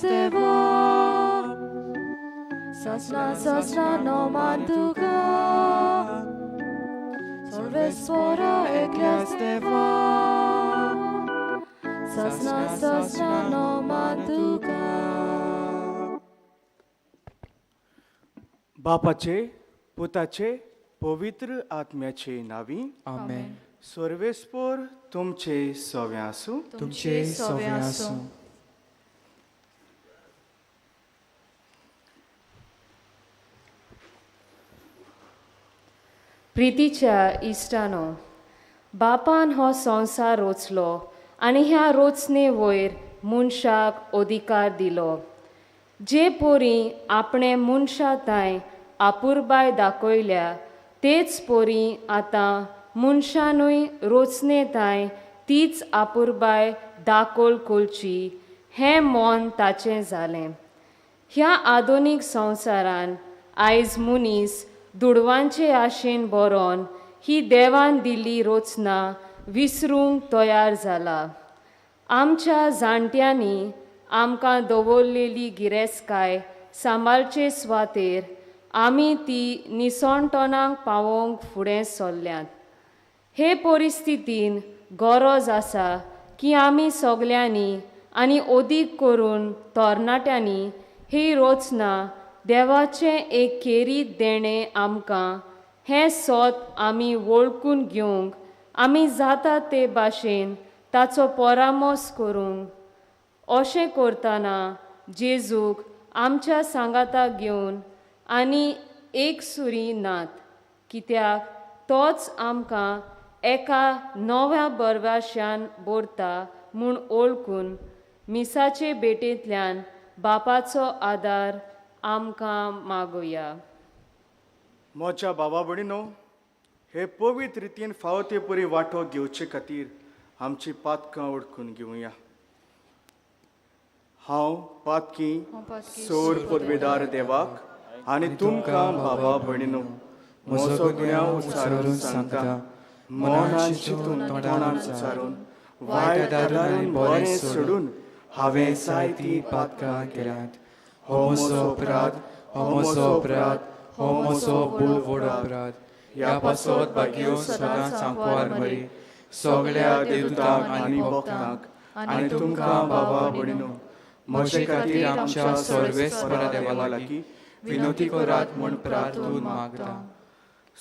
देवा, सासना सासना नोमान तुका, सर्वेस्पोरा एकल्याच देवा, सासना सासना नोमान तुका. बापाचे, पुताचे, पवित्र आत्म्याचे नावी. आमेन. सर्वेस्पोर तुमचे सवे आसूं. तुमचे सवे आसूं. प्रितीच्या इश्टानो, बापान हो संवसार रोचलो आनी ह्या रोचणे वयर मनशाक अधिकार दिलो. जे पोरी आपणें मनशा तांय आपुरबाय दाखयल्या तेच पोरी आतां मनशानूय रोचणे तांय तीच आपुरबाय दाखोल कोलची हें मन ताचें जालें. ह्या आधुनीक संवसारान आयज मनीस दुडवांचे आशेन बरोवन ही देवान दिल्ली रचना विसरूंक तयार जाला. आमच्या जाणट्यांनी आमकां दवरलेली गिरेस्तकाय सांबाळचे सुवातेर आमी ती निसणटणाक पावोवंक फुडें सरल्यात. हे परिस्थितीन गरज आसा की आमी सगल्यांनी आनी अदीक करून तरणाट्यांनी ही रचना देवाचें एक खेरीत देणें आमकां हें सत आमी वळखून घेवंक आमी जाता ते भाशेन ताचो परामर्श करूंक. अशें करतना जेजूक आमच्या सांगाताक घेवन आनी एक सुरी नात, कित्याक तोच आमकां एका नव्या बरवाश्यान भरता म्हूण वळखून मिसाचे भेटेंतल्यान बापाचो आदार आमकां मागोया. म्हज्या बाबा भयणीनो, हे पवित्र रितीन फावो ते परी वांटो घेवचे खातीर आमची पातकां वळखून घेवया. हांव पातकी सोर पदवेदार देवाक आनी तुमकां बाबा भयणीनो म्हजो गुन्यांव उचारून सांगता. मनान चिंतून तोंडान उचारून वायट आदारान बरें सोडून हांवें जायतीं पातकां केल्यांत. हो म्हजो अपराध, हो म्हजो अपराध, हो म्हजो भूल व्हड अपराध. ह्या पासत भाग्यो सदांच सांकवार मरी सगळ्या देवतांक आनी भक्तांक आनी तुमकां बाबा भयणीनो म्हजे खातीर आमच्या सर्वेस्परा देवा लागीं विनोती करात म्हूण प्रार्थून मागता.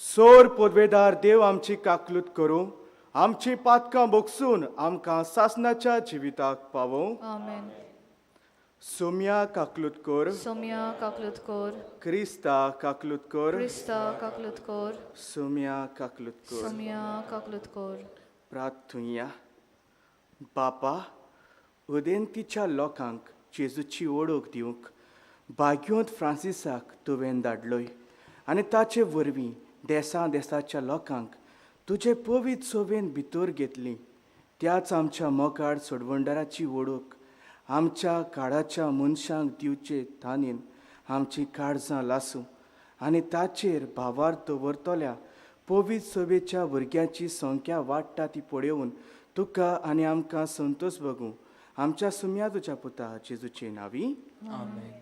सोर पदवेदार देव आमची काकलूत करूं, आमची पातकां बोगसून आमकां सासनाच्या जिविताक पावोवं. आमेन. सोम्या काकलूत कर, सोम्या काकलूत कर, क्रिस्ता काकलूत कर, क्रिस्ता काकलूत कर, सोम्या काकलूत कर. सोम्या काकलूत कर. प्रार्थुया. बापा, उदेंतीच्या लोकांक जेजूची वळख दिवंक भाग्योंत फ्रांसिसाक तुवें धाडलोय आनी ताचे वरवीं देसा देसाच्या लोकांक तुजे पवित्र सोबेन भितर घेतली. त्याच आमच्या मोगाळ सोडवंडाराची वळख आमच्या काळाच्या मनशांक दिवचे तानीन आमची काळजां लासूं आनी ताचेर भावार दवरतल्या पवित्र सोबेच्या भुरग्यांची संख्या वाडटा ती पळोवन तुका आनी आमकां संतोश भोगूं. आमच्या सुम्या तुज्या पुता जेजूचे नावी. आमेन.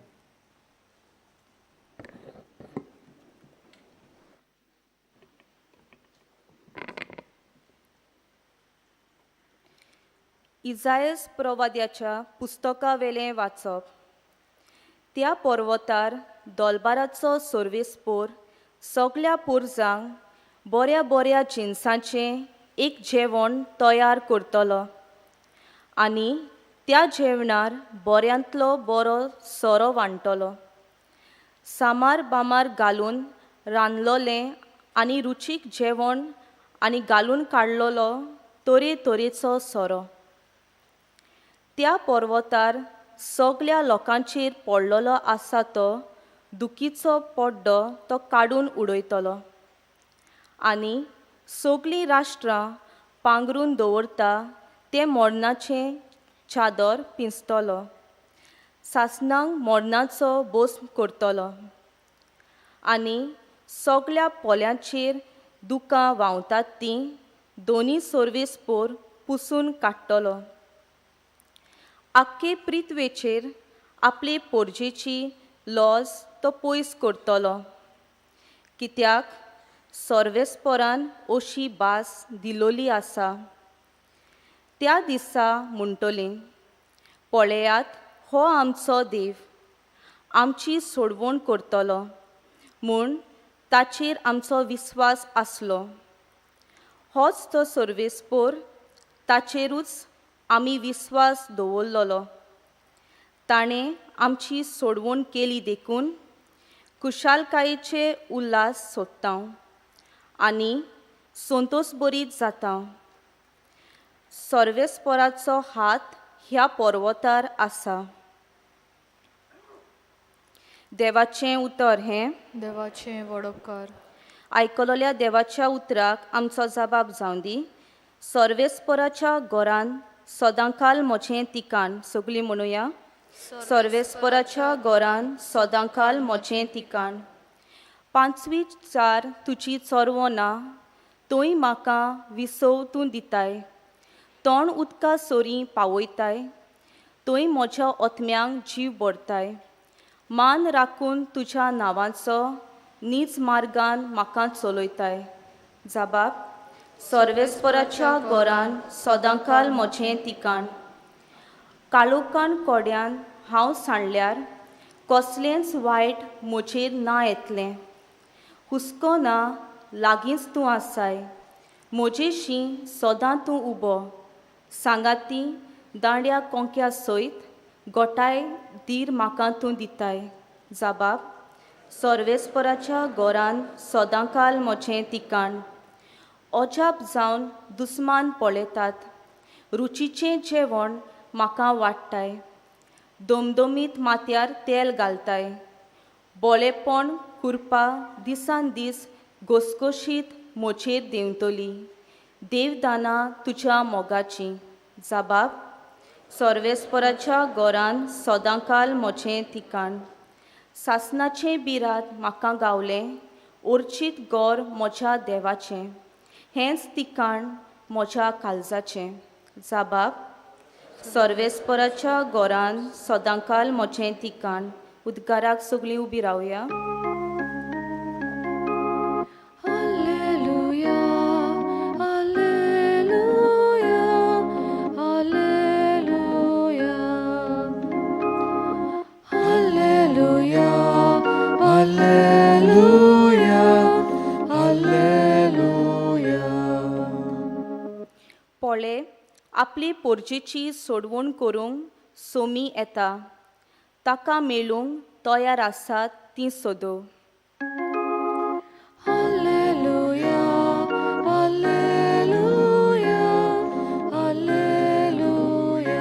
इजायस प्रवाद्याच्या पुस्तकावेलें वाचप. त्या पर्वतार दोलबाराचो सर्वेस्पोर सगल्या पुरजांक बऱ्या बऱ्या जिनसांचें एक जेवण तयार करतलो आनी त्या जेवणार बऱ्यांतलो बरो सोरो वांट्टलो. सामार बामार घालून रांदलोलें आनी रुचीक जेवण आनी घालून काडलेलो तरेतरेचो सोरो. त्या पर्वतार सगल्या लोकांचेर पडलेलो आसा तो दुखीचो पड्डो तो काडून उडयतलो आनी सगलीं राष्ट्रां पांगरून दवरता तें मरणाचें चादर पिंजतलो, सासणांक मरणाचो बोस करतलो आनी सगल्या पोल्यांचेर दुकां व्हांवतात तीं दोनी सर्वेस्पोर पुसून काडटलो. आख्खे प्रिथवेचेर आपली पोरजेची लॉज तो पयस करतलो. कित्याक सर्वेस्परान अशी भास दिलोली आसा. त्या दिसा म्हणटली, पळयात हो आमचो देव, आमची सोडवण करतलो म्हूण ताचेर आमचो विस्वास आसलो. होच तो सर्वेस्पोर, ताचेरूच आमी विस्वास दवरलेलो. ताणें आमची सोडवण केली देखून खुशालकायेचे उल्हास सोदता आनी संतोश बरीत जाता. सर्वेस्पराचो हात ह्या पर्वतार आसा. देवाचें उतर हें. देवाचें वडोपकार. आयकलोल्या देवाच्या उतराक आमचो जबाब जावं दी. सर्वेस्पराच्या घरान सदांकाल म्हजें तिकाण. सगळीं म्हणुया, सर्वेस्पराच्या घरान सदांकाल म्हजें तिकाण. पांचवी चार तुजी चरवो ना, थंय म्हाका विसव तूं दिताय. तोंड उदका सोरी पावयताय, थंय म्हज्या ओतम्यांक जीव भरताय. मान राखून तुज्या नांवाचो नीज मार्गान म्हाका चलयताय. जबाब, सर्वेस्पराच्या घरान सदांकाल म्हजें तिकाण. काळोखान कोड्यान हांव सांडल्यार कसलेंच वायट म्हजेर ना येतलें. हुस्को ना, लागींच तूं आसाय. म्हजेशी सदां तूं उबो. सांगाती दांड्या कोंक्या सयत गोठाय धीर म्हाका तूं दिताय. जबाब, सर्वेस्पराच्या घरान सदांकाल म्हजें तिकाण. अजाप जावन दुस्मान पळयतात, रुचीचें जेवण म्हाका वाडटाय. दमदमीत माथ्यार तेल घालताय. बोलेपण कुरपा दिसान दीस घसघशीत म्हजेर देंवतली. देवदानां तुज्या मोगाचीं. जबाब, सर्वेस्पराच्या घरान सदांकाल म्हजें तिकाण. सासनाचें बिरात म्हाका गावलें, ओर्चीत गोर म्हज्या देवाचें. हेंच तिकाण म्हज्या काळजाचें. जबाब, सर्वेस्पराच्या घरान सदांकाल म्हजें तिकाण. उद्गाराक सगळीं उबी रावया. Alleluia, alleluia, alleluia. Alleluia, alleluia, alleluia. पळे आपली पोरजेची सोडवण करूंक सोमी येता. ताका मेळूंक तयार आसात ती सोदो. Alleluia, alleluia, alleluia.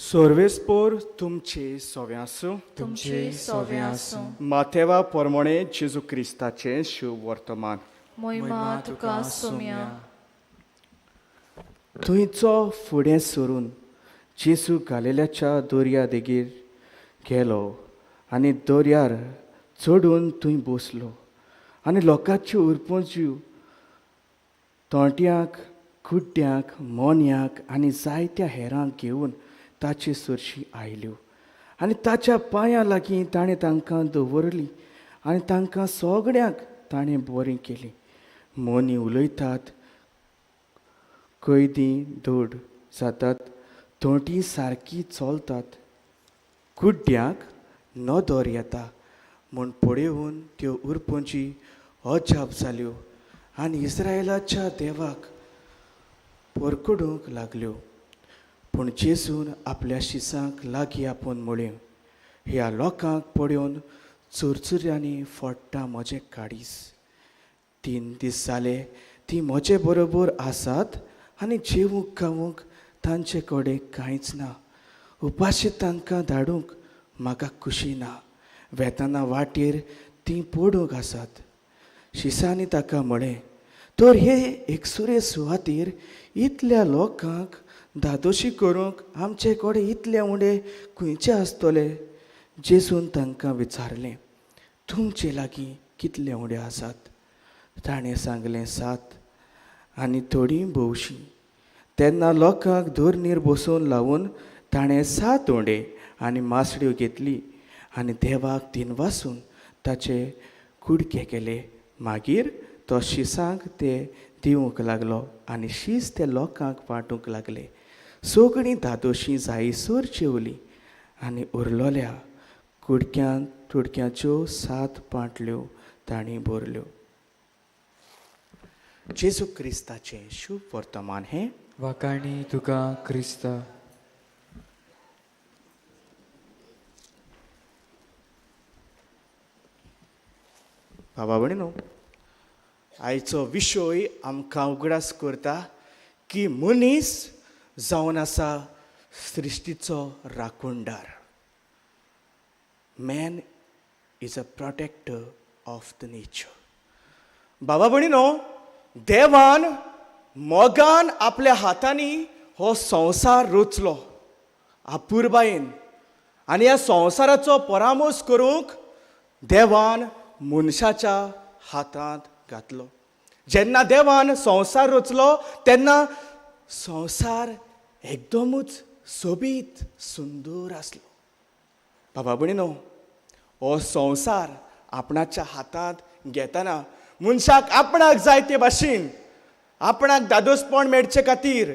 सर्वेस्पोर तुमचे सोवे आसूं. तुमचे सोवे आसूं. माथेवा परमणे जेजू क्रिस्ताचें शुभ वर्तमान. मोहिमा तुका सोम्या. थंयचो फुडें सरून जेजू गालेल्याच्या दर्या देगेर गेलो आनी दर्यार चडून थंय बसलो आनी लोकांच्यो उरपंज्यो तोंट्यांक, कुड्ड्यांक, मोन्यांक आनी जायत्या हेरांक घेवन ताचे सरशी आयल्यो आनी ताच्या पांयां लागीं ताणें तांकां दवरलीं आनी तांकां सगळ्यांक ताणें बरीं केलीं. मोनी उलयतात, कैदी धड जातात, तोंटी सारकी चलतात, कुड्ड्यांक नदर येता म्हूण पळोवन त्यो उरपंची अजाप जाल्यो आनी इस्रायलाच्या देवाक परकडूंक लागल्यो. पूण जेजून आपल्या शिसांक लागीं आपोवन म्हळें, ह्या लोकांक पळोवन चुरचुऱ्यांनी फोडटा म्हजें काडीस. 3 दीस जाले ती म्हजे बरोबर आसात आनी जेवूंक खावूंक तांचे कडेन कांयच ना. उपाशी तांकां धाडूंक म्हाका खुशी ना. वेताना वाटेर तीं पडूंक आसात. शिसांनी ताका म्हळें, तर हे एकसुरे सुवातेर इतल्या लोकांक धादोशी करूंक आमचे कडेन इतले उणें खंयचे आसतले? जेजून तांकां विचारलें, तुमचे लागीं कितले उंडे आसात? ताणें सांगलें, 7 आनी थोडीं भोवशीं. तेन्ना लोकांक धरणीर बसोवन लावन ताणें 7 उंडे आनी मासड्यो घेतली आनी देवाक दिनवासून ताचे कुडके केले. मागीर तो शिसांक ते दिवंक लागलो आनी शीस ते लोकांक वांटूंक लागले. सगळीं दादोशीं जायसर जेवलीं आनी उरलोल्या कुडक्यान तुडक्याच्यो 7 पांटल्यो तांणी भरल्यो. जेजू क्रिस्ताचें शुभ वर्तमान हें. वाखाणी तुका क्रिस्ता. बाबा भयणीनो, आयचो विशय आमकां उगडास करता की मनीस जावन आसा सृश्टीचो राखणदार. Man is a protector of the nature. बाबा भयणीनो, देवान मोगान आपल्या हातांनी हो संवसार रचलो अपुरबायेन आनी ह्या संवसाराचो परामर्श करूंक देवान मनशाच्या हातांत घातलो. जेन्ना देवान संवसार रचलो तेन्ना संवसार एकदमूच सोबीत सुंदर आसलो. बाबा भयणीनो, हो संवसार आपणाच्या हातांत घेतना मनशाक आपणाक जाय ते भाशेन, आपणाक दादोसपण मेळचे खातीर,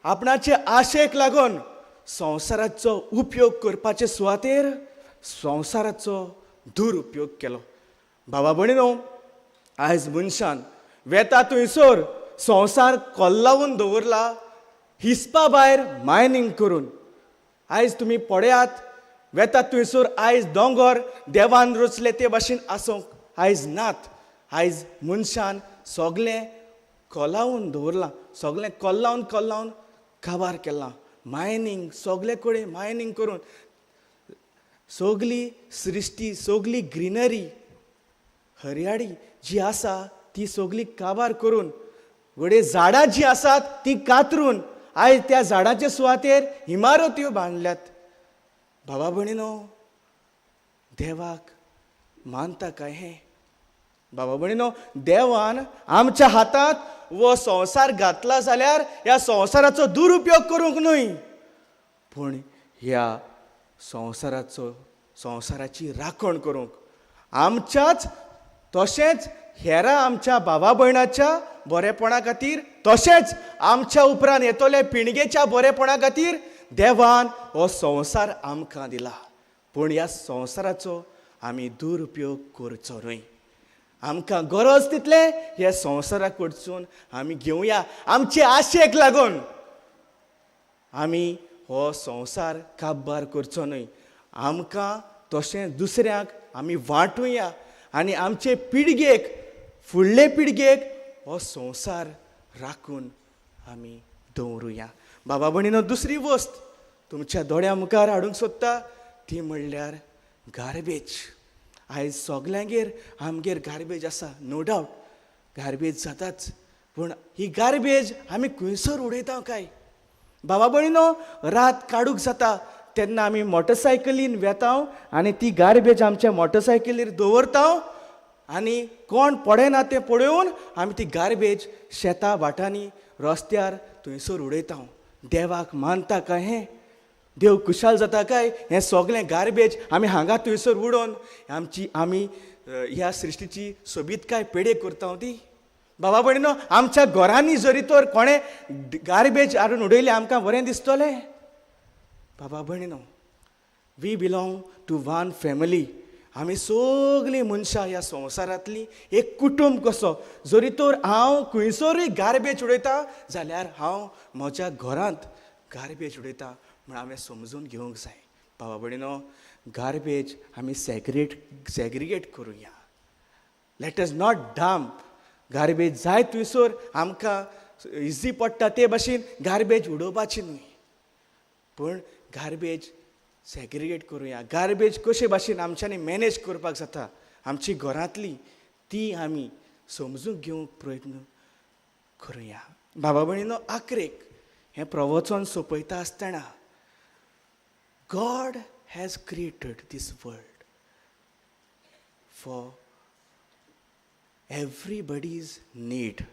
आपणाचे आशेक लागून संवसाराचो उपयोग करपाचे सुवातेर संवसाराचो दुरुपयोग केलो. बाबा भयणीनो, आयज मनशान वेता थंयसर संवसार कोल्लावून दवरला हिसपा भायर मायनींग करून. आयज तुमी पळयात, वेता थंयसर आयज दोंगर देवान रचले ते भाशेन आसूंक आयज नात. आयज मनशान सगळें कोलावून दवरलां, सगळें कोल्लावन कोल्लावन काबार केलां. मायनींग सगळे कडेन मायनींग करून सगली सृश्टी, सगली ग्रिनरी, हरयाळी जी आसा ती सगली काबार करून, घडये झाडां जीं आसात ती कातरून आयज त्या झाडांचे सुवातेर इमारत्यो बांदल्यात. बाबा भयणीनो, देवाक मानता काय हें? बाबा भयणीनो, देवान आमच्या हातांत हो संवसार घातला जाल्यार ह्या संवसाराचो दुरुपयोग करूंक न्हय, पूण ह्या संवसाराचो संवसाराची राखण करूंक, आमच्याच तशेंच हेरा आमच्या भावा भयणाच्या बरेपणा खातीर, तशेंच आमच्या उपरांत येतले पिणगेच्या बरेपणा खातीर देवान हो संवसार आमकां दिला. पूण ह्या संवसाराचो आमी दुरुपयोग करचो न्हय. आमकां गरज तितलें ह्या संवसारा कडसून आमी घेवया. आमचे आशेक लागून आमी हो संवसार काबार करचो न्हय. आमकां तशें दुसऱ्यांक आमी वांटुया आनी आमचे पिळगेक, फुडले पिळगेक हो संवसार राखून आमी दवरुया. बाबा भयणीनो, दुसरी वस्त तुमच्या दोळ्या मुखार हाडूंक सोदता ती म्हणल्यार गार्बेज. आयज सगल्यांगेर आमगेर गार्बेज आसा, नो डावट गार्बेज जाताच, पूण ही गार्बेज आमी खंयसर उडयता काय? बाबा भयणीनो, रात काडूंक जाता तेन्ना आमी मोटरसायकलीन वेता आनी ती गार्बेज आमच्या मोटरसायकलीर दवरता आनी कोण पळयना तें पळोवन आमी ती गार्बेज शेता वाटांनी रस्त्यार थंयसर उडयता. देवाक मानता काय हें? देव खुशाल जाता काय हें सगळें गार्बेज आमी हांगा थंयसर उडोवन आमची आमी ह्या सृश्टीची सोबीतकाय पेडे करता ती? बाबा भयणीनो, आमच्या घरांनी जरी तर कोणें गार्बेज हाडून उडयलें आमकां बरें दिसतलें? बाबा भयणीनो, we belong to one family. आमी सगळीं मनशां ह्या संवसारांतलीं एक कुटुंब कसो. जरी तर हांव खंयसरूय गार्बेज उडयता जाल्यार हांव म्हज्या घरांत गार्बेज उडयता म्हण हांवें समजून घेवंक जाय. बाबा भयणीनो, गार्बेज आमी सेग्रिगेट करुया. Let us not dump garbage. जाय थंयसर आमकां इजी पडटा ते भाशेन गार्बेज उडोवपाची न्हय, पूण गार्बेज सेग्रिगेट करुया. गार्बेज कशे भाशेन आमच्यांनी मॅनेज करपाक जाता आमची घरांतली ती आमी समजून घेवंक प्रयत्न करुया. बाबा भयणीनो, आखरेक हें प्रवचन सोंपयता आसतना, God has created this world for everybody's need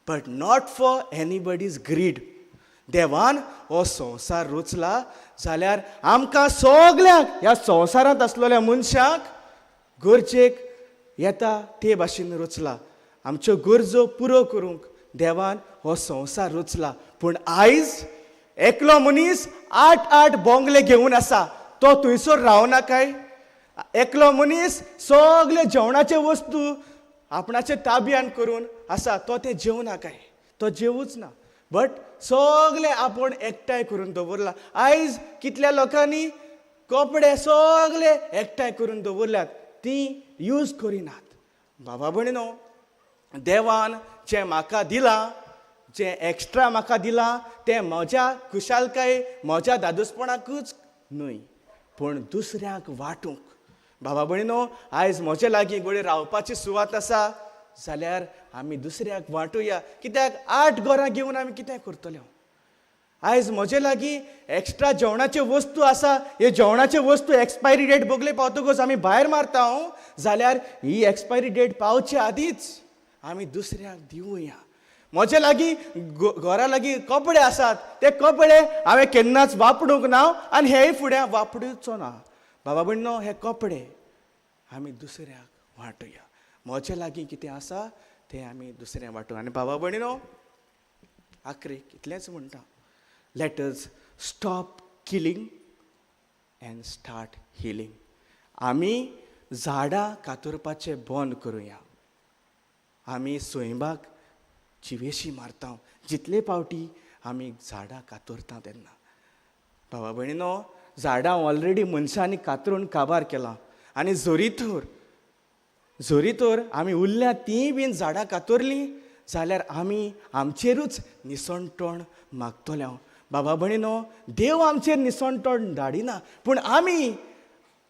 but not for anybody's greed. देवान हो संवसार रचला जाल्यार आमकां सगल्यांक ह्या संवसारांत आसलेल्या मनशांक गरजेक येता ते भाशेन रचला. आमच्यो गरजो पुरो करूंक देवान हो संवसार रचला. पूण आयज एकलो मनीस 8-8 बोंगले घेवन आसा, तो थंयसर रावना काय? एकलो मनीस सगळे जेवणाचे वस्तू आपणाचे ताब्यान करून आसा, तो तें जेवना काय? तो जेवूच ना, बट सगळे आपूण एकठांय करून दवरला. आयज कितल्या लोकांनी कपडे सगळे एकठांय करून दवरल्यात, ती यूज करिनात. बाबा भयणीनो, देवान जें म्हाका दिलां, जें एक्स्ट्रा म्हाका दिलां, तें म्हज्या खुशालकाय म्हज्या दादोसपणाकूच न्हय पूण दुसऱ्यांक वांटूंक. बाबा भयणीनो, आयज म्हजे लागीं घडये रावपाची सुवात आसा जाल्यार आमी दुसऱ्याक वांटुया. कित्याक 8 घरां घेवन आमी कितें करतले? आयज म्हजे लागीं एक्स्ट्रा जेवणाच्यो वस्तू आसा, हे जेवणाच्यो वस्तू एक्सपायरी डेट बगले पावतकच आमी भायर मारता जाल्यार ही एक्सपायरी डेट पावचे आदींच आमी दुसऱ्याक दिवया. म्हजे लागीं घरा लागीं कपडे आसात, ते कपडे हांवें केन्नाच वापरूंक ना आनी हेय फुडें वापरूचो ना. बाबा भयणीनो, हे कपडे आमी दुसऱ्याक वांटुया. म्हजे लागीं कितें आसा तें आमी दुसऱ्याक वांटूया. आनी बाबा भयणीनो, आखरीक इतलेंच म्हणटा, let us stop killing and start healing. आमी झाडां कातरपाचें बंद करुया. आमी सैमाक जिवेशी मारता जितले पावटी आमी झाडां कातरता तेन्ना. बाबा भयणीनो, झाडां ऑलरेडी मनशांनी कातरून काबार केलां आनी जरी तर आमी उरल्या तींय बीन झाडां कातरलीं जाल्यार आमी आमचेरूच निसणटण मागतले. बाबा भयणीनो, देव आमचेर निसणटण धाडिना, पूण आमी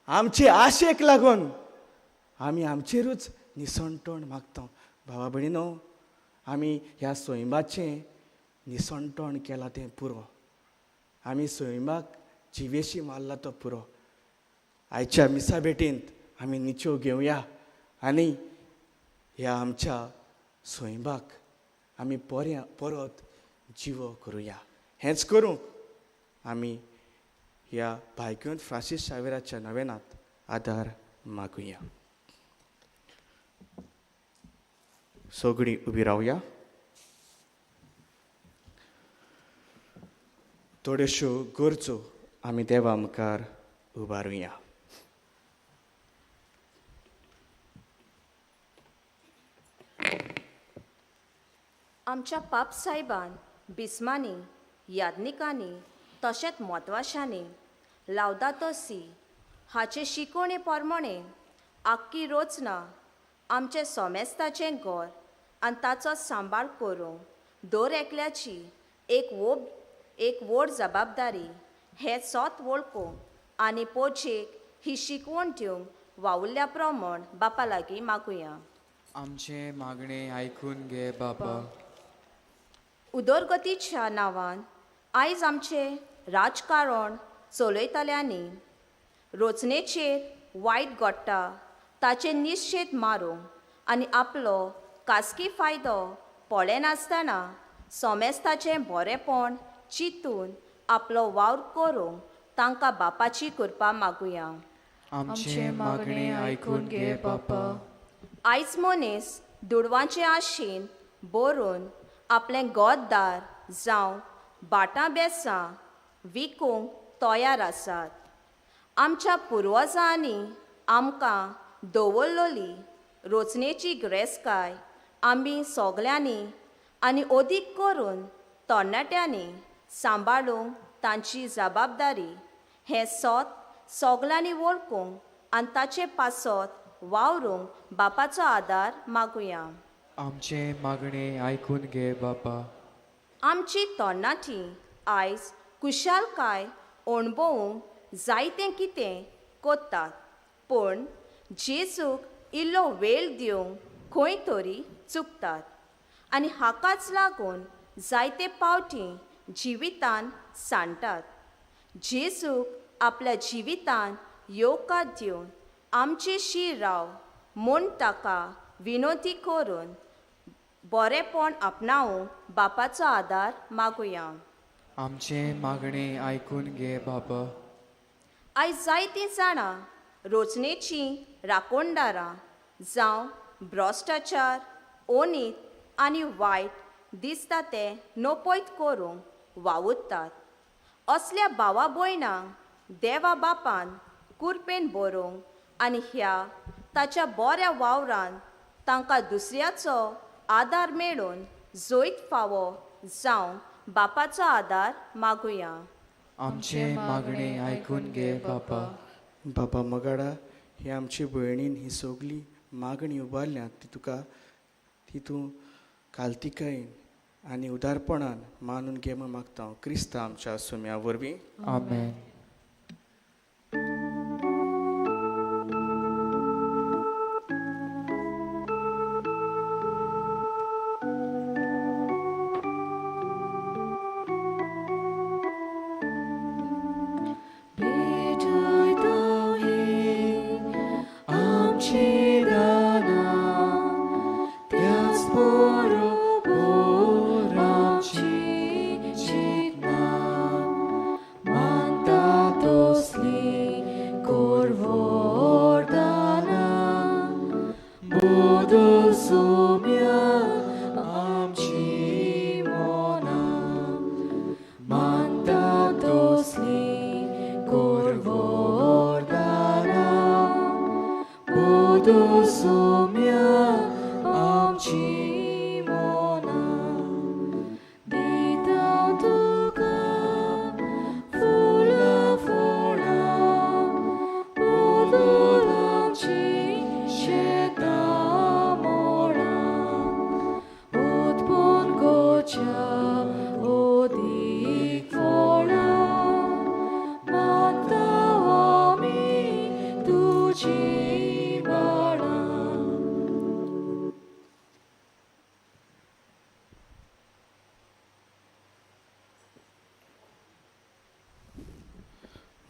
आमचे आशेक लागून आमी आमचेरूच निसणटण मागता. बाबा भयणीनो, आमी ह्या सैमाचें निसणटण केलां तें पुरो. आमी सैमाक जिवेशी मारला तो पुरो. आयच्या मिसा भेटींत आमी निच्यो घेवया आनी ह्या आमच्या सैमाक आमी परत जिवो करुया. हेंच करूंक आमी ह्या भायक्यून फ्रांसीस शावेराच्या नवेनांत आदार मागुया. सगळीं उबी रावया. थोड्योश्यो गरजो आमी देवा मुखार उबारुया. आमच्या पाप साहेबान, बिस्मांनी, याज्ञिकांनी तशेंच म्हत्वाशांनी लावदातो सी हाचे शिकवणे प्रमाणे आख्खी रचना आमचें सोमेस्ताचें घर आनी ताचो सांबाळ करूंक दर एकल्याची एक व्हड जबाबदारी हें सोत वळखूंक आनी पोचेक ही शिकवण दिवंक वावुरल्या प्रमाण बापा लागीं मागुया. आमचें मागणें आयकून घे बापा. उदरगतीच्या नांवान आयज आमचें राजकारण चलयतल्यांनी रचनेचेर वायट घडटा ताचेर निशेध मारूंक आनी आपलो खासगी फायदो पळयनासतना सोमेस्ताचें बरेंपण चिंतून आपलो वावर करूंक तांकां बापाची कृपा मागुया. आमचें मागणें आयकून घे बापा. आयज मनीस दुडवांचे आशेन बरोवन आपलें गोददार जावं भाटां बेसां विकूंक तयार आसात. आमच्या पुर्वजांनी आमकां दवरलेली रचनेची गिरेस्तकाय आमी सगल्यांनी आनी अदीक करून तरणाट्यांनी सांबाळूंक तांची जबाबदारी हें सोत सगल्यांनी वळखूंक आनी ताचे पासत वावरूंक बापाचो आदार मागुया. आमचें मागणें आयकून घे बापा. आमची तरणाटी आयज कुशालकाय अणभवूंक जायतें कितें करतात, पूण जेजूक इल्लो वेळ दिवंक खंय तरी चुकतात आनी हाकाच लागून जायते पावटी जिवितान सांडटात. जेजूक आपल्या जिवितान येवकार दिवन आमचेशी राव म्हूण ताका विनोती करून बरेंपण आपणावंक बापाचो आदार मागुया. आमचें मागणें आयकून घे बाबा. आयज जायतीं जाणां रोचणेचीं राखणदारां जावं भ्रश्टाचार, अनीत आनी वायट दिसता तें नपयत करूंक वावुरतात. असल्या भावा भयणांक देवा बापान कुरपेन बरोवंक आनी ह्या ताच्या बऱ्या वावरान तांकां दुसऱ्याचो आदार मेळून जैत फावो जावंक बापाचो आदार मागुया. आमचें मागणें आयकून घे बाबा. बाबा मगाडा, ही आमची भयणीन ही सगली मागणी उबारल्या ती तुका ती तूं कालतिकायेन आनी उदारपणान मानून घे म्हूण मागता हांव क्रिस्ता आमच्या सुम्या वरवीं. आमेन.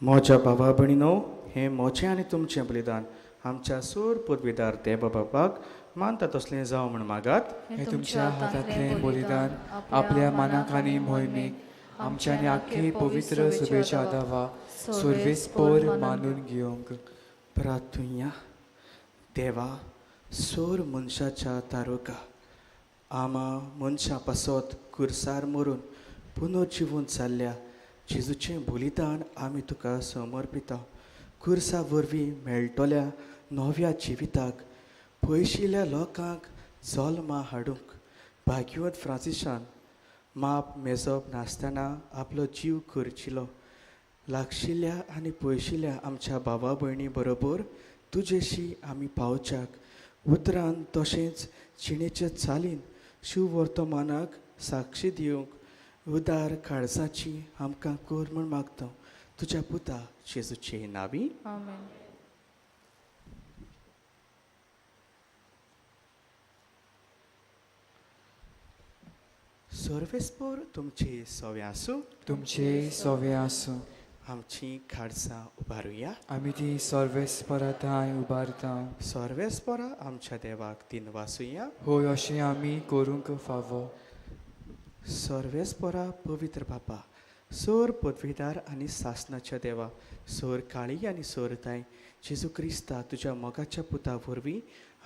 म्हज्या बाबा भयणीनो, हें म्हजें आनी तुमचें बलिदान आमच्या सोर पुर्विदार देवा बापाक मानता तसलें जावं म्हूण मागात. हें तुमच्या हातांतलें बलिदान आपल्या मनाक आनी मोहिमेक आमच्या आनी आख्खे पवित्र सभेच्या दावा सुर्वेस्पोर मानून घेवंक. प्रार्थुया. देवा, सोर मनशाच्या तारुका आमा मनशां पासत कुरसार मरून पुनर्जिवन जाल्ल्या जेजूचें बलिदान आमी तुका समर्पिता. कुरसा वरवीं मेळटल्या नव्या जिविताक पयशिल्ल्या लोकांक जल्मा हाडूंक भाग्यवंत फ्रांसिसान माप मेजप नासतना आपलो जीव खर्चिलो. लागशिल्ल्या आनी पयशिल्ल्या आमच्या भावा भयणी बरोबर तुजेशी आमी पावच्याक उतरान तशेंच जिणेच्या चालीन शिववर्तमानाक साक्षी दिवंक उदार काळजाची आमकां कर म्हूण मागता तुज्या पुता जेजूचे नांवी. आमेन. सर्वेस्पोर तुमचे सवे आसूं. तुमचे सवे आसूं. आमची खाडसां उबारुया. आमी ती सर्वेस्परा थंय उबारता. सर्वेस्परा आमच्या देवाक तीन वासुया. होय, अशें आमी करूंक फावो. सर्वेस्परा पवित्र बापा, सोर पदवीदार आनी सासनाच्या देवा, सोर काळी आनी सोर ताय जेजू क्रिस्ता तुज्या मोगाच्या पुता वरवीं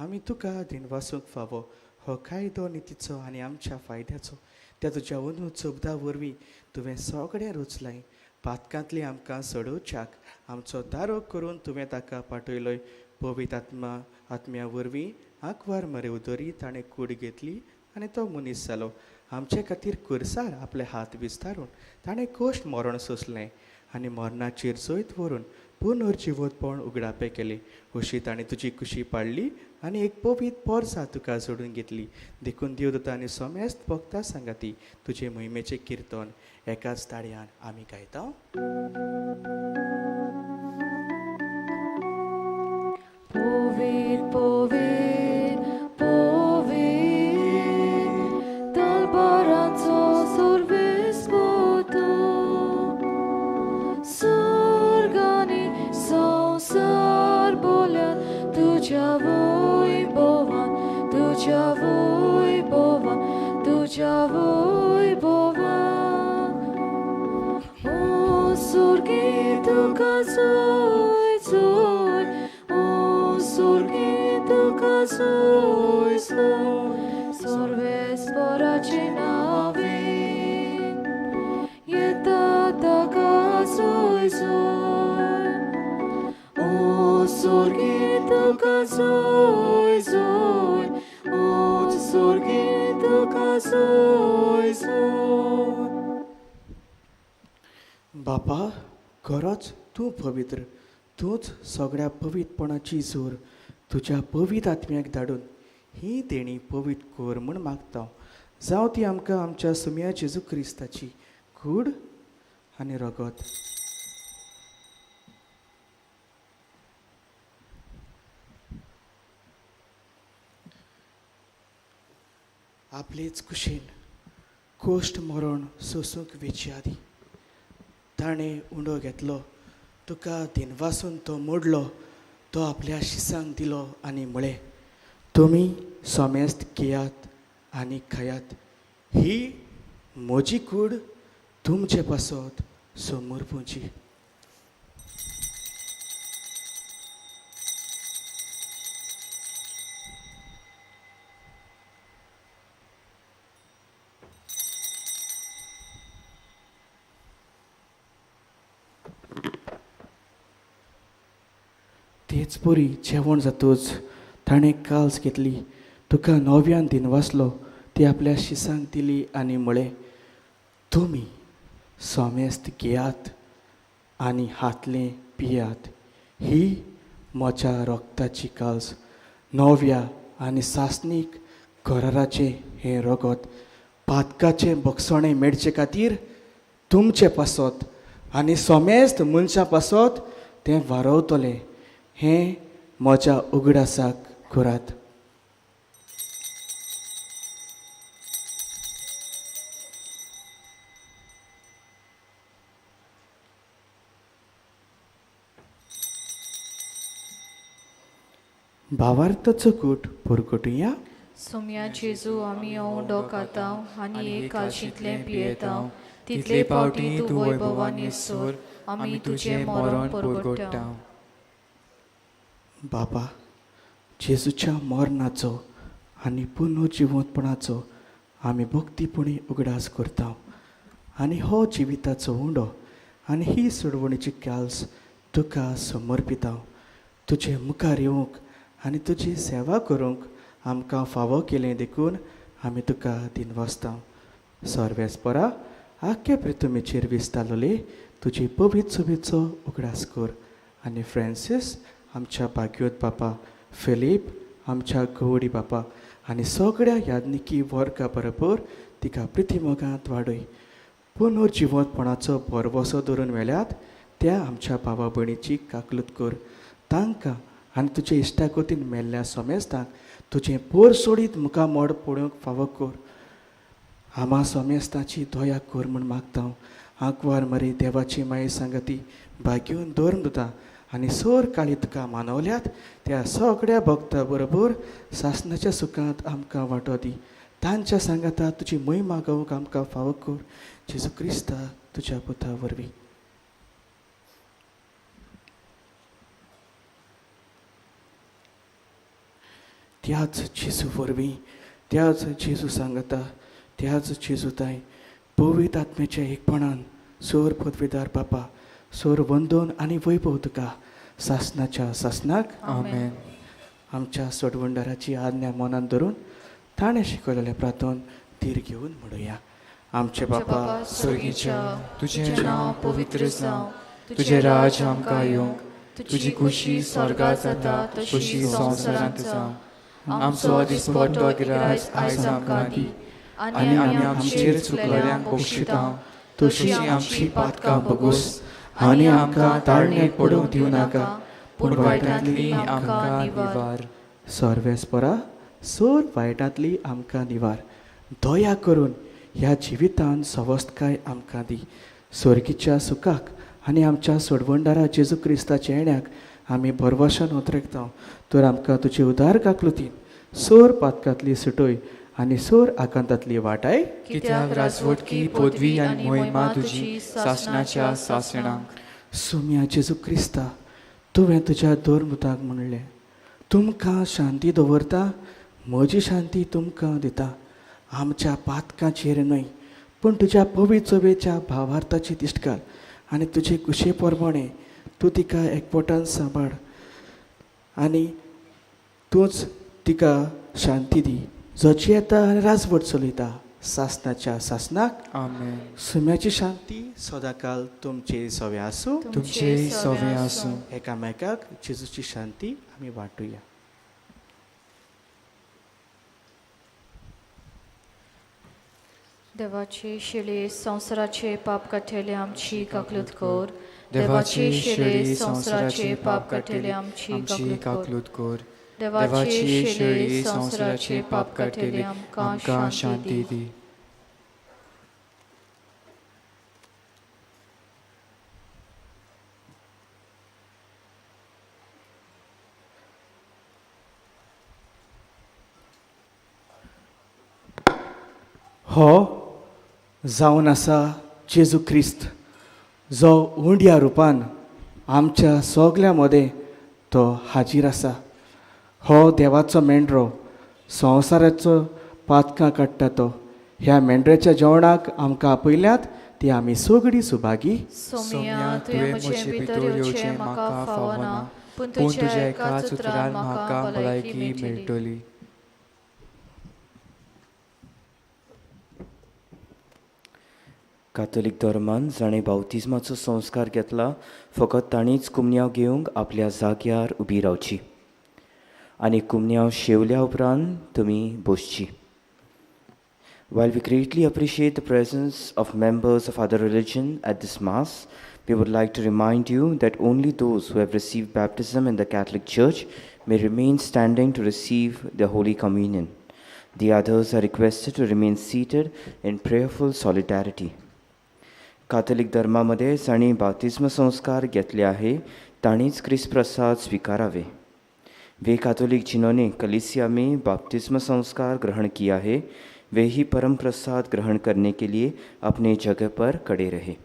आमी तुका दिनवासूंक फावो. हो कायदो नितीचो आनी आमच्या फायद्याचो त्या तुज्या अंदू चोबदा वरवीं तुवें सगळें रुचलाय. पातकांतली आमकां सोडोवच्याक आमचो दारो करून तुवें ताका पाठयलोय. पवित्र आत्मा आत्म्या वरवीं आंकवार मरे उदरी ताणें कूड घेतली आनी तो मनीस जालो. आमचे खातीर कुरसार आपले हात विस्तारून ताणें कोश्ट मरण सोंसलें आनी मरणाचेर जैत व्हरून पुनर्जिवतपण उगडापें केलें. अशी ताणें तुजी कुशी पाडली आनी एक पवित्र पोरसा तुका जोडून घेतली. देखून देवदूता आनी समेस्त भक्ता सांगाती तुजे मोहिमेचें किर्तन एकाच ताळयान आमी गायता. पवित्र पवित्र पवित्र तलवारांचो सर्वेस्पोर तूं, स्वर्ग आनी संवसार बोल्या. तुज्या वैभवान, तुज्या वैभवान, तुज्या वैभवान. ओ सुर्गी तुका जोय जोय, ओ सुर्गी तुका जोय जोय, सर्वेस्पराचे नावे येता ताका जोय जोय. ओ सुर्गी तुका जोय जोय, ओ सुर्गी तुका जोय जोय. बापा, खरोच तूं पवित्र, तूंच सगळ्या पवित्रपणाची जोर. तुज्या पवित्र आत्म्याक धाडून ही देणी पवित्र कर म्हूण मागता, जावं ती आमकां आमच्या सुम्या जेजू क्रिस्ताची कूड आनी रगत. आपलेच कुशीन कोश्ट मरण सोसूंक वेचे आदी ताणें उंडो घेतलो, तुका दिनवासून तो मोडलो, तो आपल्या शिसांक दिलो आनी म्हळें, तुमी सोमेस्त घेयात आनी खायात, ही म्हजी कूड तुमचे पासत समर्पुची. तेच परी जेवण जातूच ताणें काल्स घेतली, तुका नव्यान दिनवासलो, ती आपल्या शिसांक दिली आनी म्हळें, तुमी सोमेस्त घेयात आनी हातलें पियात, ही म्हज्या रोगताची काल्स, नव्या आनी सासणीक कराराचें हें रगत पातकाचें बक्षणें मेळचे खातीर तुमचे पासत आनी सोमेस्त मनशां पासत तें वारवतलें, हें म्हज्या उगडासाक करात. भावार्थाचो कूट पुरगुटुया. सोम्या जेजू, आमी उंडो खाता आनी एक कालशींतलें पियेता, तितले पावटी तूं वैभवान येसर आमी तुजें मरण परगट्टा. बाबा, जेजूच्या मरणाचो आनी पुनर्जिवंतपणाचो आमी भक्तीपणी उगडास करता आनी हो जिविताचो उंडो आनी ही सोडवणीची काल्स तुका समर्पिता. तुजे मुखार येवंक आनी तुजी सेवा करूंक आमकां फावो केलें देखून आमी तुका दिनवासता. सर्वेस्परा, आख्या प्रितुमेचेर विस्तारलोले तुजी पवित्र सुबेचो उगडास कर आनी फ्रांसीस आमच्या भाग्योत बापा, फिलीप आमच्या गवडी बापा आनी सगळ्या यादनिकी वर्गा बरोबर तिका प्रितीमोगांत वाडय. पुनर्जिवंतपणाचो भरवसो धरून व्हेल्यात त्या आमच्या भावा भयणीची काकलूत कर. तांकां आनी तुजे इश्टागतीन मेल्ल्या सोमेस्तांक तुजें पोर सोडीत मुखामोड पळोवंक फावो कर. आमा सोमेस्ताची दया कर म्हूण मागता. आंकवार मरे देवाची माये सांगती भाग्योन धर्म दिता आनी सोर काळी तुका मानवल्यात त्या सगळ्या भक्ता बरोबर सासणाच्या सुखांत आमकां वांटो दी. तांच्या सांगाता तुजी महिमा गावंक आमकां फावो कर. जेजू क्रिस्ता तुज्या पुता वरवीं. त्याच जेजू वरवीं, त्याच जेजू सांगाता, त्याच जेजू ताय पवित्र आत्म्याच्या एकपणान सोर पदवीदार बापा, सोर वंदन आनी वैभव तुका सासणाच्या सासणाक. आमेन. आमच्या सोडवणदाराची आज्ञा मनान धरून ताणें शिकयलेलें प्रार्थन धीर घेवन म्हणुया. आमचे बापा स्वर्गीच्या, तुजें नांव पवित्र जावं, तुजें राज आमकां येवंक, तुजी खुशी स्वर्गात जाता तशी संवसारांत जावं. आमचो दिसपट्टो गिरास आयज आमकां दी आनी आमी आमचेर चुकलेल्यांक बक्षिता तशी आमची पातकां बगूस आनी आमकां ताळणेक पडूंक दिवं नाका, पूण वायटांतली आमकां निवार. सर्वेस्परा, सोर वायटांतली आमकां निवार. दया करून ह्या जिवितान सवस्तकाय आमकां दी. स्वर्गीच्या सुखाक आनी आमच्या सोडवणदारा जेजू क्रिस्ताच्या येण्याक आमी भरवशान उतरेकता तर आमकां तुजी उदार काकलुतीन सोर पातकांतली सुटय आनी सोर आकांतांतली वाटाय. कित्याक राजवटकी पदवी आनी मोहिमा तुजी सासणाच्या सासणाक. सोम्या जेजू क्रिस्ता, तुवें तुज्या धर्मताक म्हणलें, तुमकां शांती दवरता, म्हजी शांती तुमकां दिता. आमच्या पातकांचेर न्हय पूण तुज्या पवित्र चोवेच्या भावार्थाची दिश्ट घाल आनी तुजे कुशे प्रमाणे तूं तिका एकवटान सांबाळ आनी तूंच तिका शांती दी, जो जियेता आनी राजवट चलयता सासणाच्या सासणाक. आमेन. सुम्याची शांती सदांकाल तुमचे सवे आसूं, तुमचे सवे आसूं. एकामेकाक जेजूची शांती आमी वांटुया. देवाचे शिले संवसाराचे पाप काडटले आमची काकलूत कर. देवाची शेळी संवसाराचे पाप काडटले आमची काकलूत कर. देवाची शेळी संवसाराचे पाप काडटले आमकां शांती दी. हो जावन आसा जेजू क्रिस्त, जो उंड्या रुपान आमच्या सगल्या मदें तो हाजीर आसा. हो देवाचो मेंढरो संवसाराचो पातकां काडटा तो. ह्या मेंढऱ्याच्या जेवणाक आमकां आपयल्यात ती आमी सगळीं सुभागी. सोम्या, तुवें म्हजे भितर येवचें म्हाका फावना, पूण पूण तुज्या एकाच उतरान म्हाका भलायकी मेळटली. कातोलीक धर्मान जाणें बावतिज्माचो संस्कार घेतला फकत तांणीच कुमन्यांव घेवंक आपल्या जाग्यार उबी रावची आनी कुमन्यांव शेवल्या उपरांत तुमी बसची. While we greatly appreciate the presence of members of other religion at this Mass, we would like to remind you that only those who have received baptism in the Catholic Church may remain standing to receive the Holy Communion. The others are requested to remain seated in prayerful solidarity. Catholic धर्मामध्ये जांणी बाप्तिज्म संस्कार घेतले आहे तांणीच क्रिस्त प्रसाद स्वीकारावे. वे Catholic जिन्होंने कलीसिया में बाप्तिज्म संस्कार ग्रहण किया है वे ही परम प्रसाद ग्रहण करने के लिए अपने जगह पर खड़े रहे.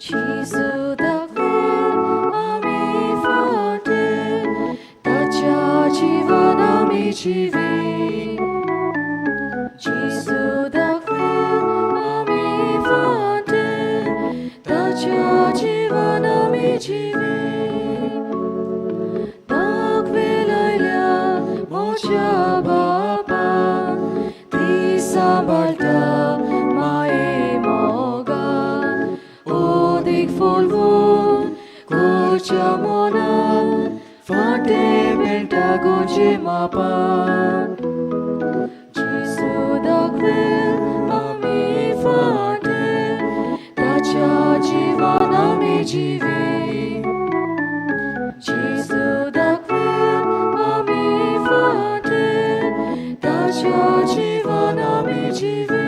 जेजू दाखयल आमी फाटे, ताच्या जिवन आमी जिवी. जेजू दाखयल आमी फाटे, ताच्या जिवन आमी जिवी. दाखवेल आयल्या म्हज्या बापा, ती सांबाळटा माये मोगान. ओदीक फुलवून करच्या मनान फाटे मेळटा गोजे मापान. जेजू दाखवेल आमी फाटे, ताच्या जिवन आमी जिवी. जेजू दाखवेल आमी फाटे, ताच्या जिवन आमी जिवी.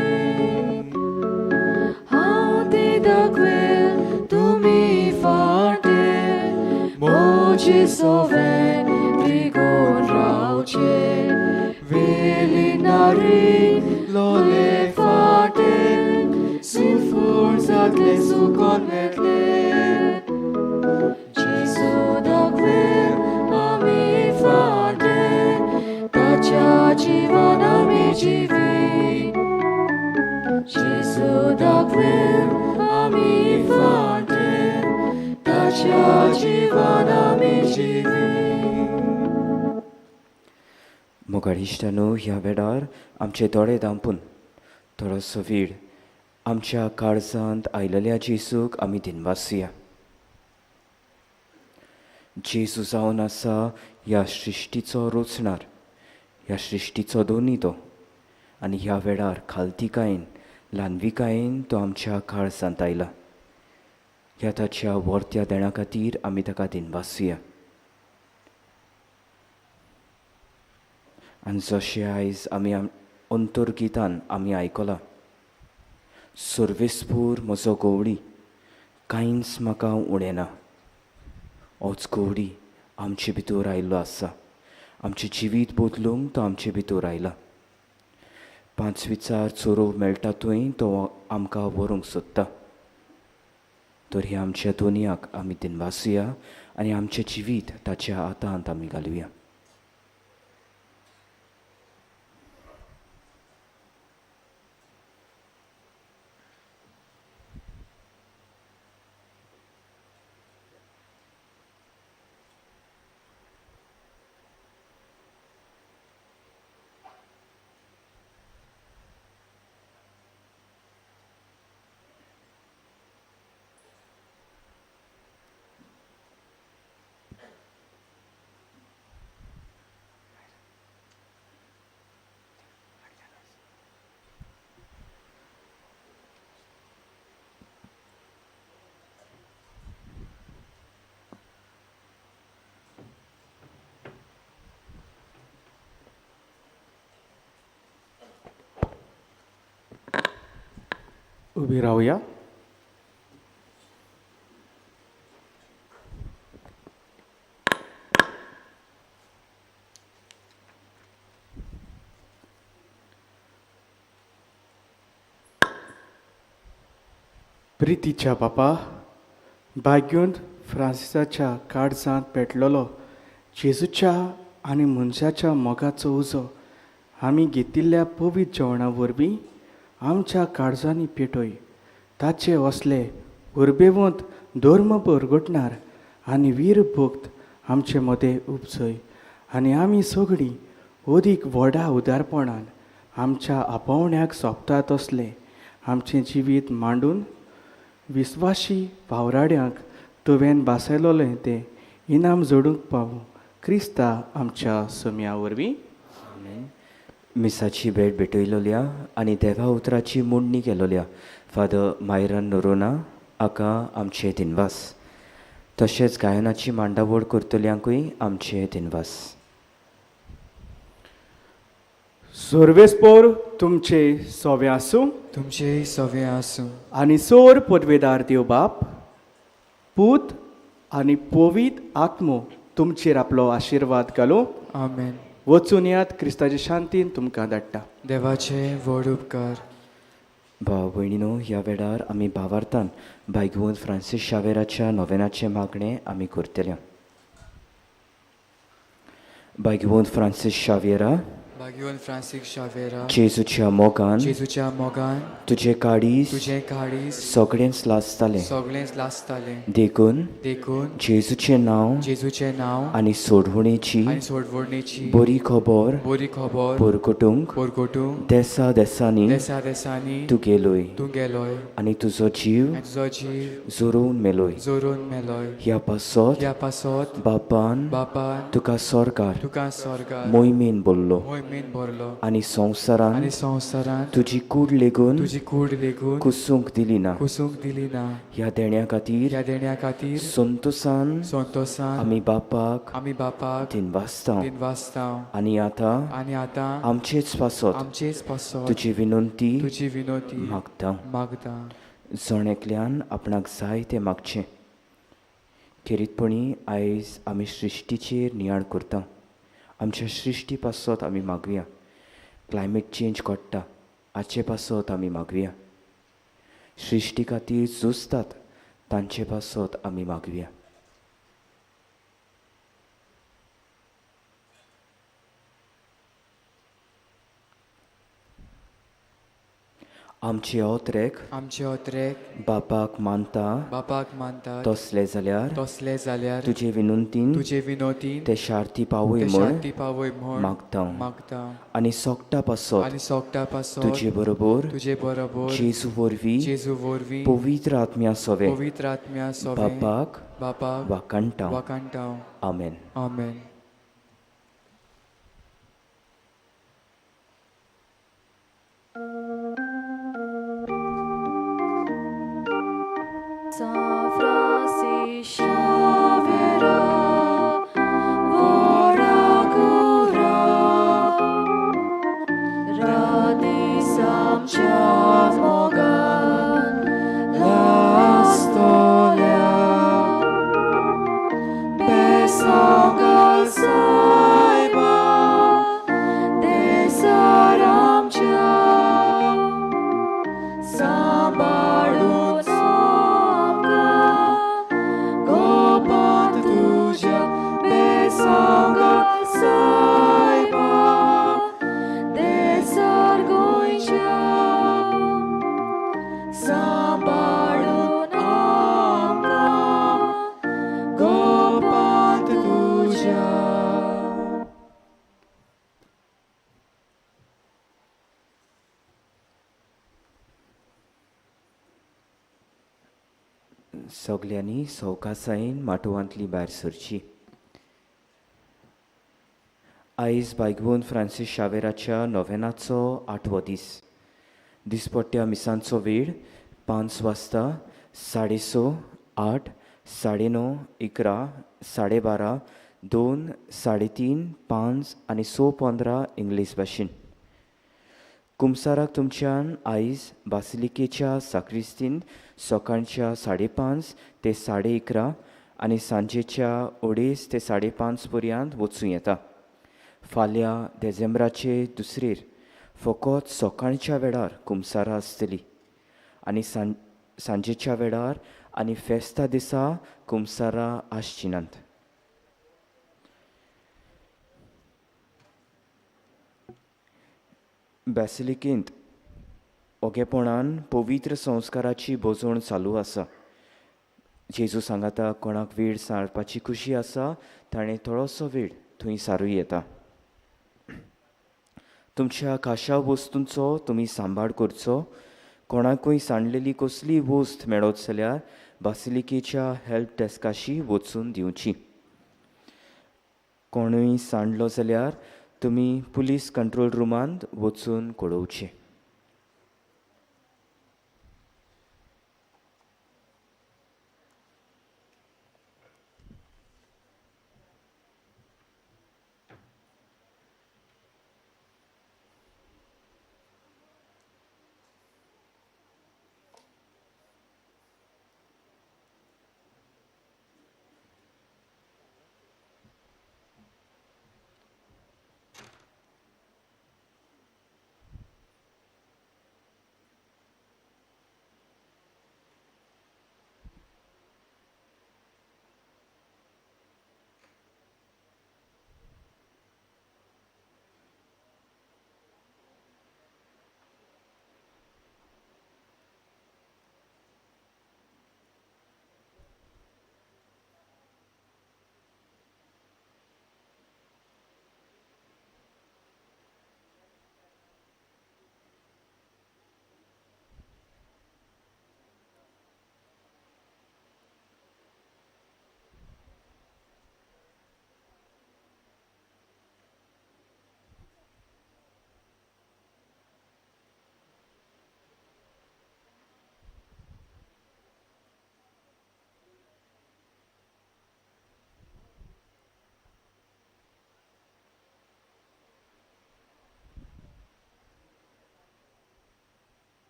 हांव ती दाखवेल तुमी फाटे, म्हजे सवे त्रिगुण रावचे. वेली नारी लोले फाटे, सुफूर जातले सुकोन वेतले. जेजू दाखवेल आमी फाटे, ताच्या जिवन आमी जिवी. जेजू दाखवेल आमी फाटे, ताच्या जिवन आमी जिवी. मोगाळ इश्टांनो, ह्या वेळार आमचे दोळे धांपून थोडोसो वेळ आमच्या काळजांत आयलेल्या जेजूक आमी दिनवासुया. जेजू जावन आसा ह्या सृश्टीचो रोचणार, ह्या सृश्टीचो दोनी तो, आनी ह्या वेळार खालतिकायेन ल्हानविकायेन तो आमच्या काळजांत आयला. ह्या ताच्या वर्त्या देणा खातीर आमी ताका दिनवासुया. आनी जशें आयज आमी अंतर्गितान आमी आयकलां, सर्वेस्पूर म्हजो गवळी, कांयच म्हाका उणें ना. होच गवळी आमचे भितर आयिल्लो आसा, आमचें जिवीत बदलूंक तो आमचे भितर आयला. पांचवीचार चोरोव मेळटा थंय तो आमकां व्हरूंक सोदता. तर ह्या आमच्या दोनयाक आमी दिनवासुया आनी आमचें जिवीत ताच्या हातांत आमी घालुया. उबी रावया. प्रितीच्या बापा, भाग्योंत फ्रांसिसाच्या काळजांत पेटलेलो जेजूच्या आनी मनशाच्या मोगाचो उजो आमी घेतिल्ल्या पवित्र जेवणा वरवीं आमच्या काळजांनी पेटय. ताचे असले उर्बेवंत धर्म परगटणार आनी वीर भक्त आमचे मदें उपजय आनी आमी सगळीं अदीक व्हडा उदारपणान आमच्या आपोवण्याक सोंपता तसलें आमचें जिवीत मांडून विस्वाशी वावराड्यांक तुवें भासयलोलें तें इनाम जोडूंक पावूं, क्रिस्ता आमच्या सोम्या वरवीं. मिसाची भेट भेटयलोल्या आनी देवा उतराची मोडणी केलोल्या फादर मायरन नोरोना हाका आमचे दिनवास. तशेंच गायनाची मांडावळ करतल्यांकूय आमचे दिनवास. सर्वेस्पोर तुमचे सोवे आसूं, तुमचे सोवे आसूं. आनी सोर पदवेदार देव बाप, पूत आनी पवित्र आत्मो तुमचेर आपलो आशिर्वाद घालूं. आमेन. वचून यात, क्रिस्ताचे शांतीन तुमकां धाडटा. देवाचे व्हड उपकार. भाव भयणीनो, ह्या वेळार आमी भावार्थान भायगवंत फ्रांसीस शावेराच्या नोवेनाचें मागणें आमी करतले. भाग्यवंत फ्रांसीस शावेरा, भाग्यवंत फ्रांसीस शावेरा, जेजूच्या मोगान, जेजूच्या मोगान तुजें काळीज, तुजें काळीज सगळेंच लासतालें, सगळेंच लासतालें. देखून देखून जेजूचें नांव, जेजूचें नांव आनी सोडवणेची, आनी सोडवणेची बरी खबर, बरी खबर परगटूंक, परगटूंक देसा देसांनी, देसा देसांनी तूं गेलोय, तूं गेलोय आनी तुजो जीव, आनी तुजो जीव जोरोवन मेलोय, जोरोवन मेलोय. ह्या पासत, ह्या पासत बापान, बापान तुका स्वर्गार, तुका स्वर्गार मोहिमेन बोल्लो मोहिमेन भरलो आनी संवसारान, आनी संवसारान तुजी कूड लेगून, तुजी कूड लेगून कुसूंक दिली ना, कुसूंक दिली ना. ह्या देण्या खातीर, ह्या देण्या खातीर संतोसान, संतोसान आमी बापाक, आमी बापाक दिनवासता दिनवासता. आनी आतां, आनी आतां आमचेच पासत, आमचेच पासत तुजी विनंती, तुजी विनंती मागता मागता. जण एकल्यान आपणाक जाय तें मागचें. खेरीतपणी आयज आमी सृश्टीचेर नियाळ करता. आमच्या सृश्टी पासत आमी मागुया. क्लायमेट चेंज घडटा हाचे पासत आमी मागुया. सृश्टी खातीर झुजतात तांचे पासत आमी मागुया. आमचे ओत्रेक, आमचे ओत्रेक बापाक मानता, बापाक मानता तसले जाल्यार, तसले जाल्यार तुजे विनंतीन, तुजे विनंतीन ते शार्ती पावय म्हूण, शार्ती पावय म्हूण मागता मागता. आनी सोगटा पासत, आनी सोगटा पासत तुजे बरोबर, तुजे बरोबर जेजू वरवीं, जेजू वरवीं पवित्र आत्म्या सोवे, पवित्र आत्म्या सोवे बापाक बापाक वाकाणटा. वाकाणटा. आमेन. आमेन. San Francis Xavier, vora cura, सगल्यांनी सवकासायेन माटवांतली भायर सरची. आयज बायगवून फ्रांसीस शावेराच्या नोवेनाचो आठवो दीस. दिसपट्ट्या मिसांचो वेळ 5 वाजता, 6:30, 8, 9:30, 11, 12:30, 2, 3:30, 5 आनी 6:15 इंग्लीश भाशेन. कुमसाराक तुमच्यान आयज बासिलिकेच्या साक्रिस्तीन सकाळच्या 5:30 ते 11:30 आनी सांजेच्या 2:30 ते 5:30 पर्यंत वचूं येता. फाल्यां देझेंब्राचे दुसरेर फकत सकाळच्या वेळार कुमसारां आसतली आनी सांजेच्या वेळार आनी फेस्ता दिसा कुमसारां आसची नात. बॅसिलिकेंत ओगेपणान पवित्र संस्काराची भोजवण चालू आसा. जेजू सांगाता कोणाक वेळ सारपाची खुशी आसा ताणें थोडोसो वेळ थंय सारूं येता. तुमच्या खाशा वस्तूंचो तुमी सांबाळ करचो. कोणाकूय सांडलेली कसलीय वस्त मेळत जाल्यार बासिलिकेच्या हेल्प डेस्काशी वचून दिवची. कोणूय सांडलो जाल्यार तुमी पुलीस कंट्रोल रुमांत वचून कळोवचें.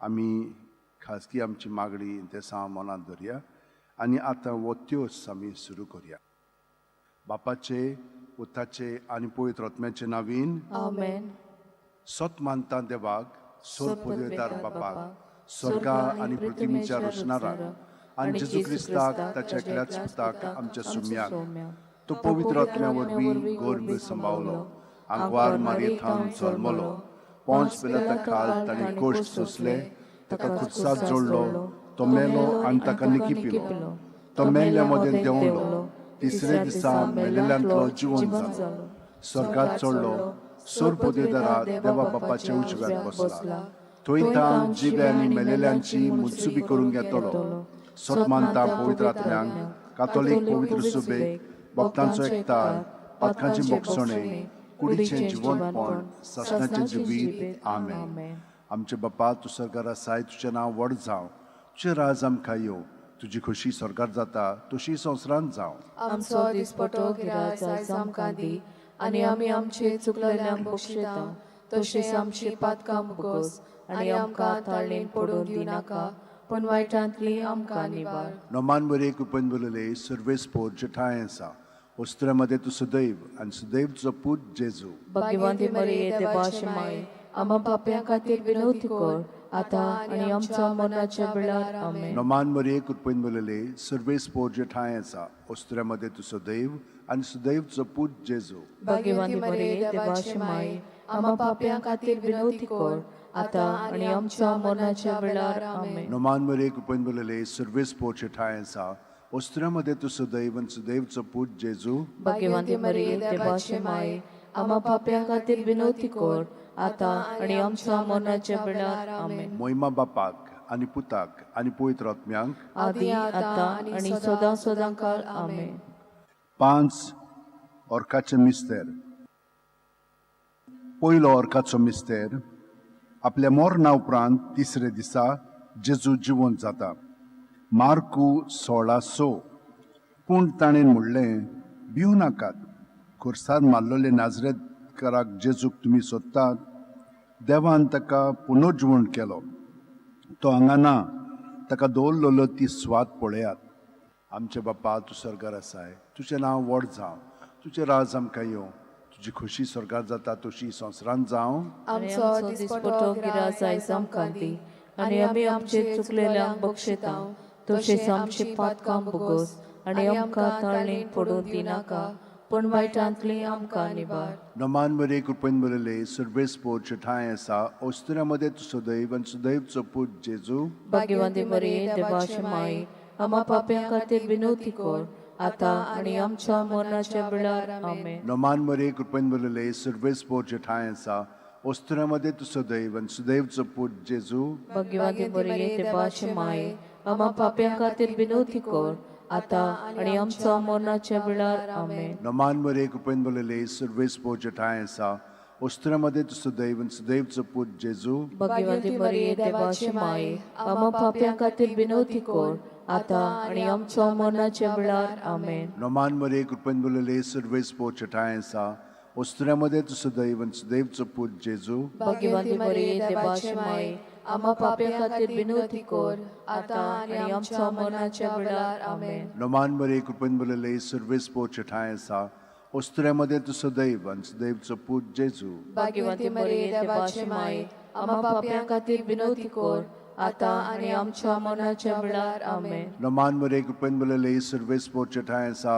आमी खाजगी आमची मागणी इंतेसांव मनांत धरया आनी आतां हो त्योस आमी सुरू करया. बापाचे, पुताचे आनी पवित्र आत्म्याचे नावीन. आमेन. सत मानता देवाक, सोर पदवेदार बापाक, स्वर्गा आनी पृथ्वीच्या रचणाराक, आनी जेजू क्रिस्ताक ताच्या एकल्याच पुताक आमच्या सुम्याक, तो पवित्र आत्म्या वरवीं गर्भ सांबावलो, आंकवार मारयेथावन जल्मलो, पोंच पिलाता खाल ताणें कश्ट सोंसले, ताका खुर्साक जोडलो, तो मेलो आनी ताका निकिपिलो, तो मेल्ल्या मदें देंवलो, तिसरे दिसा मेलेल्यांतलो जिवन जालो, स्वर्गात चडलो, सोर पदवेदारा देवा बापाच्या उजव्यात बसला, थंय ताण जिवे आनी मेलेल्यांची मुत्सुबी करून घेतलो. सत मानता पवित्र आत्म्यांक, कातोलीक पवित्र सुबेक, भक्तांचो एकतार, पातकांची बोगसणे, कुडीचें जिवनपण, सासणाचें जिवीत. आमेन. आमचे बापा, तूं सरकार आसाय, तुजें नांव व्हड जावं, तुजें राज आमकां येवं, तुजी खोशी स्वर्गार जाता तशी संवसारांत जावं. आमचो दिसपटो गिराज आयज आमकां दी आनी आमी आमचे चुकलेल्यांक बक्षिता तशेंच आमची पातकां मुगोस आनी आमकां ताळणेन पडून दिवनाका, पूण वायटांतली आमकां निवार. नोमान बरे कुपन बोलले सर्वेस्पोर जेठाय आसा, वस्त्रा मध्ये तूं सदैव आनी सदैव तुजो पूत जेजू. भाग्यवंती मरिये, देवाची माय, आमा पापयां खातीर विनवती कर, आतां आनी आमच्या मरणाच्या वेळार. आमेन. नोमान मरिये कृपेन बोलले सर्वेस्पोर जेठाय आसा, वस्त्रा मध्ये तूं सदैव आनी सदैव तुजो पूत जेजू. भाग्यवंती मरिये, देवाची माय, आमा पापयां खातीर विनवती कर, आतां आनी आमच्या मरणाच्या वेळार. आमेन. नोमान मरिये कृपेन बोलले सर्वेस्पोर जेठाय आसा, वस्त्रा मध्ये तूं सदैव आनी सदैव तुजो पूत जेजू. भाग्यवंती मरिये, देवाची माय, आमा पापयां खातीर विनवती कर, आतां आनी आमच्या मरणाच्या वेळार. आमेन. मोहिमा बापाक आनी पुताक आनी पवित्र आत्म्यांक, आदी आतां आनी सदां सदां काळ. आमेन. 5 ऑर्काचे मिस्तेर. पयलो ऑर्काचो मिस्तेर, आपल्या मरणा उपरांत तिसरे दिसा जेजू जिवंत जाता. मार्कू 16:6. पूण ताणें म्हणलें, भिवू नाकात, खुर्सार मारलेले नाजरेतकाराक जेजूक तुमी सोदतात. देवान ताका पुनर्जिवण केलो, तो हांगा ना, ताका दवरलेलो ती स्वाद पळयात. आमचे बापा, तूं स्वर्गार आसाय, तुजें नांव व्हड जावं, तुजें राज आमकां येवं, तुजी खोशी स्वर्गार जाता तशी संवसारांत जावं. आमचो दिसपटो गिराज आयज आमकां दी आनी आमी आमचे चुकलेल्यांक बक्षिता तशेंच आमची पातकां भोगोस आनी आमकां ताळणेन पडून दिनाका, पूण वायटांतली आमकां निवार. नमान मरे कृपेन बरले सर्वेस्पोर ठांय आसा, ओस्तुऱ्या मदें तूं सदैव आनी सदैवचो पूत जेजू. भाग्यवंती मरिये, देवाची माई, आमा पाप्यां खातीर विनवती कर, आतां आनी आमच्या मरणाच्या वेळार. आमेन. नमान मरे कृपेन बरले सर्वेस्पोर ठांय आसा, ओस्तुऱ्या मदें तूं सदैव आनी सदैवचो पूत जेजू. भाग्यवंती मरिये, देवाची माई, आमा पाप्यां खातीर विनवती कर, आतां आनी आमच्या मरणाच्या वेळार. आमेन. नमान मरे कृपेन बरले सर्वेस्पोर ठांय आसा, ओस्तुऱ्या मदें तूं सदैव आनी सदैवचो पूत जेजू. भाग्यवंती मरिये, देवाची माई, आमा पाप्यां खातीर विनवती कर, आतां आनी आमच्या मरणाच्या वेळार. आमेन. नमान मरे कृपेन बरले सर्वेस्पोर ठांय आसा, ओस्तुऱ्या मदें तूं सदैव आनी सदैवचो पूत जेजू. भाग्यवंती मरिये, देवाची माई, आमा पाप्यां खातीर विनवती कर, आतां आनी आमच्या मरणाच्या वेळार. आमेन. नमान मरे कृपेन बरले सर्वेस्पोर ठांय आसा, ओस्तुऱ्या मदें तूं सदैव आनी सदैवचो पूत जेजू. भाग्यवंती मरिये, देवाची माई, आमा पाप्यां खातीर विनवती कर, आतां आनी आमच्या मरणाच्या वेळार. आमेन. नमान मरे कृपेन बरले सर्वेस्पोर ठांय आसा,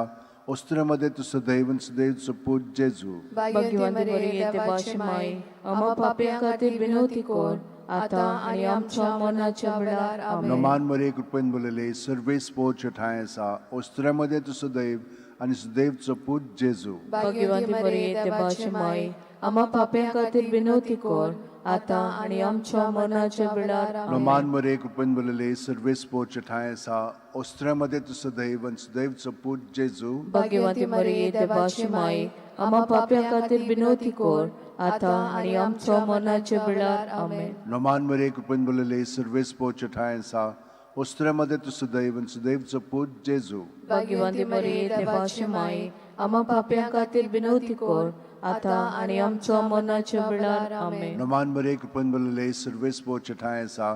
ओस्तुऱ्या मदें तूं सदैव आनी सदैवचो पूत जेजू. भाग्यवंती मरिये, देवाची माई, आमा पाप्यां खातीर विनवती कर, आतां आनी आमच्या मरणाच्या वेळार. आमेन. नमान मरे कृपेन बरले सर्वेस्पोर ठांय आसा, ओस्तुऱ्या मदें तूं सदैव आनी सदैवचो पूत जेजू. भाग्यवंती मरिये, देवाची माई, आमा पाप्यां खातीर विनवती कर, आतां आनी आमच्या मरणाच्या वेळार. आमेन. नमान मरे कृपेन बरले सर्वेस्पोर ठांय आसा, ओस्तुऱ्या मदें तूं सदैव आनी सदैवचो पूत जेजू. भाग्यवंती मरिये, देवाची माई, आमा पाप्यां खातीर विनवती कर, आतां आनी आमच्या मरणाच्या वेळार. आमेन. नमान मरे कृपेन बरले सर्वेस्पोर ठांय आसा, ओस्तुऱ्या मदें तूं सदैव आनी सदैवचो पूत जेजू. भाग्यवंती मरिये, देवाची माई, आमा पाप्यां खातीर विनवती कर, आतां आनी आमच्या मरणाच्या वेळार. आमेन. नमान मरे कृपेन बरले सर्वेस्पोर ठांय आसा,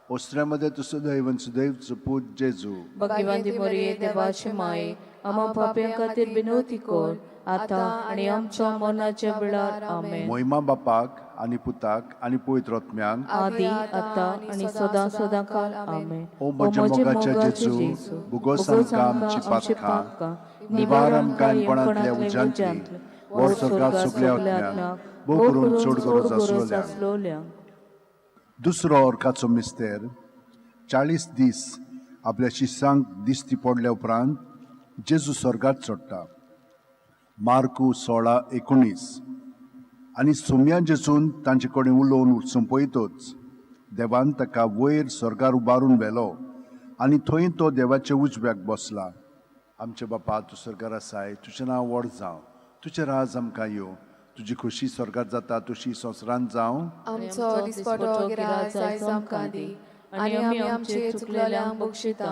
ओस्त्र्यामध्ये तूं सुदैव आनी सुदैवचो पूत जेजू. भाग्यवंती मरिये, देवाचे माये, आमा पापयां खातीर विनवती कर, आतां आनी आमच्या मरणाच्या वेळार. आमेन. मोहिमा बापाक आनी पुताक आनी पवित्र आत्म्याक. आदी, आतां आनी सदां सदां काल. आमेन. ओ म्हज्या मोगाच्या जेजू, भुगोस आमकां आमची पातकां, निवार आमकां कोणांतल्या उज्यांतली, व्हर स्वर्गात सगल्या आत्म्यांक, भोव करून चड गरज आसलोल्यांक. दुसरो अर्काचो मिस्तेर. 40 दीस आपल्या शिसांक दिश्टी पडल्या उपरांत जेजू स्वर्गात चडटा. मार्कू 16:19. आनी सोम्या जेजून तांचे कडेन उलोवन सोंपयतच देवान ताका वयर स्वर्गार उबारून व्हेलो आनी थंय तो देवाच्या उजव्याक बसला. आमचे बापा, तूं स्वर्गार आसाय, तुजें नांव व्हड जावं, तुजें राज आमकां येवं, तुजी खोशी स्वर्गार जाता तशी संवसारांत जावं. आमचो दिसपटो गिराज आयज आमकां दी आनी आमी आमचे चुकलेल्यांक बक्षिता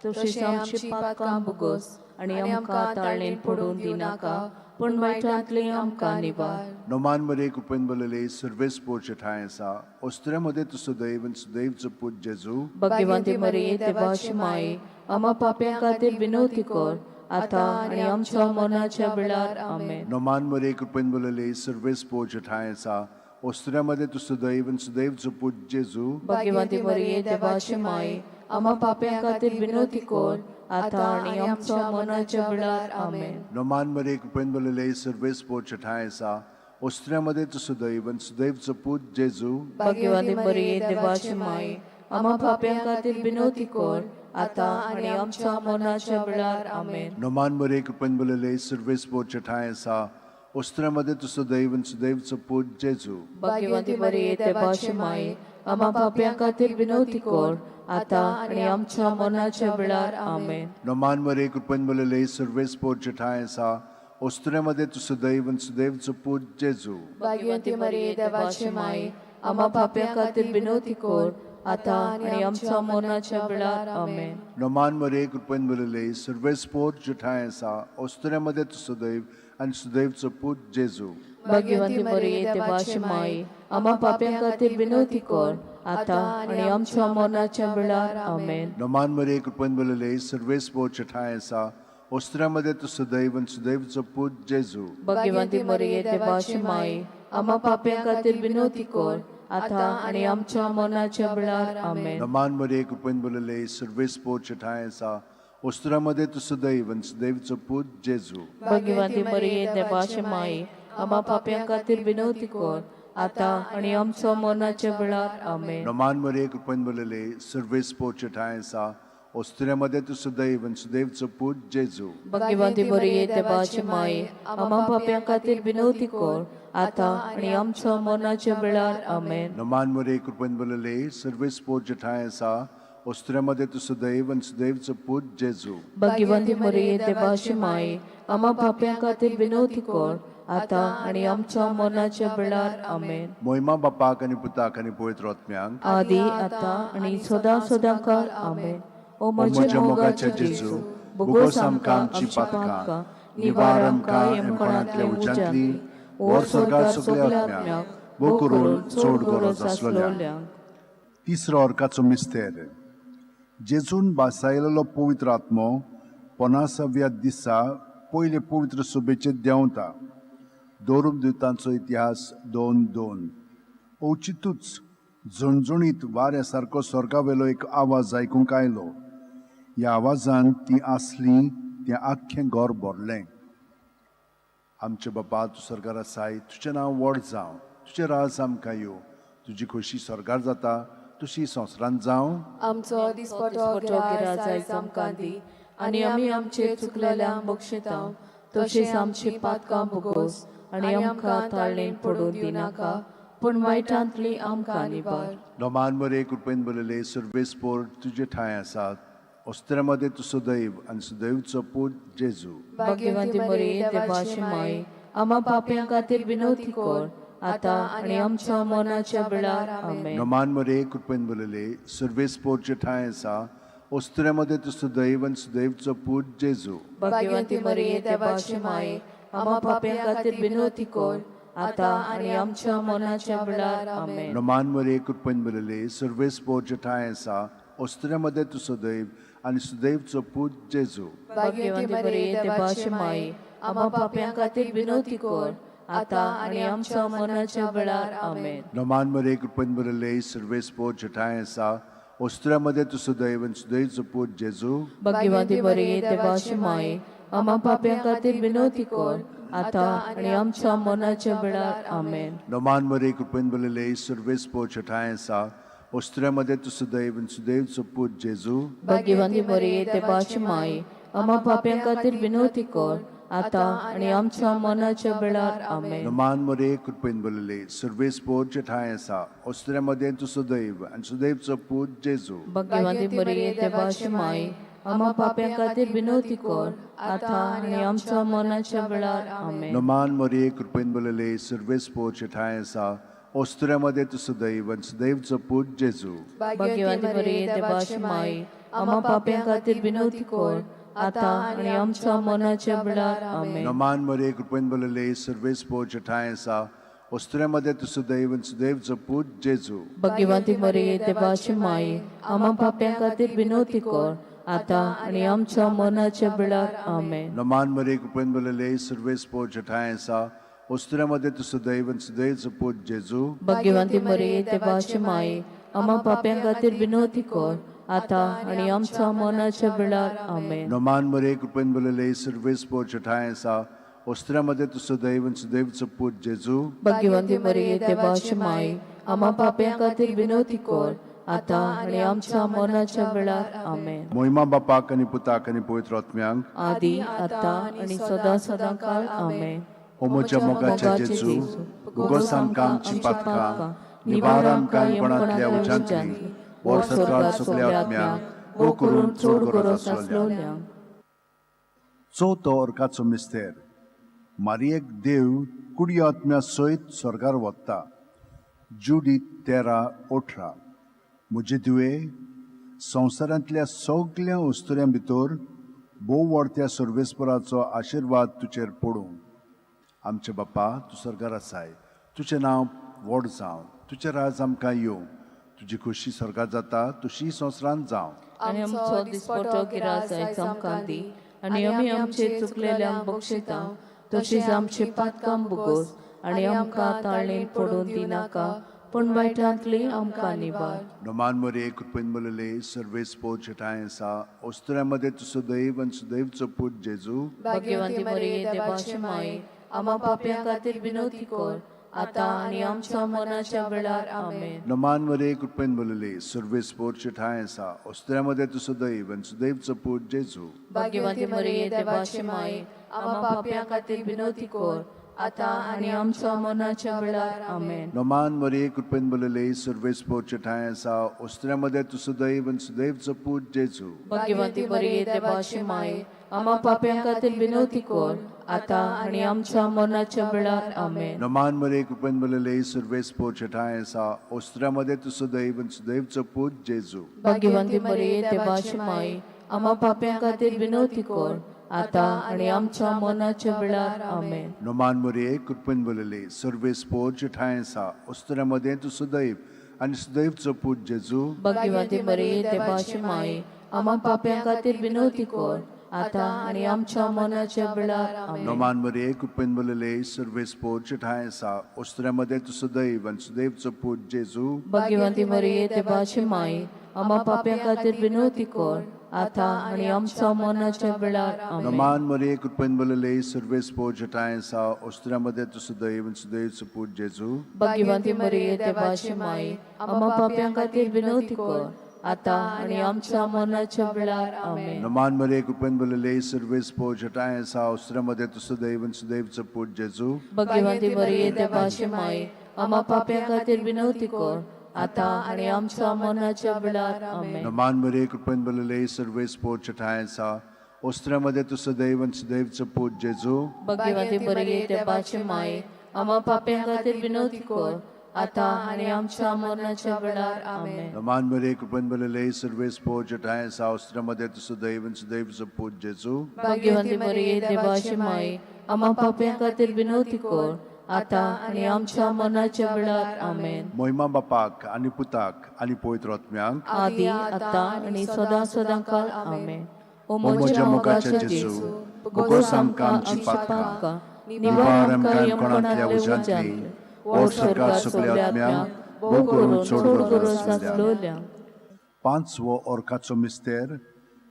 तशीच आमची पातकां भोगोस आनी आमकां ताळणेन पडून दिनाका, पूण वायटांतली आमकां निवार. नोमान मरे कृपेन बोलले, सर्वेस पोरचे ठांय आसा, ओस्त्र्या मदें तूं सुदैव आनी सुदैवचो पूत जेजू. भाग्यवंती मरिये, देवाची माये, आमा पाप्यां खातीर विनवती कर, आतां आनी आमच्या मरणाच्या वेळार. आमेन. नोमान मरे कृपेन बोलले, सर्वेस पोरचे ठांय आसा, ओस्त्र्या मदें तूं सुदैव आनी सुदैवचो पूत जेजू. भाग्यवंती मरिये, देवाची माये, आमा पाप्यां खातीर विनवती कर, आतां आनी आमच्या मरणाच्या वेळार. आमेन. नोमान मरे कृपेन बोलले, सर्वेस पोरचे ठांय आसा, ओस्त्र्या मदें तूं सुदैव आनी सुदैवचो पूत जेजू. भाग्यवंती मरिये, देवाची माये, आमा पाप्यां खातीर विनवती कर, आतां आनी आमच्या मरणाच्या वेळार. आमेन. नोमान मरे कृपेन बोलले, सर्वेस पोरचे ठांय आसा, ओस्त्र्या मदें तूं सुदैव आनी सुदैवचो पूत जेजू. भाग्यवंती मरिये, देवाची माये, आमा पाप्यां खातीर विनवती कर, आतां आनी आमच्या मरणाच्या वेळार. आमेन. नोमान मरे कृपेन बोलले, सर्वेस पोरचे ठांय आसा, ओस्त्र्या मदें तूं सुदैव आनी सुदैवचो पूत जेजू. भाग्यवंती मरिये, देवाची माये, आमा पाप्यां खातीर विनवती कर, आतां आनी आमच्या मरणाच्या वेळार. आमेन. नोमान मरे कृपेन बोलले, सर्वेस पोरचे ठांय आसा, ओस्त्र्या मदें तूं सुदैव आनी सुदैवचो पूत जेजू. भाग्यवंती मरिये, देवाची माये, आमा पाप्यां खातीर विनवती कर, आतां आनी आमच्या मरणाच्या वेळार. आमेन. नोमान मरे कृपेन बोलले, सर्वेस पोरचे ठांय आसा, ओस्त्र्या मदें तूं सुदैव आनी सुदैवचो पूत जेजू. भाग्यवंती मरिये, देवाची माये, आमा पाप्यां खातीर विनवती कर, आतां आनी आमच्या मरणाच्या वेळार. आमेन. नोमान मरे कृपेन बोलले, सर्वेस पोरचे ठांय आसा, ओस्त्र्या मदें तूं सुदैव आनी सुदैवचो पूत जेजू. भाग्यवंती मरिये, देवाची माये, आमा पाप्यां खातीर विनवती कर, आतां आनी आमच्या मरणाच्या वेळार. आमेन. नोमान मरे कृपेन बोलले, सर्वेस पोरचे ठांय आसा, ओस्त्र्या मदें तूं सुदैव आनी सुदैवचो पूत जेजू. भाग्यवंती मरिये, देवाची माये, आमा पाप्यां खातीर विनवती कर, आतां आनी आमच्या मरणाच्या वेळार. आमेन. नोमान मरे कृपेन बोलले, सर्वेस पोरचे ठांय आसा, ओस्त्र्या मदें तूं सुदैव आनी सुदैवचो पूत जेजू. भाग्यवंती मरिये, देवाची माये, आमा पाप्यां खातीर विनवती कर, आतां आनी आमच्या मरणाच्या वेळार. आमेन. मोहिमा बापाक आनी पुताक आनी पवित्र आत्म्यांक. आदी, आतां आनी सदां सदां काल. आमेन. ओ म्हज्या मोगाच्या जेजू, भोगोस आमकां आमची पातकां, निवार आमकां यमकोणांतल्या उज्यांतली, व्हर स्वर्गात सगल्या आत्म्यांक, भोव करून चड गरज आसलोल्यांक. तिसरो अर्काचो मिस्तेर. जेजून बासायलेलो पवित्र आत्मो 50व्या दिसा पयले पवित्र सभेचेर देंवता. दोरूप दुतांचो इतिहास 2:2. अवचितूच झणझणीत वाऱ्या सारको स्वर्गावेलो एक आवाज आयकूंक आयलो. ह्या आवाजान ती आसली तें आख्खें घर भरलें. आमचे बापा, तूं स्वर्गार आसाय, तुजें नांव व्हड जावं, तुजें राज आमकां येवं, तुजी खोशी स्वर्गार जाता तशी संवसारांत जावं. आमचो दिसपटो गिराज आयज आमकां दी आनी आमी आमचे चुकलेल्यांक बक्षिता तशीच आमची पातकां भोगोस आनी आमकां ताळणेन पडून दिनाका, पूण वायटांतली आमकां निवार. नोमान मरे कृपेन बोलले, सर्वेस पोर तुजे ठांय आसात, ओस्त्र्या मदें तूं सुदैव आनी सुदैवचो पूत जेजू. भाग्यवंती मरिये, देवाची माये, आमा पाप्यां खातीर विनवती कर, आतां आनी आमच्या मरणाच्या वेळार. आमेन. नोमान मरे कृपेन बोलले, सर्वेस पोरचे ठांय आसा, ओस्त्र्या मदें तूं सुदैव आनी सुदैवचो पूत जेजू. भाग्यवंती मरिये, देवाची माये, आमा पाप्यां खातीर विनवती कर, आतां आनी आमच्या मनाच्या वेळार. आमेन. नमान मरे कृपेन भरले, सर्वेस्पोर जेठांय आसा, ओस्तुऱ्या मदें तूं सदैव आनी सुदैवचो पूत जेजू. भाग्यवंती मरिये, देवाची माई, आम्हा पाप्यां खातीर विनवती कर, आतां आनी आमच्या मनाच्या वेळार. आमेन. नमान मरे कृपेन भरले, सर्वेस्पोर जेठांय आसा, ओस्तुऱ्या मदें तूं सदैव आनी सुदैवचो पूत जेजू. भाग्यवंती मरिये, देवाची माई, आम्हा पाप्यां खातीर विनवती कर, आतां आनी आमच्या मनाच्या वेळार. आमेन. नमान मरे कृपेन भरले, सर्वेस्पोर जेठांय आसा, ओस्तुऱ्या मदें तूं सदैव आनी सुदैवचो पूत जेजू. भाग्यवंती मरिये, देवाची माई, आम्हा पाप्यां खातीर विनवती कर, आतां आनी आमच्या मनाच्या वेळार. आमेन. नमान मरे कृपेन भरले, सर्वेस्पोर जेठांय आसा, ओस्तुऱ्या मदें तूं सदैव आनी सुदैवचो पूत जेजू. भाग्यवंती मरिये, देवाची माई, आम्हा पाप्यां खातीर विनवती कर, आतां आनी आमच्या मनाच्या वेळार. आमेन. नमान मरिये कृपेन भरलेले, सर्वेस्पोर जेठांय आसा, ओस्तुऱ्या मदें तूं सदैव आनी सुदैवचो पूत जेजू. भाग्यवंती मरिये, देवाची माई, आम्हा पाप्यां खातीर विनवती कर, आतां आनी आमच्या मनाच्या वेळार. आमेन. नमान मरिये कृपेन भरलेले, सर्वेस्पोर जेठांय आसा, ओस्तुऱ्या मदें तूं सदैव आनी सुदैवचो पूत जेजू. भाग्यवंती मरिये, देवाची माई, आम्हा पाप्यां खातीर विनवती कर, आतां आनी आमच्या मनाच्या वेळार. आमेन. नमान मरिये कृपेन भरलेले, सर्वेस्पोर जेठांय आसा, ओस्तुऱ्या मदें तूं सदैव आनी सुदैवचो पूत जेजू. भाग्यवंती मरिये, देवाची माई, आम्हा पाप्यां खातीर विनवती कर, आतां आनी आमच्या मनाच्या वेळार. आमेन. नमान मरिये कृपेन भरलेले, सर्वेस्पोर जेठांय आसा, ओस्तुऱ्या मदें तूं सदैव आनी सुदैवचो पूत जेजू. भाग्यवंती मरिये, देवाची माई, आम्हा पाप्यां खातीर विनवती कर, आतां आनी आमच्या मनाच्या वेळार. आमेन. मोहिमा बापाक आनी पुताक आनी पवित्र आत्म्यांक, आदी आतां आनी सदां सदां काळ. आमेन. ओ म्हज्या मोगाच्या जेजू, भुगोस आमकां आमची पातकां, निवार आमकां कोणांतल्या उज्यांतली, वर सरकार सगल्या आत्म्यांक, गो करून चड गरज आसलोल्यांक. चवथो अर्काचो मिस्तेर. मारियेक देव कुडी आत्म्या सयत स्वर्गार वता. जुडी 13:18. म्हजे दिवे, संवसारांतल्या सगल्या वस्तुऱ्यां भितर भोव व्हडत्या सर्वेस्पराचो आशिर्वाद तुजेर पडूं. आमचे बापा, तूं स्वर्गार आसाय, तुजें नांव व्हड जावं, तुजें राज आमकां येवं, तुजी खोशी स्वर्गार जाता तशी संवसारांत जावं. आनी आमचो दिसपटो गिरास आयज आमकां दी, आनी आमी आमचे चुकलेल्यांक बक्षिता तशीच आमची पातकां भुगोस, आनी आमकां ताळणेन पडून दिनाका, पूण वायटांतली आमकां निवार. नमान मरिये कृपेन भरलेले, सर्वेस्पोर जेठांय आसा, ओस्तुऱ्या मदें तूं सदैव आनी सुदैवचो पूत जेजू. भाग्यवंती मरिये, देवाची माई, आम्हा पाप्यां खातीर विनवती कर, आतां आनी आमच्या मनाच्या वेळार. आमेन. नमान मरिये कृपेन भरलेले, सर्वेस्पोर जेठांय आसा, ओस्तुऱ्या मदें तूं सदैव आनी सुदैवचो पूत जेजू. भाग्यवंती मरिये, देवाची माई, आम्हा पाप्यां खातीर विनवती कर, आतां आनी आमच्या मनाच्या वेळार. आमेन. नमान मरिये कृपेन भरलेले, सर्वेस्पोर जेठांय आसा, ओस्तुऱ्या मदें तूं सदैव आनी सुदैवचो पूत जेजू. भाग्यवंती मरिये, देवाची माई, आम्हा पाप्यां खातीर विनवती कर, आतां आनी आमच्या मनाच्या वेळार. आमेन. नमान मरिये कृपेन भरलेले, सर्वेस्पोर जेठांय आसा, ओस्तुऱ्या मदें तूं सदैव आनी सुदैवचो पूत जेजू. भाग्यवंती मरिये, देवाची माई, आम्हा पाप्यां खातीर विनवती कर, आतां आनी आमच्या मनाच्या वेळार. आमेन. नमान मरिये कृपेन भरलेले, सर्वेस्पोर जेठांय आसा, ओस्तुऱ्या मदें तूं सदैव आनी सुदैवचो पूत जेजू. भाग्यवंती मरिये, देवाची माई, आम्हा पाप्यां खातीर विनवती कर, आतां आनी आमच्या मनाच्या वेळार. आमेन. नमान मरिये कृपेन भरलेले, सर्वेस्पोर जेठांय आसा, ओस्तुऱ्या मदें तूं सदैव आनी सुदैवचो पूत जेजू. भाग्यवंती मरिये, देवाची माई, आम्हा पाप्यां खातीर विनवती कर, आतां आनी आमच्या मनाच्या वेळार. आमेन. नमान मरिये कृपेन भरलेले, सर्वेस्पोर जेठांय आसा, ओस्तुऱ्या मदें तूं सदैव आनी सुदैवचो पूत जेजू. भाग्यवंती मरिये, देवाची माई, आम्हा पाप्यां खातीर विनवती कर, आतां आनी आमच्या मनाच्या वेळार. आमेन. नमान मरिये कृपेन भरलेले, सर्वेस्पोर जेठांय आसा, ओस्तुऱ्या मदें तूं सदैव आनी सुदैवचो पूत जेजू. भाग्यवंती मरिये, देवाची माई, आम्हा पाप्यां खातीर विनवती कर, आतां आनी आमच्या मनाच्या वेळार. आमेन. नमान मरिये कृपेन भरलेले, सर्वेस्पोर जेठांय आसा, ओस्तुऱ्या मदें तूं सदैव आनी सुदैवचो पूत जेजू. भाग्यवंती मरिये, देवाची माई, आम्हा पाप्यां खातीर विनवती कर, आतां आनी आमच्या मरणाच्या वेळार. आमेन. नमान मरिये कृपेन भरलेले, सर्वेस्पोर जेठांय आसा, ओस्तुऱ्या मदें तूं सदैव आनी सुदैवचो पूत जेजू. भाग्यवंती मरिये, देवाची माई, आम्हा पाप्यां खातीर विनवती कर, आतां आनी आमच्या मनाच्या वेळार. आमेन. मोहिमा बापाक आनी पुताक आनी पवित्र आत्म्याक, आदी आतां आनी सदां सदां काल. आमेन. ओ ओ म्हज्या मोगाच्या जेजू, बोगोस आमकां आमची पातकां, निवार आमकां यमकोणांतल्या उज्यांतली, ओर सरकार सगल्या आत्म्यांक, भोव करून चड गरज आसलोल्या. पांचवो ओरखाचो मिस्तेर.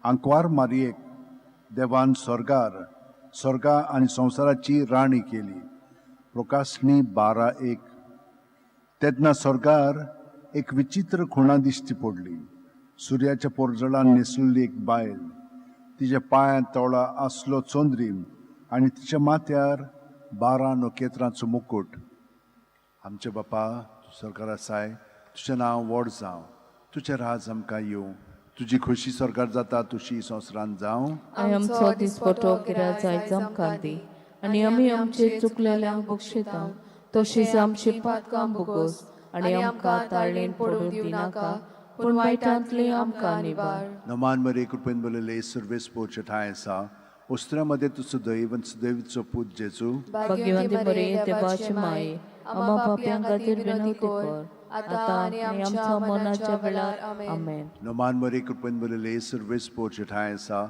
आंकवार मारयेक देवान स्वर्गार स्वर्गा आनी संवसाराची राणी केली. प्रकाशणी 12:1. तेन्ना स्वर्गार एक विचित्र खुणा दिश्टी पडली. सुर्याच्या पोरजळान न्हेसलेली एक बायल, तिच्या पांयांत तोळा आसलो चंद्रीम आनी तिच्या माथ्यार 12 नखेत्रांचो मुकूट. आमचे बापा, तूं सरकार आसाय, तुजें नांव व्हड जावं, तुजें राज आमकां येवं, तुजी खोशी सरकार जाता तुशी संवसारांत जावं. आनी आमचो दिसपटो कित्याक जायत आमकां दी, आनी आमी आमचे चुकलेल्यांक बक्षिता तशीच आमची पातकां भोगोस, आनी आमकां ताळणेन पडूं दिनाका, पूण वायटांतली आमकां निवार. नमान मरे, कृपेन बरलेले, सर्वेस पोरचे ठांय आसा. ओस्त्रा मध्ये तूं सुदैव आनी सुदैवीचो पूत जेजू. भाग्यवंती मरिये, देवाची माये, आम्हा पापयां खातीर विनवती कर, आतां आनी आमच्या मनाच्या वेळार. आमेन. नमान मरे, कृपेन बरलेले, सर्वेस पोरचे ठांय आसा.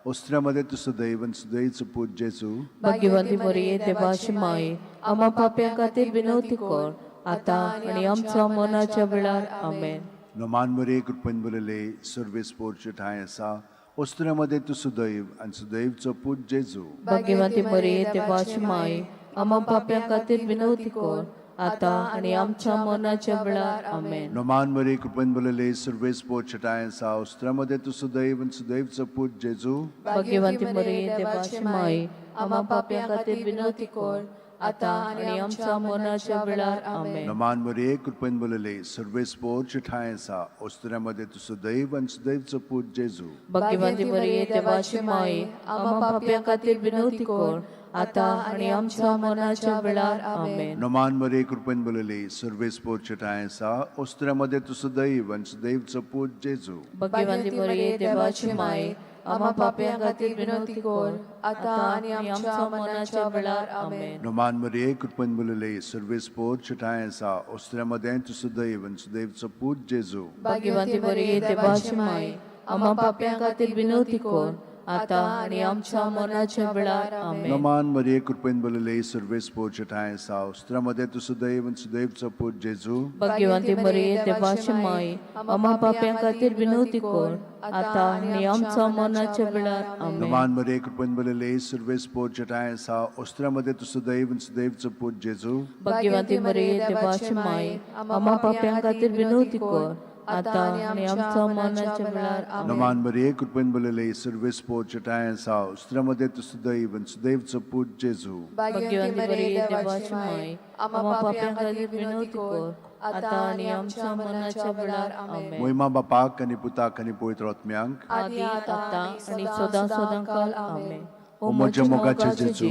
ओस्त्रा मध्ये तूं सुदैव आनी सुदैवीचो पूत जेजू. भाग्यवंती मरिये, देवाची माये, आम्हा पापयां खातीर विनवती कर, आतां आनी आमच्या मनाच्या वेळार. आमेन. नमान मरे, कृपेन बरलेले, सर्वेस पोरचे ठांय आसा. ओस्त्रा मध्ये तूं सुदैव आनी सुदैवचो पूत जेजू. भाग्यवंती मरिये, देवाची माये, आम्हा पापयां खातीर विनवती कर, आतां आनी आमच्या मनाच्या वेळार. आमेन. नमान मरे, कृपेन बरलेले, सर्वेस पोरचे ठांय आसा. ओस्त्रा मध्ये तूं सुदैव आनी सुदैवचो पूत जेजू. भाग्यवंती मरिये, देवाची माये, आम्हा पापयां खातीर विनवती कर, आतां आनी आमच्या मनाच्या वेळार. आमेन. नमान मरिये, कृपेन भरलेले, सर्वेस पोरचे ठांय आसा. ओस्त्रा मध्ये तूं सुदैव आनी सुदैवचो पूत जेजू. भाग्यवंती मरिये, देवाची माये, आम्हा पापयां खातीर विनवती कर, आतां आनी आमच्या मनाच्या वेळार. आमेन. नमान मरिये, कृपेन भरलेले, सर्वेस पोरचे ठांय आसा. ओस्त्रा मध्ये तूं सुदैव आनी सुदैवचो पूत जेजू. भाग्यवंती मरिये, देवाची माये, आम्हा पापयां खातीर विनवती कर, आतां आनी आमच्या मनाच्या वेळार. आमेन. नमान मरिये, कृपेन भरलेले, सर्वेस पोरचे ठांय आसा. ओस्त्रा मध्ये तूं सुदैव आनी सुदैवचो पूत जेजू. भाग्यवंती मरिये, देवाची माये, आम्हा पापयां खातीर विनवती कर, आतां आनी आमच्या मनाच्या वेळार. आमेन. नमान मरिये, कृपेन भरलेले, सर्वेस पोरचे ठांय आसा. ओस्त्रा मध्ये तूं सुदैव आनी सुदैवचो पूत जेजू. भाग्यवंती मरिये, देवाची माये, आम्हा पापयां खातीर विनवती कर, आतां आनी आमच्या मनाच्या वेळार. आमेन. नमान मरिये, कृपेन भरलेले, सर्वेस पोरचे ठांय आसा. ओस्त्रा मध्ये तूं सुदैव आनी सुदैवचो पूत जेजू. भाग्यवंती मरिये, देवाची माये, आम्हा पापयां खातीर विनवती कर, आतां आनी आमच्या मनाच्या वेळार. आमेन. नमान मरिये, कृपेन भरलेले, सर्वेस पोरचे ठांय आसा. ओस्त्रा मध्ये तूं सुदैव आनी सुदैवचो पूत जेजू. भाग्यवंती मरिये, देवाची माये, आम्हा पापयां खातीर विनवती कर, आतां आनी आमच्या मनाच्या वेळार. आमेन. मोहिमा बापाक आनी पुताक आनी पवित्र आत्म्यांक, आदी आतां आनी सदां सदां काल. आमेन. ओ म्हज्या मोगाचे जेजू,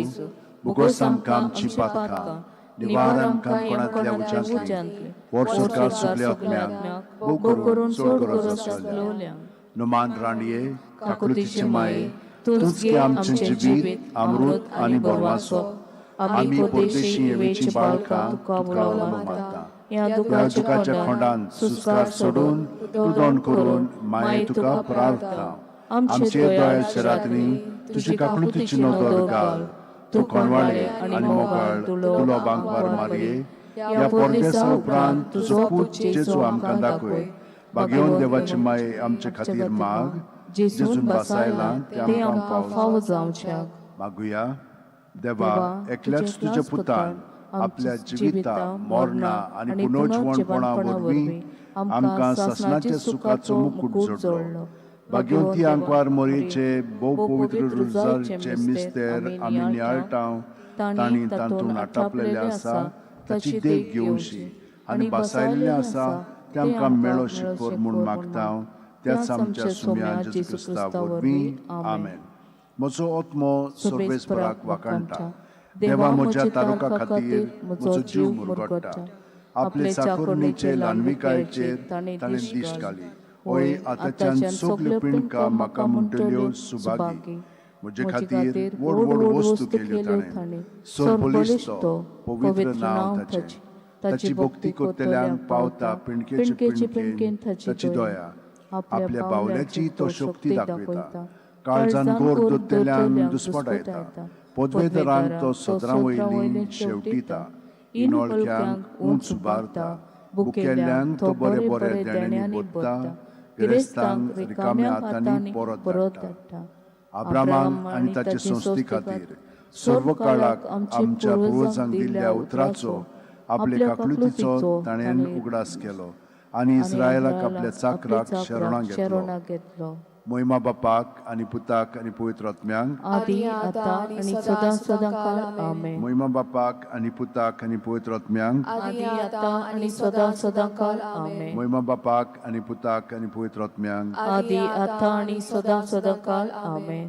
बोगोस आमकां आमची पातकां, निवार आमकां कोणांतल्या उज्यांतली, व्हड सरकार सगल्या आत्म्यांक, भोव करून चड गरज आसलेल्या. नमान राणये, काकुळतीचे माये, तूंच गे आमचें जिवीत, अमृत आनी बरवासो. आमी परदेशी येवेची बाळकां तुका उलो मारता. ह्या ह्या दुखाच्या खोंडान सुस्कार सोडून तुदोण करून माये तुका प्रार्थना. आमचे दयाच्या रातनी तुजी काकुळतीची नदर घाल. तूं कोणवाळे आनी मोगाळ तुलो बांकवार मारये, ह्या परदेसा उपरांत तुजो पूत जेजू आमकां दाखय. भाग्यवन देवाची माये आमचे खातीर माग, जेजून बासायला ते आमकां फावो जावच्याक. मागुया. देवा, एकल्याच तुज्या पुतान आपल्या जिविता, मरणा आनी पुनर्जिवणपणा वरवीं आमकां सासणाच्या सुखाचो मुकूट जोडलो. भाग्यवंती आंकवार मोरयेचे भोव पवित्र रुजारचे मिस्तेर आमी नियाळटा, तांणी तातूंत आटापलेलें आसा ताची देख घेवची आनी बसायल्लें आसा तें आमकां मेळो शिकोर म्हूण मागता, त्याच आमच्या सुम्या जेजू क्रिस्ता वरवीं. आमेन. म्हजो आत्मो सर्वेस्पराक वाखाणटा. देवा म्हज्या तारुका खातीर म्हजो जीव मुरगट्टा. आपले चाकोरणीचे ल्हानविकायेचेर ताणें दिश्ट घाली. हय, आतांच्यान सगल्यो पिंडका म्हाका म्हणटल्यो सुभागी. म्हजे खातीर व्हड व्हड वस्तू केल्यो ताणें. सरबळिश्ट तो, पवित्र नांव ताचें. ताची भक्ती करतल्यांक पावता पिंडकेचे पिंडकेन ताची दया. आपल्या बावल्याची तो शक्ती दाखयता. काळजान गोर दोत्तेल्यांक दुस्पटायता. पदवेदारांक तो सदरां वयली शेवटिता. इनोळक्यांक उंच उबारता. बुकेल्ल्यांक तो बरे बरे देण्यांनी भरता. गिरेस्तांक रिकाम्या हातांनी परत धाडटा. अब्रामाक आनी ताचे संस्थे खातीर सर्व काळाक आमच्या पुर्वजांक दिल्ल्या उतराचो आपले काकलुतीचो ताणें उगडास केलो आनी इस्रायलाक आपल्या चाकराक शरणां घेतलो. मोहिमा बापाक आनी पुताक आनी पवित्र आत्म्यांक आदी आतां आनी सदां सदां काल. आमेन. मोहिमा बापाक आनी पुताक आनी पवित्र आत्म्यांक आदी आतां आनी सदां सदां काल. आमेन. मोहिमा बापाक आनी पुताक आनी पवित्र आत्म्यांक आदी आतां आनी सदां सदां काल. आमेन.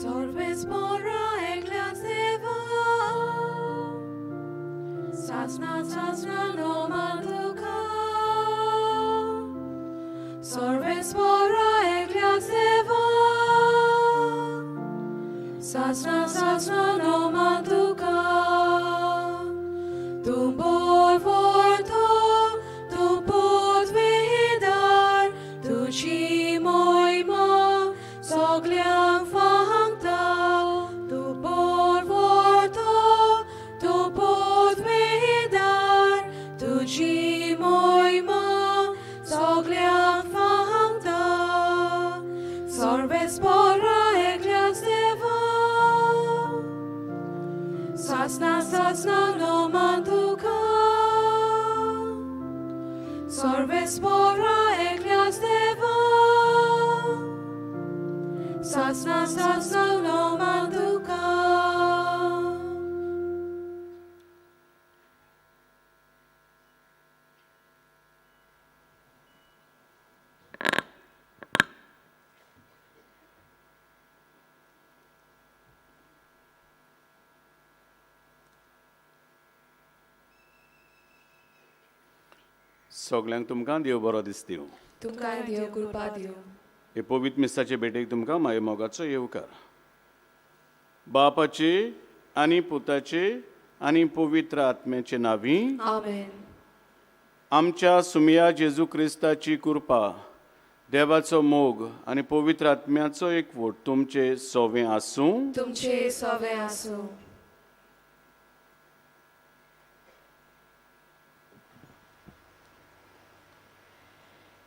सर्वेस्पोरा एकल्याच देवा, सासना सासना नोमान तुका. सर्वेस्पोरा एकल्याच देवा, सासना सासना नोमान तुका. तूं बोरवोर्तो, तूं पोतवेदार, तुजी मोयमा सगल्यांक फांगता. तूं बोरवोर्तो, तूं पोतवेदार, तुजी मोयमा सगल्यांक फांगता. सर्वेस्पोरा एकल्याच देवा, सासना सासना नोमान तुका. सर्वेस्पोरा एकल्याच देवा, सासना सासना नोमान तुका. सगल्यांक तुमकां देव बरो दीस दिवं. तुमकां देव कृपा दिवं. हे पवित्र मिसाचे भेटेक तुमकां माय मोगाचो येवकार. बापाचे आनी पुताचे आनी पवित्र आत्म्याचे नांवी आमेन. आमच्या सुमिया जेजू क्रिस्ताची कृपा, देवाचो मोग आनी पवित्र आत्म्याचो एकवट तुमचे सोवें आसूं. तुमचे सोवें आसूं.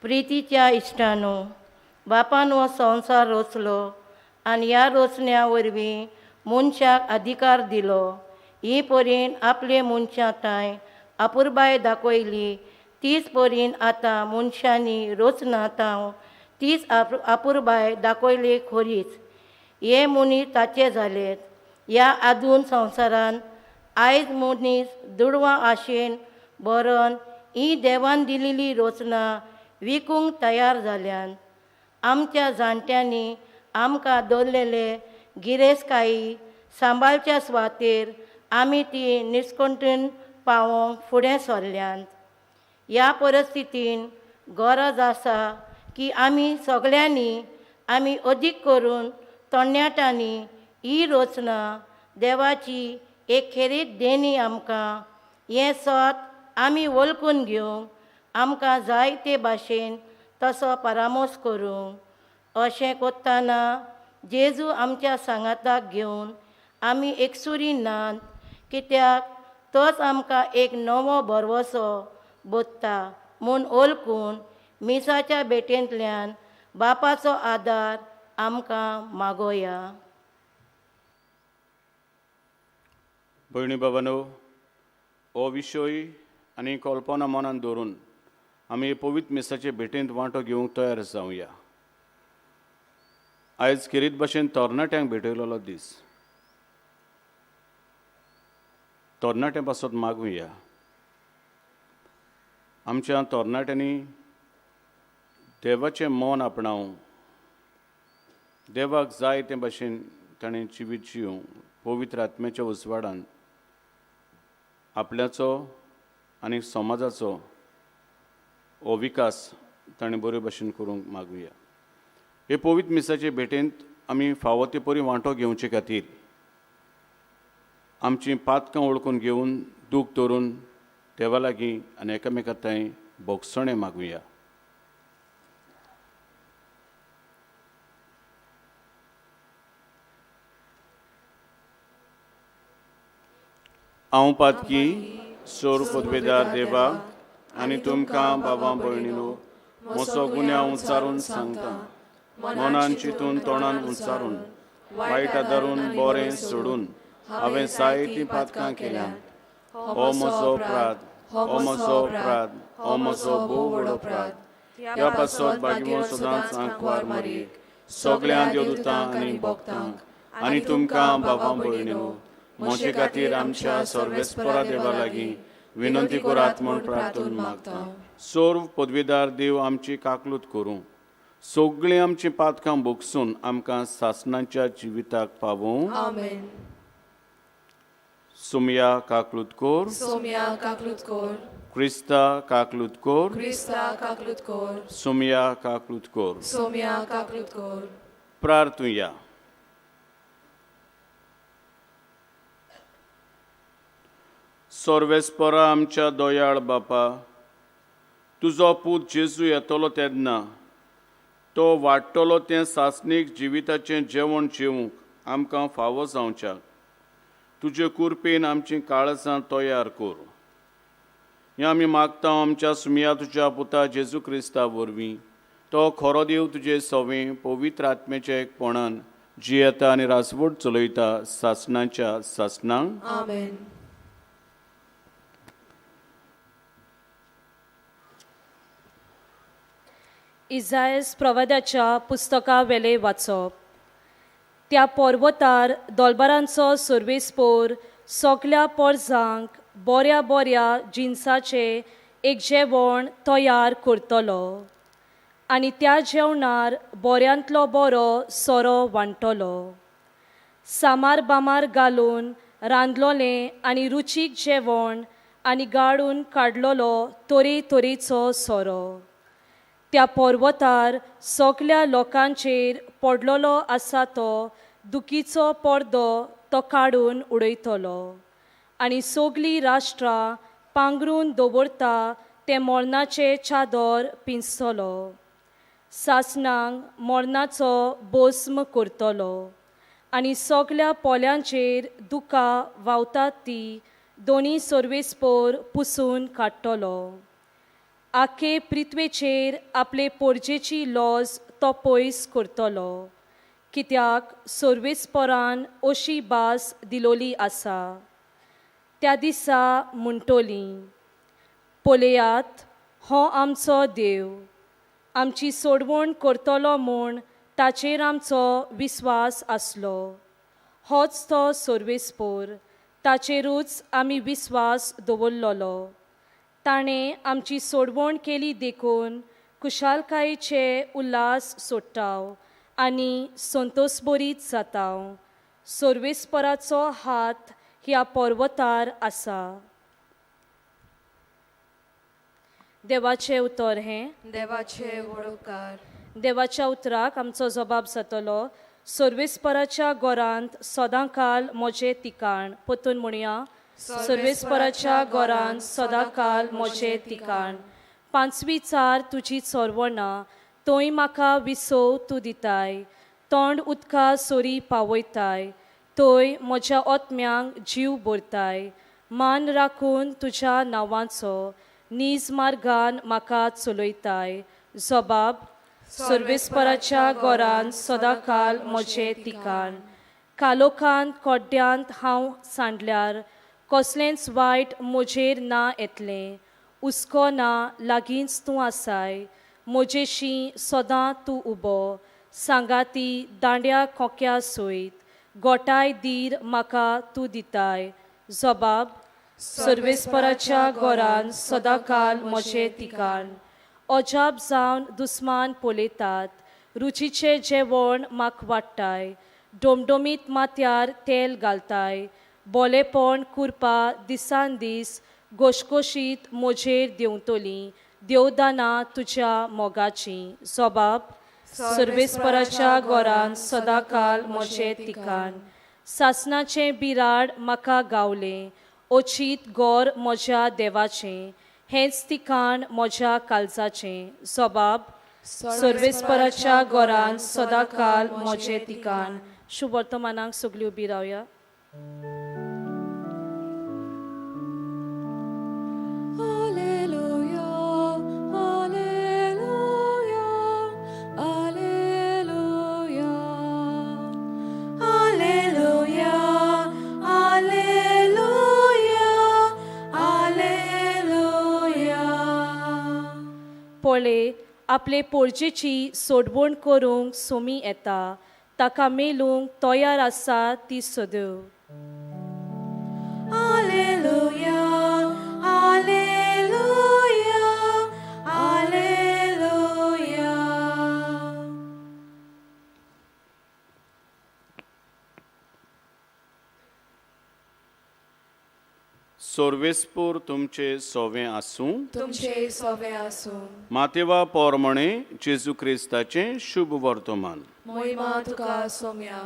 प्रितीच्या इश्टानो, बापान हो संवसार रचलो आनी ह्या रचण्या वरवीं मनशाक अधिकार दिलो. ही परीन आपले मनशां थांय अपुरबाय दाखयली, तीच परीन आतां मनशांनी रचना तांव तीच अपुरबाय दाखयली खरीच. हे मनीस ताचे जालेत. ह्या आदून संवसारान आयज मनीस दुडवां आशेन भरोन ही देवान दिलेली रचना विकूंक तयार जाल्यान. आमच्या जाणट्यांनी आमकां दवरलेले गिरेस्तकायी सांबाळच्या सुवातेर आमी ती निस्कंटून पावोवंक फुडें सरल्यात. ह्या परिस्थितीन गरज आसा की आमी सगळ्यांनी, आमी अदीक करून तरणाट्यांनी ही रचना देवाची एक खेरीत देणी आमकां हें सत आमी वळखून घेवंक आमकां जाय ते भाशेन तसो परामर्श करूंक. अशें करतना जेजू आमच्या सांगाताक घेवन आमी एकसुरी नात, कित्याक तोच आमकां एक नवो भरवसो बोधता म्हूण वळखून मिसाच्या भेटेंतल्यान बापाचो आदार आमकां मागोया. भयणी बाबानो, हो विशय आनी कल्पना मनान दवरून आमी पवित्र मिसाचे भेटेंत वांटो घेवंक तयार जावया. आयज खेरीत भाशेन तरणाट्यांक भेटयलेलो दीस. तरणाट्यां पासत मागुया. आमच्या तरणाट्यांनी देवाचें मन आपणावं, देवाक जाय ते भाशेन ताणें जिवीत जिवूं, पवित्र आत्म्याच्या उजवाडान आपल्याचो आनी समाजाचो हो विकास ताणें बरे भाशेन करूंक मागुया. हे पवित्र मिसाचे भेटेंत आमी फावो ते परी वांटो घेवचे खातीर आमचीं पातकां वळखून घेवन दूख धरून देवा लागीं आनी एकामेका थंय भोगसणें मागुया. हांव पातकी सोर पदवेदार देवा आनी तुमकां बाबा भयणीनो म्हजो गुन्यांव उच्चारून सांगता. मनान चिंतून तोंडान उच्चारून वायट आदारून बरें सोडून हांवें जायतीं पातकां केल्यांत. हो म्हजो अपराध, हो म्हजो अपराध, हो म्हजो भोव व्हड अपराध. ह्या पासत बागीवो सदांच आंकवार मारयेक सगळ्या देवदूतांक आनी भक्तांक आनी तुमकां बाबा भयणीनो म्हजे खातीर आमच्या सर्वेस्परा देवा लागीं विनंती करात म्हूण प्रार्थून मागता. सर्व पदवीदार देव आमची काकलूत करूं, सगळीं आमचीं पातकां भोगसून आमकां सासणाच्या जिविताक पावोवं. आमेन. सुमया काकलूत कोर. सोम्या काकलूत कोर. क्रिस्ता काकलूत कोर. क्रिस्ता काकलूत कोर. सोमया काकलूत कोर. सोम्या काकलूत कोर. प्रार्थुया. सर्वेस्परा आमच्या दोयाळ बापा, तुजो पूत जेजू येतलो तेन्ना तो वाडटलो तें सासणीक जिविताचें जेवण जेवंक आमकां फावो जावच्याक तुजे कुरपेन आमचीं काळजां तयार कर. हें आमी मागता आमच्या सुमया तुज्या पुता जेजू क्रिस्ता वरवीं. तो खरो देव तुजे सवें पवित्र आत्म्याच्या एकपणान जियेता आनी राजवट चलयता सासणाच्या सासणांक. आमेन. इजायस प्रवादाच्या पुस्तका वेले वाचप. त्या पर्वतार दोलबारांचो सर्वेस्पोर सगल्या पोरजांक बऱ्या बऱ्या जिनसाचें एक जेवण तयार करतलो आनी त्या जेवणार बऱ्यांतलो बरो सोरो वांट्टलो. सामार बामार घालून रांदलोलें आनी रुचीक जेवण आनी गाळून काडलोलो तरे तरेचो सोरो. त्या पर्वतार सगल्या लोकांचेर पडलोलो आसा तो दुखीचो पडदो तो काडून उडयतलो आनी सगलीं राष्ट्रां पांगरून दवरता तें मरणाचें चादर पिंजतलो. सासणांक मरणाचो भस्म करतलो आनी सगल्या पोल्यांचेर दुकां व्हांवतात ती दोनी सर्वेस्पोर पुसून काडटलो. आखे पृथ्वेचेर आपले पोरजेची लॉज तो पयस करतलो, कित्याक सर्वेस्पोरान अशी भास दिलोली आसा. त्या दिसा म्हणटली, पळयात हो आमचो देव, आमची सोडवण करतलो म्हूण ताचेर आमचो विस्वास आसलो. होच तो सर्वेस्पोर, ताचेरूच आमी विस्वास दवरलोलो. ताणें आमची सोडवण केली देखून खुशालकायेचे उल्हास सोडटाव आनी संतोसबरीत जाताव. सर्वेस्पराचो हात ह्या पर्वतार आसा. देवाचें उतर हें. देवाचे वडोकार. देवाच्या उतराक आमचो जबाब जातलो. सर्वेस्पराच्या गोरांत सदांकाल म्हजें तिकाण. परतून म्हणया, सर्वेस्पराच्या गोरांत सदांकाल म्हजें तिकाण. पांचवी चार तुजी चोरवणां, थंय म्हाका विसव तूं दिताय. तोंड उदका सोरी पावयताय, थंय म्हज्या ओत्म्यांक जीव भरताय. मान राखून तुज्या नांवाचो नीज मार्गान म्हाका चलयताय. जबाब, सर्वेस्पराच्या गोरान सदांकाल म्हजें तिकाण. कालोखांत कोड्ड्यांत हांव सांडल्यार कसलेंच वायट म्हजेर ना येतलें. हुस्को ना लागींच तूं आसाय, म्हजेशी सदां तूं उबो. सांगाती दांड्या खोक्या सयत गोठाय धीर म्हाका तूं दिताय. जबाब, सर्वेस्पराच्या गोरान सदांकाल म्हजें तिकाण. अजाप जावन दुस्मान पळयतात, रुचीचें जेवण म्हाका वाडटाय. डोमडोमीत माथ्यार तेल घालताय. बोलेपण कुरपा दिसान दीस गोशकोशीत म्हजेर देंवतली. देवदानां तुज्या मोगाचीं. जबाब, सर्वेस्पराच्या गोरान सदांकाल म्हजें तिकाण. सासणाचें बिराड म्हाका गावलें, ओचीत गोर म्हज्या देवाचें. हेंच तिकाण म्हज्या काळजाचें. जबाब, सर्वेस्पराच्या गोरान सदांकाल म्हजें तिकाण. शुभ वर्तमानाक सगळीं उबी रावया. Alleluia, Alleluia, Alleluia. Alleluia, Alleluia, Alleluia. पळय आपले पोरजेची सोडवण करूंक सोमी येता, ताका मेलूंक तयार आसा ती सदैव. Alleluia, Alleluia, Alleluia. सोर्वेस्पूर तुमचे सोवे आसूं। तुमचे सोवे आसूं। मातेवा पोरमणे जेजू क्रिस्ताचें शुभ वर्तमान। मोहिमा तुका सोम्या।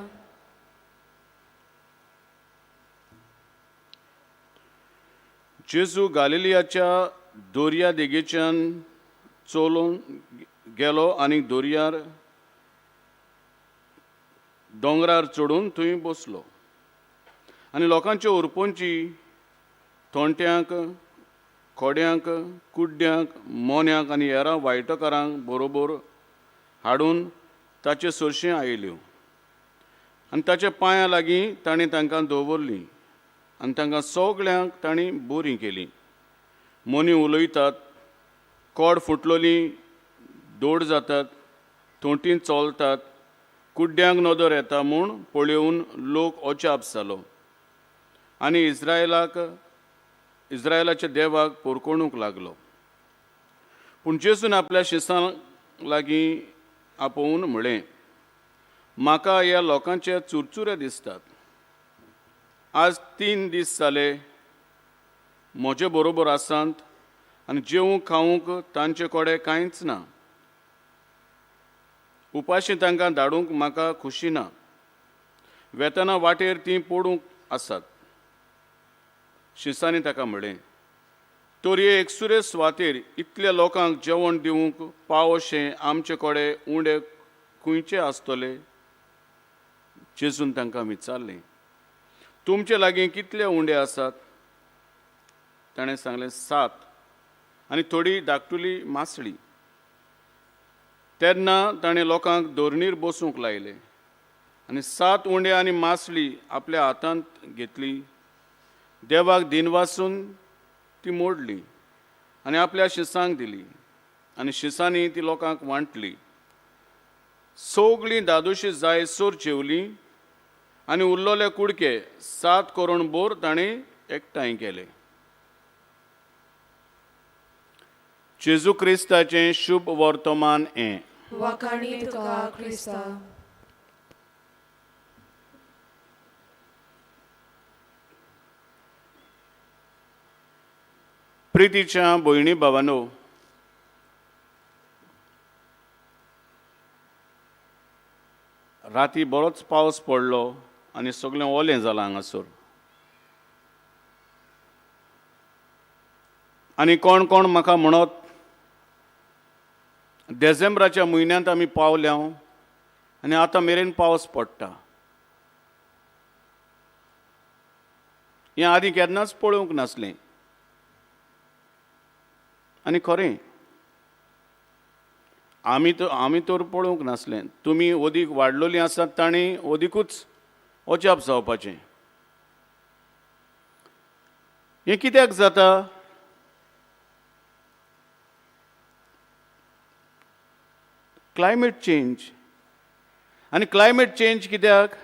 जेजू गालिलियाच्या दर्या देगेच्यान चलोवन गेलो आनी दर्यार दोंगरार चडून थंय बसलो आनी लोकांच्यो उरपोंची तोंट्यांक, खोड्यांक, कुड्ड्यांक, मोन्यांक आनी हेरां वायटकारांक बरोबर हाडून ताचे सरशीं आयल्यो आनी ताच्या पांयां लागीं ताणें तांकां दवरलीं आनी तांकां सगल्यांक तांणी बरीं केलीं। मोनी उलयतात, कोड फुटलोली दोड जातात, तोंटी चलतात, कुड्ड्यांक नदर येता म्हूण पळोवन लोक अजाप जालो आनी इस्रायलाच्या देवाक पोरकोणूंक लागलो। पूण जेजून आपल्या शिसां लागीं आपोवन म्हळें, म्हाका ह्या लोकांचे चुरचुरे दिसतात। आज 3 दीस जाले म्हजे बरोबर आसात आनी जेवंक खावंक तांचे कडेन कांयच ना। उपाशी तांकां धाडूंक म्हाका खुशी ना, वेतना वाटेर तीं पडूंक आसात। शिसांनी ताका म्हळें, तर हे एकसुरे सुवातेर इतल्या लोकांक जेवण दिवंक पावोशें आमचे कडेन उंडे खंयचे आसतले? जेजून तांकां विचारलें, तुमचे लागीं कितले उंडे आसात? ताणें सांगलें, 7 आनी थोडी धाकटुली मासळी। तेन्ना ताणें लोकांक धरणीर बसूंक लायले आनी 7 उंडे आनी मासळी आपल्या हातांत घेतली, देवाक दिनवासून ती मोडली आनी आपल्या शिसांक दिली आनी शिसांनी ती लोकांक वांटली। सगळीं दादोशी जायसर जेवली आनी उरलेले कुडके 7 करोड बोर ताणें एकठांय केले। जेजू क्रिस्ताचें शुभ वर्तमान हें। वाखाणी तुका क्रिस्ता। प्रितीच्या भयणी भावानो, राती बरोच पावस पडलो आनी सगळें ओलें जालां हांगासर आनी कोण कोण म्हाका म्हणत डिसेंबराच्या म्हयन्यांत आमी पावल्या आनी आतां मेरेन पावस पडटा, हें आदीं केन्नाच पळोवंक नासलें। आनी खरें आमी तर पळोवंक नासलें, तुमी अदीक वाडलोलीं आसात तांणी अदिकूच अजाप जावपाचें। हें कित्याक जाता? Climate change. आनी क्लायमेट चेंज कित्याक?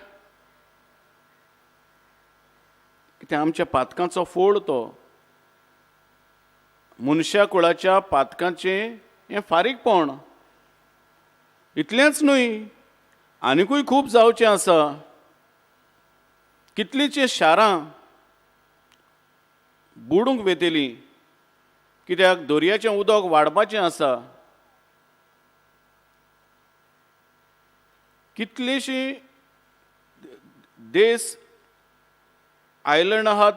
कित्याक आमच्या पातकांचो फोड तो, मनशा कुळाच्या पातकांचें हें फारीकपण। इतलेंच न्हय, आनिकूय खूब जावचें आसा। कितलींची शारां बुडूंक वेतलीं कित्याक दर्याचें उदक वाडपाचें आसा। कितलींशीं देश आयलंड आहात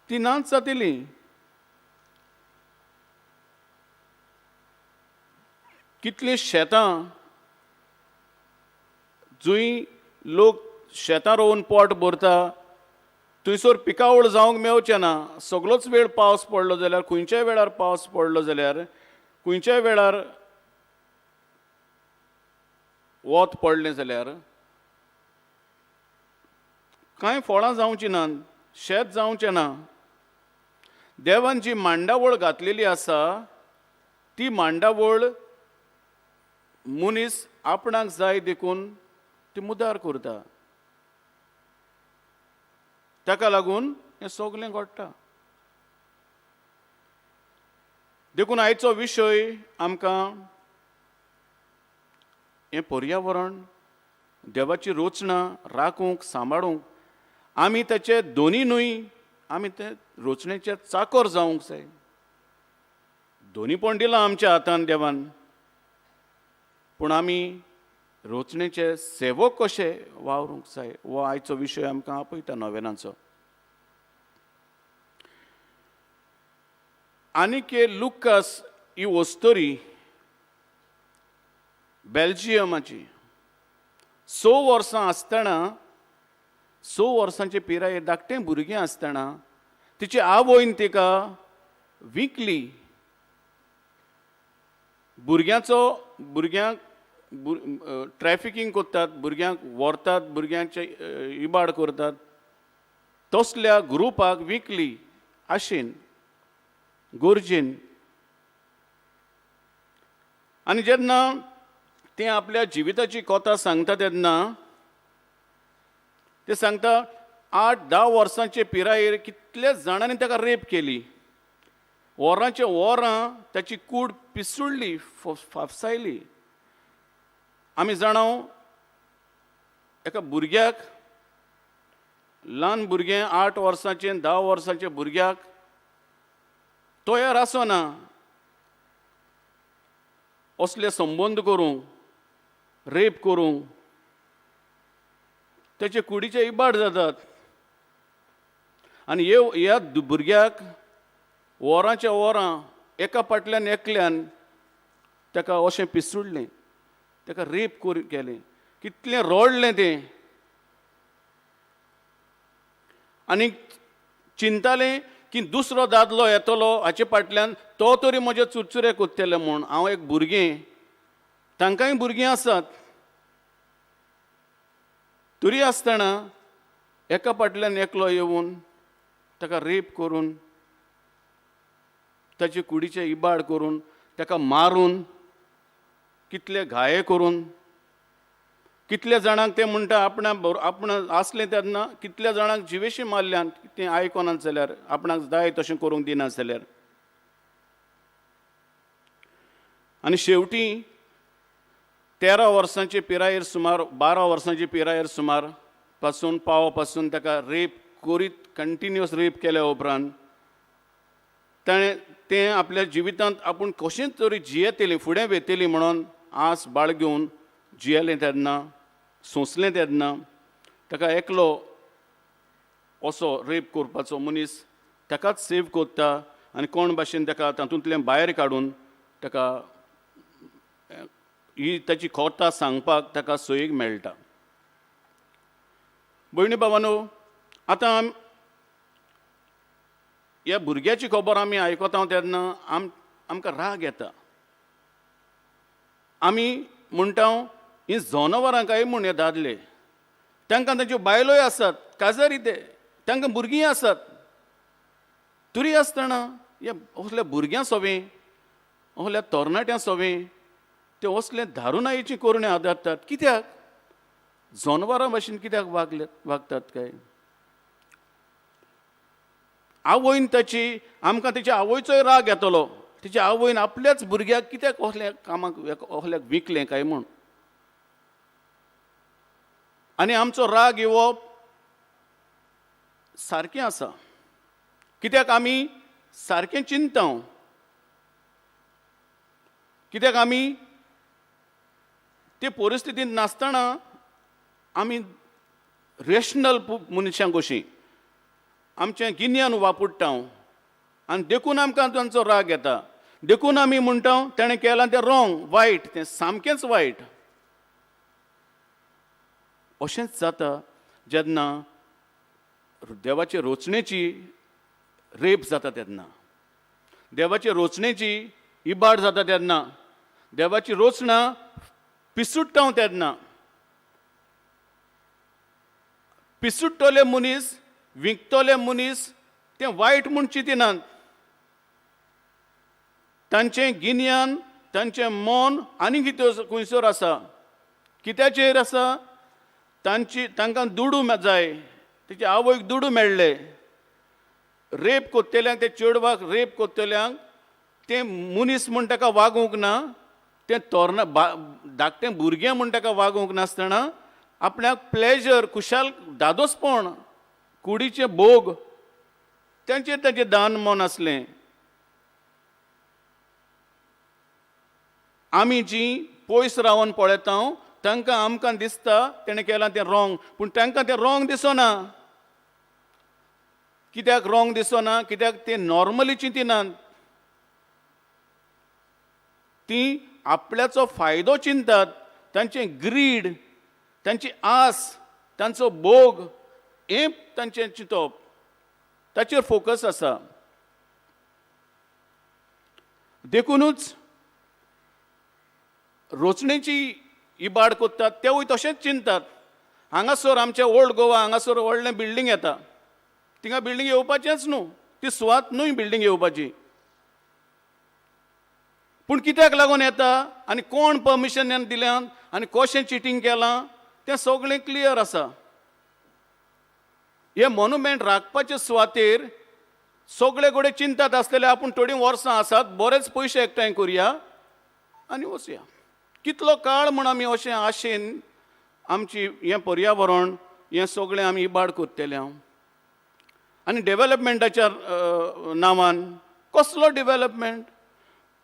ती नाच जातली। कितलीं शेतां जंय लोक शेतां रोवन पोट भरता थंयसर पिकावळ जावंक मेवचें ना। सगळोच वेळ पावस पडलो जाल्यार, खंयच्याय वेळार पावस पडलो जाल्यार, खंयच्याय वेळार वत पडलें जाल्यार कांय फळां जावचीं ना, शेत जावचें ना। देवान जी मांडावळ घातलेली आसा ती मांडावळ मनीस आपणाक जाय देखून ती मुदार करता, ताका लागून हें सगळें घडटा। देखून आयचो विशय आमकां हें पर्यावरण, देवाची रचना राखूंक सांबाळूंक आमी ताचे दोनी न्हय, आमी ते रोचणेचे चाकोर जावंक जाय. दोनीपण दिलां आमच्या हातान देवान, पूण आमी रोचणेचे सेवक कशे वावरूंक जाय हो आयचो विशय आमकां आपयता नोवेनाचो. आनीक लुकास ही वस्तोरी बेल्जियमाची 6 वर्सां आसतना, 6 वर्सांचे पिरायेर धाकटें भुरगें आसतना तिची आवयन तिका विकली. भुरग्यांक ट्रॅफिकींग करतात, भुरग्यांक व्हरतात, भुरग्यांचे इबाड करतात, तसल्या ग्रुपाक विकली आशेन गरजेन. आनी जेन्ना तें आपल्या जिविताची कथा सांगता तेन्ना ते सांगता 8-10 वर्सांचे पिरायेर कितल्या जाणांनी ताका रेप केली, वरांचे वरां ताची कूड पिसुडली, फाफसायली. आमी जाणाव एका भुरग्याक, ल्हान भुरगें 8 वर्सांचें 10 वर्सांचे भुरग्याक तयार आसना असले संबंद करूंक, रेप करूंक, ताचे कुडीचे इबाड जातात. आनी ह्या भुरग्याक वरांच्या वरां एका फाटल्यान एकल्यान ताका अशें पिसुडलें, ताका रेप केलें, कितलें रडलें तें. आनी चिंतालें की दुसरो दादलो येतलो हाचे फाटल्यान तो तरी म्हजे चुरचुरे कोत्तले म्हूण, हांव एक भुरगें, तांकांय भुरगीं आसात. तरी आसतना एका फाटल्यान एकलो येवन ताका रेप करून, ताचे कुडीचे इबाड करून, ताका मारून, कितले घाये करून, कितल्या जाणांक ते म्हणटा आपणा आपण आसलें तेन्ना कितल्या जाणांक जिवेशी मारल्यान तें आयकना जाल्यार, आपणाक जाय तशें करूंक दिना जाल्यार. आनी शेवटी 13 वर्सांचे पिरायेर सुमार, 12 वर्सांचे पिरायेर सुमार पासून पावा पासून ताका रेप करीत कंटिन्युअस रेप केल्या उपरांत ताणें तें आपल्या जिवितांत आपूण कशेंच तरी जियेतली, फुडें वेतली म्हणून आस बाळगून जियेलें तेन्ना, सोंसलें तेन्ना ताका एकलो असो रेप करपाचो मनीस ताकाच सेव करता आनी कोण भाशेन ताका तातूंतल्यान भायर काडून ताका ही ताची कथा सांगपाक ताका सोयीक मेळटा. भयणी बाबानो, आतां ह्या भुरग्याची खबर आमी आयकता तेन्ना आमकां राग येता. आमी म्हणटा ही जनावरां काय म्हूण हे दादले, तांकां तांच्यो बायलोय आसात, काजारी ते, तांकां भुरगीं आसात, तरी आसतना ह्या असल्या भुरग्यां सोवें, असल्या तरणाट्यां सोवें ते असले दारुणायेची करण्यो आदारतात कित्याक? जनावरां भाशेन कित्याक वागतात काय? आवयन ताची, आमकां ताच्या आवयचोय राग येतलो, तिच्या आवयन आपल्याच भुरग्याक कित्याक असल्या कामाक असल्याक विकलें काय म्हूण. आनी आमचो राग येवप सारकें आसा, कित्याक आमी सारकें चिंता, कित्याक आमी ते परिस्थितींत नासतना आमी रेशनल मनशां कशीं आमचें गिन्यान वापरता आनी देखून आमकां तांचो राग येता. देखून आमी म्हणटा तेणें केलां तें रोंग, वायट, तें सामकेंच वायट. अशेंच जाता जेन्ना देवाचे रोचणेची रेप जाता तेन्ना, देवाचे रोचणेची इबाड जाता तेन्ना, देवाची रोचणा पिसुडटा तेन्ना, पिसुडटले मनीस, विकतले मनीस ते वायट म्हूण चिंतिनात. तांचें गिन्यान, तांचें मन आनी कितें खंयसर आसा, कित्याचेर आसा, तांची तांकां दुडू जाय, तेचे आवयक दुडू मेळ्ळे, रेप कोत्तेल्यांक, ते चेडवाक रेप कोत्तेल्यांक तें मनीस म्हूण ताका वागूंक ना, तें तोरणा धाकटें भुरगें म्हूण ताका वागूंक नासतना आपल्याक प्लेजर, खुशाल, दादोसपण, कुडीचें भोग तांचेर तांचें दान मन आसलें. आमी जीं पयस रावन पळयता तांकां आमकां दिसता तेणें केलां तें रोंग, पूण तांकां तें रोंग दिसना. कित्याक रोंग दिसना? कित्याक ते नॉर्मली चिंतिनात, ती आपल्याचो फायदो चिंतात. तांचें ग्रीड, तांची आस, तांचो भोग हें तांचें चिंतप, ताचेर फोकस आसा. देखुनूच रोचणेची इबाड करतात तेवूय तशेंच चिंतात. हांगासर आमच्या ओल्ड गोवा हांगासर व्हडलें बिल्डींग येता, थिंगा बिल्डींग येवपाचेंच न्हू, ती सुवात न्हय बिल्डींग येवपाची. पूण कित्याक लागून येता आनी कोण परमिशन दिल्यान आनी कशें चिटींग केलां तें सगळें क्लियर आसा. हे मोनुमेंट राखपाचे सुवातेर सगळे कडेन चिंतात आसतले आपूण थोडीं वर्सां आसात, बरेच पयशे एकठांय करुया आनी वचया. कितलो काळ म्हूण आमी अशें आशेन आमची हें पर्यावरण हें सगळें आमी इबाड करतले. आनी डेवलपमेंटाच्या नांवान कसलो डेवलपमेंट?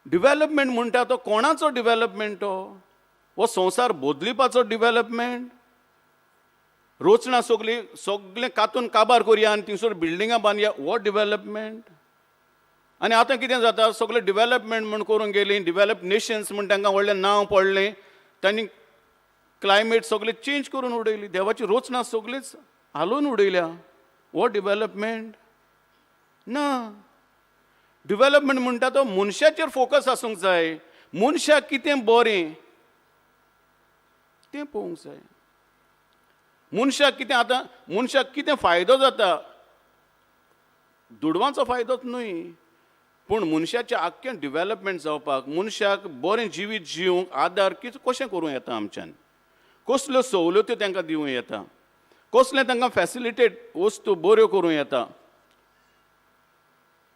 डेवलपमेंट म्हणटा तो कोणाचो डेवलपमेंट? तो हो संवसार बदलिपाचो डेवलपमेंट? रोचणां सगळीं सगळें कातून काबार करुया आनी थिंगसर बिल्डिंगां बांदया, हो डेवलपमेंट? आनी आतां कितें जाता, सगळें डेवलपमेंट म्हूण करूंक गेलीं, डेवलप नेशन्स म्हूण तांकां व्हडलें नांव पडलें, तांणी क्लायमेट सगळें चेंज करून उडयली, देवाची रोचणां सगळीच हालोवन उडयल्या. हो डेवलपमेंट ना. डेवलपमेंट म्हणटा तो मनशाचेर फोकस आसूंक जाय, मनशाक कितें बरें तें पळोवंक जाय. मनशाक कितें आतां मनशाक कितें फायदो जाता, दुडवांचो फायदोच न्हय, पूण मनशाचें आख्खें डेवलपमेंट जावपाक, मनशाक बरें जिवीत जिवंक आदार कितें कशें करूं येता आमच्यान, कसल्यो सवलत्यो तांकां दिवं येता, कसलें तांकां फॅसिलिटेट वस्तू बऱ्यो करूं येता,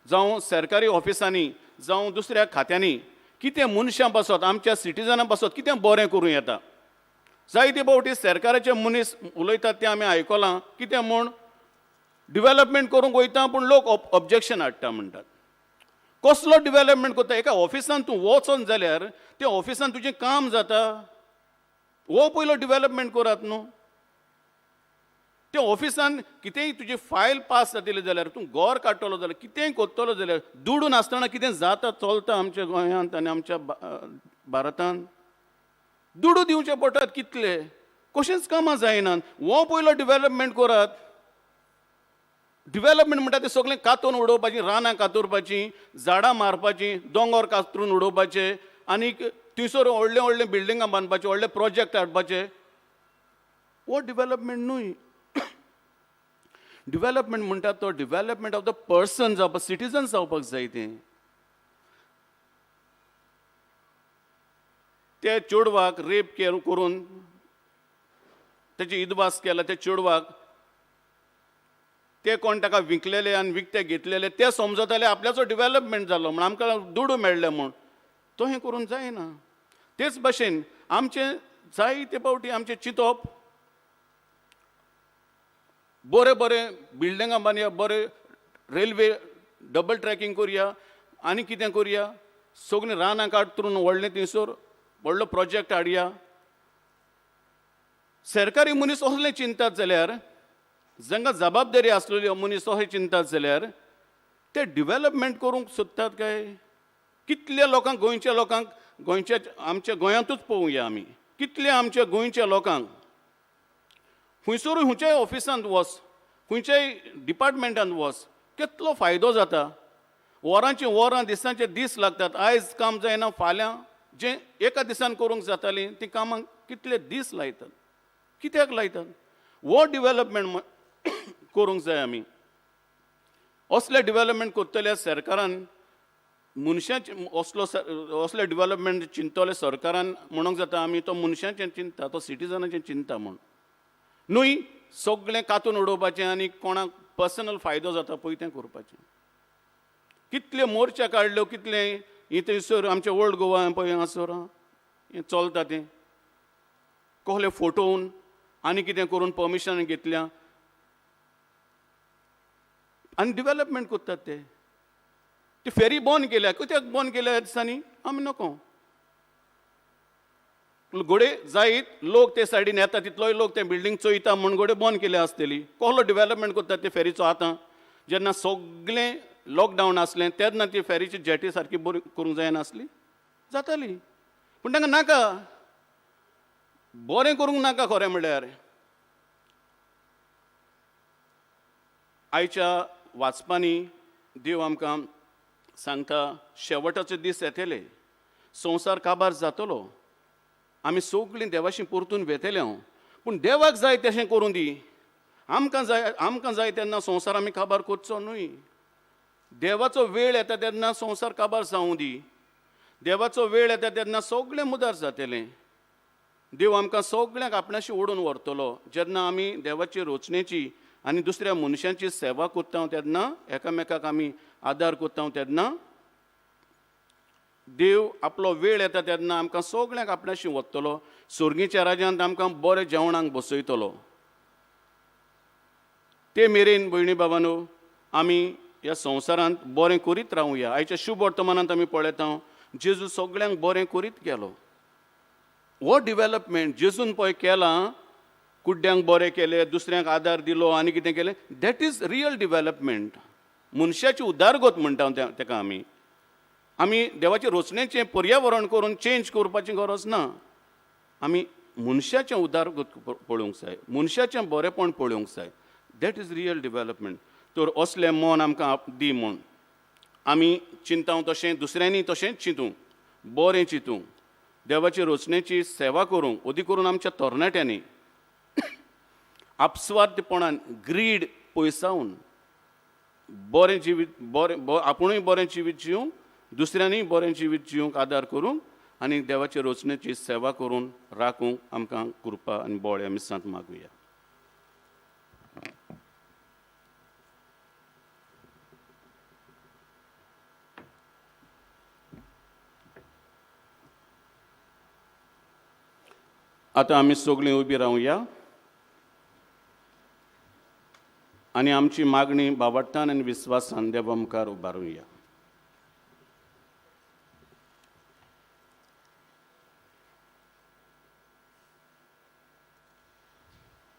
जावं सरकारी ऑफिसांनी जावं दुसऱ्या खात्यांनी कितें मनशां पासत आमच्या सिटीजनां पासत कितें बरें करूं येता. जायते फावटी सरकाराचे मनीस उलयतात तें आमी आयकलां, कितें म्हूण डेवलपमेंट करूंक वयता पूण लोक ऑब्जेक्शन हाडटा म्हणटात. कसलो डेवलपमेंट करता? एका ऑफिसान तूं वचोन जाल्यार त्या ऑफिसान तुजें काम जाता, हो पयलो डेवलपमेंट करात न्हू. त्या ऑफिसान कितेंय तुजी फायल पास जातली जाल्यार, तूं गोर काडटलो जाल्यार, कितेंय करतलो जाल्यार, दुडू नासतना कितें जाता चलता आमच्या गोंयांत आनी आमच्या भारतांत. दुडू दिवचे पडटात कितले, कशेंच कामां जायनात. हो पयलो डेवलपमेंट करात. डेवलपमेंट म्हणटा तें सगळें कातून उडोवपाचीं, रानां कातुरपाचीं, झाडां मारपाचीं, दोंगर कातरून उडोवपाचे आनीक थंयसर व्हडले व्हडले बिल्डिंगां बांदपाचे, व्हडले प्रोजेक्ट हाडपाचे, हो डेवलपमेंट न्हय. डेवलपमेंट म्हणटा तो डेवलपमेंट ऑफ the person जावपाक, सिटीजन जावपाक जाय. तें त्या चेडवाक रेप करून तेची इदवास केला, त्या चेडवाक ते कोण ताका विकलेले आनी विकते घेतलेले ते समजताले आपल्याचो डेवलपमेंट जालो म्हूण, आमकां दुडू मेळ्ळे म्हूण. तो हें करूंक जायना. तेच भाशेन आमचें जायते फावटी आमचें चिंतप बरें बरें बिल्डिंगां बांदया, बरें रेल्वे डबल ट्रॅकिंग करुया आनी कितें करुया, सगळीं रानां कातरून व्हडलें थंयसर व्हडलो प्रोजेक्ट हाडया. सरकारी मनीस असलें चिंतात जाल्यार, जांकां जबाबदारी आसलेली मनीस अशें चिंतात जाल्यार ते डेवलपमेंट करूंक सोदतात काय? कितल्या लोकांक, गोंयच्या लोकांक, गोंयच्या आमच्या गोंयांतूच पळोवया आमी, कितल्या आमच्या गोंयच्या लोकांक खंयसरूय खंयच्याय ऑफिसांत वच, खंयच्याय डिपार्टमेंटांत वच, कितलो फायदो जाता. वरांची वरां, दिसांचे दीस लागतात. आयज काम जायना, फाल्यां जें एका दिसान करूंक जातालीं तीं कामां कितले दीस लायतात, कित्याक लायतात? हो डेवलपमेंट करूंक जाय आमी. असलें डेवलपमेंट करतले सरकारान मनशाचें असलो असलें डेवलपमेंट चिंततले सरकारान म्हणूंक जाता आमी, तो मनशाचें चिंता, तो सिटीजनाचें चिंता म्हूण न्हय. सगळें कातून उडोवपाचें आनी कोणाक पर्सनल फायदो जाता पळय तें करपाचें. कितल्यो मोर्चा काडल्यो, कितलें हें थंयसर आमचें ओल्ड गोवा पळय हांगासर हें चलता तें, कसले फोटोवन आनी कितें करून परमिशन घेतल्या. आनी डिवेलपमेंट करतात ते. ती फेरी बंद केल्या, कित्याक बंद केल्या ह्या दिसांनी आमी नको. घोडे जायत लोक ते सायडीन येता तितलोय लोक ते बिल्डींग चोयता म्हूण घोडे बंद केल्या आसतली. कसलो डिवेलपमेंट करतात ते फेरीचो आतां जेन्ना सगळें लॉकडावन आसलें तेन्ना ती फेरीची जेटी सारकी बरी करूंक जायनासली, जाताली. पूण तांकां नाका, बरें करूंक नाका. खरें म्हणल्यार आयच्या वाचपांनी देव आमकां सांगता शेवटाचे दीस येतले, संवसार काबार जातलो, आमी सगळीं देवाशी परतून वेतले. हांव पूण देवाक जाय तशें करूं दी, आमकां जाय, आमकां जाय तेन्ना संवसार आमी काबार करचो न्हय. देवाचो वेळ येता तेन्ना संवसार काबार जावं दी, देवाचो वेळ येता तेन्ना सगळें मुदार जातलें. देव आमकां सगळ्यांक आपणाशी ओडून व्हरतलो. जेन्ना आमी देवाची रोचणेची आनी दुसऱ्या मनशांची सेवा करता तेन्ना, एकामेकाक आमी आदार करता तेन्ना, देव आपलो वेळ येता तेन्ना आमकां सगळ्यांक आपणाशी वतलो, सुर्गीच्या राज्यांत आमकां बरें जेवणाक बसयतलो. ते मेरेन भयणी बाबांनो आमी ह्या संवसारांत बरें करीत रावया. आयच्या शुभ वर्तमानांत आमी पळयता जेजू सगळ्यांक बरें करीत गेलो. हो डिवेलपमेंट जेजून पळय केलां, कुड्ड्यांक बरें केलें, दुसऱ्यांक आदार दिलो आनी कितें केलें, that is real development. मनशाची उदारगत म्हणटा ताका आमी. आमी देवाचे रोचणेचें पर्यावरण करून चेंज करपाची गरज ना, आमी मनशाचें उदारगत पळोवंक जाय, मनशाचें बरेंपण पळोवंक जाय. That is real development. तर असलें मन आमकां दी म्हूण आमी चिंता तशें दुसऱ्यांनी तशेंच चिंतूंक, बरें चिंतूंक, देवाचे रोचणेची सेवा करूंक, अदीक करून आमच्या तरणाट्यांनी आपस्वार्थपणान ग्रीड पयसावन बरें जिवीत, बरें आपुणूय बरें जिवीत जिवंक, दुसऱ्यांनीय बरें जिवीत जिवंक आदार करूंक आनी देवाचे रोचणेची सेवा करून राखूंक आमकां कृपा आनी बळ आमी सांत मागुया. आतां आमी सगळीं उबी रावया आनी आमची मागणी बावडटान आनी विस्वासान देवा मुखार उबारुया.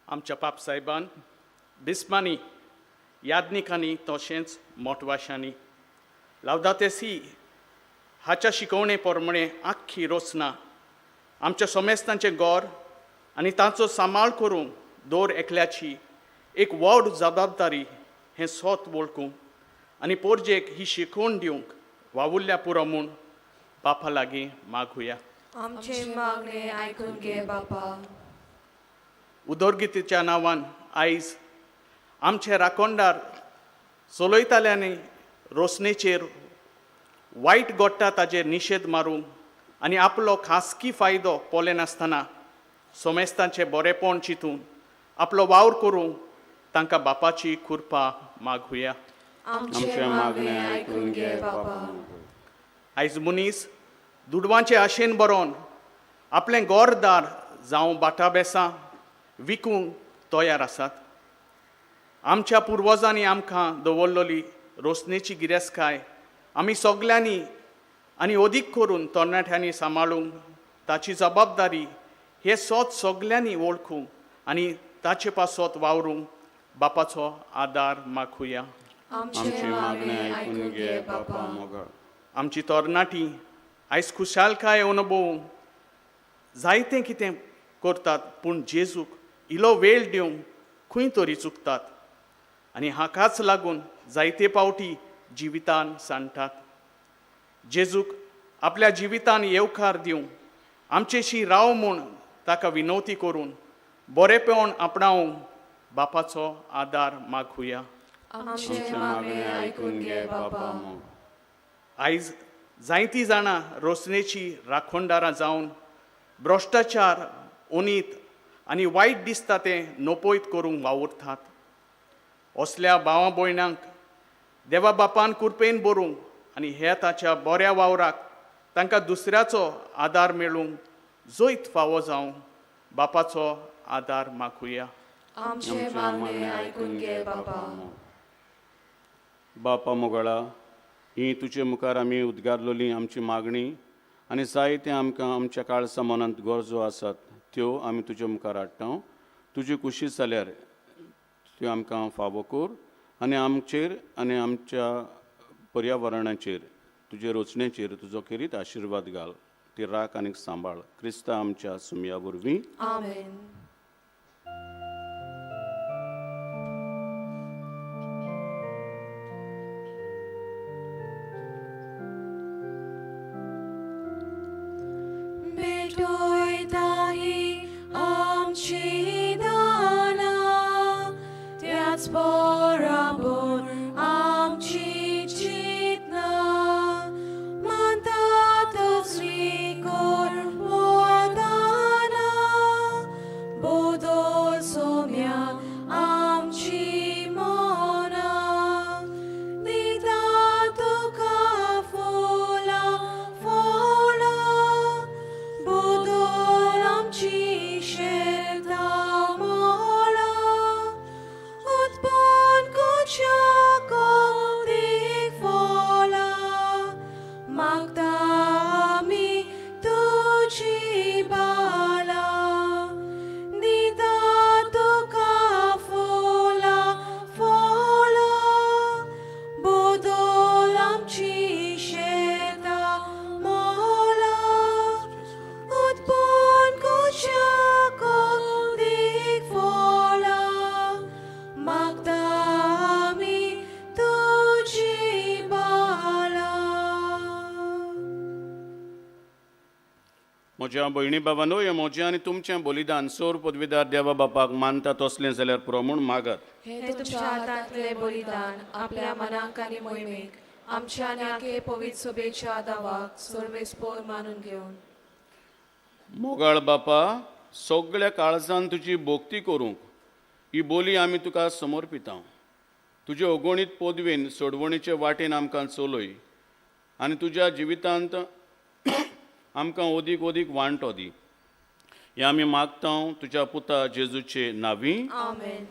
आमच्या पाप साहेबान, बिस्मांनी, याज्ञिकांनी तशेंच मोटवाशांनी लावदातेसी हाच्या शिकवणे प्रमाणे आख्खी रचना आमच्या सोमेस्तांचें गोर आनी तांचो सांबाळ करूंक दर एकल्याची एक व्हड जबाबदारी हें सोत वळखूंक आनी पोरजेक ही शिकवण दिवंक वावुरल्या पुरो म्हूण बापा लागीं मागुया. आमचें मागणें आयकून घे बापा. उदरगतीच्या नांवान आयज आमचे राखणदार चलयताल्यांनी रोसणेचेर वायट घडटा ताजेर निशेध मारूंक आनी आपलो खासगी फायदो पळयनासतना सोमेस्तांचें बरेंपण चिंतून आपलो वावर करूंक तांकां बापाची कृपा मागुया. आमचें मागणें आयकून घे बापा. आयज मनीस दुडवांचे आशेन बरोवन आपलें घरदार जावं बाटाबेसां विकूंक तयार आसात. आमच्या पुर्वजांनी आमकां दवरलेली रोसणेची गिरेस्तकाय आमी सगल्यांनी आनी अदीक करून तरणाट्यांनी सांबाळूंक ताची जबाबदारी हे सोत सगल्यांनी वळखूंक आनी ताचे पासत वावरूंक बापाचो आदार मागुया. आमचें मागणें आयकून घे बापा मोगाळ. आमची तरणाटी आयज खुशालकाय अणभवूंक जायतें कितें करतात, पूण जेजूक इलो वेळ दिवंक खंय तरी चुकतात आनी हाकाच लागून जायते पावटी जिवितान सांडटात. जेजूक आपल्या जिवितान येवकार दिवंक आमचेशी राव म्हूण ताका विनवती करून बरेपण आपणावंक बापाचो आदार मागुया. आमचें मागणें आयकून घे बापा. आयज जायतीं जाणां रोसणेची राखणदारां जावन भ्रश्टाचार, अनीत आनी वायट दिसता तें नपयत करूंक वावुरतात. असल्या भावा भयणांक देवा बापान कृपेन बरूंक आनी ह्या ताच्या बऱ्या वावराक तांकां दुसऱ्याचो आदार मेळूंक जैत फावो जावं बापाचो आदार मागुया. आमचें मागणें आयकून घे बापा. बापा मोगळा, ही तुजे मुखार आमी उद्गारलोली आमची मागणी आनी जायते आमकां आमच्या काळसा मनांत गरजो आसात त्यो आमी तुजे मुखार हाडटा. तुजी कुशी जाल्यार त्यो आमकां फावो कर आनी आमचेर आनी आमच्या पर्यावरणाचेर तुजे रचणेचेर तुजो खेरीत आशिर्वाद घाल. ती राख आनी सांबाळ क्रिस्ता आमच्या सुमया वरवीं. आमेन. भेटोयता ही आमची दानां, त्याच बरोबर आमची चिंतनां, मानतात स्वीकार वरदानां, बदल सोम्या आमची मनां, दिता तुका फुलां फळां, बदल आमची शेतां मळां, उत्पन्न करच्या कोदीक फळां, मागता आमी तुजी बालां, दिता तुका फुलां फळां, बदल आमची शेतां मळां, उत्पन्न करच्या कोदीक फळां, मागता आमी तुजी बालां. म्हज्या भयणी बाबांनो, हें म्हजें आनी तुमचें बलिदान सोर पदवीदार देवा बापाक मानता तसलें जाल्यार पुरो म्हूण मागात. हे तुमच्या हातांतले बलिदान आपल्या मनाक आनी मोहिमेक आमच्या आनी आखे पवित्र सभेच्या दावाक सर्वेस्पोर मानून घेवन. मोगाळ बापा, सगळ्या काळजान तुजी भोक्ती करूंक ही बोली आमी तुका समर्पिता. तुजे अगणीत पदवेन सोडवणीचे वाटेन आमकां चलय आनी तुज्या जिवितांत आमकां ओदीक ओदीक वांटो दी. हें आमी मागता तुज्या पुता जेजूचे नांवी. आमेन.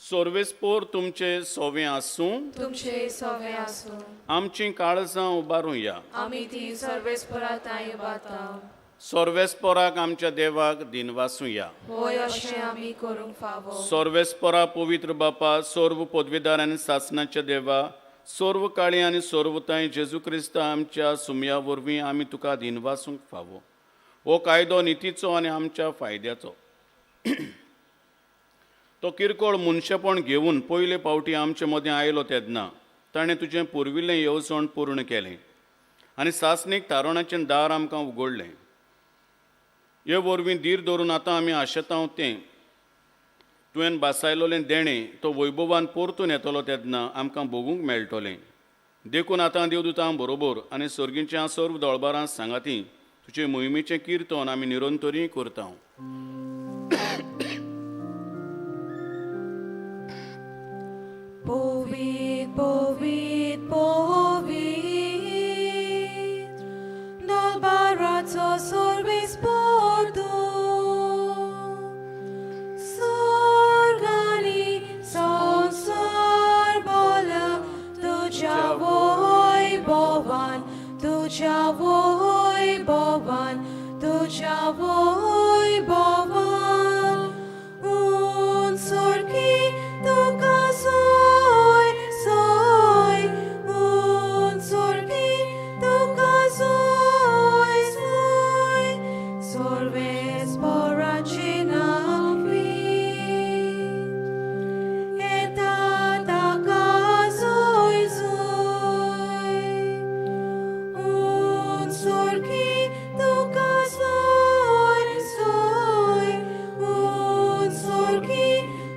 सर्वेस्पोर तुमचे सोवे आसूं. तुमचे सवे आसूं. आमचीं काळजां उबारुया. आमी ती सर्वेस्पोरा तांय उबारता. सर्वेस्पोराक आमच्या देवाक दिनवासुया. होय, अशें आमी करूंक फावो. सर्वेस्पोरा पवित्र बापा, सर्व पदवीदार आनी सासणाच्या देवा, सर्व काळी आनी सर्वताय जेजू क्रिस्ता आमच्या सुमया वरवीं आमी तुका दिनवासूंक फावो. हो कायदो नितीचो आनी आमच्या फायद्याचो. तो किरकोळ मनशेपण घेवन पयले फावटी आमचे मदें आयलो तेन्ना ताणें तुजें पुर्विल्लें येवजण पूर्ण केलें आनी सासणीक तारणाचें दार आमकां उगडलें. हे वरवीं धीर धरून आतां आमी आशेतांव तें तुवें बासायलोलें देणें तो वैभवान परतून येतलो तेन्ना आमकां भोगूंक मेळटलें. देखून आतां देवदूतां बरोबर आनी सर्गीच्या सर्व दळबारां सांगाती तुजे मोहिमेचें किर्तन आमी निरंतरी करता. पवित्र पवित्र पवित्र दलबाराचो सर्वेस्पोर तूं, सर्ग आनी संवसार भरला तुज्या वैभवान, तुज्या वैभवान, तुज्या वैभवान. उंच तुका सोय सोय, उंच तुका सोय सोय, सर्वेस्पोराचे नांवी येता ताका सोय सोय, उंच तुका सोय सोय, उंच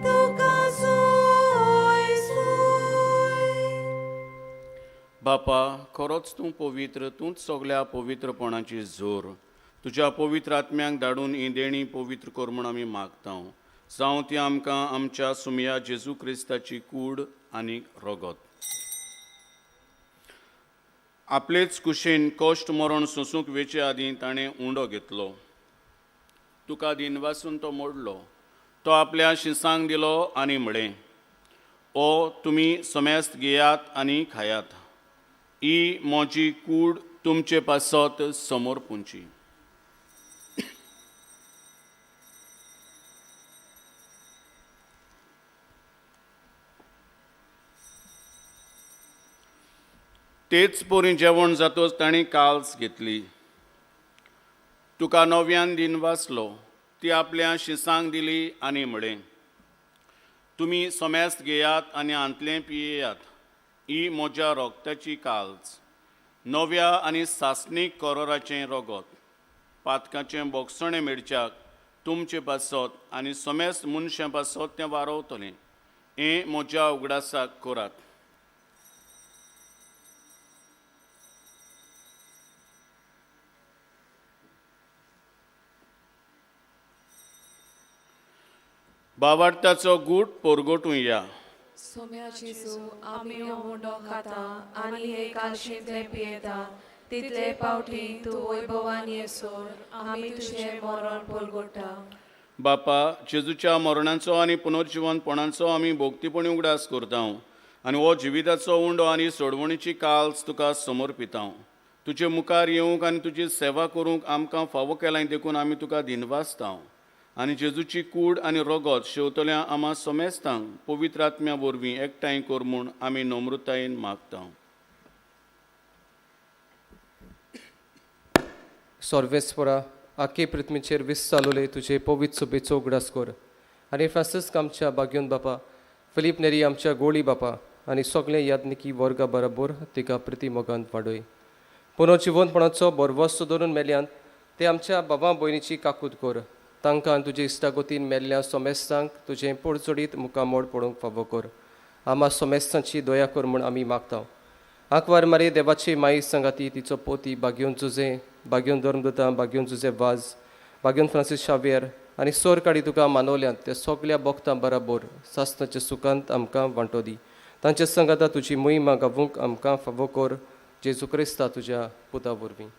तुका सोय सोय. बापा, खरोच तूं पवित्र, तूंच सगल्या पवित्रपणाची जोर. तुज्या पवित्र आत्म्यांक धाडून ही देणी पवित्र कर म्हूण आमी मागता. जावं ती आमकां आमच्या सुमया जेजू क्रिस्ताची कूड आनी रगत. आपलेच कुशीन कश्ट मरण सोंसूंक वेचे आदीं ताणें उंडो घेतलो. तुका दिनवासून तो मोडलो. तो आपल्या शिसांक दिलो आनी म्हळें, ओ तुमी समेस्त घेयात आनी खायात, ही म्हजी कूड तुमचे पासत समोर पुंची. तेच पोरी जेवण जातोच तांणी काल्स घेतली. तुका नव्यान दिन वाचलो, ती आपल्या शिसांक दिली आनी म्हळें, तुमी समेस्त घेयात आनी हांतलें पियेयात, ही म्हज्या रोगताची काल्स, नव्या आनी सासणीक करोराचें रोगत, पातकाचें बोगसणें मेळच्याक तुमचे पासत आनी समेस्त मनशां पासत तें वारोवतलें. हें म्हज्या उगडासाक करात. बावार्थाचो गूट पोरगोटूं या. सोम्या जेजू, आमी हो उंडो खाता आनी हे कालशेंतलें पियेता, तितले पावटी तूं वैभवान येसर आमी तुजें मरण पोरगोटा. बापा, जेजूच्या मरणाचो आनी पुनर्जिवनपणाचो आमी भोगतीपणी उगडास करता आनी हो जिविताचो उंडो आनी सोडवणीची काल्स तुका समर्पिता. तुजे मुखार येवंक आनी तुजी सेवा करूंक आमकां फावो केलाय देखून आमी तुका दिनवासता. आनी जेजूची कूड आनी रोगत शेवतल्या आमा समेस्तांक पवित्र आत्म्या वरवीं एकठांय कर म्हूण आमी नम्रतायेन मागता. सर्वेस्परा, आखे पृथ्वीचेर वीस चालवले तुजे पवित्र सभेचो उगडास कर आनी फ्रांसिस्क आमच्या बाग्योन बापा, फिलीप नेरी आमच्या गोळी बापा आनी सगळे याज्ञिकी वर्गा बरोबर तिका प्रिती मोगांत वाडय. पुनर्जिवनपणाचो बरवस्तो धरून मेल्यांत ते आमच्या बाबा भयणीची काकूत कर. तांकां तुजे इश्टागतीन मेल्ल्या सोमेस्तांक तुजें पोडचडीत मुखामोड पडूंक फावो कर. आमा सोमेस्तांची दया कर म्हूण आमी मागता. आंकवार मारे देवाची माई सांगाती तिचो पोती बाग्योन जुजे, बाग्योन धर्मदूतां, बाग्योन जुजे वाज, बाग्योन फ्रांसीस शावियर आनी सोर काडी तुका मानवल्यांत त्या सगल्या बोगतां बराबर सासणाच्या सुखांत आमकां वांटो दी. तांचे सांगाता तुजी मोहिमा गावूंक आमकां फावो कर, जेजू क्रिस्ता तुज्या पुता वरवीं.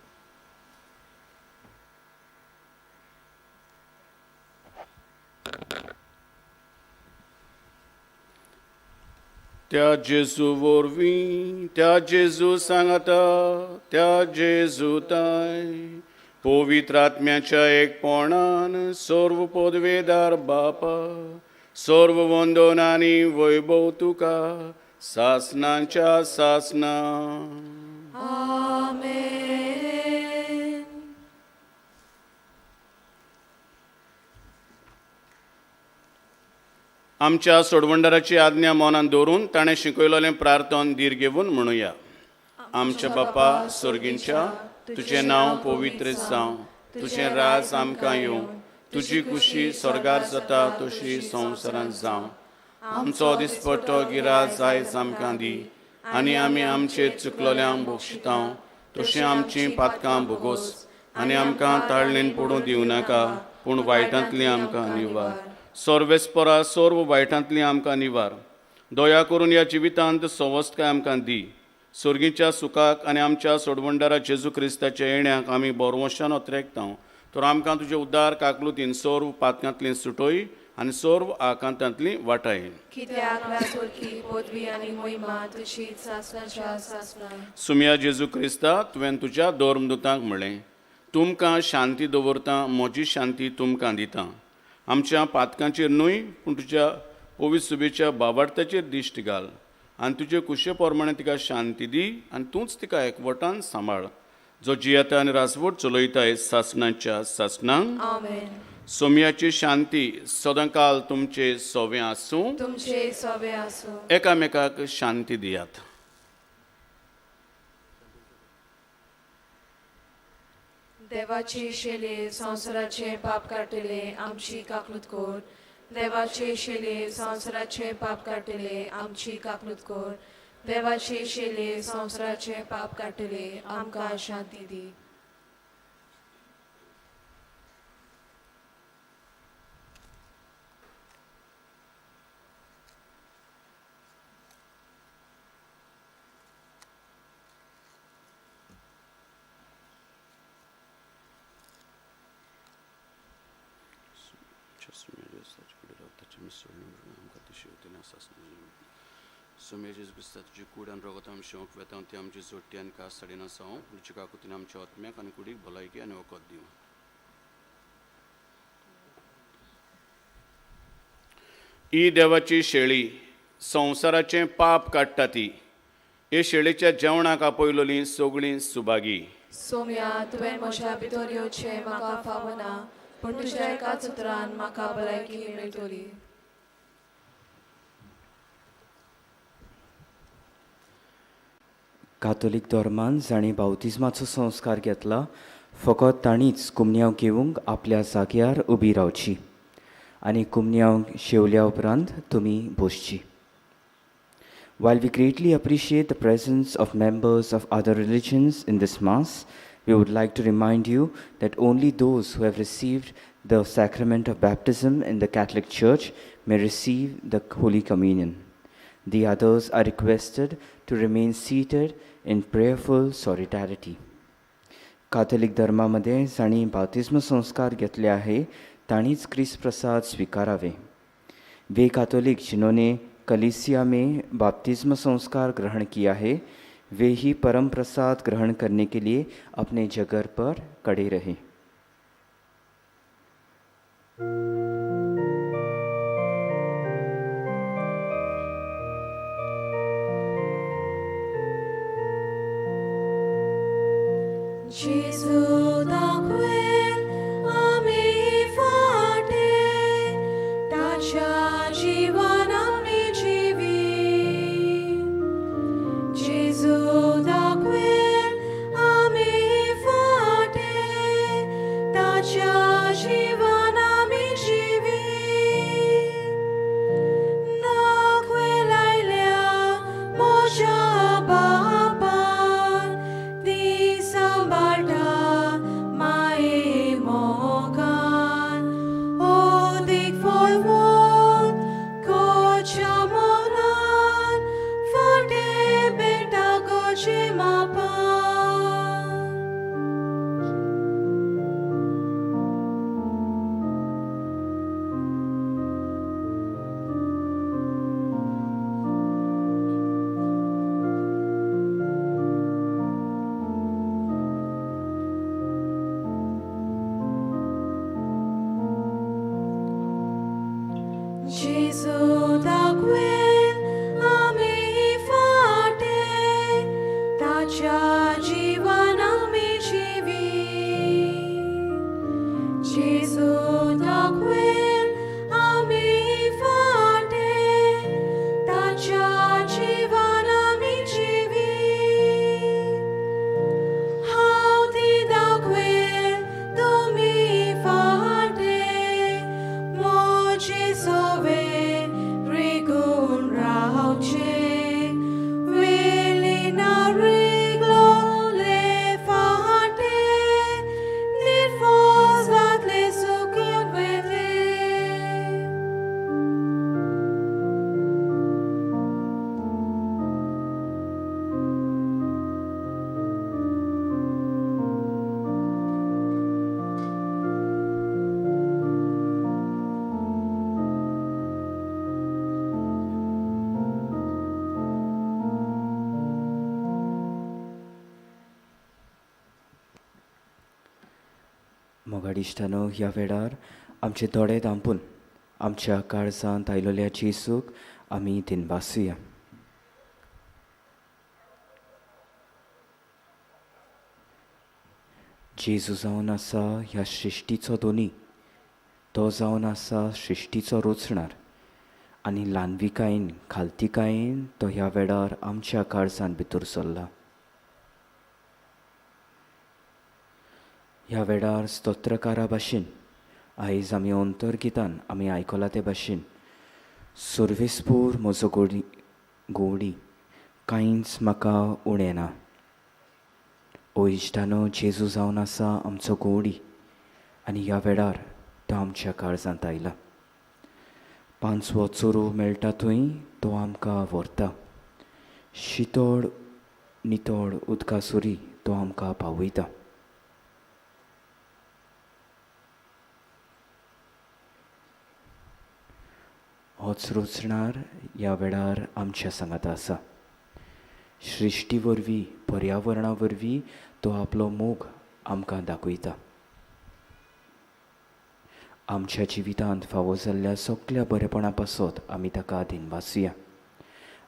त्या जेजू वरवीं, त्या जेजू सांगाता, त्या जेजू ताय पवित्र आत्म्याच्या एकपणान सर्व पदवेदार बापा, सर्व वंदन आनी वैभव तुका सासणाच्या सासणा. आमेन. आमच्या सोडवंडाराची आज्ञा मनान दवरून ताणें शिकयलेलें प्रार्थन धीर घेवन म्हणुया. आमच्या बापा सर्गींच्या, तुजें नांव पवित्र जावं, तुजें राज आमकां येवं, तुजी खुशी स्वर्गार जाता तशी संवसारांत जावं. आमचो दिसपट्टो गिराज आयज आमकां दी आनी आमी आमचे चुकलोल्यांक बक्षिता तशें आमचीं पातकां भोगोस आनी आमकां ताळणेन पडूं दिवं नाका, पूण वायटांतली आमकां निवार. सर्वेस्परा सर्व वायटांतली आमकां निवार. दया करून ह्या जिवितांत सवस्तकाय आमकां दी. सर्गीच्या सुखाक आनी आमच्या सोडवंडारा जेजू क्रिस्ताच्या येण्याक आमी बोरवशान अत्रेकता. तर आमकां तुजे उद्धार काकलुतीन सर्व पातकांतली सुटोय आनी सर्व आकांतांतली वाटाय. सुम्या जेजू क्रिस्ता, तुवें तुज्या धर्मदूतांक म्हळें, तुमकां शांती दवरता, म्हजी शांती तुमकां दिता. आमच्या पातकांचेर न्हय पूण तुज्या पवित्र सुबेच्या बाबार्थाचेर दिश्ट घाल आनी तुजे कुशे प्रमाणे तिका शांती दी आनी तूंच तिका एकवटान सांबाळ, जो जियेता आनी राजवट चलयताय सासणाच्या सासणांक. सोम्याची शांती सदांकाल तुमचे सोवे आसूं, तुमचे सोवे आसूं. एकामेकाक शांती दियात. देवाची शेले संवसाराचे पाप काडटले आमची काकलूत कर. देवाचे शेले संवसाराचे पाप काडटले आमची काकलूत कर. देवाचे शेले संवसाराचे पाप काडटले आमकां शांती दी. Just a minute. क्रायस्ताचे कुडी रगताचें मिसळून आमकां ती शेवतेलें आसा. सोम्या जेजू क्रिस्ता, तुजी कूड आनी रगत आमी शेवंक वेता, ती आमची जोडटी आनी कास साडिना सावं. तुजी काकुतीन आमच्या आत्म्याक आनी कुडीक भलायकी आनी वखद दिवं. ही देवाची शेळी संवसाराचें पाप काडटा ती. हे शेळीच्या जेवणाक आपयलोली सगळीं सुभागी. सोम्या, तुवें म्हज्या भितर येवचें म्हाका फावना, पूण तुज्या एकाच उतरान म्हाका भलायकी मेळटली. कातोलीक धर्मान जांणी बावतिज्माचो संस्कार घेतला फकत तांणीच कुमन्यांव घेवंक आपल्या जाग्यार उबी रावची आनी कुमन्यांव शेवल्या उपरांत तुमी बसची. While we greatly appreciate the presence of members of other religions in this Mass, we would like to remind you that only those who have received the sacrament of baptism in the Catholic Church may receive the Holy Communion. The others are requested to remain seated in prayerful solidarity. Catholic धर्मामध्ये जांणी बाप्तिस्म संस्कार घेतले आहे तांणीच क्रिस्त प्रसाद स्वीकारावे. वे Catholic जिन्होंने कलीसिया में बाप्तिस्म संस्कार ग्रहण किया है वे ही परम प्रसाद ग्रहण करने के लिए अपने जगह पर खड़े रहे. जेजू दाखवेल आमी फाटे, ताच्या जिवान आमी जिवी. जेजू दाखवेल आमी फाटे, ताच्या जिवान आमी जिवी. दाखवेल आयल्या म्हज्या बापान, ती सांबाळटा माये मोगान. ओदीक फळवोन कोच्या मनान, फाटे बेटा गोचे मापान. जेजू दाखवेल आमी फाटे, ताच्या जिवान आमी जिवी. जेजू दाखवेल आमी फाटे, ताच्या जिवान आमी जिवी. हांव ती दाखवेल तुमी फाटे, म्हजे सोवे रिगून रावचे. वेली ना रिगलोले फाटे, निर्फोस जातले सुकून वेले. मोगाडिश्टानो, ह्या वेळार आमचे दोळे धांपून आमच्या काळजांत आयलोल्या जेजूक आमी दिनवासुया. जेजू जावन आसा ह्या सृश्टीचो दोनी, तो जावन आसा सृश्टीचो रोचणार आनी ल्हानविकायेन खालतिकायेन तो ह्या वेळार आमच्या काळजांत भितर सरला. ह्या वेळार स्तोत्रकारा भाशेन आयज आमी अंतर्गितान आमी आयकला ते भाशेन सर्वेस्पूर म्हजो गोडी कांयच म्हाका उणें ना. ओ इश्टानो, जेजू जावन आसा आमचो गोडी आनी ह्या वेळार तो आमच्या काळजांत आयला. पांचवो चोरू मेळटा थंय तो आमकां व्हरता, शितोळ नितळ उदका सुरी तो आमकां पावयता. होच रोचणार ह्या वेळार आमच्या सांगाता आसा. सृश्टी वरवीं, पर्यावरणा वरवीं तो आपलो मोग आमकां दाखयता. आमच्या जिवितांत फावो जाल्ल्या सगल्या बरेपणा पासत आमी ताका दिनवासुया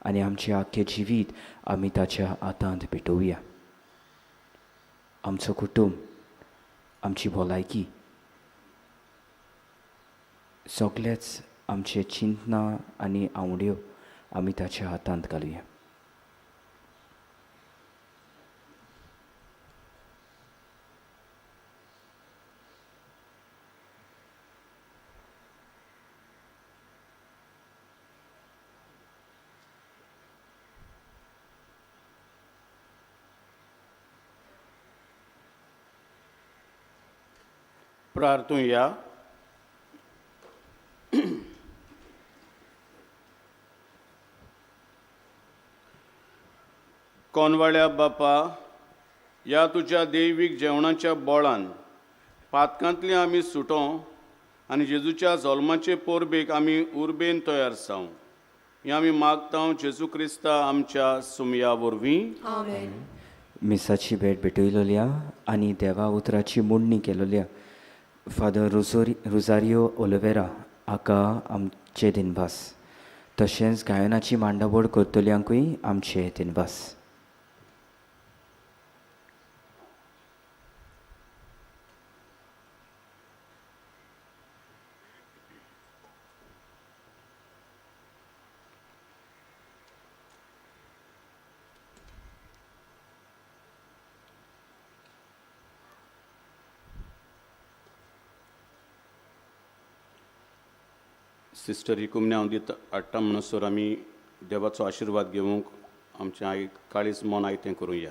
आनी आमचें आख्खें जिवीत आमी ताच्या हातांत भेटोवया. आमचो कुटूंब, आमची भलायकी, सगळेच आमचे चिंतना आनी आंवड्यो आमी ताच्या हातांत घालुया. प्रार्थुया. कोनवाळ्या बापा, ह्या तुज्या दैवीक जेवणाच्या बोळान पातकांतली आमी सुटो आनी जेजूच्या जल्माचे पोरबेक आमी उर्बेन तयार जावं, हें आमी मागता जेजू क्रिस्ता आमच्या सुमया वरवीं. आमेन. मिसाची भेट भेटयलोल्या आनी देवा उतराची मोडणी केलोल्या फादर रोजारियो ओलिवेरा हाका आमचे दिनवास. तशेंच गायनाची मांडावळ करतल्यांकूय आमचे दिनवास. सिस्टर ही कुमन्या हांव दिता हाडटा म्हणसर आमी देवाचो आशिर्वाद घेवंक आमचें आई काळीज मन आयतें करुया.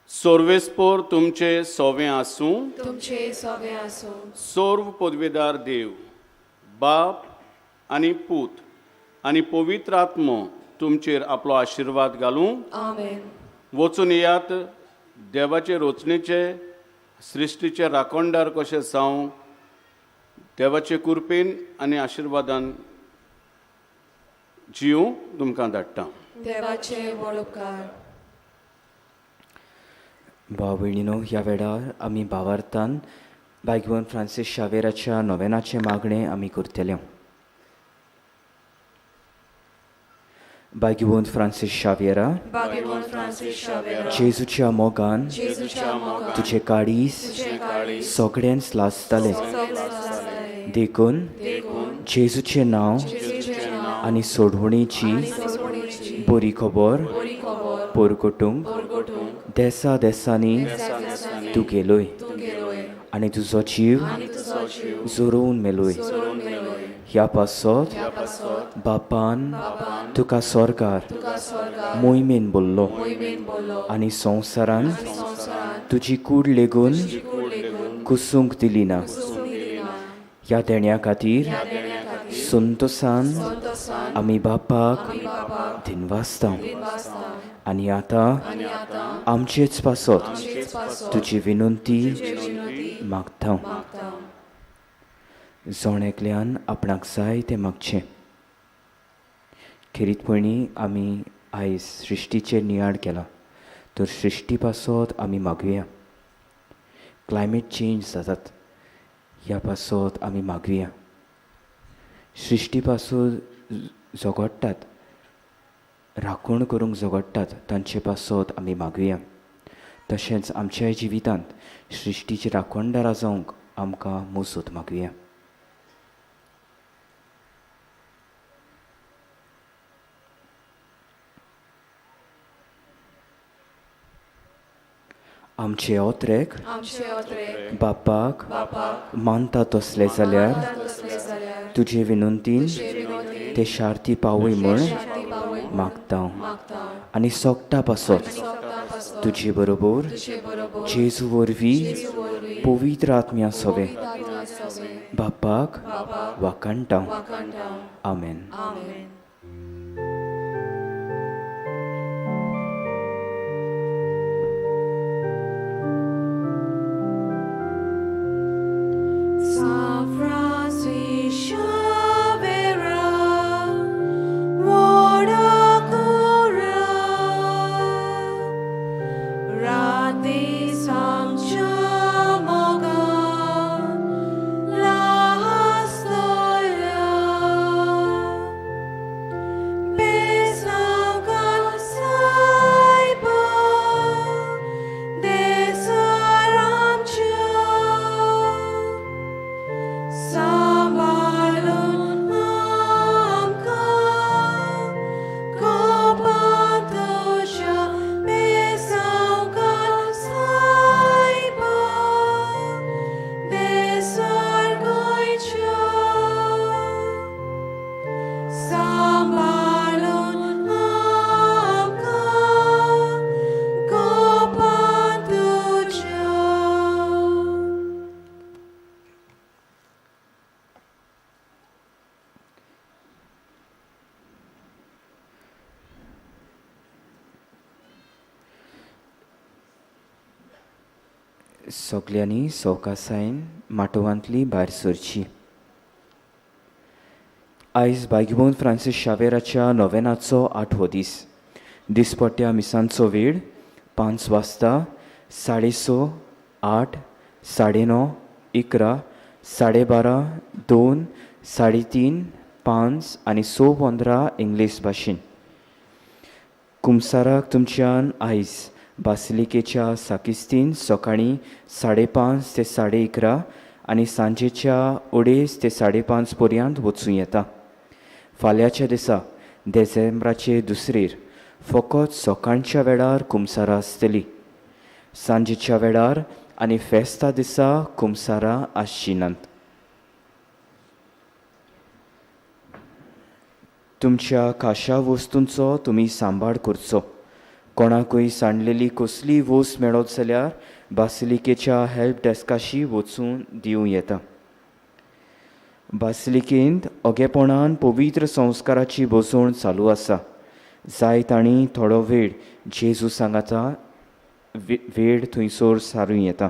सर्वेस्पोर तुमचे सोवें आसूं, तुमचे सोवें आसूं. सर्व पदवेदार देव बाप आनी पूत आनी पवित्र आत्मो तुमचेर आपलो आशिर्वाद घालूं. आमेन. वचून येयात, देवाचे रोचणेचे सृश्टीचे राखणदार कशें जावं, देवाचे कृपेन आनी आशिर्वादान जीव तुमकां धाडटा. देवाचे व्हड उपकार. भाव भयणीनो, ह्या वेळार आमी भावार्थान बायगवन फ्रांसीस शावेराच्या नोवेनाचें मागणें आमी करतले. बायगवन फ्रांसीस शावेरा, जेजूच्या मोगान तुजें काळीज सगळ्यांच लासतालें, देखून जेजूचें नांव आनी सोडवणेची बरी खबर परगटूंक देसा देसांनी तूं गेलोय आनी तुजो जीव जोरोवन मेलोय. ह्या पासत बापान तुका स्वर्गार मोहिमेन बोल्लो आनी संवसारान तुजी कूड लेगून कुसूंक दिली ना. ह्या देण्या खातीर संतोसान आमी बापाक दिनवासता आनी आतां आमचेच पासत तुजी विनंती मागता. जण एकल्यान आपणाक जाय तें मागचें. खेरीतपणी आमी आयज सृश्टीचेर नियाळ केला तर सृश्टी पासत आमी मागुया. क्लायमेट चेंज जातात ह्या पासत आमी मागुया. सृश्टी पासून झगडटात, राखण करूंक झगडटात तांचे पासत आमी मागुया. तशेंच आमच्या जिवितांत सृश्टीचे राखणदारां जावंक आमकां मजत मागुया. आमचे ओत्रेक बापाक मानता तसले जाल्यार तुजे विनंतीन ते शार्ती पावय म्हूण मागता आनी सोगटा पासत तुजे बरोबर जेजू वरवीं पवित्र आत्म्या सोवे बापाक वाखाणटा. आमेन. सगल्यांनी सवकासायेन माटवांतली भायर सरची. आयज बायगीबोन फ्रांसीस शावेराच्या नोवेनाचो आठवो दीस. दिसपट्ट्या मिसांचो वेळ 5 वाजता, 6:30, 8, 9:30, 11, 12:30, 2, 3:30, 5 आनी 6:15 इंग्लीश भाशेन. कुमसाराक तुमच्यान आयज बासिलिकेच्या साकिस्तीन सकाळीं 5:30 ते 11:30 आनी सांजेच्या 2:30 ते 5:30 पर्यंत वचूं येता. फाल्यांच्या दिसा देसेंब्राचे दुसरेर फकत सकाळच्या वेळार कुमसारां आसतली. सांजेच्या वेळार आनी फेस्ता दिसा कुमसारां आसची नात. तुमच्या खाशा वस्तूंचो तुमी सांबाळ करचो. कोणाकूय सांडलेली कसलीय वस्त मेळत जाल्यार बासिलिकेच्या हेल्प डेस्काशी वचून दिवं येता. बासिलिकेंत अगेपणान पवित्र संस्काराची बसवण चालू आसा. जाय तांणी थोडो वेळ जेजू सांगाता वेळ थंयसर सारूं येता.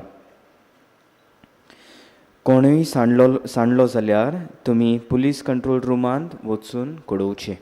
कोणूय सांडलो जाल्यार तुमी पुलीस कंट्रोल रुमांत वचून कळोवचें.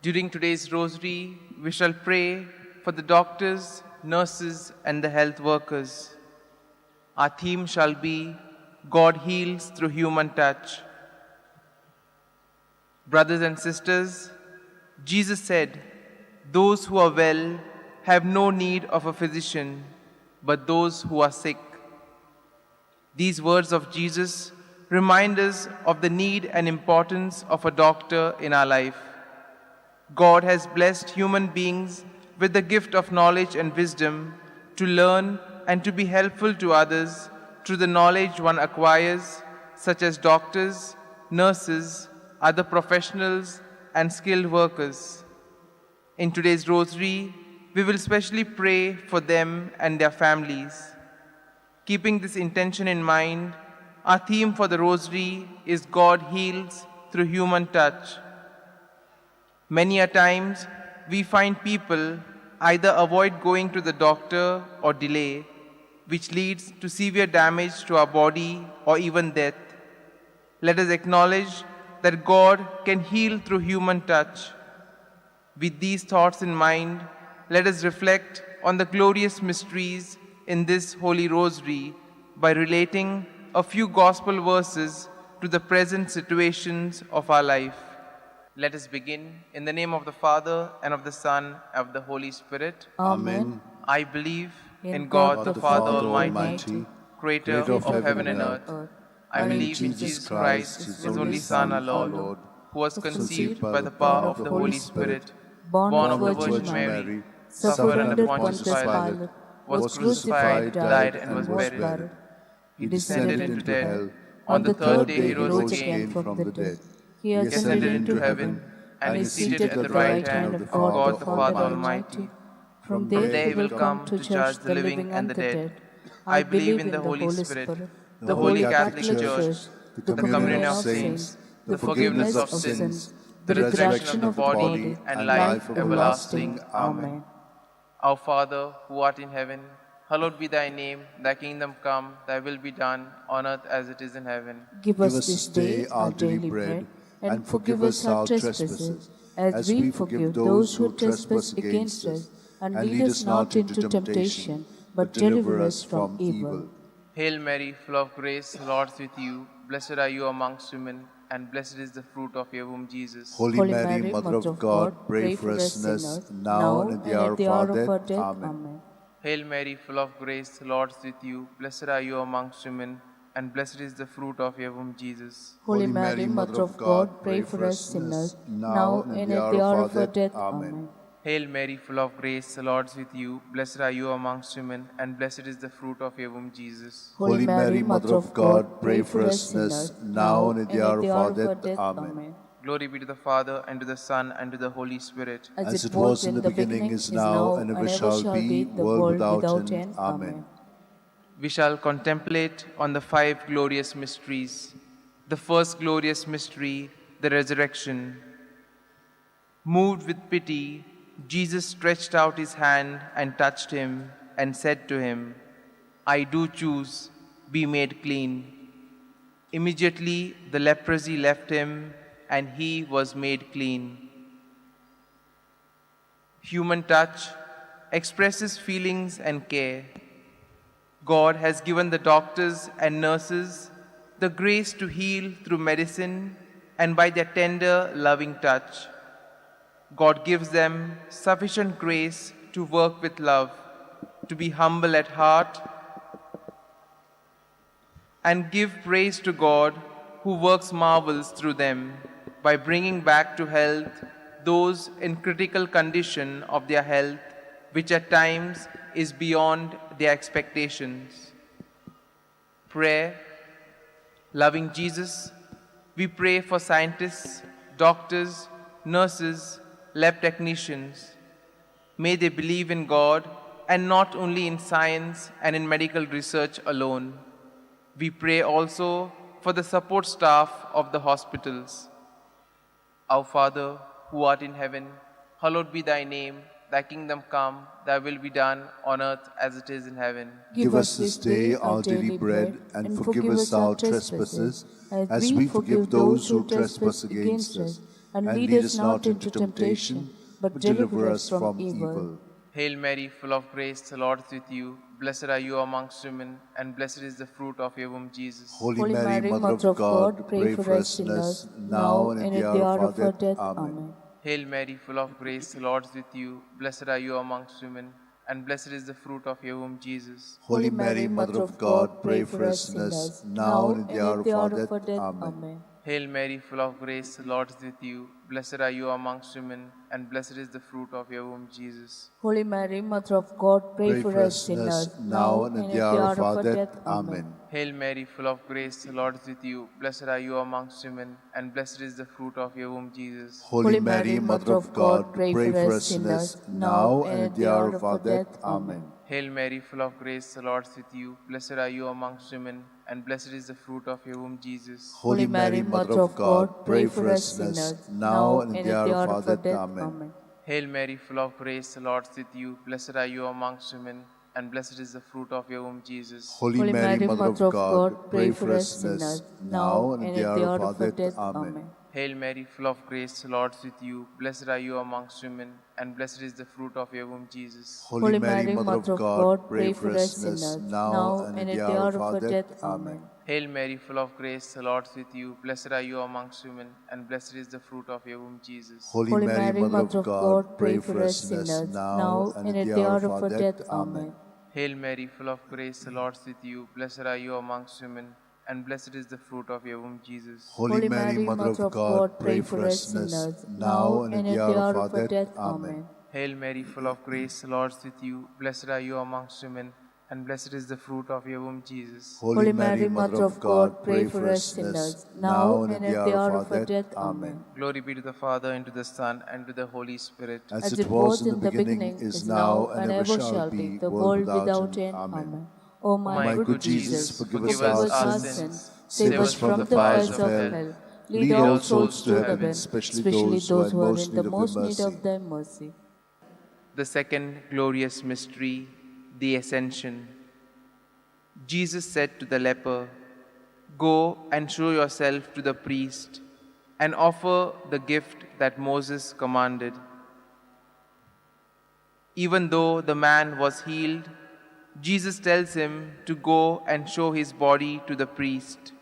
During today's rosary, we shall pray for the doctors, nurses, and the health workers. Our theme shall be God heals through human touch. Brothers and sisters, Jesus said, "Those who are well have no need of a physician, but those who are sick." These words of Jesus remind us of the need and importance of a doctor in our life. God has blessed human beings with the gift of knowledge and wisdom to learn and to be helpful to others through the knowledge one acquires, such as doctors, nurses, other professionals, and skilled workers. In today's Rosary, we will specially pray for them and their families. Keeping this intention in mind, our theme for the Rosary is God heals through human touch. Many a times, we find people either avoid going to the doctor or delay, which leads to severe damage to our body or even death. Let us acknowledge that God can heal through human touch. With these thoughts in mind, let us reflect on the glorious mysteries in this Holy Rosary by relating a few gospel verses to the present situations of our life. Let us begin in the name of the Father, and of the Son, and of the Holy Spirit. Amen. I believe in God the Father Almighty, creator of heaven and earth. I believe in Jesus Christ, his only Son, our Lord, who was conceived by the power of the Holy Spirit, born of the Virgin Mary, suffered under Pontius Pilate, was crucified, died, and was buried. He descended into hell. On the third day he rose again from the dead. He ascended into heaven and is seated at the right hand of God the Father Almighty. From there he will come to judge the living and the dead. I believe in the Holy Spirit, the Holy Catholic Church, the communion of saints, the forgiveness of sins, the resurrection of the body, and life everlasting. Amen. Our Father, who art in heaven, hallowed be thy name. Thy kingdom come, thy will be done, on earth as it is in heaven. Give us this day our daily bread, and forgive us our trespasses, as we forgive those who trespass against us. And lead us not into temptation, but deliver us from evil. Hail Mary, full of grace, the Lord is with you. Blessed are you amongst women, and blessed is the fruit of your womb, Jesus. Holy Mary, Mother of God, pray for us sinners, now and at the hour of our death. Amen. Hail Mary, full of grace, the Lord is with you. Blessed are you amongst women, and blessed is the fruit of your womb, Jesus. Holy Mary, Mother of God, pray for us sinners, now and at the hour of our death. Amen. Hail Mary, full of grace, the Lord is with you. Blessed are you amongst women, and blessed is the fruit of your womb, Jesus. Holy Mary, Mother of God, pray for us sinners, now and at the hour of our death. Amen. Glory be to the Father, and to the Son, and to the Holy Spirit. As it was in the beginning, is now, and ever shall be, world without end. Amen. We shall contemplate on the five glorious mysteries. The first glorious mystery, the resurrection. Moved with pity, Jesus stretched out his hand and touched him and said to him, "I do choose, be made clean." Immediately the leprosy left him and he was made clean. Human touch expresses feelings and care. God has given the doctors and nurses the grace to heal through medicine and by their tender, loving touch. God gives them sufficient grace to work with love, to be humble at heart, and give praise to God who works marvels through them by bringing back to health those in critical condition of their health, which at times is beyond their expectations. Prayer. Loving Jesus, we pray for scientists, doctors, nurses, lab technicians. May they believe in God and not only in science and in medical research alone. We pray also for the support staff of the hospitals. Our Father, who art in heaven, hallowed be thy name. Thy kingdom come, thy will be done on earth as it is in heaven. Give us this day our daily bread, and forgive us our trespasses, as we forgive those who trespass against us. And lead us not into temptation, but deliver us from evil. Hail Mary, full of grace, the Lord is with you. Blessed are you amongst women, and blessed is the fruit of your womb, Jesus. Holy Mary, Mother of God, pray for us sinners, now and at the hour of our death. Amen. Hail Mary, full of grace, the Lord is with you. Blessed are you amongst women, and blessed is the fruit of your womb, Jesus. Holy Mary, Mother of God, pray for us sinners, now and at the hour of our death. Amen. Hail Mary, full of grace, the Lord is with you. Blessed are you amongst women, and blessed is the fruit of your womb, Jesus. Holy Mary, Mother of God, pray for us sinners, now and at the hour of our death. Amen. Hail Mary, full of grace, the Lord is with you. Blessed are you amongst women, and blessed is the fruit of your womb, Jesus. Holy Mary, Mother of God, pray for us sinners, now and at the hour of our death. Amen. Hail Mary, full of grace, the Lord is with you. Blessed are you amongst women, and blessed is the fruit of your womb, Jesus. Holy Mary, Mother of God, pray for us sinners, now and at the hour of our death. Amen. Hail Mary, full of grace, the Lord is with you. Blessed are you amongst women, and blessed is the fruit of your womb, Jesus. Holy Mary, Mother of God, pray for us sinners, now and at the hour of our death. Amen. Hail Mary, full of grace, the Lord is with you. Blessed are you amongst women, and blessed is the fruit of your womb, Jesus. Holy Mary, Mother of God, pray for us sinners, now and at the hour of our death. Amen. Hail Mary, full of grace, the Lord is with you. Blessed are you amongst women, and blessed is the fruit of your womb, Jesus. Holy Mary, Mother of God, pray for us sinners, now and at the hour of our death. Amen. Hail Mary, full of grace, the Lord is with you. Blessed are you amongst women, and blessed is the fruit of your womb, Jesus. Holy Mary, Mother of God, pray for us sinners, now and at the hour of our death. Amen. Hail Mary, full of grace, the Lord is with you. Blessed are you amongst women, and blessed is the fruit of your womb, Jesus. Holy Mary, Mother of God, pray for us sinners, now and at the hour of our death. Amen. Glory be to the Father, and to the Son, and to the Holy Spirit. As it was in the beginning, is now, and ever shall be, the world without end. Amen. O my good Jesus, forgive us our sins, save us from the fires of hell, lead all souls to heaven, especially those who are in the most need of thy mercy. The second glorious mystery, the Ascension. Jesus said to the leper, "Go and show yourself to the priest and offer the gift that Moses commanded." Even though the man was healed, Jesus tells him to go and show his body to the priest.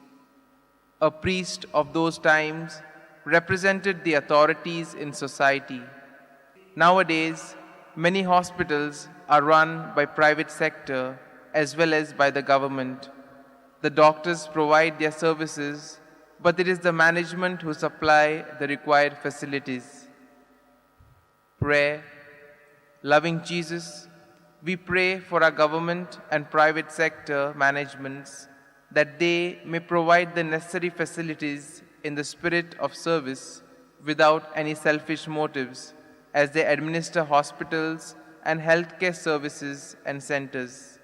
A priest of those times represented the authorities in society. Nowadays, many hospitals are run by private sector as well as by the government. The doctors provide their services, but it is the management who supply the required facilities. Prayer. Loving Jesus, we pray for our government and private sector managements that they may provide the necessary facilities in the spirit of service without any selfish motives as they administer hospitals and healthcare services and centers.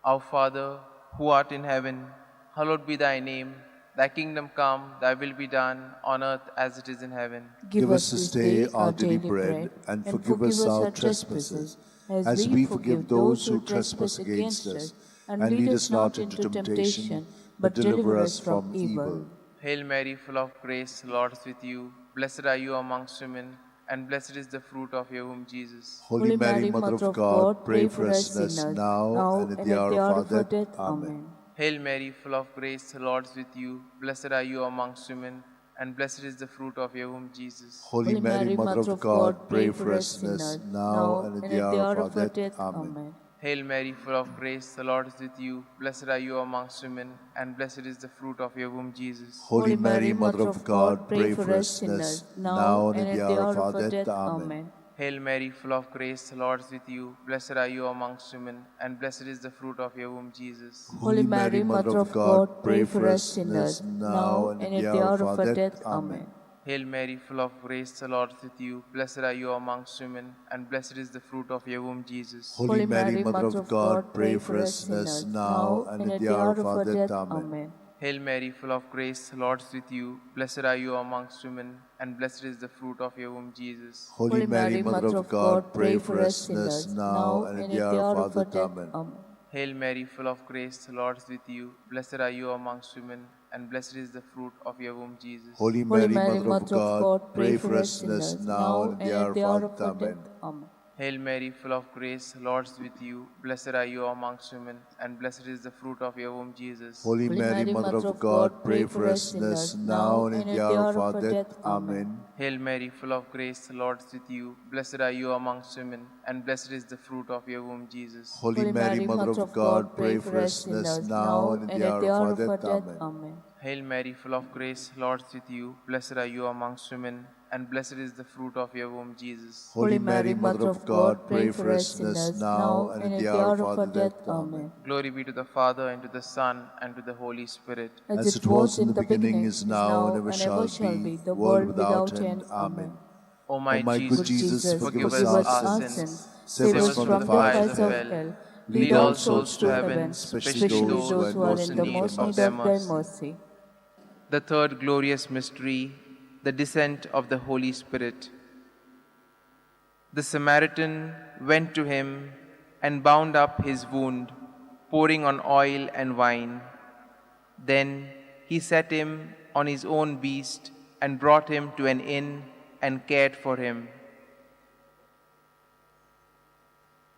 Our Father, who art in heaven, hallowed be thy name. Thy kingdom come, thy will be done, on earth as it is in heaven. Give us this day our daily bread, and forgive us our trespasses, as we forgive those who trespass against us. And lead us not into temptation, but deliver us from evil. Hail Mary, full of grace, the Lord is with you. Blessed are you amongst women, and blessed is the fruit of your womb, Jesus. Holy Mary, Mother of God, pray for us sinners, now and at the hour of our death. Amen. Hail Mary, full of grace, the Lord is with you. Blessed are you amongst women, and blessed is the fruit of your womb, Jesus. Holy Mary, Mother of God, pray for us sinners, now and at the hour of our death. Amen. Hail Mary, full of grace, the Lord is with you. Blessed are you amongst women, and blessed is the fruit of your womb, Jesus. Holy Mary, Mother of God, pray for us sinners, now and at the hour of our death. Amen. Hail Mary, full of grace, the Lord is with you. Blessed are you amongst women, and blessed is the fruit of your womb, Jesus. Holy Mary, Mother of God, pray for us sinners, now and at the hour of our death. Amen. Hail Mary, full of grace, the Lord is with you. Blessed are you amongst women, and blessed is the fruit of your womb, Jesus. Holy Mary, Mother of God, pray for us sinners, now and at the hour of our death. Amen. Hail Mary, full of grace, the Lord is with you. Blessed are you amongst women, and blessed is the fruit of your womb, Jesus. Holy Mary, Mother of God, pray for us sinners, now and at the hour of our death. Amen. Hail Mary, full of grace, the Lord is with you. Blessed are you amongst women, and blessed is the fruit of your womb, Jesus. Holy Mary, Mother of God, pray for us sinners, now and at the hour of our death. Amen. Hail Mary, full of grace, the Lord is with you. Blessed are you amongst women, and blessed is the fruit of your womb, Jesus. Holy Mary, Mother of God, pray for us sinners, now and at the hour of our death. Amen. Hail Mary, full of grace, the Lord is with you. Blessed are you amongst women, and blessed is the fruit of your womb, Jesus. Holy Mary, Mother of God, pray for us sinners, now and at the hour of our death. Amen. Hail Mary, full of grace, the Lord is with you. Blessed are you amongst women, and blessed is the fruit of your womb, Jesus. Holy Mary, Mother of God, pray for us sinners, now and at the hour of our death. Amen. Glory be to the Father, and to the Son, and to the Holy Spirit. As it was in the beginning, is now, and ever shall be, the world without end. Amen. O my good Jesus, forgive us our sins, save us from the fires of hell, lead all souls to heaven, especially those who are in the most need of thy mercy. The third glorious mystery, the descent of the Holy Spirit. The Samaritan went to him and bound up his wound, pouring on oil and wine. Then he set him on his own beast and brought him to an inn and cared for him.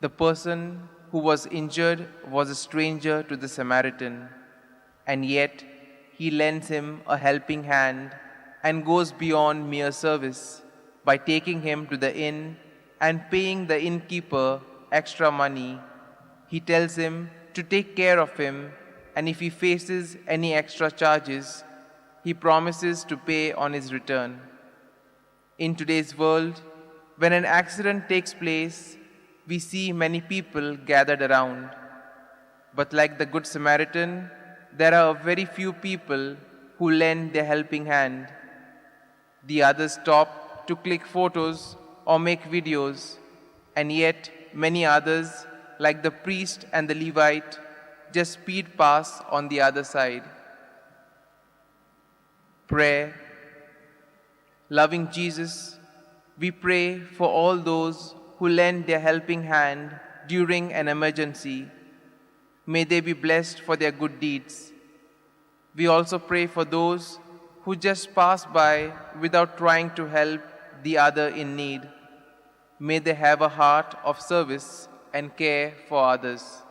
The person who was injured was a stranger to the Samaritan, and yet he lends him a helping hand and goes beyond mere service by taking him to the inn and paying the innkeeper extra money. He tells him to take care of him, and if he faces any extra charges, he promises to pay on his return. In today's world, when an accident takes place, we see many people gathered around. But like the Good Samaritan, there are very few people who lend their helping hand. The others stop to click photos or make videos, and yet many others, like the priest and the Levite, just speed past on the other side. Prayer. Loving Jesus, we pray for all those who lend their helping hand during an emergency. May they be blessed for their good deeds. We also pray for those who just pass by without trying to help the other in need. May they have a heart of service and care for others.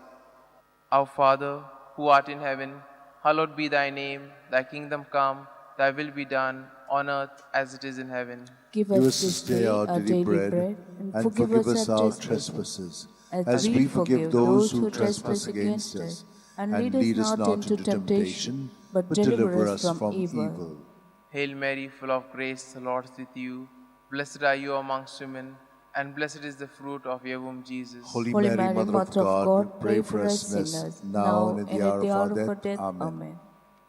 Our Father, who art in heaven, hallowed be thy name. Thy kingdom come, thy will be done, on earth as it is in heaven. Give us this day our daily bread, and forgive us our trespasses, as we forgive those who trespass against us. And lead us not into temptation, but deliver us from evil. Hail Mary, full of grace, the Lord is with you. Blessed are you amongst women, and blessed is the fruit of your womb, Jesus. Holy Mary, Mother of God, pray for us sinners, now and at the hour of our death. Amen.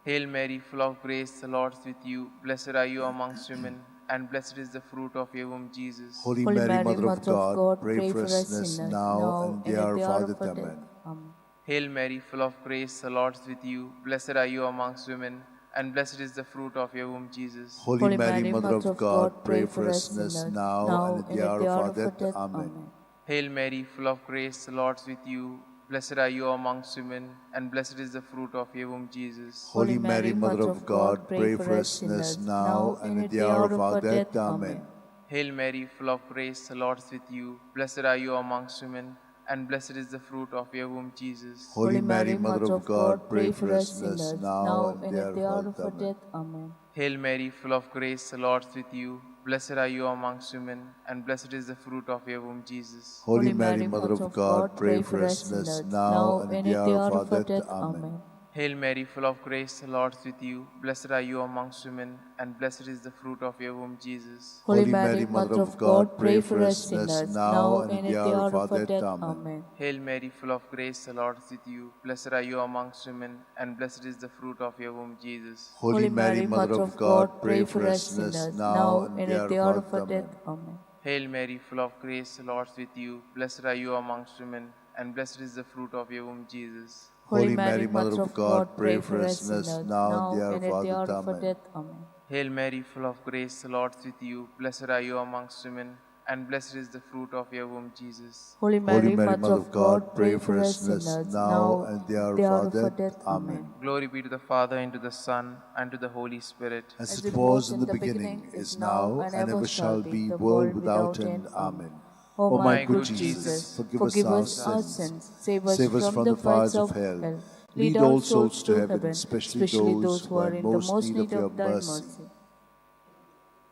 Hail Mary, full of grace, the Lord is with you. Blessed are you amongst women, and blessed is the fruit of your womb, Jesus. Holy Mary, Mother of God, pray for us sinners, now and at the hour of our death. Amen. Hail Mary, full of grace, the Lord is with you. Blessed are you amongst women, and blessed is the fruit of your womb, Jesus. Holy Mary, Mother of God, pray for us sinners, now and at the hour of our death. Amen. Hail Mary, full of grace, the Lord is with you. Blessed are you amongst women, and blessed is the fruit of your womb, Jesus. Holy Mary, Mother of God, pray for us sinners, now and at the hour of our death. Amen. Hail Mary, full of grace, the Lord is with you. Blessed are you amongst women, and blessed is the fruit of your womb, Jesus. Holy Mary, Mother of God, pray for us sinners, now and at the hour of our death. Amen. Hail Mary, full of grace, the Lord is with you. Blessed are you amongst women, and blessed is the fruit of your womb, Jesus. Holy Mary, Mother of God, pray for us sinners, now and at the hour of our death. Amen. Hail Mary, full of grace, the Lord is with you. Blessed are you amongst women, and blessed is the fruit of your womb, Jesus. Holy Mary, Mother of God, pray for us sinners, now and at the hour of our death. Amen. Hail Mary, full of grace, the Lord is with you. Blessed are you amongst women, and blessed is the fruit of your womb, Jesus. Holy Mary, Mother of God, pray for us sinners, now and at the hour of our death. Amen. Hail Mary, full of grace, the Lord is with you. Blessed are you amongst women, and blessed is the fruit of your womb, Jesus. Holy Mary, Mother of God, pray for us sinners, now and at the hour of our death. Amen. Hail Mary, full of grace, the Lord is with you. Blessed are you amongst women, and blessed is the fruit of your womb, Jesus. Holy Mary, Mother of God, pray for us sinners, now and at the hour of our death. Amen. Glory be to the Father, and to the Son, and to the Holy Spirit. As it was in the beginning, is now, and ever shall be, world without end. Amen. O my good Jesus, forgive us our sins, save us from the fires of hell, lead all souls to heaven, especially those who are in the most need of your mercy.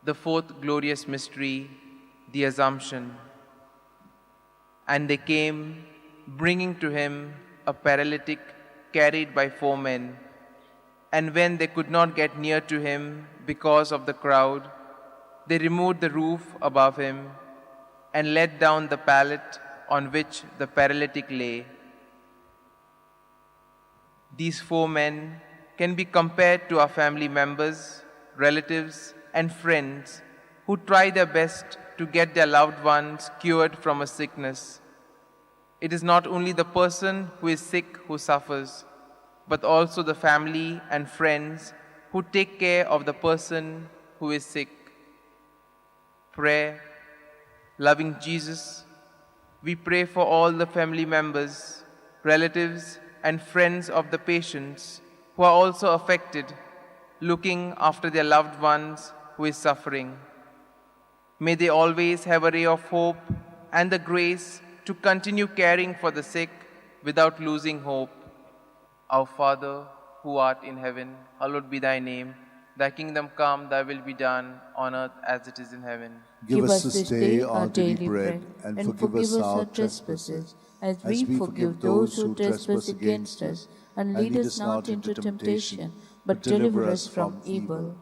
The fourth glorious mystery, the Assumption. And they came, bringing to him a paralytic carried by 4 men. And when they could not get near to him because of the crowd, they removed the roof above him and let down the pallet on which the paralytic lay. These 4 men can be compared to our family members, relatives, and friends who try their best to get their loved ones cured from a sickness. It is not only the person who is sick who suffers, but also the family and friends who take care of the person who is sick. Prayer. Loving Jesus, we pray for all the family members, relatives, and friends of the patients who are also affected, looking after their loved ones who is suffering. May they always have a ray of hope and the grace to continue caring for the sick without losing hope. Our Father, who art in heaven, hallowed be thy name. Thy kingdom come, thy will be done, on earth as it is in heaven. Give us this day our daily bread, and forgive us our trespasses, as we forgive those who trespass against us. And lead us not into temptation, but deliver us from evil.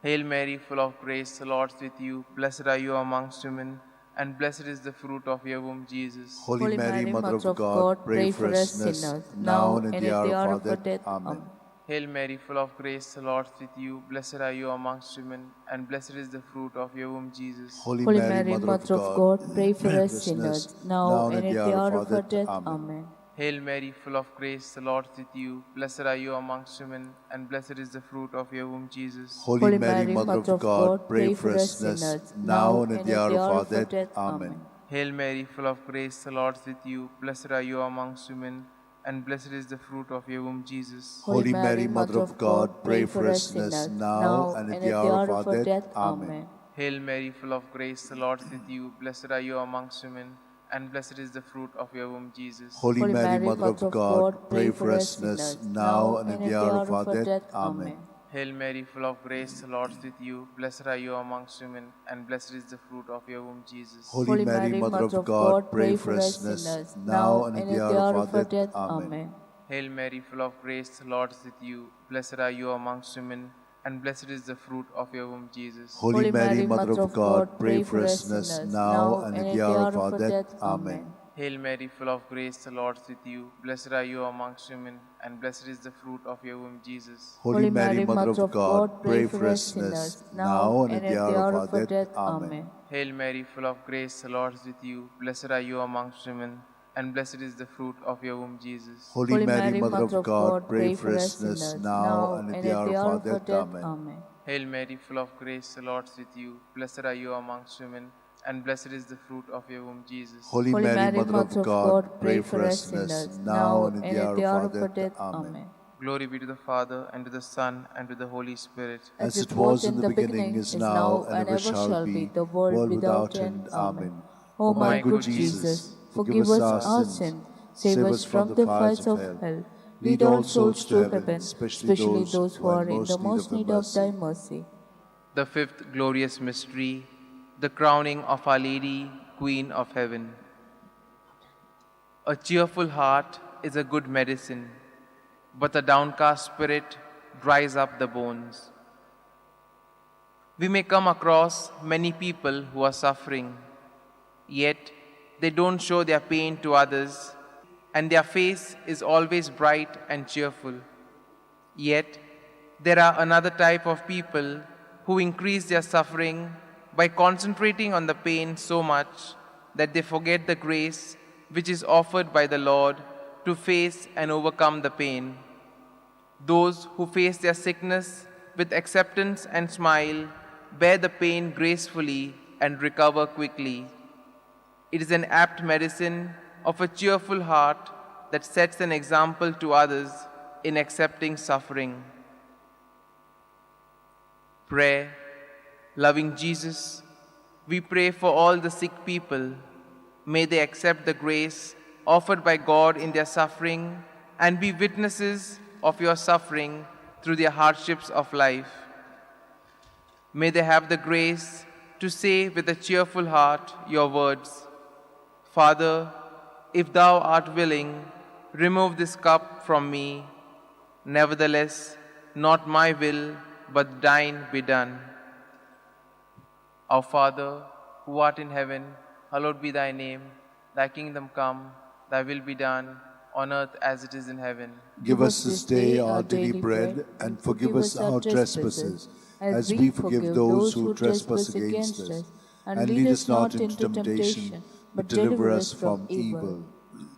Hail Mary, full of grace, the Lord is with you. Blessed are you amongst women, and blessed is the fruit of your womb, Jesus. Holy Mary, Mother of God, pray for us sinners, now and at the hour of our death. Amen. Hail Mary, full of grace, the Lord is with you. Blessed are you amongst women, and blessed is the fruit of your womb, Jesus. Holy Mary, Mother of God, pray for us sinners, now and at the hour of our death. Amen. Hail Mary, full of grace, the Lord is with you. Blessed are you amongst women, and blessed is the fruit of your womb, Jesus. Holy Mary, Mother of God, pray for us sinners, now and at the hour of our death. Amen. Hail Mary, full of grace, the Lord is with you. Blessed are you amongst women, and blessed is the fruit of your womb, Jesus. Holy Mary, Mother of God, pray for us sinners, now and at the hour of our death. Amen. Hail Mary, full of grace, the Lord is with you. Blessed are you amongst women, and blessed is the fruit of your womb, Jesus. Holy Mary, Mother of God, pray for us sinners, now and at the hour of our death. Amen. Hail Mary, full of grace, the Lord is with you. Blessed are you amongst women, and blessed is the fruit of your womb, Jesus. Holy Mary, Mother of God, pray for us sinners, now and at the hour of our death. Amen. Hail Mary, full of grace, the Lord is with you. Blessed are you amongst women, and blessed is the fruit of your womb, Jesus. Holy Mary, Mother of God, pray for us sinners, now and at the hour of our death. Amen. Hail Mary, full of grace, the Lord is with you. Blessed are you amongst women, and blessed is the fruit of your womb, Jesus. Holy Mary, Mother of God, pray for us sinners, now and at the hour of our death. Amen. Hail Mary, full of grace, the Lord is with you. Blessed are you amongst women, and blessed is the fruit of your womb, Jesus. Holy Mary, Mother of God, pray for us sinners, now and at the hour of our death. Amen. Hail Mary, full of grace, the Lord is with you. Blessed are you amongst women, and blessed is the fruit of your womb, Jesus. Holy Mary, Mother of God, pray for us sinners, now and at the hour of our death. Amen. Glory be to the Father, and to the Son, and to the Holy Spirit. As it was in the beginning, is now, and ever shall be, the world without end. Amen. O my good Jesus, forgive us our sins, save us from the fires of hell. Lead all souls to heaven, especially those who are in the most need of thy mercy. The fifth glorious mystery, the crowning of Our Lady, Queen of Heaven. A cheerful heart is a good medicine, but a downcast spirit dries up the bones. We may come across many people who are suffering, yet they don't show their pain to others, and their face is always bright and cheerful. Yet there are another type of people who increase their suffering by concentrating on the pain so much that they forget the grace which is offered by the Lord to face and overcome the pain. Those who face their sickness with acceptance and smile bear the pain gracefully and recover quickly. It is an apt medicine of a cheerful heart that sets an example to others in accepting suffering. Prayer. Loving Jesus, we pray for all the sick people, May they accept the grace offered by God in their suffering and be witnesses of your suffering through their hardships of life. May they have the grace to say with a cheerful heart your words, Father, if thou art willing, remove this cup from me. Nevertheless, not my will, but thine be done. Our Father, who art in heaven, hallowed be thy name. Thy kingdom come, thy will be done, on earth as it is in heaven. Give us this day our daily bread, and forgive us our trespasses, as we forgive those who trespass against us. And lead us not into temptation, but deliver us from evil.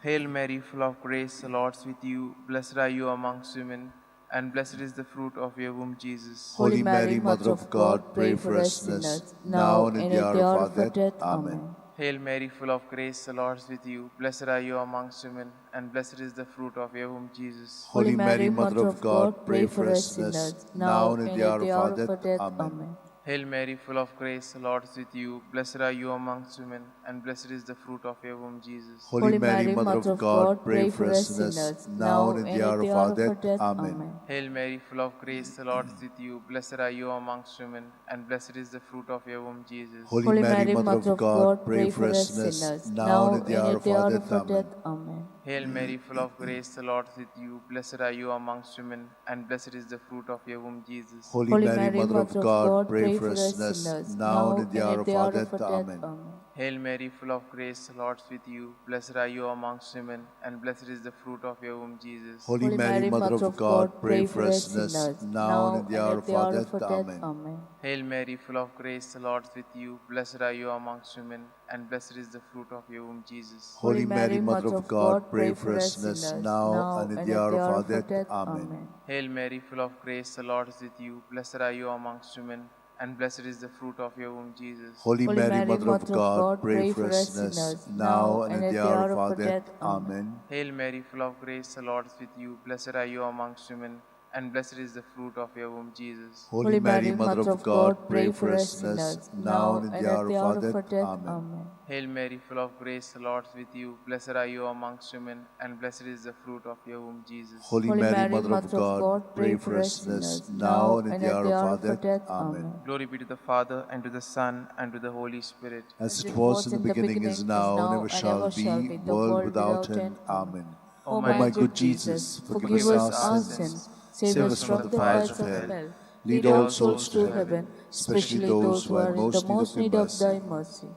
Hail Mary, full of grace, the Lord is with you. Blessed are you amongst women, and blessed is the fruit of your womb, Jesus. Holy Mary, Mother of God, pray for us sinners, now and at the hour of our death. Amen. Hail Mary, full of grace, the Lord is with you. Blessed are you amongst women, and blessed is the fruit of your womb, Jesus. Holy Mary, Mother of God, pray for us sinners, now and at the hour of our death. Amen. Hail Mary, full of grace, the Lord is with you. Blessed are you amongst women, and blessed is the fruit of your womb, Jesus. Holy Mary, Mother of God, pray for us sinners, now and at the hour of our death. Amen. Hail Mary, full of grace, the Lord is with you. Blessed are you amongst women, and blessed is the fruit of your womb, Jesus. Holy Mary, Mother of God, pray for us sinners, now and at the hour of our death. Amen. Hail Mary, full of grace, the Lord is with you. Blessed are you amongst women, and blessed is the fruit of your womb, Jesus. Holy Mary, Mother of God, pray for us sinners, now and at the hour of our death. Amen. Hail Mary, full of grace, the Lord is with you. Blessed are you amongst women, and blessed is the fruit of your womb, Jesus. Holy Mary, Mother of God, pray for us sinners, now and at the hour of our death. Amen. Hail Mary, full of grace, the Lord is with you. Blessed are you amongst women, and blessed is the fruit of your womb, Jesus. Holy Mary, Mother of God, pray for us sinners, now and at the hour of our death. Amen. Hail Mary, full of grace, the Lord is with you. Blessed are you amongst women, and blessed is the fruit of your womb, Jesus. Holy Mary, Mother of God, pray for us sinners, now and at the hour of our death. Amen. Hail Mary, full of grace, the Lord is with you. Blessed are you amongst women, and blessed is the fruit of your womb, Jesus. Holy Mary, Mother of God, pray for us sinners, now and at the hour of our death. Amen. Hail Mary, full of grace, the Lord is with you. Blessed are you amongst women, and blessed is the fruit of your womb, Jesus. Holy Mary, Mother of God, pray for us sinners, now and at the hour of our death. Amen. Glory be to the Father, and to the Son, and to the Holy Spirit. As it was in the beginning, is now, and ever shall be, world without end. Amen. O my good Jesus, forgive us our sins, save us from the fires of hell. Lead all souls to heaven, especially those who are in the most need of thy mercy.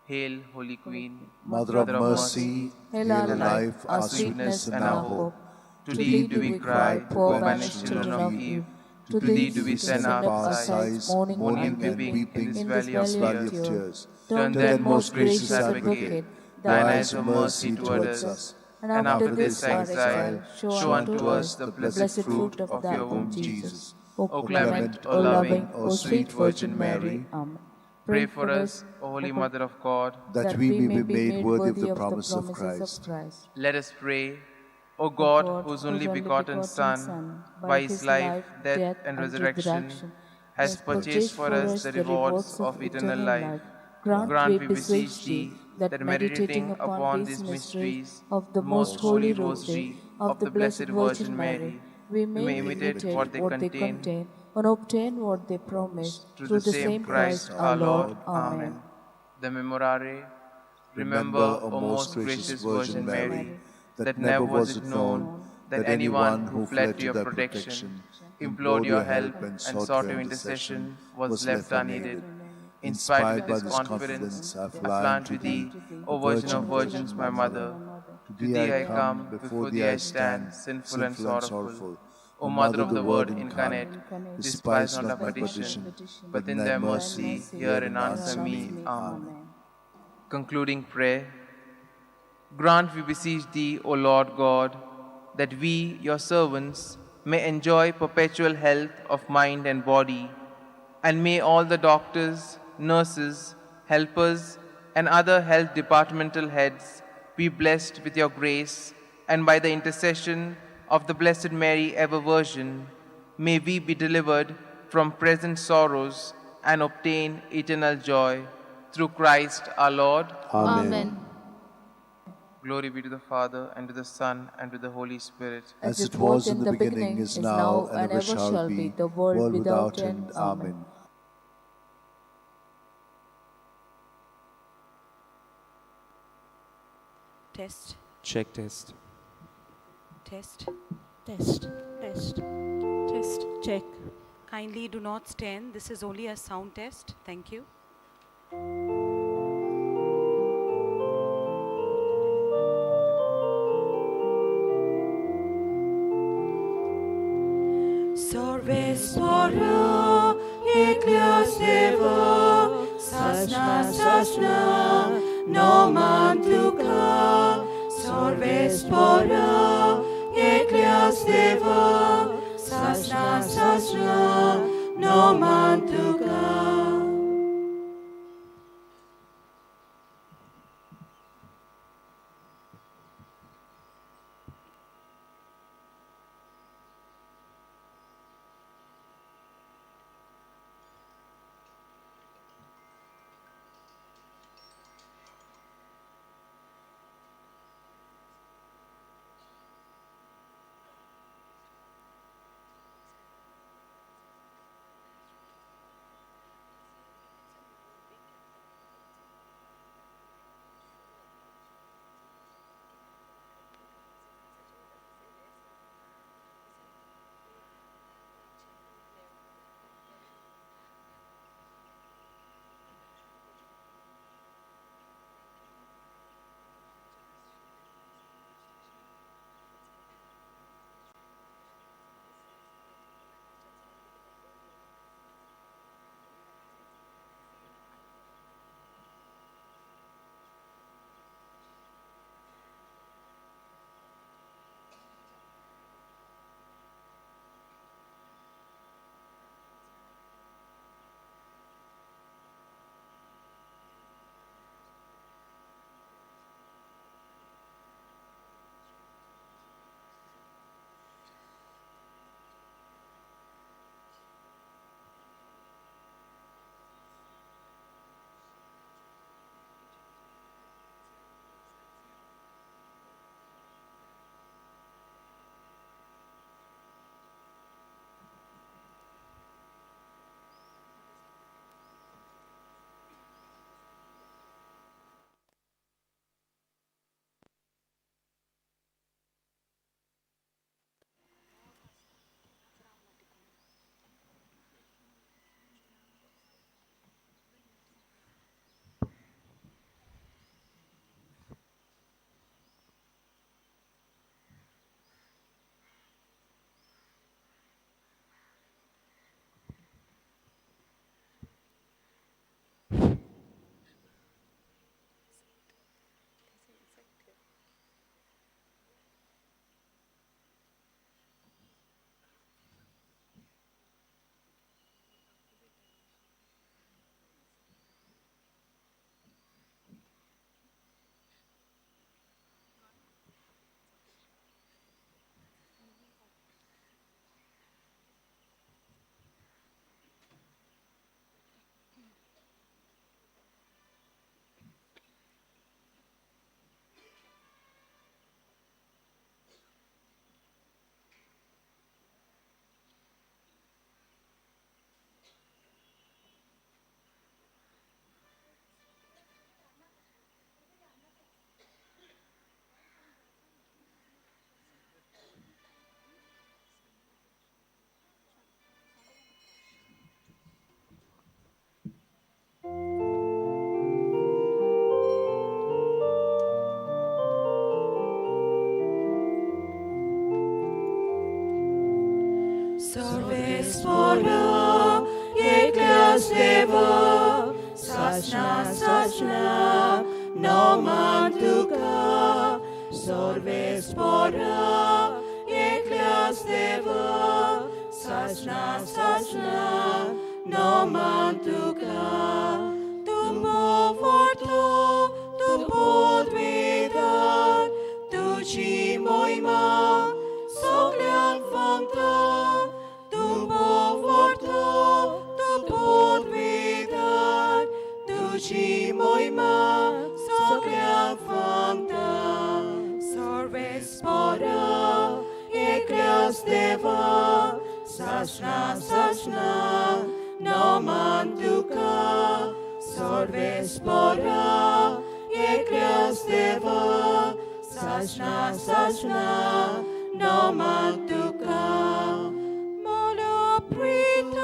Hail, Holy Queen, Mother of mercy, hail our life, our sweetness, and our hope. To thee do we cry, poor banished children of Eve. To thee do we send up our sighs, mourning and weeping in this valley of tears. Turn then, most gracious Advocate, thine eyes of mercy toward us, and after this exile, show unto us the blessed fruit of your womb, Jesus. O clement, O loving, O sweet Virgin Mary. Amen. Pray for us, O Holy Mother of God, that we may be made worthy of the promise of Christ. Let us pray. O God, whose only begotten Son, by his life, death, and resurrection, has purchased for us the rewards of eternal life, grant, we beseech thee, that meditating upon these mysteries of the most holy Rosary of the Blessed Virgin Mary, we may imitate what they contain and obtain what they promise, through the same Christ our Lord. Amen. The Memorare. Remember, O most gracious Virgin Mary, that never was it known that anyone who fled to your protection, implored your help, and sought your intercession was left unaided. Inspired with this confidence, I fly unto thee, O Virgin of Virgins, my Mother. To thee I come, before thee I stand, sinful and sorrowful. O Mother of the Word incarnate, despise not our petition, but in thy mercy hear and answer me. Amen. Concluding prayer. Grant, we beseech thee, O Lord God, that we, your servants, may enjoy perpetual health of mind and body, and may all the doctors, nurses, helpers, and other health departmental heads be blessed with your grace, and by the intercession of the Blessed Mary, ever Virgin, may we be delivered from present sorrows and obtain eternal joy. Through Christ our Lord. Amen. Amen. Glory be to the Father, and to the Son, and to the Holy Spirit. As it was in the beginning, is now, and ever shall be, the world without end. Amen. Test. Check test. Test. Test. Test. Test. Check. Kindly do not stand. This is only a sound test. Thank you. Sarveswara Eklyasdeva Sasna Sasna Nomantuka Sarveswara Eklyasdeva Sasna Sasna Nomantuka. Sarveswara Eklyasdeva Sasna Sasna Nomantuka Sarveswara Eklyasdeva Sasna Sasna Nomantuka Tumbo Vorto Tupodvedar Tuci Moima Sogleang Fangta Tumbo Vorto Tupodvedar Tuci Moima Sogleang Fangta. Sasna sasna naman tuka Sarvespora eklias deva Sasna sasna naman tuka Molopritum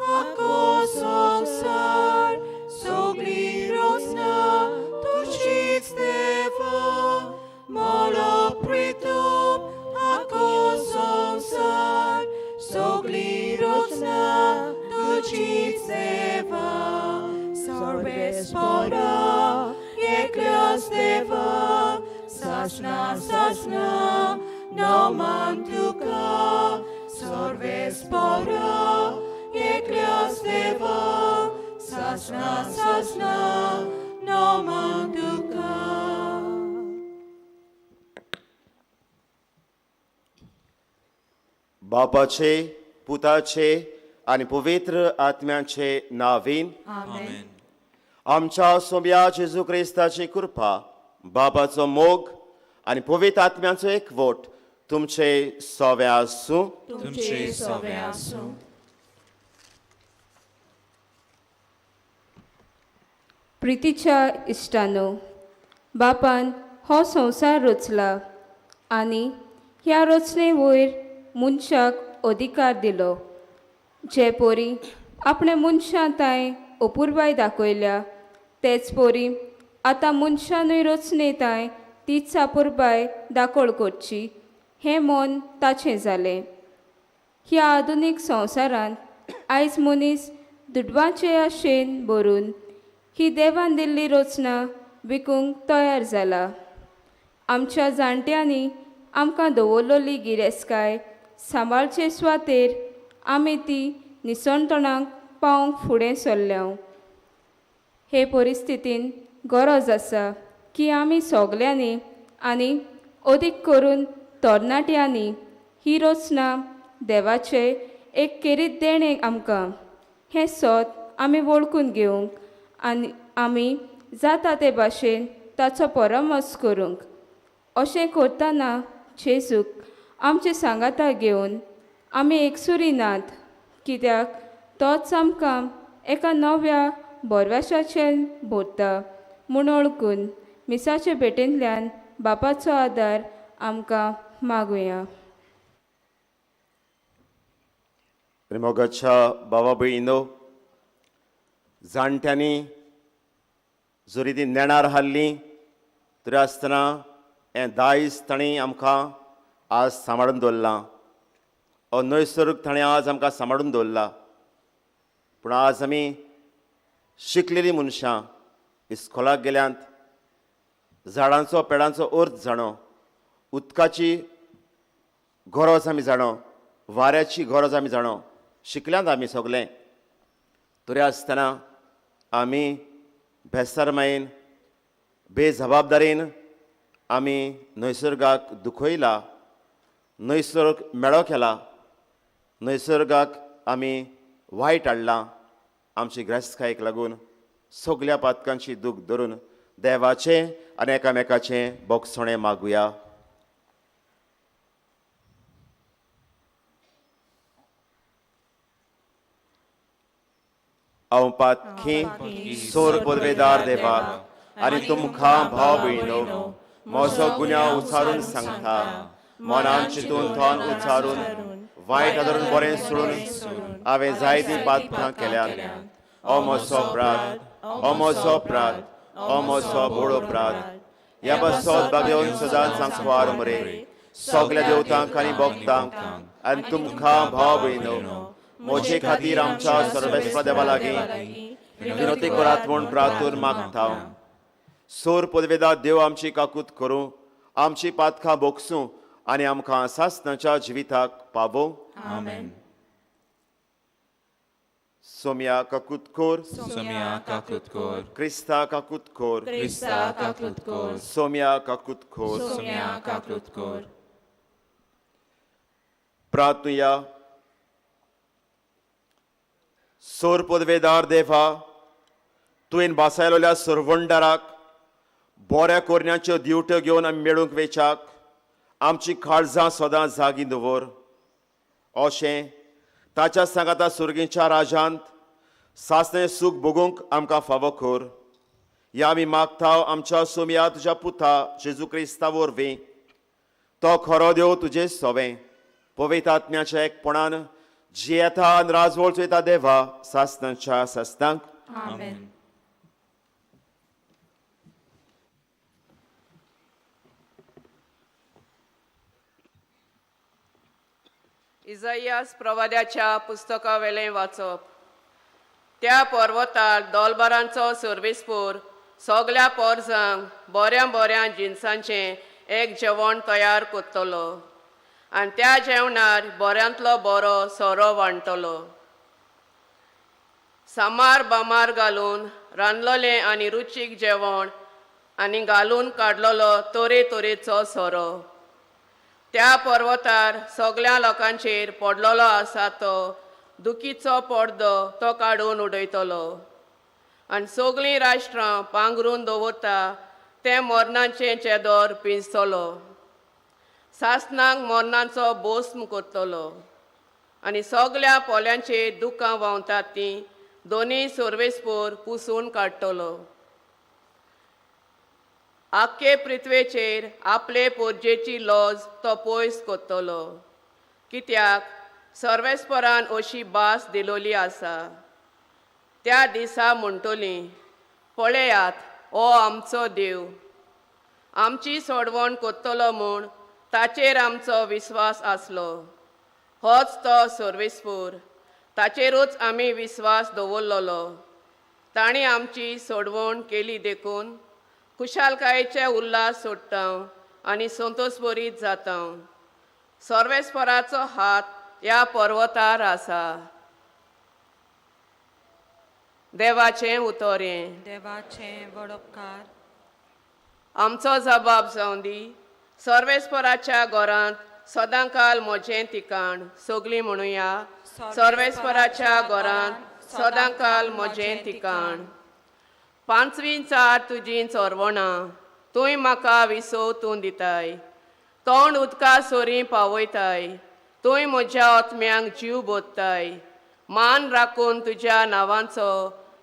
ako samsar Sogli rosna tuchits deva Molopritum ako samsar Sogli rosna tuchits deva Sarvespora eklias deva Sasna sasna naman tuka Sarvespora eklias deva Sasna sasna naman tuka. बापाचे पुताचे आनी पवित्र आत्म्याचे नावीन आमेन. आमच्या सोम्या जेजू क्रिस्ताची कृपा, बापाचो मोग आनी पवित्र आत्म्याचो एकवट तुमचे सवे आसूं. तुमचे सवे आसूं. प्रितीच्या इश्टानो, बापान हो संवसार रचला आनी ह्या रचणे वयर मनशाक अधिकार दिलो. जे पोरी आपणे मनशां तांय अपुरबाय दाखयल्या तेच पोरी आतां मनशानूय रचणे तांय तीच अपुरबाय दाखोळ करची हें मन ताचें जालें. ह्या आधुनीक संवसारांत आयज मनीस दुडवांचे आशेन भरून ही देवान दिल्ली रचना विकूंक तयार जाला. आमच्या जाणट्यांनी आमकां दवरलेली गिरेस्तकाय सांबाळचे सुवातेर आमी ती निसणतणाक पावंक फुडें सरल्या. हे परिस्थितीन गरज आसा की आमी सगल्यांनी आनी अदीक करून तरणाट्यांनी ही रचना देवाचें एक खेरीत देणें आमकां हें सत आमी वळखून घेवंक आनी आमी जाता ते भाशेन ताचो परामर्श करूंक. अशें करतना जेजूक आमचे सांगाता घेवन आमी एकसुरी नात, कित्याक तोच आमकां एका नव्या भरवशाचें भरता म्हूण वळखून मिसाचे भेटेंतल्यान बापाचो आदार आमकां मागुया. मोगाच्या बाबा भयणीनो, जाणट्यांनी जरी ती नेणार हाडली तरी आसतना हें दायज तांणी आमकां आज सांबाळून दवरलां. हो नैसर्ग ताणें आज आमकां सांबाळून दवरला. पूण आज आमी शिकलेलीं मनशां इस्कोलाक गेल्यांत, झाडांचो पेडांचो अर्थ जाणो, उदकाची गरज आमी जाणो, वाऱ्याची गरज आमी जाणो, शिकल्यांत आमी सगलें. तरी आसतना आमी बेसरमायेन बेजबाबदारीन आमी नैसर्गाक दुखयला, नैसर्ग मेळो केला, नैसर्गाक आमी वायट हाडलां. आमची ग्रेस्तकायेक लागून सगल्या पातकांची दूख धरून देवाचें आनी एकामेकाचें बोगसणें मागुया. हांव पातकी सोर पदवेदार देवाक आनी तुमकां भाव भयणो म्हजो गुन्यांव उचारून सांगता. मनान चिंतून थोन उचारून वायट आदरून बरें सोडून हांवें जायतीं पातकां केल्यात. ओ म्हजो अपराध, ओ म्हजो अपराध, ओ म्हजो व्हड अपराध. ह्या पासत बागेवन सदांच सांकवार मरे सगल्या देवतांक आनी भक्तांक आनी तुमकां भाव भयणो म्हजे खातीर आमच्या सर्वेस्पर देवा लागीं विनवती करात म्हूण प्रार्थून मागता. सोर पदवेदार देव आमची काकूत करूं, आमची पातकां भोगसूं आनी आमकां सासणाच्या जिविताक पावोवं. आमेन. सोम्या काकूत कोर, सोम्या काकूत कोर, क्रिस्ता काकूत कोर, क्रिस्ता काकूत कोर, सोम्या काकूत कोर, सोम्या काकूत कोर. प्रार्थुया. सोर पदवेदार देवा, तुवें भासायलोल्या सरवंडाराक बऱ्या कोरण्याच्यो दिवट्यो घेवन आमी मेळूंक वेच्याक आमची काळजां सदां जागी दवर. अशें ताच्या सांगाता सुर्गींच्या राजांत सासणें सूख भोगूंक आमकां फावो कर. ह्या आमी मागता आमच्या सोम्या तुज्या पुता जेजू क्रिस्ता वरवीं, तो खरो देव तुजे सोवें पवित्र आत्म्याच्या एकपणान जियेता आनी राजवळ चोयता देवा सासणाच्या सासणांक. आमेन. इजायास प्रवाद्याच्या पुस्तकावेलें वाचप. त्या पर्वतार दोलबारांचो सर्वेस्पोर सगल्या पोरजांक बऱ्या बऱ्या जिनसांचें एक जेवण तयार करतलो आनी त्या जेवणार बऱ्यांतलो बरो सोरो वांटतलो. सामार बामार घालून रांदलोलें आनी रुचीक जेवण आनी घालून काडलेलो तरेतरेचो सोरो. त्या पर्वतार सगल्या लोकांचेर पडलेलो आसा तो दुखीचो पडदो तो काडून उडयतलो आनी सगळीं राष्ट्रां पांगरून दवरता तें मरणाचें चेदोर पिंजतलो. सासणांक मरणाचो बोस्म करतलो आनी सगल्या पोल्यांचेर दुकां व्हांवतात तीं दोनूय सर्वेस्पोर पुसून काडटलो. आख्खे पृथ्वेचेर आपले पोरजेची लॉज तो पयस करतलो, कित्याक सर्वेस्परान अशी भास दिलोली आसा. त्या दिसा म्हणटली, पळयात हो आमचो देव, आमची सोडवण करतलो म्हूण ताचेर आमचो विस्वास आसलो. होच तो सर्वेस्पोर, ताचेरूच आमी विस्वास दवरलेलो. ताणें आमची सोडवण केली देखून खुशालकायेचे उल्हास सोडटा आनी संतोषभरीत जाता. सर्वेस्पराचो हात ह्या पर्वतार आसा. देवाचें उतरें. देवाचें वडोपकार. आमचो जबाब जावं दी. सर्वेस्पराच्या घरांत सदांकाल म्हजें ठिकाण. सगळीं म्हणुया, सर्वेस्पराच्या घरांत सदांकाल म्हजें ठिकाण. पांचवी चार तुजीं चोरवणां, तूंय म्हाका विसव तूं दिताय. तोंड उदका सोरी पावयताय, तूंय म्हज्या आत्म्यांक जीव बोधताय. मान राखून तुज्या नांवाचो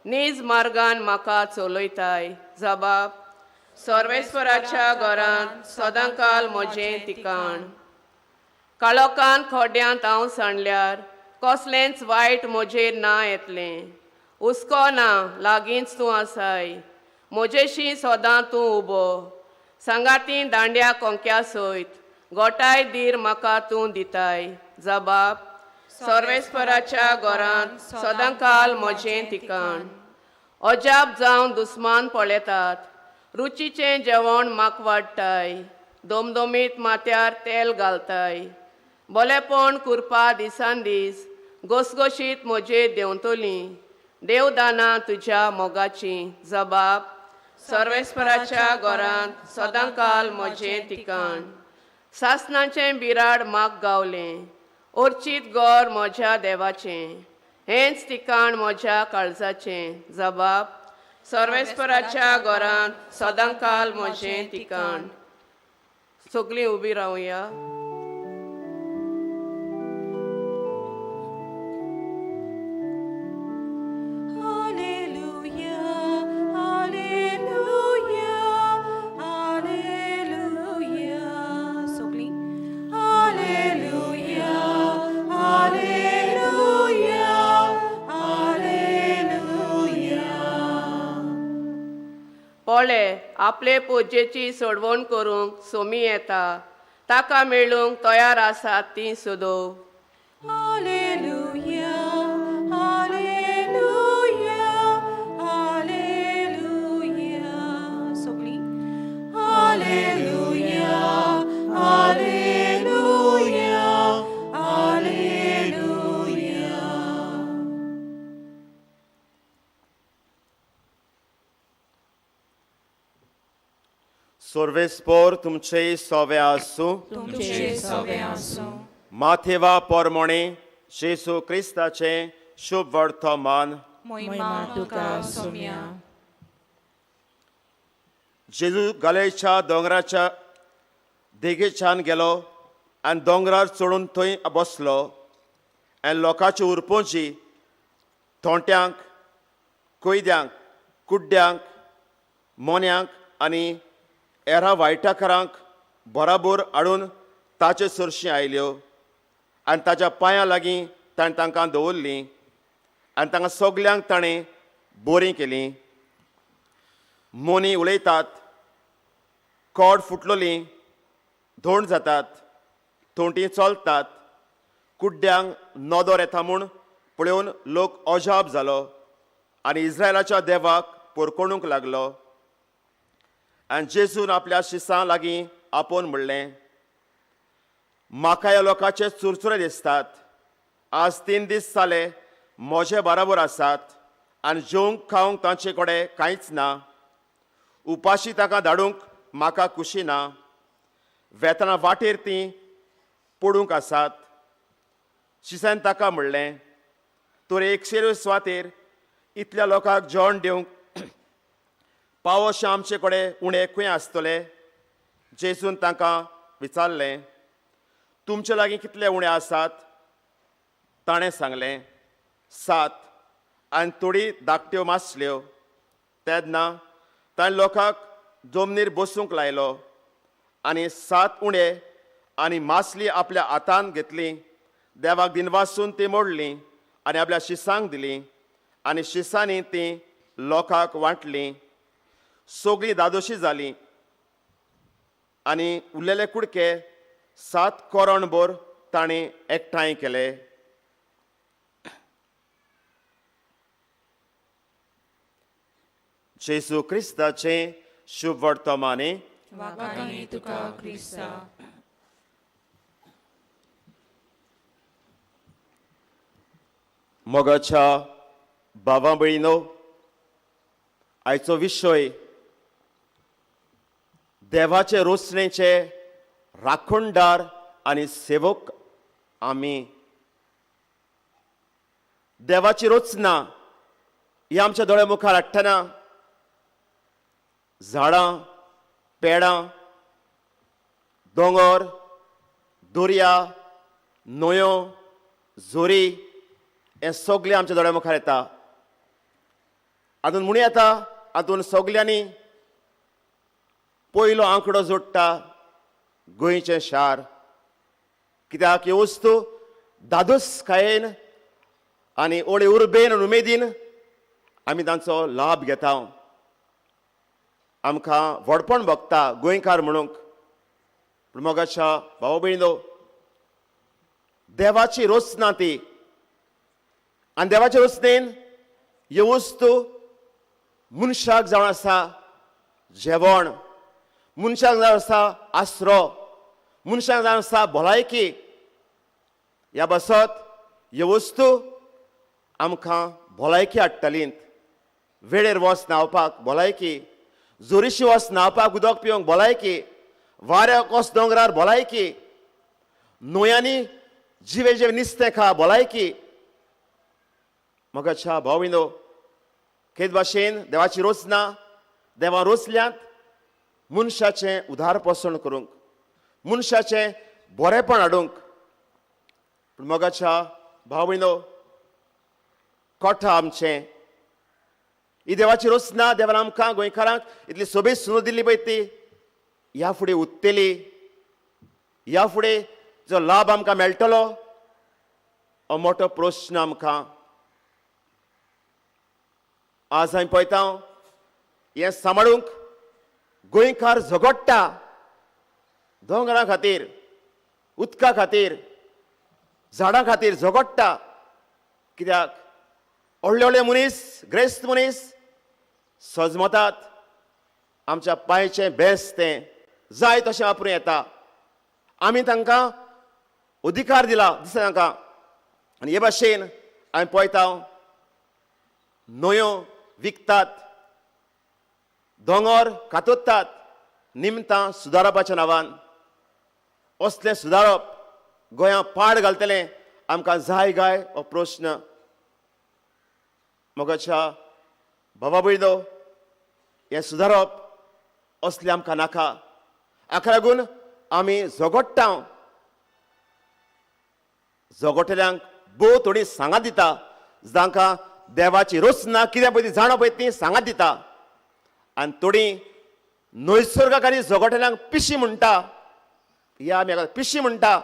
नीज मार्गान म्हाका चलयताय. जबाब, सर्वेस्पराच्या घरांत सदांकाल म्हजें ठिकाण. काळोखान खड्ड्यांत हांव सांडल्यार कसलेंच वायट म्हजेर ना येतलें. हुस्को ना, लागींच तूं आसाय. म्हजेशी सदां तूं उबो. सांगाती दांड्या कोंक्या सयत गोठाय धीर म्हाका तूं दिताय. जबाब, सर्वेस्पराच्या घरांत सदांकाल म्हजें ठिकाण. अजाप जावन दुस्मान पळयतात, रुचीचें जेवण म्हाका वाडटाय. दोमदोमीत माथ्यार तेल घालताय. बोलेपण कुरपा दिसान दीस घोसघोशीत म्हजेर देंवतलीं. देवदानां तुज्या मोगाचीं. जबाब, सर्वेस्पराच्या घरांत सदांकाल म्हजें ठिकाण. सासणाचें बिराड म्हाका गावलें, अर्चीत घर म्हज्या देवाचें, हेंच ठिकाण म्हज्या काळजाचें. जबाब, सर्वेस्पराच्या घरांत सदांकाल म्हजें ठिकाण. सगळीं उबी रावया. पळे आपले पुजेची सोडवण करूंक सोमी येता, ताका मेळूंक तयार आसात तीं सदोव. हालेलुया, हालेलुया, हालेलुया. सगळीं हालेलुया, हालेलुया, हालेलुया. सर्वेस्पोर तुमचे सोवे आसूं. तुमचे सोवे आसूं. माथेवा पोरमोणे जेजू क्रिस्ताचें शुभ वर्तमान. मोहिमा तुका सोम्या. जेजू गलेच्या दोंगराच्या देगेच्यान गेलो आनी दोंगरार चडून थंय बसलो आनी लोकांच्यो उरपोंची थोंट्यांक, कोयद्यांक, कुड्ड्यांक, मोन्यांक आनी एरा वायटाकारांक बराबर हाडून ताचे सरशीं आयल्यो आनी ताच्या पांयां लागीं ताणें तांकां दवरलीं आनी तांकां सगल्यांक ताणें बरीं केलीं. मोनी उलयतात, कोड फुटलोलीं, धोंड जातात, थोंटी चलतात, कुड्ड्यांक नदर येता म्हूण पळोवन लोक अजाप जालो आनी इस्रायलाच्या देवाक पोरकोणूंक लागलो. आनी जेजून आपल्या शिसां लागीं आपोवन म्हणलें, म्हाका ह्या लोकांचे चुरचुरे दिसतात. आज 3 दीस जाले म्हजे बराबर आसात आनी जेवंक खावंक तांचे कडेन कांयच ना. उपाशी तांकां धाडूंक म्हाका खुशी ना. वेतना वाटेर तीं पडूंक आसात. शिसान ताका म्हणलें, तर 100 सुवातेर इतल्या लोकांक जेवण दिवंक पावोशें आमचे कडेन उणें खंय आसतलें? जेजून तांकां विचारलें, तुमचे लागीं कितले उणे आसात? ताणें सांगलें, 7 आनी थोडी धाकट्यो मासल्यो. तेन्ना ताणें लोकांक जमनीर बसूंक लायलो आनी 7 उणे आनी मासली आपल्या हातान घेतली, देवाक दिनवासून ती मोडली आनी आपल्या शिसांक दिली आनी शिसांनी ती लोकांक वांटली. सगळीं दादोशी जालीं आनी उरलेले कुडके 7 कोरणभर ताणें एकठांय केले. जेजू क्रिस्ताचें शुभ वर्तमाने. वाखाणी तुका क्रिस्ता. मोगाच्या भावा भयणीनो, आयचो विशय देवाचे रोसणेचे राखणदार आनी सेवक आमी. देवाची रचना ही आमच्या दोळ्या मुखार हाडटना झाडां, पेडां, दोंगर, दर्या, न्हंयो, झोरी हें सगळें आमच्या दोळ्या मुखार येता. हातून म्हणूं येता, हातून सगल्यांनी पयलो आंकडो जोडटा गोंयचें शार. कित्याक ह्यो वस्तू दादोसकायेन आनी ओळे उर्बेन आनी उमेदीन आमी तांचो लाभ घेता. आमकां व्हडपण भोगता गोंयकार म्हणूंक. पूण मोगाच्या भाव भयणीनो, देवाची रचना ती आनी देवाचे रचनेन ह्यो वस्तू मनशाक जावन आसा जेवण, मनशाक जावन आसा आसरो, मनशाक जावन आसा भलायकी. ह्या बसत ह्यो वस्तू आमकां भलायकी हाडटलीं. वेळेर वच न्हांवपाक भलायकी, जोरीशी वच न्हांवपाक उदक पिवंक भलायकी, वाऱ्याक वच दोंगरार भलायकी, न्हंयांनी जिवे जिवे नुस्तें खा भलायकी. मोगाच्या भाव भयणीनो, खेत भाशेन देवाची रचना देवा रचल्यांत मनशाचें उदारपोसण करूंक, मनशाचें बरेंपण हाडूंक. पूण मोगाच्या भाव भयणीनो, कोठा आमचें ही देवाची रचना देवान आमकां गोंयकारांक इतली सोबीत सुनो दिल्ली पळय ती ह्या फुडें उत्तली, ह्या फुडें जो लाभ आमकां मेळटलो हो मोठो प्रस्न आमकां. आज आमी पळयता हें सांबाळूंक गोंयकार झगडटा, दोंगरा खातीर, उदका खातीर, झाडां खातीर झगडटा. कित्याक व्हडले व्हडले मनीस, ग्रेस्त मनीस सजमतात आमच्या पांयचें बेस तें जाय तशें वापरूं येता. आमी तांकां अधिकार दिला दिसता तांकां. आनी हे भाशेन आमी पळयता न्हंयो विकतात, दोंगर कातोतात निमतां सुदारपाच्या नांवान. असलें सुदारप गोंया पाड घालतलें आमकां जाय गाय हो प्रस्न. मोगाच्या भावा भयणीनो, हें सुदारप असलें आमकां नाका. हाका लागून आमी झगडटा, झगडटल्यांक भोव थोडी सांगात दिता, जांकां देवाची रचना कितें पळय ती जाणा पळय ती सांगात दिता. आनी थोडी नैसर्गाक आनी झगडटल्यांक पिशी म्हणटा, ह्या आमी पिशी म्हणटा.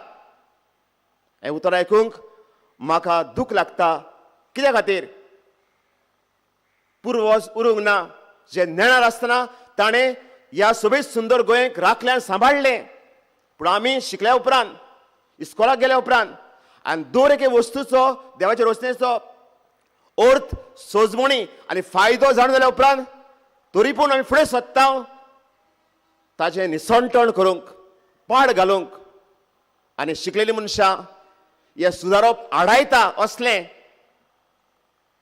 हें उतर आयकूंक म्हाका दूख लागता. कित्या खातीर? पुर्वज उरूंक ना, जे नेणार आसतना ताणें ह्या सोबीत सुंदर गोंयक राखल्यान सांबाळ्ळें. पूण आमी शिकल्या उपरांत, इस्कोलाक गेल्या उपरांत आनी दर एके वस्तूचो देवाच्या रचनेचो अर्थ सोजमणी आनी फायदो जाणून जाल्या उपरांत तरी पूण आमी फुडें सोदता ताचें निसणटण करूंक, पाड घालूंक. आनी शिकलेलीं मनशां हें सुदारप आडायता. असलें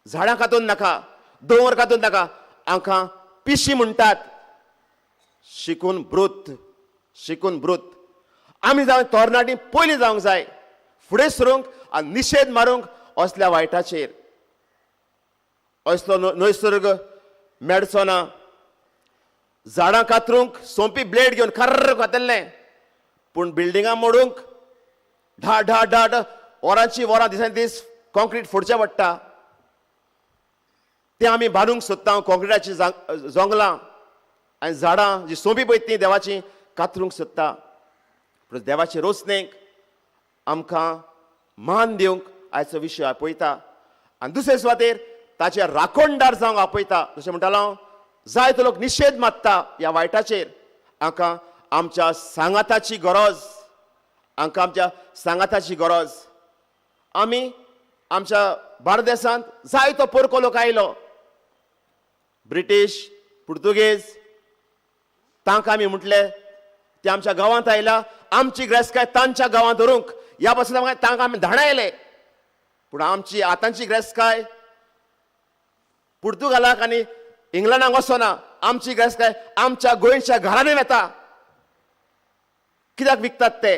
झाडां कातून नाका, दोंगर कातून नाका, आमकां पिशी म्हणटात. शिकून ब्रूत, शिकून ब्रूत. आमी जावं तरणाटी पयलीं जावंक जाय फुडें सरूंक आनी निशेध मारूंक असल्या वायटाचेर. असलो नैसर्ग मेळचो ना. झाडां कातरूंक सोंपी ब्लेड घेवन खर्र कातरलें, पूण बिल्डिंगां मोडूंक धा धा धा धा वरांची वरां दिसान दीस कॉन्क्रीट फोडचें पडटा. तें आमी बांदूंक सोदता कॉन्क्रिटाचीं जोंगलां आनी झाडां जी सोंपी पळय तीं देवाचीं कातरूंक सोदता. पूण देवाचे रोचणेक आमकां मान दिवंक आयचो विशय आपयता आनी दुसरे सुवातेर ताचे राखणदार जावंक आपयता. जशें म्हणटालो हांव, जायतो लोक निशेध मारता ह्या वायटाचेर. आमकां आमच्या सांगाताची गरज, आमकां आमच्या सांगाताची गरज. आमी आमच्या भारत देशांत जायतो परको लोक आयलो, ब्रिटीश, पुर्तुगेज, तांकां आमी म्हटलें ते आमच्या गांवांत आयला, आमची ग्रेसकाय तांच्या गांवांत धरूंक ह्या पासून तांकां आमी धाडायले. पूण आमची आतांची ग्रेसकाय पुर्तुगालाक आनी इंग्लंडाक वचना, आमची ग्रेसकाय आमच्या गोंयच्या घरांनी वता. कित्याक विकतात ते?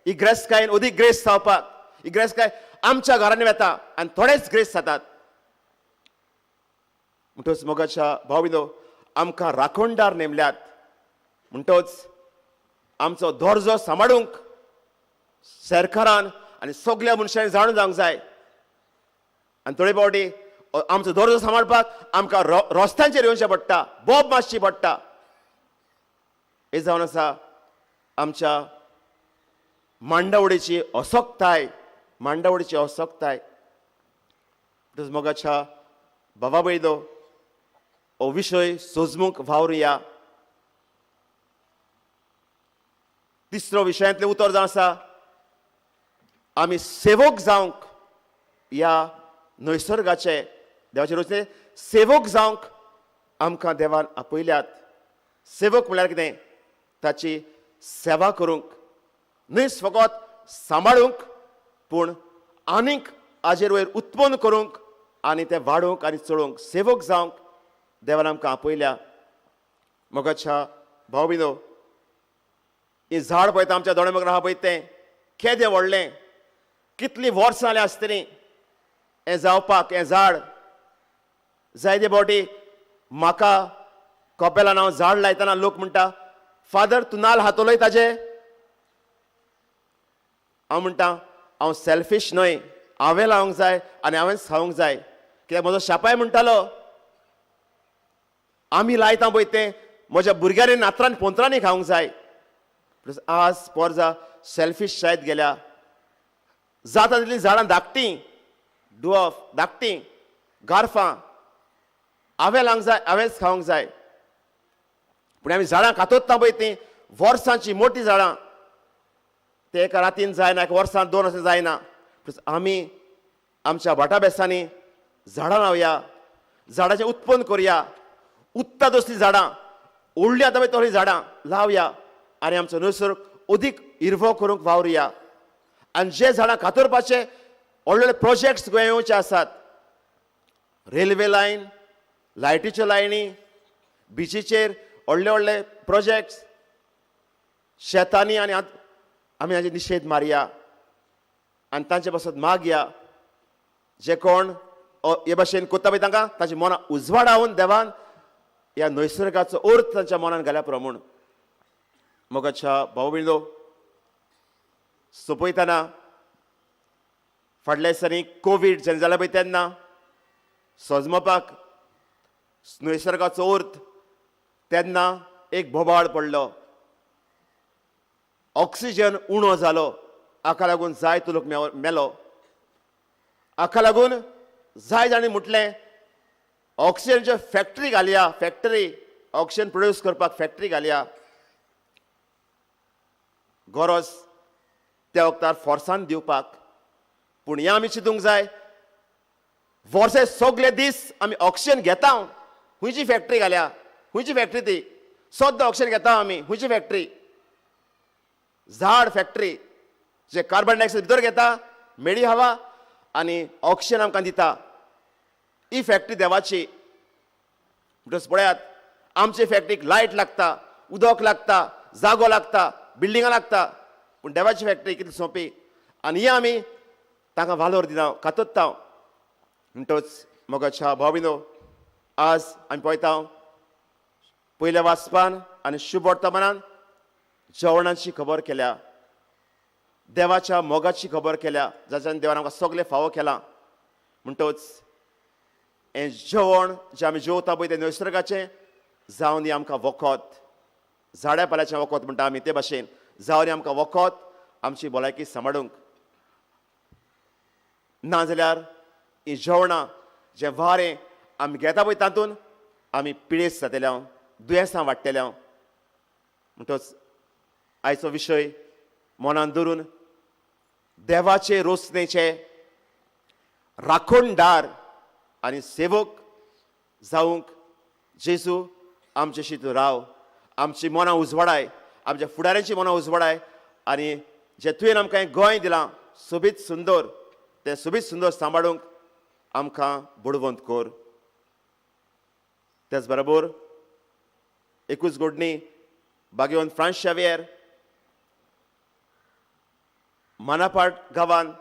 ही ग्रेसकायन अदीक ग्रेस जावपाक ही ग्रेसकाय आमच्या घरांनी वता आनी थोडेच ग्रेस जातात. म्हणटच मोगाच्या भाव भयणीनो, आमकां राखणदार नेमल्यात. म्हणटच आमचो दर्जो सांबाळूंक सरकारान आनी सगल्या मनशांनी जाणून जावंक जाय. आनी थोडे फावटी आमचो दर्जो सांबाळपाक आमकां रस्त्यांचेर येवचें पडटा, बोब मारची पडटा. हें जावन आसा आमच्या मांडावळीची असक्ताय, मांडावळीची असक्ताय. मोगाच्या बाबा भयणीनो, हो विशय सोजमूंक वावरुया. तिसरो विशयांतलें उतर जावन आसा, आमी सेवक जावंक ह्या नैसर्गाचे देवाचे रचने सेवक जावंक आमकां देवान आपयल्यात. सेवक म्हणल्यार कितें? ताची सेवा करूंक, न्हय फकत सांबाळूंक, पूण आनीक हाजेर वयर उत्पन्न करूंक आनी तें वाडोवंक आनी चलोवंक सेवक जावंक देवान आमकां आपयल्या. मोगाच्या भाव भयणीनो, हें झाड पळयता आमच्या दोळे मुखार आहा पळय तें केदें व्हडलें, कितलीं वर्सां जालीं आसतलीं हें जावपाक. हें झाड जायते फावटी म्हाका कपेलान हांव झाड लायतना लोक म्हणटा, फादर तूं नाल्ल हातोलय ताजे. हांव म्हणटा हांव सेल्फीश न्हय, हांवें लावंक जाय आनी हांवेंच खावंक जाय. कित्याक म्हजो शापाय म्हणटालो, आमी लायता पळय तें म्हज्या भुरग्यांनी नातरान पोंतरांनी खावंक जाय. आज पोरजा सेल्फीश जायत गेल्या. जाता तितलीं झाडां धाकटीं, डुअफ धाकटीं, गार्फां हांवें लावंक जाय, हांवेंच खावंक जाय. पूण आमी झाडां कातोत्ता पळय तीं वर्सांचीं मोटीं झाडां, ते एका रातीन जायना, एका वर्सान दोन अशें जायना. आमी आमच्या भाटा बेसांनी झाडां लावया, झाडाचें उत्पन्न करुया, उत्ता तसलीं झाडां, व्हडलीं आतां पळय तसलीं झाडां लावया आनी आमचो निसर्ग अदीक हिरवो करूंक वावरुया. आनी जे झाडां कातरपाचे व्हडले व्हडले प्रोजेक्ट्स गोंया येवचे आसात, रेल्वे लायन, लायटीच्यो लायनी, बिचीचेर व्हडले व्हडले प्रोजेक्ट्स, शेतांनी, आनी आमी हाजे निशेध मारया आनी तांचे पासत मागया. जे कोण हे भाशेन कोत्ता पळय तांकां तांची मनां उजवाडावन देवान ह्या नैसर्गाचो अर्थ तांच्या मनान घाल्या पुरो म्हूण. मोगाच्या भाव भयणीनो, सोंपयतना फाटल्या दिसांनी कोवीड जेन्ना जालें पळय तेन्ना सजमपाक निसर्गाचो अर्थ तेन्ना एक बोबाळ पडलो, ऑक्सिजन उणो जालो, हाका लागून जायतो लोक मेलो. हाका लागून जाय जाणें म्हटलें ऑक्सिजनच्या फॅक्टरी घालया, फॅक्टरी ऑक्सिजन प्रोड्यूस करपाक फॅक्टरी घालया. गरज त्या वखदार फोर्सान दिवपाक. पूण हें आमी चिंतूंक जाय, वर्से सगळे दीस आमी ऑक्सिजन घेता, खंयची फॅक्टरी घाल्या, खंयची फॅक्टरी ती सद्दां ऑक्सिजन घेता आमी, खंयची फॅक्टरी? झाड फॅक्टरी जे कार्बन डायऑक्सायड भितर घेता, मेळी हवा आनी ऑक्सिजन आमकां दिता. ही फॅक्टरी देवाची. म्हणटकच पळयात आमचे फॅक्टरीक लायट लागता, उदक लागता, जागो लागता, बिल्डिंगां लागता, पूण देवाची फॅक्टरी कितली सोंपी. आनी ही आमी तांकां वालोर दिना, कातोत्ता. म्हणटच मोगाच्या भाव भयणो, आज आमी पळयता पयल्या वाचपान आनी शुभ वर्तमानान जेवणाची खबर केल्या, देवाच्या मोगाची खबर केल्या, जाच्यान देवान आमकां सगळें फावो केलां. म्हणटच हें जेवण जें आमी जेवता पळय तें निसर्गाचें जावन आमकां वखद, झाडां पाल्याचें वखद म्हणटा आमी ते भाशेन जावन आमकां वखद आमची भलायकी सांबाळूंक. नाजाल्यार हीं जेवणां जें वारें आमी घेता पळय तातूंत आमी पिडेस्त जातले, दुयेंसां वाडटले. म्हणटच आयचो विशय मनान धरून देवाचे रोसणेचे राखणदार आनी सेवक जावंक जेजू आमचे तूं राव, आमची मनां उजवाडाय, आमच्या फुडाऱ्यांची मनां उजवाडाय आनी जें तुवें आमकां गोंय दिलां सोबीत सुंदर, तें सोबीत सुंदर सांबाळूंक आमकां बुडवंत कर. त्याच बरोबर एकूच गोडणी बागेवन फ्रांस शावियर मानापाट गांवान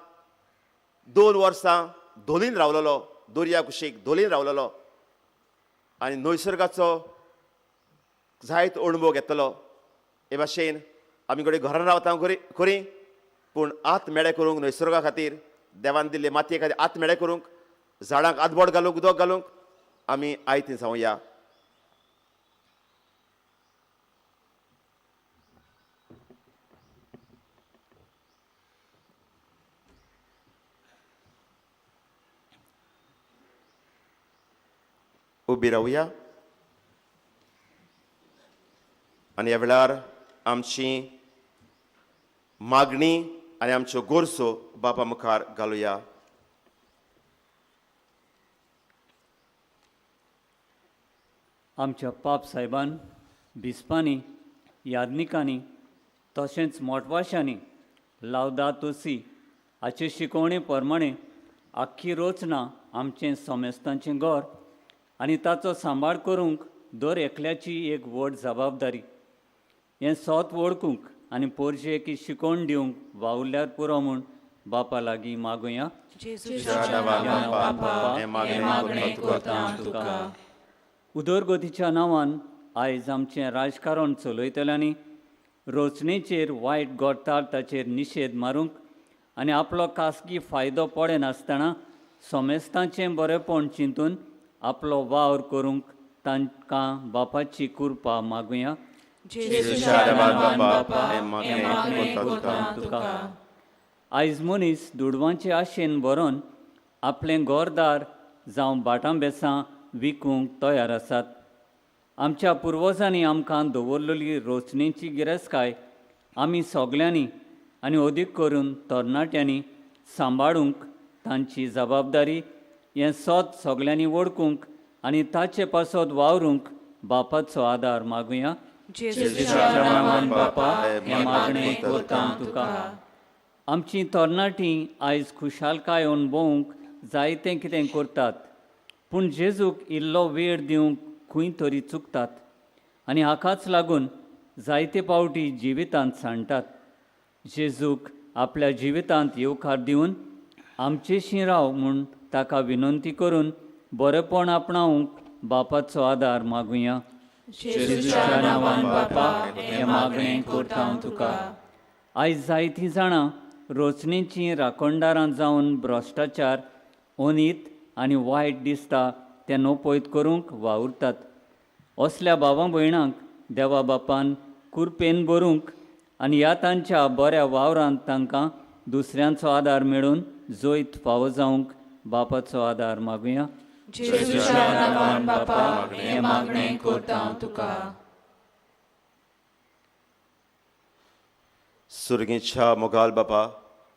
2 वर्सां धोलीन रावलेलो, दर्या कुशीक धोलीन रावलेलो आनी निसर्गाचो जायतो अणभव घेतलो. हे भाशेन आमी घडये घरान रावता खरी, पूण आत्मेळे करूंक निसर्गा खातीर, देवान दिल्ले मातये खातीर आत्मेळे करूंक, झाडांक आदबोट घालूंक, उदक घालूंक आमी आयती जावया. उबी रावया आनी ह्या वेळार आमची मागणी आनी आमच्यो गरजो बापा मुखार घालुया. आमच्या पाप साहेबान, बिस्पांनी, याज्ञिकांनी तशेंच मोटवाशांनी लावदातो सी हाचे शिकवणे प्रमाणे आख्खी रचना आमचें समेस्तांचें घर आनी ताचो सांबाळ करूंक दर एकल्याची एक व्हड जबाबदारी. हें सोत वळखूंक आनी पोरजेक शिकोवन दिवंक वावुरल्यार पुरो म्हूण बापा लागीं मागुया. उदरगतीच्या नांवान आयज आमचें राजकारण चलयतल्यांनी रचणेचेर वायट गोडटार ताचेर निशेध मारूंक आनी आपलो खासगी फायदो पळयनासतना समेस्तांचें बरेपण चिंतून आपलो वावर करूंक तांकां बापाची कृपा मागुया. आयज मनीस दुडवांचे आशेन भरोन आपलें घरदार जावं भाटां बेसां विकूंक तयार आसात. आमच्या पुर्वजांनी आमकां दवरलेली रोचणेची गिरेस्तकाय आमी सगल्यांनी आनी अदीक करून तरणाट्यांनी सांबाळूंक तांची जबाबदारी हें सत सगल्यांनी वळखूंक आनी ताचे पासत वावरूंक बापाचो आदार मागुया. बापा हें मागणें करता तुका. आमची तरणाटीं आयज खुशालकाय अणभवूंक जायतें कितें करतात, पूण जेजूक इल्लो वेळ दिवंक खंय तरी चुकतात आनी हाकाच लागून जायते पावटी जिवितांत सांडटात. जेजूक आपल्या जिवितांत येवकार दिवन आमचेशी राव म्हूण ताका विनंती करून बरेपण आपणावंक बापाचो आदार मागुया. जेजूच्या नांवान बापा हें मागणें करता तुका. आयज जायतीं जाणां रचणेचीं राखणदारां जावन भ्रश्टाचार, अनीत आनी वायट दिसता तें नपयत करूंक वावुरतात. असल्या भावां भयणांक देवा बापान कुरपेन भरूंक आनी ह्या तांच्या बऱ्या वावरांत तांकां दुसऱ्यांचो आदार मेळून जैत फावो जावंक बापाचो आदार मागुया. जेजूच्या नांवान बापा हें मागणें करता तुका. सुर्गीच्या मोगाल बापा,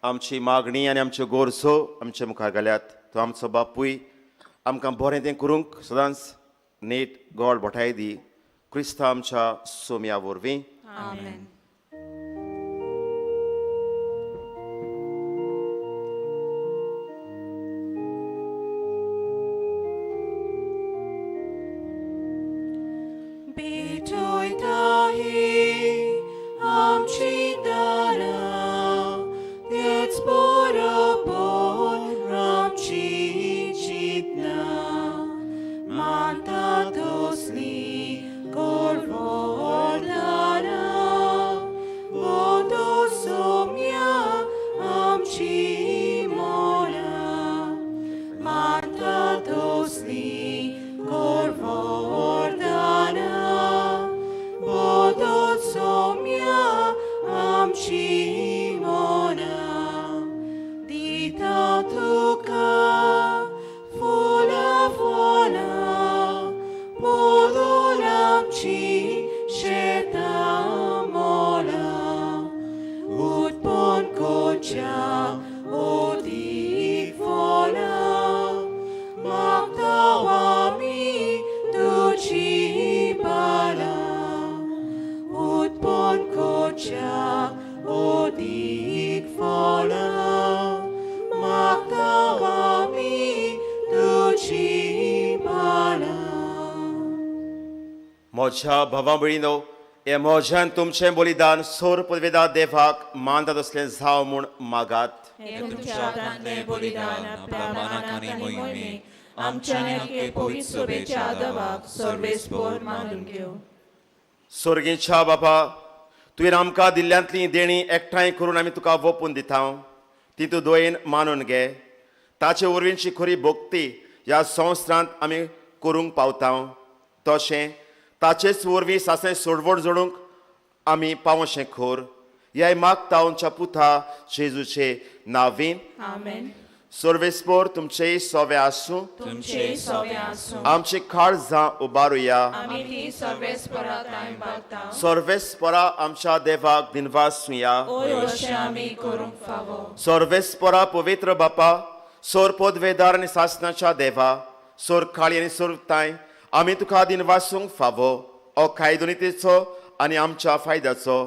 आमची मागणी आनी आमच्यो गरजो आमच्या मुखार घाल्यात. तो आमचो बापूय आमकां बरें तें करूंक सदांच नेट गोड बोठाय दी. क्रिस्ता आमच्या सोम्या वरवीं. आमेन. म्हज्या भावा भयणीनो, हे म्हज्यान तुमचें बलिदान सोर पदवेदा देवाक मानतात असलें जावं म्हूण मागात. स्वर्गीच्या बापा, तुवें आमकां दिल्ल्यांतलीं देणीं एकठांय करून आमी तुका वोपून दिता, ती तूं दयेन मानून घे. ताचे वरवींची खरी भक्ती ह्या संवसारांत आमी करूंक पावता, तशें ताचेच वरवीं सासणें सोडवण जोडूंक आमी पावशें खोर ह्या मागता आमच्या पुता जेजूचे नावीन. आमेन. सर्वेस्पोर तुमचेय सोवे आसूं. तुमचेय सोवे आसूं. आमची काळजां उबारुया. आमी ती सर्वेस्पोरा तांय मागता. सर्वेस्पोरा आमच्या देवाक दिनवासुया. ओय अशें आमी करूंक फावो. सर्वेस्पोरा पवित्र बापा, सोर पदवेदार आनी सासणाच्या देवा, सोर काळी आनी सोर तांय आमी तुका दिनवासूंक फावो. हो कायदोनितेचो आनी आमच्या फायद्याचो.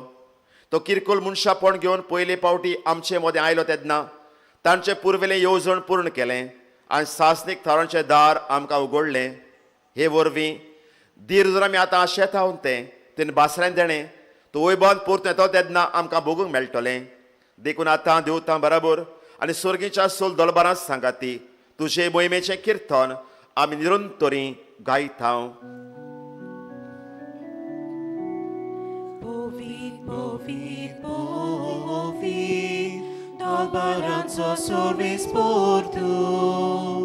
तो किरकोळ मनशापण घेवन पयले पावटी आमचे मदें आयलो तेन्ना तांचें पुर्विल्लें येवजण पूर्ण केलें आनी सासणीक थरांचें दार आमकां उगडलें. हे वरवीं धीर जर आमी आतां शेतावन तें तेन्ना बासऱ्यान देणें तो वैभवान परतून येतो तेन्ना आमकां भोगूंक मेळटलें. देखून आतां देवतां बराबर आनी स्वर्गीच्या सोल दलबारांत सांगाती तुजे मोहिमेचें किर्तन आमी निरंतरी गायता. पवित्र पवित्र पवित्र दलबारांचो सर्वेस्पोर तूं,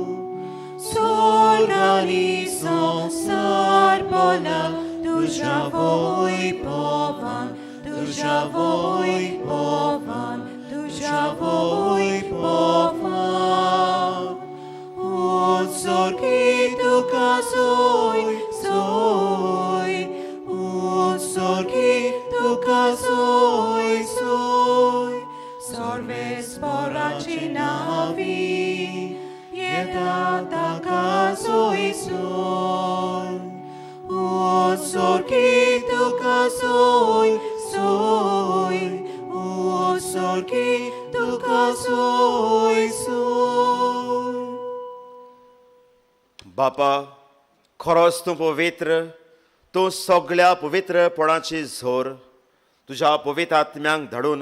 स्वर्ग आनी संवसार भरला तुज्या वैभवान, तुज्या वैभवान, तुज्या वैभवान. उत्सर्गी तुका सोय सोय, उत्सर्गी तुका सोय सोय. सर्वेस्पोराची नावी येता ताका सोय सोय, उत्सर्गी तुका सोय सोय, उत्सर्गी तुका सोय सोय. बापा, खरोच तूं पवित्र, तूं सगळ्या पवित्रपणाची झोर. तुज्या पवित्र आत्म्यांक धाडून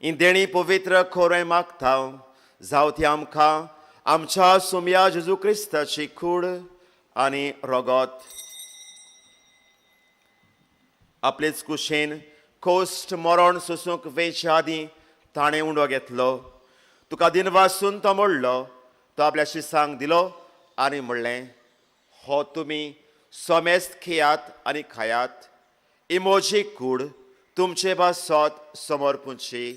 ही देणी पवित्र खोरें मागता. जावं ती आमकां आमच्या सोम्या जेजू क्रिस्ताची कूड आनी रगत. आपलेच कुशेन कोश्ट मरण सोसूंक वेचे आदीं ताणें उंडो घेतलो, तुका दिनवासून तो मोडलो, तो आपल्या शिसांक दिलो आनी म्हणलें, हो तुमी सोमेस्त खेयात आनी खायात, इमोजी कूड तुमचे पासत समर्पूची.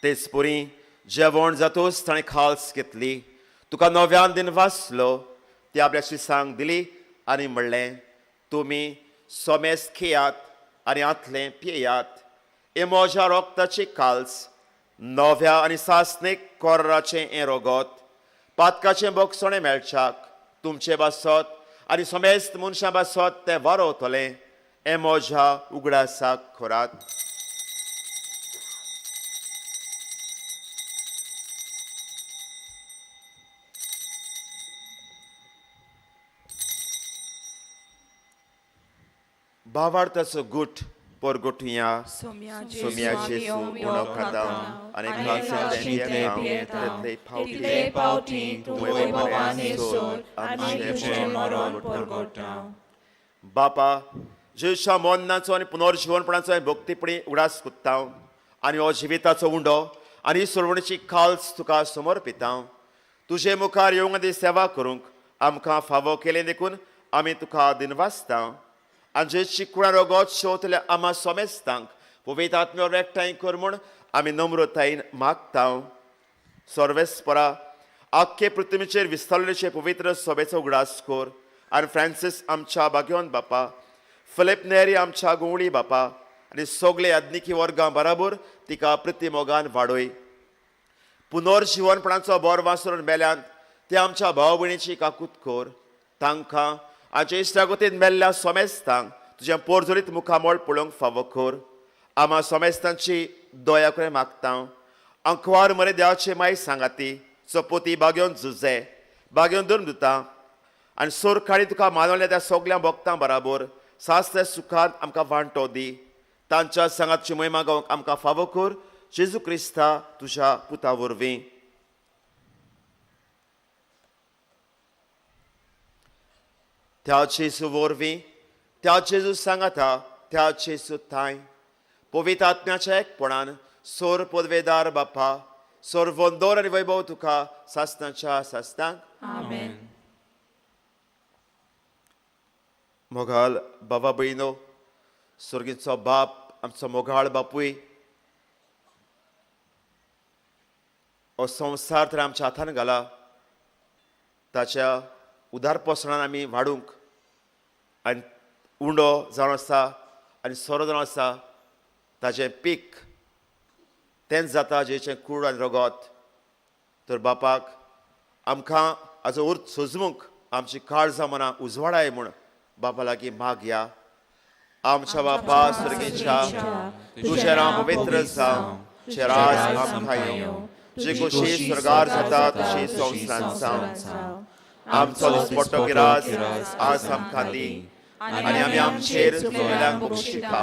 तेच पुरी जेवण जातूच ताणें खाल्स घेतली, तुका नव्यान दिन वाचलो, ती आपल्या शिसांक दिली आनी म्हणलें, तुमी सोमेस्त खेयात आनी आतलें पियेयात, इमोज्या रोगताची काल्स नव्या आनी सासणीक कोर्राचें हें रोगत पातकाचें बोगसणें मेळच्याक तुमचे बासत आनी समेस्त मनशां बासत तें वारोवतलें, हें म्हज्या उगडासाक खोरात. भावार्थाचो गुट परगोटुया. सोम्या जेजू उणो खाता आनी तितले फावटी बापा जेजूच्या मरणाचो आनी पुनर्जिवनपणाचो आनी भक्तीपणी उगडास कोत्ता आनी हो जिविताचो उंडो आनी सोडवणेची खाल्स तुका समर्पिता. तुजे मुखार येवंक आनी सेवा करूंक आमकां फावो केलें देखून आमी तुका दिनवासता. आनी जेजूची कुळां रोगत शेवतल्या आमा सोमेस्तांक पवित्र आत्म्यावर एकठांय कर म्हूण आमी नम्रतायेन मागता. सर्वेस्परा आख्खे पृथ्वीचेर विस्तारलेचे पवित्र सभेचो उगडास कर आनी फ्रांसीस आमच्या बाग्योन बापा, फिलीप नेरी आमच्या गुंवळी बापा आनी सगळे आदनिकी वर्गां बराबर तिका प्रतिमोगान वाडय. पुनर्जिवनपणाचो बोर वासरून मेल्यान ते आमच्या भाव भयणीची काकूत कर, तांकां आमच्या इश्टागतीन मेल्ल्या सोमेस्तांक तुज्या पोरजोरीत मुखामळ पळोवंक फावो कर. आमा सोमेस्तांची दया करून मागता. अंकवार मरे देवाचे माय सांगाती चपोती बागेवन झुजे बागेवन धरून दिता आनी सोरखाडी तुका मानवल्या त्या सगल्या भक्तां बराबर सासल्या सुखान आमकां वांटो दी. तांच्या सांगातची महिमा गावंक आमकां फावो कर, जेजू क्रिस्ता तुज्या पुता वरवीं. त्या जेजू वरवीं, त्या जेजू सांगाता, त्या जेजू थांय पवित्र आत्म्याच्या एकपणान सोर पदवेदार बापा, सोर वंदोर आनी वैभव तुका सासनाच्या सासनाक. आमेन. मोगाल बाबा भयणो, स्वर्गीचो बाप आमचो मोगाळ बापूय, हो संवसार तर आमच्या हातान घाला, ताच्या उदार पोसणान आमी वाडूंक आनी उंडो जावन आसा आनी सोरो जावन आसा ताचें पीक तेंच जाता जेचें कूड आनी रगत. तर बापाक आमकां हाजो अर्थ सोजमूंक आमची काळजां मनां उजवाडाय म्हूण बापा लागीं मागया. आमच्या बापा स्वर्गीच्या, तुजें नांव पवित्र जावं, तुजें राज आमकां येवं, तुजी खोशी स्वर्गार जाता तशी संवसारांत जावं. आमचो दिसपट्टो गिरास आज आमकां दी आनी आमी आमचेर चुकलेल्यांक बक्षिता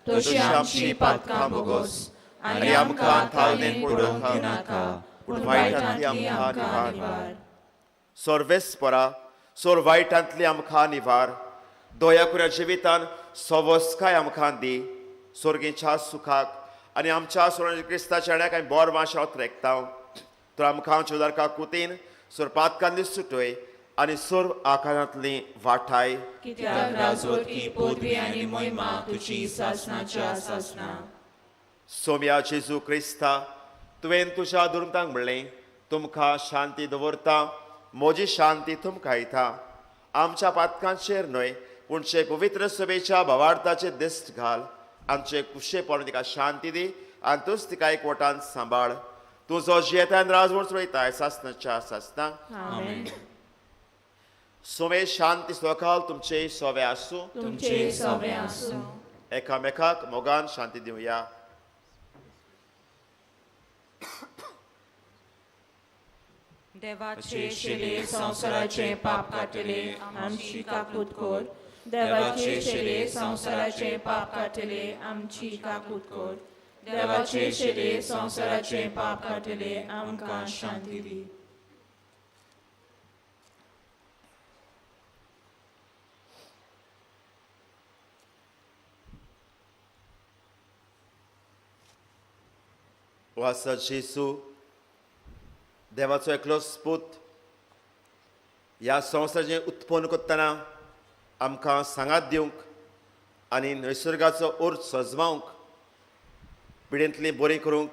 तशी आमची पातकां भोगोस आनी आमकां थाळणेन पडोवंक दिनाका, पूण वायटांतली आमकां निवार. सर्वेस्परा सोर वायटांतली आमकां निवार, दया कुऱ्या जिवितान सवस्काय आमकां दी, स्वर्गीच्या सुखाक आनी आमच्या सोर क्रिस्ताच्या आनी बोर वांशांत रेखता. तर आमकां चोदारका कुतीन सोर पातकांतली सुटय आनी सोर आकारांतली वाठाय. कित्याक राजवटकी पदवी आनी महिमा तुजी सासनाच्या सासना. सोम्या जेजू क्रिस्ता, तुवें तुज्या दुर्मतांक म्हणलें, तुमकां शांती दवरता, म्हजी शांती तुमकां दिता. आमच्या पातकांचेर न्हय पूण चे पवित्र सभेच्या भावार्थाचे दिश्ट घाल, आमचे कुशेपण तिका शांती दी आनी तूंच तिका एकवटान सांबाळ. तुजो जियेतान राजवट चलयताय सासनाच्या सासना. आमेन. सोमे शांती सकाळ तुमचे सोवे आसूं, तुमचे सोवे आसूं. एकामेकाक मोगान शांती दिवया. देवाचे शिले संवसाराचे पाप काडटले आमची काकूत कर. देवाचे शिले संवसाराचे पाप काडटले आमची काकूत कर. देवाचे शिले संवसाराचे पाप काडटले आमकां शांती दी. हो आसा जेजू, देवाचो एकलोच पूत. ह्या संवसाराचें उत्पन्न करतना आमकां सांगात दिवंक आनी निसर्गाचो अर्थ सजमावंक, पिडेंतली बरी करूंक,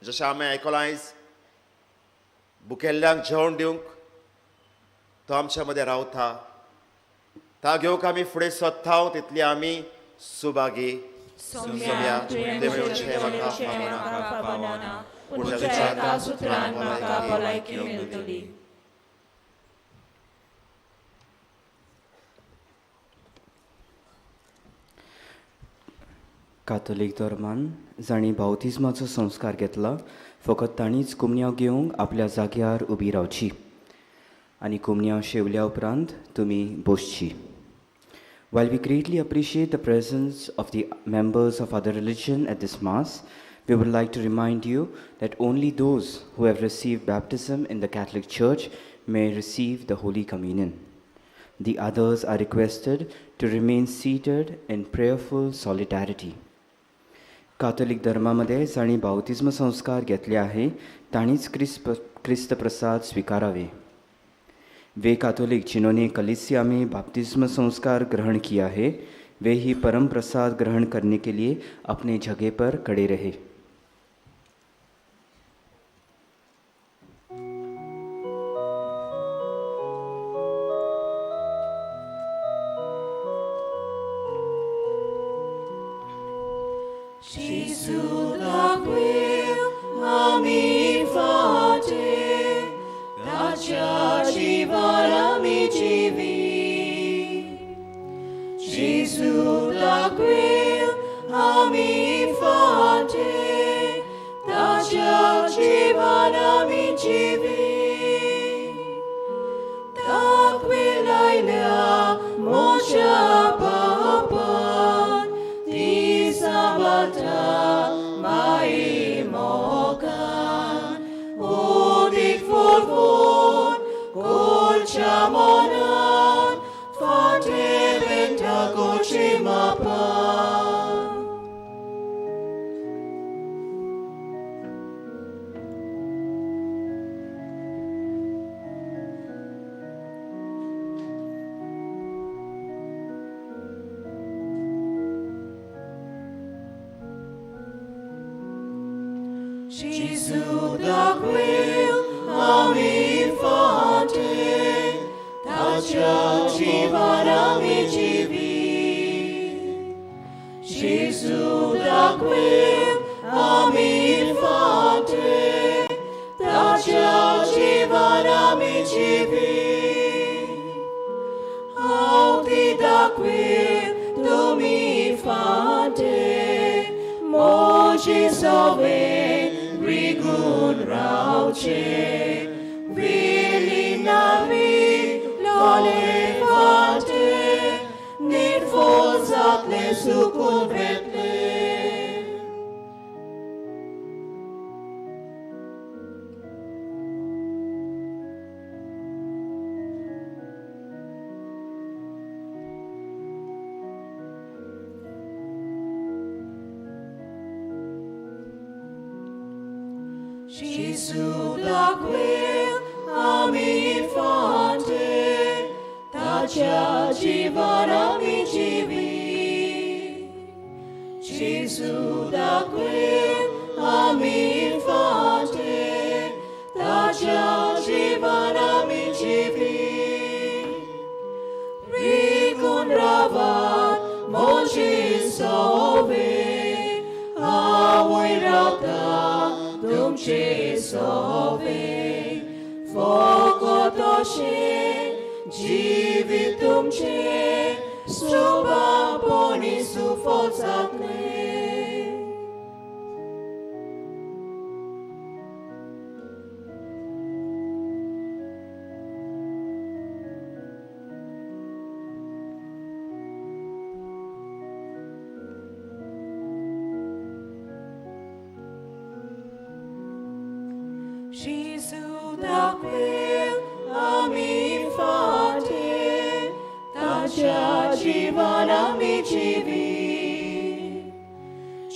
जशें आमी आयकलां आयज, भुकेल्ल्यांक जेवण दिवंक तो आमच्या मदें रावता. ता घेवंक आमी फुडें सोदता तितली आमी सुभागी. सोम्या, तुवें म्हणचें म्हाका फावना, पूण तुज्या एका उतरान म्हाका भलायकी मेळटली. कातोलीक धर्मान जांणी बावतिज्माचो संस्कार घेतला फकत तांणीच कुमन्यांव घेवंक आपल्या जाग्यार उबी रावची आनी कुमन्यांव शेवल्या उपरांत तुमी बसची. While we greatly appreciate the presence of the members of other religion at this Mass, we would like to remind you that only those who have received baptism in the Catholic Church may receive the Holy Communion. The others are requested to remain seated in prayerful solidarity. Catholic धर्मामध्ये जांणी बावतिज्म संस्कार घेतले आहे तांणीच क्रिस्त प्रसाद स्वीकारावे. वे Catholic जिन्होंने कलीसिया में बाप्तिज्म संस्कार ग्रहण किया है वे ही परम प्रसाद ग्रहण करने के लिए अपने जगह पर खड़े रहे.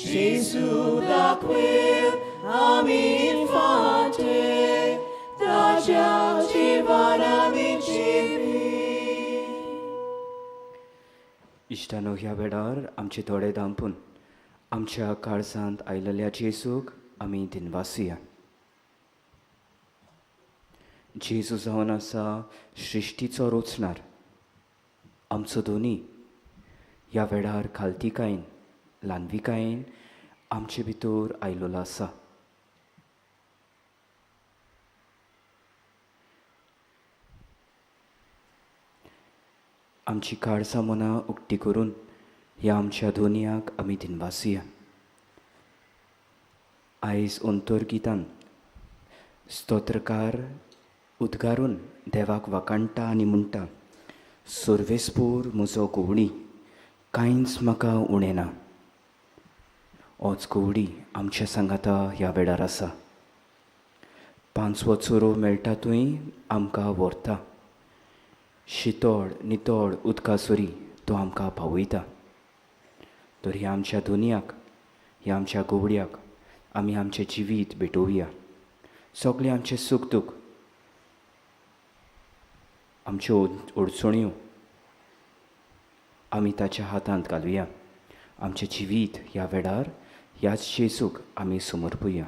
Gesù da quel ami इश्टानो, ह्या वेळार आमचे दोळे धांपून आमच्या काळजांत आयलेल्या जेजूक आमी दिनवासुया. जेजू जावन आसा सृश्टीचो रोचणार, आमचो दोनी ह्या वेळार खालतीकायेन ल्हानविकायेन आमचे भितर आयलेलो आसा. आमची काळजां मनां उक्ती करून ह्या आमच्या दोनयाक आमी दिनवासुया. आयज अंतर्गितान स्तोत्रकार उद्गारून देवाक वाखाणटा आनी म्हणटा, सर्वेस्पोर म्हजो गोवणी, कांयच म्हाका उणें ना. होच गोवडी आमच्या सांगाता ह्या वेळार आसा. पांचवो चोरो मेळटा थंय आमकां व्हरता, शितोळ नितळ उदका सरी तो आमकां पावयता. तर ह्या आमच्या दोनयाक, ह्या आमच्या गोवड्याक आमी आमचें जिवीत भेटोवया. सगळें आमचें सूख दूख, आमच्यो अडचण्यो आमी ताच्या हातांत घालुया. आमचें जिवीत ह्या वेळार ह्याच जेजूक आमी समर्पुया.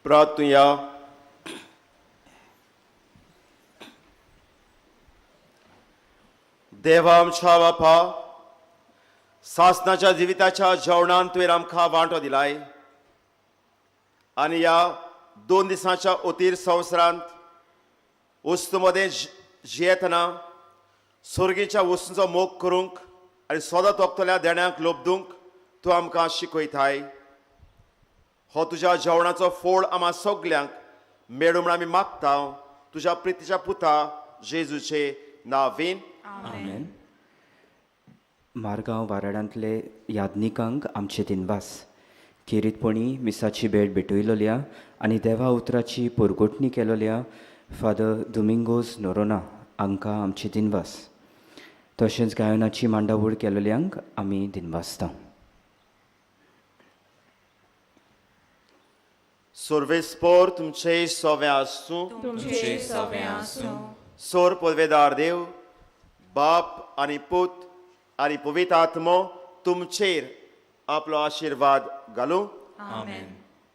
प्रार्थुया. देवा आमच्या बापा, सासनाच्या जिविताच्या जेवणान तुवें आमकां वांटो दिलाय आनी ह्या 2 दिसांच्या अतीर संवसारांत वस्तू मदें जियेतना सोर्गीच्या वस्तूंचो मोग करूंक आनी सदां तोखतल्या देण्यांक लोबदूंक तूं आमकां शिकयताय. हो तुज्या जेवणाचो फोड आमा सगल्यांक मेळूं म्हूण आमी मागता, तुज्या प्रितीच्या पुता जेजूचे नांवान. आमेन. मारगांव वाराडांतले यादनिकांक आमचे दिनवास. खेरीतपणी मिसाची भेट भेटयलोल्या आनी देवा उतराची पोरगोटणी केलोल्या फादर दुमिंगोज नोरोना हांकां आमचे दिनवास. तशेंच गायनाची मांडावळ केलोल्यांक आमी दिनवासता. सर्वेस्पोर तुमचे सवे आसूं, तुमचे सवे आसूं. सोर पदवेदार देव बाप आनी पूत आनी पवित्र आत्मो तुमचेर आपलो आशिर्वाद घालूं. आमेन.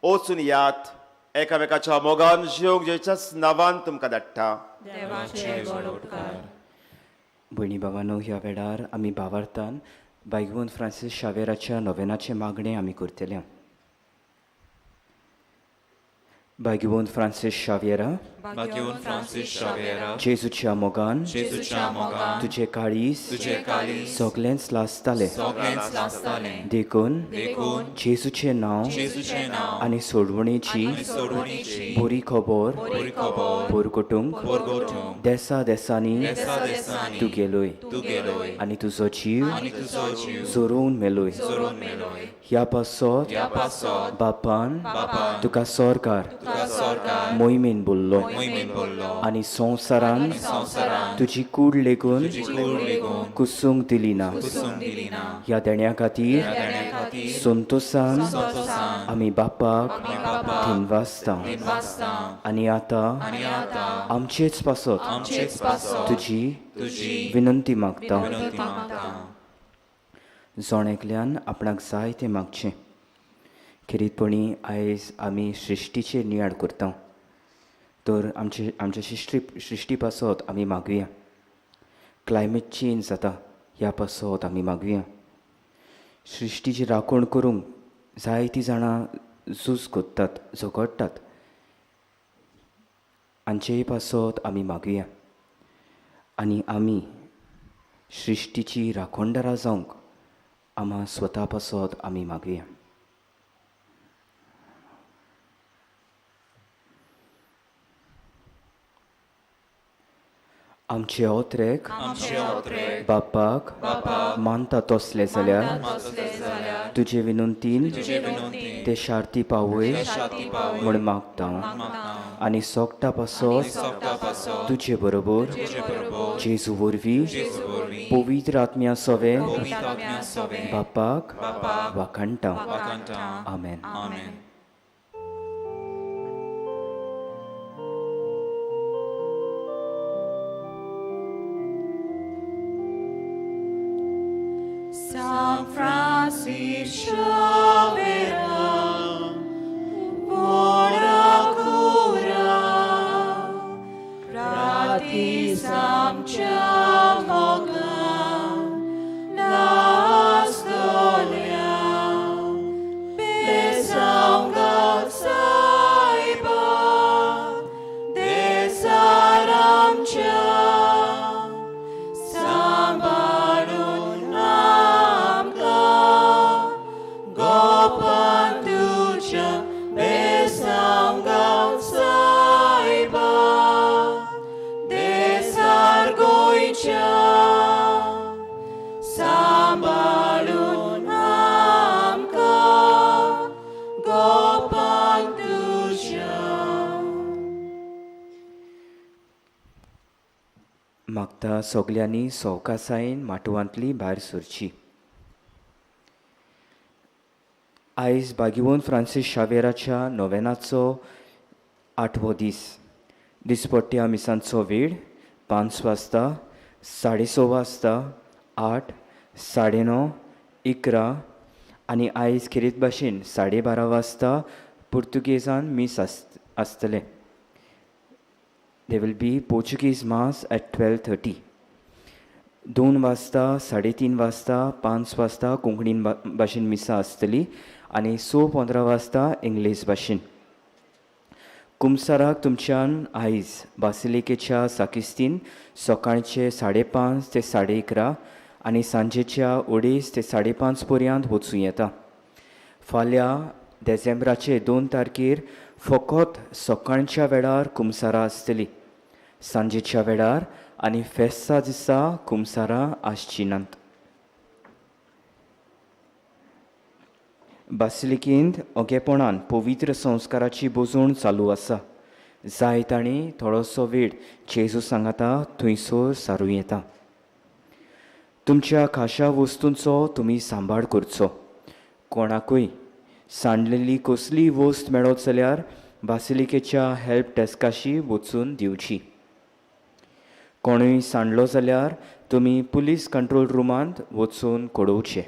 वचून यात एकामेकाच्या मोगान जिवंक जेच्याच नांवान तुमकां धाडटा. देवाचे व्हड उपकार. भयणी भावानो, ह्या वेळार आमी भावार्थान बायगून फ्रांसीस शावेराच्या नोवेनाचें मागणें आमी करतले. बायगून फ्रांसीस शावेरा, बायगून फ्रांसीस शावेरा, जेजूच्या मोगान, जेजूच्या मोगान, तुजे काळीज, तुजे काळीज सगळेंच लासतालें, सगळेंच लासतालें. देखून, देखून जेजूचें नांव, जेजूचें नांव आनी सोडवणेची, सोडवणेची बरी खबर, बरी खबर पोरगोटूंक, पोरगोटूंक देसा देसांनी, देसा देसांनी तूं गेलोय, तूं गेलोय आनी तुजो जीव, आनी तुजो जीव जोरोवन मेलोय, जोरोवन मेलोय. ह्या पासत, ह्या पासत बापान, बापान तुका सरकार, तुका सरकार मोहिमेन बोल्लो, मोहिमेन बोल्लो आनी संवसारान, संवसारान तुजी कूड लेगून, तुजी कूड लेगून कुसूंक दिली ना. कुसूंक दिली ना. ह्या देण्या खातीर, ह्या देण्या खातीर संतोसान, संतोसान आमी बापाक, आमी बापाक दिनवासता. दिनवासता. आनी आतां, आनी आतां आमचेच पासत, आमचेच पासत तुजी, तुजी विनंती मागता. विनंती मागता. जण एकल्यान आपणाक जाय तें मागचें. खेरीतपणी आयज आमी सृश्टीचेर नियाळ करता, तर आमचे आमच्या सृश्टी पासत आमी मागुया. क्लायमेट चेंज जाता ह्या पासत आमी मागुया. सृश्टीची राखण करूंक जायतीं जाणां झूज करतात, झगडटात, हांचेय पासत आमी मागुया. आनी आमी सृश्टीची राखणदारां जावंक आमा स्वता पासत आमी मागुया. आमचे ओत्रेक बापाक मानता तसले जाल्यार तुजे विनंतीन ते शार्ती पावय म्हूण मागता आनी सोगटा पासत तुजे बरोबर जेजू वरवीं पवित्र आत्म्या सोवे बापाक वाखाणटा. आमेन. San Francis Xavier, buona cura, gratis amcia moga, nastolia, besanga saiba, desaramcia, मागता सगल्यांनी सवकासायेन माटवांतली भायर सरची. आयज बागीवन फ्रांसीस शावेराच्या नोवेनाचो 8वो दीस. दिसपट्ट्या मिसांचो वेळ 5 वाजता, 6:30 वाजता, 8, 9:30, 11 आनी आयज खेरीत भाशेन 12:30 वाजता पुर्तुगेजान मीस आसतलें. There will be Portuguese Mass at 12:30. 2 वाजता, 3:30 वाजता, 5 वाजता कोंकणी भाशेन मिसां आसतली आनी 6:15 वाजता इंग्लीश भाशेन. कुमसाराक तुमच्यान आयज बासिलिकेच्या साकिस्तीन सकाळचे 5:30 ते 11:30 आनी सांजेच्या 2:30 ते 5:30 पर्यंत वचूं येता. फाल्यां डिसेंबराचे 2 तारखेर फकत सकाळच्या वेळार कुमसारां आसतली. सांजेच्या वेळार आनी फेस्ता दिसा कुमसारां आसची नात. बासिलिकेंत ओगेपणान पवित्र संस्काराची बोजवण चालू आसा. जाय तांणी थोडोसो वेळ जेजू सांगाता थंयसर सारूं येता. तुमच्या खाशा वस्तूंचो तुमी सांबाळ करचो. कोणाकूय सांडलेली कसलीय वस्त मेळत जाल्यार बासिलिकेच्या हेल्प डेस्काशी वचून दिवची. कोणूय सांडलो जाल्यार तुमी पुलीस कंट्रोल रुमांत वचून कळोवचें.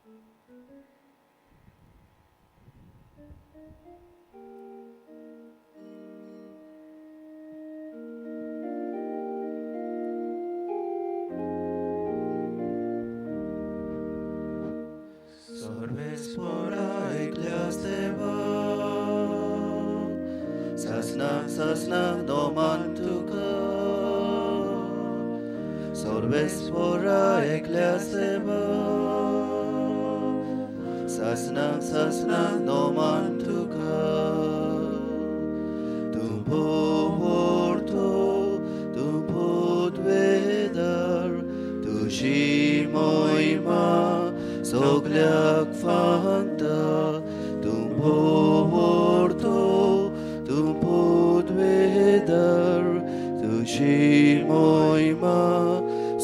Sasna तुका सर्वेस्पोरा एकल्यास देवा सासना सासना नोमान तुका तूं पोवोर्तो तूं पोदवेदार तुजी मोहिमा सगल्याक फांता तूं पोवोर्तो तूं पोदवेदार तुजी मोहिमा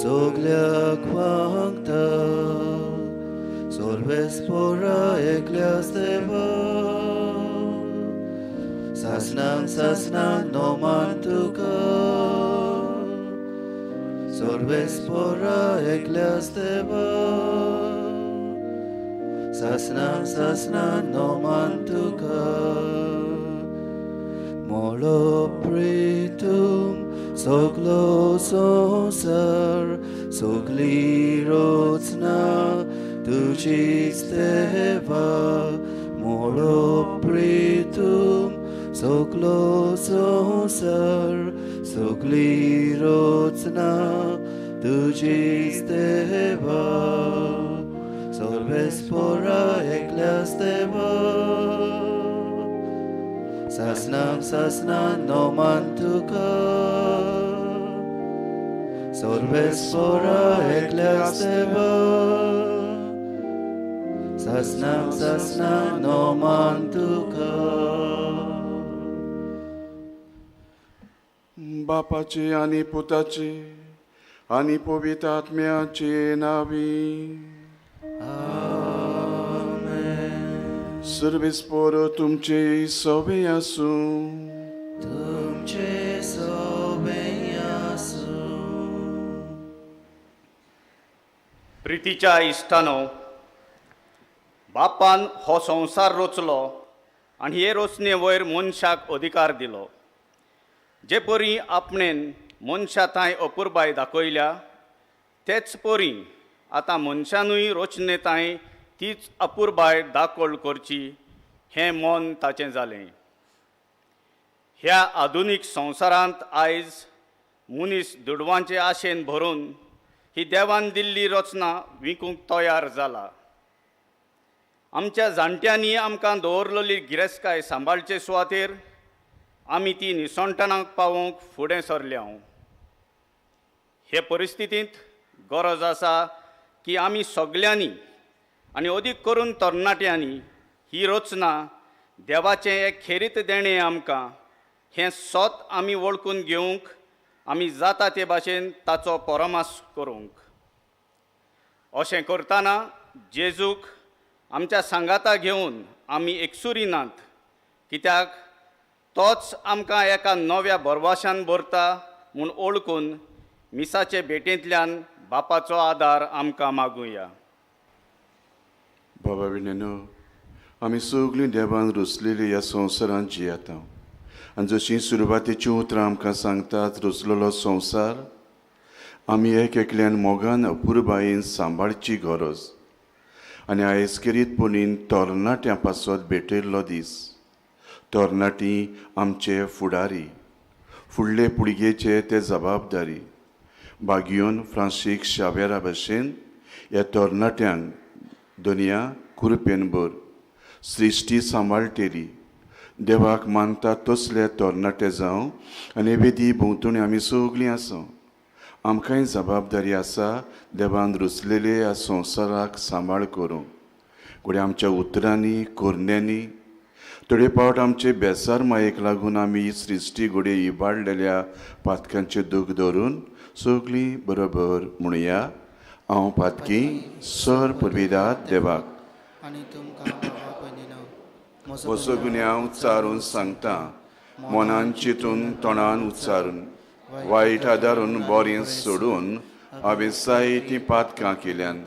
सगल्याक फांता सर्वेस्पोरा एकल्यास देवा सासनांक सासनांक नोमान तुका सर्वेस्पोरा एकल्यास देवा सासनांक सासनांक नोमान तुका मोलो प्रीतुम सगलो संसार सगली रचना तुजीच देवा मोलो प्रीतुम सगलो संसार सगली रचना तुजीच देवा सर्वेस्पोरा एकल्यास देवा सासनांक सासनांक नोमान तुका सर्वेस्पोरा एकल्यास देवा सासनांक सासनांक नोमान तुका. बापाचे आनी पुताचे आनी पवित्र आत्म्याचे नावी आमेन. सर्वेस्पोर तुमचे सोबे आसूं. तुमचे सोबे आसूं. प्रितीच्या इश्टानो, बापान हो संवसार रचलो आनी हे रचने वयर मनशाक अधिकार दिलो. जे परी आपणेन मनशा तांय अपुरबाय दाखयल्या तेच परी आतां मनशानूय रचने तांय तीच अपुरबाय दाखोल करची हें मन ताचें जालें. ह्या आधुनीक संवसारांत आयज मनीस दुडवांचे आशेन भरून ही देवान दिल्ली रचना विकूंक तयार जाला. आमच्या जाणट्यांनी आमकां दवरलेली गिरेस्तकाय सांबाळचे सुवातेर आमी ती निसणटणाक पावोवंक फुडें सरल्या. हे परिस्थितींत गरज आसा की आमी सगल्यांनी आनी अदीक करून तरणाट्यांनी ही रचना देवाचें एक खेरीत देणें आमकां हें सत आमी वळखून घेवंक आमी जाता ते भाशेन ताचो परामर्श करूंक. अशें करतना जेजूक आमच्या सांगाता घेवन आमी एकसुरी नात, कित्याक तोच आमकां एका नव्या भरवाशान भरता म्हूण ओळखून मिसाचे भेटेंतल्यान बापाचो आदार आमकां मागुया. बाबा विणेनो, आमी सगळीं देवान रुचलेली ह्या संवसारांत जियेता आनी जशीं सुरवातेचीं उतरां आमकां सांगतात रुचलेलो संवसार आमी एक एकल्यान मोगान अपुरबायेन सांबाळची गरज आनी आयज खेरीतपणीन तरणाट्यां पासत भेटयल्लो दीस. तरणाटी आमचे फुडारी, फुडले पिळगेचे ते जबाबदारी. बागियोन फ्रांसीक शावेरा भशेन ह्या तरणाट्यांक दुनिया कुरपेन भर सृश्टी सांबाळटेली देवाक मानता तसले तरणाटे जावं आनी वेदी भोंवतणी आमी सगळीं आसा. आमकांय जबाबदारी आसा देवान रुचलेले ह्या संवसाराक सांबाळ करूंक. घडये आमच्या उतरांनी करण्यांनी थोडे फावट आमचे बेसार मायेक लागून आमी ही सृश्टी घडये इबाडलेल्या पातकांचें दूख धरून सगळीं बरोबर म्हणया, हांव पातकी सर पुर्विदात देवाक म्हजो गुन्यांव उच्चारून सांगता, मनान चिंतून तोंडान उच्चारून वायट आदारून बरें सोडून हांवें जायतीं पातकां केल्यान.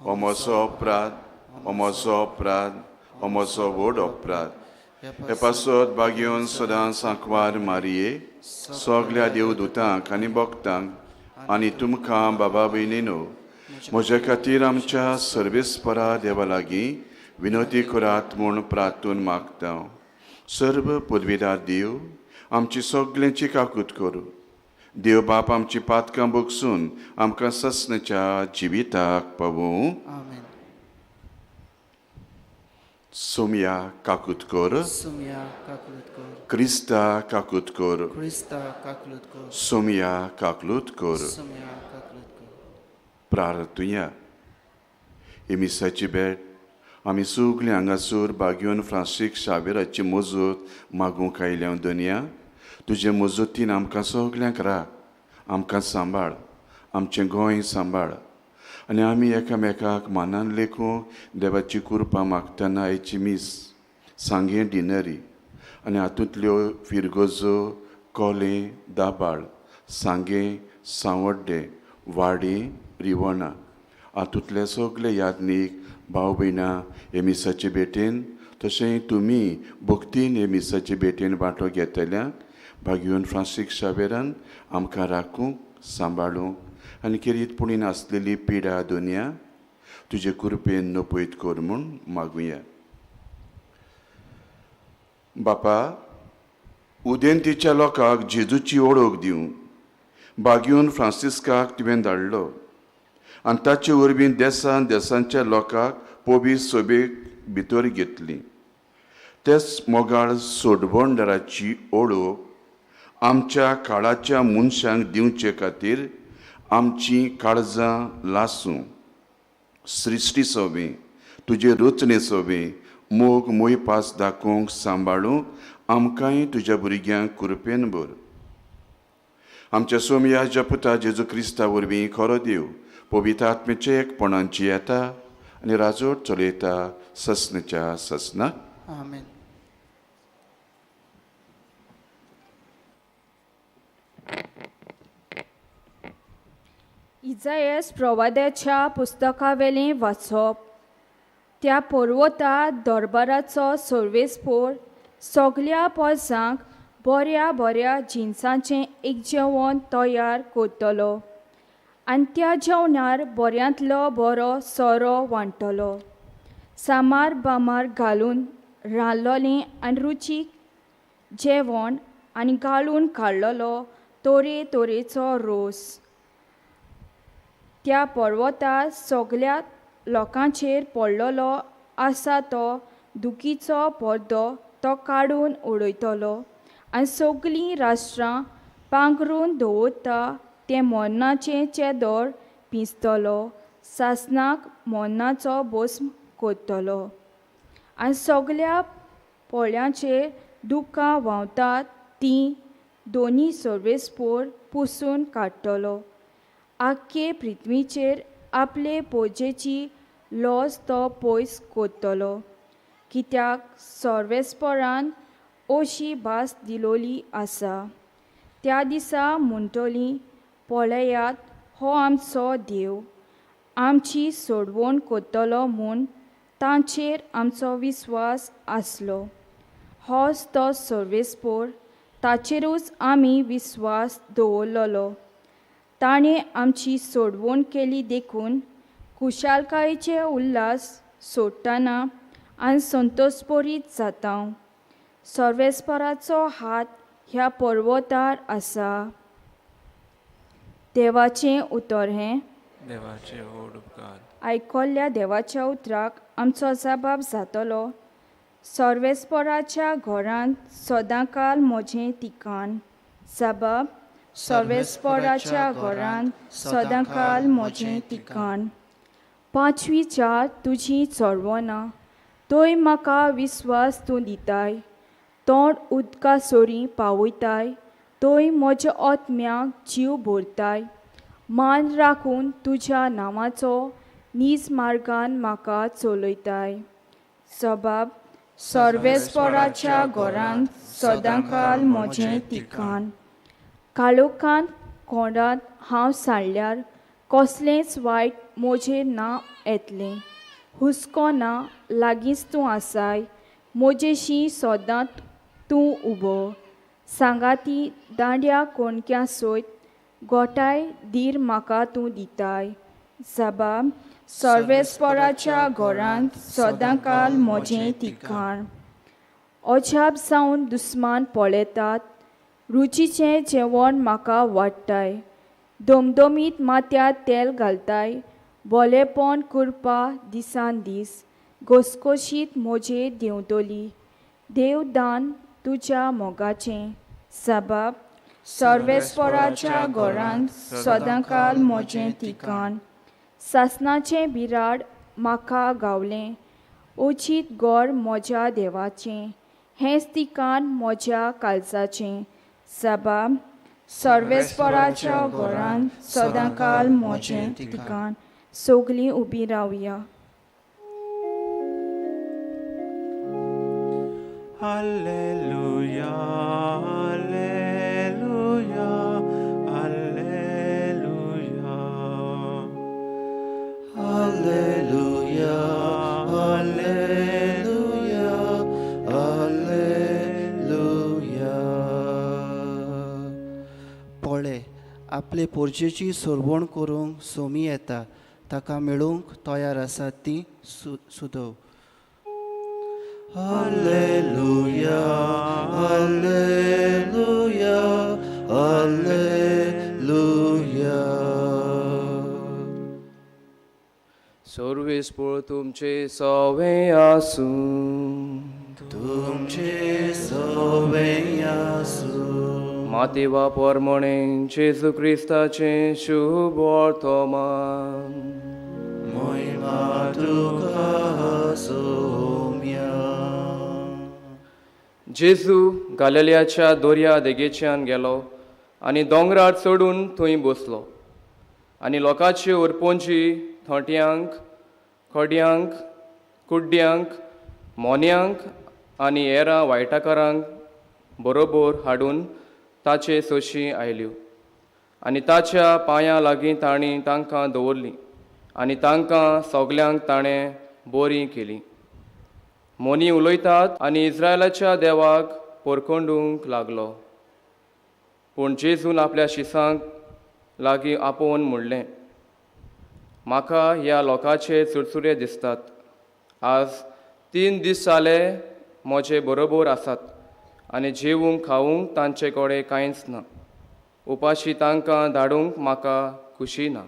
हो म्हजो अपराध, हो म्हजो अपराध, हो म्हजो व्हड अपराध. हे पासत बागेवन सदां सांकवार मारये, सगल्या देवदूतांक आनी भक्तांक आनी तुमकां बाबा भयणीनो म्हज्या खातीर आमच्या सर्वेस्परा देवा लागीं विनवती करात म्हूण प्रार्थून मागता. सर्व पदवीदार देव आमची सगल्यांची काकूत करूं. देव बाप आमची पातकां बगसून आमकां ससनाच्या जिविताक पावूं. सोमया काकूत कर, क्रिस्ता काकूत कर, सोमया काकलूत कर. प्रार्थुया. ही मिसाची भेट आमी सगलीं हांगासर बागयोन फ्रांसीक शावेराची मजत मागूंक आयल्या. दनया, तुजे मजतीन आमकां सगल्यांक राख, आमकां सांबाळ, आमचें गोंय सांबाळ आनी आमी एकामेकाक मानान लेखूंक देवाची कृपा मागतना आयची मीस सांगें डिनरी आनी हातूंतल्यो फिरगजो, कोलें, दाबाळ, सांगें, सांवड्डें, वाडी, रिवणा हातूंतले सगले यादनीक भाव भयणां हे मिसाचे भेटेन तशें तुमी भक्तीन हे मिसाचे भेटेन वांटो घेतल्यांक भाग्योन फ्रांसीक शावेरान आमकां राखूंक, सांबाळूंक आनी खेरीतपणीन आसलेली पिडा दुनिया तुजे कृपेन नपयत कर म्हूण मागुया. बापा, उदेंतीच्या लोकांक जेजूची ओळख दिवंक बाग्योन फ्रांसिस्काक तुवें धाडलो आनी ताचे वरवीं देसान देसांच्या लोकांक पवित्र सभेक भितर घेतली. तेच मोगाळ सोडवणदाराची ओळख आमच्या काळाच्या मनशांक दिवचे खातीर आमची काळजां लासूं. सृश्टी सोबी तुजे रचणे सोबी मोग मोयपास दाखोवंक सांबाळूंक आमकांय तुज्या भुरग्यांक कृपेन भर. आमच्या सोमया पुता जेजू क्रिस्ता वरवीं खरो देव पवित्र आत्म्याचे एकपणांची येता आनी राजवट चलयता ससनाच्या ससनाक. आमेन. इजायस प्रवाद्याच्या पुस्तकावेलें वाचप. त्या पर्वता दरबाराचो सर्वेस्पोर सगल्या पोरसांक बऱ्या बऱ्या जिनसांचें एक जेवण तयार करतलो आनी त्या जेवणार बऱ्यांतलो बरो सोरो वांट्टलो. सामार बामार घालून रांदलोलें आनी रुचीक जेवण आनी गाळून काडलेलो तरे तरेचो रोस. त्या पर्वतार सगल्या लोकांचेर पडलेलो आसा तो दुखीचो पडदो तो काडून उडयतलो आनी सगलीं राष्ट्रां पांगरून दवरता तें मरणाचें चेदोर पिंजतलो, सासणाक मरणाचो भस्म करतलो आनी सगल्या पोळ्यांचेर दुकां व्हांवतात तीं दोनी सर्वेस्पोर पुसून काडटलो. आख्खे पृथ्वीचेर आपले पोजेची लॉस तो पयस करतलो, कित्याक सर्वेस्परान अशी भास दिलोली आसा. त्या दिसा म्हणटली, पळयात हो आमचो देव, आमची सोडवण करतलो म्हूण तांचेर आमचो विस्वास आसलो. होच तो सर्वेस्पोर, ताचेरूच आमी विस्वास दवरलेलो. ताणें आमची सोडवण केली देखून खुशालकायेचे उल्हास सोडटना आनी संतोषभरीत जाता. सर्वेस्पराचो हात ह्या पर्वतार आसा. देवाचें उतर हें. देवाचे व्हड उपकार. आयकल्ल्या देवाच्या उतराक आमचो जबाब जातलो. सर्वेस्पराच्या घरांत सदांकाल म्हजें ठिकाण. जबाब सर्वेस्पराच्या घरांत सदांकाल म्हजें ठिकाण. पांचवी चार तुजी चोडवना थंय म्हाका विस्वास तूं दिताय. तोंड उदका सोरी पावयताय थंय म्हज्या आत्म्याक जीव भरताय. मान राखून तुज्या नांवाचो नीज मार्गान म्हाका चलयताय. जबाब सर्वेस्पराच्या घरांत सदांकाल म्हजें ठिकाण. काळोखांत कोंडांत हांव सांडल्यार कसलेंच वायट म्हजेर ना येतलें. हुस्को ना लागींच तूं आसाय मोजेशी सदां तूं उबो सांगाती दांड्या कोणक्या सयत गोठाय धीर म्हाका तूं दिताय जाबा सर्वेस्पराच्या घरांत सदांकाल म्हजें ठिकाण अजाप जावन दुस्मान पळयतात रुचीचें जेवण म्हाका वाडटाय दमदमीत माथ्यार तेल घालताय बोलेपण करपा दिसान दीस घसघशीत म्हजेर देंवतली देवदान तुज्या मोगाचें सबाब सर्वेस्पराच्या घरांत सदांकाल म्हजें ठिकाण सासणाचें बिराड म्हाका गावलें ओचीत गोर म्हज्या देवाचें हेंच ठिकाण म्हज्या काळजाचें सबाब सर्वेस्पराच्या घरांत सदांकाल म्हजें ठिकाण. सगलीं उबीं रावया. Alleluia, Alleluia, Alleluia. Alleluia, Alleluia, Alleluia. पळे आपले पोरजेची सोरवण करूंक सोमी येता ताका मेळूंक तयार आसा ती सुदव. Alleluia, Alleluia, Alleluia. सर्वेस्पोर तुमचे सवे आसूं तुमचे सवे आसूं. मातेवा परमणे जेजू क्रिस्ताचें शुभ वर्तमान. मोहिमा तुका सोम्या. जेजू गालिलियाच्या दर्या देगेच्यान गेलो आनी दोंगरार चडून थंय बसलो आनी लोकांची उरपोंची थोंट्यांक खड्यांक कुड्ड्यांक मोन्यांक आनी हेरां वायटाकारांक बरोबर हाडून ताचे सोशी आयल्यो आनी ताच्या पांयां लागीं तांणी तांकां दवरलीं आनी तांकां सगल्यांक ताणें बरीं केलीं. मोनी उलयतात आनी इस्रायलाच्या देवाक पोरकोंडूंक लागलो. पूण जेजून आपल्या शिसांक लागीं आपोवन म्हणलें, म्हाका ह्या लोकांचे चुरचुरे दिसतात. आज 3 दीस जाले म्हजे बरोबर आसात आनी जेवूंक खावूंक तांचे कडेन कांयच ना. उपाशी तांकां धाडूंक म्हाका खुशी ना.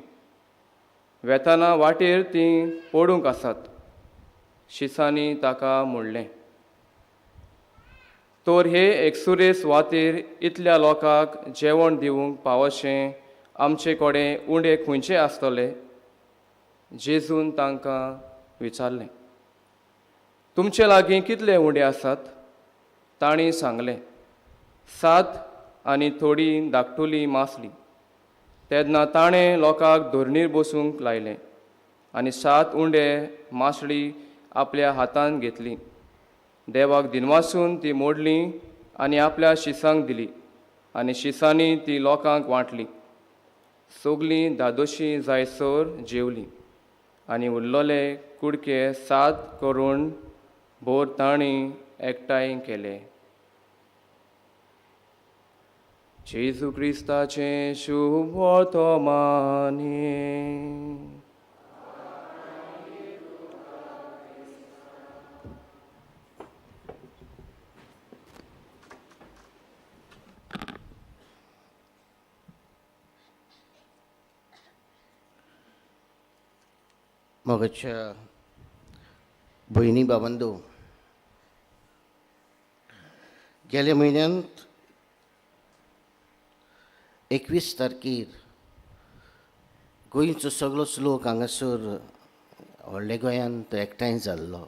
वेताना वाटेर तीं पडूंक आसात. शिसांनी ताका म्हणलें, तर हे एकसुरे सुवातेर इतल्या लोकांक जेवण दिवंक पावशें आमचे कडेन उंडे खंयचे आसतले? जेजून तांकां विचारलें, तुमचे लागीं कितले उंडे आसात? तांणी सांगलें, 7 आनी थोडी धाकटुली मासली. तेन्ना ताणें लोकांक धरणीर बसूंक लायलें आनी 7 उंडे मासळी आपल्या हातान घेतली. देवाक दिनवासून ती मोडली आनी आपल्या शिसांक दिली आनी शिसांनी ती लोकांक वांटली. सगलीं धादोशी जायसर जेवलीं आनी उरलेले कुडके 7 करून भोर तांणी एकठांय केले. जेजू क्रिस्ताचें शुभ वर्तमान. मोगाच्या भयणी बाबांनो, गेल्या म्हयन्यांत 21 तारखेर गोंयचो सगळोच लोक हांगासर व्हडल्या गोंयांत एकठांय जाल्लो.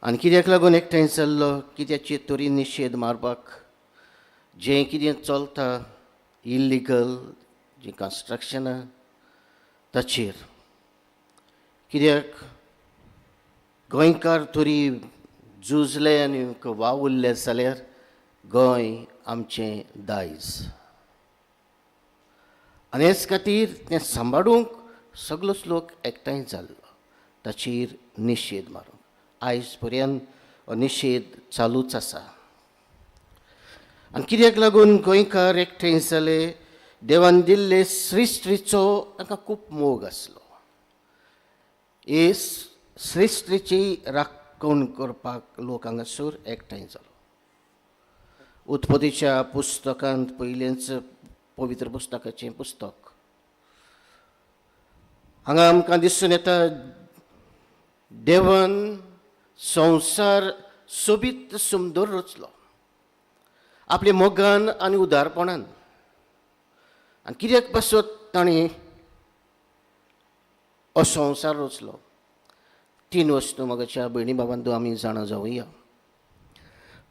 आनी कित्याक लागून एकठांय जाल्लो? कित्याचेर तरी निशेध मारपाक, जें कितें चलता इल्लिगल जीं कन्स्ट्रक्शनां ताचेर. कित्याक गोंयकार तरी झुजले आनी वावुरले जाल्यार गोंय आमचें दायज आनी हेच खातीर तें सांबाळूंक सगळोच लोक एकठांय जाल्लो ताचेर निशेध मारूंक. आयज पर्यंत हो निशेध चालूच आसा. आनी कित्याक लागून गोंयकार एकठांय जाले? देवान दिल्ले सृश्टीचो तांकां खूब मोग आसलो. हे सृश्टीची राखण करपाक लोक हांगासर एकठांय जालो. उत्पत्तीच्या पुस्तकांत पयलेंच पवित्र पुस्तकाचें पुस्तक हांगा आमकां दिसून येता देवान संवसार सोबीत सुंदर रचलो आपल्या मोगान आनी उदारपणान. आनी कित्याक पासत ताणें हो संवसार रचलो? तीन वस्तू म्हज्या भयणी बाबांनो आमी जाणा जावया.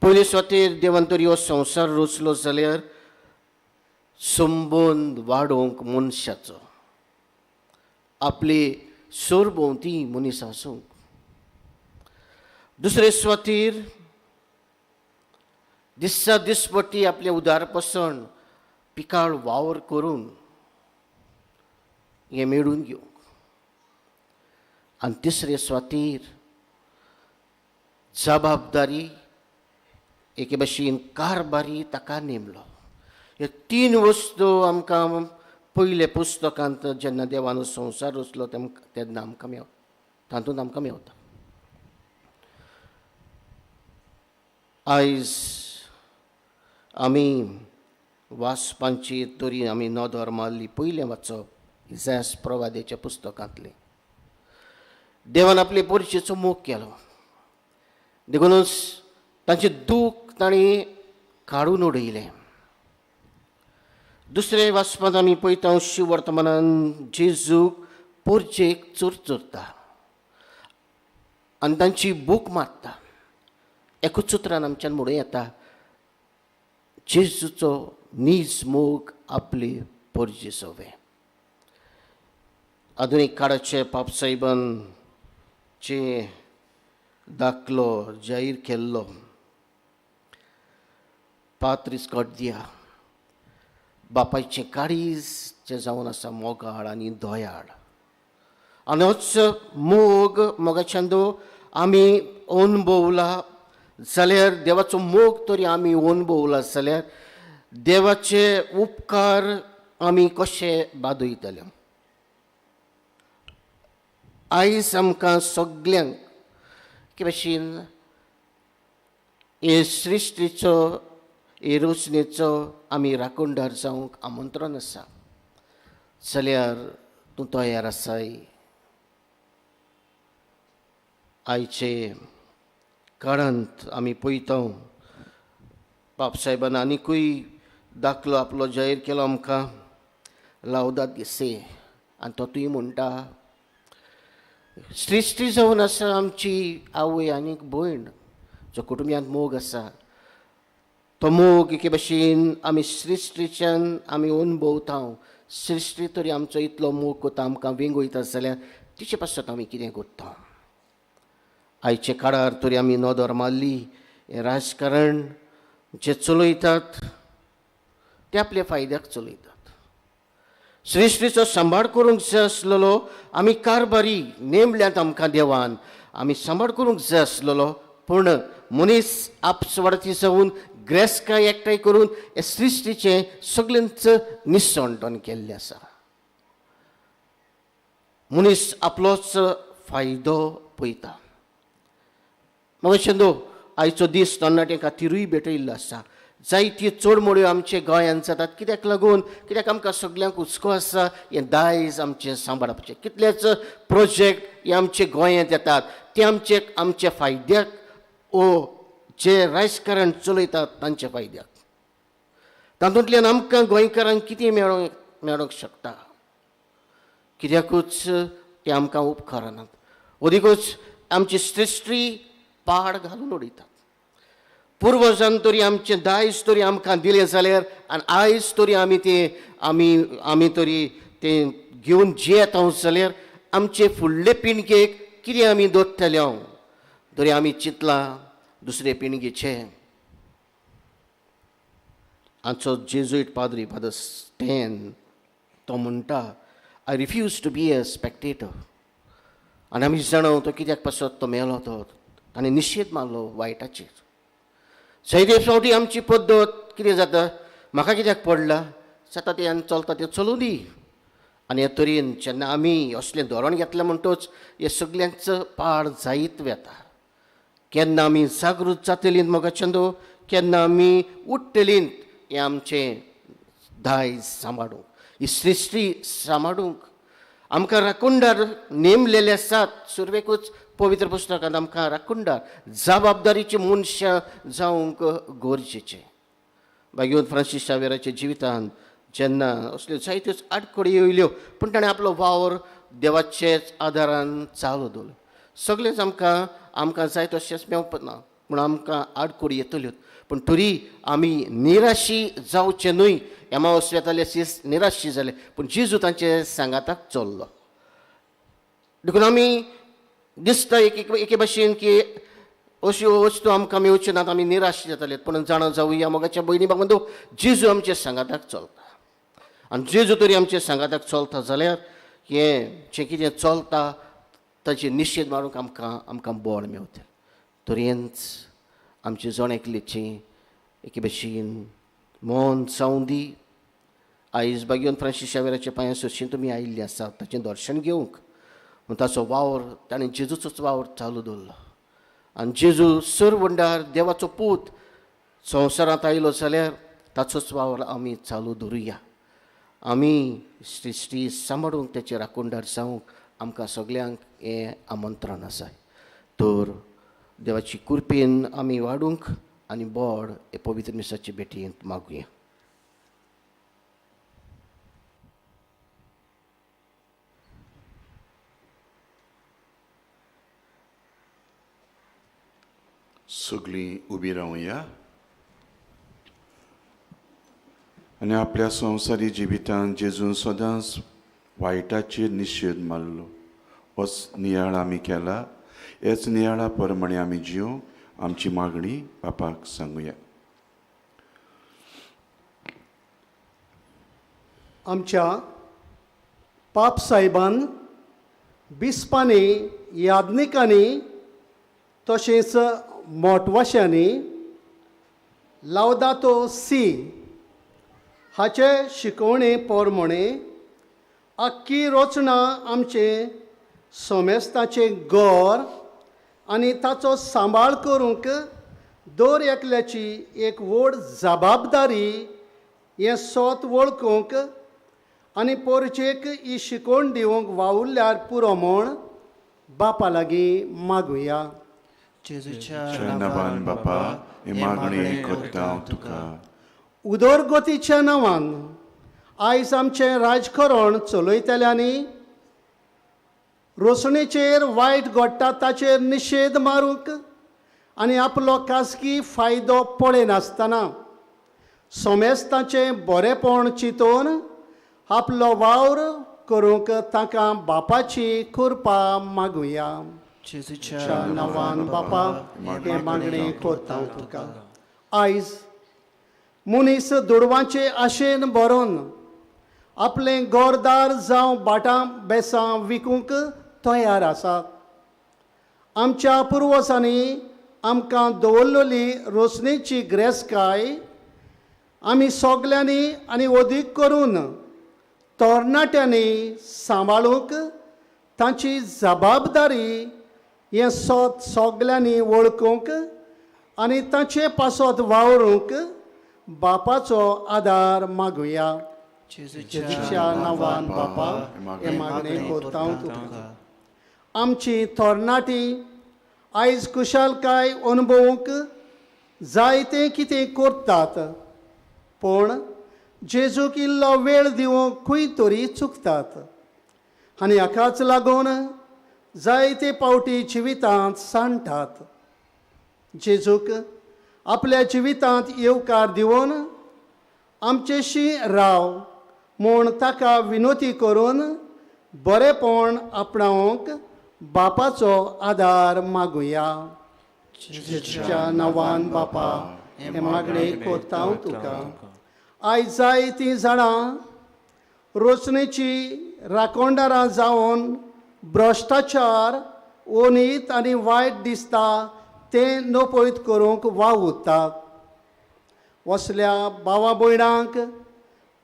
पयले सुवातेर देवान तरी हो संवसार रचलो जाल्यार संबंद वाडोवंक मनशाचो, आपली सरभोंवती मनीस आसूंक. दुसरे सुवातेर दिसा दिसपट्टी आपलें उदारपसण पिकाळ वावर करून हें मेळून घेवंक. आनी तिसरे सुवातेर जबाबदारी एके भाशेन कारभारी ताका नेमलो. हे तीन वस्तू आमकां पयल्या पुस्तकांत जेन्ना देवान संवसार रचलो तेन्ना आमकां मेवता, तातूंत आमकां मेवता. आयज आमी वाचपांची तरी आमी नदर मारली पयलें वाचप इजास प्रवादेच्या पुस्तकांतलें. देवान आपले पोरचेचो मोग केलो देखूनच तांचें दूख ताणें काडून उडयलें. दुसरें वाचपांत आमी पळयता शिवर्तमानान जेजूक पोरचेक चुरचुरता आनी तांची भूक मारता. एकूच उतरान आमच्यान म्हणूं येता जेजूचो नीज मोग आपले पोरजे सोवे. आधुनीक काळाचे पापसाहेबान जे दाखलो जाहीर केल्लो पात्रीस गड्डिया बापायचें काळीज जें जावन आसा मोगाळ आनी दयाळ. आनी होच मोग मोगाच्यान आमी अणभवला जाल्यार देवाचो मोग तरी आमी अणभवला जाल्यार देवाचे उपकार आमी कशे बादयतले? आयज आमकां सगल्यांक एके भाशेन हे सृश्टीचो हे रचनेचो आमी राखणदार जावंक आमंत्रण आसा. जाल्यार तूं तयार आसाय? आयचे काळांत आमी पळयता बापसाहेबान आनिकूय दाखलो आपलो जाहीर केलो आमकां लावदात दिसे. आनी तो तूंय म्हणटा सृश्टी जावन आसा आमची आवय आनीक भयण जो कुटुंबियांत मोग आसा तो मोग एके भाशेन आमी सृश्टीच्यान आमी अणभवता. सृश्टी तरी आमचो इतलो मोग कोता आमकां वेंगयता जाल्यार तिचे पासत आमी कितें करता? आयचे काळार तरी आमी नदर मारली हें राजकारण जे चलयतात ते आपल्या फायद्याक चलयतात. सृश्टीचो सांबाळ करूंक जाय आसलेलो आमी कारभारी नेमल्यात आमकां देवान, आमी सांबाळ करूंक जाय आसलेलो. पूण मनीस आपसवाडती जावन ग्रेसकाय एकठांय करून हे सृश्टीचें सगळ्यांच निसणटण केल्लें आसा. मनीस आपलोच फायदो पळयता. मग चंदू आयचो दीस तरणाट्यां खातीरूय भेटयल्लो आसा. जायती चोडमोड्यो आमचे गोंयांत जातात कित्याक लागून? कित्याक आमकां सगल्यांक हुस्को आसा हें दायज आमचें सांबाळपाचें. कितलेच प्रोजेक्ट हे आमचे गोंयांत येतात ते आमचे आमच्या फायद्याक ओ जे राजकारण चलयतात तांच्या फायद्याक. तातूंतल्यान आमकां गोंयकारांक कितें मेळोंक शकता? कित्याकूच ते आमकां उपकारनात. अदिकूच आमची सृश्टी पाड घालून उडयतात. पुर्वजान तरी आमचें दायज तरी आमकां दिलें जाल्यार आनी आयज तरी आमी तें आमी आमी तरी तें घेवन जियेता जाल्यार आमचे फुडले पिणगेक कितें आमी दवरतले? तरी आमी चिंतलां दुसरे पिणगेचें. आमचो जेजुईट पाद्री फादर स्टॅन तो म्हणटा I refuse to be a spectator. आनी आमी जाणा तो कित्याक पासत तो मेलो, तो ताणें निशेध मारलो वायटाचेर. जायते फावटी आमची पद्दत कितें जाता, म्हाका कित्याक पडला, जाता तें आनी चलता तें चलूं दी. आनी हे तरेन जेन्ना आमी असलें धोरण घेतलें म्हणटच हें सगल्यांच पाड जायत वता. केन्ना आमी जागृत जातलीं मोगाचंदो, केन्ना आमी उठ्ठलीं हें आमचें दायज सांबाळूंक, ही सृश्टी सांबाळूंक आमकां राखणदार नेमलेले आसात. सुरवेकूच पवित्र पुस्तकांत आमकां राखणदार जबाबदारीची मनशां जावंक गरजेचें. बागेवन फ्रांसीस शावेराच्या जिवितांत जेन्ना असल्यो जायत्योच आडखळी येयल्यो, पूण ताणें आपलो वावर देवाचेच आदारान चालू दवरलो. सगळेंच आमकां आमकां जाय तशेंच मेवपाक ना, पूण आमकां आडखळी येतल्यो, पूण तरी आमी निराशी जावचें न्हय. एमावस वेताले निराशी जाले, पूण जेजू तांचे सांगाताक चल्लो. देखून आमी दिसता एक एके भाशेन की अश्यो वस्तू आमकां मेवच्यो नात, आमी निराश जाताले. पूण जाणा जावया मोगाच्या भयणी बाबा, जेजू आमच्या सांगाताक चलता. आनी जेजू तरी आमच्या सांगाताक चलता जाल्यार हें जें कितें चलता ताचेर निशेध मारूंक आमकां आमकां बळ मेवतलें. तरेंच आमची जण एकल्याची एके भशेन मन जावं दी. आयज बागेवन फ्रांसीस शावेराच्या पांयां सरशीं तुमी आयिल्ली आसा ताचें दर्शन घेवंक, पूण ताचो वावर ताणें जेजूचोच वावर चालू दवरलो. आनी जेजू सरवंडार देवाचो पूत संवसारांत आयलो जाल्यार ताचोच वावर आमी चालू दवरुया. आमी सृश्टी सांबाळूंक ताचे राखणदार जावंक आमकां सगल्यांक हें आमंत्रण आसा. तर देवाची कृपेन आमी वाडूंक आनी बळ हे पवित्र मिसाचे भेटयेंत मागुया. सगळीं उबी रावया आनी आपल्या संवसारी जिवितांत जेजून सदांच वायटाचेर निशेध मारलो. होच नियाळ आमी केला, हेच नियाळा प्रमाणे आमी जिवंक आमची मागणी बापाक सांगुया. आमच्या पाप साहेबान, बिस्पांनी, याज्ञिकांनी तशेंच मोटवाश्यांनी लावदातो सी हाचे शिकवणे प्रमाणे आख्खी रचना आमचे सोमेस्ताचें घर आनी ताचो सांबाळ करूंक दर एकल्याची एक व्हड जबाबदारी हें सोत वळखूंक आनी पोरचेक ही शिकवण दिवंक वावुरल्यार पुरो म्हूण बापा लागीं मागुया. जेजूच्या नांवान बापा ही मागणी करता हांव तुका. उदरगतीच्या नांवान आयज आमचें राजकरण चलयतल्यांनी रोसणेचेर वायट घडटा ताचेर निशेध मारूंक आनी आपलो खासगी फायदो पळयनासतना सोमेस्ताचें बरेपण चिंतून आपलो वावर करूंक तांकां बापाची कृपा मागुया. जेजूच्या नांवान बापा हें मागणें करता तुका. आयज मनीस दुडवांचे आशेन भरोन आपलें घरदार जावं भाटां बेसां विकूंक तयार आसात. आमच्या पुर्वजांनी आमकां दवरलेली रोसणेची ग्रेसकाय आमी सगल्यांनी आनी अदीक करून तरणाट्यांनी सांबाळूंक तांची जबाबदारी हें सोत सगल्यांनी वळखूंक आनी तांचे पासत वावरूंक बापाचो आदार मागुया. जेजूच्या नांवान बापा हें मागणें करता तुका. आमची तरणाटी आयज खुशालकाय अणभवूंक जायतें कितें करतात, पूण जेजूक इल्लो वेळ दिवंक खंय तरी चुकतात आनी हाकाच लागून जायते पावटी जिवितांत सांडटात. जेजूक आपल्या जिवितांत येवकार दिवन आमचेशी राव म्हूण ताका विनोती करून बरेपण आपणावंक बापाचो आदार मागुया. जेजूच्या नांवान बापा हें मागणें करता तुका. आयज जायतीं जाणां रोचणेची राखणदारां जावन भ्रश्टाचार ओनीत आनी वायट दिसता तें नपयत करूंक वावुरता. वसल्या भावा भयणांक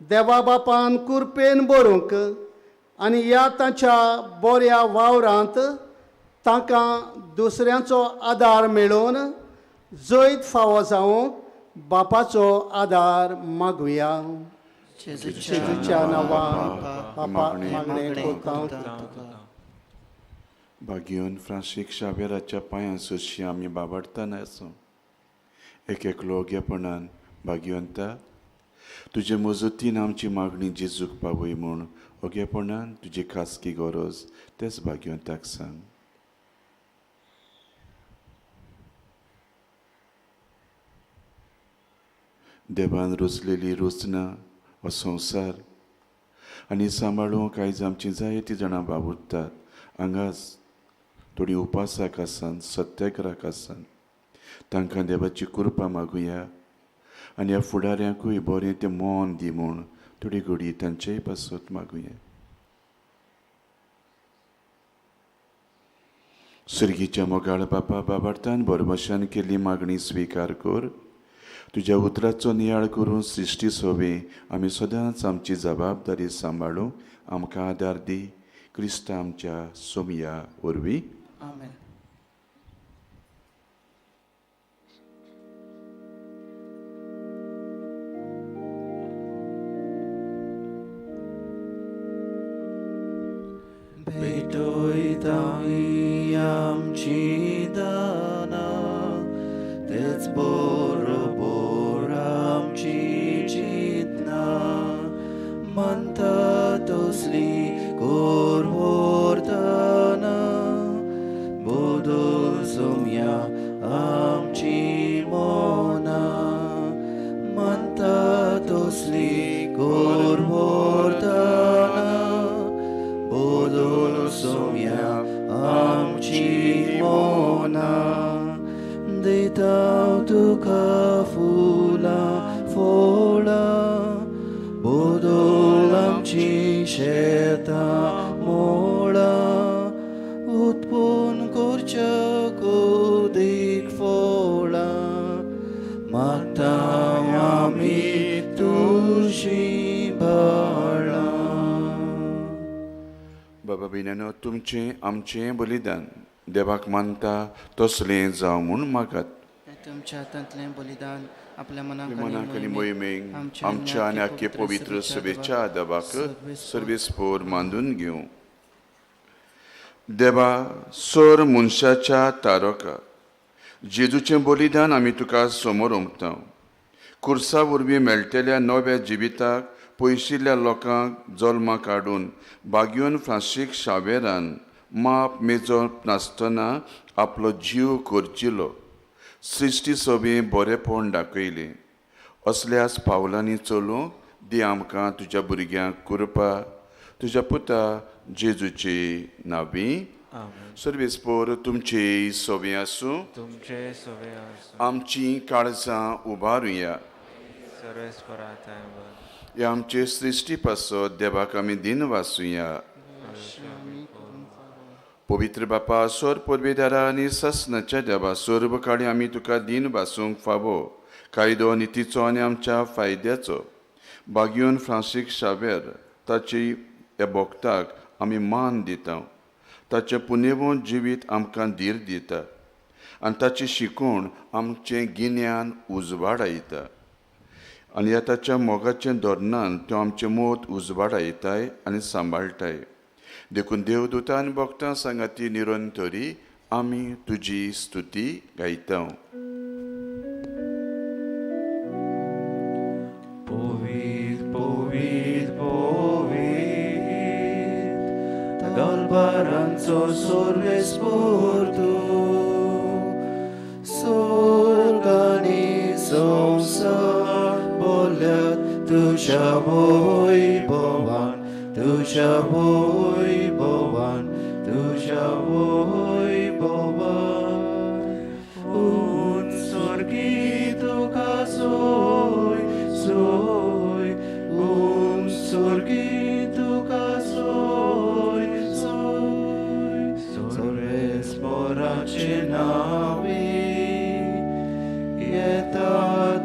देवा बापान कुरपेन बरोवंक आनी ह्या तांच्या बऱ्या वावरांत तांकां दुसऱ्यांचो आदार मेळोवन जैत फावो जावंक बापाचो आदार मागुया. जेजूच्या नांवान बापा मागणें करता. भाग्योन फ्रांसीक शावेराच्या पांयां सोशी आमी बाबाडताना आसूं एक एकलो ओगेपणान भाग्यवंता तुजे मजतीन आमची मागणी जेजूक पावय म्हूण ओगेपणान तुजी खासगी गरज तेच भाग्यवंताक सांग. देवान रचलेली रचना हो संवसार आनी सांबाळूंक आयज आमची जायतीं जाणां वावुरतात. हांगाच थोडीं उपासाक आसान सत्याग्रहाक आसान तांकां देवाची कृपा मागुया आनी ह्या फुडाऱ्यांकूय बरें तें मन दी म्हूण थोडी घडी तांचेय पासत मागुया. सर्गीच्या मोगाळ बापा बाबार्थान बरबशान केल्ली मागणी स्विकार कर. तुज्या उतराचो नियाळ करून सृश्टी सोबे आमी सदांच आमची जबाबदारी सांबाळूंक आमकां आदार दी. क्रिस्ता आमच्या सोमया वरवीं. आमेन. भेटोयता आमची दाना तेच बरोबर आमची चिंतना म्हणटा तसली कोर व्हरतना बदल सोम्या आमची मना म्हणटा तसली कोर व्हरतना बदल सोम्या आमची मना. दिता तुका फुलां फळां बदल आमची शेतां मोळां उत्पन्न करच्या कोदीक फळां मागता आमी तुजी बाळां. बाबा भयणांनो, तुमचें आमचें बलिदान देवाक मानता तसलें जावं म्हूण मागात. तुमच्या हातांतलें बलिदान आपल्या मनाक मनाक आनी मोहिमेक आमच्या आनी आख्खे पवित्र सभेच्या देवाक सर्वेस्पोर मांदून घेवं. देवा सर मनशाच्या तारका जेजूचें बलिदान आमी तुका समोर ओंपता. कुर्सा वरवीं मेळटल्या नव्या जिविताक पयशिल्ल्या लोकांक जल्मा काडून बाग्योन फ्रांसीक शावेरान माप मेजप नासतना आपलो जीव खर्चिलो. सृश्टी सोबी बरेपण दाखयलें. असल्याच पावलांनी चलूंक दी आमकां तुज्या भुरग्यांक कृपा. तुज्या पुता जेजूची नावी. सर्वेस्पोर तुमची सोबी आसूं. तुमचे सोबे आसूं. आमची काळजां उबारुया. ह्या आमचे सृश्टी पासत देवाक आमी दिन वासुया. पवित्र बापा सोर पदवेदारा आनी सासनाच्या देवा सर्व काळी आमी तुका दिन वासूंक फावो कायदो नितीचो आनी आमच्या फायद्याचो. बाग्योन फ्रांसीक शावेर ताची ह्या भोक्ताक आमी मान दिता. ताचें पुनेवंत जिवीत आमकां धीर दिता आनी ताची शिकवण आमचें गिन्यान उजवाडायता आनी ह्या ताच्या मोगाचें धोरणान त्यो आमचें मत उजवाडायताय आनी सांबाळटाय. देखून देवदूतां आनी भक्तां सांगाती निरंतरी आमी तुजी स्तुती गायता. पवित्र पवित्र पवित्र गलबारांचो सर्वेस्पोर तूं स्वर्ग आनी संवसार बोल्यात तुज्या वैभवान तुज्या वैभवान तुज्या वैभवान. उत्सर्गी तुका सोय सोय उत्सर्गी तुका सोय. परमेश्वराचे नांवे येता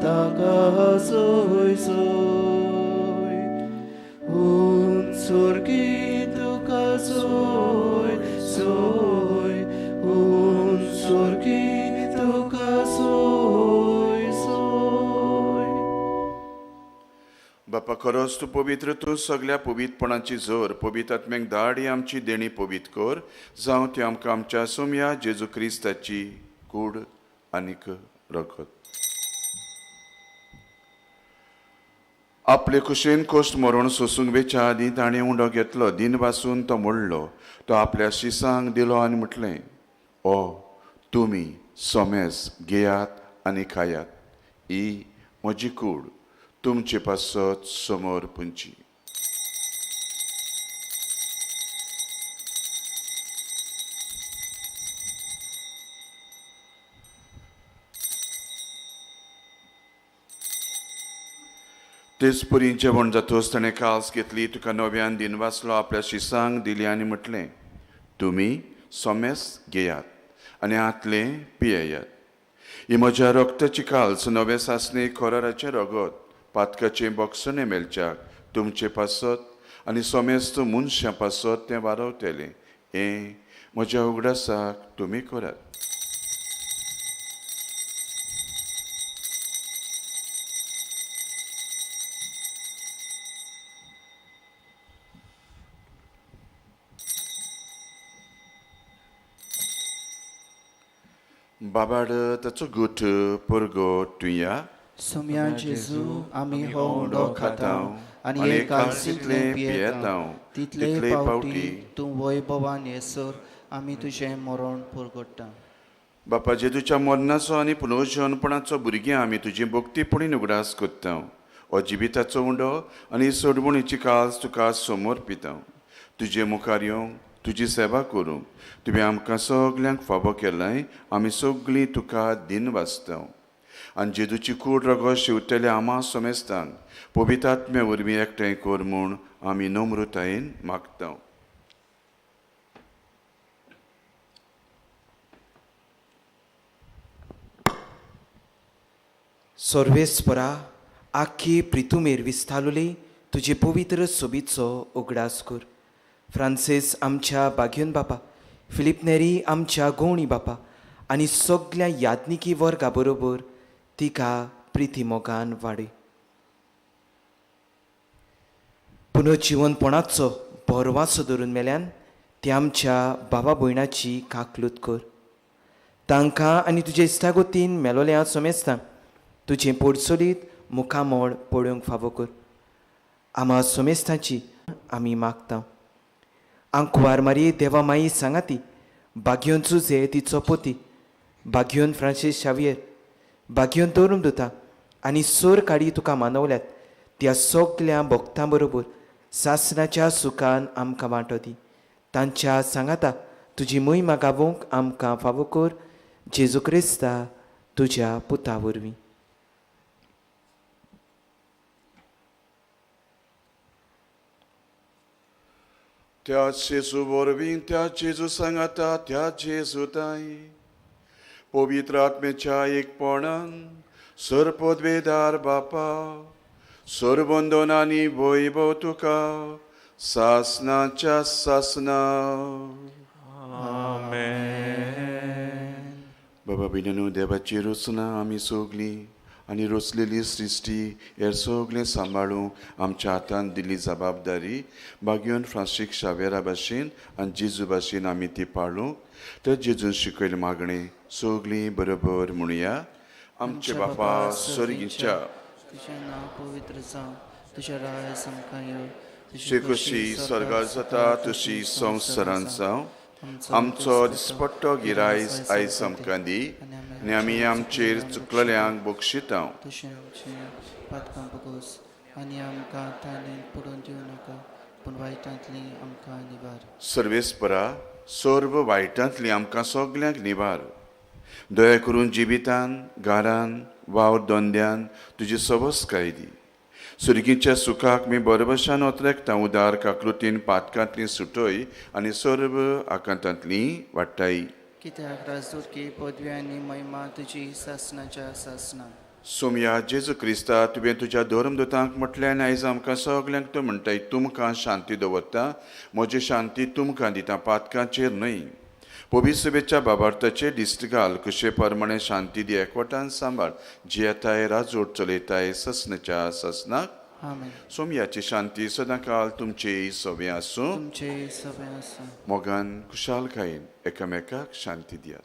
ताका सोय सोय उंच सुर्गी तुका सोय सोय उंच सुर्गी तुका सोय सोय. बापा खरोच तूं पवित्र, तूं सगल्या पवित्रपणाची जोर. पवित्र आत्म्याक धाड ही आमची देणी पवित्र कर, जावं ती आमकां आमच्या सोमया जेजू क्रिस्ताची कूड आनीक रगत. आपले कुशेन कोश्ट मरण सोसूंक वेच्या आदीं ताणें उंडो घेतलो, दिन वासून तो मोडलो, तो आपल्या शिसांक दिलो आनी म्हटलें, ओ तुमी सोमेस घेयात आनी खायात, ही म्हजी कूड तुमचे पासत समोर पुंची. तेच परी जेवण जातच ताणें काल्स घेतली, तुका नव्यान दिन वाचलो, आपल्या शिसांक दिली आनी म्हटलें, तुमी सोमेस घेयात आनी हातलें पियेयात, ही म्हज्या रक्ताची काल्स नवे सासणे खोराराचें रगत पातकाचें बोगसणें मेळच्याक तुमचे पासत आनी सोमेस्त मनशां पासत तें वारवतलें. हें म्हज्या उगडासाक तुमी करात. बाबाड ताचो गुट परगो तुया सोम्या जेजू आमी हो उंडो खातांव आनी हे कालसींतलें पियेतांव, तितले पावटी तूं वैभवान येसर आमी तुजें मरण परगट्टा. बापा जेजूच्या मरणाचो आनी पुनर्जीवनपणाचो भुरगीं आमी तुजी भक्तीपणी उगडास करतांव. हो जिविताचो उंडो आनी सोडवणीची काल्स तुका समोर पितांव. तुजे मुखार येवंक तुजी सेवा करूंक तुवें आमकां सगल्यांक फावो केलाय, आमी सगळीं तुका दिन वाचतांव. आनी जेजूची कूड रगत शिंवतले आमा समेस्तांक पवित्र आत्म्या वरवीं एकठांय कर म्हूण आमी नम्रतायेन मागतांव. सर्वेस्परा आख्खी प्रितुमेर विस्तालोली तुजे पवित्र सोबीचो उगडास कर. फ्रांसीस आमच्या बाग्योन बापा, फिलीप नेरी आमच्या गोवणी बापा आनी सगल्या याज्ञिकी वर्गा बरोबर तिका प्रिती मोगान वाडय. पुनर्जिवनपणाचो भरवासो धरून मेल्यान ती आमच्या बाबा भयणाची काकलूत कर. तांकां आनी तुजे इश्टागोतीन मेलोल्या सोमेस्तांक तुजें पोडसोलीत मुखामळ पळोवंक फावो कर. आमा सोमेस्तांची आमी मागता. आंकवार मारी देवा माई सांगाती, बाग्योन चुजे तिचो पोती, बाग्योन फ्रांसीस शावियर, बाग्योन तोरून दुता आनी सोर काडी तुका मानवल्यात त्या सगल्या भक्तां बरोबर सासणाच्या सुखान आमकां वांटो दी. तांच्या सांगाता तुजी मोहिमा गावोवंक आमकां फावो कर, जेजू क्रिस्ता तुज्या पुता वरवीं. त्या जेजू वरवीं, त्या जेजू सांगाता, त्या जेजू ताई पवित्र आत्म्याच्या एकपणान सर्पद्वेदार बापा सरबंदनानी वैभव तुका सासनाच्या सासना. आमेन. बाबा बिनू देवाची रचना आमी सगली आनी रचलेली सृश्टी हेर सगळें सांबाळूंक आमच्या हातान दिल्ली जबाबदारी बागयोन फ्रांसीक शावेरा भाशेन आनी जेजू भाशेन आमी ती पाळूंक तर जेजून शिकयलें मागणें सगळीं बरोबर म्हणुया. आमचे बापा स्वर्गीच्या, तुजें नांव पवित्र जावं, तुजें राज आमकां येवं, तुजी खुशी स्वर्गार जाता तशी संवसारांत जावं. आमचो दिसपट्टो गिरायस आयज आमकां दी आनी आमी आमचेर चुकलेल्यांक बक्षितांव. तुजें आमचें पातकां भोगोस आनी आमकां ताणें पडून दिवं नाका, पूण वायटांतली आमकां निवार. सर्वेस्परा सर्व वायटांतली आमकां सगल्यांक निवार. दया करून जिवितान घरान वावर धंद्यान तुजी सवसकाय दी. सुर्गीच्या सुखाक मी बरोबशान ओतरेकता उदार काकलुतीन पातकांतली सुटय आनी सर्व आकांतांतली वाडटाय. कित्याक राजदुरकी पदवी आनी महिमा तुजी सासणाच्या सासणां. सोमया जेजू क्रिस्ता, तुवें तुज्या धर्मदूतांक म्हटलें आनी आयज आमकां सगल्यांक तूं म्हणटाय, तुमकां शांती दवरता, म्हजी शांती तुमकां दिता, पातकांचेर न्हय. पवित्र बाबार्थाचेर दिश्ट घाल, कशे प्रमाणे शांती दी, एकवटान सांबाळ, जियेताय राजवट चलयताय ससनाच्या ससनाक. सोमयाची शांती सदांकाल तुमचे सवे आसूं. तुमचे सवे आसूं. मोगान खुशालकायेन एकामेकाक शांती दियात.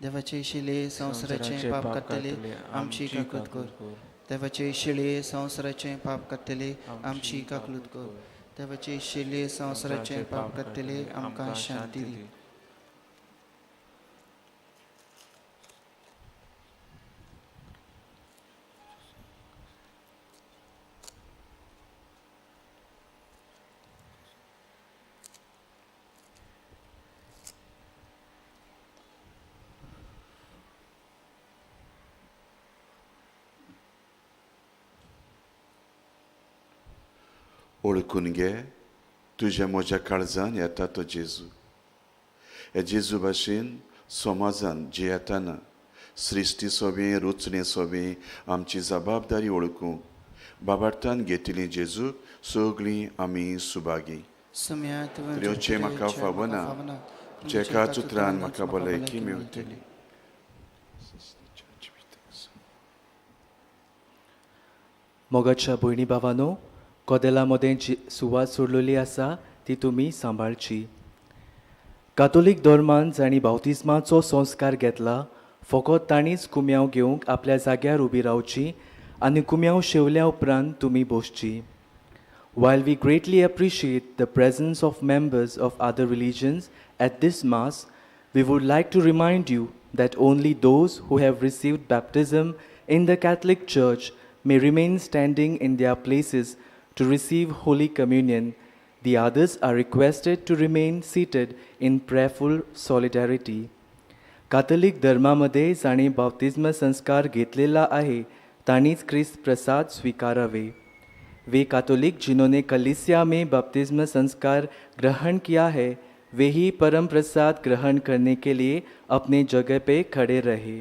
देवाचे शिले संवसाराचें पाप काडटले आमची काकूत कर. देवाचे शिले संवसाराचें पाप काडटले आमची काकूत कर. देवाचे शिले संवसाराचें पाप काडटले आमकां शांती दी. ओळखून घे तुज्या म्हज्या काळजान येता तो जेजू. ह्या जेजू भाशेन समाजान जियेतना सृश्टी सोबें रुचणे सोबें आमची जबाबदारी ओळखूंक बाबार्थान घेतिल्ली जेजू सगळीं आमी सुभागी. त्र्योचें म्हाका फावना, एकाच उतरान म्हाका भलायकी मेवतली. मोगाच्या भयणी भावानो, कदेला मदें जी सुवात सोडलेली आसा ती तुमी सांबाळची. कातोलीक धर्मान जांणी बावतिज्माचो संस्कार घेतला फकत तांणीच कुम्यांव घेवंक आपल्या जाग्यार उबी रावची आनी कुम्यांव शेवल्या उपरांत तुमी बसची. While we greatly appreciate the presence of members of other religions at this mass, we would like to remind you that only those who have received baptism in the Catholic Church may remain standing in their places to receive Holy Communion. The others are requested to remain seated in prayerful solidarity. Catholic धर्मामध्ये जांणी बाप्तिज्म संस्कार घेतलेला आहे तांणीच क्रिस्त प्रसाद स्वीकारावे. वे Catholic जिन्होंने कलीसिया में बपतिस्मा संस्कार ग्रहण किया है वे ही परम प्रसाद ग्रहण करने के लिए अपने जगह पे खड़े रहे.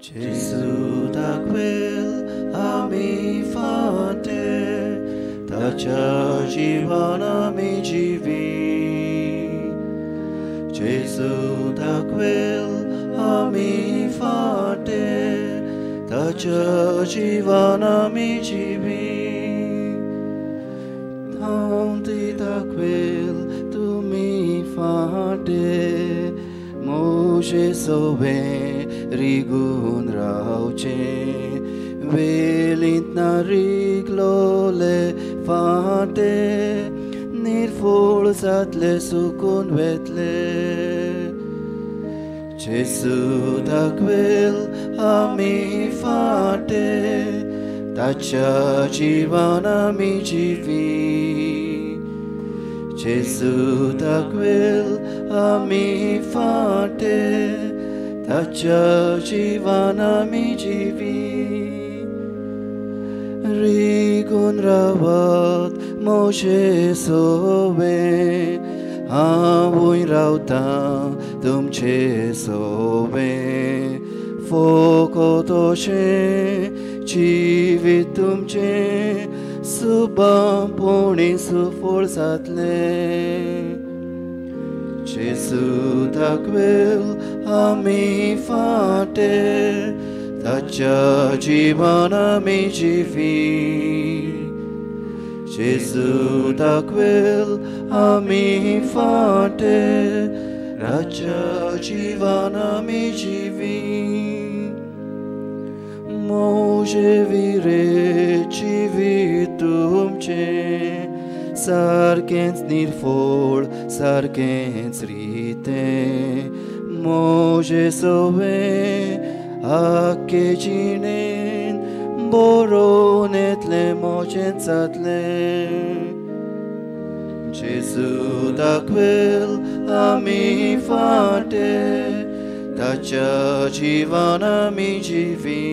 Gesù da quel ami fate, ताच्या जीवन आमी जिवी. Gesù da quel आमी फाटे, ताच्या जीवन आमी जिवी. धांवती da quel तुमी फाटे, मोजे सोवे रिगून रावचें, वेलींत ना रिगलोले फाटे, निर्फूळ जातले सुकून वेतले. जेजू दाखवेल आमी फाटे, ताच्या जीवन आमी जिवी. जेजू दाखवेल आमी फाटे, ताच्या जीवन आमी जिवी. रिगून रावत मोजे सोवे, हांवूय रावतां तुमचे सोवे. फकत अशें जिवीत तुमचें सुबांपणी सुफळ जातलें. जेजू दाखवेल आमी फाटे, ताच्या जीवन आमी जिवी. जेजू दाखवेल आमी फाटे, ताच्या जीवन आमी जिवी. मोजे विरे जिवीत तुमचें, सारकेंच निर्फोळ सारकेंच रितें. मोजे सोवे आख्खे जिणेन बरोवन येतलें म्हजें जातलें. जेजू दाखयल आमी फाटें, ताच्या जिवान आमी जिवी.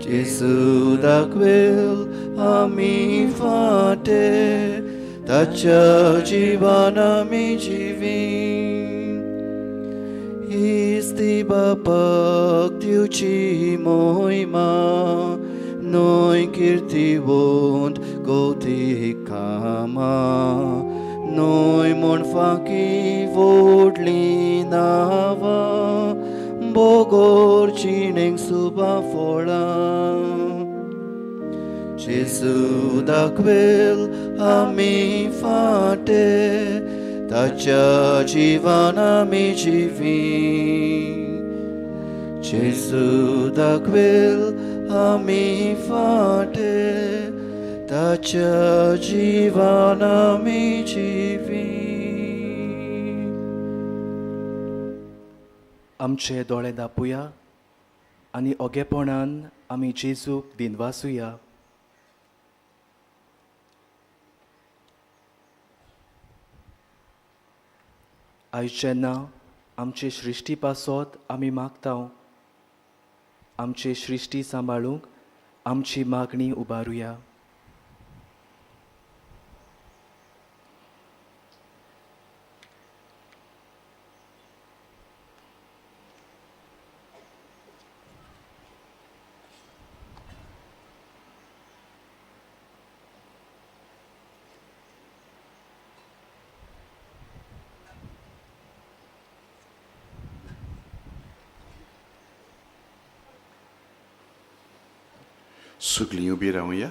जेजू दाखयल आमी फाटें, ताच्या जिवान आमी जिवी. हीच ती बापाक दिवची मोहिमा, न्हय किर्तिवंत गौतीक कामां, न्हय म्हूण फांकी व्हडलीं नांवां, बोगोर जिणेक सुबा फळां. जेजू दाखयल आमी फाटें, ताच्या जिवान आमी जिवी. जेजू दाखयल आमी फाटें, ताच्या जिवान आमी जिवी. आमचे दोळे दापुया आनी ओगेपणान आमी जेजूक दिनवासुया. आयज जेन्ना आमचे सृश्टी पासत आमी मागता, आमचे सृश्टी सांबाळूंक आमची मागणी उबारुया. सगळीं उबी रावया.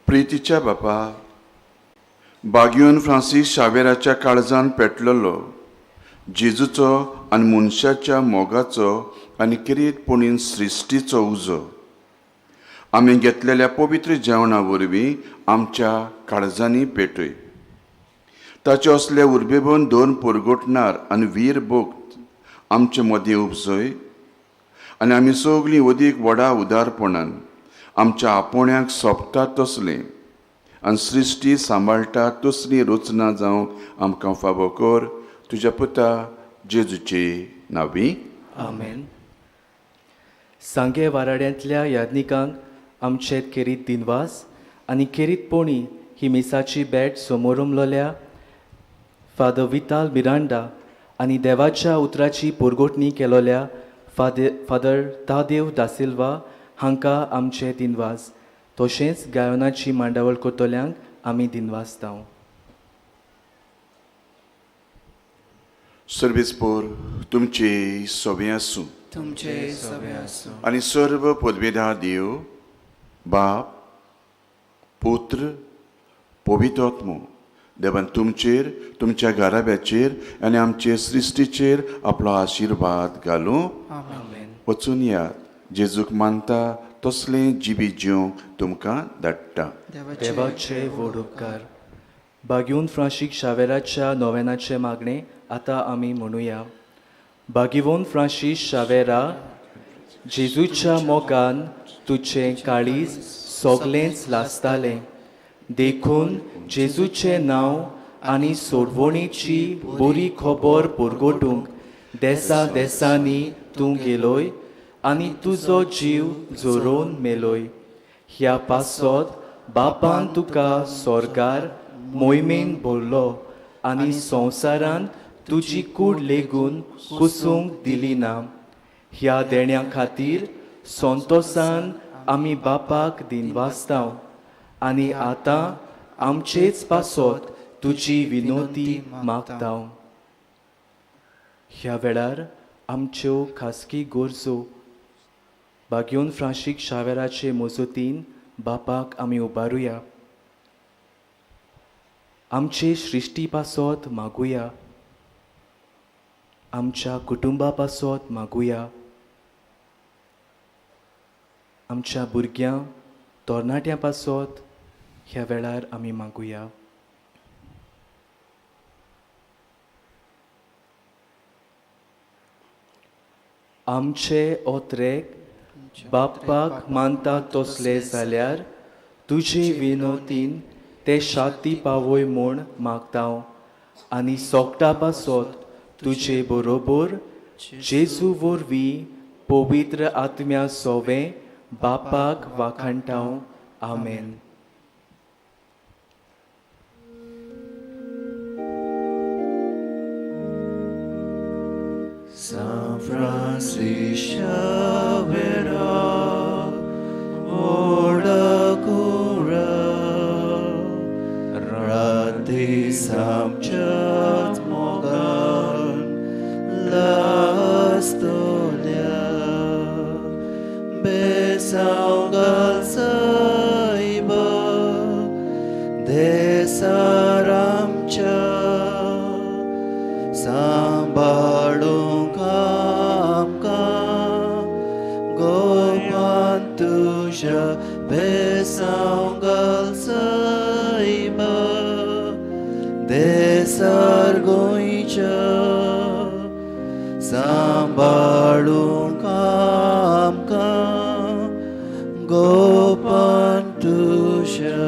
प्रितीच्या बापा, बागयोन फ्रांसीस शावेराच्या काळजान पेटलेलो जेजूचो आनी मनशाच्या मोगाचो आनी किरीटपणीन सृश्टीचो उजो आमी घेतलेल्या पवित्र जेवणा वरवीं आमच्या काळजांनी पेटय. ताचे असले उर्बेभवन दोन पुरगोटणार आनी वीर भक्त आमचे मदीं उपजय आनी आमी सगळीं अदीक व्हडा उदारपणान आमच्या आपोवण्याक सोंपता तसलें आनी सृश्टी सांबाळटा तसली रचना जावंक आमकां फावो कर, तुज्या पुता जेजूचे नांवी, आमेन. सांगे वाराड्यांतल्या याज्ञिकांक आमचे खेरीत दिनवास आनी खेरीतपणी ही मिसाची भेट समोरमलोल्या फादर विताल मिरांडा आनी देवाच्या उतराची पुरगोटणी केलोल्या फादर तादेव दासिल्वा हांकां आमचे दिनवास. तशेंच गायनाची मांडावळ करतल्यांक आमी दिनवासता. सर्वेस्पोर तुमचे सवे आसूं, तुमचे सवे आसूं. आनी सर्व पदवेदार देव बाप पुत्र पवित्र आत्मो देवान तुमचेर, तुमच्या घराब्याचेर आनी आमचे सृश्टीचेर आपलो आशिर्वाद घालूं. वचून यात, जेजूक मानता तसलें जिबी जिवंक तुमकां धाडटा. देवाचे व्हड उपकार. बागीवन फ्रांसीक शावेराच्या नोवेनाचें मागणें आतां आमी म्हणुया. बागीवन फ्रांसीस शावेरा, जेजूच्या मोगान तुजें काळीज सगलेंच लासतालें, देखून जेजूचें नांव आनी सोडवणीची बरी खबर पुरगोटूंक देसा देसांनी तूं गेलोय आनी तुजो जीव जोरोवन मेलोय. ह्या पासत बापान तुका सोर्गार मोहिमेन भरलो आनी संवसारांत तुजी कूड लेगून कुसूंक दिली ना. ह्या देण्या खातीर संतोसान आमी बापाक दिनवासता आनी आतां आमचेच पासत तुजी विनोती मागता. ह्या वेळार आमच्यो खासगी गरजो बागयोन फ्रांसीक शावेराचे मजतीन बापाक आमी उबारुया. आमचे सृश्टी पासत मागुया, आमच्या कुटुंबा पासत मागुया, आमच्या भुरग्यां तरणाट्यां पासत ह्या वेळार आमी मागुया. आमचे ओत्रेक बाप्पाक मानता तसले जाल्यार तुजे विनोतीन ते शाती पावय म्हूण मागता आनी सोगटा पासत तुजे बरोबर जेजू वरवीं पवित्र आत्म्या सोवें बापाक वाखाणटा. आमेन. San Francisco vera orda cura rati samchat mogan lastolia besaugal saiba desaramcha सांबाळूंक आमकां गोपान तुज्या बेसांव घाल सैमा देसार गोंयच्या सांबाळूंक आमकां गोपान तुज्या.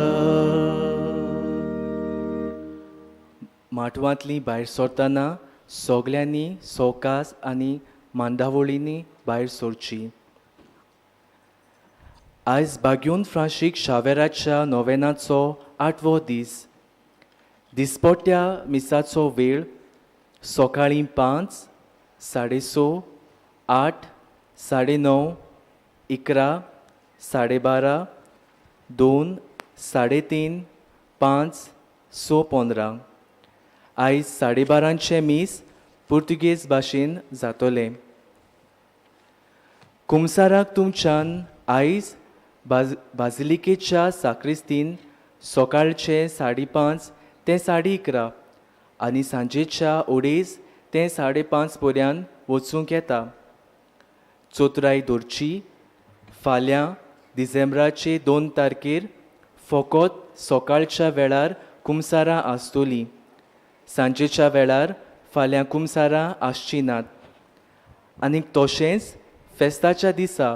माटवांतली भायर सरतना सगल्यांनी सवकास आनी मांदावळींनी भायर सरची. आयज बाग्यून फ्रांशीक शावेराच्या नोवेनाचो 8वो दीस. दिसपट्ट्या मिसाचो वेळ सकाळीं 5, 6:30, 8, 9:30, 11, 12:30, 2, 3:30, 5, 6:15. आयज 12:30 मीस पुर्तुगेज भाशेन जातलें. कुमसाराक तुमच्यान आयज बाजिलिकेच्या साक्रिस्तीन सकाळचे 5:30 ते 11:30 आनी सांजेच्या 2:30 ते 5:30 पर्यंत वचूंक येता. चोत्राय दवरची फाल्यां डिसेंबराचे 2 तारखेर फकत सकाळच्या वेळार कुमसारां आसतलीं. सांजेच्या वेळार फाल्यां कुमसारां आसचीं नात. आनी तशेंच फेस्ताच्या दिसा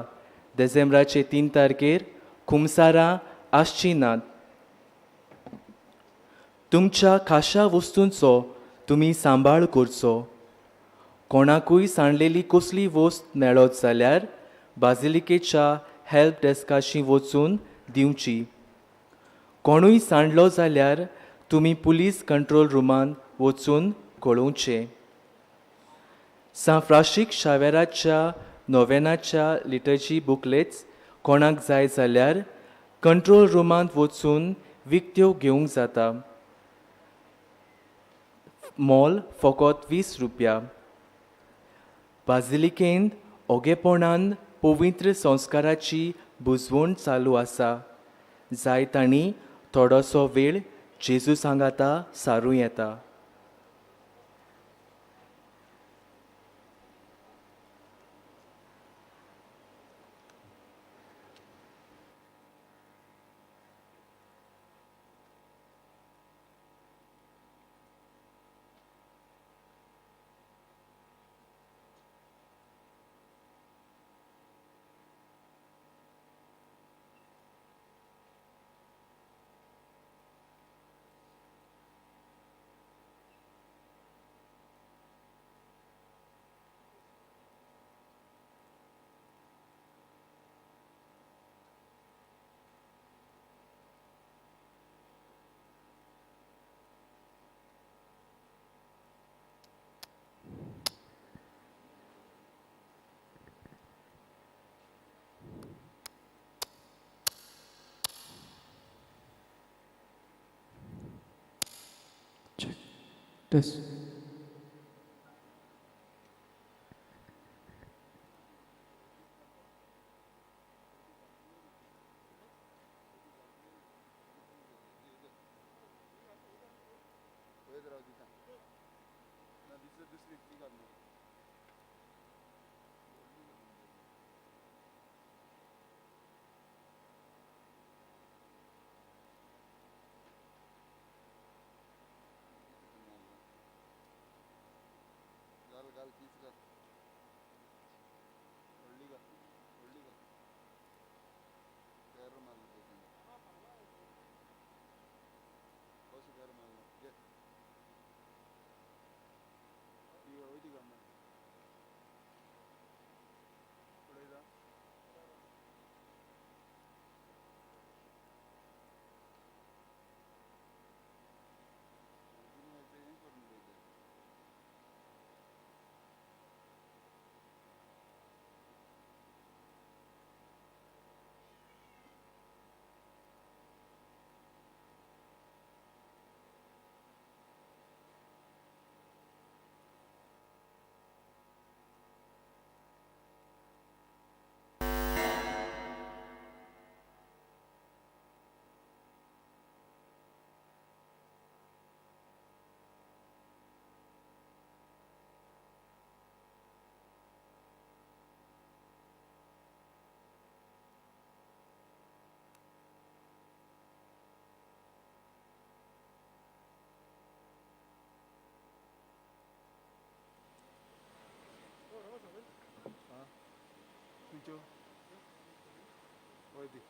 डिसेंबराचे 3 तारखेर कुमसारां आसचीं नात. तुमच्या खाशा वस्तूंचो तुमी सांबाळ करचो. कोणाकूय सांडलेली कसली वस्त मेळत जाल्यार बाजिलिकेच्या हेल्प डेस्काशी वचून दिवची. कोणूय सांडलो जाल्यार तुमी पुलीस कंट्रोल रुमान वचून कळोवचें. सांत फ्रांसीक शावेराच्या नोवेनाच्या लिटर्जी बुकलेट्स कोणाक जाय जाल्यार कंट्रोल रुमांत वचून विकत्यो घेवंक जाता. मोल फकत 20 रुपया. बाजिलिकेंत ओगेपणान पवित्र संस्काराची बुजवण चालू आसा. जाय तांणी थोडोसो वेळ जेजू सांगाता सारूं येता. Test. खंयच्यो हय दी.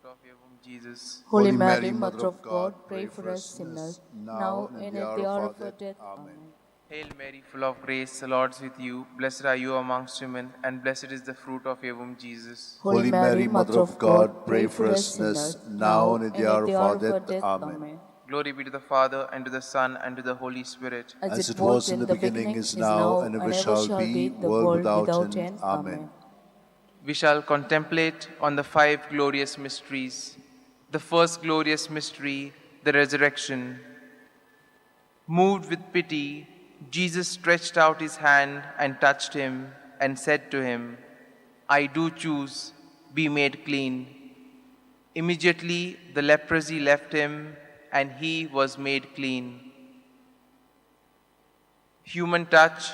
fruit of your womb, Jesus. Holy Mary, Mother of God, pray for us sinners, now and at the hour of our death. Amen. Hail Mary, full of grace, the Lord is with you. Blessed are you amongst women, and blessed is the fruit of your womb, Jesus. Holy Mary, Mother of God, pray for us sinners, now and at the hour of our death. Amen. Glory be to the Father, and to the Son, and to the Holy Spirit. As it was in the beginning, is now, and ever shall be, world without end. Amen. We shall contemplate on the five glorious mysteries. The first glorious mystery, the resurrection. Moved with pity, Jesus stretched out his hand and touched him and said to him, I do choose, be made clean. Immediately the leprosy left him and he was made clean. Human touch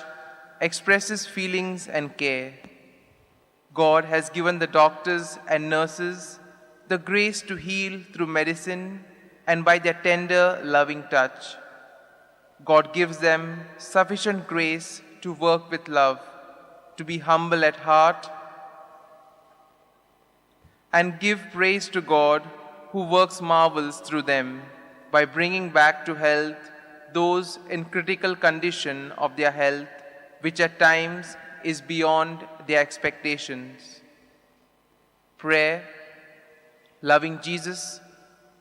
expresses feelings and care. God has given the doctors and nurses the grace to heal through medicine and by their tender, loving touch. God gives them sufficient grace to work with love, to be humble at heart, and give praise to God who works marvels through them by bringing back to health those in critical condition of their health, which at times is beyond their expectations. Prayer. Loving Jesus,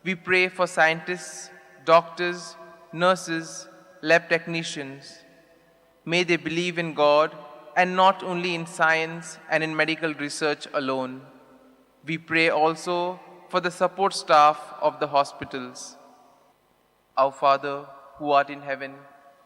we pray for scientists, doctors, nurses, lab technicians. May they believe in God and not only in science and in medical research alone. We pray also for the support staff of the hospitals. Our Father, who art in heaven,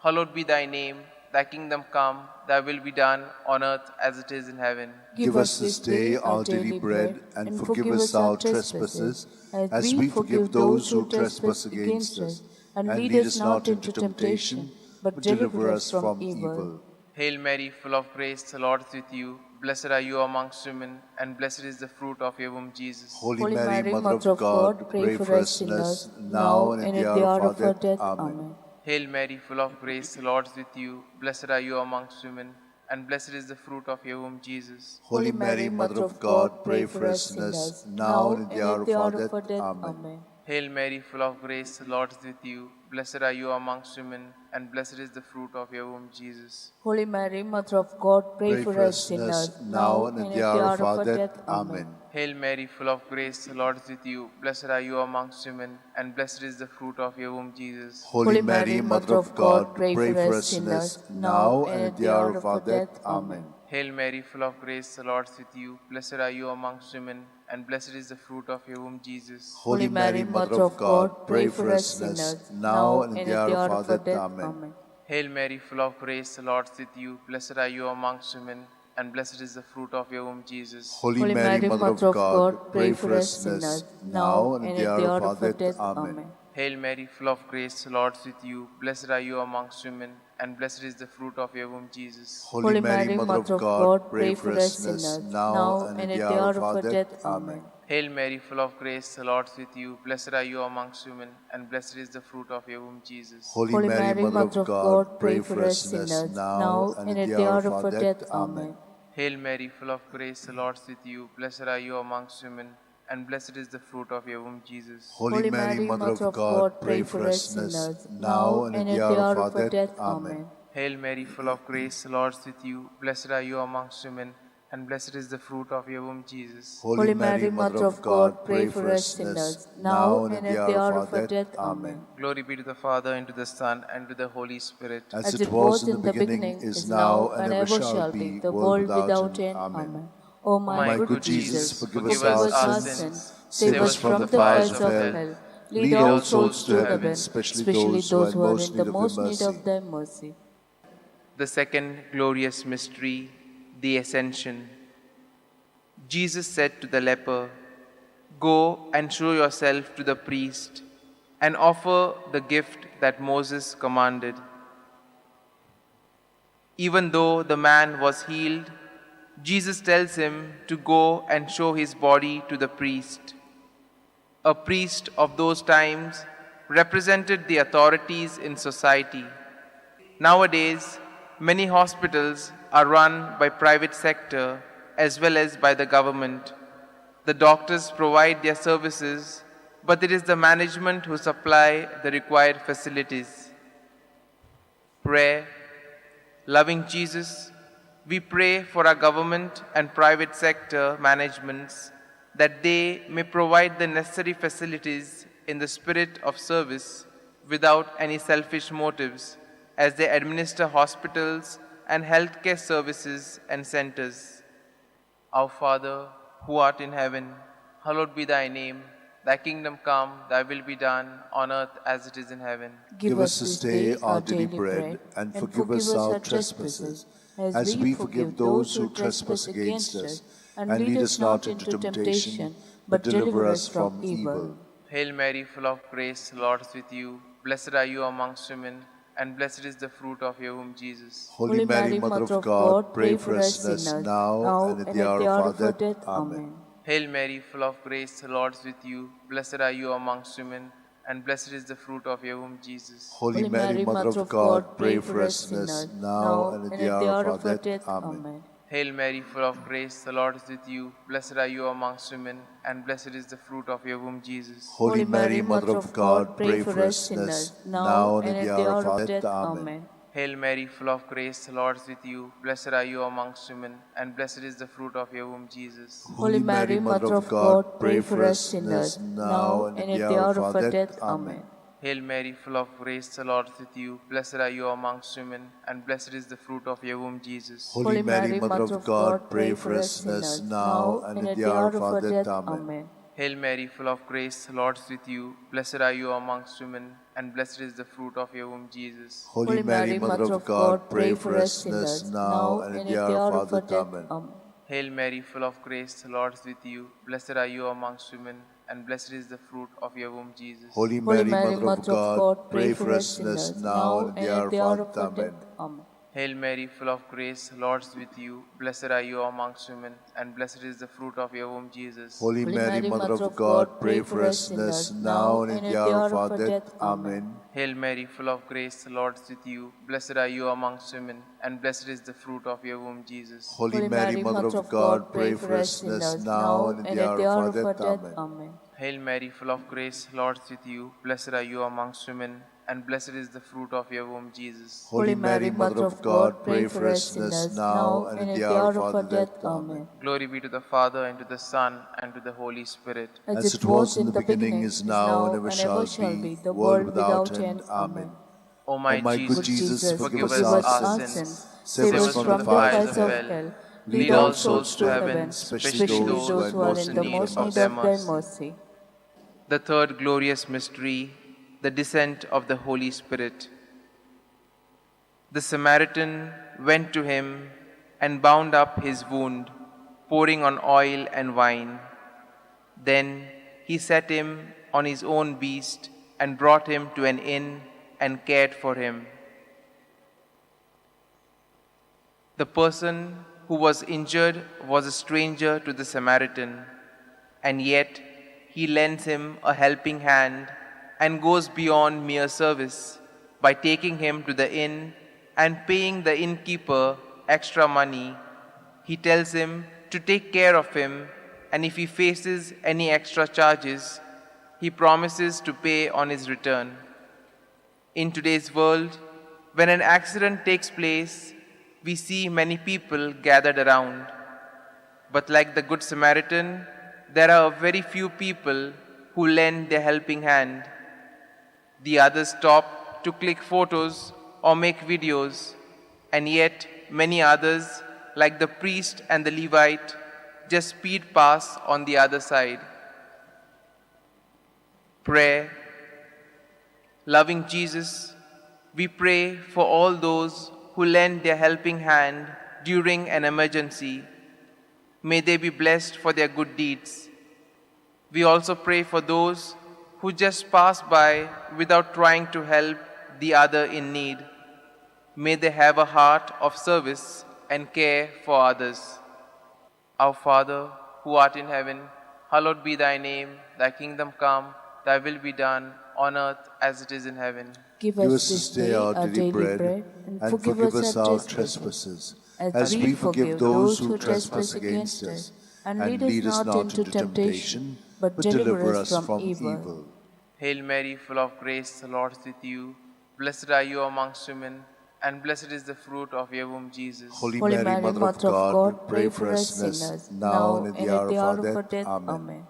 hallowed be thy name. Thy kingdom come, thy will be done on earth as it is in heaven. Give us this day our daily bread, and forgive us our trespasses, as we forgive those who trespass against us. And lead us not into temptation, but deliver us from evil. Hail Mary, full of grace, the Lord is with you. Blessed are you amongst women, and blessed is the fruit of your womb, Jesus. Holy Mary, Mother of God, pray for us sinners, now and at the hour of our death. Amen. Hail Mary, full of grace, the Lord is with you. Blessed are you amongst women, and blessed is the fruit of your womb, Jesus. Holy Mary, Mother of God, pray for us sinners, now and at the hour of our death. Amen. Hail Mary, full of grace, the Lord is with you. Blessed are you amongst women, and blessed is the fruit of your womb, Jesus. Holy Mary, Mother of God, pray for us sinners, now and at the hour of our death. Amen. Hail Mary, full of grace, the Lord is with you. Blessed are you amongst women, and blessed is the fruit of your womb, Jesus. Holy Mary, Mother of God, pray for us sinners, now and at the hour of our death. Amen. Hail Mary, full of grace, the Lord is with you. Blessed are you amongst women, and blessed is the fruit of your womb, Jesus. Holy Mary, Mother of God, pray for us sinners, now and at the hour of our death. Amen. Hail Mary, full of grace, the Lord is with you. Blessed are you amongst women, and blessed is the fruit of your womb, Jesus. Holy Mary, Mother of God, pray for us sinners, now and at the hour of our death. Amen. Hail Mary, full of grace, the Lord is with you. Blessed are you amongst women, and blessed is the fruit of your womb, Jesus. Holy Mary, Mother of God, pray for us sinners, now and at the hour of our death. Amen. Hail Mary, full of grace, the Lord is with you. Blessed are you amongst women, and blessed is the fruit of your womb, Jesus. Holy Mary, Mother of God, pray for us sinners, now and at the hour of our death. Amen. Hail Mary, full of grace, the Lord is with you. Blessed are you amongst women, and blessed is the fruit of your womb, Jesus. Holy Mary, Mother of God, pray for us sinners, now and at the hour of our death. Amen. Hail Mary, full of grace, the Lord is with you. Blessed are you amongst women, and blessed is the fruit of your womb, Jesus. Holy Mary, Mother of God, pray for us sinners, now and at the hour of our death. Amen. Glory be to the Father, and to the Son, and to the Holy Spirit. As it was in the beginning, is now, and ever shall be, the world without end. Amen. O my good Jesus, forgive us our sins, save us from the fires of hell, lead all souls to heaven, especially those who are in the most need of thy mercy. The second glorious mystery, the Ascension. Jesus said to the leper, "Go and show yourself to the priest and offer the gift that Moses commanded." Even though the man was healed, Jesus tells him to go and show his body to the priest. A priest of those times represented the authorities in society. Nowadays, many hospitals are run by private sector as well as by the government. The doctors provide their services, but it is the management who supply the required facilities. Prayer. Loving Jesus, we pray for our government and private sector managements that they may provide the necessary facilities in the spirit of service without any selfish motives as they administer hospitals and healthcare services and centers. Our Father, who art in heaven, hallowed be thy name. Thy kingdom come, thy will be done, on earth as it is in heaven. Give us this day our daily bread, and forgive us our trespasses, as we forgive those who trespass against us. And lead us not into temptation, but deliver us from evil. Hail Mary, full of grace, the Lord is with you. Blessed are you amongst women, and blessed is the fruit of your womb, Jesus. Holy Mary, Mother of God, pray for us sinners, now and at the hour of our death. Amen. Hail Mary, full of grace, the Lord is with you. Blessed are you amongst women, and blessed is the fruit of your womb, Jesus. Holy Mary, Mother of God, pray for us sinners, now and at the hour of our death. Amen. Hail Mary, full of grace, the Lord is with you. Blessed are you amongst women, and blessed is the fruit of your womb, Jesus. Holy Mary, Mother of God, pray for us sinners, now and at the hour of our death. Amen. Hail Mary, full of grace, the Lord is with you. Blessed are you amongst women, and blessed is the fruit of your womb, Jesus. Holy Mary, Mother of God, pray for us sinners, now and at the hour of our death. Amen. Hail Mary, full of grace, the Lord is with you. Blessed are you amongst women, and blessed is the fruit of your womb, Jesus. Holy Mary, Mother of God, pray for us sinners, now and at the hour of our death. Amen. Hail Mary, full of grace, the Lord is with you. Blessed are you amongst women, and blessed is the fruit of your womb, Jesus. Holy Mary, Mother of God, pray for us sinners, now and at the hour of our death. Amen. Hail Mary, full of grace, the Lord is with you. Blessed are you amongst women, and blessed is the fruit of your womb, Jesus. Holy Mary, Mother of God, pray for us sinners, now and at the hour of our death. Amen. Hail Mary, full of grace, the Lord is with you. Blessed are you amongst women, and blessed is the fruit of your womb, Jesus. Holy Mary, Mother of God, pray for us sinners, now and at the hour of our death. Amen. Hail Mary, full of grace, the Lord is with you. Blessed are you amongst women, and blessed is the fruit of your womb, Jesus. Holy Mary, Mother of God, pray for us sinners, now and at the hour of our death. Amen. Hail Mary, full of grace, the Lord is with you. Blessed are you amongst women, and blessed is the fruit of your womb, Jesus. Holy Mary, Mother of God, pray for us sinners, now and at the hour of our death. Amen. Glory be to the Father, and to the Son, and to the Holy Spirit. As it was in the beginning, is now, and ever shall be, world without end. Amen. O my good Jesus, forgive us our sins, save us from the fires of hell, lead all souls to heaven, especially those who are in the most need of thy mercy. The third glorious mystery, the descent of the Holy Spirit. The Samaritan went to him and bound up his wound, pouring on oil and wine. Then he set him on his own beast and brought him to an inn and cared for him. The person who was injured was a stranger to the Samaritan, and yet he lends him a helping hand and goes beyond mere service by taking him to the inn and paying the innkeeper extra money. He tells him to take care of him, and if he faces any extra charges, he promises to pay on his return. In today's world, when an accident takes place, we see many people gathered around. But like the Good Samaritan, there are very few people who lend their helping hand. The others stop to click photos or make videos, and yet many others, like the priest and the Levite, just speed past on the other side. Prayer. Loving Jesus, we pray for all those who lend their helping hand during an emergency. May they be blessed for their good deeds. We also pray for those who just pass by without trying to help the other in need. May they have a heart of service and care for others. Our Father, who art in heaven, hallowed be thy name. Thy kingdom come, thy will be done, on earth as it is in heaven. Give us this day our daily bread, and forgive us our trespasses, as we forgive those who trespass against us. And lead us not into temptation, but deliver us from evil. Hail Mary, full of grace, the Lord is with you. Blessed are you amongst women, and blessed is the fruit of your womb, Jesus. Holy Mary, Mother of God, pray for us sinners, now and at the hour of our death. Amen.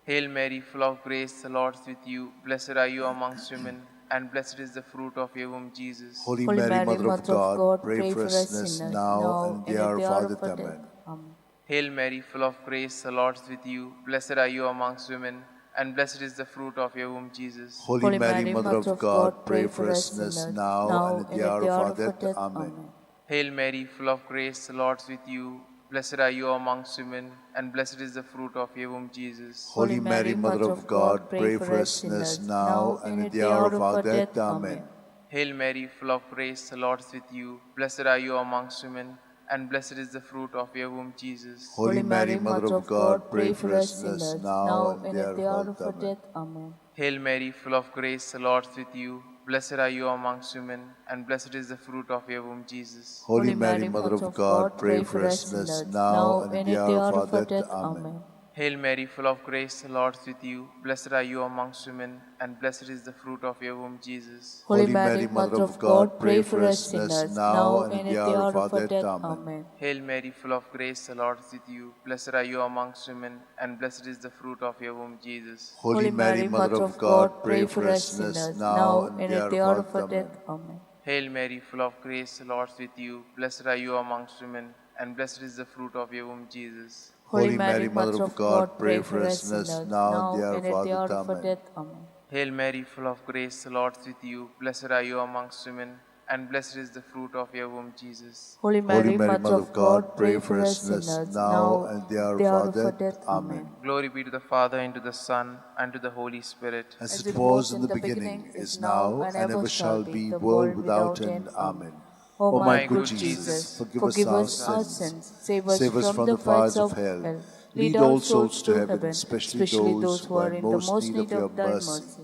Hail Mary, full of grace, the Lord is with you. Blessed are you amongst women, and blessed is the fruit of your womb, Jesus. Holy Mary, Mother of God, pray for us sinners, now and at the hour of our death. Amen. Hail Mary, full of grace, the Lord is with you. Blessed are you amongst women, and blessed is the fruit of your womb, Jesus. Holy Mary, Mother of God, pray for us sinners, now and at the hour of our death. Amen. Hail Mary, full of grace, the Lord is with you. Blessed are you amongst women, and blessed is the fruit of your womb, Jesus. Holy Mary, Mother of God, pray for us sinners, now and at the hour of our death. Amen. Hail Mary, full of grace, the Lord is with you. Blessed are you amongst women, and blessed is the fruit of your womb, Jesus. Holy Mary, Mother of God, pray for us sinners, now and at the hour of our death. Amen. Hail Mary, full of grace, the Lord is with you. Blessed are you amongst women, and blessed is the fruit of your womb, Jesus. Holy Mary, Mother of God, pray for us sinners, now and at the hour of our death. Amen. Hail Mary, full of grace, the Lord is with you. Blessed are you amongst women, and blessed is the fruit of your womb, Jesus. Holy Mary, Mother of God, pray for us sinners, now and at the hour of our death. Amen. Hail Mary, full of grace, the Lord is with you. Blessed are you amongst women, and blessed is the fruit of your womb, Jesus. Holy Mary, Mother of God, pray for us sinners, now and at the hour of our death. Amen. Hail Mary, full of grace, the Lord is with you. Blessed are you amongst women, and blessed is the fruit of your womb, Jesus. Holy Mary, Mother of God, pray for us sinners, now and at the hour of our death. Amen. Hail Mary, full of grace, the Lord is with you. Blessed are you amongst women, and blessed is the fruit of your womb, Jesus. Holy Mary, Mother of God, pray for us sinners, now and at the hour of our death. Amen. Glory be to the Father, and to the Son, and to the Holy Spirit. As it was in the beginning, is now, and ever shall be, world without end. Amen. O my good Jesus, forgive us our sins, save us from the fires of hell, lead all souls to heaven, especially those who are in the most need of your mercy.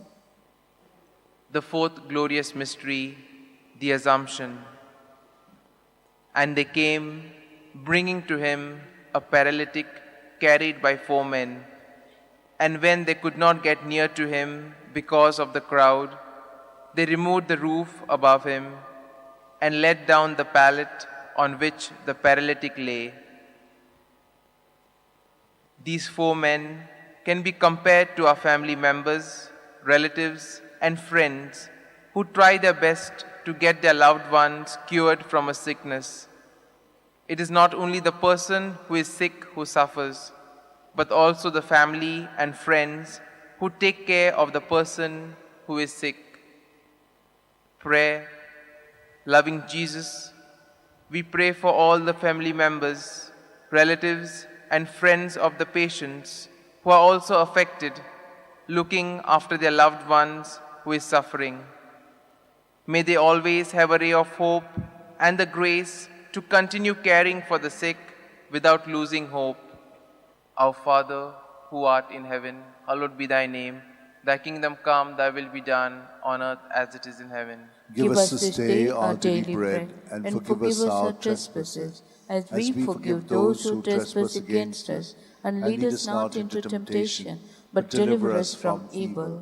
The fourth glorious mystery, the Assumption. And they came, bringing to him a paralytic carried by 4 men. And when they could not get near to him because of the crowd, they removed the roof above him and let down the pallet on which the paralytic lay. These 4 men can be compared to our family members, relatives, and friends who try their best to get their loved ones cured from a sickness. It is not only the person who is sick who suffers, but also the family and friends who take care of the person who is sick. Prayer. Loving Jesus, we pray for all the family members, relatives, and friends of the patients who are also affected, looking after their loved ones who is suffering. May they always have a ray of hope and the grace to continue caring for the sick without losing hope. Our Father, who art in heaven, hallowed be thy name. Thy kingdom come, thy will be done, on earth as it is in heaven. Give us this day our daily bread, and forgive us our trespasses, as we forgive those who trespass against us. And lead us not into temptation, but deliver us from evil.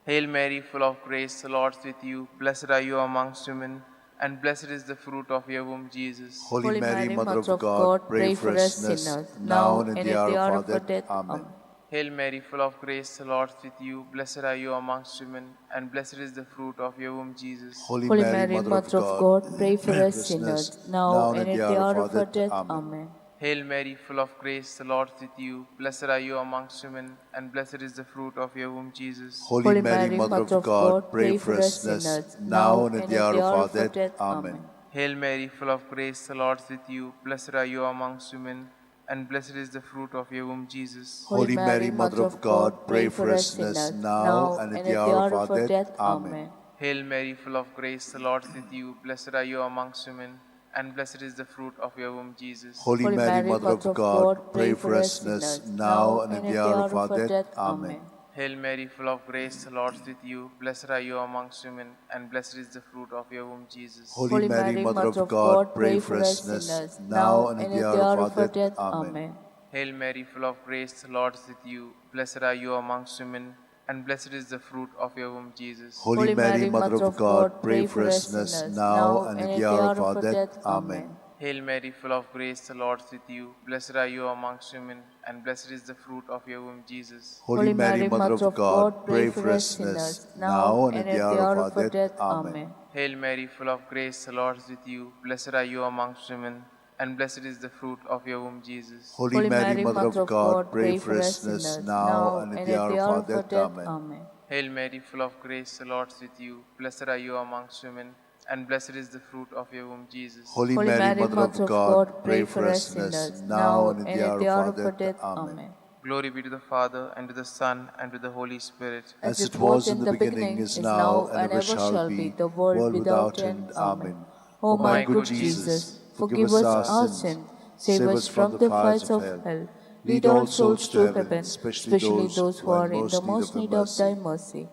Hail Mary, full of grace, the Lord is with you. Blessed are you amongst women, and blessed is the fruit of your womb, Jesus. Holy Mary, Mother of God, pray for us sinners, now and at the hour of our death. Amen. Hail Mary, full of grace, the Lord is with you. Blessed are you amongst women, and blessed is the fruit of your womb, Jesus. Holy Mary, Mother of God, pray for us sinners, now and at the hour of our death. Amen. Hail Mary, full of grace, the Lord is with you. Blessed are you amongst women, and blessed is the fruit of your womb, Jesus. Holy Mary, Mother of God, pray for us sinners, now and at the hour of our death. Amen. Hail Mary, full of grace, the Lord is with you. Blessed are you amongst women, and blessed is the fruit of your womb, Jesus. Holy Mary, Mother of God, pray for us sinners, now and at the hour of our death. Amen. Hail Mary, full of grace, the Lord is with you. Blessed are you amongst women, and blessed is the fruit of your womb, Jesus. Holy Mary, Mother of God, pray for us sinners, now and at the hour of our death. Amen. Hail Mary, full of grace, the Lord is with you. Blessed are you amongst women, and blessed is the fruit of your womb, Jesus. Holy Mary, Mother of God, pray for us sinners, now and at the hour of our death. Amen. Hail Mary, full of grace, the Lord is with you. Blessed are you amongst women, and blessed is the fruit of your womb, Jesus. Holy Mary, Mother of God, pray for us sinners, now and at the hour of our death. Amen. Hail Mary, full of grace, the Lord is with you. Blessed are you amongst women, and blessed is the fruit of your womb, Jesus. Holy Mary, Mother of God, pray for us sinners, now and at the hour of our death. Amen. Hail Mary, full of grace, the Lord is with you. Blessed are you amongst women, and blessed is the fruit of your womb, Jesus. Holy Mary, Mother of God, pray for us sinners, now and at the hour of our death. Amen. Hail Mary, full of grace, the Lord is with you. Blessed are you amongst women, and blessed is the fruit of your womb, Jesus. Holy Mary, Mother of God, pray for us sinners, now and at the hour of our death. Amen. Glory be to the Father, and to the Son, and to the Holy Spirit. As it was in the beginning, is now, and ever shall be, the world without end. Amen. O my good Jesus, forgive us our sins, save us from the fires of hell. Lead all souls to heaven, especially those who are in the most need of thy mercy.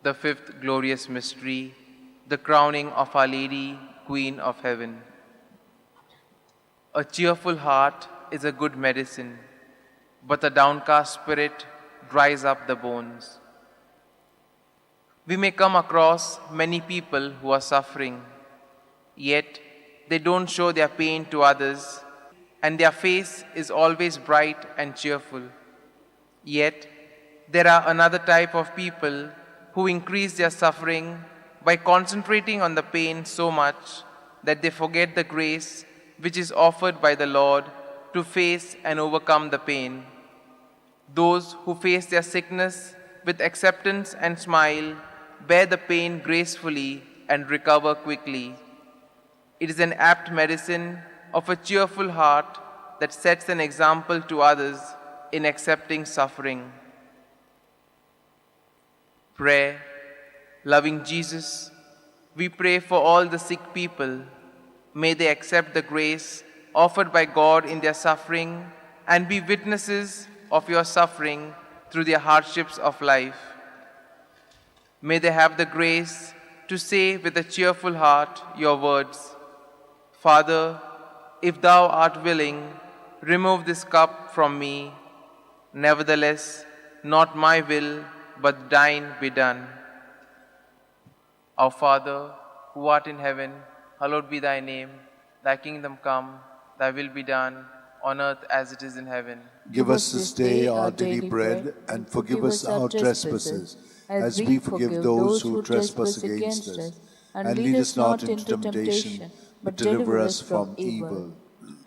The fifth glorious mystery, the crowning of Our Lady, Queen of Heaven. A cheerful heart is a good medicine, but a downcast spirit dries up the bones. We may come across many people who are suffering, yet they don't show their pain to others, and their face is always bright and cheerful. Yet there are another type of people who increase their suffering by concentrating on the pain so much that they forget the grace which is offered by the Lord to face and overcome the pain. Those who face their sickness with acceptance and smile bear the pain gracefully and recover quickly. It is an apt medicine of a cheerful heart that sets an example to others in accepting suffering. Prayer. Loving Jesus, we pray for all the sick people. May they accept the grace offered by God in their suffering and be witnesses of your suffering through their hardships of life. May they have the grace to say with a cheerful heart your words, Father, if thou art willing, remove this cup from me. Nevertheless, not my will, but thine be done. Our Father, who art in heaven, hallowed be thy name. Thy kingdom come, thy will be done, on earth as it is in heaven. Give us this day our daily bread, and forgive us our trespasses, as we forgive those who trespass against us. And lead us not into temptation, but deliver us from evil.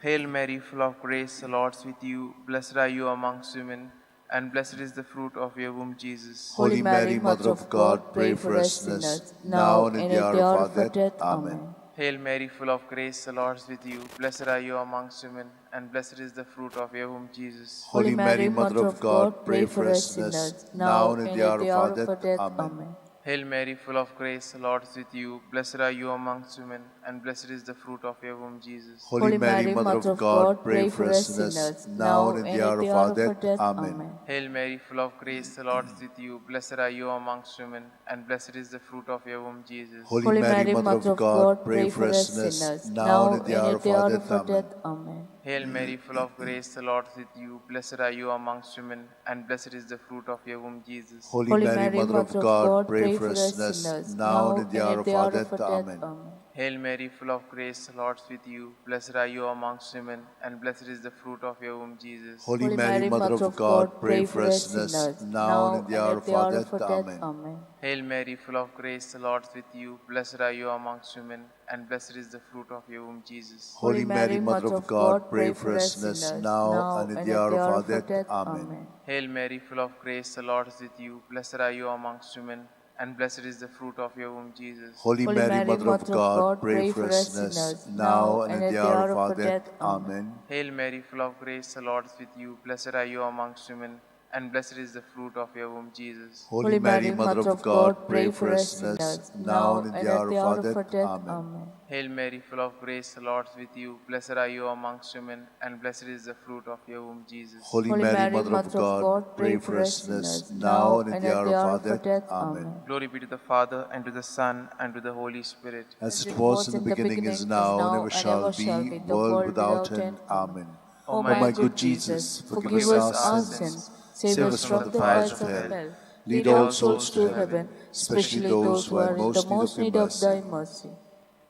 Hail Mary, full of grace, the Lord is with you. Blessed are you amongst women, and blessed is the fruit of your womb, Jesus. Holy Mary, Mother of God, pray for us sinners, now and at the hour of our death. Amen. Hail Mary, full of grace, the Lord is with you. Blessed are you amongst women, and blessed is the fruit of your womb, Jesus. Holy Mary, Mother of God, pray for us sinners, now and at the hour of our death. Amen. Hail Mary, full of grace, the Lord is with you. Blessed are you amongst women, and blessed is the fruit of your womb, Jesus. Holy Mary, Mother of God, pray for us sinners, now and at the hour of our death. Amen. Hail Mary, full of grace, the Lord is with you. Blessed are you amongst women, and blessed is the fruit of your womb, Jesus. Holy Mary, Mother of God, pray for us sinners, now and at the hour of our death. Amen. Hail Mary, full of grace, the Lord is with you. Blessed are you amongst women, and blessed is the fruit of your womb, Jesus. Holy Mary, Mother of God, pray for us sinners, now and at the hour of our death. Amen. Hail Mary, full of grace, the Lord is with you. Blessed are you amongst women, and blessed is the fruit of your womb, Jesus. Holy Mary, Mother of God, pray for us sinners, now and at the hour of our death. Amen. Hail Mary, full of grace, the Lord is with you. Blessed are you amongst women, and blessed is the fruit of your womb, Jesus. Holy Mary, Mother of God, pray for us sinners, now and at the hour of our death. Amen. Hail Mary, full of grace, the Lord is with you. Blessed are you amongst women, and blessed is the fruit of your womb, Jesus. Holy Mary, Mother of God, pray for us sinners, now and at the hour of our death. Amen. Hail Mary, full of grace, the Lord is with you. Blessed are you amongst women, and blessed is the fruit of your womb, Jesus. Holy Mary, Mother of God, pray for us sinners, now and at the hour of our death. Amen. Hail Mary, full of grace, the Lord is with you. Blessed are you amongst women, and blessed is the fruit of your womb, Jesus. Holy Mary, Mother of God, pray for us sinners, now and at the hour of our death. Amen. Glory be to the Father, and to the Son, and to the Holy Spirit. As it was in the beginning, is now, and ever shall be, world without end. Amen. O my good Jesus, forgive us our sins, save us from the fires of hell, lead all souls to heaven, especially those who are in the most need of thy mercy.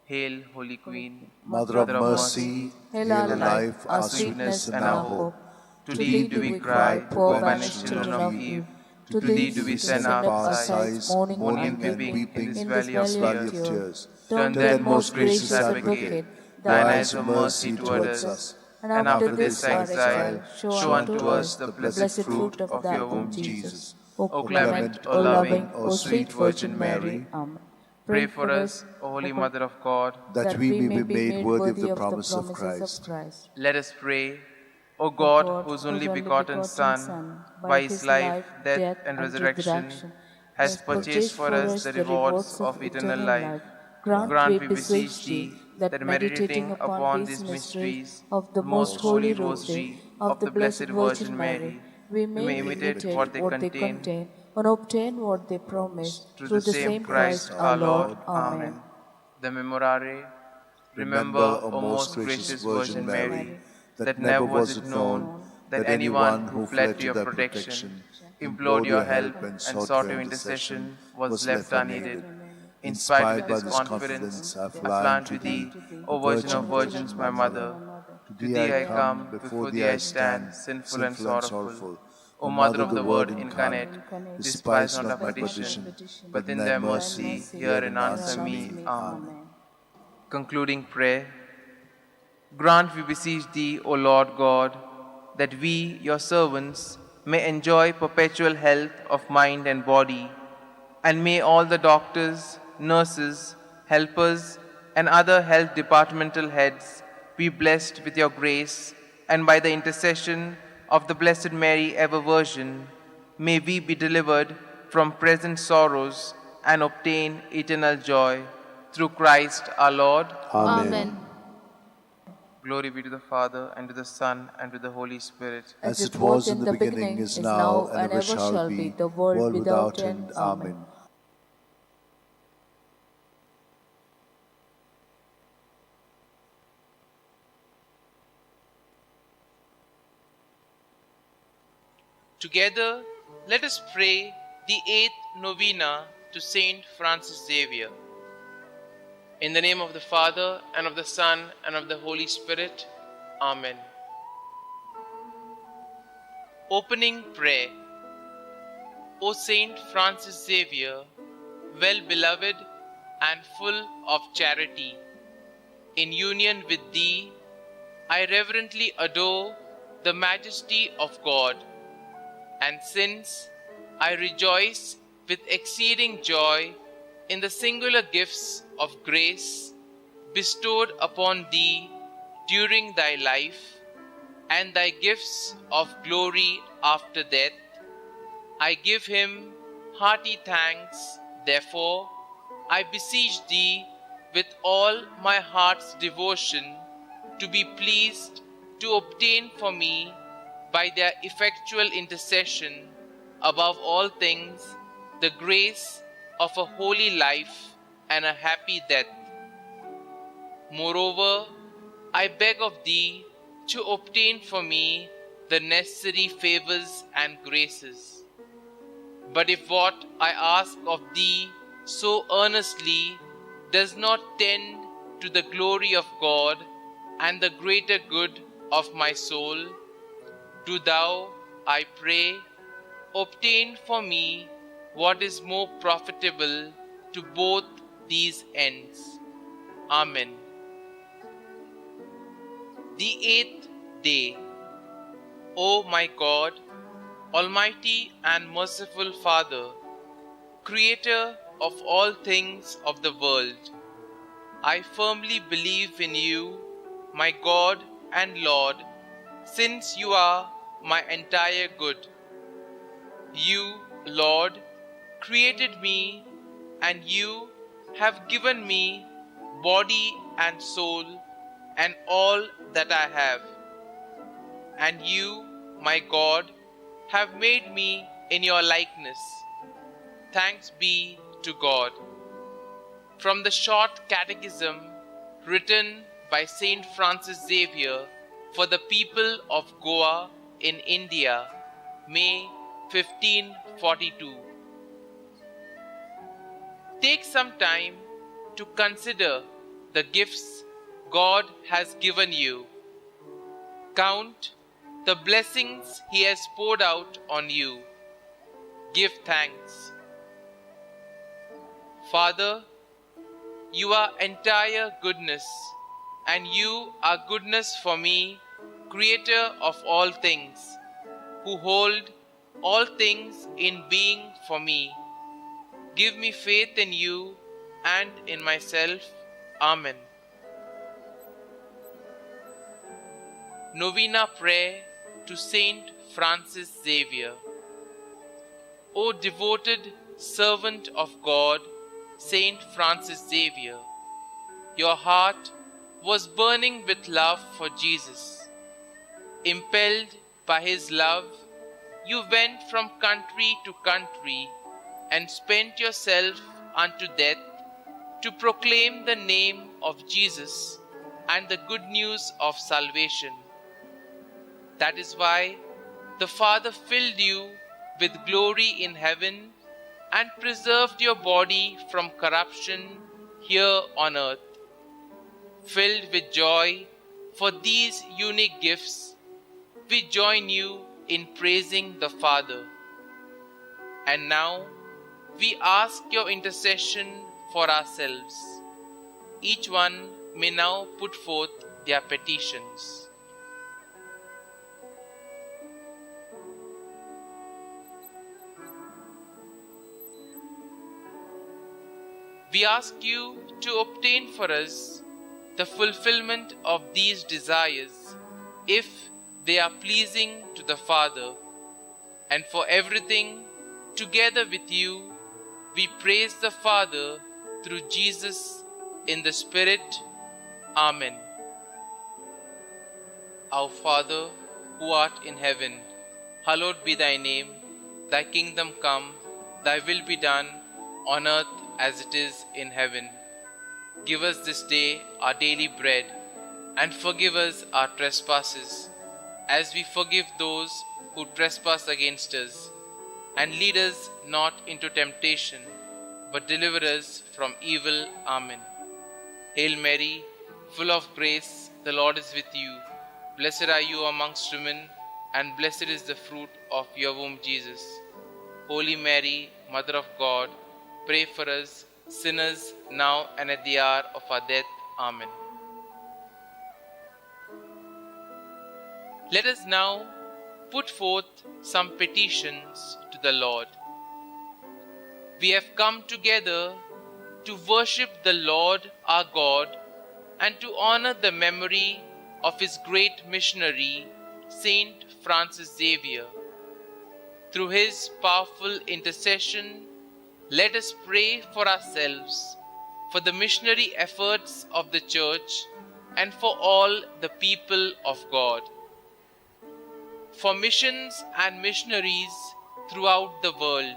Hail, Holy Queen, Mother of mercy, hail our life, our sweetness, and our hope. To thee do we cry, poor banished children of Eve. To thee do we send up our sighs, mourning and weeping in this valley of tears. Turn then, most gracious Advocate, thine eyes of mercy towards us, and after this exile, show unto us the blessed fruit of your womb, Jesus. O clement, O loving, O sweet Virgin Mary. Amen. Pray for us, O Holy Mother of God, that we may be made worthy of the promise of Christ. Let us pray. O God, whose only begotten Son, by his life, death, and resurrection, has purchased for us the rewards of eternal life, grant, we beseech thee, that meditating upon these mysteries of the most holy Rosary of the Blessed Virgin Mary, we may imitate what they contain and obtain what they promise, through the same Christ our Lord. Amen. The Memorare. Remember, O most gracious Virgin Mary, that never was it known that anyone who fled to your protection, implored your help, and sought your intercession was left unaided. Inspired with this confidence, I fly unto thee, O Virgin of Virgins, my Mother. To thee I come, before thee I stand, sinful and sorrowful. O Mother of the Word incarnate, despise not our petition, but in thy mercy hear and answer me. Amen. Concluding prayer. Grant, we beseech thee, O Lord God, that we, your servants, may enjoy perpetual health of mind and body, and may all the doctors, nurses, helpers, and other health departmental heads be blessed with your grace, and by the intercession of the Blessed Mary, ever Virgin, may we be delivered from present sorrows and obtain eternal joy. Through Christ our Lord. Amen. Amen. Glory be to the Father, and to the Son, and to the Holy Spirit. As it was in the beginning, is now, and ever shall be, the world without end. Amen. Together, let us pray the 8th novena to Saint Francis Xavier. In the name of the Father, and of the Son, and of the Holy Spirit. Amen. Opening Prayer. O Saint Francis Xavier, well-beloved and full of charity, in union with thee, I reverently adore the majesty of God, and since I rejoice with exceeding joy in the singular gifts of grace bestowed upon thee during thy life, and thy gifts of glory after death, I give him hearty thanks. Therefore, I beseech thee with all my heart's devotion to be pleased to obtain for me by their effectual intercession, above all things, the grace of a holy life and a happy death. Moreover, I beg of thee to obtain for me the necessary favors and graces. But if what I ask of thee so earnestly does not tend to the glory of God and the greater good of my soul, do thou, I pray, obtain for me what is more profitable to both these ends. Amen. The eighth day. O my God, Almighty and merciful Father, Creator of all things of the world, I firmly believe in you, my God and Lord, since you are my entire good. You, Lord, created me, and you have given me body and soul and all that I have. And you, my God, have made me in your likeness. Thanks be to God. From the short catechism written by Saint Francis Xavier for the people of Goa in India, May 1542. Take some time to consider the gifts God has given you. Count the blessings He has poured out on you. Give thanks. Father, you are entire goodness, and you are goodness for me, creator of all things, who hold all things in being for me. Give me faith in you and in myself. Amen. Novena Prayer to Saint Francis Xavier. O devoted servant of God, Saint Francis Xavier, your heart was burning with love for Jesus. Impelled by his love, you went from country to country and spent yourself unto death to proclaim the name of Jesus and the good news of salvation. That is why the Father filled you with glory in heaven and preserved your body from corruption here on earth. Filled with joy for these unique gifts, we join you in praising the Father. And now we ask your intercession for ourselves. Each one may now put forth their petitions. We ask you to obtain for us the fulfillment of these desires, if they are pleasing to the Father, and for everything, together with you, we praise the Father through Jesus in the Spirit. Amen. Our Father, who art in heaven, hallowed be thy name. Thy kingdom come, thy will be done, on earth as it is in heaven. Give us this day our daily bread, and forgive us our trespasses, as we forgive those who trespass against us. And lead us not into temptation, but deliver us from evil. Amen. Hail Mary, full of grace, the Lord is with you. Blessed are you amongst women, and blessed is the fruit of your womb, Jesus. Holy Mary, Mother of God, pray for us, sinners, now and at the hour of our death. Amen. Let us now put forth some petitions to the Lord. We have come together to worship the Lord our God and to honor the memory of his great missionary, Saint Francis Xavier. Through his powerful intercession, let us pray for ourselves, for the missionary efforts of the Church, and for all the people of God. For missions and missionaries throughout the world,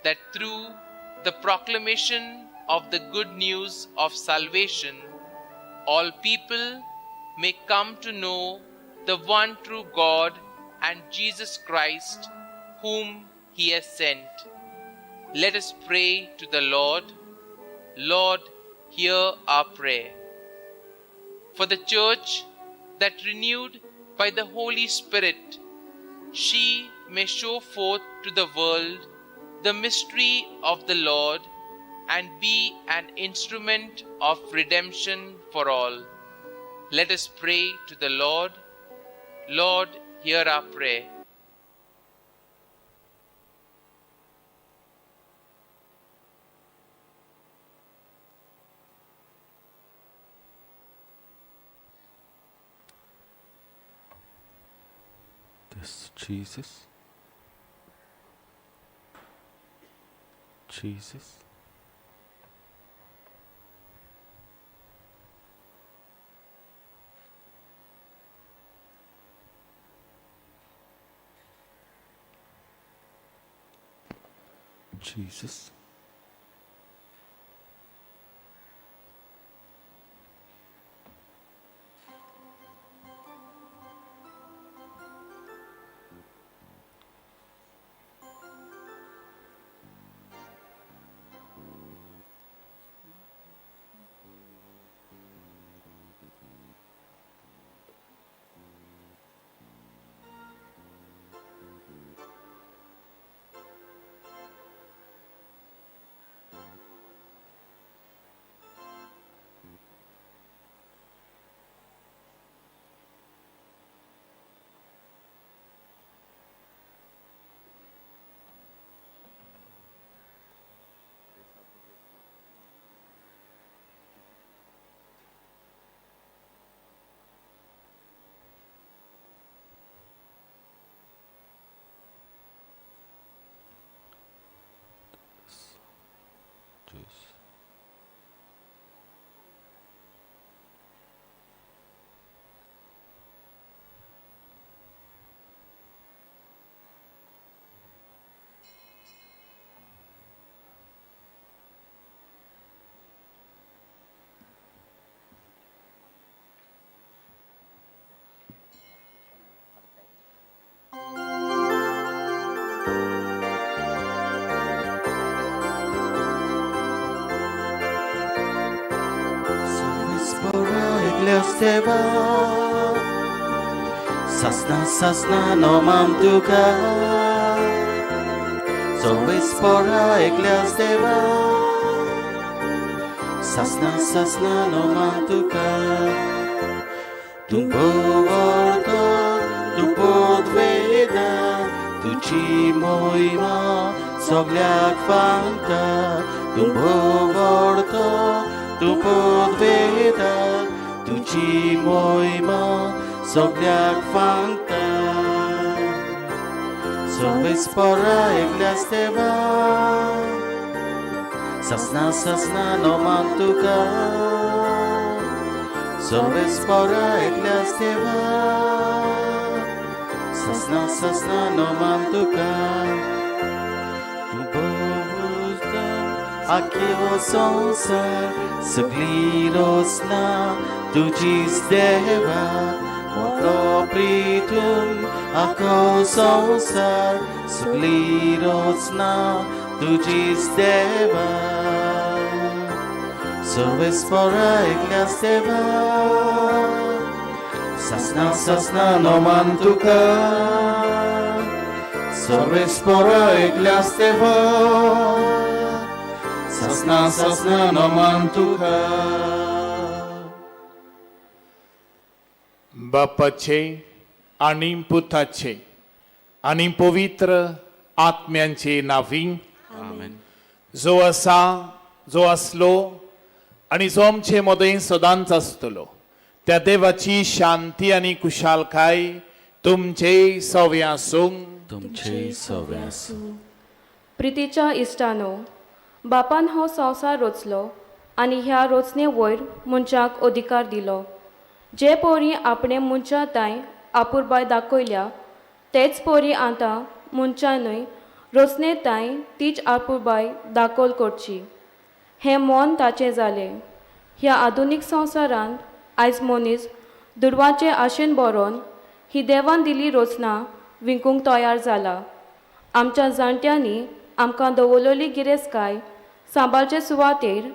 that through the proclamation of the good news of salvation, all people may come to know the one true God and Jesus Christ, whom he has sent. Let us pray to the Lord. Lord, hear our prayer. For the Church that renewed by the Holy Spirit, she may show forth to the world the mystery of the Lord and be an instrument of redemption for all. Let us pray to the Lord. Lord, hear our prayer. This Jesus. Jesus. Jesus. एकल्याच देवा सासना सासना नोमान तुका सर्वेस्परा एकल्याच देवा सासना सासना नोमान तुका तूं भोंवतो तूं पदवेदा तुजी मोहिमा सगल्याक फांगता तूं भोंवतो तूं पदवेदा तुजी मोहिमा सगल्याक फांगता सर्वेस्परा एकल्याच देवा सासना सासना नोमान तुका सर्वेस्परा एकल्याच देवा सासना सासना नोमान तुका तूं भोंवता आख्यो संवसार सगळी रचना तुजीच देवा मोटो प्रितून आखो संवसार सगळी रचना तुजीच देवा सर्वेस्परा एकल्याच देवा सासना सासना नोमान तुका सर्वेस्परा एकल्याच देवा सासना सासना नोमान तुका. बापाचे आनी पुताचे आनी पवित्र आत्म्यांचे नांवी आमेन. जो आसा, जो आसलो आनी जो आमचे मदें सदांच आसतलो त्या देवाची शांती आनी कुशालकाय तुमचे सवे आसूं. तुमचे सवे आसूं. प्रितीच्या इश्टानो, बापान हो संवसार रचलो आनी ह्या रचने वयर मनशाक अधिकार दिलो. जे पोरी आपणे मनशां तांय आपुरबाय दाखयल्या तेच पोरी आतां मनशानूय रचने तांय तीच आपुरबाय दाखल करची. हें मन ताचें जालें. ह्या आधुनीक संवसारांत आयज मनीस दुडवांचे आशेन बरोवन ही देवान दिली रचना विकूंक तयार जाला. आमच्या जाणट्यांनी आमकां दवरलेली गिरेस्तकाय सांबाळचे सुवातेर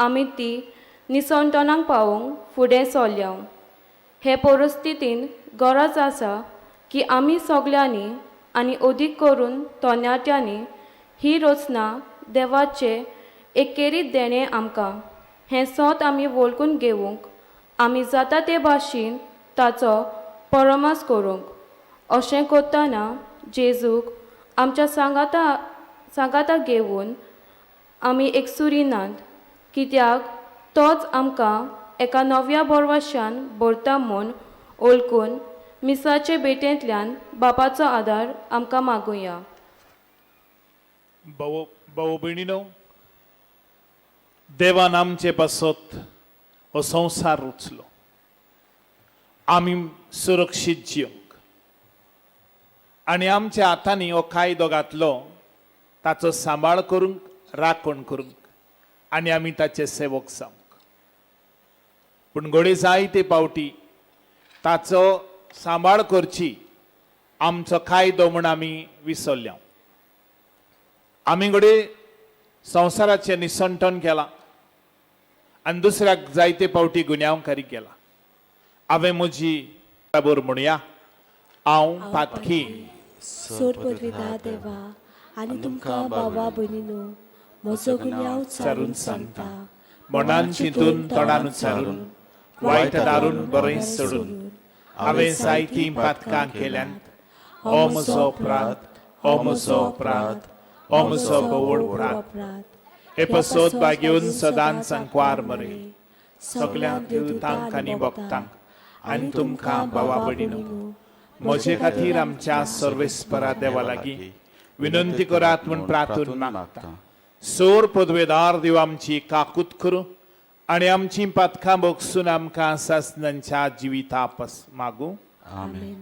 आमी ती निसणटणाक पावोवंक फुडें सरल्या. हे परिस्थितीन गरज आसा की आमी सगल्यांनी आनी अदीक करून तरणाट्यांनी ही रचना देवाचे एकेरीत देणें आमकां हें सत आमी वळखून घेवंक आमी जाता ते भाशेन ताचो परामर्श करूंक. अशें करतना जेजूक आमच्या सांगाता घेवन आमी एकसुरी नात, कित्याक तोच आमकां एका नव्या भरवशान भरता म्हूण वळखून मिसाचे भेटेंतल्यान बापाचो आदार आमकां मागुया. भाव भयणीनो, देवान आमचे पासत हो संवसार रचलो आमी सुरक्षीत जिवंक आनी आमच्या हातांनी हो कायदो घातलो ताचो सांबाळ करूंक, राखण करूंक आनी आमी ताचे सेवक जावंक. पूण घडये जायते पावटी ताचो सांबाळ करची आमचो कायदो म्हूण आमी विसरल्या. आमी घडये संवसाराचें निसंटन केलां आनी दुसऱ्याक जायते पावटी गुन्यांवकारी केला. हांवें म्हजी बरोबर म्हणया, हांव पातकी. सोर देवा आनी तुमकां बाबा भयणीनो म्हजो गुन्यांव चारून सांगता. मनान चिंतून तोंडान उच्चारून वायट दारून बरें सोडून हांवें जायतीं पातकां केल्यांत. हो म्हजो अपराध, हो म्हजो अपराध, हो म्हजो भोवड अपराध. हे पसोत बागेवन सदांच सांकवार मरे सगल्या देवतांक आनी भक्तांक आनी तुमकां भावा भयणीनो म्हजे खातीर आमच्या सर्वेस्परा देवा लागीं विनंती करात म्हूण प्रार्थून मागता. सोर पदवेदार देव आमची काकूत करूं आनी आमची पातकां भोगसून आमकां सासणांच्या जिविता पास मागूं. आमेन.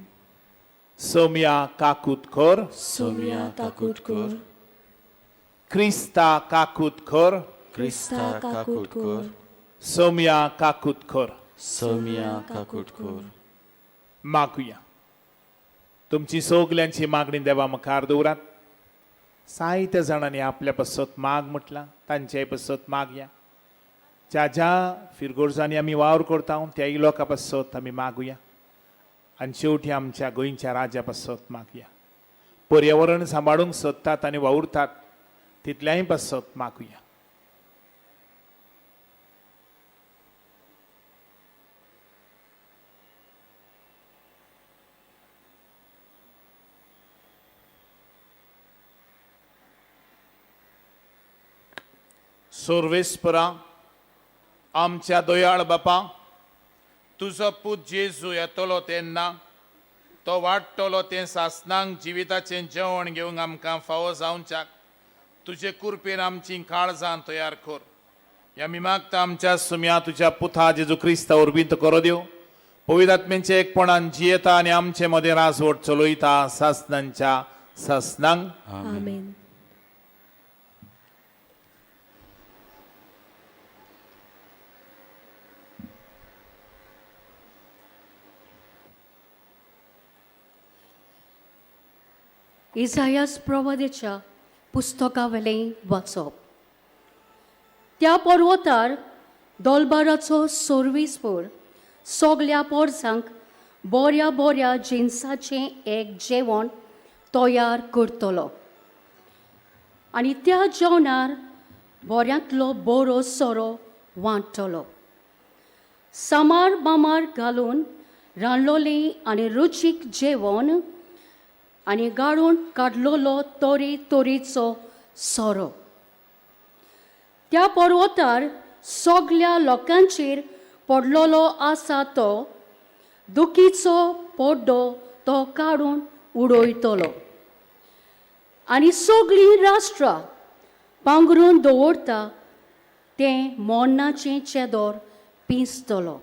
सोम्या काकूत कर, सोम्या काकूत कर, क्रिस्ता काकूत कर, क्रिस्ता काकूत कर, सोम्या काकूत कर, सोम्या काकूत कर. मागुया. तुमची सगल्यांची मागणी देवा मुखार दवरात. जायत्या जाणांनी आपल्या पसत माग म्हटलां, तांच्याय पसत मागया. ज्या ज्या फिरगोर्जांनी आमी वावर करता त्याय लोकां पासत आमी मागुया आनी शेवटी आमच्या गोंयच्या राजा पासत मागुया. पर्यावरण सांबाळूंक सोदतात आनी वावुरतात तितल्याय पासत मागुया. सर्वेस्परा आमच्या दयाळ बापा, तुजो पूत जेजू येतलो तेन्ना तो वाडटलो तें सासनांक जिविताचें जेवण घेवंक आमकां फावो जावच्याक तुजे कुरपेन आमची काळजां तयार कर. ह्या आमी मागता आमच्या सुम्या तुज्या पुता जेजू क्रिस्ता वरवीं तो करो देव पवित्र आत्म्यांचे एकपणान जियेता आनी आमचे मदें राजवट चलयता सासनांच्या सासनांक. आमेन. इसायास प्रवादेच्या पुस्तकावेलें वाचप. त्या पर्वतार दोलबाराचो सर्वीसभर सगल्या पोरसांक बऱ्या बऱ्या जिनसाचें एक जेवण तयार करतलो आनी त्या जेवणार बऱ्यांतलो बरो सोरो वांट्टलो. सामार बामार घालून रांदलोलें आनी रुचीक जेवण आनी गाळून काडलोलो तोरी तोरीचो सोरो. त्या पर्वतार सगल्या लोकांचेर पडलोलो आसा तो दुखीचो पड्डो तो काडून उडयतलो आनी सगळीं राष्ट्रां पांगरून दवरता तें मोडणाचें चेदोर पिंजतलो.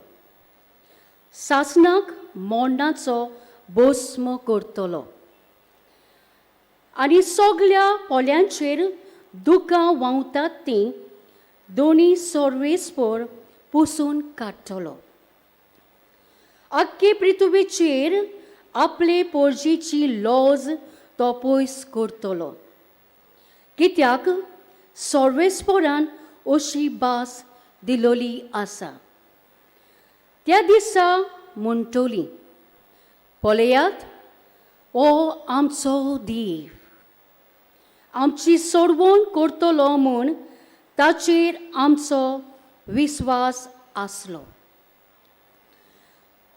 सासणाक मोडणाचो भस्म करतलो आनी सगल्या पोल्यांचेर दुकां व्हांवतात तीं दोनी सर्वेस्पर पुसून काडटलो. आख्खे पृथ्वीचेर आपले पोरजीची लॉज तो पयस करतलो, कित्याक सर्वेस्परान अशी भास दिलोली आसा. त्या दिसा म्हणटली, पळयात हो आमचो देव, आमची सोडवण करतलो म्हूण ताचेर आमचो विस्वास आसलो.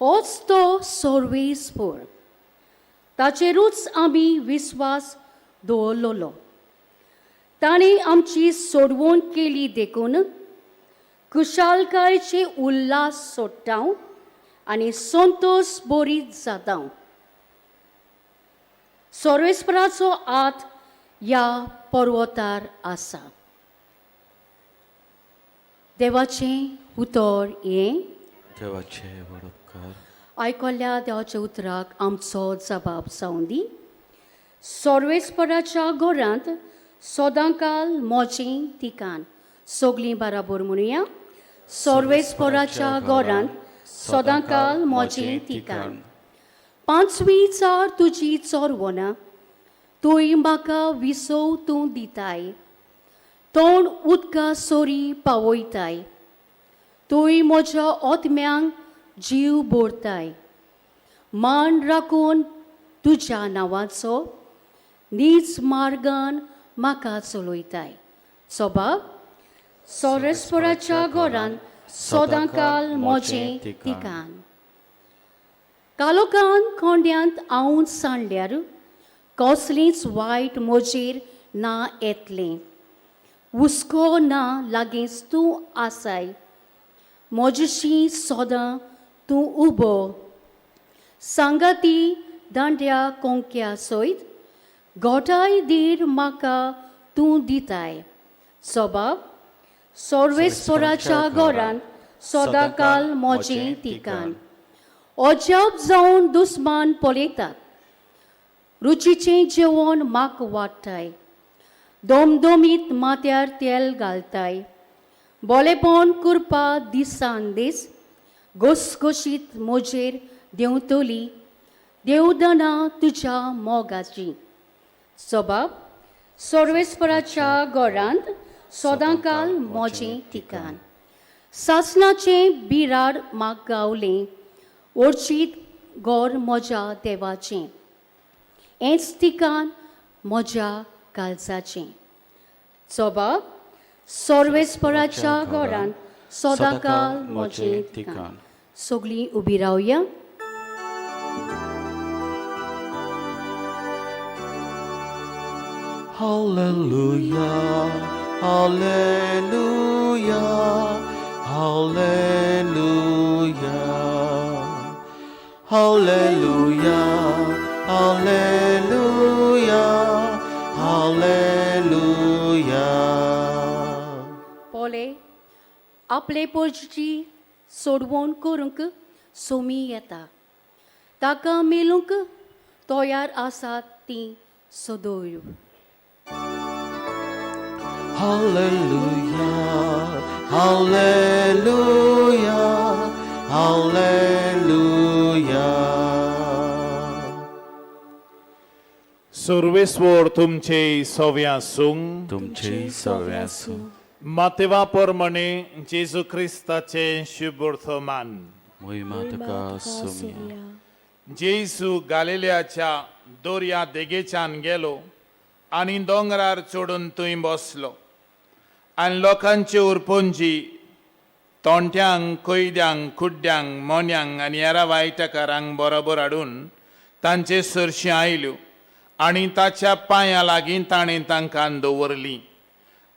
होच तो सर्वेस्पर, ताचेरूच आमी विस्वास दवरलोलो. ताणें आमची सोडवण केली देखून खुशालकायेचे उल्हास सोडटा आनी संतोश बरीत जाता. सर्वेस्पराचो हात ह्या पर्वतार आसा. देवाचें उतर हें. देवाचें व्हड उपकार. आयकल्ल्या देवाच्या उतराक आमचो जबाब जावं दी. सर्वेस्पराच्या घरांत सदांकाल म्हजें ठिकाण. सगळीं बराबर म्हणुया, सर्वेस्पराच्या घरांत सदांकाल म्हजें ठिकाण. पांचवी चार तुजी चोरवना, तूंय म्हाका विसव तूं दिताय, तोंड उदका सोरी पावयताय, तूंय म्हज्या ओतम्यांक जीव भरताय. मान राखून तुज्या नांवाचो नीच मार्गान म्हाका चलयताय. सबाब सर्वेस्पराच्या घरान सदांकाल म्हजें ठिकाण. कालोकान कोंड्यांत हांव सांडल्यार कसलीच वायट म्हजेर ना येतलें. हुस्को ना लागींच तूं आसाय, म्हजीशी सदां तूं उबो. सांगाती दांड्या कोंक्या सयत गोठाय धीर म्हाका तूं दिताय. सबाब सर्वेस्पराच्या घरांत सदांकाल म्हजें ठिकाण. अजाप जावन दुस्मान पळयतात, रुचीचें जेवण म्हाका वाडटाय, दोमदोमीत माथ्यार तेल घालताय. बोलेपण करपा दिसान दीस घोसघोशीत म्हजेर देंवतली देवदाना तुज्या मोगाची. सबाब सर्वेस्पराच्या घरांत सदांकाल म्हजें ठिकाण. सासणाचें बिराड म्हाका गावलें, ओर्चीत गोर म्हज्या देवाचें, हेंच ठिकाण म्हज्या काळजाचें. जोबाब सर्वेस्पराच्या घरान सदांकाळ म्हजें ठिकाण. सगळीं उबी रावया. Hallelujah, hallelujah, hallelujah, hallelujah, hallelujah, hallelujah. पोले आपले पोजची सोडवण करूंक सोमी येता, ताका मेलूंक तयार आसात तीं सदोय. Hallelujah, hallelujah, hallelujah. सुर्वेस्वर तुमचे सव्या सूंग, तुमचे सव्या सूंग. मातेवा परमणे जेजू क्रिस्ताचे शुभवर्तमान. मोहिमा तुका सोम्या. जेजू गालिलियाच्या दर्या देगेच्यान गेलो आनी दोंगरार चडून थंय बसलो आनी लोकांचे उरपंजी तोंट्यांक, कैद्यांक, कुड्ड्यांक, मोन्यांक आनी हेर वायटकारांक बरोबर हाडून तांचे सरशीं आयल्यो आनी ताच्या पांयां लागीं ताणें तांकां दवरलीं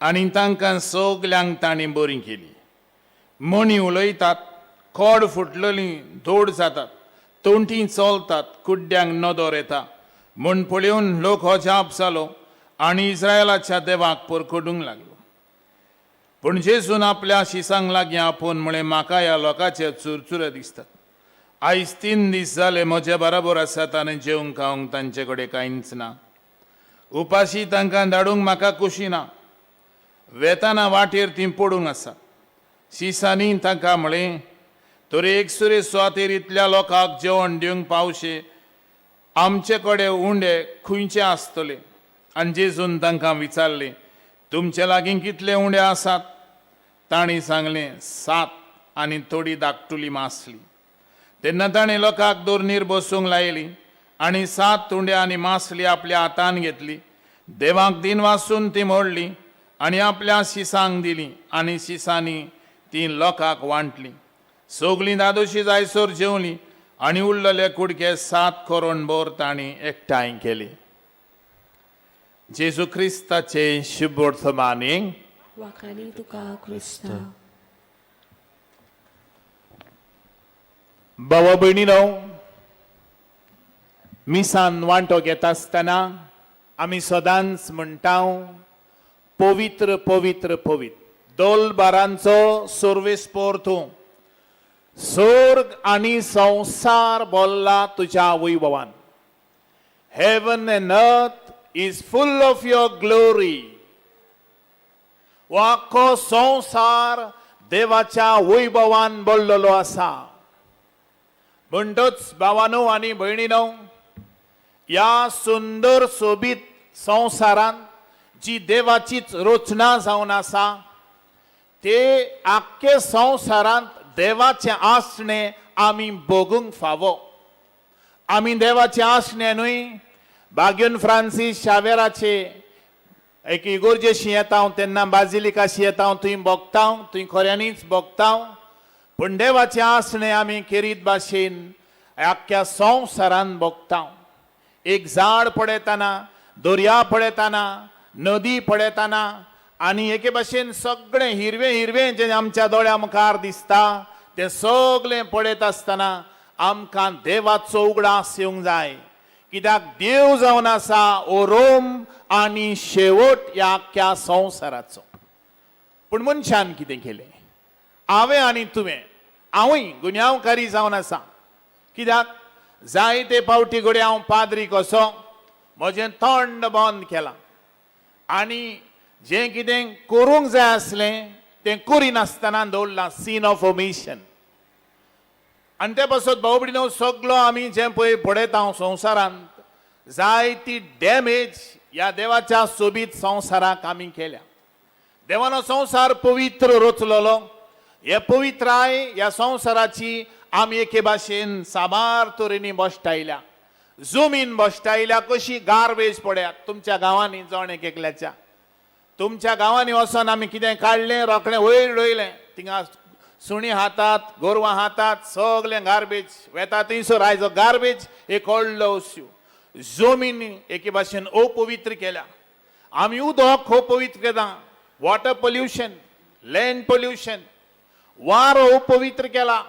आनी तांकां सगल्यांक ताणें बरीं केली. मणी उलयतात, कोड फुटलेली धोड जातात, तोंटी चलतात, कुड्ड्यांक नदर येता म्हूण पळोवन लोक अजाप जालो आनी इस्रायलाच्या देवाक परखडूंक लागलो. पूण जेजून आपल्या शिसांक लागीं आपोवन म्हळें, म्हाका ह्या लोकांचे चुरचुरे दिसतात. आयज 3 दीस जाले म्हजे बराबर आसात आनी जेवंक खावंक तांचे कडेन कांयच ना. उपाशी तांकां धाडूंक म्हाका खोशी ना. वेताना वाटेर तीं पडूंक आसा. शिसांनी तांकां म्हळें, तर एकसुरे सुवातेर इतल्या लोकांक जेवण दिवंक पावशे आमचे कडेन उंडे खंयचे आसतले? आनी जेजून तांकां विचारलें, तुमचे लागीं कितले उंडे आसात? तांणी सांगलें, 7 आनी थोडी धाकटुली मासली. तेन्ना ताणें लोकांक दोरणीर बसूंक लायली आनी 7 उंडे आनी मासली आपल्या हातान घेतली, देवाक दिन वासून ती मोडली आनी आपल्या शिसांक दिली आनी शिसांनी ती लोकांक वांटली. सगलीं दादोशी जायसर जेवली आनी उरलेले कुडके 7 करोण भर तांणी एकठांय केले. जेजू क्रिस्ताचे शुभवर्तमाने. वाखाणी तुका क्रिस्ता. बाबा भयणीनो, मिसान वांटो घेता आसतना आमी सदांच म्हणटा, पवित्र पवित्र पवित्र दोलबारांचो सर्वेस्पोर तूं, स्वर्ग आनी संवसार बोल्ला तुज्या वैभवान. Heaven and earth is full of your glory. आख्खो संवसार देवाच्या वैभवान बोल्लेलो आसा. म्हणटच भावानो आनी भयणीनो, ह्या सुंदर सोबीत संवसारांत जी देवाचीच रचना जावन आसा, ते आख्खे संवसारांत देवाचें आसणें आमी भोगूंक फावो. आमी देवाचें आसणें न्हय, बाग्यून फ्रांसीस शावेराचे एक इगोर्जेशी येता हांव तेन्ना बाजिलिकाशी येता हांव, थंय भोगता, थंय खऱ्यांनीच भोगता. पूण देवाचें आसणें आमी खेरीत भाशेन आख्ख्या संवसारांत भोगता. एक झाड पळयतना, दर्या पळयतना, नदी पळयतना आनी एके भाशेन सगळें हिरवें हिरवें जें आमच्या दोळ्या मुखार दिसता तें सगळें पळयत आसतना आमकां देवाचो उगडास येवंक जाय. कित्याक देव जावन आसा ओरोम आनी शेवट ह्या आख्ख्या संवसाराचो. पूण मनशान कितें केलें? हांवें आनी तुवें, हांवूय गुन्यांवकारी जावन आसा. कित्याक जायते पावटी घडये हांव पाद्री कसो म्हजें तोंड बंद केलां आनी जें कितें करूंक जाय आसलें तें करिनासतना दवरलां, सीन ऑफ ओमिशन. आनी ते पासत भाव भयणीनो, सगलो आमी जें पळय पळयता संवसारांत जायती डॅमेज ह्या देवाच्या सोबीत संवसाराक आमी केल्या. देवानो संवसार पवित्र रचलेलो, हे पवित्राय ह्या संवसाराची आमी एके भाशेन साबार तरेनी बश्टायल्या, जमीन बश्टायल्या. कशी गार्बेज पळयात तुमच्या गांवांनी, जण एक एकल्याच्या तुमच्या गांवांनी वचोन आमी कितें काडलें रोखडें वयर उडयलें. थिंगा सुणी हातात, गोरवां हातात, सगळें गार्बेज वेता थंयसर. आयजो गार्बेज एक व्हडलो इश्यू. जमीन एके भाशेन अपवित्र केल्या आमी, उदक अपवित्र केलां, वॉटर पोल्युशन, लँड पोल्युशन, वारो अपवित्र केला.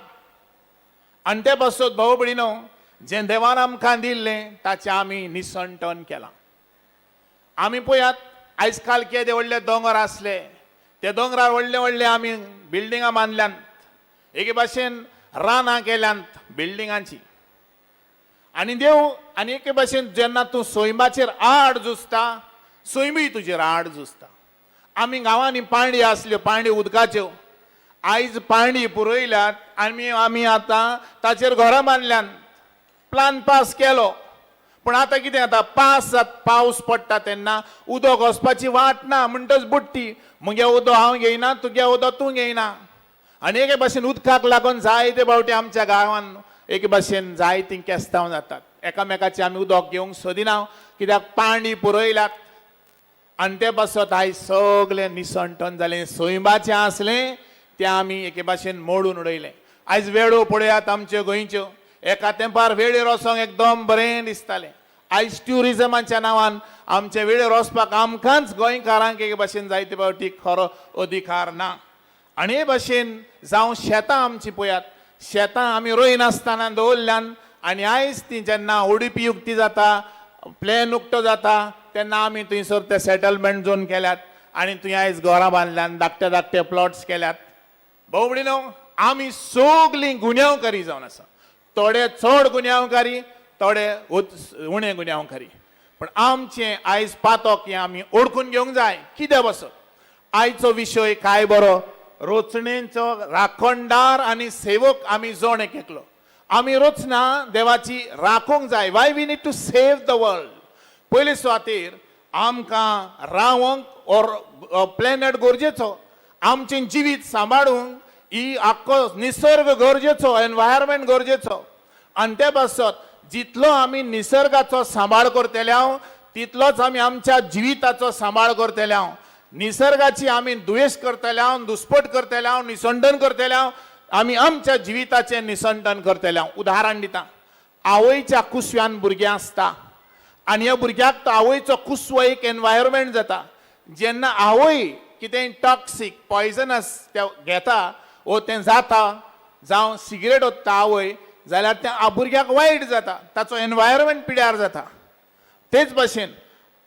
आनी ते पासत भाव भयणीनो, जें देवान आमकां दिल्लें ताचें आमी निसंटन केलां. आमी पळयात आयज काल केदे व्हडले दोंगर आसले, ते दोंगरार व्हडले व्हडले आमी बिल्डिंगां बांदल्यांत, एके भाशेन रानां केल्यांत बिल्डिंगांची. आनी देव आनी एके भाशेन जेन्ना तूं सैमाचेर आड झुजता, सैमूय तुजेर आड झुजता. आमी गांवांनी पांडी आसल्यो, पांडी उदकाच्यो, आयज पांडी पुरयल्यात आनी आमी आतां ताचेर घरां बांदल्यांत. प्लान पास केलो, पूण आतां कितें जाता, पावस पडटा तेन्ना उदक वचपाची वाट ना, म्हणटच बुडटी. म्हगे उदक हांव घेयना, तुगे उदक तूं घेयना. आनी एके भाशेन उदकाक लागून जायते फावटी आमच्या गांवान एके भाशेन जायतीं केस्तांव जातात. एकामेकाचें आमी उदक घेवंक सोदिना, कित्याक पाणी पुरयल्यात. आनी ते पासत आयज सगळें निसंटन जालें. सैमाचें आसलें तें आमी एके भाशेन मोडून उडयलें. आयज वेळो पळयात आमच्यो गोंयच्यो, एका तेंपार वेळेर वचोंक एकदम बरें दिसतालें. आयज ट्युरिजमाच्या नांवान आमचे वेळेर वचपाक आमकांच गोंयकारांक एके भाशेन जायते फावटी खरो अधिकार ना. आनी हे भाशेन जावं शेतां आमचीं पळयात, शेतां आमी रोयनासतना दवरल्यान आनी आयज ती जेन्ना ओडीपी उक्ती जाता, प्लॅन उक्तो जाता, तेन्ना आमी थंयसर ते सेटलमेंट झोन केल्यात आनी थंय आयज घरां बांदल्यान, धाकटे धाकटे प्लॉट्स केल्यात. भाव भयणीनो, आमी सगळीं गुन्यांवकारी जावन आसा. थोडे चड गुन्यांवकारी, थोडे उणे गुन्यांवकारी, पूण आमचें आयज पातक हें आमी ओळखून घेवंक जाय. कित्याक बसत आयचो विशय काय बरो, रोचणेचो राखणदार आनी सेवक आमी जण एक एकलो. आमी रचना देवाची राखूंक जाय. Why we need to save the world? पयले सुवातेर आमकां रावंक ऑर प्लॅनेट गरजेचो, आमचें जिवीत सांबाळूंक ही आख्खो निसर्ग गरजेचो, एनवायरमेंट गरजेचो. आनी ते पासत जितलो आमी निसर्गाचो सांबाळ करतले हांव, तितलोच आमी आमच्या जिविताचो सांबाळ करतले हांव. निसर्गाची आमी दुवेश करतले हांव, दुस्पट करतले हांव, निसंटन करतले हांव, आमी आमच्या जिविताचें निसंटन करतले हांव. उदाहरण दिता, आवयच्या कुसव्यान भुरगें आसता आनी ह्या भुरग्याक तो आवयचो कुसवो एक एनवायरमेंट जाता. जेन्ना आवय कितेंय टॉक्सीक पॉयजनस ते घेता वो तें जाता, जावं सिगरेट ओत्ता आवय, जाल्यार त्या भुरग्याक वायट जाता, ताचो एनवायरमेंट पिड्यार जाता. तेच भाशेन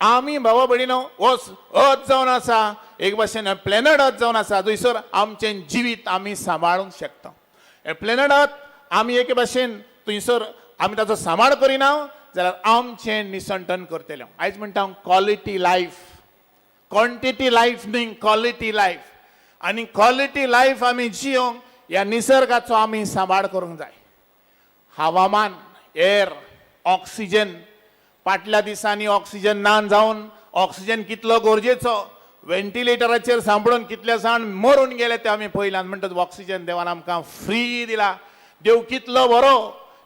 आमी भावा भयणीनो, हो अर्थ जावन आसा एक भाशेन प्लॅनेट अर्थ जावन आसा, थंयसर आमचें जिवीत आमी सांबाळूंक शकता. हे प्लॅनेट अर्थ आमी एके भाशेन थंयसर आमी ताचो सांबाळ करिना जाल्यार आमचें निसंटन करतलें. आयज म्हणटा हांव क्वॉलिटी लायफ, क्वॉन्टिटी लायफ न्ही, क्वॉलिटी लायफ. आनी क्वॉलिटी लायफ आमी जियोंक ह्या निसर्गाचो आमी सांबाळ करूंक जाय. हवामान, एअर, ऑक्सिजन, फाटल्या दिसांनी ऑक्सिजन ना जावन ऑक्सिजन कितलो गरजेचो, व्हेंटिलेटराचेर सांपडून कितले जाण मरून गेले ते आमी पळयल्यात. म्हणटच ऑक्सिजन देवान आमकां फ्री दिला, देव कितलो बरो.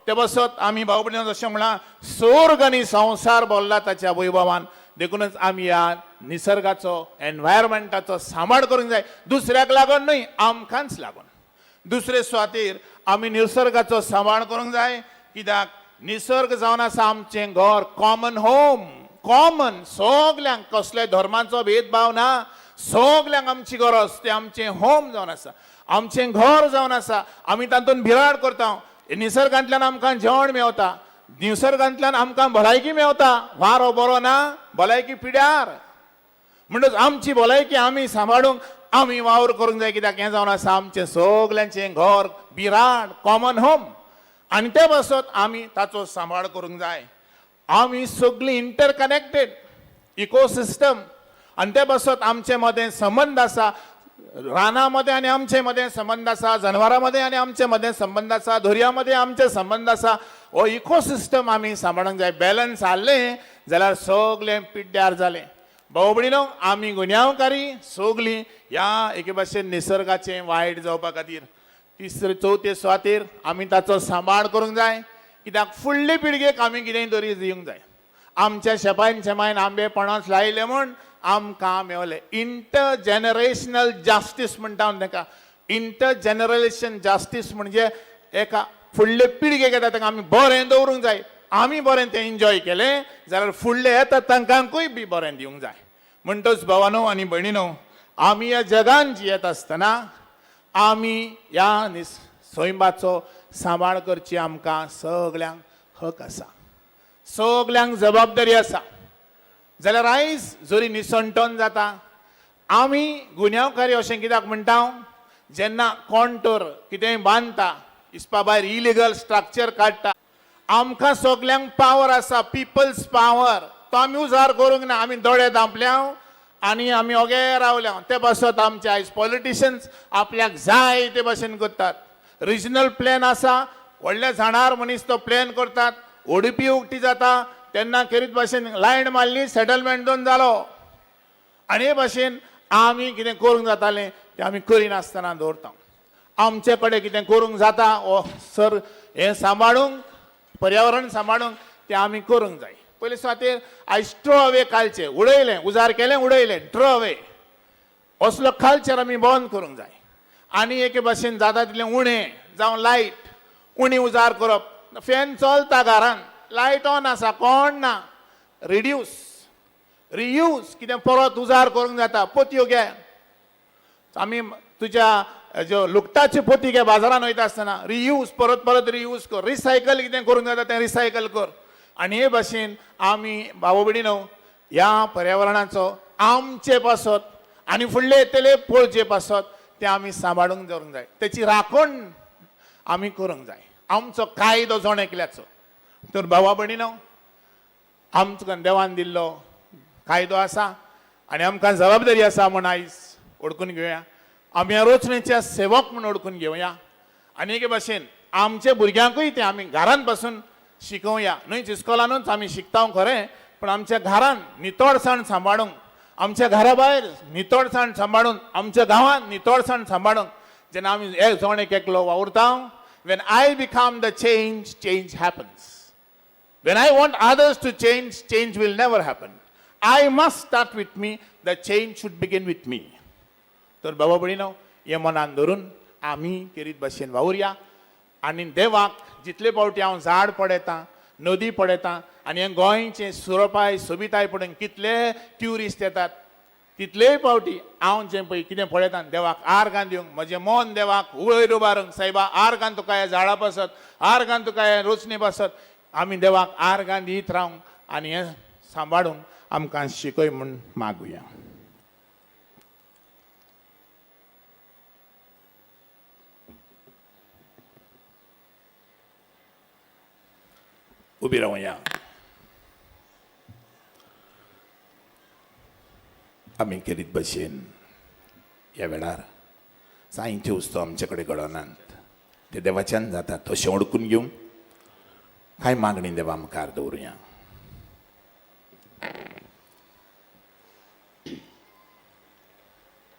ते बसत आमी भाव भयणीनो जशें म्हळां, स्वर्ग आनी संवसार भरला ताच्या वैभवान. देखूनच आमी ह्या निसर्गाचो, एनवायरमेंटाचो सांबाळ करूंक जाय, दुसऱ्याक लागून न्हय, आमकांच लागून. दुसरे सुवातेर आमी निसर्गाचो सांबाळ करूंक जाय, कित्याक निसर्ग जावन आसा आमचें घर, कॉमन होम, कॉमन सगल्यांक, कसल्या धर्माचो भेदभाव ना, सगल्यांक आमची गरज, तें आमचें होम जावन आसा, आमचें घर जावन आसा. आमी तातूंत भिराड करता. निसर्गांतल्यान आमकां जेवण मेवता, निसर्गांतल्यान आमकां भलायकी मेवता. वारो बरो ना, भलायकी पिड्यार. म्हणटच आमची भलायकी आमी सांबाळूंक आमी वावर करूंक जाय, कित्याक हें जावन आसा आमचें सगल्यांचें घर, बिराड, कॉमन होम. आनी ते पासत आमी ताचो सांबाळ करूंक जाय. आमी सगळीं इंटरकनेक्टेड इकोसिस्टम, आनी ते पासत आमचे मदें संबंद आसा, रानां मदें आनी आमचे मदें संबंद आसा, जनवरां मदें आनी आमचे मदें संबंद आसा, दर्या मदें आमचे संबंद आसा. हो इकोसिस्टम आमी सांबाळूंक जाय. बॅलन्स हाडलें जाल्यार सगळें पिड्ड्यार जालें. भाव भयणीनो, आमी गुन्यांवकारी सगलीं ह्या एके भाशेन निसर्गाचें वायट जावपा खातीर. तिसरे चवथे सुवातेर आमी ताचो सांबाळ करूंक जाय, कित्याक फुडले पिळगेक आमी कितेंय तरी दिवंक जाय. आमच्या शेपायन शेमायन आंबे पणस लायले म्हूण आमकां मेवले. इंटर जनरेशनल जास्टीस म्हणटा ताका. इंटर जनरेशन जास्टीस म्हणजे एका फुडले पिळगेक येता तांकां आमी बरें दवरूंक जाय. आमी बरें तें एन्जॉय केलें जाल्यार फुडले येता तांकांकूय बी बरें दिवंक जाय. म्हणटच भावानो आनी भयणीनो, आमी ह्या जगान जियेत आसतना आमी ह्या सैमाचो सांबाळ करची आमकां सगल्यांक हक आसा, सगल्यांक जबाबदारी आसा. जाल्यार आयज जरी निसणटन जाता, आमी गुन्यांवकारी अशें कित्याक म्हणटा? जेन्ना कोण तर कितेंय बांदता, हिसपा भायर इलिगल स्ट्रक्चर काडटा, आमकां सगल्यांक पावर आसा, पिपल्स पावर, तो आमी उजार करूंक ना. आमी दोळे धांपल्या आनी आमी ओगे रावल्या. ते पासत आमचे आयज पॉलिटिशन्स आपल्याक जाय ते भाशेन करतात. रिजनल प्लॅन आसा, व्हडल्या झाडार मनीस तो प्लॅन करतात, ओडीपी उक्ती जाता तेन्ना खेरीत भाशेन लायन मारली, सेटलमेंट दोन जालो. आनी हे भाशेन आमी कितें करूंक जातालें तें आमी करिनासतना दवरता. आमचे कडेन कितें करूंक जाता ओ सर हें सांबाळूंक, पर्यावरण सांबाळूंक, तें आमी करूंक जाय. पयले सुवातेर आयज ट्रो अवे कालचें उडयलें, उजार केलें उडयलें, ट्रो अवे असलो कल्चर आमी बंद करूंक जाय. आनी एके भाशेन जाता तितलें उणें जावं लायट उणी उजार करप. फॅन चलता घरान, लायट ऑन आसा, कोण ना, रिड्यूस रियूज कितें परत उजार करूंक जाता. पोतयो घे, आमी तुज्या ज्यो लुगटाच्यो पोती घे बाजारान वयता आसतना, रियूज परत परत रियूज कर, रिसायकल कितें करूंक जाता तें रिसायकल कर. आनी हे भाशेन आमी भाव भयणीनो ह्या पर्यावरणाचो आमचे पासत आनी फुडले येतले पळचे पासत तें आमी सांबाळूंक दवरूंक जाय, तेची राखण आमी करूंक जाय. आमचो कायदो जण एकल्याचो. तर भावा भयणीनो, आमकां देवान दिल्लो कायदो आसा आनी आमकां जबाबदारी आसा म्हूण आयज ओळखून घेवया. आमी ह्या रोचणेच्या सेवक म्हूण ओळखून घेवया. आनी एके भाशेन आमच्या भुरग्यांकूय तें आमी घरांत बसून शिकोवया. न्हय इस्कोलानूच आमी शिकता खरें, पूण आमच्या घरान नितळसाण सांबाळूंक, आमच्या घरा भायर नितळसाण सांबाळून, आमच्या गांवांत नितळसाण सांबाळूंक जेन्ना आमी एक जण एक एकलो वावुरता, when I become the change, change happens. When I want others to change, change will never happen. I must start with me, the change should begin with me. तर बाबा भयणीनो, हें मनान धरून आमी खेरीत भाशेन वावुरया. आनी देवाक जितले फावटी हांव झाड पळयतां, नदी पळयतां, आनी हें गोंयचें सुरपाय सोबिताय पळोवन कितले ट्युरिस्ट येतात, तितलेय फावटी हांव जें पळय कितें पळयतां देवाक आर्गां दिवंक, म्हजें मन देवाक वयर उबारूंक, सायबा आर्गां तुका ह्या झाडां पासत, आर्गां तुका ह्या रोचणे पासत, आमी देवाक आर्गां दीत रावंक आनी हें सांबाळूंक आमकां शिकय म्हूण मागुया. उबी रावया. आमी खेरीत भशेन ह्या वेळार जायत्यो वस्तू आमचे कडेन घडनात, ते देवाच्यान जातात तशें ओळखून घेवन कांय मागणी देवा मुखार दवरुया.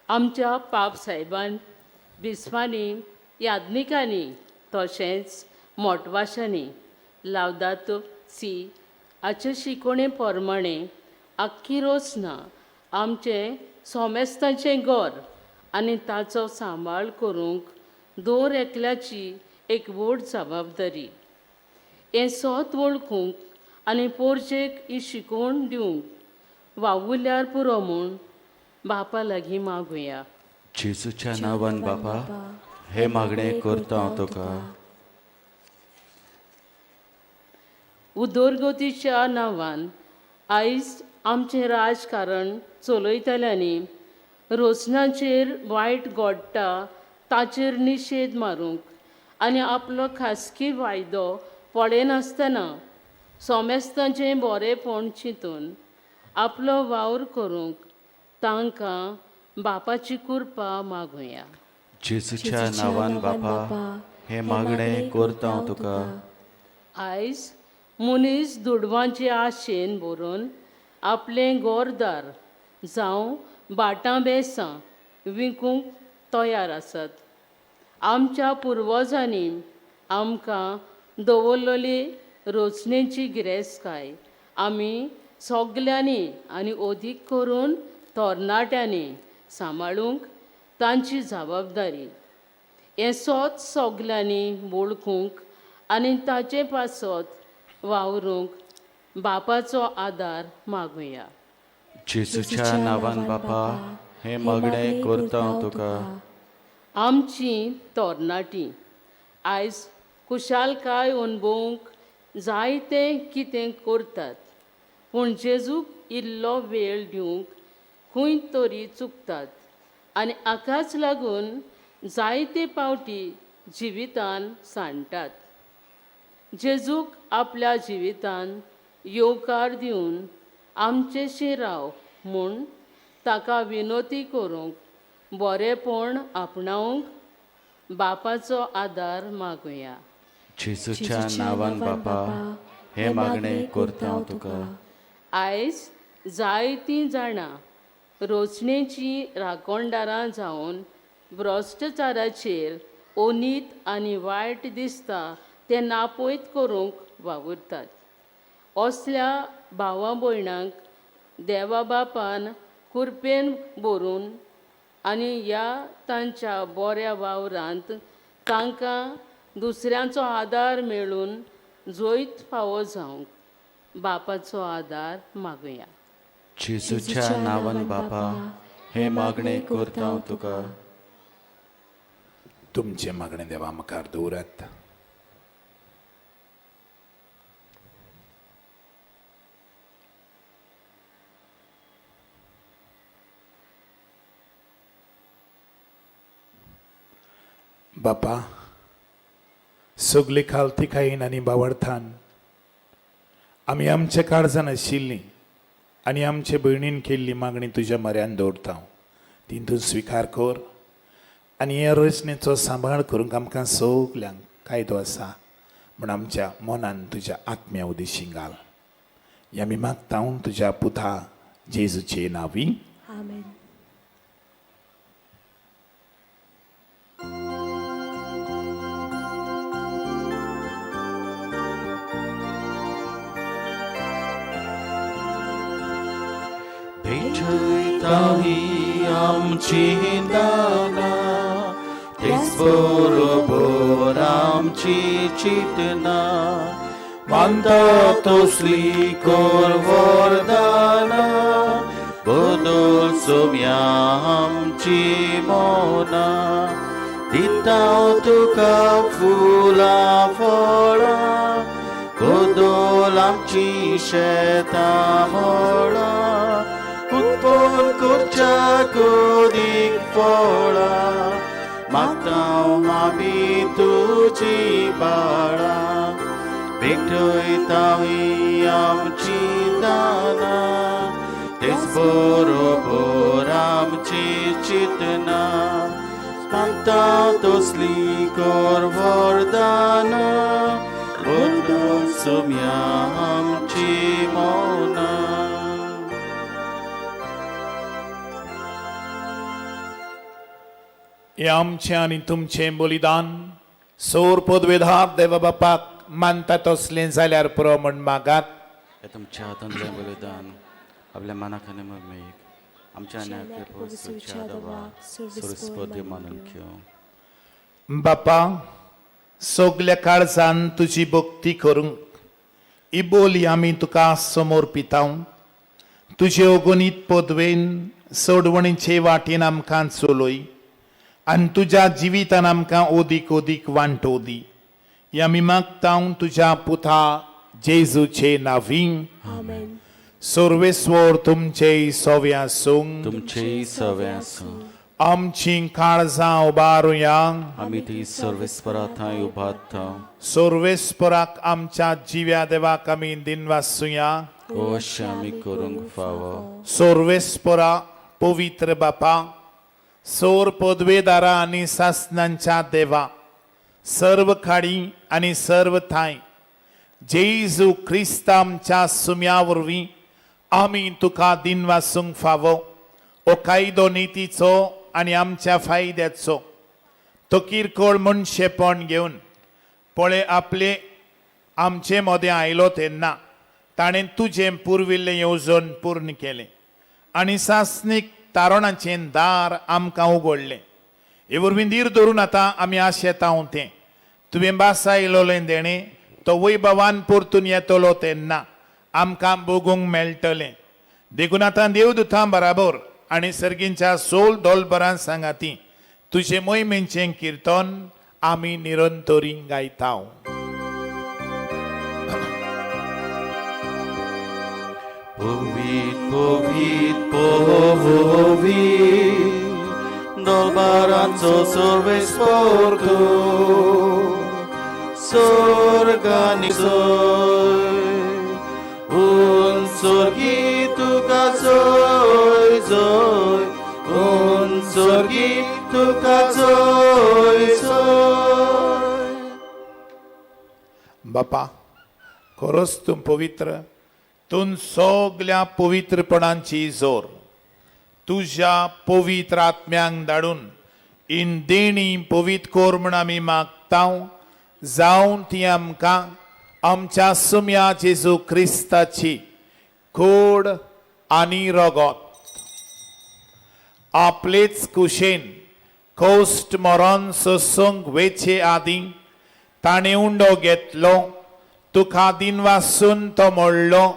आमच्या पाप साहेबान, बिस्वांनी, याज्ञिकांनी तशेंच मोटवाशांनी लावदातो सी हाचे शिकोवणे प्रमाणे आख्खी रोचना आमचें सोमेस्ताचें घर आनी ताचो सांबाळ करूंक दर एकल्याची एक व्हड जबाबदारी. हें सोत वळखूंक आनी पोरजेक ही शिकोवण दिवंक वावुरल्यार पुरो म्हूण बापा लागीं मागुया. जेजूच्या नांवान बापा हे मागणें करता हांव तुका. उदरगतीच्या नांवान आयज आमचें राजकारण चलयतल्यांनी रोचनाचेर वायट घडटा ताचेर निशेध मारूंक आनी आपलो खासगी फायदो पळयनासतना सोमेस्तांचें बरेंपण चिंतून आपलो वावर करूंक तांकां बापाची कृपा मागुया. जेजूच्या नांवान बापा हें मागणें करता हांव तुका. आयज मनीस दुडवांचे आशेन भरून आपलें घरदार जावं बाटां बेसां विकूंक तयार आसात. आमच्या पुर्वजांनी आमकां दवरलेली रचनेची गिरेस्तकाय आमी सगल्यांनी आनी अदीक करून तरणाट्यांनी सांबाळूंक तांची जबाबदारी. हें सोत सगल्यांनी वळखूंक आनी ताचे पासत वावरूंक बापाचो आदार मागुया. जेजूच्या नांवान बापा हें मागणें करता हांव तुका. आमची तरणाटी आयज खुशालकाय अणभवूंक जायतें कितें करतात, पूण जेजूक इल्लो वेळ दिवंक खंय तरी चुकतात आनी हाकाच लागून जायते पावटी जिवितान सांडटात. जेजूक आपल्या जिवितान येवकार दिवन आमचेशी राव म्हूण ताका विनवती करूंक बरेंपण आपणावंक बापाचो आदार मागुया. जेजूच्या नांवान बापा हें मागणें करता हांव तुका. आयज जायतीं जाणां रोचणेचीं राखणदारां जावन भ्रश्टाचाराचेर ओनीत आनी वायट दिसता तें नापयत करूंक वावुरतात. असल्या भावा भयणांक देवा बापान कुरपेन भरून आनी ह्या तांच्या बऱ्या वावरांत तांकां दुसऱ्यांचो आदार मेळून जैत फावो जावंक बापाचो आदार मागुया. जेजूच्या नांवान बापा हें मागणें करता हांव तुका. तुमचें मागणें देवा मुखार दवरात. बापा, सगली खालतिकायेन आनी बावडथान आमी आमच्या काळजान आशिल्लीं आनी आमचे भयणीन केल्ली मागणी तुज्या म्हऱ्यान दवरता. ती तूं स्विकार कर आनी हे रचनेचो सांबाळ करूंक आमकां सगल्यांक कायदो आसा म्हूण आमच्या मनान तुज्या आत्म्या उदेशी घाल. हें आमी मागता तुज्या पुता जेजूचे नांवी. आमेन. भेटयता आमची दानां, तेच बरोबर आमची चिंतना, मानता तसली कर वरदानां, बदल सोम्या आमची मनां, दिता तुका फुलां फळां, बदल आमची शेतां मळां, उत्पन्न करच्या कोदीक फळां, मागता आमी तुजी बाळां, भेटयता आमची दानां, तेच बरोबर आमची चिंतना, मागता तसली कर वरदानां, बदल सोम्या आमची मनां. हें आमचें आनी तुमचें बलिदान सोर पदवेधार देवा बापाक मानता तसलें जाल्यार पुरो म्हण मागात. हें तुमच्या हातांतलें बलिदान आपल्या मनाक आनी मर्मेक आमच्या आनी आपल्या पवित्र देवाक सुरस्पद मानून घेवं. बापा, सगल्या काळजान तुजी भक्ती करूंक ही बोली आमी तुका समर्पिता. तुजे अगणीत पदवेन सोडवणीचे वाटेन आमकां चलय आनी तुज्या जिवितान आमकां ओदीक ओदीक वांटो दी. हें आमी मागता तुज्या पुता जेजूचे नांवी. आमेन. सर्वेस्वर तुमचे सवे आसूं. तुमचे सवे आसूं. आमची काळजां उबारुया. आमी ती सर्वेस्परा थंय उबारता. सर्वेस्पराक आमच्या जिव्या देवाक आमी दिनवासुया. अशें आमी करूंक फावो. सर्वेस्परा पवित्र बापा, सोर पदवेदारा आनी सासनांच्या देवा, सर्व खाडी आनी सर्व थांय जेजू क्रिस्त आमच्या सुम्या वरवीं आमी तुका दिनवासूंक फावो. हो कायदो नितीचो आनी आमच्या फायद्याचो. तो किरकोळ मनशेपण घेवन पळय आपले आमचे मदें आयलो तेन्ना ताणें तुजें पुर्विल्लें येवजण पूर्ण केलें आनी सासणीक तारणाचें दार आमकां उगडलें. हे वरवीं धीर धरून आतां आमी आशेता तें तुवें बासायलोलें देणें तो वैभवान परतून येतलो तेन्ना आमकां भोगूंक मेळटलें. देखून आतां देवदूतां बराबर आनी सर्गींच्या सोल दोलबरां सांगाती तुजें मोहिमेचें किर्तन आमी निरंतरी गायता. पवित पवित पवित दरबारांचो सर्वेस्पर तूं स्वर्गानी जय उंचोर्गी तुका जय जय उंचोर्गी तुका जय जय. बापा खरोच तूं पवित्र, तूं सगल्या पवित्रपणांची जोर तुज्या पवित्र आत्म्यांक धाडून इन देणी पवित्र कर म्हूण आमी मागता, जावन ती आमकां आमच्या सुम्या जेजू क्रिस्ताची कोड आनी रगत आपलेच कुशेन कोस्ट मरण सोसूंक वेचे आदीं ताणें उंडो घेतलो, तुका दिनवासून तो मोडलो,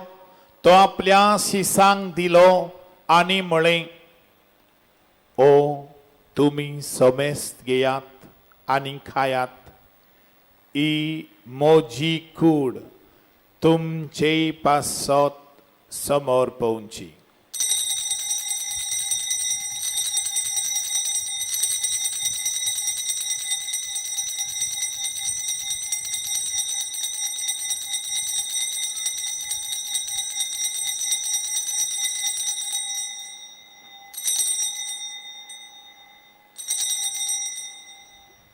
तो आपल्या शिसांक दिलो आनी म्हळें, ओ तुमी समेस्त घेयात आनी खायात, ही म्हजी कूड तुमचे पासत समोर पवची.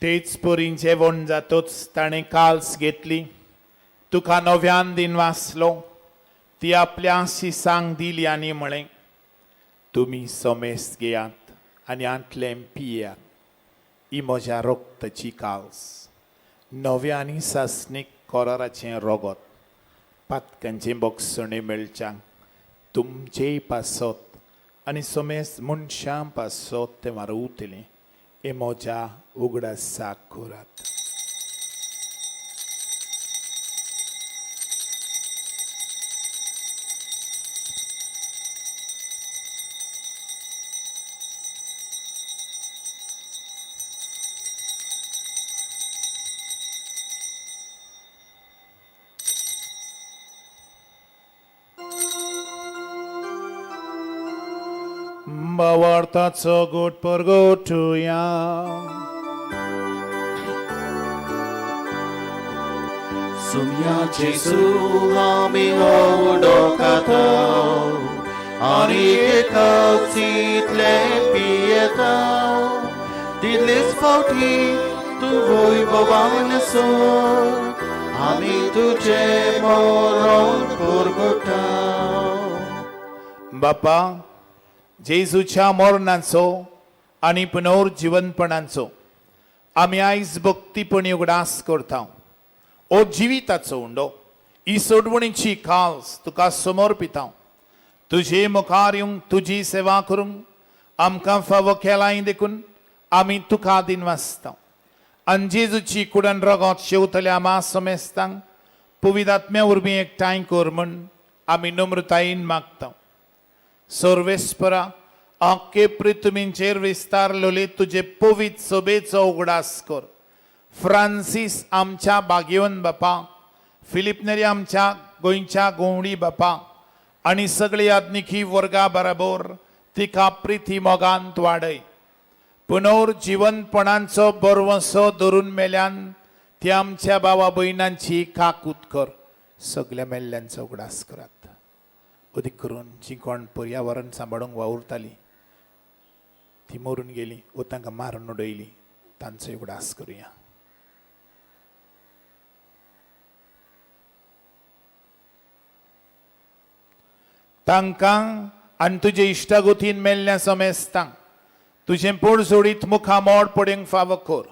तेच परी जेवण जातोच ताणें काल्स घेतली, तुका नव्यान दिन वाचलो, ती आपल्या शिसांक दिली आनी म्हळें, तुमी समेस्त घेयात आनी आंतलें पियात, ही म्हज्या रक्ताची काल्स, नव्या आनी सासणीक कोराराचें रगत, पातकांचें बक्षणें मेळच्याक तुमचेय पासत आनी समेस्त मनशां पासत तें वारवतलें, हे म्हज्या उगडासाक करात. भावार्थाचो गोट परगोटुया. सुम्या जेजू आमी उडो खाता आनी एकाचीतले पियेता, तितलेच फावटी तूं वैभवान सोर आमी तुजें मरण परगटा. बापा जेजूच्या मरणाचो आनी पुनर्जिवनपणाचो आमी आयज भक्तीपणी उगडास करता. ओ जिविताचो उंडो, ही सोडवणीची काल्स तुका समर्पिता, तुजे मुखार येवंक तुजी सेवा करूंक आमकां फावो केलाय देखून आमी तुका दिनवासता. आनी जेजूची कुडन रगत शेवतल्या आमा समेस्तांक पवित्र आत्म्या वरवीं एकठांय कर म्हूण आमी नम्रतायेन मागता. सर्वेस्परा आख्खे पृथ्वीचेर विस्तारलेले तुजे पवित्र सभेचो उगडास कर. फ्रांसीस आमच्या बागेवन बापा, फिलीप नेरी आमच्या गोंयच्या गोवणी बापा आनी सगळे आधुनिकी वर्गा बराबर तिका प्रिती मोगांत वाडय. पुनर्जिवनपणाचो बरवसो धरून मेल्यान ती आमच्या भावा भयणांची काकूत कर. सगल्या मेल्ल्यांचो उगडास करात, अदीक करून जी कोण पर्यावरण सांबाळूंक वावुरताली ती मरून गेली वो तांकां मारून उडयली, तांचो उगडास करुया. तांकां आनी तुजे इश्टागोतीन मेल्ल्या समेस्तांक तुजें पोड जोडीत मुखामोड पडूंक फावो कर.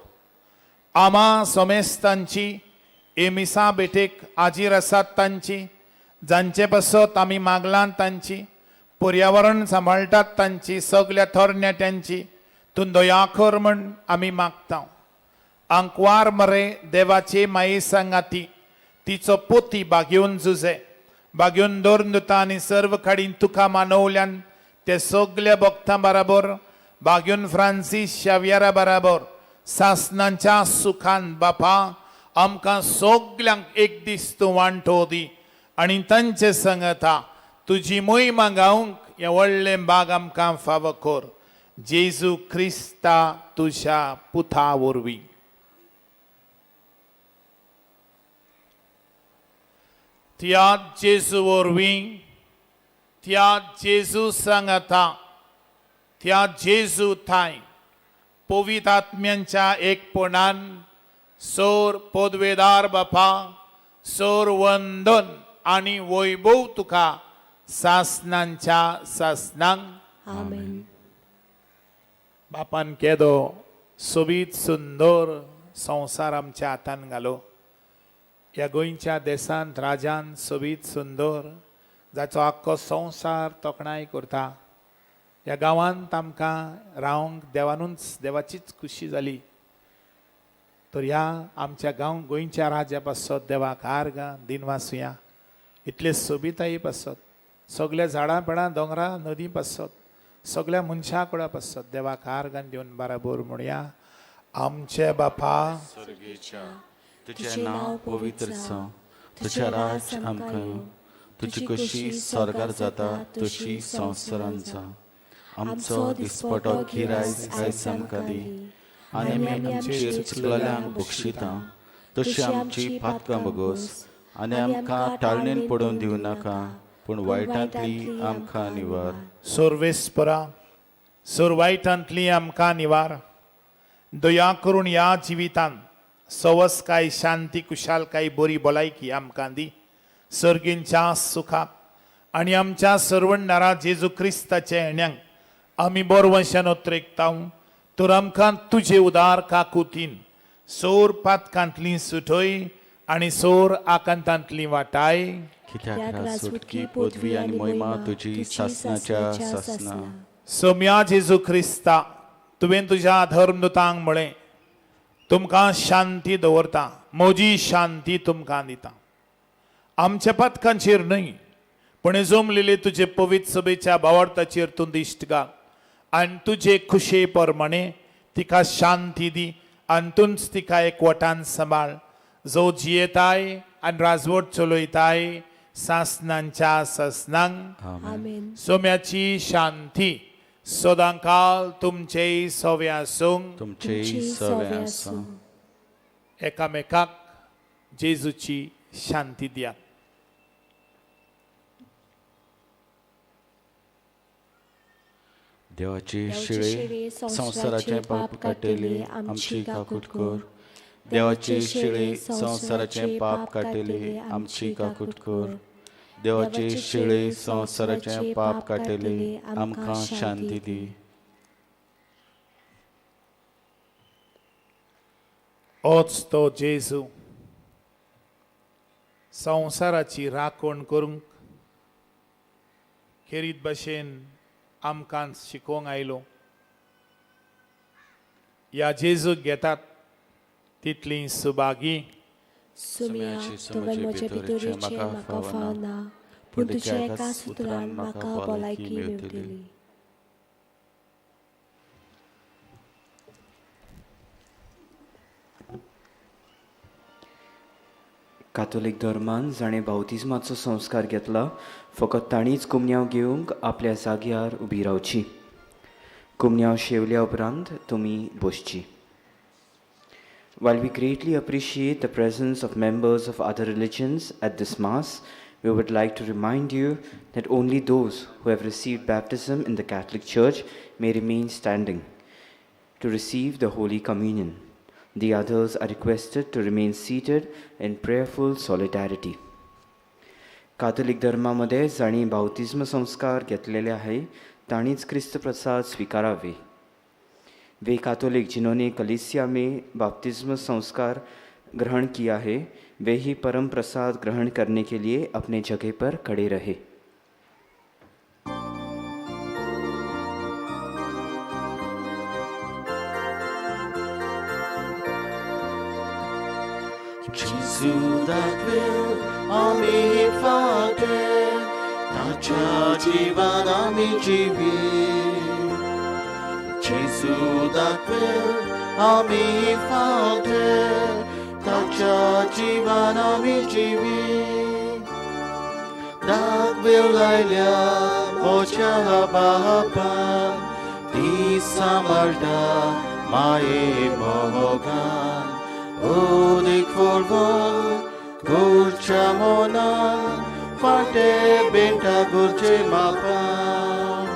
आमा समेस्तांची हे मिसा भेटेक हाजीर आसात तांची, जांचे पासत आमी मागलां तांची, पर्यावरण सांबाळटात तांची, सगल्या तरणाट्यांची तूं दया कर म्हण आमी मागता. आंकवार मरे देवाचे माये सांगाती तिचो पोती बागेवन जुजे बागेवन दवरून दिता आनी सर्व काडीन तुका मानवल्यान ते सगल्या भक्तां बराबर बागेवन फ्रांसीस शावियरा बराबर सासनांच्या सुखान बापा आमकां सगल्यांक एक दीस तूं वांटो दी आनी तांचे संगता तुजी मोहिमा गावंक हें व्हडलें बाग आमकां फावो कर. जेजू क्रिस्ता तुज्या पुता वरवीं. त्या जेजू वरवीं, त्या जेजू सांगता, त्या जेजू थांय पवित्र आत्म्यांच्या एकपणान सोर पदवेदार बापा सोर वंदन आनी वैभव तुका सासनांच्या सासनांक. आमेन. बापान केदो सोबीत सुंदर संवसार आमच्या हातान घालो. ह्या गोंयच्या देशांत राजान सोबीत सुंदर जाचो आख्खो संवसार तोखणाय करता. ह्या गांवांत आमकां रावंक देवानूच देवाचीच खुशी जाली. तर ह्या आमच्या गांव गोंयच्या राजा पासत देवाक आर्गां दिनवासुया. इतले सोबिताये पासत, सगल्या झाडां पेडां दोंगरां नदी पासत, सगल्या मनशा कुडा पासत देवाक आर्गां दिवन बराबर म्हणया. आमचे बापा तुजें नांव पवित्र जावं, तुजें राज आमकां येवं, तुजी कशी स्वर्गार जाता तशी संवसारांत जावं. आमचो दिसपटो गिरायस आयज आमकां दी आनी आमी आमचेर चुकलेल्यांक बक्षिता तशी आमची पातकां बगोस आनी आमकां टाळणेन पडोवन दिवं नाका, पूण वायटांतली आमकां निवार. सर्वेस्परा सोर वायटांतली आमकां निवार. दया करून ह्या जिवितांत सवसकाय शांती कुशालकाय बरी भलायकी आमकां दी. सर्गींच्या सुखाक आनी आमच्या सर्वणारा जेजू क्रिस्ताच्या येण्यांक आमी बरवंशान ओत्रेकता. तर आमकां तुजे उदार काकुतीन सोर पातकांतली सुटय आनी सोर आकांतांतली वाटाय. कित्याक सुटकी पदवी आनी महिमा तुजी सासनाच्या सासना. सोम्या जेजू क्रिस्ता, तुवें तुज्या धर्मदूतांक म्हळें, तुमकां शांती दवरता, म्हजी शांती तुमकां दिता. आमच्या पातकांचेर न्हय पूण जमलेले तुजे पवित्र सभेच्या भावार्थाचेर तूं दिश्ट घाल आनी तुजे खुशे प्रमाणे तिका शांती दी आनी तूंच तिका एकवटान सांबाळ, जो जियेताय आनी राजवट चलयताय सासनांच्या सासनांक. आमेन. सोम्याची शांती सदांकाल तुमचेय सवे आसूं. तुमचेय सवे आसूं. एकामेकाक जेजूची शांती दियात. देवाची शिळे संवसाराचें पाप काडटली आमची काकूट कर. देवाची शिळे संवसाराचें पाप काडटली आमची काकूट कर. देवाची शिळे संवसाराचें पाप काडटली आमकां शांती दी. ओच तो जेजू संवसाराची राखण करूंक खेरीत भाशेन आमकां शिकोवंक आयलो. ह्या जेजूक घेतात तितली सुभागी. सुम्या, तुवें म्हजे भितर येवचें म्हाका फावना, पूण तुज्या एका सुत्रान म्हाका भलायकी मेळटली. कातोलीक धर्मान जाणें बावतिज्माचो संस्कार घेतला फकत तांणीच कुमन्यांव घेवंक आपल्या जाग्यार उबी रावची. कुमन्यांव शेवल्या उपरांत तुमी बसची. While we greatly appreciate the presence of members of other religions at this Mass, we would like to remind you that only those who have received baptism in the Catholic Church may remain standing to receive the Holy Communion. The others are requested to remain seated in prayerful solidarity. कातोलीक धर्मामध्ये जांणी बावतिज्म संस्कार घेतलेले आहे तांणीच क्रिस्त प्रसाद स्विकारावे। वे कातोलिक जिन्होंने कलीसिया में बाप्तिज्म संस्कार ग्रहण किया है वे ही परम प्रसाद ग्रहण करने के लिए अपने जगह पर खड़े रहे। जेजू दाखवेल आमी फाटे ताच्या जिवान आमी जिवी। जेजू दाखवेल आमी फाटे ताच्या जिवान आमी जिवी। दाखवेल आयल्या म्हज्या बापान ती सांबाळटा माये मोगान। उदीक फुलवून गुरच्या मनान फाटे बेंटा गुरचे मापान।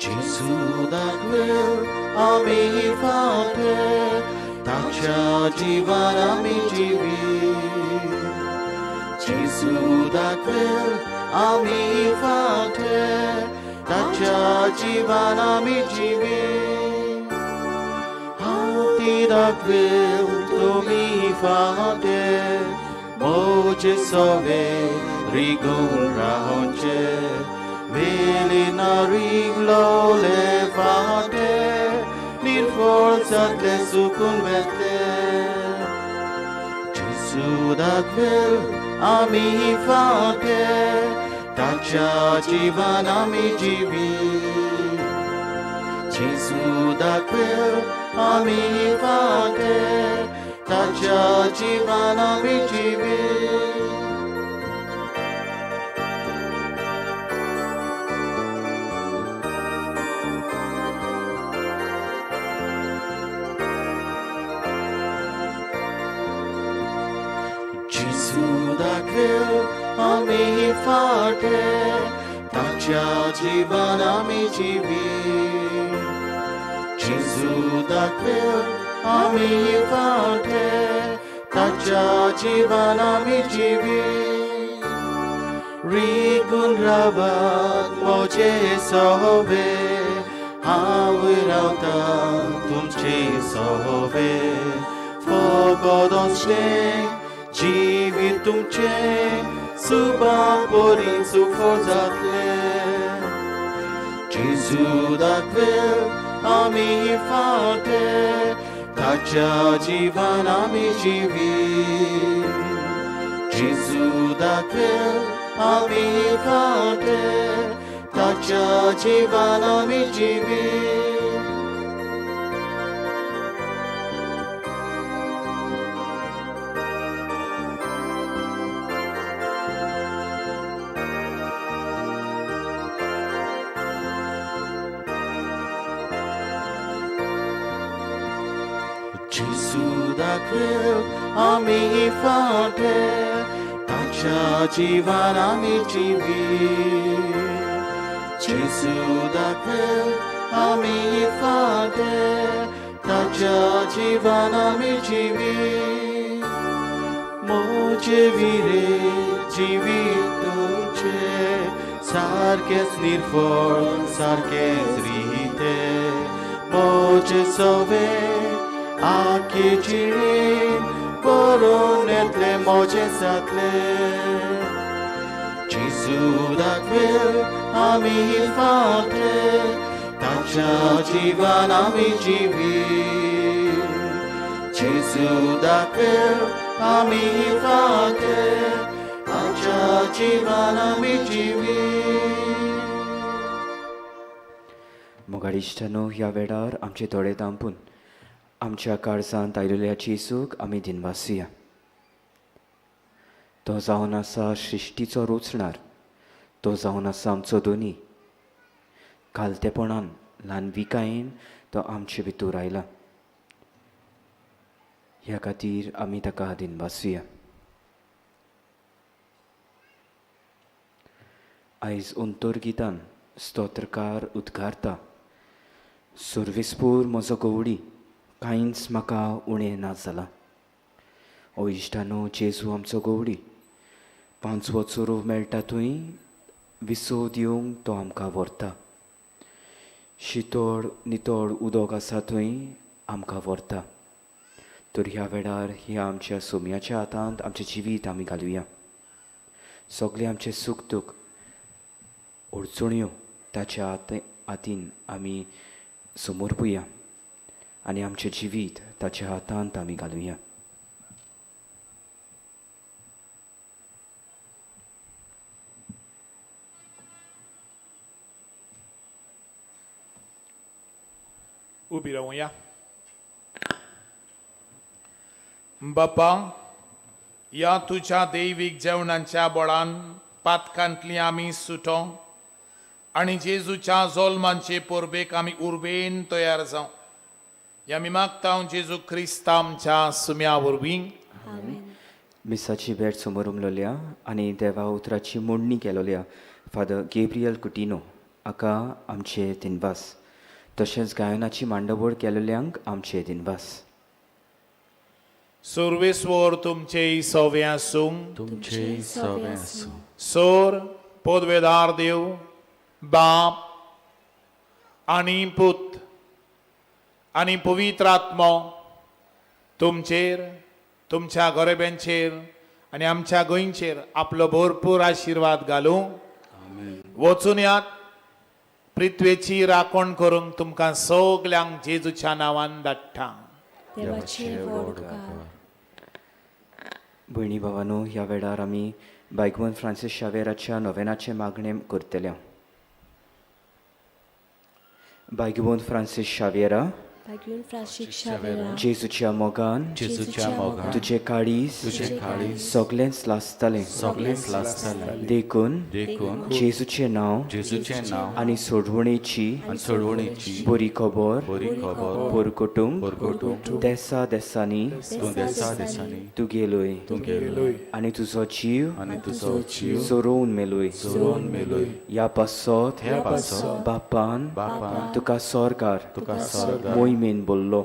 जेजू दाखवेल आमी फाटे ताच्या जिवान आमी जिवी। जेजू दाखवेल आमी फाटे ताच्या जिवान आमी जिवी। हांव दाखवेल तुमी फाटे म्हजे सवे रिगून रावचे। वेली ना रिगलोले फाटे निर्फळ जातले सुकून वेतले। जेजू दाखवेल आमी फाटे ताच्या जिवान आमी जिवी। जेजू दाखवेल आमी फाटे ताच्या जिवान आमी जिवी। जेजू दाखवेल आमी फाटे ताच्या जिवान आमी जिवी। जेजू दाखवेल आमी फाटे ताच्या जिवान आमी जिवी। रिगून रावात म्हजे सवे हांव रावता तुमचे सवे। फकत असलें जिवीत तुमचें सुबा परी सुफळ जातलें। जेजू दाखवेल आमी फाटे ताच्या जिवान आमी जिवी। जेजू दाखवेल आमी फाटे ताच्या जिवान आमी जिवी। जेजू दाखवेल आमी फाटे ताच्या जिवान आमी जिवी। जेजू दाखवेल आमी फाटे ताच्या जिवान आमी जिवी। म्हजे विरे जिवीत तुमचें सारकेंच निर्फळ सारकेंच रितें। म्हजे सवे आखे जिणेन बरोवन येतलें म्हजें जातलें। जेजू दाखवेल आमी फाटे ताच्या जिवान आमी जिवी। जेजू दाखवेल आमी फाटे ताच्या जिवान आमी जिवी। मोगाळ इश्टांनो, ह्या वेळार आमचे दोळे धांपून आमच्या काळजांत आयिल्ल्या जेजूक आमी दिनवासुया। तो जावन आसा सृश्टीचो रोचणार, तो जावन आसा आमचो दोनी। खालतेपणान ल्हानविकायेन तो आमचे भितर आयला, ह्या खातीर आमी ताका दिनवासुया। आयज अंतर्गितान स्तोत्रकार उद्गारता, सर्वेस्पूर म्हजो गवडी, कांयच म्हाका उणें ना जालां. ओ इश्टानो, जेजू आमचो गवडी, पांचवो चोरू मेळटा थंय विसव दिवंक तो आमकां व्हरता. शितोळ नितळ उदक आसा थंय आमकां व्हरता. तर ह्या वेळार ह्या आमच्या सोम्याच्या हातांत आमचें जिवीत आमी घालुया. सगळें आमचें सूख दूख अडचण्यो ताच्या हातीन आमी समर्पुया आनी आमचें जिवीत ताच्या हातांत आमी घालुया. उबी रावया. बापा, ह्या तुज्या दैवीक जेवणाच्या बळान पातकांतली आमी सुटो आनी जेजूच्या जोल्मांचे परबेक आमी उर्बेन तयार जावं. ह्या आमी मागता जेजू क्रिस्त आमच्या सुम्या वरवीं. मिसाची भेट समोर उमलोल्या आनी देवा उतराची मोडणी केलोल्या फादर गेब्रियल कुटिनो हाका आमचे दिनवास. तशेंच गायनाची मांडवळ केलोल्यांक आमचे दिनवास. सर्वेस्वर तुमचे सवे आसूं. तुमचे सवे आसूं. सोर पदवेदार देव बाप आनी पूत आनी पवित्र आत्मो तुमचेर, तुमच्या गोरेब्यांचेर आनी आमच्या गोंयचेर आपलो भरपूर आशिर्वाद घालूं. वचून यात, पृथ्वेची राखण करूंक तुमकां सगल्यांक जेजूच्या नांवान धाडटा. भयणी भावानो, ह्या वेळार आमी बायगवन फ्रांसीस शावेराच्या नोवेनाचें मागणें करतले. बायगवन फ्रांसीस शावेरा, जेजूच्या मोगान तुजें काळीज सगळेंच लासतालें. देखून जेजूचें नांव आनी सोडवणेची बरी खबर परगटूंक देसा देसांनी तूं गेलोय आनी तुजो जीव सोरोवन मेलोय. ह्या पासत बापान तुका सरकार मोहिमेन बोल्लो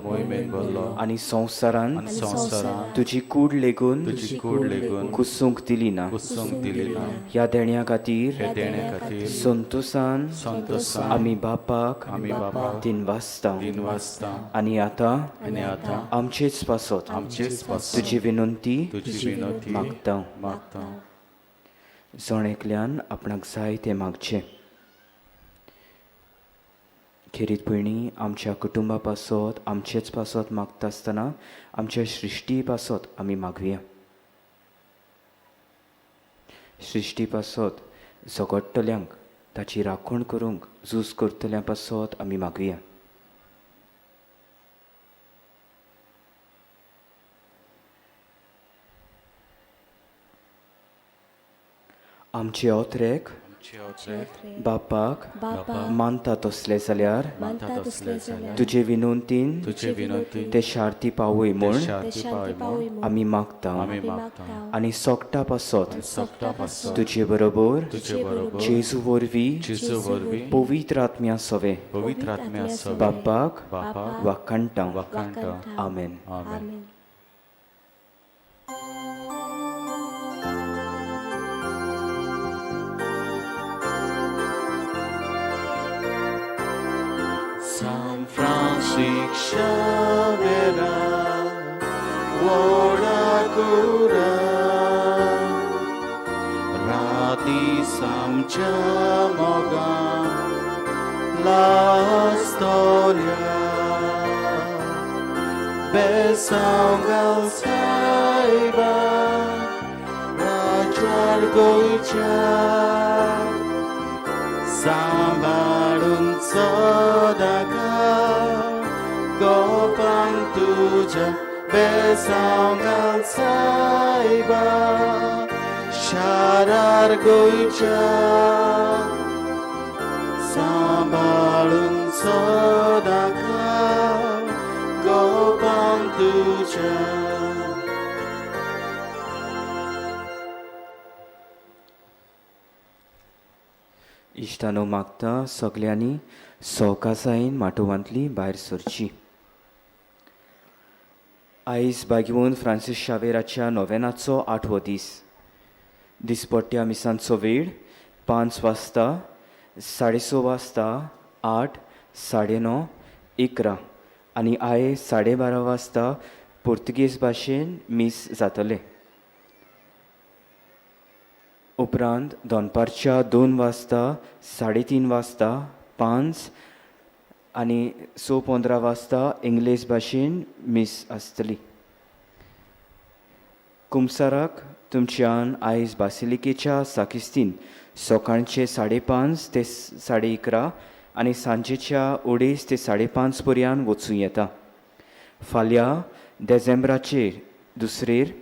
आनी संवसारान तुजी कूड लेगून कुसूंक दिली ना. ह्या देण्या खातीर संतोसान आमी बापाक दिनवासता आनी आतां आमचेच पासत तुजी विनंती मागता. जण एकल्यान आपणाक जाय तें मागचें. खेरीत भयणी, आमच्या कुटुंबा पासत आमचेच पासत मागता आसतना आमच्या सृश्टी पासत आमी मागुया. सृश्टी पासत झगडटल्यांक, ताची राखण करूंक झूज करतल्यां पासत आमी मागुया. आमचे ओत्रेक बापाक मानता तसले जाल्यार तुजे विनंतीन ते शार्ती पावय म्हूण आमी मागता आनी सोगटा पासत तुजे बरोबर जेजू वरवीं पवित्र आत्म्या सवे बापाक वाखाणटा. आमेन. San Francisco Xavier, ora cura, rati samcha moga, la storia, besangal saiba, rajar goicha, sambarun sodaka, gopan tuja, besangal saiba, sharar goicha, sambarun sodaka, gopan tuja. इश्टानो मागता सगल्यांनी सवकासायेन माटोवांतली भायर सरची. आयज बागेवन फ्रांसीस शावेराच्या नोवेनाचो आठवो दीस. दिसपट्ट्या मिसांचो वेळ 5 वाजता, 6:30 वाजता, 8, 9:30, 11 आनी आयज 12:30 वाजता पुर्तुगेज भाशेन मीस जातलें. उपरांत दनपारच्या 2 वाजता, 3:30 वाजता, 5 आनी 6:15 वाजता इंग्लीश भाशेन मीस आसतली. कुमसाराक तुमच्यान आयज बासिलिकेच्या साकिस्तीन सकाळचे 5:30 ते 11:30 आनी सांजेच्या 2:30 ते 5:30 पर्यंत वचूं येता. फाल्यां देझेंब्राचेर दुसरेर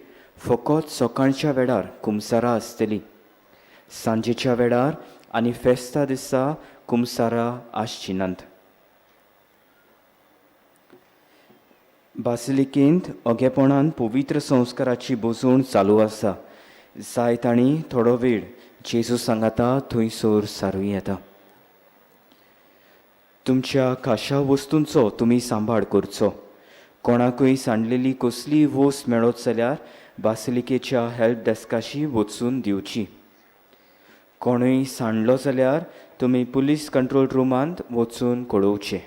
फकत सकाळच्या वेळार कुमसारां आसतली. सांजेच्या वेळार आनी फेस्ता दिसा कुमसारां आसची नात. बासिलिकेंत अगेपणान पवित्र संस्काराची बसवण चालू आसा. जाय तांणी थोडो वेळ जेजू सांगाता थंयसर सारूं येता. तुमच्या खाशा वस्तूंचो तुमी सांबाळ करचो. कोणाकूय सांडलेली कसलीय वस्त मेळत जाल्यार बासिलिकेच्या हेल्प डेस्काशी वचून दिवची. कोणूय सांडलो जाल्यार तुमी पुलीस कंट्रोल रुमांत वचून कळोवचें.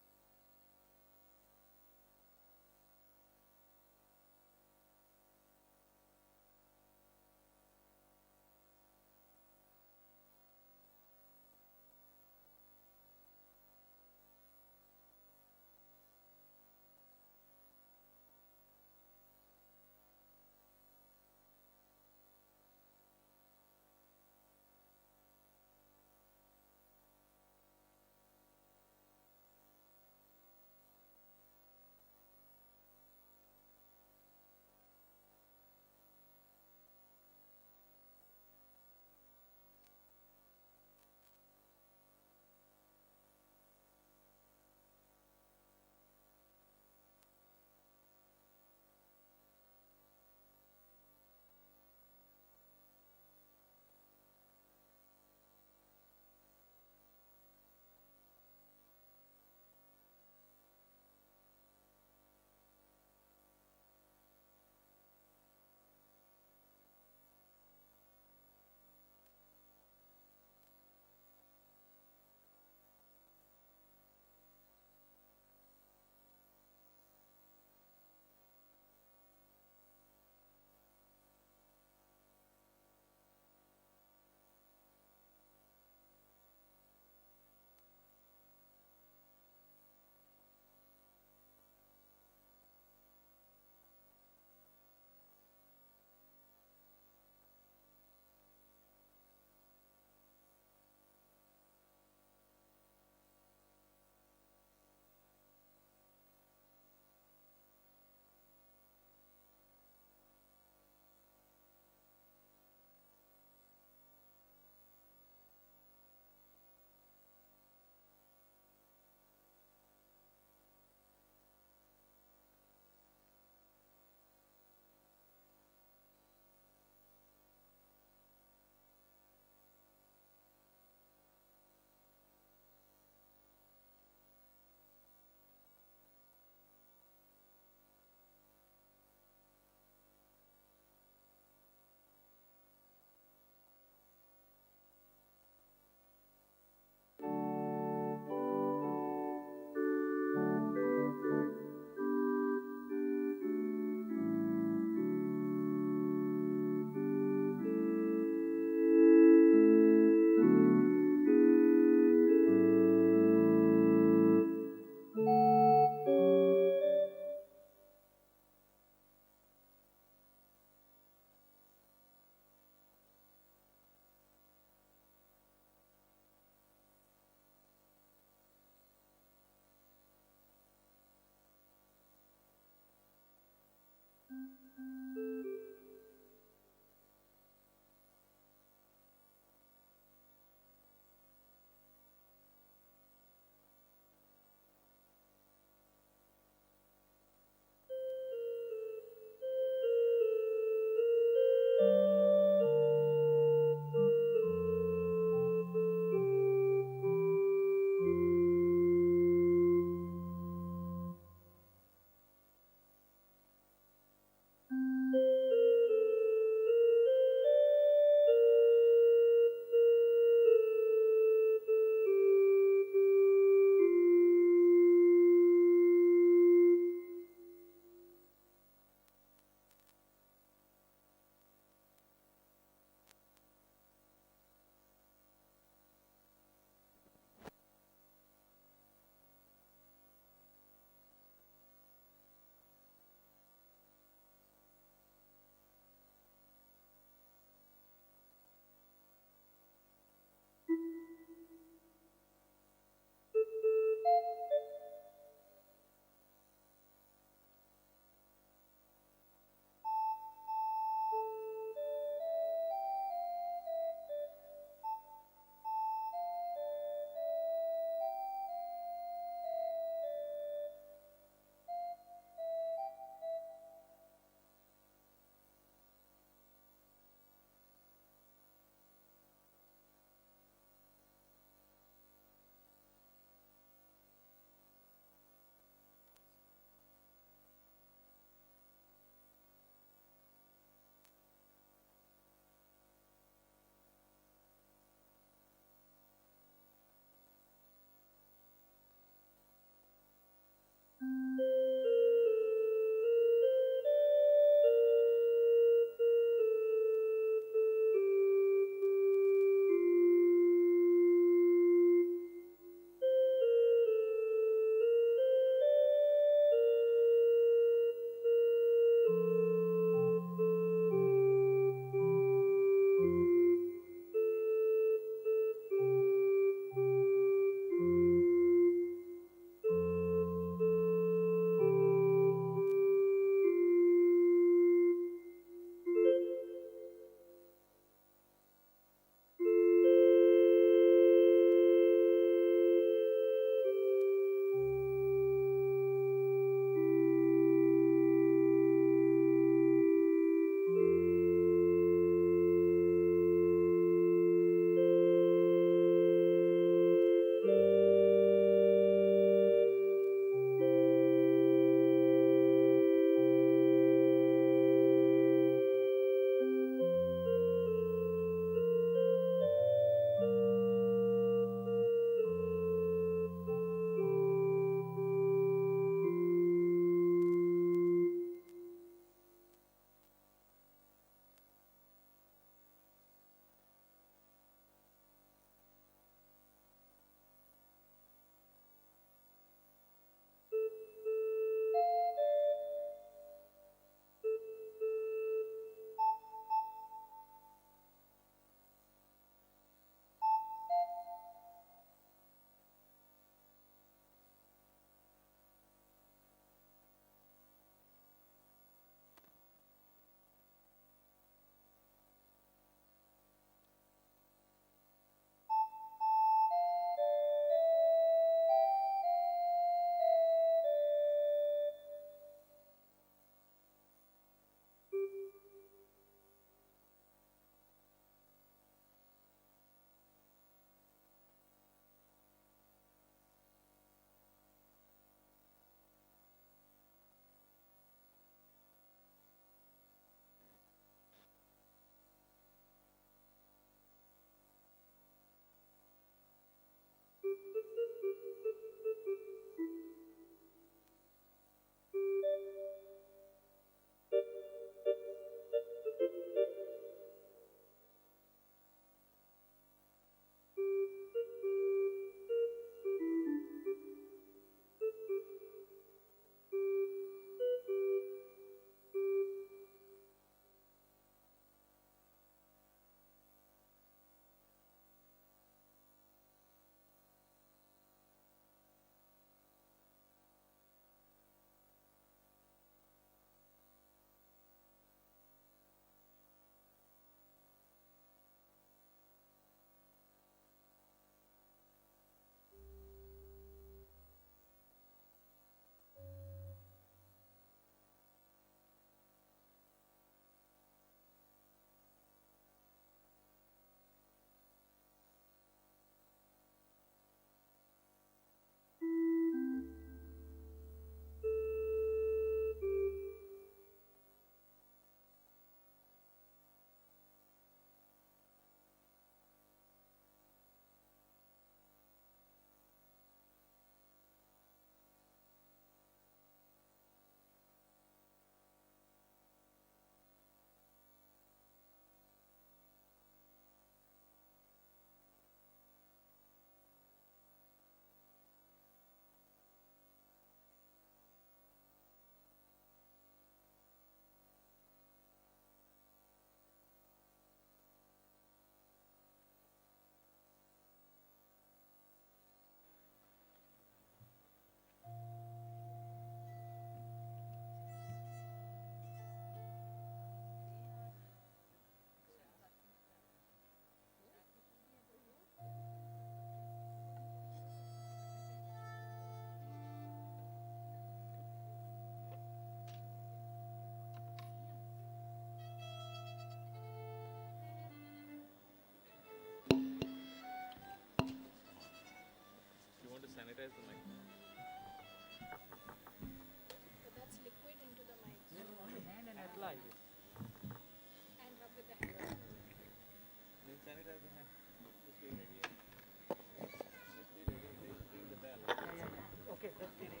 Okay, just be ready.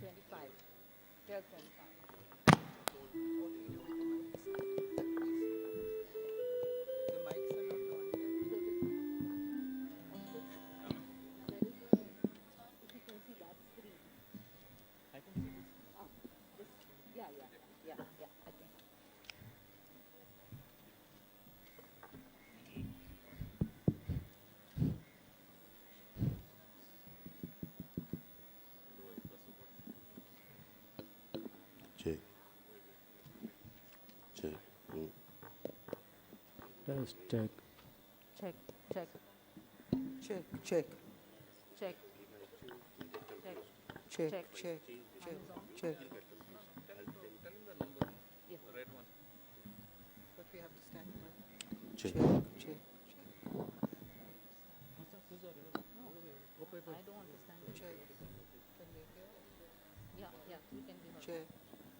25. 12:25. The mics are not on yet. If you can see that screen. I can see this. Ah, this. Yeah. I think. Check. Check. Test, check. Check, check. Check, check. Check. Check. Check, Check. check, check, check. Yeah. Red one. But we have to stand. Check. Check, check, check. I don't understand. Check. Can we hear? Yeah, you can be heard. Check.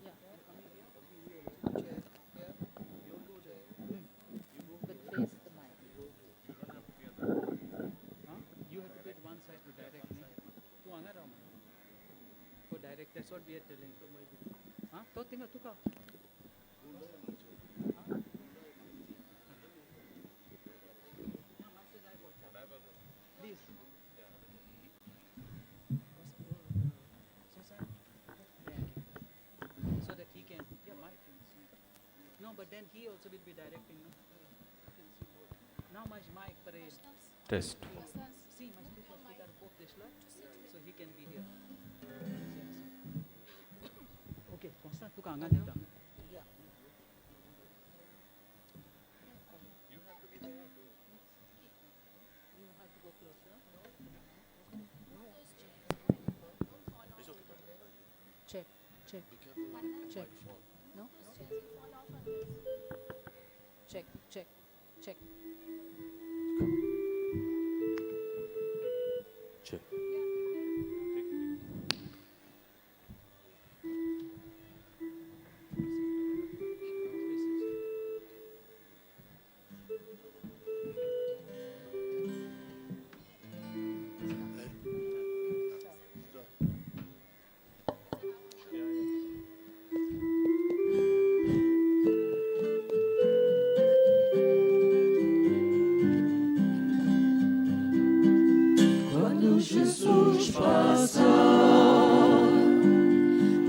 Yeah. Check. Yeah. But face the mic. Huh? You have to put one side to direct. Tu hanga raw man. For direct, that's what we are telling. Huh? To tinga tuka. Please. So that he can, yeah, Mike can see. No, but then he also will be directing, no? Can see both. Now my mic parade. Test. See, my speaker both this lot, so he can be here. Yes. Okay, Constant, tuka hanga dita. Yeah. You have to be there too. You have to go closer. Check, check, check. No? Check, check, check. Check. Quando Jesus passar,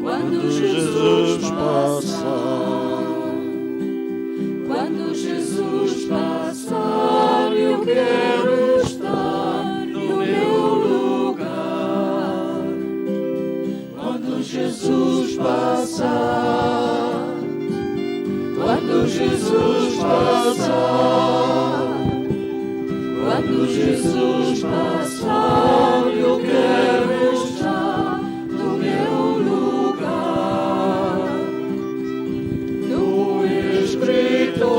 quando Jesus passar, quando Jesus passar, eu quero estar no meu lugar. Quando Jesus passar, quando Jesus passar, quando Jesus passar, eu quero estar no meu lugar. No escritório,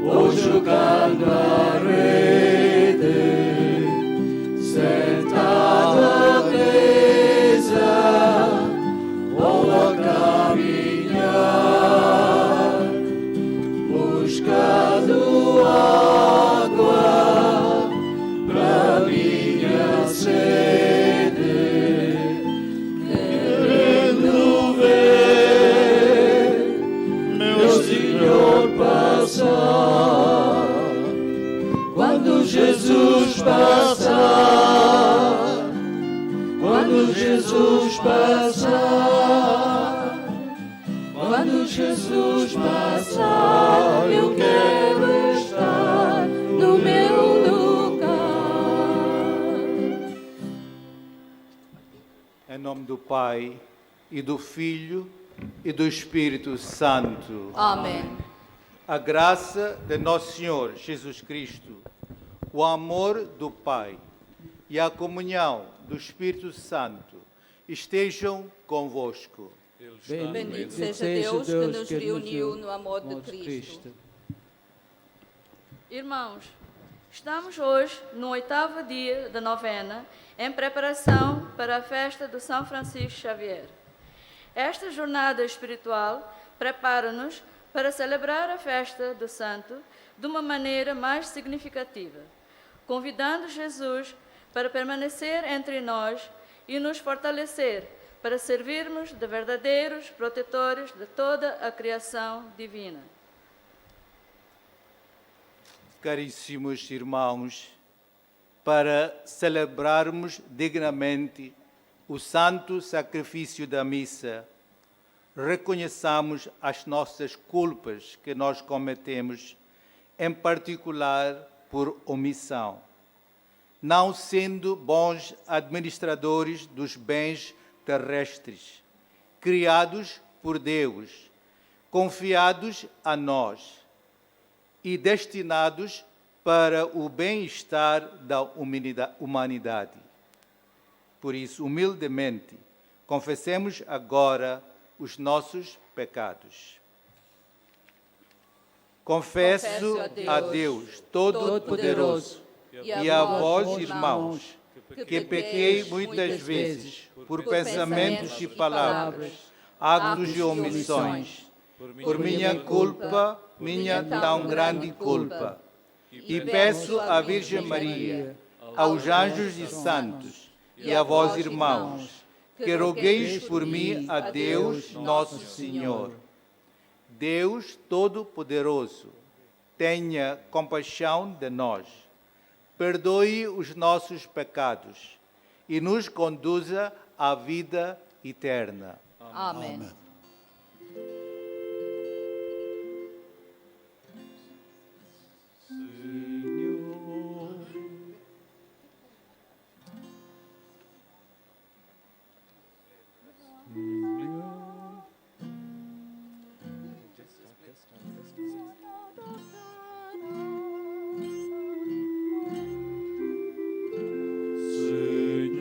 ou jogando a rede, sentado à mesa, ou a caminhar, buscando água pra minha sede, querendo ver meu Senhor passar. Quando Jesus passar, quando Jesus passar, quando Jesus passar, eu quero estar no meu lugar. Em nome do Pai, e do Filho, e do Espírito Santo. Amém. A graça de Nosso Senhor Jesus Cristo, o amor do Pai e a comunhão do Espírito Santo estejam convosco. Bendito seja Deus que nos reuniu no amor de Cristo. Irmãos, Estamos hoje no 8º dia da novena, em preparação para a festa do São Francisco Xavier. Esta jornada espiritual prepara-nos para celebrar a festa do Santo de uma maneira mais significativa, convidando Jesus para permanecer entre nós e nos fortalecer para servirmos de verdadeiros protetores de toda a criação divina. Caríssimos irmãos, para celebrarmos dignamente o santo sacrifício da missa, reconheçamos as nossas culpas que nós cometemos, em particular por omissão, não sendo bons administradores dos bens terrestres, criados por Deus, confiados a nós e destinados para o bem-estar da humanidade. Por isso, humildemente, confessemos agora os nossos pecados. Confesso a Deus Todo-Poderoso e a vós, irmãos, que pequei muitas vezes por pensamentos e palavras, atos e omissões, por minha culpa, minha tão grande culpa. E peço à Virgem Maria, aos anjos e santos, e a vós, irmãos, que rogueis por mim a Deus nosso Senhor. Deus Todo-Poderoso, tenha compaixão de nós, perdoe os nossos pecados e nos conduza à vida eterna. Amém. Amém.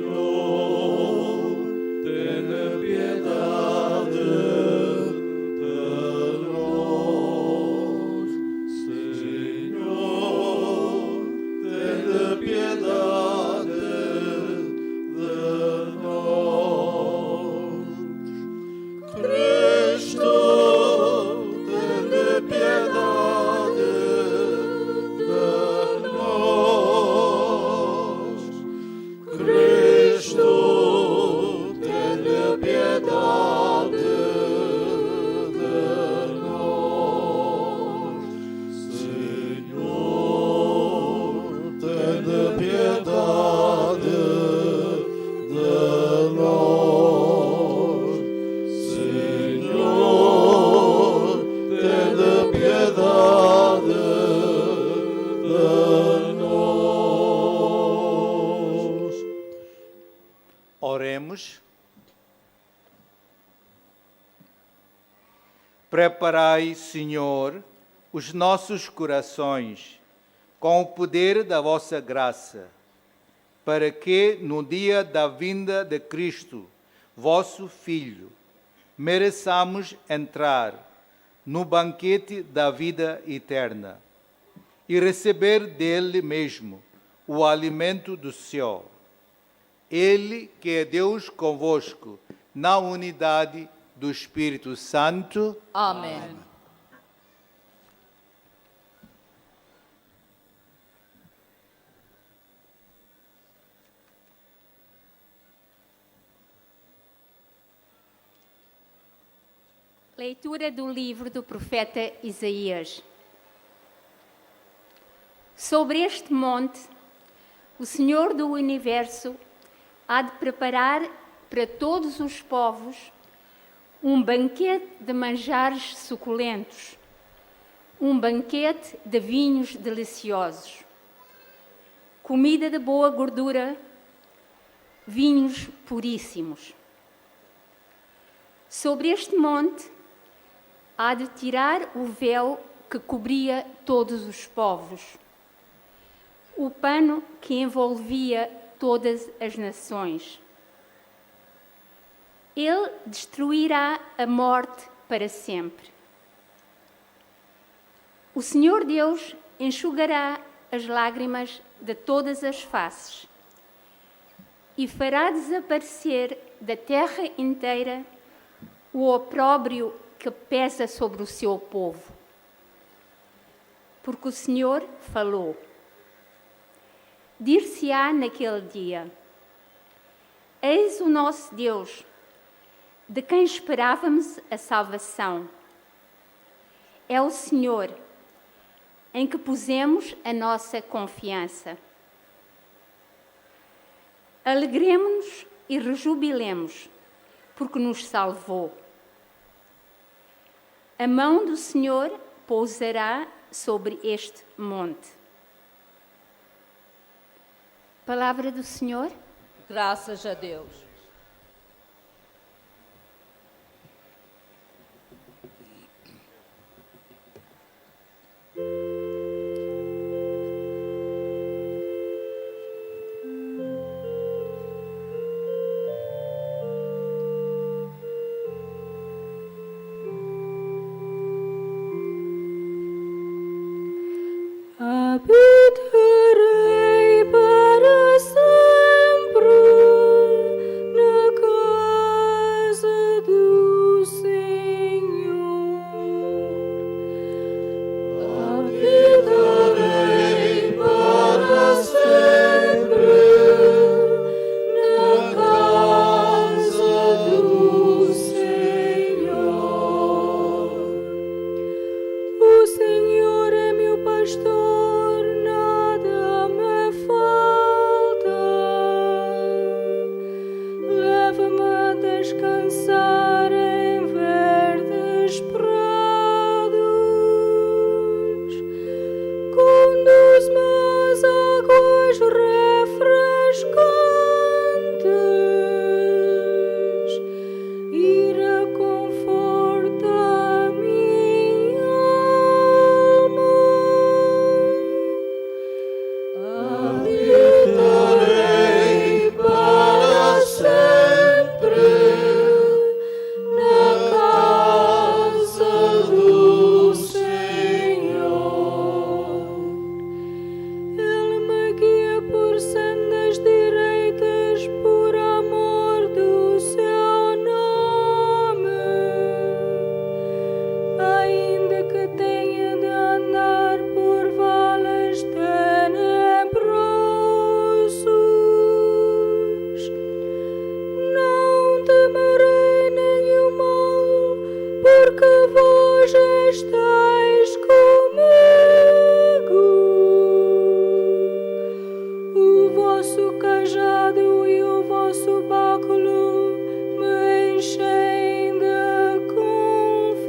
Senhor, ten piedade de nós. Senhor, ten piedade de nós. Cristo, ten piedade de nós. Cristo, ten piedade de nós. Senhor, ten piedade de nós. Senhor, ten piedade de nós. Oremos. Preparai, Senhor, os nossos corações com o poder da vossa graça, para que, no dia da vinda de Cristo, vosso Filho, mereçamos entrar no banquete da vida eterna e receber dele mesmo o alimento do céu. Ele que é Deus convosco, na unidade do Espírito Santo. Amém. Leitura do livro do profeta Isaías. Sobre este monte, o Senhor do Universo há de preparar para todos os povos um banquete de manjares suculentos, um banquete de vinhos deliciosos, comida de boa gordura, vinhos puríssimos. Sobre este monte há de tirar o véu que cobria todos os povos, o pano que envolvia todas as nações. Ele destruirá a morte para sempre. O Senhor Deus enxugará as lágrimas de todas as faces e fará desaparecer da terra inteira o opróbrio que pesa sobre o seu povo. Porque o Senhor falou. Dir-se-á naquele dia: Eis o nosso Deus, de quem esperávamos a salvação. É o Senhor, em que pusemos a nossa confiança. Alegremo-nos e rejubilemos, porque nos salvou. A mão do Senhor pousará sobre este monte. Palavra do Senhor. Graças a Deus. Habitarei para sempre na casa do Senhor. Habitarei para sempre na casa do Senhor. O Senhor é meu pastor, nada me falta. Leva-me a descansar em verdes prados. Conduz-me às águas refrescantes e reconforta a minha alma. Habitarei para sempre na casa do Senhor. Ele me guia por sendas direitas, por amor do seu nome. Ainda que tenha de andar por vales tenebrosos, não temerei nenhum mal, porque vós estáis comigo. O vosso cajado e o vosso báculo me enchem de confiança.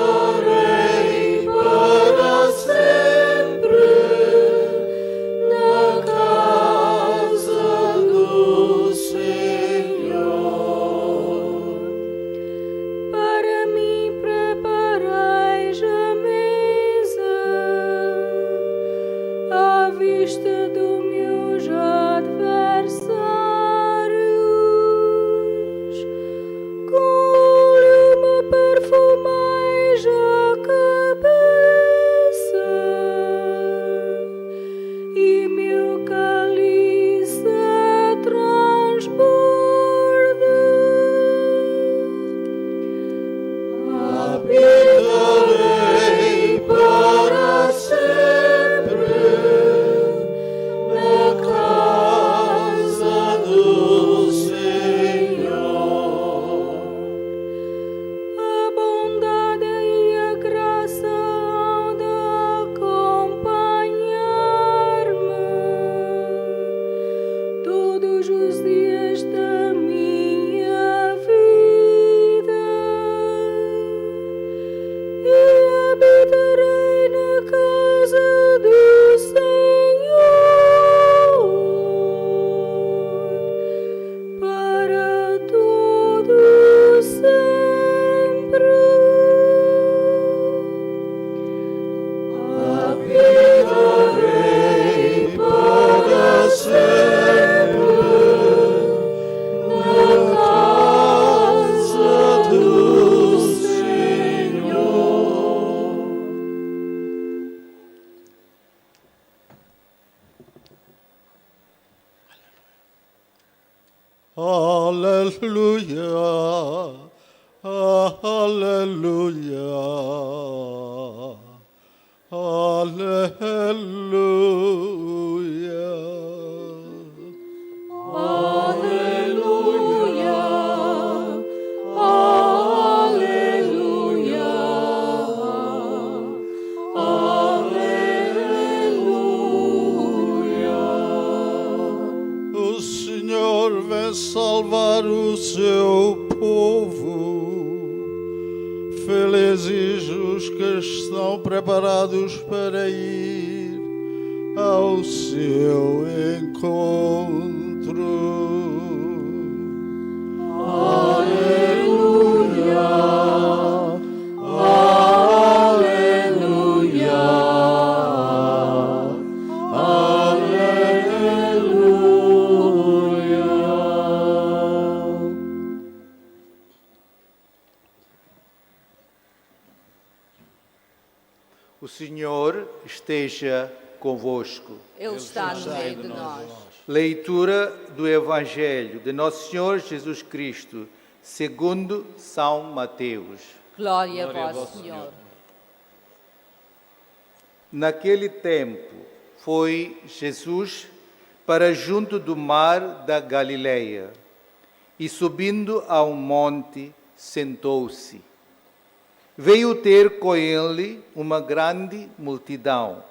Habitarei para sempre na casa do Senhor. Para mim preparais a mesa à vista dos meus Alleluia, Alleluia, Alleluia. Alleluia, Alleluia, Alleluia. O Senhor vem salvar o seu povo. Felizes os que estão preparados para ir ao seu encontro. Alleluia, Alleluia, Alleluia. O Senhor esteja convosco. Ele está no meio de nós. Leitura do Evangelho de Nosso Senhor Jesus Cristo, segundo São Mateus. Glória a vós, Senhor. Naquele tempo foi Jesus para junto do mar da Galileia e, subindo a um monte, sentou-se. Veio ter com ele uma grande multidão,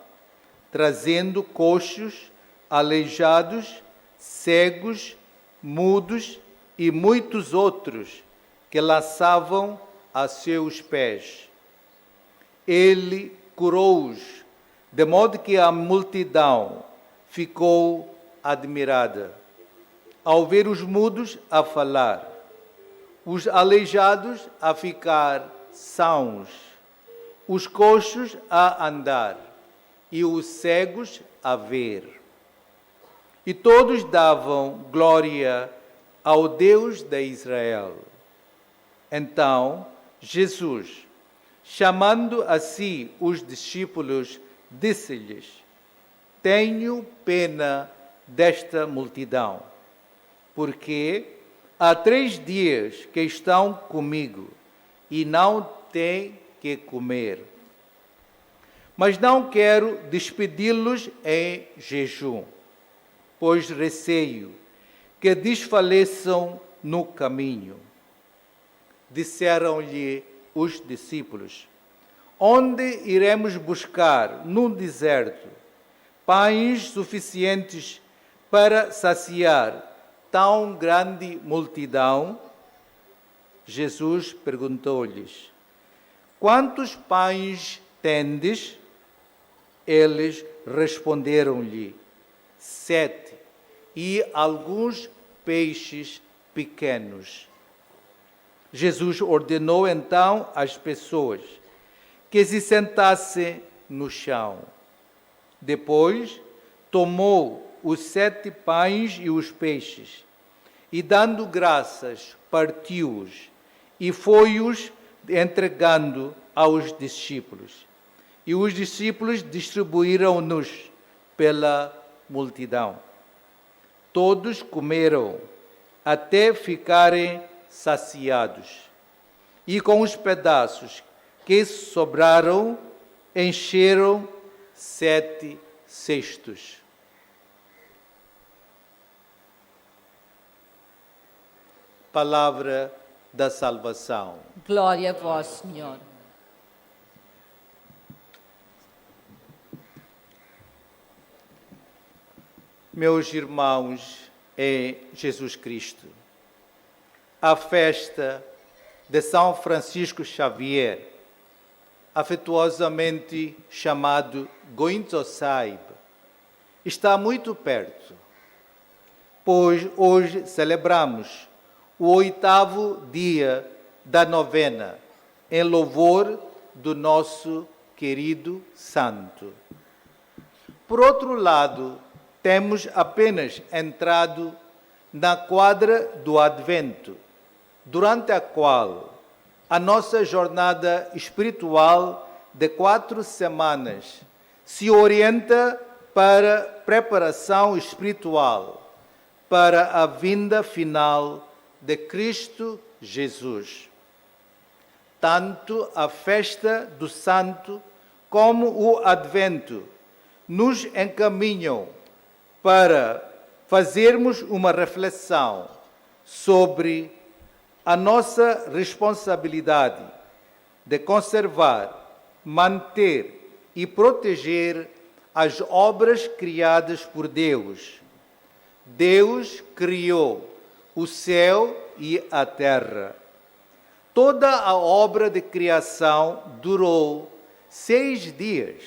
trazendo coxos, aleijados, cegos, mudos e muitos outros que lançavam a seus pés. Ele curou-os, de modo que a multidão ficou admirada ao ver os mudos a falar, os aleijados a ficar sãos, os coxos a andar e os cegos a ver. E todos davam glória ao Deus de Israel. Então Jesus, chamando a si os discípulos, disse-lhes: Tenho pena desta multidão, porque há 3 dias que estão comigo e não têm que comer. Mas não quero despedi-los em jejum, pois receio que desfaleçam no caminho. Disseram-lhe os discípulos: Onde iremos buscar, num deserto, pães suficientes para saciar tão grande multidão? Jesus perguntou-lhes: Quantos pães tendes? Eles responderam-lhe: 7, e alguns peixes pequenos. Jesus ordenou então às pessoas que se sentassem no chão. Depois tomou os 7 pães e os peixes, e dando graças, partiu-os e foi-os entregando aos discípulos. E os discípulos distribuíram-nos pela multidão. Todos comeram até ficarem saciados. E com os pedaços que sobraram, encheram 7 cestos. Palavra da salvação. Glória a vós, Senhor. Meus irmãos em Jesus Cristo, a festa de São Francisco Xavier, afetuosamente chamado Goinzo Saib, está muito perto, pois hoje celebramos o 8º dia da novena, em louvor do nosso querido santo. Por outro lado, temos apenas entrado na quadra do Advento, durante a qual a nossa jornada espiritual de 4 semanas se orienta para preparação espiritual, para a vinda final de Cristo Jesus. Tanto a festa do Santo como o Advento nos encaminham para fazermos uma reflexão sobre a nossa responsabilidade de conservar, manter e proteger as obras criadas por Deus. Deus criou o céu e a terra. Toda a obra de criação durou 6 dias.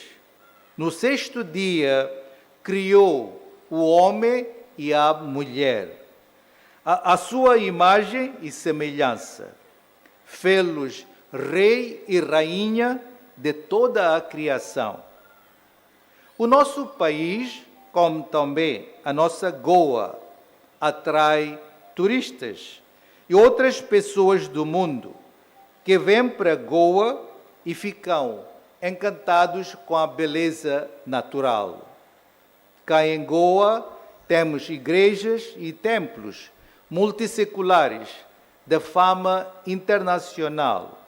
No 6º dia, criou o homem e a mulher, a sua imagem e semelhança. Fê-los rei e rainha de toda a criação. O nosso país, como também a nossa Goa, atrai turistas e outras pessoas do mundo que vêm para Goa e ficam encantados com a beleza natural. Cá em Goa temos igrejas e templos multisseculares de fama internacional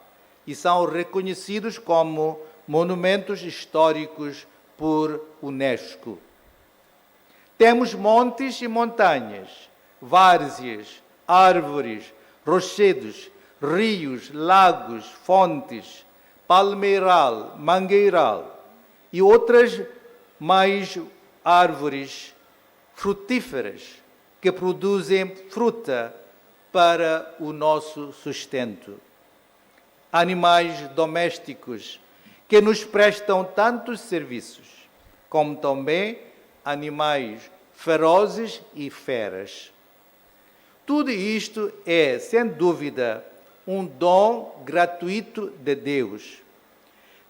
e são reconhecidos como monumentos históricos por Unesco. Temos montes e montanhas, várzeas, árvores, rochedos, rios, lagos, fontes, palmeiral, mangueiral e outras mais árvores frutíferas que produzem fruta para o nosso sustento. Animais domésticos que nos prestam tantos serviços, como também animais ferozes e feras. Tudo isto é, sem dúvida, um dom gratuito de Deus.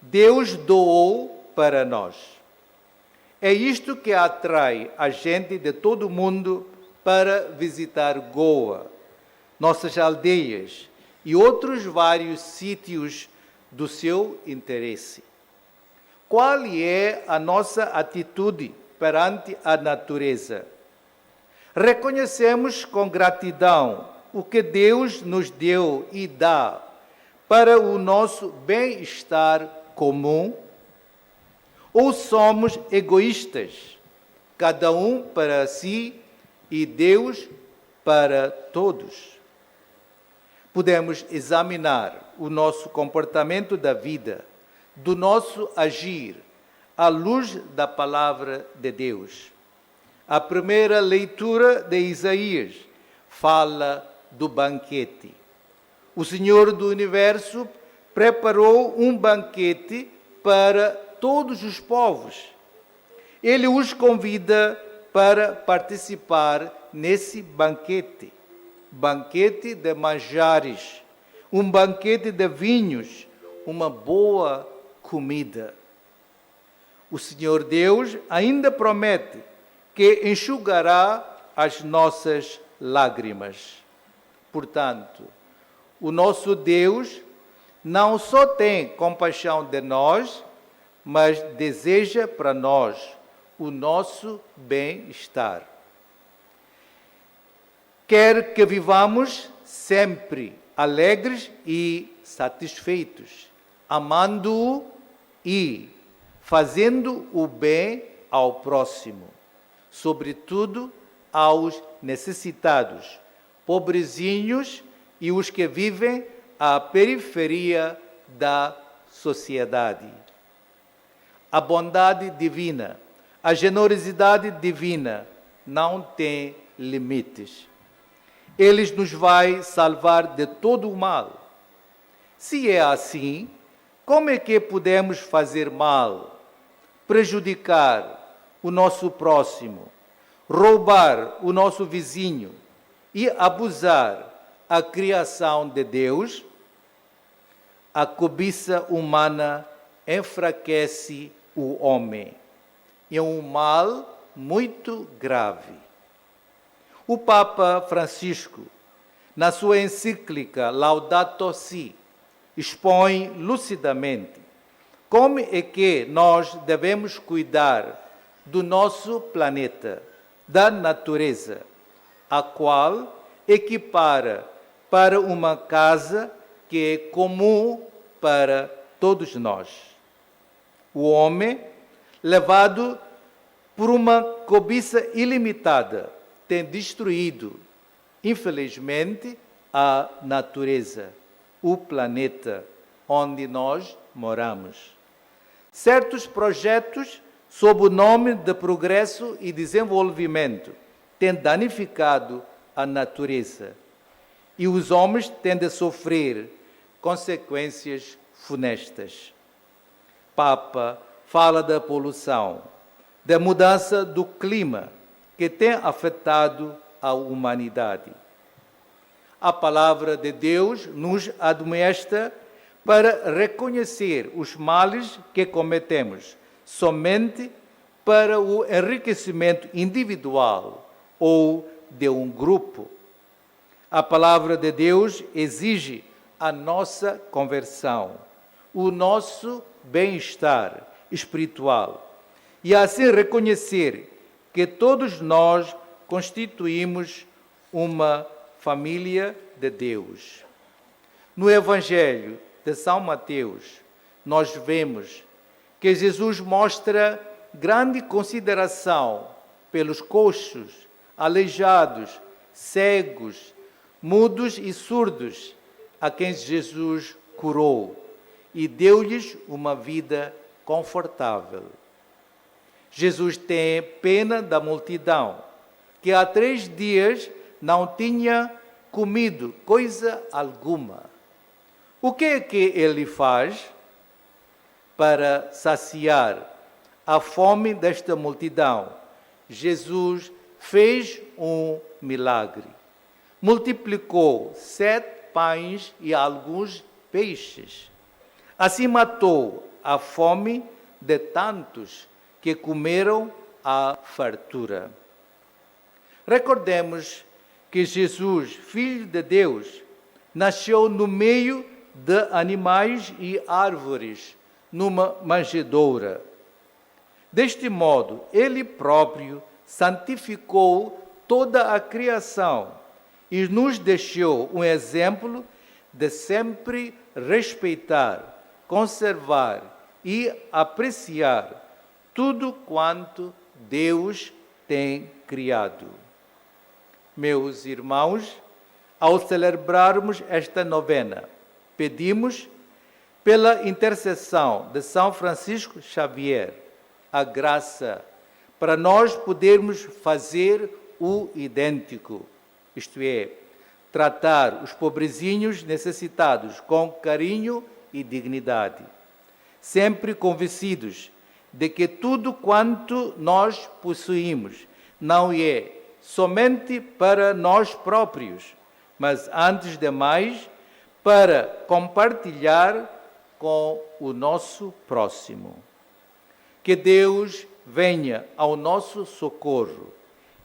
Deus doou para nós. É isto que atrai a gente de todo o mundo para visitar Goa, nossas aldeias e outros vários sítios do seu interesse. Qual é a nossa atitude perante a natureza? Reconhecemos com gratidão o que Deus nos deu e dá para o nosso bem-estar comum? Ou somos egoístas, cada um para si e Deus para todos? Podemos examinar o nosso comportamento da vida, do nosso agir, à luz da palavra de Deus. A primeira leitura de Isaías fala do banquete. O Senhor do Universo preparou um banquete para todos os povos. Ele os convida para participar nesse banquete. Banquete de manjares, um banquete de vinhos, uma boa comida. O Senhor Deus ainda promete que enxugará as nossas lágrimas. Portanto, o nosso Deus não só tem compaixão de nós, mas deseja para nós o nosso bem-estar. Quer que vivamos sempre alegres e satisfeitos, amando-o e fazendo o bem ao próximo, sobretudo aos necessitados, pobrezinhos e os que vivem à periferia da sociedade. A bondade divina, a generosidade divina não tem limites. Ele nos vai salvar de todo o mal. Se é assim, como é que podemos fazer mal, prejudicar o nosso próximo, roubar o nosso vizinho e abusar a criação de Deus? A cobiça humana enfraquece o homem. É um mal muito grave. O Papa Francisco, na sua encíclica Laudato Si, expõe lucidamente como é que nós devemos cuidar do nosso planeta, da natureza, a qual equipara para uma casa que é comum para todos nós. O homem, levado por uma cobiça ilimitada, tem destruído, infelizmente, a natureza, o planeta onde nós moramos. Certos projetos, sob o nome de progresso e desenvolvimento, têm danificado a natureza e os homens têm de sofrer consequências funestas. Papa fala da poluição, da mudança do clima que tem afetado a humanidade. A palavra de Deus nos admoesta para reconhecer os males que cometemos somente para o enriquecimento individual ou de um grupo. A palavra de Deus exige a nossa conversão, o nosso bem-estar espiritual e assim reconhecer que todos nós constituímos uma família de Deus. No Evangelho de São Mateus, nós vemos que Jesus mostra grande consideração pelos coxos, aleijados, cegos, mudos e surdos, a quem Jesus curou e deu-lhes uma vida confortável. Jesus tem pena da multidão, que há 3 dias não tinha comido coisa alguma. O que é que ele faz para saciar a fome desta multidão? Jesus fez um milagre. Multiplicou 7 pães e alguns peixes. Assim matou a fome de tantos que comeram a fartura. Recordemos que Jesus, Filho de Deus, nasceu no meio de animais e árvores, numa manjedoura. Deste modo, ele próprio santificou toda a criação e nos deixou um exemplo de sempre respeitar, conservar e apreciar tudo quanto Deus tem criado. Meus irmãos, ao celebrarmos esta novena, pedimos, pela intercessão de São Francisco Xavier, a graça para nós podermos fazer o idêntico, isto é, tratar os pobrezinhos necessitados com carinho e dignidade, sempre convencidos de que tudo quanto nós possuímos não é somente para nós próprios, mas, antes de mais, para compartilhar com o nosso próximo. Que Deus venha ao nosso socorro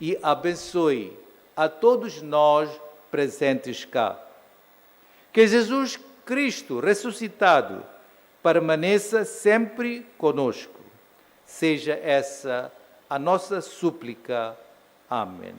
e abençoe a todos nós presentes cá. Que Jesus Cristo ressuscitado permaneça sempre conosco. Seja essa a nossa súplica. Amém.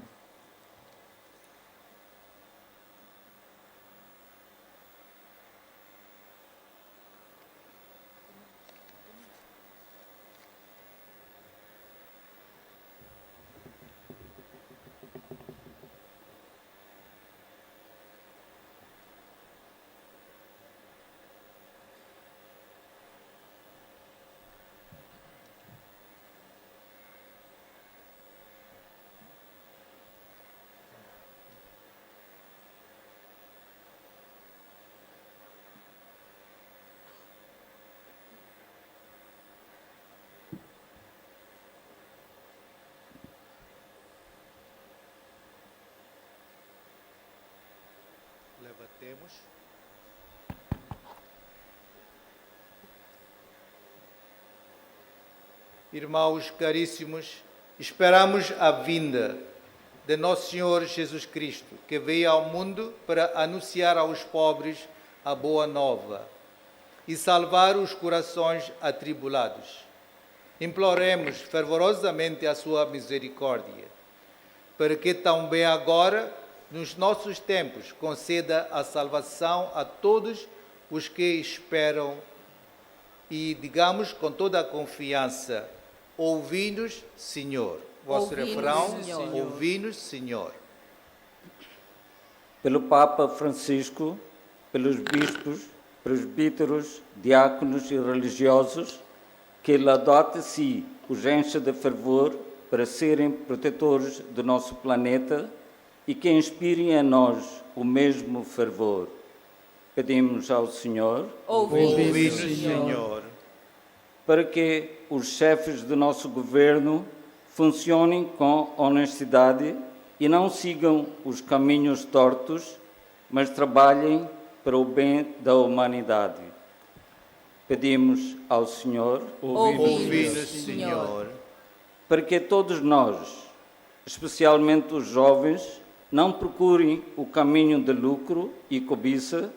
Levantemos. Irmãos caríssimos, esperamos a vinda de Nosso Senhor Jesus Cristo, que veio ao mundo para anunciar aos pobres a boa nova e salvar os corações atribulados. Imploremos fervorosamente a sua misericórdia, para que também agora, nos nossos tempos, conceda a salvação a todos os que esperam e, digamos com toda a confiança, ouvi-nos, Senhor. Vosso refrão, ouvi-nos, Senhor. Pelo Papa Francisco, pelos bispos, presbíteros, diáconos e religiosos, que ele adote si os encha de fervor para serem protetores do nosso planeta e que inspirem em nós o mesmo fervor. Pedimos ao Senhor, ouvi-nos, Senhor, para que os chefes do nosso governo funcionem com honestidade e não sigam os caminhos tortos, mas trabalhem para o bem da humanidade. Pedimos ao Senhor, ouvi-nos, Senhor, para que todos nós, especialmente os jovens, não procurem o caminho de lucro e cobiça,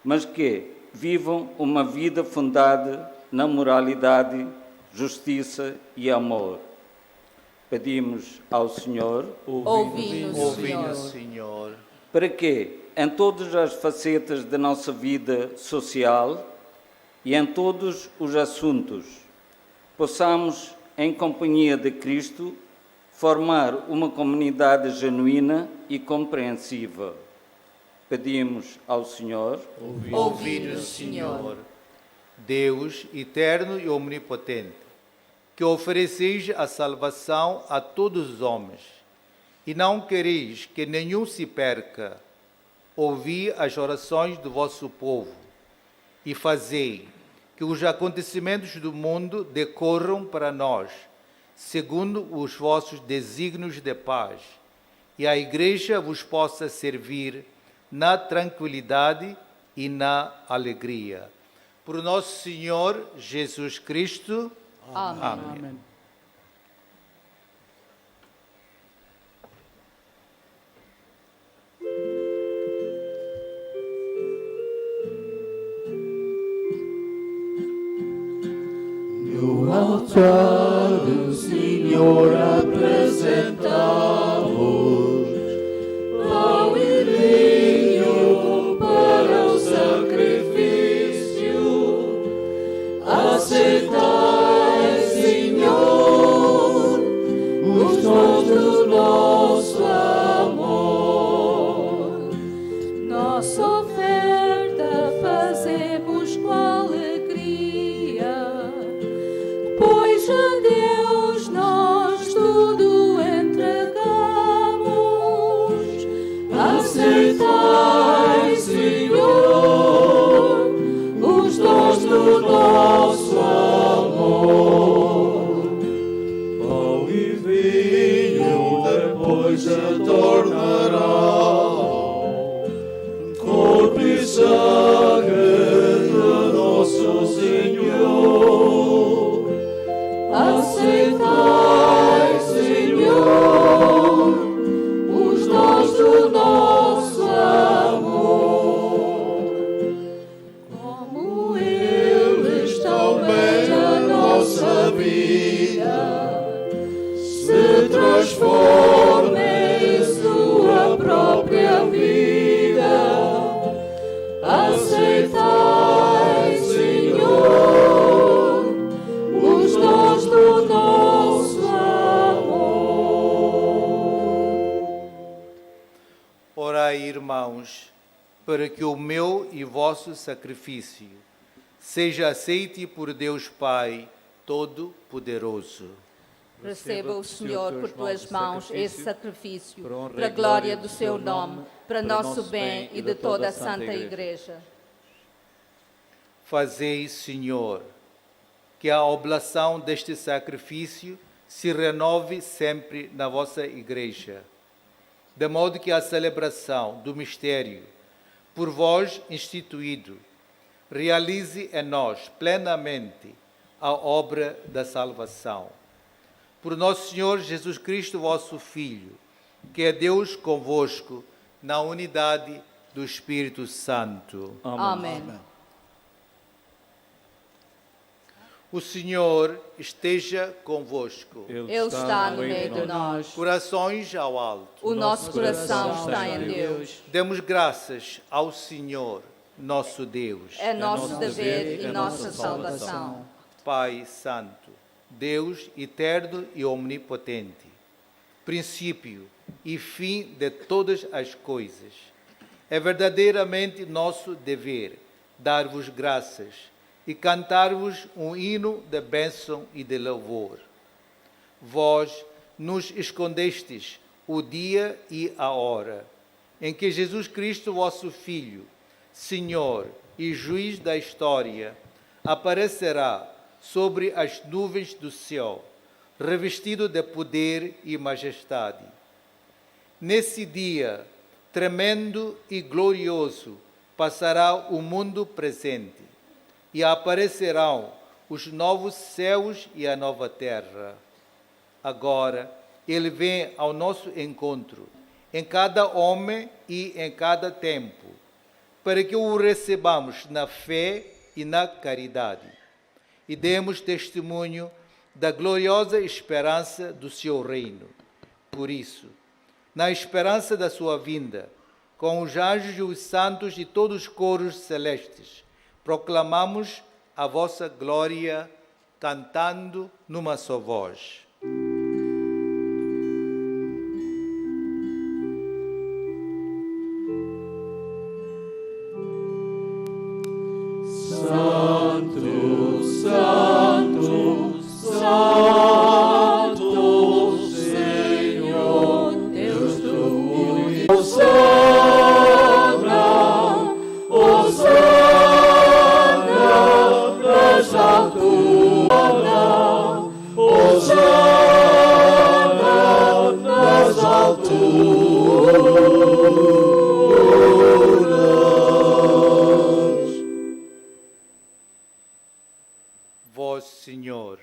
mas que vivam uma vida fundada na moralidade, justiça e amor. Pedimos ao Senhor, ouvi-nos, Senhor, para que, em todas as facetas da nossa vida social e em todos os assuntos, possamos, em companhia de Cristo, formar uma comunidade genuína e compreensiva. Pedimos ao Senhor, ouvi-nos, Senhor. Deus eterno e omnipotente, que ofereceis a salvação a todos os homens, e não quereis que nenhum se perca, ouvi as orações do vosso povo e fazei que os acontecimentos do mundo decorram para nós, segundo os vossos desígnios de paz, e a Igreja vos possa servir na tranquilidade e na alegria. Por nosso Senhor Jesus Cristo. Amém. Amém. No altar do Senhor apresentamos pão e vinho para o sacrifício. Aceitai, Senhor, os dons do nosso amor. Nossa oferta fazemos com alegria, pois a Deus nós tudo entregamos. Aceitai, Senhor, os dons do nosso amor. Pão e vinho depois se tornarão corpo e sangue do nosso Senhor. Aceitai, Senhor, os dons do nosso amor. Como eles também a nossa vida se transforme em sua própria vida. Aceitai, Senhor, os dons do nosso amor. Orai, irmãos, para que o meu e vosso sacrifício seja aceite por Deus Pai Todo-Poderoso. Receba o Senhor por tuas mãos esse sacrifício, para a glória do seu nome, para nosso bem e de toda a Santa Igreja. Fazei, Senhor, que a oblação deste sacrifício se renove sempre na vossa Igreja, de modo que a celebração do mistério, por vós instituído, realize em nós plenamente a obra da salvação. Por nosso Senhor Jesus Cristo, vosso Filho, que é Deus convosco, na unidade do Espírito Santo. Amém. Amém. O Senhor esteja convosco. Ele está no meio de nós. Corações ao alto. O nosso coração está em Deus. Demos graças ao Senhor, nosso Deus. É nosso dever e nossa salvação. Pai Santo, Deus eterno e omnipotente, princípio e fim de todas as coisas, é verdadeiramente nosso dever dar-vos graças e cantar-vos um hino de bênção e de louvor. Vós nos escondestes o dia e a hora em que Jesus Cristo, vosso Filho, Senhor e Juiz da história, aparecerá sobre as nuvens do céu, revestido de poder e majestade. Nesse dia tremendo e glorioso passará o mundo presente e aparecerão os novos céus e a nova terra. Agora, ele vem ao nosso encontro, em cada homem e em cada tempo, para que o recebamos na fé e na caridade, e demos testemunho da gloriosa esperança do seu reino. Por isso, na esperança da sua vinda, com os anjos e os santos e todos os coros celestes, proclamamos a vossa glória, cantando numa só voz. Santo, Santo, Santo, Senhor, Deus do universo. Hosana, Hosana, nas alturas, Hosana, nas alturas. Vós, Senhor,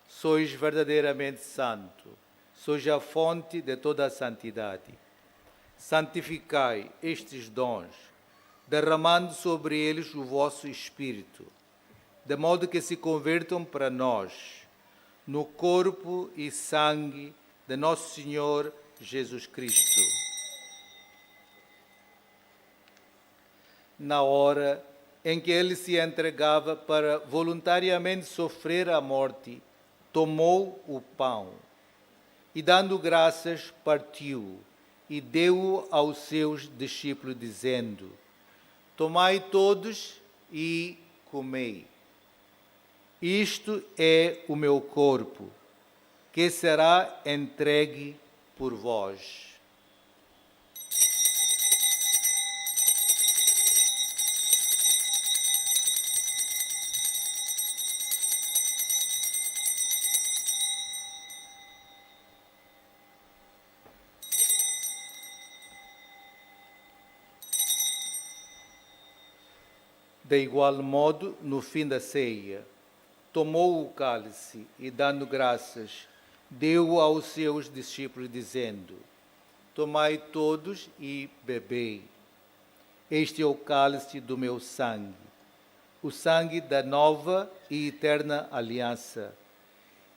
sois verdadeiramente santo, sois a fonte de toda a santidade. Santificai estes dons, derramando sobre eles o vosso Espírito, de modo que se convertam para nós, no corpo e sangue de nosso Senhor Jesus Cristo. Na hora em que ele se entregava para voluntariamente sofrer a morte, tomou o pão e, dando graças, partiu e deu-o aos seus discípulos, dizendo: Tomai todos e comei. Isto é o meu corpo, que será entregue por vós. De igual modo, no fim da ceia, tomou o cálice e, dando graças, deu-o aos seus discípulos, dizendo: Tomai todos e bebei. Este é o cálice do meu sangue, o sangue da nova e eterna aliança,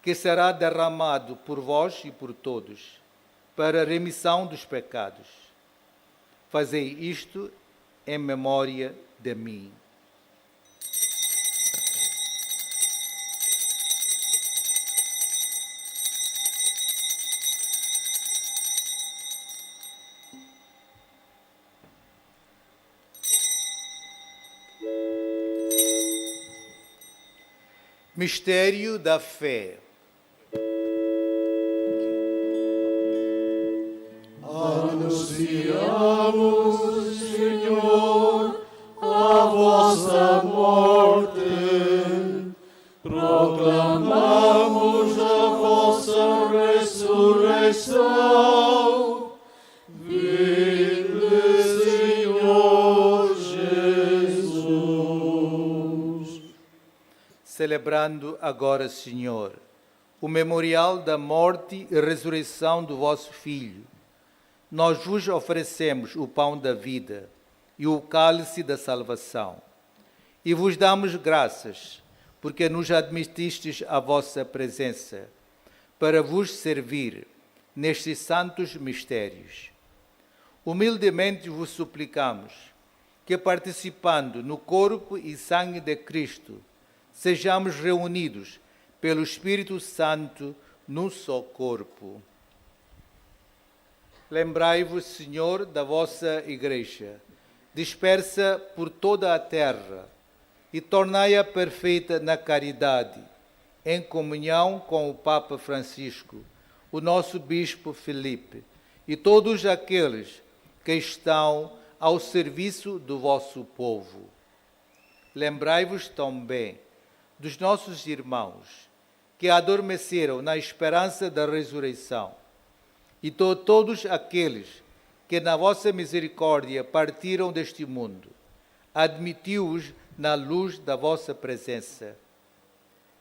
que será derramado por vós e por todos, para a remissão dos pecados. Fazei isto em memória de mim. Mistério da fé. Anunciamos, Senhor, a vossa morte, proclamamos a vossa ressurreição. Vinde, Senhor Jesus. Celebrando agora, Senhor, o memorial da morte e ressurreição do vosso Filho, nós vos oferecemos o pão da vida e o cálice da salvação. E vos damos graças, porque nos admitistes à vossa presença, para vos servir nestes santos mistérios. Humildemente vos suplicamos que, participando no corpo e sangue de Cristo, sejamos reunidos pelo Espírito Santo num só corpo. Lembrai-vos, Senhor, da vossa Igreja, dispersa por toda a terra, e tornai-a perfeita na caridade, em comunhão com o Papa Francisco, o nosso Bispo Felipe, e todos aqueles que estão ao serviço do vosso povo. Lembrai-vos também dos nossos irmãos que adormeceram na esperança da ressurreição, e de todos aqueles que na vossa misericórdia partiram deste mundo. Admitiu-os na luz da vossa presença.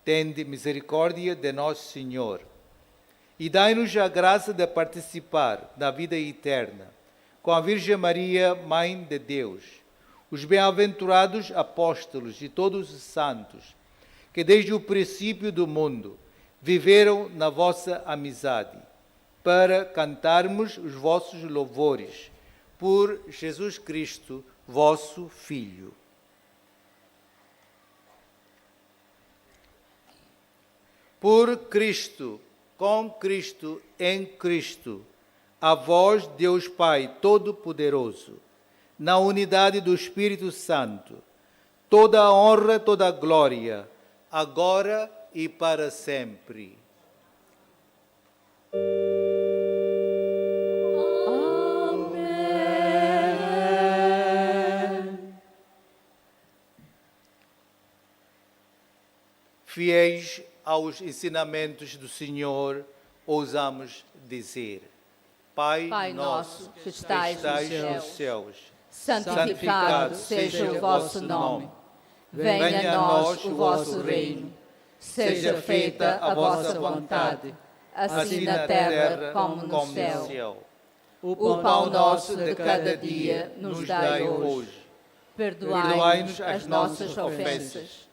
Tende misericórdia de nós, Senhor, e dai-nos a graça de participar da vida eterna, com a Virgem Maria, Mãe de Deus, os bem-aventurados apóstolos e todos os santos, que desde o princípio do mundo viveram na vossa amizade, para cantarmos os vossos louvores, por Jesus Cristo, vosso Filho. Por Cristo, com Cristo, em Cristo, a vós, Deus Pai Todo-Poderoso, na unidade do Espírito Santo, toda a honra, toda a glória, agora e para sempre. Amém. Fiéis aos ensinamentos do Senhor, ousamos dizer: Pai nosso, que estais nos céus, santificado seja o vosso nome. Venha a nós o vosso reino. Seja feita a vossa vontade, assim na terra como no céu. O pão nosso de cada dia nos dai hoje. Perdoai-nos as nossas ofensas,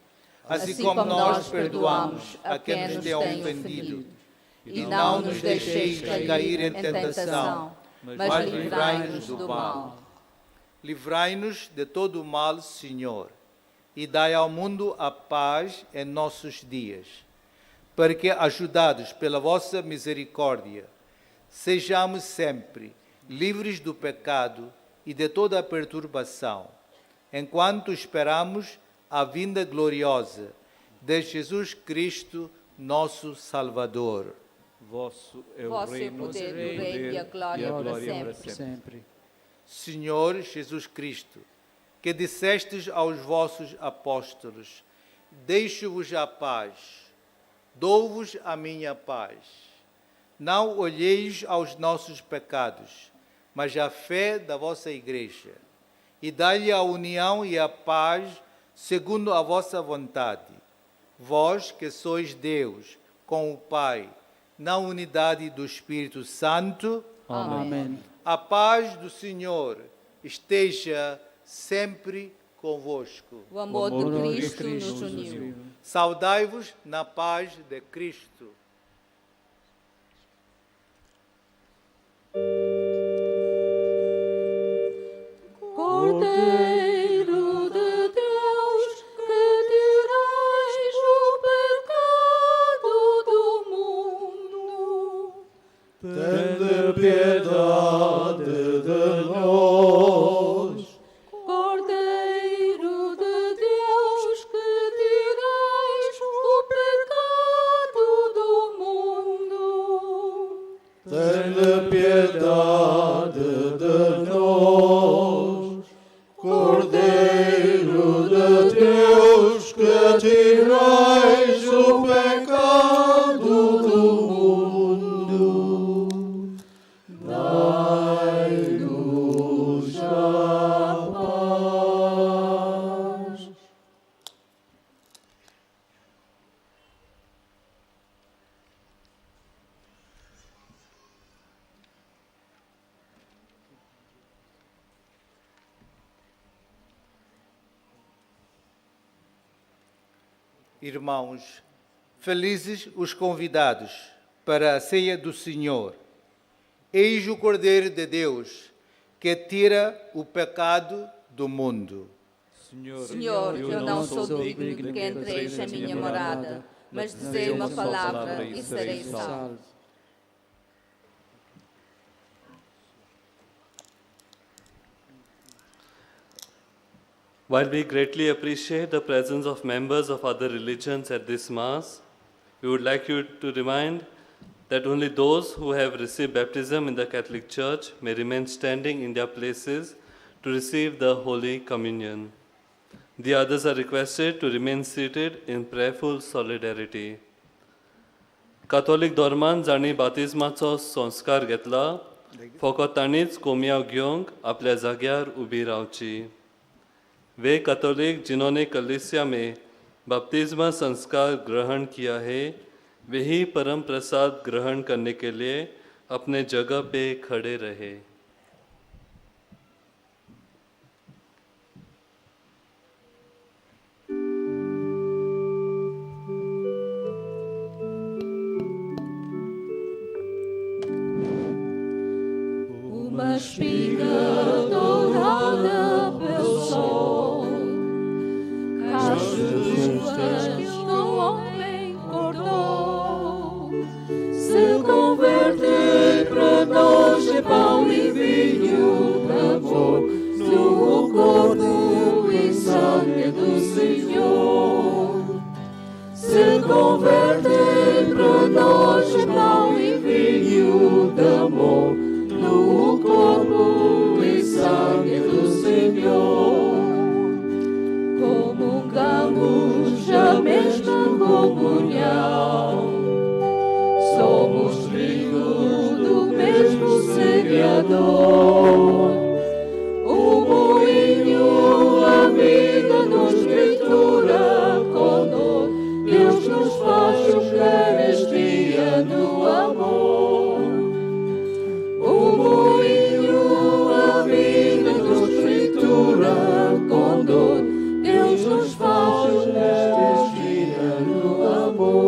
assim como nós perdoamos a quem nos tem ofendido. E não nos deixeis cair em tentação, mas livrai-nos do mal. Livrai-nos de todo o mal, Senhor, e dai ao mundo a paz em nossos dias, para que, ajudados pela vossa misericórdia, sejamos sempre livres do pecado e de toda a perturbação, enquanto esperamos a vinda gloriosa de Jesus Cristo, nosso Salvador. Vosso é o Vosso reino, é o poder, o reino e a glória para sempre. Senhor Jesus Cristo, que dissestes aos vossos apóstolos: deixo-vos a paz, dou-vos a minha paz. Não olheis aos nossos pecados, mas à fé da vossa Igreja, e dai-lhe a união e a paz segundo a vossa vontade. Vós que sois Deus, com o Pai, na unidade do Espírito Santo. Amém. A paz do Senhor esteja sempre convosco. O amor de Cristo nos uniu. Saudai-vos na paz de Cristo. Cordeiro de Deus, que tirais o pecado do mundo, tende piedade de nós. Cordeiro de Deus, que tirais o pecado do mundo, tende piedade de nós. Cordeiro de Deus, que tirais o pecado do mundo, dai-nos a paz. Irmãos, felizes os convidados para a ceia do Senhor. Eis o Cordeiro de Deus que tira o pecado do mundo. Senhor, eu não sou digno de que entreis na minha morada, mas dizei uma palavra e serei salvo. While we greatly appreciate the presence of members of other religions at this Mass, we would like you to remind that only those who have received baptism in the Catholic Church may remain standing in their places to receive the Holy Communion. The others are requested to remain seated in prayerful solidarity. Catholic धर्मान जांणी बातिज्माचो संस्कार घेतला फकत तांणीच कोमयाव घेवंक आपल्या जाग्यार उबी रावची. वे कैथोलिक जिन्होंने कलीसिया में बपतिस्मा संस्कार ग्रहण किया है, वे ही परम प्रसाद ग्रहण करने के लिए अपने जगह पे खड़े रहे. Uma espiga dourada pelo sol, cachos que o homem cortou, se converte para nós em pão e vinho de amor, no corpo e sangue do Senhor. Se converte para nós em pão e vinho de amor, no corpo e sangue do Senhor. Comungamos a mesma comunhão, somos trigo do mesmo semeador. O moinho, a vida nos tritura com dor, Deus nos faz Eucaristia no amor. O moinho, a vida nos tritura com dor, Deus nos faz Eucaristia no amor.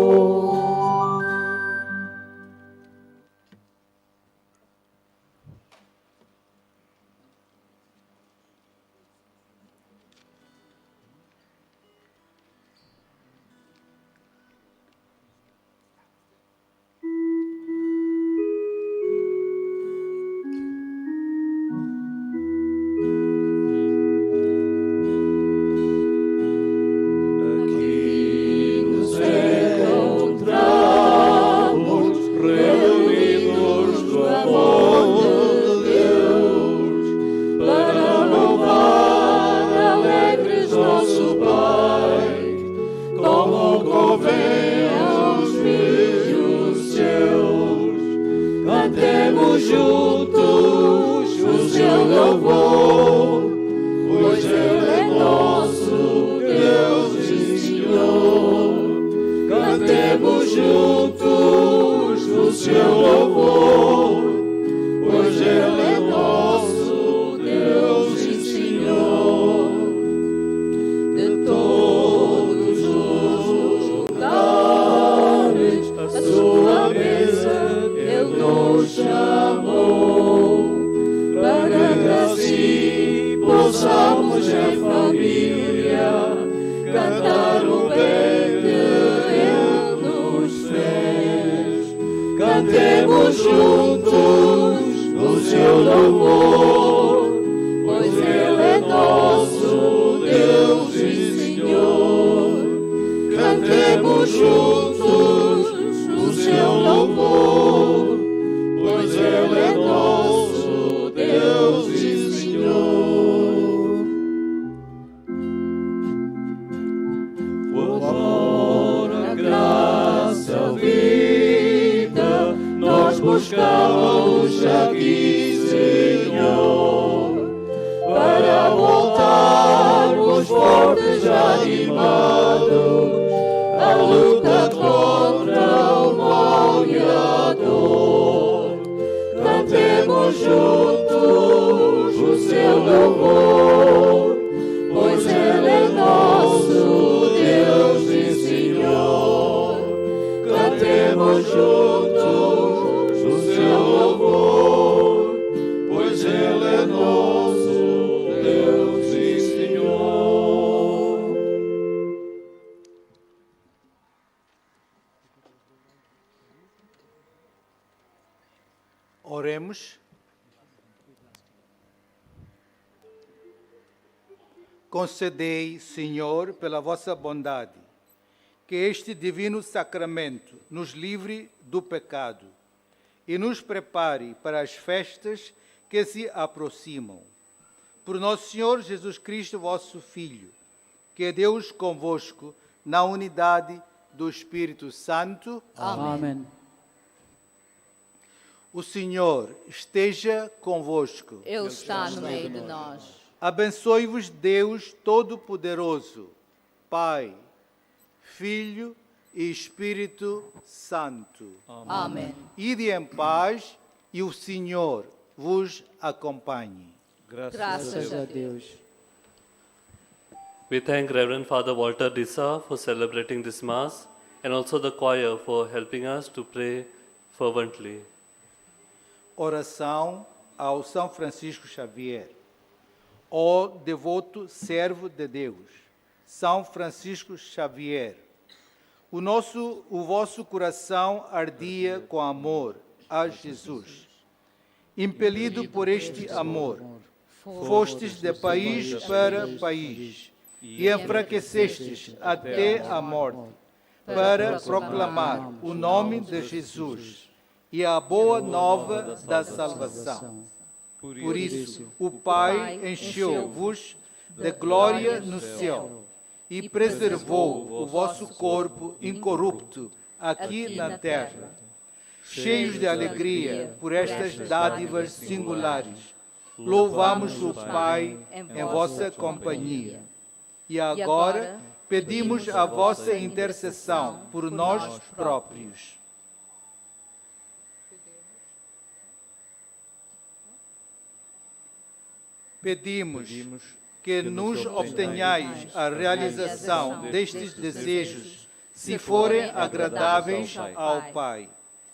Louvor, pois Ele é nosso Deus e Senhor. Cantemos juntos o seu louvor, pois Ele é nosso Deus e Senhor. Oremos. Concedei, Senhor, pela vossa bondade, que este divino sacramento nos livre do pecado e nos prepare para as festas que se aproximam. Por nosso Senhor Jesus Cristo, vosso Filho, que é Deus convosco, na unidade do Espírito Santo. Amém. O Senhor esteja convosco. Ele está no meio de nós. Abençoe-vos Deus Todo-Poderoso, Pai, Filho e Espírito Santo. Amém. Ide em paz e o Senhor vos acompanhe. Graças a Deus. We thank Reverend Father Walter D'Sa for celebrating this Mass and also the choir for helping us to pray fervently. Oração ao São Francisco Xavier. Ó devoto servo de Deus, São Francisco Xavier, o vosso coração ardia com amor a Jesus. Impelido por este amor, fostes de país para país e enfraquecestes até a morte para proclamar o nome de Jesus e a boa nova da salvação. Por isso, o Pai encheu-vos de glória no céu e preservou o vosso corpo incorrupto aqui na terra. Cheios de alegria por estas dádivas singulares, louvamos o Pai em vossa companhia. E agora pedimos a vossa intercessão por nós próprios. Pedimos que nos obtenhais a realização destes desejos, se forem agradáveis ao Pai.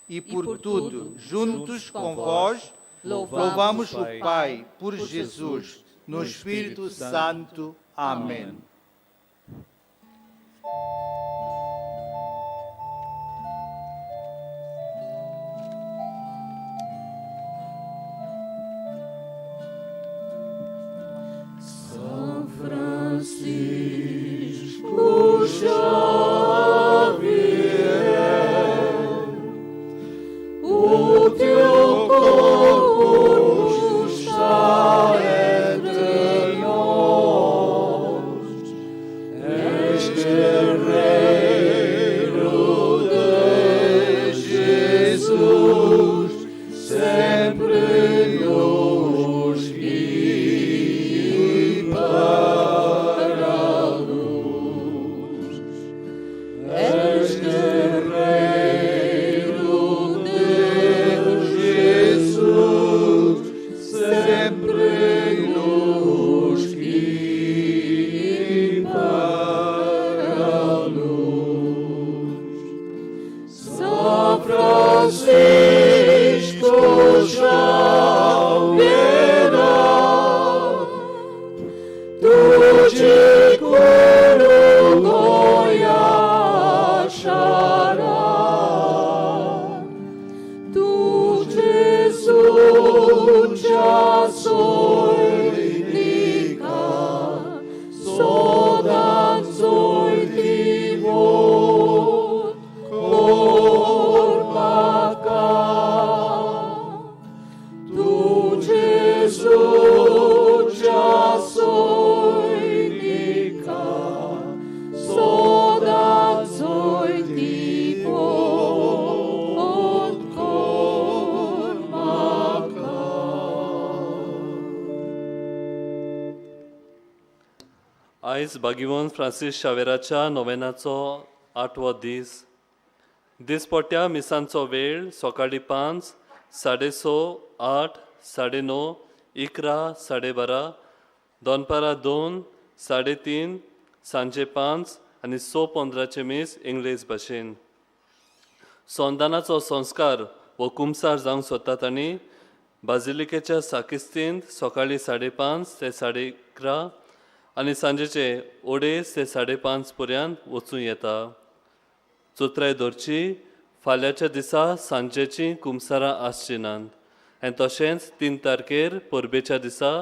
E por tudo, juntos com vós, louvamos o Pai por Jesus, no Espírito Santo. Amém. São Francisco Xavier, o teu corpo está entre nós, és guerreiro de Jesus, sempre nos guie para a luz. És guerreiro de Jesus, sempre nos guie para a luz. São Francisco Xavier, tu te coro achará, tu Jesus già soinica, sodan zoiti vot corpaca. Tu Gesù già soinica, sodan zoiti vot cormaca. आयज बागिवन Francis शावेराच्या नोवेनाचो आठवो दीस. दिसपट्ट्या मिसांचो वेळ सकाळीं 5, 6:30, 8, 9:30, 11, 12:30, दनपारां 2, 3:30, सांजे 5 आनी 6:15 मीस इंग्लेज भाशेन. सोंदानाचो संस्कार वो कुमसार जावंक सोदता तांणी बाजिलिकेच्या साकिस्तींत सकाळीं 5:30 ते 11:30 आनी सांजेचे 2:30 ते 5:30 पर्यंत वचूं येता. चोत्राय धरची फाल्यांच्या दिसा सांजेची कुमसारां आसची नात आनी तशेंच 3 तारखेर परबेच्या दिसा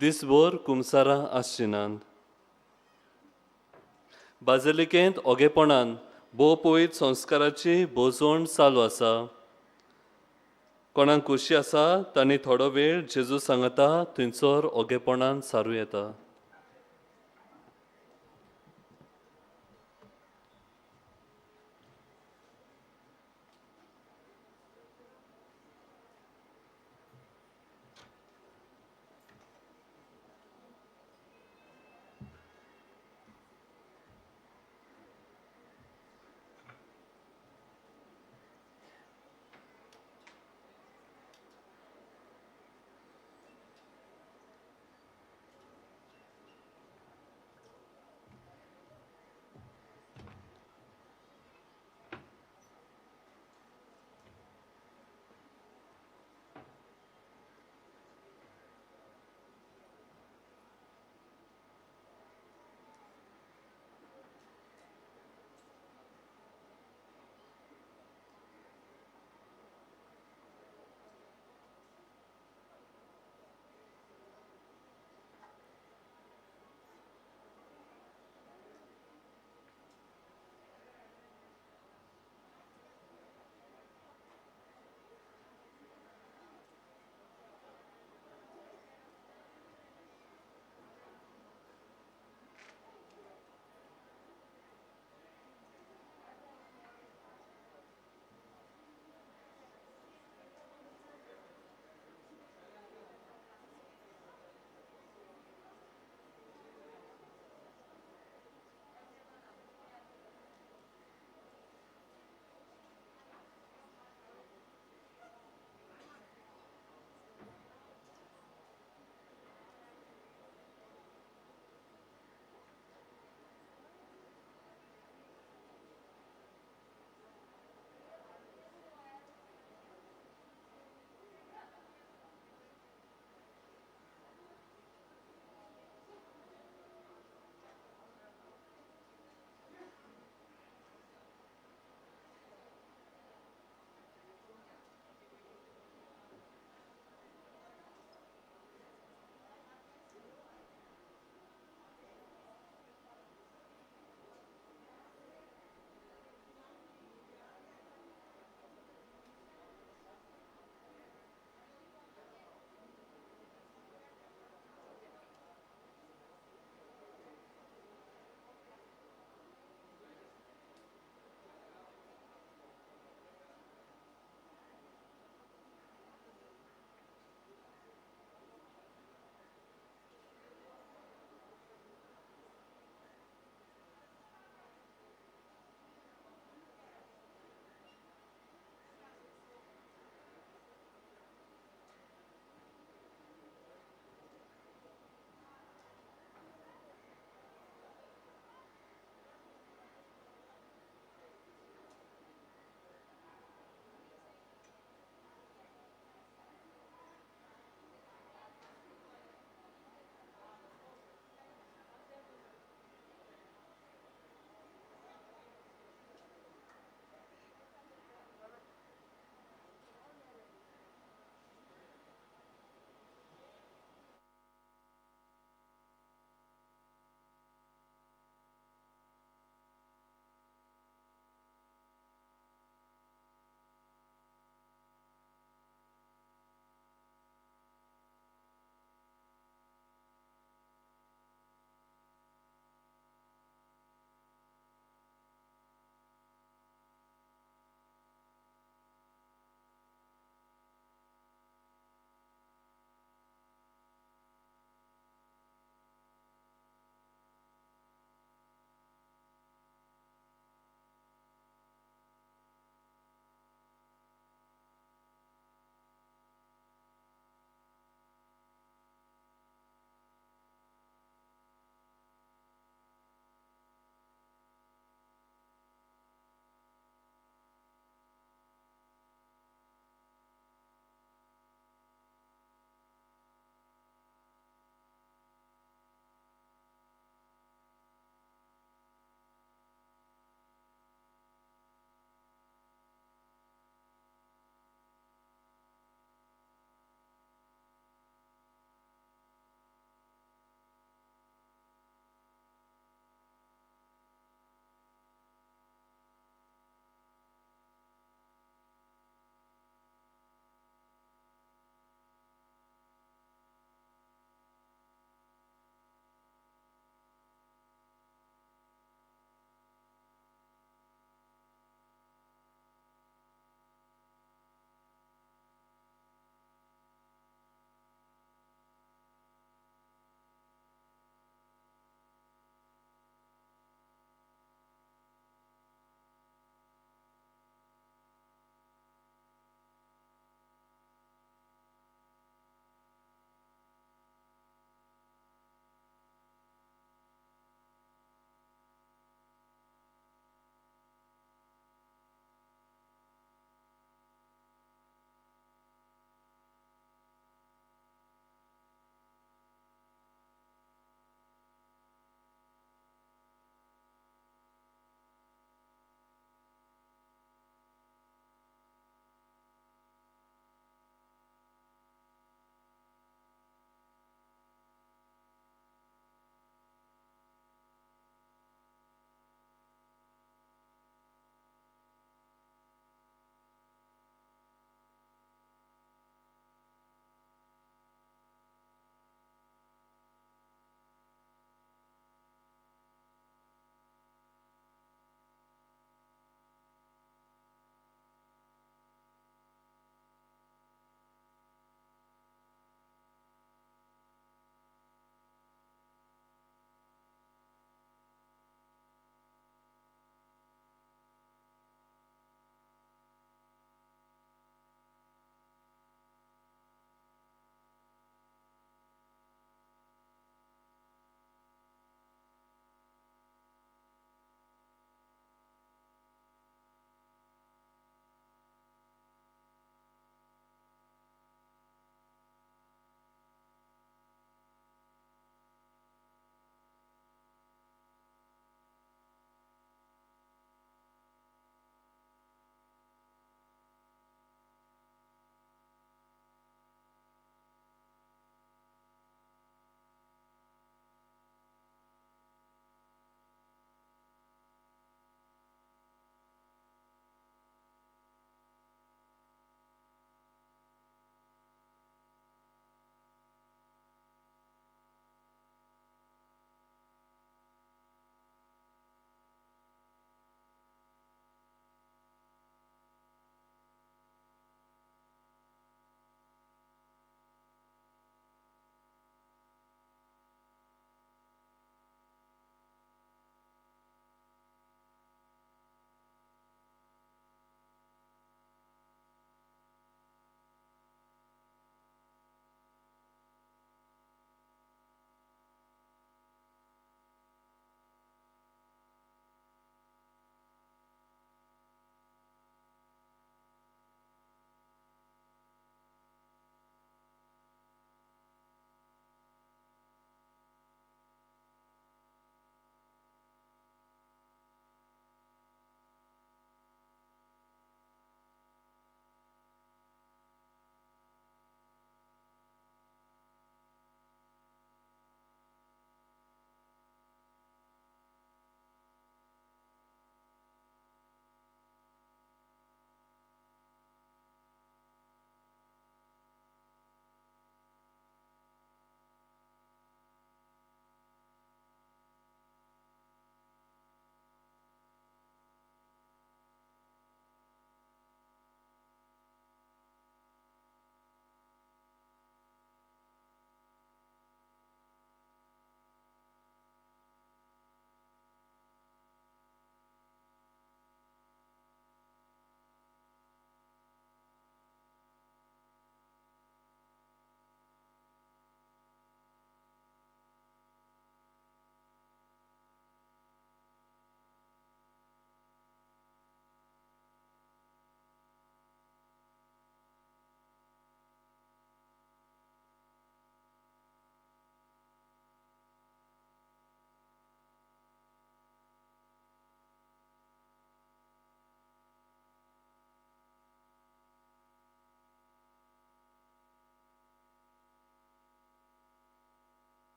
दिसभर कुमसारां आसची नात. बाजिलिकेंत ओगेपणान भोव पवित्र संस्काराची भोजवण चालू आसा. कोणाक खोशी आसा तांणी थोडो वेळ जेजू सांगता थंयसर ओगेपणान सारूं येता.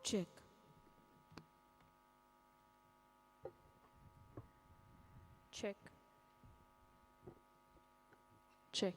Check. Check. Check.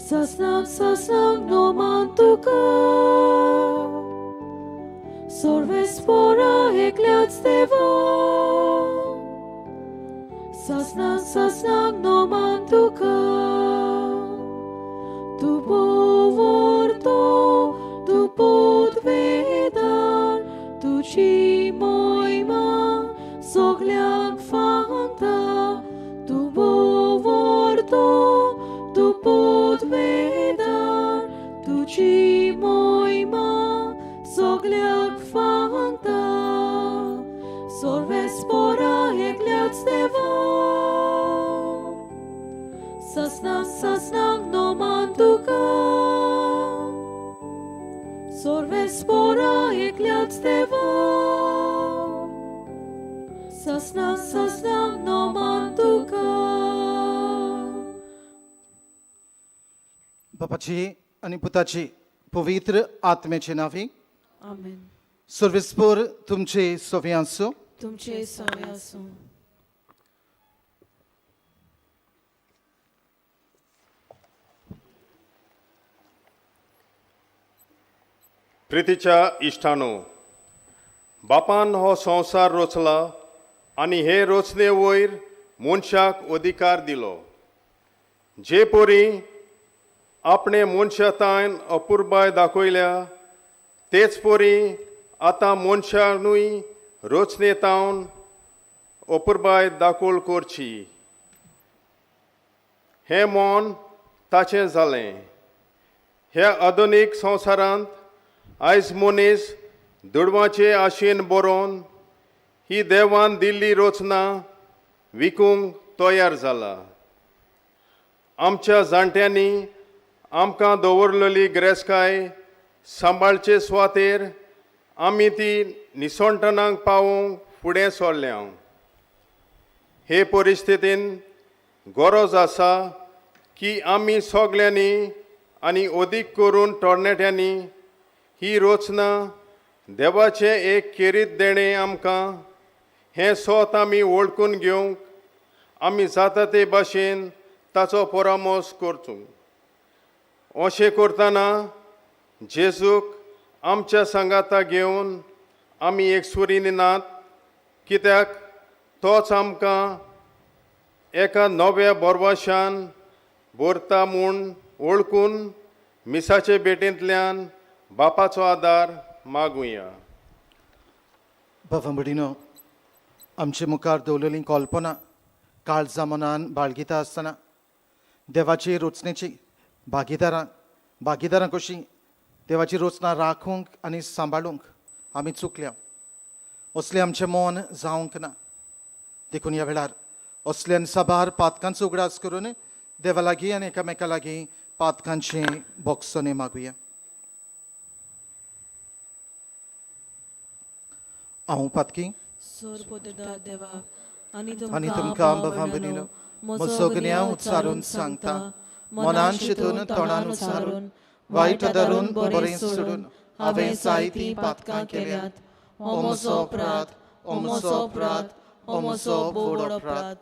Sasnang sasnang no mantuka Sorvespora ekliat deva Sasnang sasnang no mantuka Tu povorto tu podvedar Tu ci mojma sogliak fanta Tu povorto tu podvedar tu ci mojma sogliak fanta Sorvespora ekliat deva Sasnang sasnang no mantuka Sorvespora ekliat deva Sasnang sasnang no mantuka. बापाची आनी पुताची पवित्र आत्म्याचे नांवी आमेन. सर्वेस्पोर तुमचे सोवे आसूं. तुमचे सोवे आसूं. प्रितीच्या इश्टानो, बापान हो संवसार रचला आनी हे रचने वयर मनशाक अधिकार दिलो. जे परी आपणे मनशातान अपुरबाय दाखयल्या तेच परी आतां मनशानूय रचने तावन अपुरबाय दाखोल करची. हें मन ताचें जालें. ह्या आधुनीक संवसारांत आयज मनीस दुडवाचे आशेन बरोवन ही देवान दिल्ली रचना विकूंक तयार जाला. आमच्या जाणट्यांनी आमकां दवरलेली गिरेस्तकाय सांबाळचे सुवातेर आमी ती निसणटणाक पावोवंक फुडें सरल्या. हे परिस्थितीन गरज आसा की आमी सगल्यांनी आनी अदीक करून तरणाट्यांनी ही रचना देवाचें एक खेरीत देणें आमकां हें सोत आमी वळखून घेवंक आमी जाता ते भाशेन ताचो परामर्श करचो. अशें करतना जेजूक आमच्या सांगाता घेवन आमी एक सुरीन नात, कित्याक तोच आमकां एका नव्या बोरवाशान भरता म्हूण वळखून मिसाचे भेटेंतल्यान बापाचो आदार मागुया. बाबा भयणीनो, आमचे मुखार दवरलेली कल्पना काळजा मनान बाळगिता आसतना देवाची रचनेची भागीदारां कशी देवाची रचना राखूंक आनी सांबाळूंक आमी चुकल्या. असलें आमचें मन जावंक ना. देखून ह्या वेळार असल्यान साबार पातकांचो उगडास करून देवा लागीं आनी एकामेका लागीं पातकांचें बोगसणें मागुया. हांव पातकी आनी तुमकां बाबा भयणीनो म्हजो गुन्यांव उच्चारून सांगता, मनान चिंतून तोंडान उच्चारून वायट धरून बरें सोडून हांवें जायतीं पातकां केल्यात. हो म्हजो अपराध, हो म्हजो अपराध, हो म्हजो व्हड अपराध.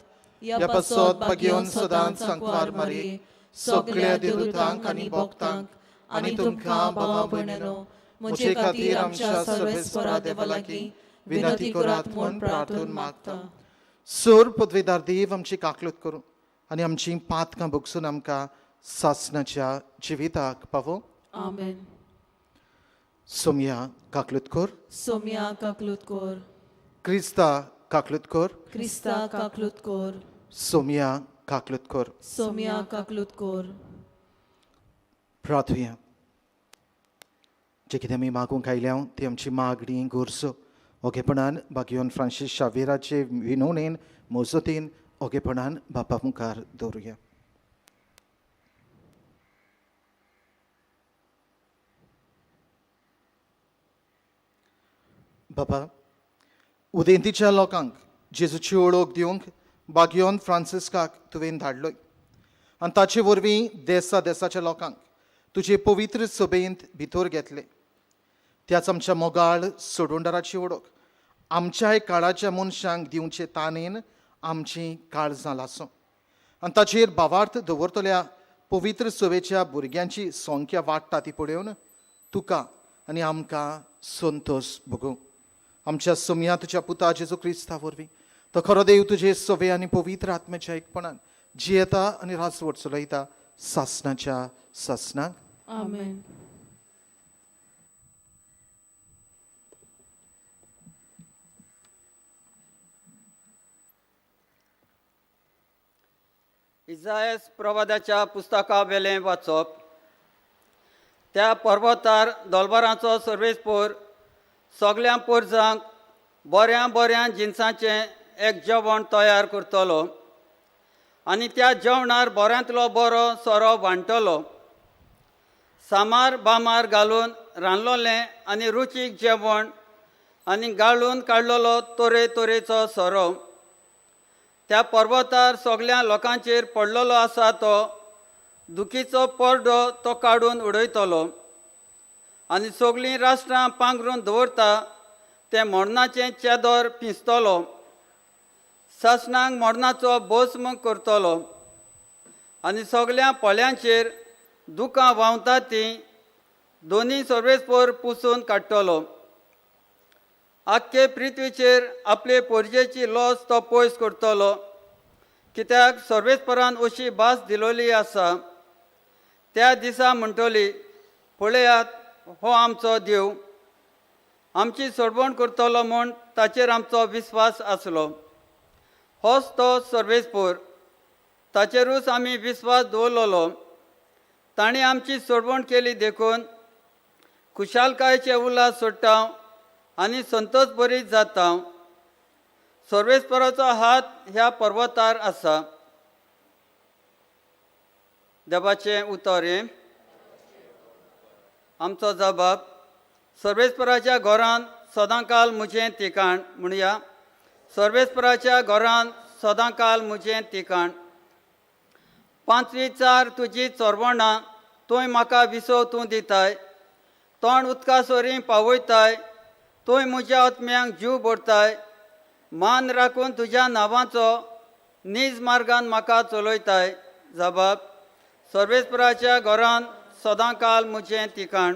ह्या पासत बागेवन सदांच सांकवार मारये, सगळ्या देवदूतांक आनी भक्तांक आनी तुमकां भावा भयणींनो म्हजे खातीर आमच्या सर्वेस्परा देवा लागीं विनंती करात म्हूण प्रार्थून मागता. सोर पदवेदार देव आमची काकलूत करूं आनी आमची पातकां भोगसून आमकां सासणाच्या जिविताक पावो. आमेन. सोमया काकलूत कर. सोमया काकलूत कर. क्रिस्ता काकलूत कर. क्रिस्ता काकलूत कर. सोमया काकलूत कर. सोमया काकलूत कर. प्रार्थुया. जे कितें आमी मागूंक आयल्या ती आमची मागणी गरजो ओगेपणान बागयोन फ्रांसीस शावेराचे विनवणेन मोजोतीन ओगेपणान बापा मुखार दवरुया. बाबा, उदेंतीच्या लोकांक जेजूची वळख दिवंक बागयोन फ्रांसिस्काक तुवें धाडलोय आनी ताचे वरवीं देसा देसाच्या लोकांक तुजे पवित्र सभेंत भितर घेतले. त्याच आमच्या मोगाळ सोडवणदाराची वळख आमच्याय काळाच्या मनशांक दिवचे तानेन आमची काळजां लासूं आनी ताचेर भावार्थ दवरतल्या पवित्र सभेच्या भुरग्यांची संख्या वाडटा ती पळोवन तुका आनी आमकां संतोश भोगूं. आमच्या सोमया तुज्या पुता जेजू क्रिस्ता वरवीं तो खरो देव तुजे सवे आनी पवित्र आत्म्याच्या एकपणान जियेता आनी राजवट चलयता सासणाच्या सासणाक. आमेन. इजायस प्रवादाच्या पुस्तका वेलें वाचप. त्या पर्वतार दोलबारांचो सर्वेस्पोर सगळ्या पोरजांक बऱ्या बऱ्या जिनसांचें एक जेवण तयार करतलो आनी त्या जेवणार बऱ्यांतलो बरो सोरो वांट्टलो. सामार बामार घालून रांदलोलें आनी रुचीक जेवण आनी गाळून काडलेलो तरे तरेचो सोरो. त्या पर्वतार सगळ्या लोकांचेर पडलेलो आसा तो दुखीचो पडदो तो काडून उडयतलो आनी सगळीं राष्ट्रां पांगरून दवरता तें मरणाचें चेदोर पिंजतलो. सासणांक मरणाचो भस्म करतलो आनी सगळ्या पोळ्यांचेर दुकां व्हांवता तीं दोनी सर्वेस्पोर पुसून काडटलो. आख्खे पृथ्वीचेर आपले पोरजेची लॉस तो पयस करतलो, कित्याक सर्वेस्परान अशी भास दिलोली आसा. त्या दिसा म्हणटली, पळयात हो आमचो देव, आमची सोडवण करतलो म्हूण ताचेर आमचो विस्वास आसलो. होच तो सर्वेस्पोर, ताचेरूच आमी विस्वास दवरलेलो. ताणें आमची सोडवण केली देखून खुशालकायेचे उल्हास सोडटा आनी संतोष बरीत जाता. सर्वेस्पराचो हात ह्या पर्वतार आसा. देवाचें उतर हें. आमचो जबाब सर्वेस्पराच्या घरान सदांकाल म्हजें ठिकाण. म्हणया, सर्वेस्पराच्या घरान सदांकाल म्हजें ठिकाण. पांचवी चार तुजी चोरवणां तूंय म्हाका विसव तूं दिताय. तोंड उदका सरीं पावयताय. तूंय म्हज्या आत्म्यांक जीव भरताय. मान राखून तुज्या नांवाचो नीज मार्गान म्हाका चलयताय. जबाब सर्वेस्पराच्या घरान सदांकाल म्हजें ठिकाण.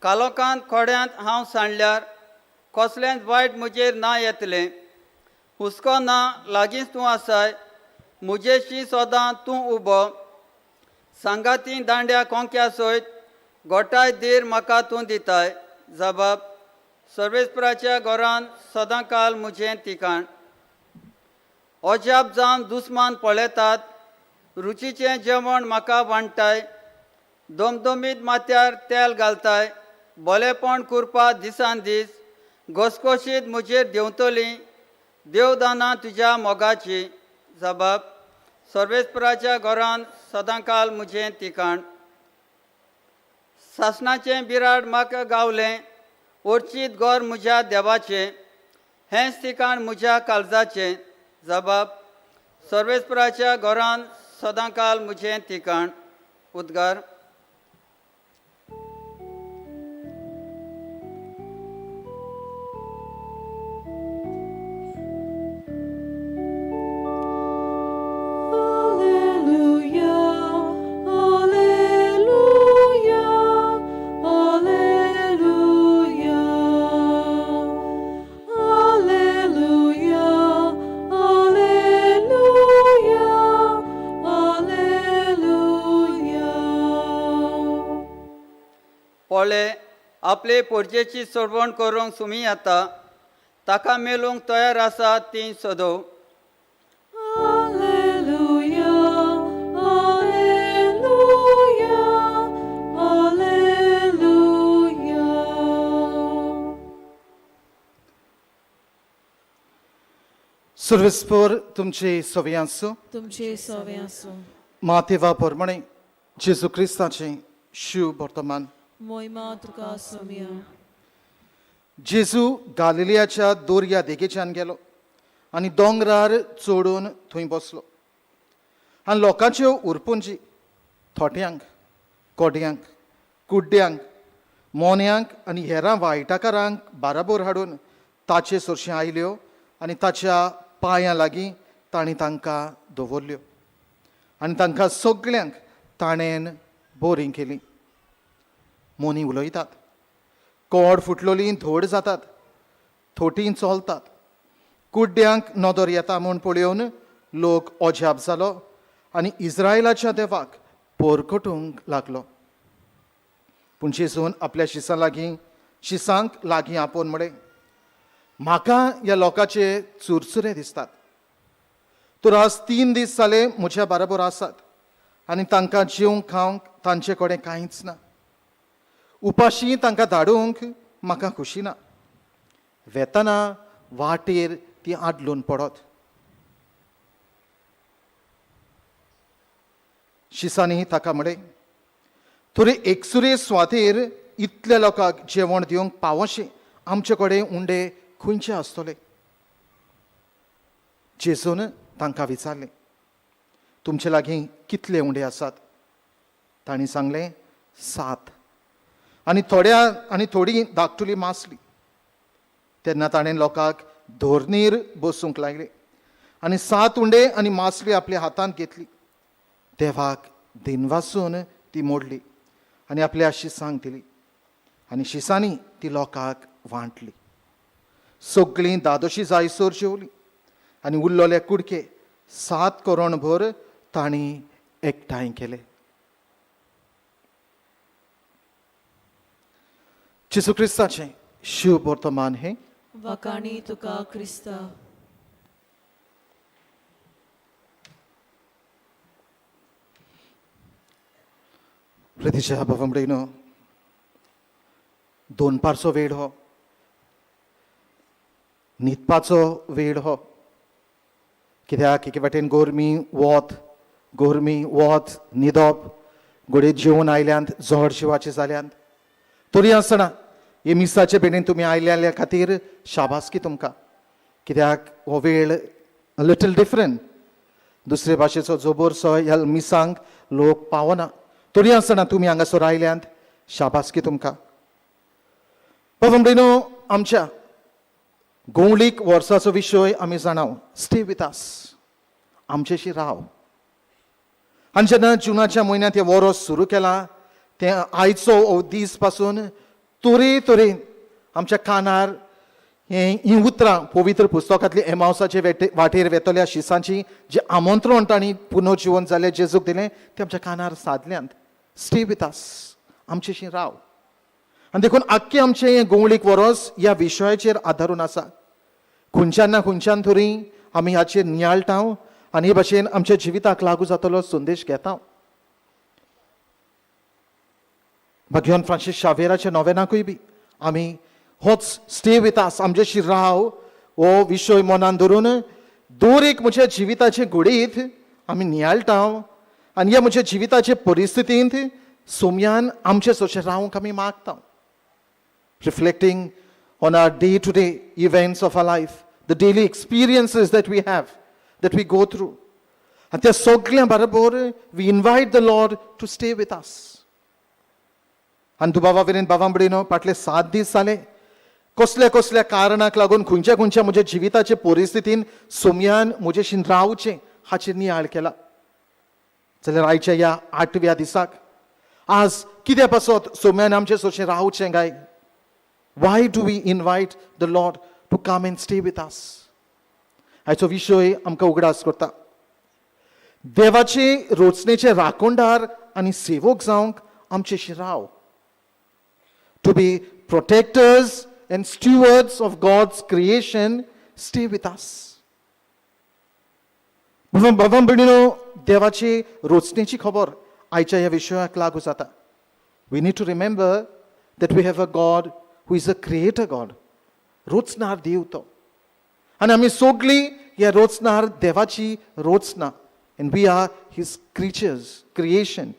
कालोकांत खोड्यांत हांव सांडल्यार कसलेंच वायट म्हजेर ना येतलें. हुस्को ना लागींच तूं आसाय. म्हजेशी सदां तूं उबो. सांगाती दांड्या कोंक्या सयत गोठाय धीर म्हाका तूं दिताय. जबाब सर्वेस्पराच्या घरान सदांकाल म्हजें ठिकाण. अजाप जावन दुस्मान पळयतात. रुचीचें जेवण म्हाका वांट्टाय. दमदमीत माथ्यार तेल घालताय. बोलेपण कुरपा दिसान दीस घसघशीत म्हजेर देंवतली देवदानां तुज्या मोगाची. जबाब सर्वेस्पराच्या घरान सदांकाल म्हजें ठिकाण. सासणाचें बिराड म्हाका गावलें. ओर्चीत घर म्हज्या देवाचें. हेंच ठिकाण म्हज्या काळजाचें. जबाब सर्वेस्पराच्या घरान सदांकाल म्हजें ठिकाण. उद्गार. दोळे आपले पोरजेची सोडवण करूंक सुमी येता ताका मेळूंक तयार आसा ती सोदो. Alleluia, Alleluia, Alleluia. सर्वेस्पर तुमचे सवे आसूं. तुमचे सवे आसूं. मातेवा प्रमाणे जेजू क्रिस्ताचें शिव वर्तमान. मोहिमा तुका सोम्या. जेजू गालिलियाच्या दोरया देगेच्यान गेलो आनी दोंगरार चडून थंय बसलो आनी लोकांच्यो उरपुंजी थोट्यांक, कोड्यांक, कुड्ड्यांक, मोन्यांक आनी हेरां वायटाकारांक बाराबोर हाडून ताचे सरशीं आयल्यो आनी ताच्या पांयां लागीं तांणी तांकां दवरल्यो आनी तांकां सगल्यांक ताणें बोरीं केलीं. मोनी उलयतात, कोड फुटलोलीं धोड जातात, थोटीं चलतात, कुड्ड्यांक नदर येता म्हूण पळोवन लोक अजाप जालो आनी इस्रायलाच्या देवाक पोरकटूंक लागलो. पूण जेजून आपल्या शिसां लागीं शिसांक लागीं आपोवन म्हळें, म्हाका ह्या लोकांचे चुरचुरे दिसतात. तर आज 3 दीस जाले म्हज्या बराबर आसात आनी तांकां जेवंक खावंक तांचे कडेन कांयच ना. उपाशी तांकां धाडूंक म्हाका खोशी ना. वेतना वाटेर ती आदलून पडत. शिसांनी ताका म्हळें, थोडी एकसुरे सुवातेर इतल्या लोकांक जेवण दिवंक पावोशें आमचे कडेन उंडे खंयचे आसतले? जेजून तांकां विचारलें, तुमचे लागीं कितले उंडे आसात? तांणी सांगलें, 7 आनी थोड्या आनी थोडी धाकटुली मासली. तेन्ना ताणें लोकांक धोरणीर बसूंक लागले आनी 7 उंडे आनी मासली आपल्या हातांत घेतली. देवाक दिनवासून ती मोडली आनी आपल्या शिसांक दिली आनी शिसांनी ती लोकांक वांटली. सगळीं दादोशी जायसर जेवली आनी उरलेले कुडके 7 करोणभर तांणी एकठांय केले. जेजू क्रिस्ताचें शिव वर्तमान हें. वाकाणी तुका क्रिस्ता. प्रतिशा बाबा म्हणलो, दोनपारचो वेळ हो, न्हिदपाचो वेळ हो. कित्याक एके वाटेन गोरमी वत, गोरमी वत, न्हिदप, घडये जेवन आयल्यांत, जोड जिवाचे जाल्यांत. तरी आसतना हे मिसाचे भेटेन तुमी आयल्या खातीर शाबासकी तुमकां. कित्याक हो वेळ लिटल डिफरंट, दुसरे भाशेचो जोबोरसो ह्या मिसांक लोक पावना. तरी आसतना तुमी हांगासर आयल्यांत, शाबासकी तुमकां. बाबा म्हणलो, आमच्या गोंवळीक वर्साचो विशय आमी जाणाव, स्टे विथ अस, आमचेशी राव. आनी जेन्ना जुनाच्या म्हयन्यांत हें वरोस सुरू केलां तें आयचो दीस पासून तरे तरेन आमच्या कानार हें हीं उतरां पवित्र पुस्तकांतली एमावसाचे वाटेर वेतल्या शिसांची जें आमंत्रण तांणी पुनर्जिवन जालें जेजूक दिलें तें आमच्या कानार सादल्यांत. स्टे विथ अस, आमचेशी राव. आनी देखून आख्खें आमचें हें गोंवळीक वरोस ह्या विशयाचेर आदारून आसा. खंयच्यान ना खंयच्यान तरी आमी हाचेर नियाळटा आनी हे भाशेन आमच्या जिविताक लागू जातलो संदेश घेता. भाग्यवान फ्रांसीस शावेराच्या नोवेनाकूय बी आमी होच स्टे विथ अस, आमचेशी राव हो विशय मनान धरून दर एक म्हज्या जिविताचे घडीत आमी नियाळटा आनी ह्या म्हज्या जिविताचे परिस्थितींत सोम्यान आमचे सोशे रावंक आमी मागता. Reflecting on our day to day events of our life, the daily experiences that we have, that we go through. आनी त्या सगळ्यां बरोबर we invite the Lord to stay with us. आनी दुबावा वयल्यान बाबा म्हणिनो फाटले 7 दीस जाले कसल्या कसल्या कारणाक लागून खंयच्या खंयच्या म्हज्या जिविताचे परिस्थितीन सोम्यान म्हजेशीन रावचें हाचेर नियाळ केला. जाल्यार आयच्या ह्या 8व्या दिसाक आज कित्या पासत सोम्यान आमचे सोशें रावचें काय? Why do we invite the Lord to come and stay with us? हाचो विशय आमकां उगडास करता. देवाचे रोचणेचे राखणदार आनी सेवक जावंक आमचेशी राव. to be protectors and stewards of God's creation stay with us. बाबा भयणीनो, देवाची रोचणेची खबर आयच्या ह्या विशयाक लागू जाता. We need to remember that we have a God who is a creator God. रोचणार देव तो, आनी आमी सगळीं ह्या रोचणार देवाची रोचना, and we are his creatures, creation.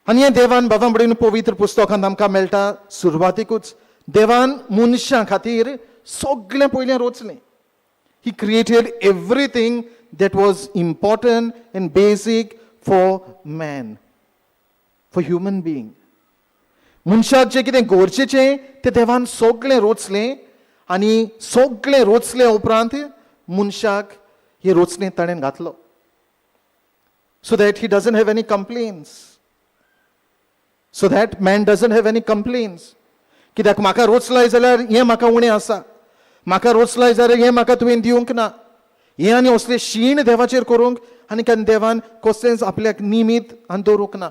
आनी हें देवान बाबा भयणीनो पवित्र पुस्तकांत आमकां मेळटा. सुरवातीकूच देवान मनशां खातीर सगळें पयलें रोचलें. He created everything that was important and basic for man, for human being. मनशाक जें कितें गरजेचें तें देवान सगळें रोचलें, आनी सगळें रोचले उपरांत मनशाक हे रोचणें ताणें घातलो, so that he doesn't have any complaints, so that man doesn't have any complaints. कित्याक म्हाका रोचलाय जाल्यार हें म्हाका उणें आसा, म्हाका रोचलाय जाल्यार हें म्हाका तुवें दिवंक ना, हें आनी असलें शीण देवाचेर करूंक आनी केन्ना देवान कसलेंच आपल्याक निमीत आनी दवरूंक ना.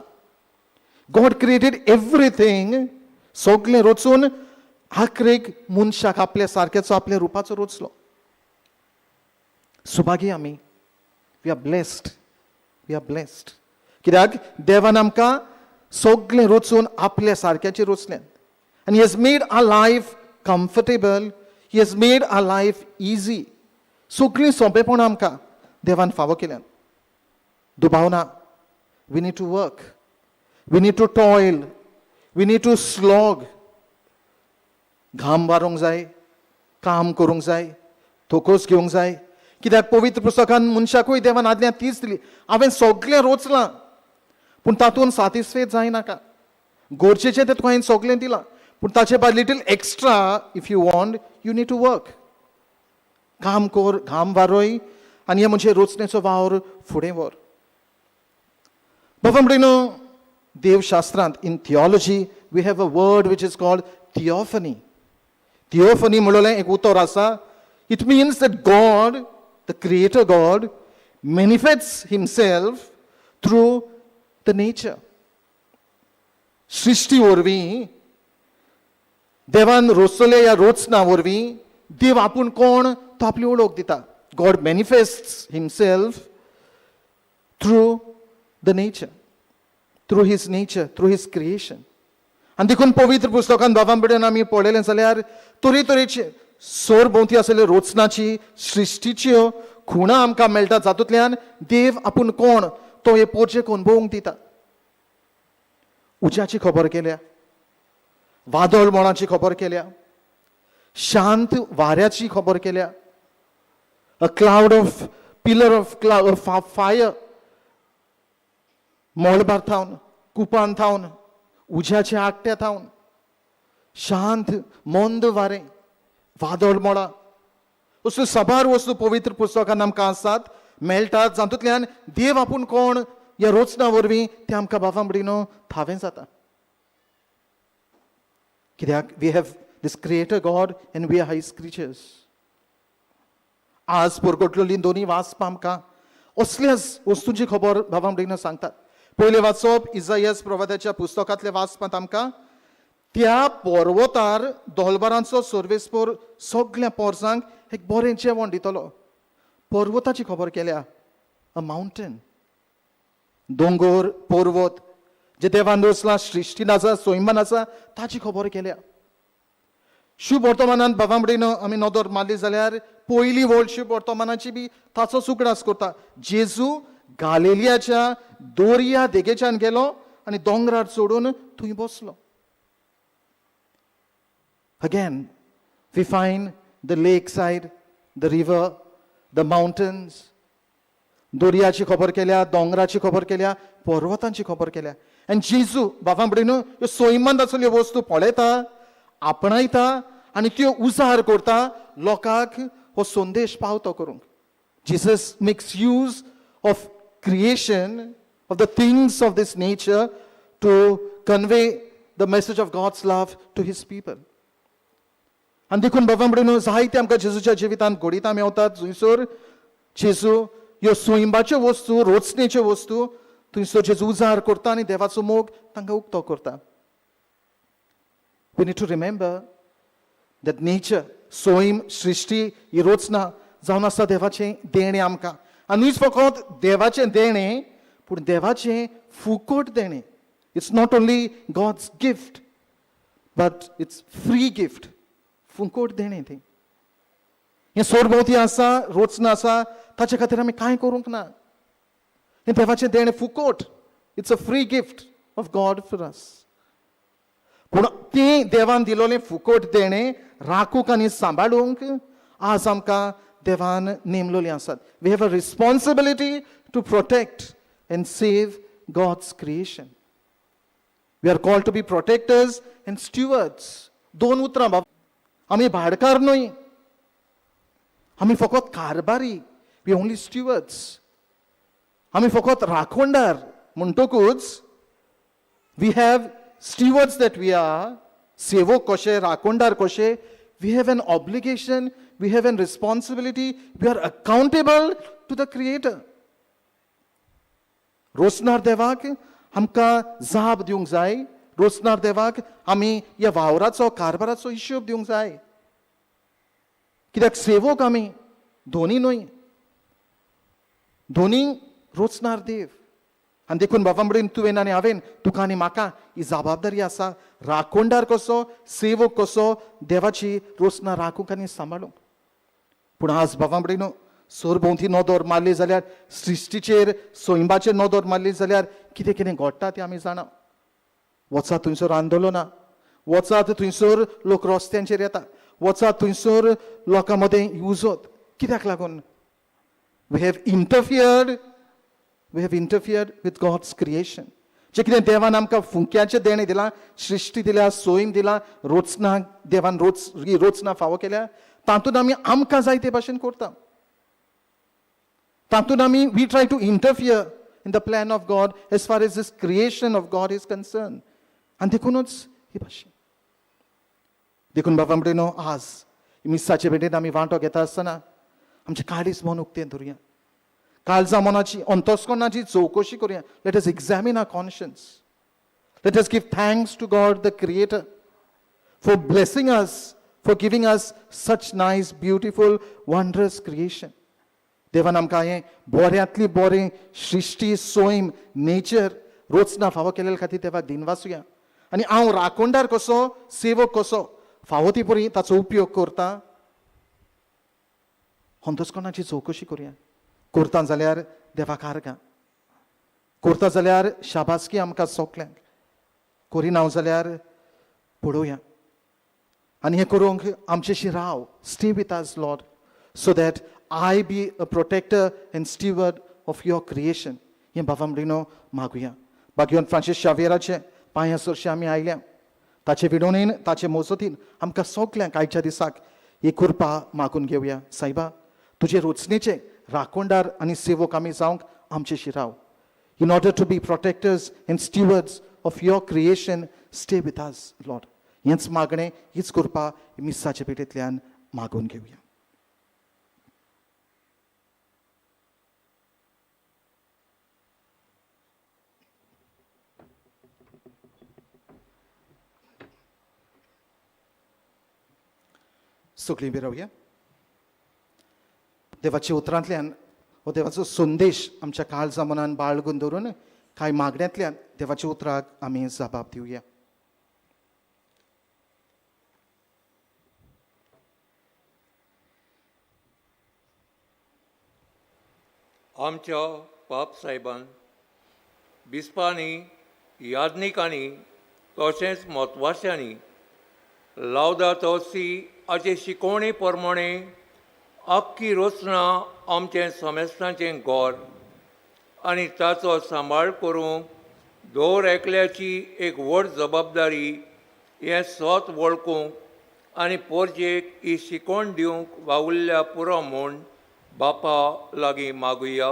गॉड क्रिएटेड एवरीथींग, सगळें रोचून आखरेक मनशाक आपल्या सारक्याचो आपल्या रुपाचो रोचलो. सुभागी आमी, we are blessed, we are blessed. कित्याक देवान आमकां सगळें रोचून आपल्या सारक्याचें रोचलें, आनी he has made our life comfortable, he has made our life easy. सगळीं सोंपेपणां आमकां देवान फावो केल्यान. दुबाव ना, we need to work, we need to toil, we need to slog. घाम वारूंक जाय, काम करूंक जाय, थोकोस घेवंक जाय. कित्याक पवित्र पुस्तकान मनशाकूय देवान आदल्या तीच दिली, हांवें सगळें रोचलां पूण तातूंत सातिस्फेद जायनाका, गरजेचें तें तुका हांवें सगळें दिलां, पूण ताचे बाद little extra if you want, you need to work. काम कर, घाम वारोय आनी हे म्हणजे रोचणेचो वावर फुडें व्हर. बाबा म्हणून देवशास्त्रांत, in theology we have a word which is called theophany. Theophany म्हणलें एक उतर आसा. It means that God, the creator God, manifests himself through the nature. सृश्टी वरवीं देवान रोचले ह्या रोचना वरवीं देव आपूण कोण तो आपली वळख दिता. God manifests himself through the nature, through his nature, through his creation. आनी देखून पवित्र पुस्तकान बाबां कडेन आमी पळयलें जाल्यार तरेतरेचे सरभोंवती आसलेले रोचनाची सृश्टीच्यो खुणां आमकां मेळटा, जातूंतल्यान देव आपूण कोण तो हे पोरजेक अणभवूंक दिता. उज्याची खबर केल्या, वादळ मोळाची खबर केल्या, शांत वाऱ्याची खबर केल्या, a cloud of pillar of cloud fire, मळबार थावन, कुपान थावन, उज्याच्या आकट्या थावन, शांत मंद वारें, वादळ मोळा, असल्यो साबार वस्तू पवित्र पुस्तकान आमकां आसात, मेळटात, जातूंतल्यान देव आपूण कोण ह्या रोचना वरवीं तें आमकां बाबा भयणीनो थावें जाता. कित्याक we have this creator God and we are his creatures. आज परगटलेली दोनूय वाचपां आमकां असल्याच वस्तूंची खबर बाबा भयणीनो सांगतात. पयलें वाचप इजायस प्रवादाच्या पुस्तकांतलें वाचपांत आमकां त्या पर्वतार दोलबारांचो सर्वेस्पोर सगळ्या पोरसांक एक बरें जेवण दितलो. पर्वताची खबर केल्या, अ मावंटन, दोंगर, पर्वत जे देवान रचला, सृश्टीन आसा, सैमान आसा, ताची खबर केल्या. शुभ वर्तमानान बाबा भयणीनो आमी नदर मारली जाल्यार पयली वळ शुभ वर्तमानाची बी ताचो उगडास करता. जेजू गालिलियाच्या दर्या देगेच्यान गेलो आनी दोंगरार चडून थंय बसलो. Again, we find the lakeside, the river, the mountains. दर्याची खबर केल्या, दोंगराची खबर केल्या, पर्वतांची खबर केल्या. आनी जेजू बाबा भयणीनो ह्यो सैमांत आसलेल्यो वस्तू पळयता, आपणायता आनी त्यो उजार करता लोकांक हो संदेश पावतो करूंक. Jesus makes use of creation, of the things of this nature, to convey the message of God's love to his people. आनी देखून बाबा भयणीनो जायते आमकां जेजूच्या जिवितांत घडितां मेवतात जंयसर जेजू ह्यो सैमाच्यो वस्तू, रोचणेच्यो वस्तू थंयसर जेजू उजार करता आनी देवाचो मोग तांकां उक्तो करता. We need to remember that nature, सैम, सृश्टी ही रचना जावन आसा देवाचें देणें आमकां. आनी न्हूच फकत देवाचें देणें पूण देवाचें फुकट देणें. It's not only God's gift but it's free gift, फुकट देणें तें. हें सरभोंवती आसा, रचना आसा, ताचे खातीर आमी कांय करूंक ना. हें देवाचें देणें फुकट, it's a free gift of God for us. पूण तें देवान दिलोलें फुकट देणें राखूंक आनी सांबाळूंक आज आमकां देवान नेमलोलीं आसात. We have a responsibility to protect and save God's creation. We are called to be protectors and stewards. दोन उतरां बाबा, आमी भाडकार न्हय, आमी फकत कारभारी, we only stewards. आमी फकत राखणदार. म्हणटकूच we have stewards that we are, सेवक कशे, राखणदार कशे, we have an obligation, we have an responsibility, we are accountable to the creator. रोसणार देवाक आमकां जाप दिवंक जाय, रोसणार देवाक आमी ह्या वावराचो कारभाराचो हिशोब दिवंक जाय. कित्याक सेवक आमी दोनी न्हय, दोनी रोचणार देव. आनी देखून बाबा म्हणून तुवें आनी हांवें, तुका आनी म्हाका ही जबाबदारी आसा, राखणदार कसो, सेवक कसो देवाची रोचना राखूंक आनी सांबाळूंक. पूण आज बाबा म्हणून सरभोंवती नदर मारली जाल्यार, सृश्टीचेर सैमाचेर नदर मारली जाल्यार कितें कितें घडटा तें आमी जाणा. वचात थंयसर आंदोलनां, वचात थंयसर लोक रस्त्यांचेर येता, वचात थंयसर लोकां मदें युजत. कित्याक लागून? We have interfered, we have interfered with God's creation. जें कितें देवान आमकां फुंक्याचें देणें दिलां, सृश्टी दिल्या, सैम दिला, रचना देवान रचना फावो केल्या, तातूंत आमी आमकां जाय ते भाशेन करता. तातूंत आमी we try to interfere in the plan of God as far as this creation of God is concern. आनी देखुनूच ही भाशेन. देखून बाबा म्हणटा आज मिसाचे भेटेंत आमी वांटो घेता आसतना आमचें काळीज मन उक्तें धरुया, काळजा मनाची अंतस्करणाची चवकशी करुया. Let us examine our conscience. Let us give thanks to God the creator for blessing us, for giving us such nice, beautiful, wondrous creation. देवान आमकां हें बऱ्यांतली बरें सृश्टी, सैम, नेचर, रचना फावो केल्ले खातीर देवाक दिनवासुया. आनी हांव राखणदार कसो, सेवक कसो फावो ती परी ताचो उपयोग करता, अंतस्करणाची चवकशी करुया. करता जाल्यार देवाक आर्गां करता जाल्यार शाबासकी आमकां सगल्यांक, करिना जाल्यार पळोवया. आनी हें करूंक आमचेशी राव, stay with us Lord, so that I be a protector and steward of your creation. हें बाबा म्हणिनो मागुया. बागयोन फ्रांसीस शावेराचे पांया सरशी आमी आयल्या, ताचे विडोणेन, ताचे मोजतीन आमकां सगल्यांक आयच्या दिसाक ही कृपा मागून घेवया. सायबा, तुजे रचनेचे राखणदार आनी सेवक आमी जावंक आमचेशी राव. In order to be protectors and stewards of your creation, stay with us Lord. हेंच मागणें, हीच कृपा मिसाच्या पेटेंतल्यान मागून घेवया. सगळीं बी रावया. देवाच्या उतरांतल्यान हो देवाचो संदेश आमच्या काळजा मनान बाळगून दवरून कांय मागण्यांतल्यान देवाच्या उतराक आमी जबाब दिवया. आमच्या पाप साहेबान, बिस्पांनी, याज्ञिकांनी तशेंच म्हत्वाच्यांनी लावदातो सी हाचे शिकवणे प्रमाणे आख्खी रचना आमचें समेस्तांचें घर आनी ताचो सांबाळ करूंक दर एकल्याची एक व्हड जबाबदारी हें सत वळखूंक आनी पोरजेक ही शिकवण दिवंक वावुरल्या पुरो म्हूण बापा लागीं मागुया.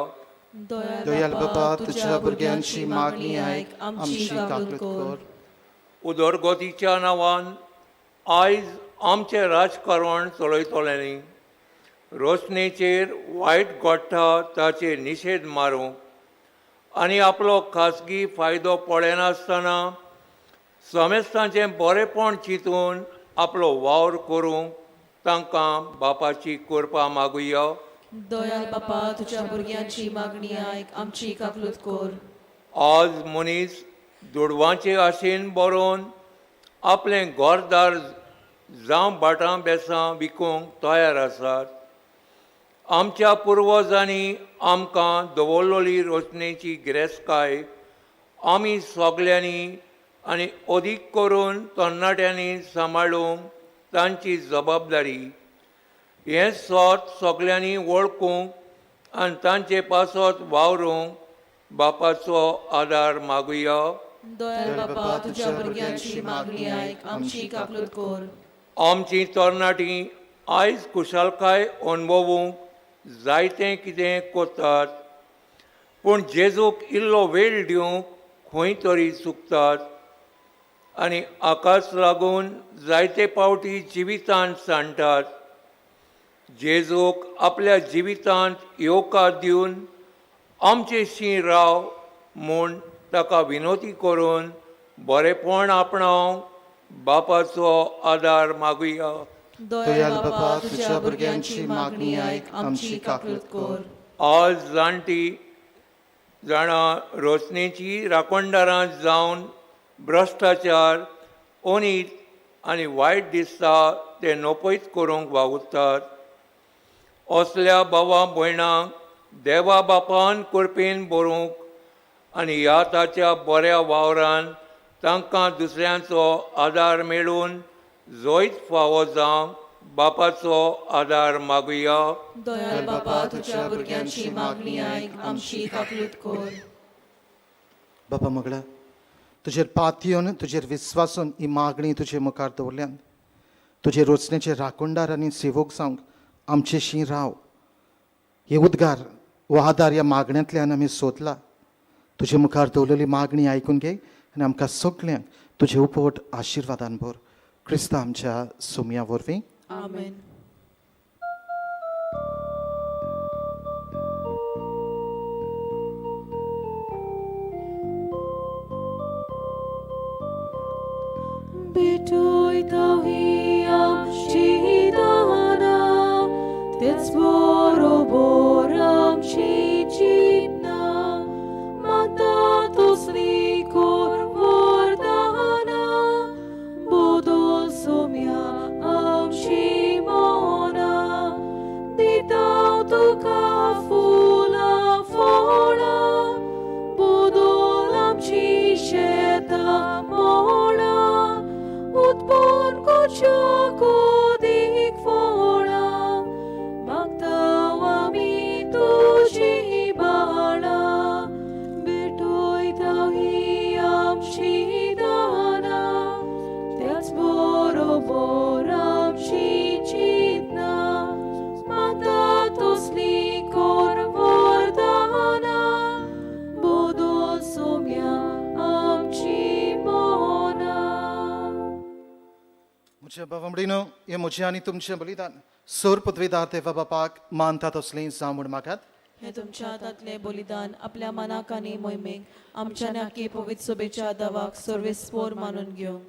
दयाळ बाबा, तुझ्या भुरग्यांची मागणी आयक, आमची काकूत कर. उदरगतीच्या नांवान आयज आमचें राजकारण चलयतल्यांनी रोशणेचेर वायट घडटा ताचेर निशेध मारूंक आनी आपलो खासगी फायदो पळयनासतना समेस्तांचें बरेंपण चिंतून आपलो वावर करूंक तांकां बापाची कृपा मागुया. दयाळ बापा, तुज्या भुरग्यांची मागणी आयक, आमची काकलूत कर. आज मनीस दुडवांचे आशेन बरोवन आपलें घरदार जावं भाटां बेसां विकूंक तयार आसात. आमच्या पुर्वजांनी आमकां दवरलेली रचनेची गिरेस्तकाय आमी सगल्यांनी आनी अदीक करून तरणाट्यांनी सांबाळूंक तांची जबाबदारी. हें सत सगल्यांनी वळखूंक आनी तांचे पासत वावरूंक बापाचो आदार मागुया. दयाळ बापा, तुज्या भुरग्यांची मागणी आयक, आमची काकलूत कर. आमची तरणाटी आयज खुशालकाय अणभवूंक जायतें कितें करतात, पूण जेजूक इल्लो वेळ दिवंक खंय तरी चुकतात आनी हाकाच लागून जायते पावटी जिवितांत सांडटात. जेजूक आपल्या जिवितांत येवकार दिवन आमचेशी राव म्हूण ताका विनवती करून बरेंपण आपणावंक बापाचो आदार मागुया. दयाळ बापा, तुज्या भुरग्यांची मागणी आयक, आमची काकलूत कर. आज जाणटी जाणां रोसणेची राखणदारां जावन भ्रश्टाचार, अनीत आनी वायट दिसता तें नपयत करूंक वावुरतात. असल्या भावा भयणांक देवा बापान कृपेन बरोवंक आनी ह्या ताच्या बऱ्या वावरान तांकां दुसऱ्यांचो आदार मेळून जैत फावो जावंक बापाचो आदार मागुया. दयाळ बापा, तुज्या भुरग्यांची मागणी आयक, आमची काकलूत कर. बापा मगळा, तुजेर पातयेवन तुजेर विस्वासून ही मागणी तुजे मुखार दवरल्यान तुजे रोचणेचे राखणदार आनी सेवक जावंक आमचेशी राव. हे उद्गार हो आदार ह्या मागण्यांतल्यान आमी सोदला. तुजे मुखार दवरलेली मागणी आयकून घे आनी आमकां सगल्यांक तुजे उपवट आशिर्वादान भर. क्रिस्ता आमच्या सोमया वरवीं. आमेन. भेटोयता ही आमची दाना, तेच बरोबर आमची चिंतना, माता तसली कोर वरदाना, बदल सोम्या आमची मना, दिता तुका फुलां फळां, बदल आमची शेतां मळां, उत्पन्न करच्या कोदीक फळां, मागता आमी तुजी बाळां, भेटयता ही आमची दाना, त्याच बरोबर आमची चिंतना, मागता तसली कोर वरदाना, बदल सोम्या आमची मना. म्हज्या बाबा भयणीनो, हें म्हजें आनी तुमचें बलिदान सोर पदवीदार देवा बापाक मानता तसलें जावं म्हूण मागात. हें तुमच्या हातांतलें बलिदान आपल्या मनाक आनी मोहिमेक आमच्या नाकी पवित्र सोबेच्या दावाक सर्वेस्पोर मानून घेवंक.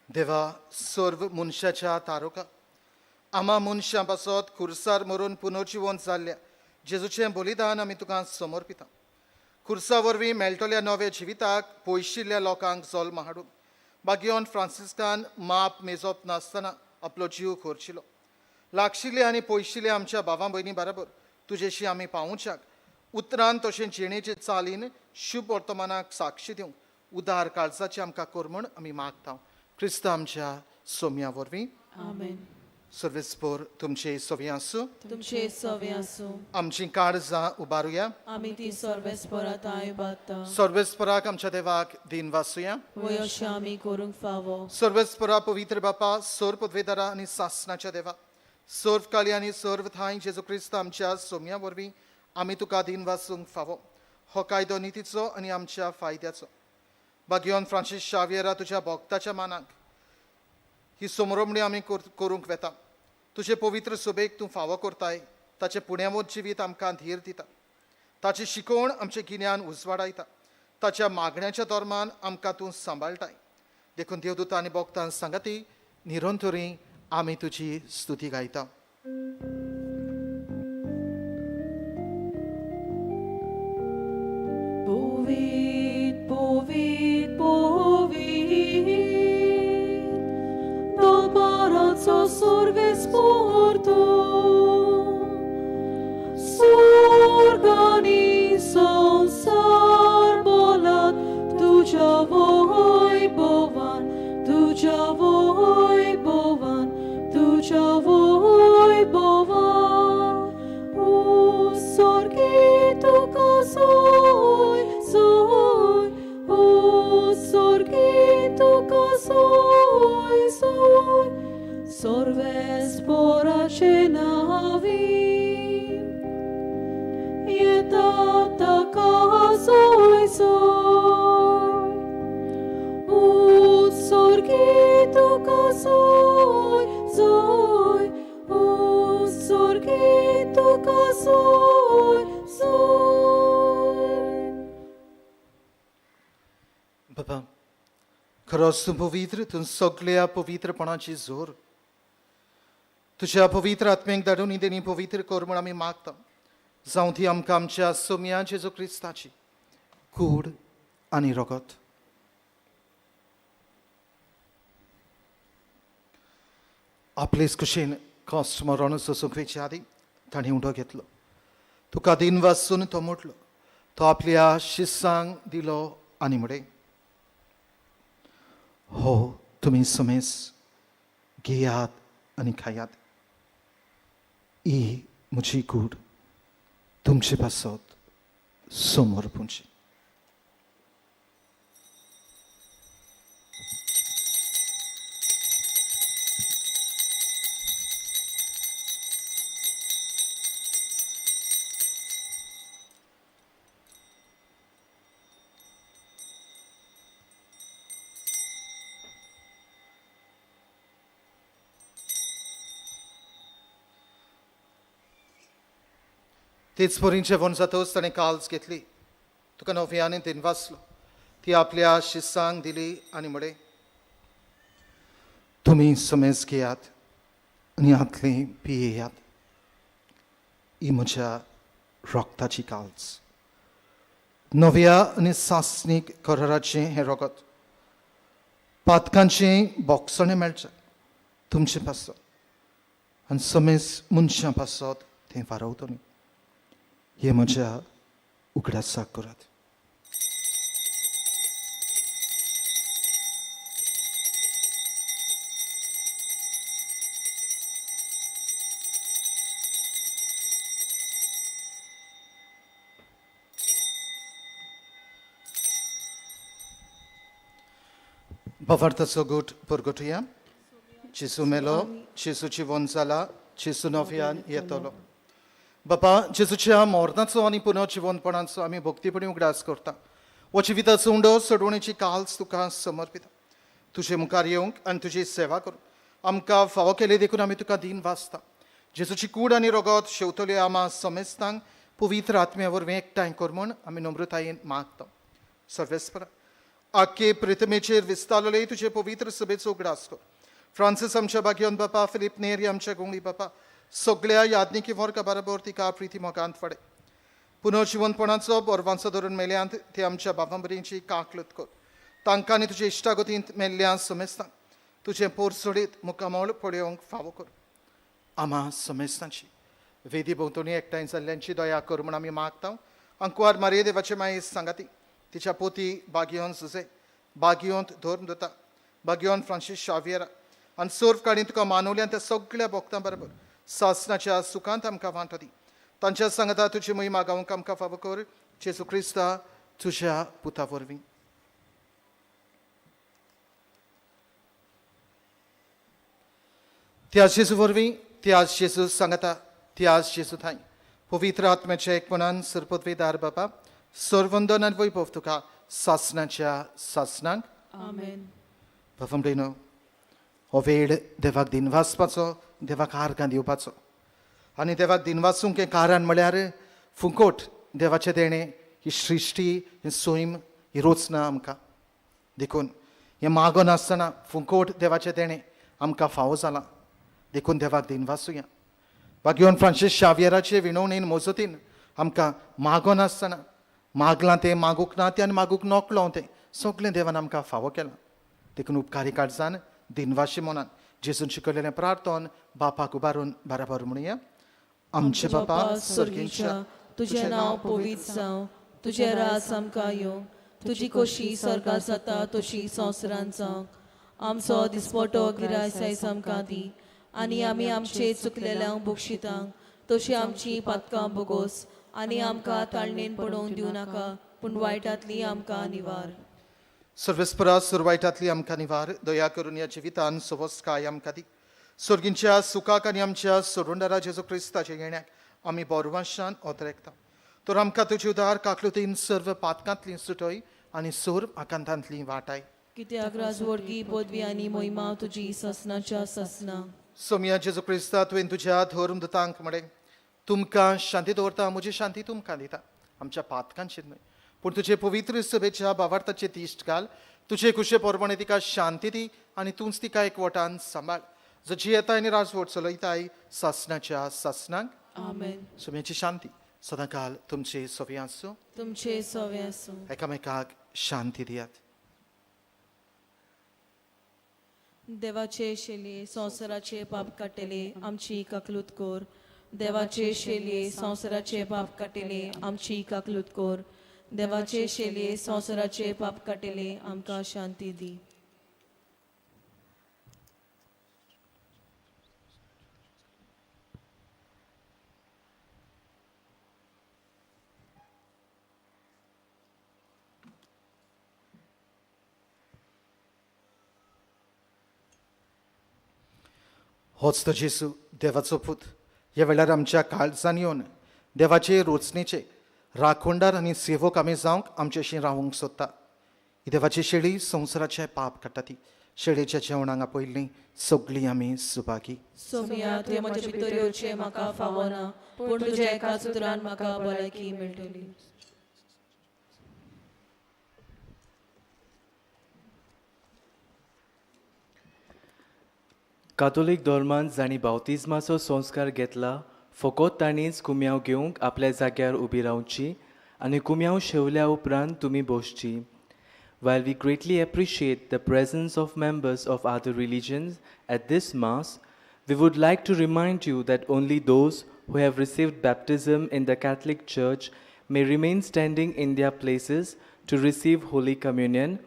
देवा, सर्व मनशाच्या तारुका आमा मनशां पासत खुर्सार मरून पुनर्जिवन जाल्ल्या जेजूचें बलिदान आमी तुका समर्पिता. खुर्सा वरवीं मेळटल्या नव्या जिविताक पयशिल्ल्या लोकांक जल्म हाडून बागियोन फ्रांसिस्कान माप मेजप नासतना आपलो जीव खर्चिलो. लागशिल्ले आनी पयशिल्ले आमच्या भावां भयणी बराबर तुजेशी आमी पावोवच्याक उतरान तशें जिणेचे चालीन शुभ वर्तमानाक साक्षी दिवंक उदार काळजाची आमकां कर म्हूण आमी मागता. क्रिस्त आमच्या सोम्या वरवीं. आमेन. सर्वेस्पोर तुमचे सवी आसूं. तुमचे सवे आसूं. आमची काळजां उबारुया. आमी ती सर्वेस्पोरा तांय उबारता. सर्वेस्पोराक आमच्या देवाक दिन वासुया. वय अशें आमी करूंक फावो. सर्वेस्पोरा पवित्र बापा, सोर पदवेदारा आनी सासनाच्या देवा, सर्व काली आनी सर्व थांय जेजू क्रिस्त आमच्या सोम्या वरवीं आमी तुका दिन वासूंक फावो. हो कायदो नितीचो आनी आमच्या फायद्याचो. बागियोन फ्रांसीस शावियरा तुज्या भक्ताच्या मानाक ही समरोमणी आमी करूंक वेता. तुजे पवित्र सोबेक तूं फावो करताय, ताचें पुण्यावत जिवीत आमकां धीर दिता. ताची शिकवण आमचें गिन्यान उजवाडायता. ताच्या मागण्याच्या धर्मान आमकां तूं सांबाळटाय. देखून देवदूत आनी भक्तां सांगाती निरंतरी आमी तुजी स्तुती गायता. Povit, povit, povit, dal parazzo sorve sporto, sorgani sonsar bolat, tuja voi bovan, tuja voi bovan, tuja voi bovan, u sorgi tu casoi, soy, o sorgito casoi, soy, sorves pora cenavi, ietata casoi, soy, o sorgito casoi, soy, o sorgito casoi, soy. बाबा, खरोच तूं पवित्र, तूं सगल्या पवित्रपणाची जोर. तुज्या पवित्र आत्म्याक धाडून ही देणी पवित्र कर म्हूण आमी मागता. जावं ती आमकां आमच्या सोम्या जेजू क्रिस्ताची कूड आनी रगत. आपलेच कुशीन कश्ट मरण सोसूंक वयचे आदीं ताणें उंडो घेतलो. तुका दिन वासून तो म्हटलो. तो आपल्या शिसांक दिलो आनी म्हळें, हो तुमी समेस घेयात आनी खायात. ही म्हजी कूड तुमचे पासत समोर पुंची. तेच परीं जेवण जातच ताणें काल्स घेतली. तुका नव्याने दिन वाचलो. ती आपल्या शिसांक दिली आनी म्हळें, तुमी समेज घेयात आनी हातलें पियेयात. ही म्हज्या रगताची काल्स. नव्या आनी सासणीक कराराचें हें रगत पातकांचें बोगसणें मेळचें तुमचें पासत आनी समेज मनशां पासत तें फारवतलें. हे म्हज्या उगडासाक करात. भावार्थाचो गूट परगटुया. जेजू मेलो, जेजू जिवन जाला, जेजू नव्यान येतलो. बापा, जेजूच्या मरणाचो आनी पुनर्जिवनपणाचो आमी भक्तीपणी उगडास करता. हो जिविताचो उंडो सोडवणेची काल्स तुका समर्पिता. तुजे मुखार येवंक आनी तुजी सेवा करूंक आमकां फावो केली देखून आमी तुका दिन वाचता. जेजूची कूड आनी रगत शेवतले आमा समेस्तांक पवित्र आत्म्या वरवीं एकठांय कर म्हूण आमी नम्रतायेन मागता. सर्वेस्परा, आख्खे प्रतिमेचेर विस्तारलेले तुजे पवित्र सभेचो उगडास कर. फ्रांसीस आमच्या भाग्योन बापा, फिलीप नेरी आमच्या गोंगडी बापा, सगळ्या यादनिकी वर्गा बरोबर तिका प्रिती मोगांत फडे. पुनर्जिवनपणाचो बोरवांचो धरून मेल्यांत ते आमच्या बाबांबरींची काकलत कर. तांकां आनी तुजे इश्टागतींत मेल्ल्या समेस्तांक तुजें पोर सोडीत मुखामळ पळोवंक फावो कर. आमा समेस्तांची वेदी भोंवतणी एकठांय जाल्ल्यांची दया कर म्हूण आमी मागता. अंकुवार मारये देवाचे माये सांगाती तिच्या पोती बागियोन सुजे, बागियोंत धर्म दता, बागियोन फ्रांसीस शावियरा आनी सर्व काळी तुका मानवल्या त्या सगळ्या भक्तां बरोबर सासनाच्या सुखांत आमकां वांटो दी. तांच्या सांगता तुजी मोही मागावंक आमकां फावो कर. जेजू क्रिस्ता तुज्या पुता वरवीं. त्याच जेजू वरवीं, त्याच जेजू सांगता, त्याच जेजू थांय पवित्र आत्म्याच्या एकपणान सरपदवेदार बापा, सर्वंदन आनी वैभव तुका सासनाच्या सासनाक. आमेन. बाबा भयणो, हो वेळ देवाक दिन वाचपाचो, देवाक आर्गां दिवपाचो. आनी देवाक दिन वाचूंक हें कारण म्हळ्यार फुंकोट देवाचें देणें ही सृश्टी, ही सैम, ही रचना आमकां. देखून हें मागोनासतना फुकट देवाचें देणें आमकां फावो जालां. देखून देवाक दिनवासुया. भाग्यवान फ्रांसीस शावियराचे विणवणेन मजतीन आमकां मागोनासतना मागलां तें, मागूंक ना तें आनी मागूंक नकळो तें सगळें देवान आमकां फावो केलां. देखून उपकारी काळजान दिनवाशी मनान जेजून शिकयलेलें प्रार्थन बापाक उबारून बराबर म्हणुया. आमचे बापा सर्गींच्या, तुजें नांव पवित्र जावं, तुजें राज आमकां येवं, तुजी खोशी स्वर्गार जाता तशी संवसारांत जावं. आमचो दिसपटो गिरायस आयज आमकां दी आनी आमी आमचे चुकलेल्यांक बक्षितांक तशी आमची पातकां बोगोस आनी आमकां ताळणेन पडोवंक दिवं नाका, पूण वायटांतली आमकां निवार. सर्वेस्परा सुरवायटांतली आमकां निवार. दया करून ह्या जिवितान सवस्काय आमकां दी. सर्गींच्या सुखाक आनी आमच्या सोडूंडारा जेजू क्रिस्ताच्या येण्याक आमी बोरवाशान ओतरेकता. तर आमकां तुजी उदार काकलुतीन सर्व पातकांतली सुटय आनी सर्व आकांतांतली वाटाय. कित्याक राजवडकी पदवी आनी मोहिमा तुजी ससनाच्या ससना. सोमिया जेजू क्रिस्ता, तुवें तुज्या धर्म दुतांक म्हळें, तुमकां शांती दवरता, म्हजी शांती तुमकां दिता. आमच्या पातकांचेर न्हय पूण तुजे पवित्र सभेच्या भावार्थाचे दिश्ट घाल. तुजे कुशे प्रमाणे तिका शांती दी आनी तूंच तिका एकवटान सांबाळ, जो जियेता आनी राजवट चलयताय सासनाच्या सासनाक. आमेन. सोम्याची शांती सदांकाल तुमचे सोवे आसूं. तुमचे सोवे आसूं. एकामेकाक शांती दियात. देवाचे शेलये संवसाराचे पाप काडटले आमची काकलूत कोर. देवाचे शेलये संवसाराचे पाप काडटले आमची काकलूत कोर. देवाचे शेलये संवसाराचे पाप काडटले आमकां शांती दी. होच तो जेजू देवाचो पूत ह्या वेळार आमच्या काळजान येवन देवाचे रोचणेचे राखणदार आनी सेवक आमी जावंक आमच्याशी रावंक सोदता. ही देवाची शेळी संवसाराचें पाप काडटा. ती शेळेच्या जेवणाक आपयल्लीं सगळीं आमी सुभागी. सोमिया, तुवें म्हज्या भितर येवचें म्हाका फावना, पूण तुज्या एका सुत्रान म्हाका भलायकी मेळटली. कातोलीक धर्मांत जांणी बावतिज्माचो संस्कार घेतला फकत तांणीच कुम्यांव घेवंक आपल्या जाग्यार उबी रावची आनी कुम्यांव शेवल्या उपरांत तुमी बसची. While we greatly appreciate the presence of members of other religions at this Mass, we would like to remind you that only those who have received baptism in the Catholic Church may remain standing in their places to receive Holy Communion.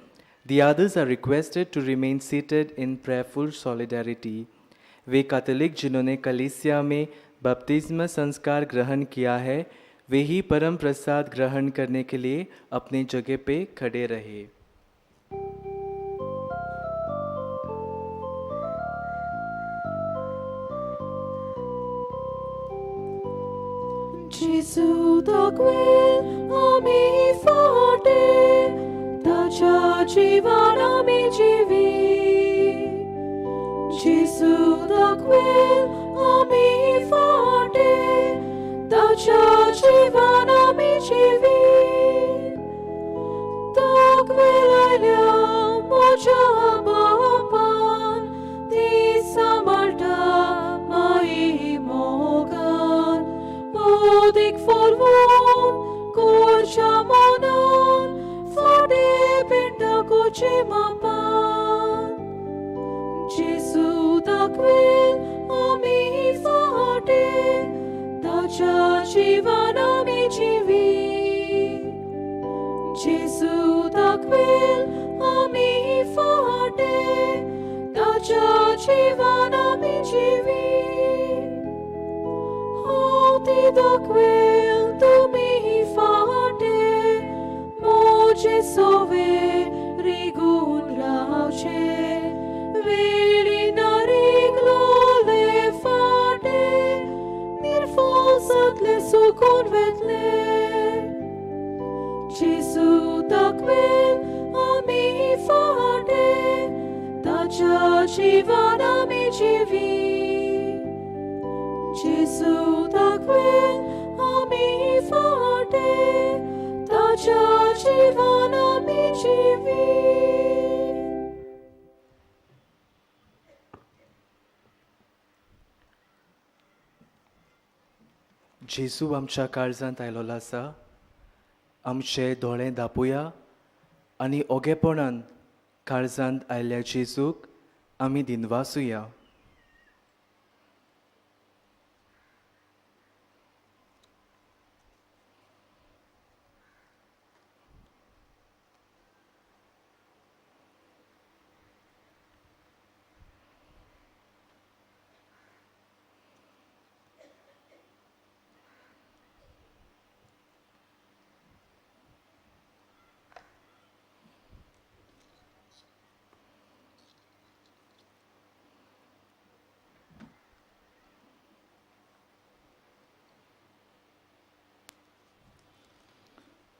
The others are requested to remain seated in prayerful solidarity. Way Catholic जिन्होंने कलीसिया में बपतिस्मा संस्कार ग्रहण किया है, वे ही परम प्रसाद ग्रहण करने K लिए अपनी जगह पे खड़े रहे. Gesù da quel ami forte, ताच्या जीवन आमी जिवी. Gesù da quel आमी फाटे, ताच्या जीवन आमी जिवी. दाखवेल आयल्या म्हज्या बापान, ती सांबाळटा माई मोगान. ओदीक फॉरवून कोरच्या मनान, फाटे पिंटा कोचे मापान. जेजू दाखवेल आमी फाटे, ताच्या जीवन आमी जिवी. जेजू दाखवेल आमी फाटे, ताच्या जीवन आमी जिवी. हांव ती दाखवेल तुमी फाटे, म्हजे सोवे रिगून रावचे. वेळी नारिगलोले फाटे, निर्फोल जातले सुकून वेतले. जेजू दाखवेल आमी फाटे, ताच्या जीवन आमी जिवी. जेजू दाखवेल आमी फाटे, देवाच्या जिवान आमी जिवी. जेजू आमच्या काळजांत आयलोलो आसा. आमचे दोळे दापुया आनी ओगेपणान काळजांत आयिल्ल्या जेजूक आमी दिनवासुया.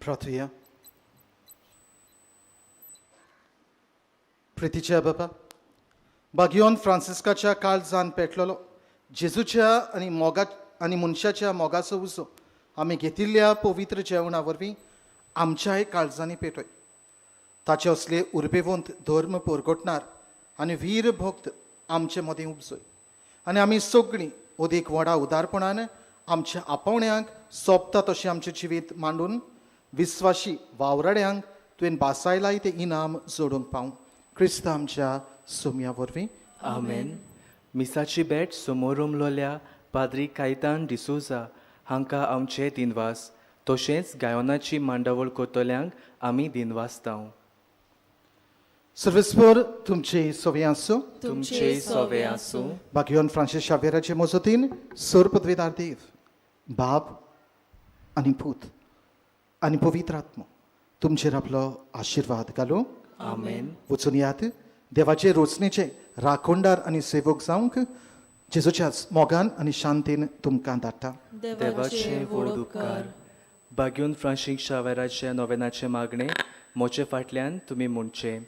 प्रार्थुया. प्रितीच्या बापा, बागियोन फ्रांसिस्काच्या काळजान पेटलेलो जेजूच्या आनी मोगा आनी मनशाच्या मोगाचो उजो आमी घेतिल्ल्या पवित्र जेवणा वरवीं आमच्याय काळजांनी पेटय. ताचे असले उर्बेवंत धर्म परगटणार आनी वीर भक्त आमचे मदीं उपजय आनी आमी सगळीं अदीक व्हडा उदारपणान आमच्या आपोवण्यांक सोंपता तशें आमचें जिवीत मांडून विस्वाशी वावराड्यांक तुवें बासायलाय तें इनाम जोडूंक पावूं. क्रिस्त आमच्या सोम्या वरवीं. आमेन. मिसाची भेट समोर उमलोल्या पाद्री कायतान डिसोजा हांकां आमचे दिनवास, तशेंच गायनाची मांडावळ करतल्यांक आमी दिनवासतांव. सर्वेस्पर तुमचे सोवे आसूं. तुमचे सोवे आसूं. बागियोन फ्रांसीस शावेराचे मजतीन सर पदवेदार देव बाप आनी पूत आनी पवित्र आत्मो तुमचेर आपलो आशिर्वाद घालूं. आमेन. वचून यात देवाचे रोचणेचे राखणदार आनी सेवक जावंक जेजूच्याच मोगान आनी शांतीन तुमकां धाडटा. देवाचे व्हड उपकार. बागियोन फ्रांसीस शावेराच्या नोवेनाचें मागणें मोचे फाटल्यान तुमी म्हणचें.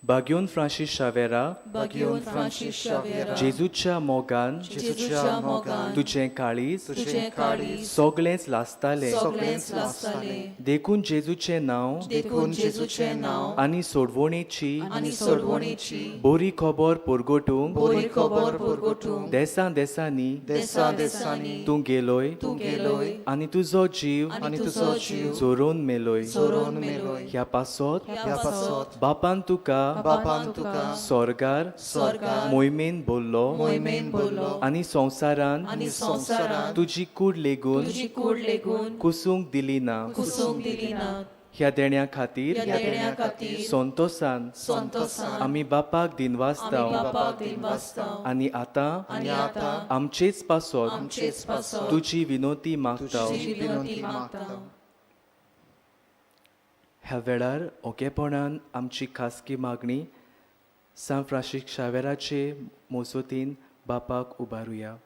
बागियोन फ्रांसीस शावेरा, बागियोन फ्रांसीस शावेरा, जेजूच्या मोगान, जेजूच्या मोगान तुजें काळीज, तुजें काळीज सगळेंच लासतालें, सगळेंच लासतालें. देखून जेजूचें नांव, देखून जेजूचें नांव आनी सोडवणेची, आनी सोडवणेची बरी खबर परगटूंक, बरी खबर परगटूंक देसां देसांनी, देसां देसांनी तूं गेलोय, तूं गेलोय आनी तुजो जीव, आनी तुजो जीव जोरोवन मेलोय, जोरोवन मेलोय. ह्या पासत, ह्या पासत बापान तुका, बापान तुका स्वर्गार, स्वर्गार मोहिमेन बोल्लो, मोहिमेन बोल्लो आनी संवसारान, आनी संवसारान तुजी कूड लेगून, तुजी कूड लेगून कुसूंक दिली ना, कुसूंक दिली ना. ह्या देण्या खातीर, ह्या देण्या खातीर संतोसान, संतोसान आमी बापाक दिनवासतांव, आमी बापाक दिनवासतांव. आनी आतां, आनी आतां आमचेच पासत, आमचेच पासत तुजी विनोती मागतांव, तुजी विनोती मागतांव. ह्या वेळार ओगेपणान आमची खासगी मागणी सांत फ्रांसीस शावेराचे मोजोतीन बापाक उबारुया.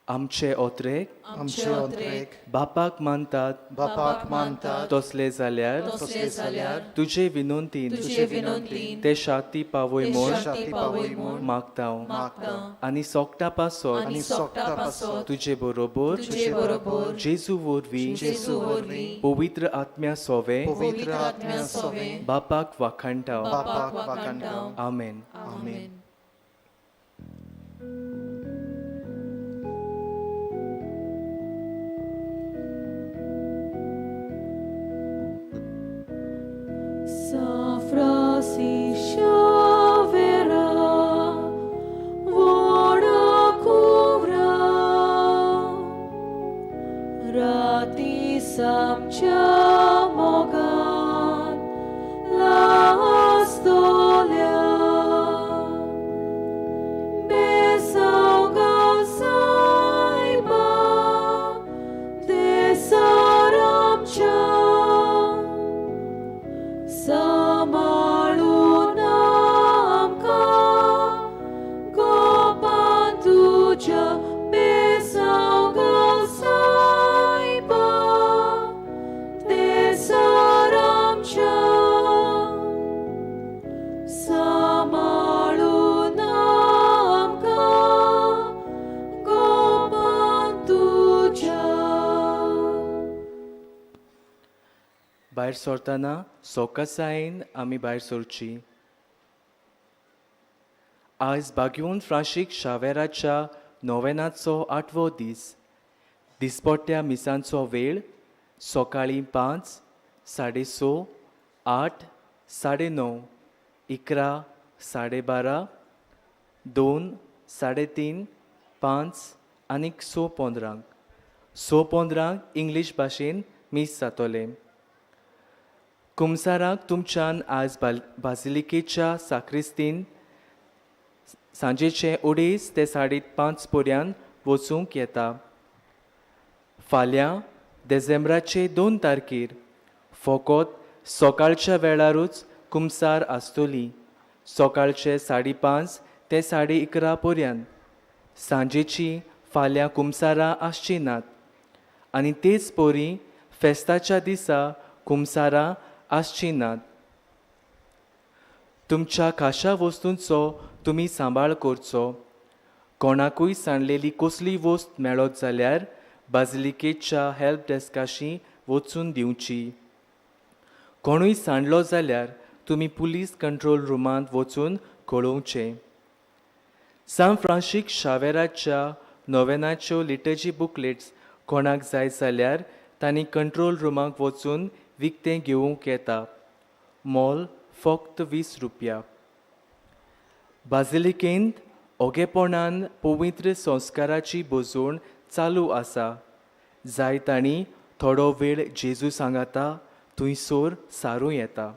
आमचे ओत्रेक, आमचे ओत्रेक बापाक मानतात, बापाक मानतात तसले जाल्यार, तसले जाल्यार तुजे विनंतीन, तुजे विनंतीन ते शांती पावय म्हूण, शांती पावय म्हूण मागतांव, मागतांव. आनी सोकटा पासत, आनी सोकटा पासत तुजे बरोबर, तुजे बरोबर जेजू वरवीं, जेजू वरवीं पवित्र आत्म्या सोवे, पवित्र आत्म्या सोवे बापाक वाखाणटांव, बापाक वाखाणटांव. आमेन. आमेन. São Francisco Xavier, vora cubra, rati samcha mogan lastolia, besauga saiba de saramcha. Sa भायर सरतना सोकासायेन आमी भायर सरची. आयज बागयोन फ्रांशीक शावेराच्या नोवेनाचो 8वो दीस. दिसपट्ट्या मिसांचो वेळ सकाळीं 5, 6:30, 8, 9:30, 11, 12:30, 2, 3:30, 5 आनी 6:15. 6:15 इंग्लीश भाशेन मीस जातलें. कुमसाराक तुमच्यान आज बाजिलिकेच्या साक्रिस्तीन सांजेचे 2:30 ते 5:30 पर्यंत वचूंक येता. फाल्यां देझेंब्राचे 2 तारखेर फकत सकाळच्या वेळारूच कुमसार आसतली. सकाळचे 5:30 ते 11:30 पर्यंत. सांजेची फाल्यां कुमसारां आसची नात आनी तेच परी फेस्ताच्या दिसा कुमसारां आसची नात. तुमच्या खाशा वस्तूंचो तुमी सांबाळ करचो. कोणाकूय सांडलेली कसली वस्त मेळत जाल्यार बाजिलिकेच्या हेल्प डेस्काशी वचून दिवची. कोणूय सांडलो जाल्यार तुमी पुलीस कंट्रोल रुमांत वचून कळोवचें. सान फ्रांसीक शावेराच्या नोवेनाच्यो लिटर्जी बुकलेट्स कोणाक जाय जाल्यार तांणी कंट्रोल रुमाक वचून विकतें घेवंक येता. मोल फक्त 20 रुपया. बाजिलिकेंत ओगेपणान पवित्र संस्काराची भोजवण चालू आसा. जाय तांणी थोडो वेळ जेजू सांगाता थंयसर सारूं येता.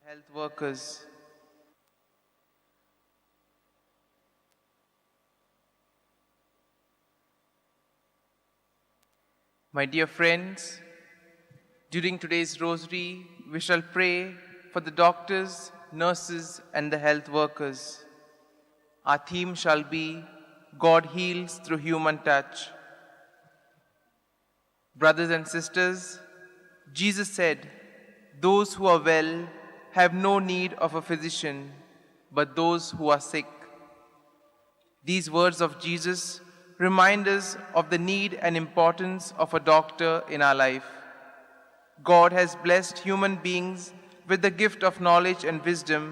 Health workers. My dear friends, during today's rosary, we shall pray for the doctors, nurses, and the health workers. Our theme shall be, God heals through human touch. Brothers and sisters, Jesus said, "Those who are well have no need of a physician, but those who are sick." These words of Jesus remind us of the need and importance of a doctor in our life. God has blessed human beings with the gift of knowledge and wisdom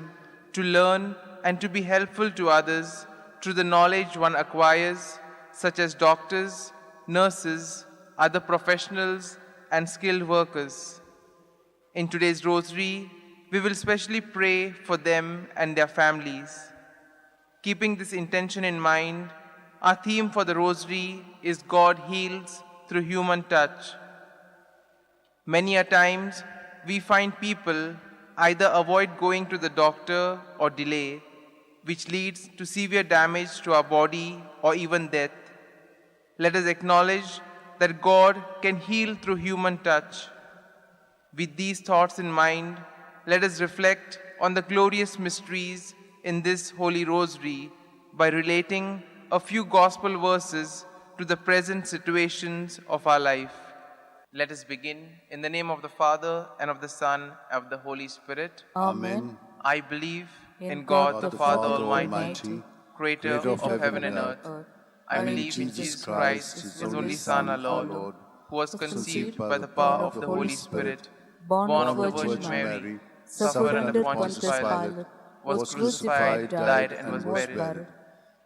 to learn and to be helpful to others through the knowledge one acquires, such as doctors, nurses, other professionals, and skilled workers. In today's rosary, we will specially pray for them and their families. Keeping this intention in mind, our theme for the rosary is God heals through human touch. Many a times, we find people either avoid going to the doctor or delay, which leads to severe damage to our body or even death. Let us acknowledge that God can heal through human touch. With these thoughts in mind, let us reflect on the glorious mysteries in this Holy Rosary by relating a few gospel verses to the present situations of our life. Let us begin in the name of the Father, and of the Son, and of the Holy Spirit. Amen. I believe in God, the Father Almighty, creator of heaven and earth. I believe in Jesus Christ, his only Son, our Lord, who was conceived by the power of the Holy Spirit, born of the Virgin Mary, suffered under Pontius Pilate, was crucified, died, and was buried.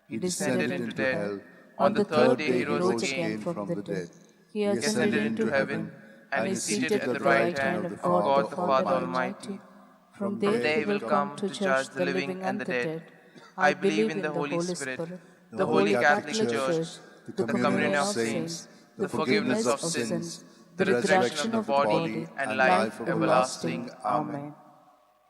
He descended into hell. On the third day he rose again from the dead. He ascended into heaven and is seated at the right hand of God the Father Almighty. From there he will come to judge the living and the dead. I believe in the Holy Spirit, the Holy Catholic Church, the communion of saints, the forgiveness of sins, the resurrection of the body, and life everlasting. Amen.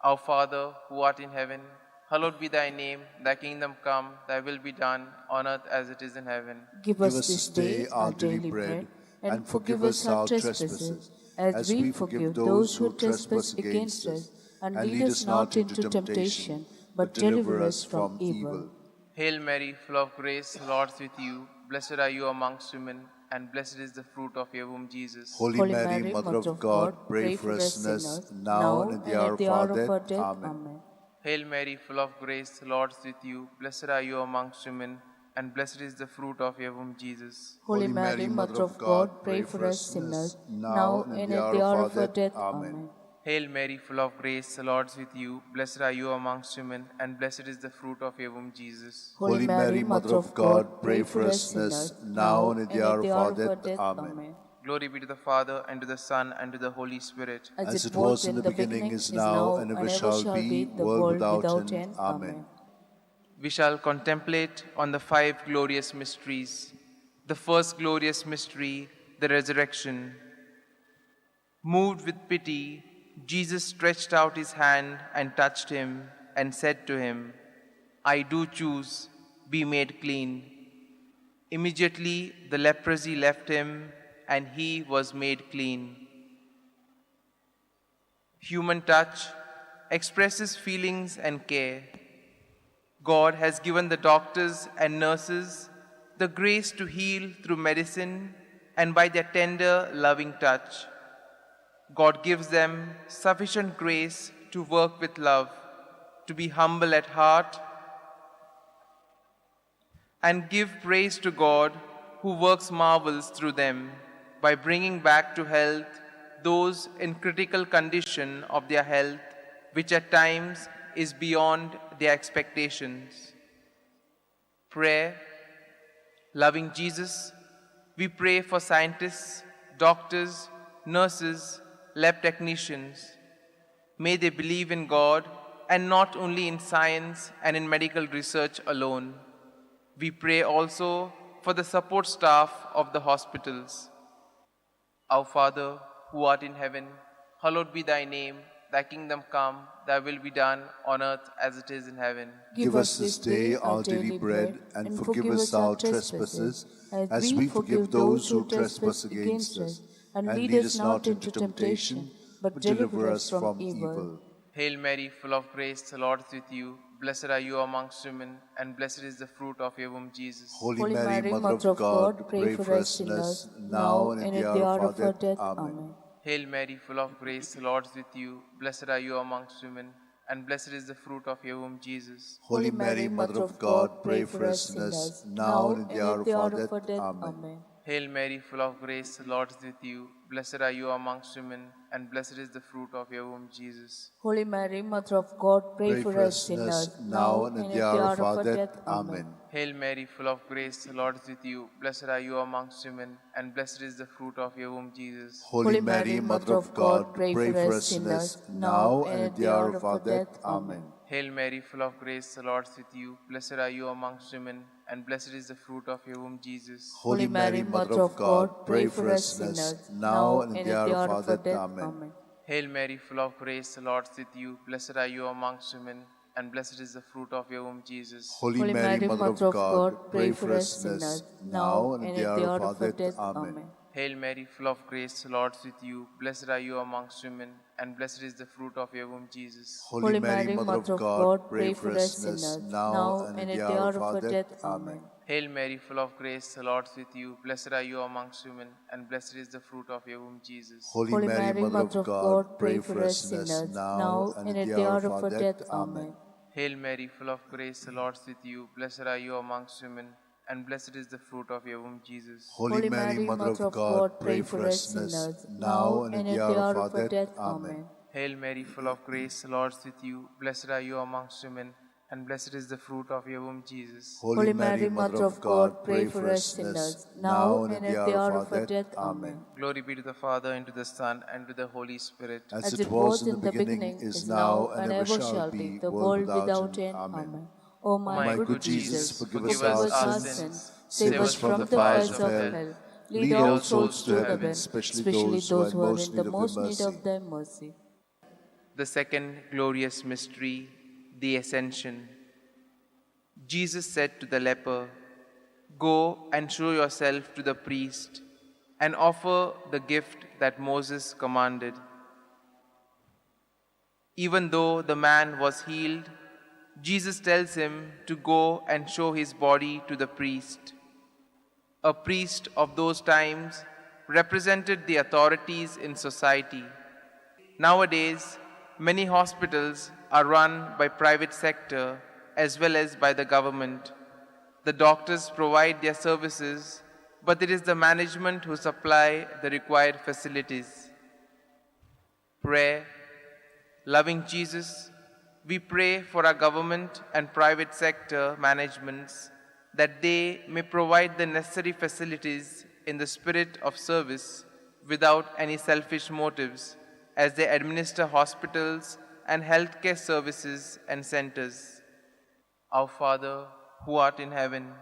Our Father, who art in heaven, hallowed be thy name. Thy kingdom come, thy will be done, on earth as it is in heaven. Give us this day our daily bread, and forgive us our trespasses, as we forgive those who trespass against us. And lead us not into temptation, but deliver us from evil. Hail Mary, full of grace, the Lord is with you. Blessed are you amongst women, and blessed is the fruit of your womb, Jesus. Holy Mary, Mother of God, pray for us sinners, now and at the hour of our death. Amen. Hail Mary, full of grace, the Lord is with you. Blessed are you amongst women, and blessed is the fruit of your womb, Jesus. Holy Mary, Mother of God, pray for us sinners, now and at the hour of our death. Amen. Hail Mary, full of grace, the Lord is with you. Blessed are you amongst women, and blessed is the fruit of your womb, Jesus. Holy Mary, Mother of God, pray for us sinners, now and at the hour of our death. Amen. Glory be to the Father, and to the Son, and to the Holy Spirit. As it was in the beginning, is now, and ever shall be, world without end. Amen. We shall contemplate on the five glorious mysteries. The first glorious mystery, the resurrection. Moved with pity, Jesus stretched out his hand and touched him and said to him, "I do choose, be made clean." Immediately the leprosy left him and he was made clean. Human touch expresses feelings and care. God has given the doctors and nurses the grace to heal through medicine and by their tender, loving touch. God gives them sufficient grace to work with love, to be humble at heart, and give praise to God who works marvels through them by bringing back to health those in critical condition of their health, which at times is beyond their expectations. Prayer. Loving Jesus, we pray for scientists, doctors, nurses, lab technicians. May they believe in God and not only in science and in medical research alone. We pray also for the support staff of the hospitals. Our Father, who art in heaven, hallowed be thy name. Thy kingdom come, thy will be done on earth as it is in heaven. Give us this day our daily bread, and forgive us our trespasses, as we forgive those who trespass against us. And lead us not into temptation, but deliver us from evil. Hail Mary, full of grace, the Lord is with you. Blessed are you amongst women, and blessed is the fruit of your womb, Jesus. Holy Mary, Mother of God, pray for us sinners, now and at the hour of our death. Amen. Hail Mary, full of grace, the Lord is with you. Blessed are you amongst women, and blessed is the fruit of your womb, Jesus. Holy Mary, Mother of God, pray for us sinners, now and at the hour of our death. Amen. Hail Mary, full of grace, the Lord is with you. Blessed are you amongst women, and blessed is the fruit of your womb, Jesus. Holy Mary, Mother of God, pray for us sinners, now and at the hour of our death. Amen. Hail Mary, full of grace, the Lord is with you. Blessed are you amongst women, and blessed is the fruit of your womb, Jesus. Holy Mary, Mother of God, pray for us sinners, now and at the hour of our death. Amen. Hail Mary, full of grace, the Lord is with you. Blessed are you amongst women, and blessed is the fruit of your womb, Jesus. Holy Mary, Mother of God, pray for us sinners, now and at the hour of our death. Amen. Hail Mary, full of grace, the Lord is with you. Blessed are you amongst women, and blessed is the fruit of your womb, Jesus. Holy Mary, Mother of God, pray for us sinners, now and at the hour of our death. Amen. Hail Mary, full of grace, the Lord is with you. Blessed are you amongst women, and blessed is the fruit of your womb, Jesus. Holy Mary, Mother of God, pray for us sinners, now and at the hour of our death. Amen. Hail Mary, full of grace, the Lord is with you. Blessed are you amongst women, and blessed is the fruit of your womb, Jesus. Holy Mary, Mother of God, pray for us sinners, now and at the hour of our death. Amen. Hail Mary, full of grace, the Lord is with you. Blessed are you amongst women, and blessed is the fruit of your womb, Jesus. Holy Mary, Mother of God, pray for us sinners, now and at the hour of our death. Amen. Hail Mary, full of grace, the Lord is with you. Blessed are you amongst women, and blessed is the fruit of your womb, Jesus. Holy Mary, Mother of God, pray for us sinners, now and at the hour of our death. Amen. Glory be to the Father, and to the Son, and to the Holy Spirit. As it was in the beginning, is now, and ever shall be, the world without end. Amen. O my good Jesus, forgive us our sins, save us from the fires of hell, lead all souls to heaven, especially those who are in the most need of thy mercy. The second glorious mystery, the Ascension. Jesus said to the leper, "Go and show yourself to the priest and offer the gift that Moses commanded." Even though the man was healed, Jesus tells him to go and show his body to the priest. A priest of those times represented the authorities in society. Nowadays, many hospitals are run by private sector as well as by the government. The doctors provide their services, but it is the management who supply the required facilities. Prayer. Loving Jesus, we pray for our government and private sector managements that they may provide the necessary facilities in the spirit of service without any selfish motives as they administer hospitals and healthcare services and centers. Our Father, who art in heaven,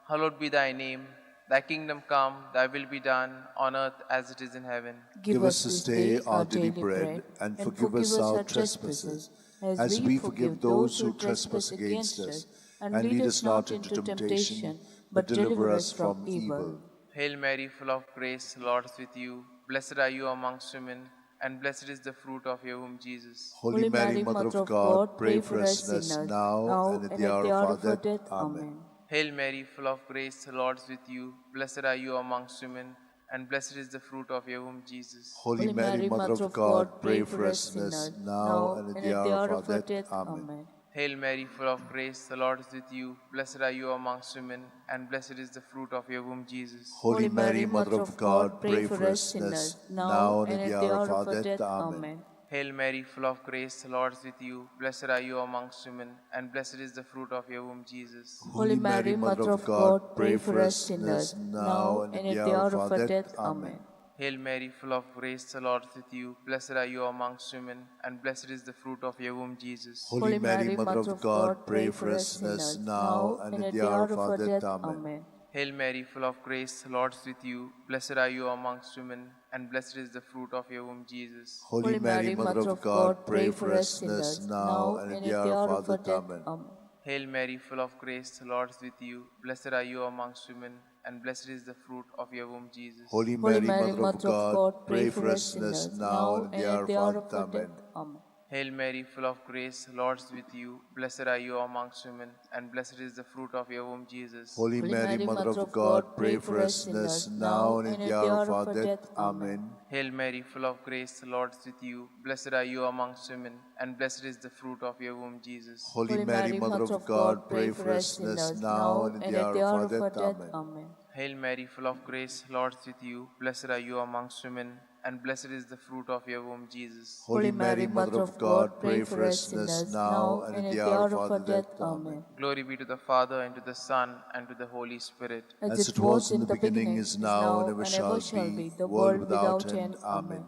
hallowed be thy name. Thy kingdom come, thy will be done, on earth as it is in heaven. Give us this day our daily bread, and forgive us our trespasses, as we forgive those who trespass against us. And lead us not into temptation, but deliver us from evil. Hail Mary, full of grace, the Lord is with you. Blessed are you amongst women, and blessed is the fruit of your womb, Jesus. Holy Mary, Mother of God, pray for us sinners, now and at the hour of our death. Amen. Hail Mary, full of grace, the Lord is with you. Blessed are you amongst women, and blessed is the fruit of your womb, Jesus. Holy Mary, Mother of God, pray for us sinners, now and at the hour of our death. Amen. Hail Mary, full of grace, the Lord is with you. Blessed are you amongst women, and blessed is the fruit of your womb, Jesus. Holy Mary, Mother of God, pray for us sinners, now and at the hour of our death. Amen. Hail Mary, full of grace, the Lord is with you. Blessed are you amongst women, and blessed is the fruit of your womb, Jesus. Holy Mary, Mother of God, pray for us sinners, now and at the hour of our death. Amen. Hail Mary, full of grace, the Lord is with you. Blessed are you amongst women, and blessed is the fruit of your womb, Jesus. Holy Mary, Mother of God, pray for us sinners, now and at the hour of our death. Amen. Hail Mary, full of grace, the Lord is with you. Blessed are you amongst women, and blessed is the fruit of your womb, Jesus. Holy Mary, Mother of God, pray for us sinners, now and at the hour of our death. Amen. Hail Mary, full of grace, the Lord is with you. Blessed are you amongst women, and blessed is the fruit of your womb, Jesus. Holy Mary, Mother of God, pray for us sinners, now and at the hour of our death. Amen. Hail Mary, full of grace, the Lord is with you. Blessed are you amongst women, and blessed is the fruit of your womb, Jesus. Holy Mary, Mother of God, pray for us sinners, now and at the hour of our death. Amen. Hail Mary, full of grace, the Lord is with you. Blessed are you amongst women, and blessed is the fruit of your womb, Jesus. Holy Mary, Mother of God, pray for us sinners, now and at the hour of our death. Amen. Hail Mary, full of grace, the Lord is with you. Blessed are you amongst women, and blessed is the fruit of your womb, Jesus. Holy Mary, Mother of God, pray for us sinners, now and at the hour of our death. Amen. Glory be to the Father, and to the Son, and to the Holy Spirit. As it was in the beginning, is now, and ever shall be, world without end. Amen.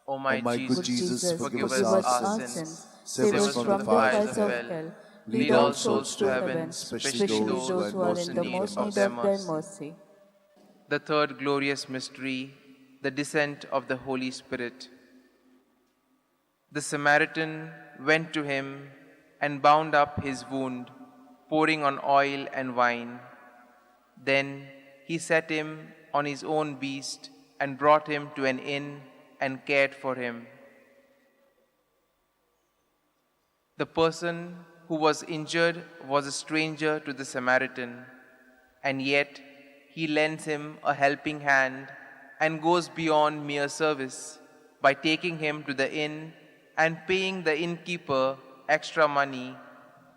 O my good Jesus, forgive us our sins, save us from the fires of hell, lead all souls to heaven, especially those who are in the most need of thy mercy. The third glorious mystery, the descent of the Holy Spirit. The Samaritan went to him and bound up his wound, pouring on oil and wine. Then he set him on his own beast and brought him to an inn and cared for him. The person who was injured was a stranger to the Samaritan, and yet he lends him a helping hand and goes beyond mere service by taking him to the inn and paying the innkeeper extra money.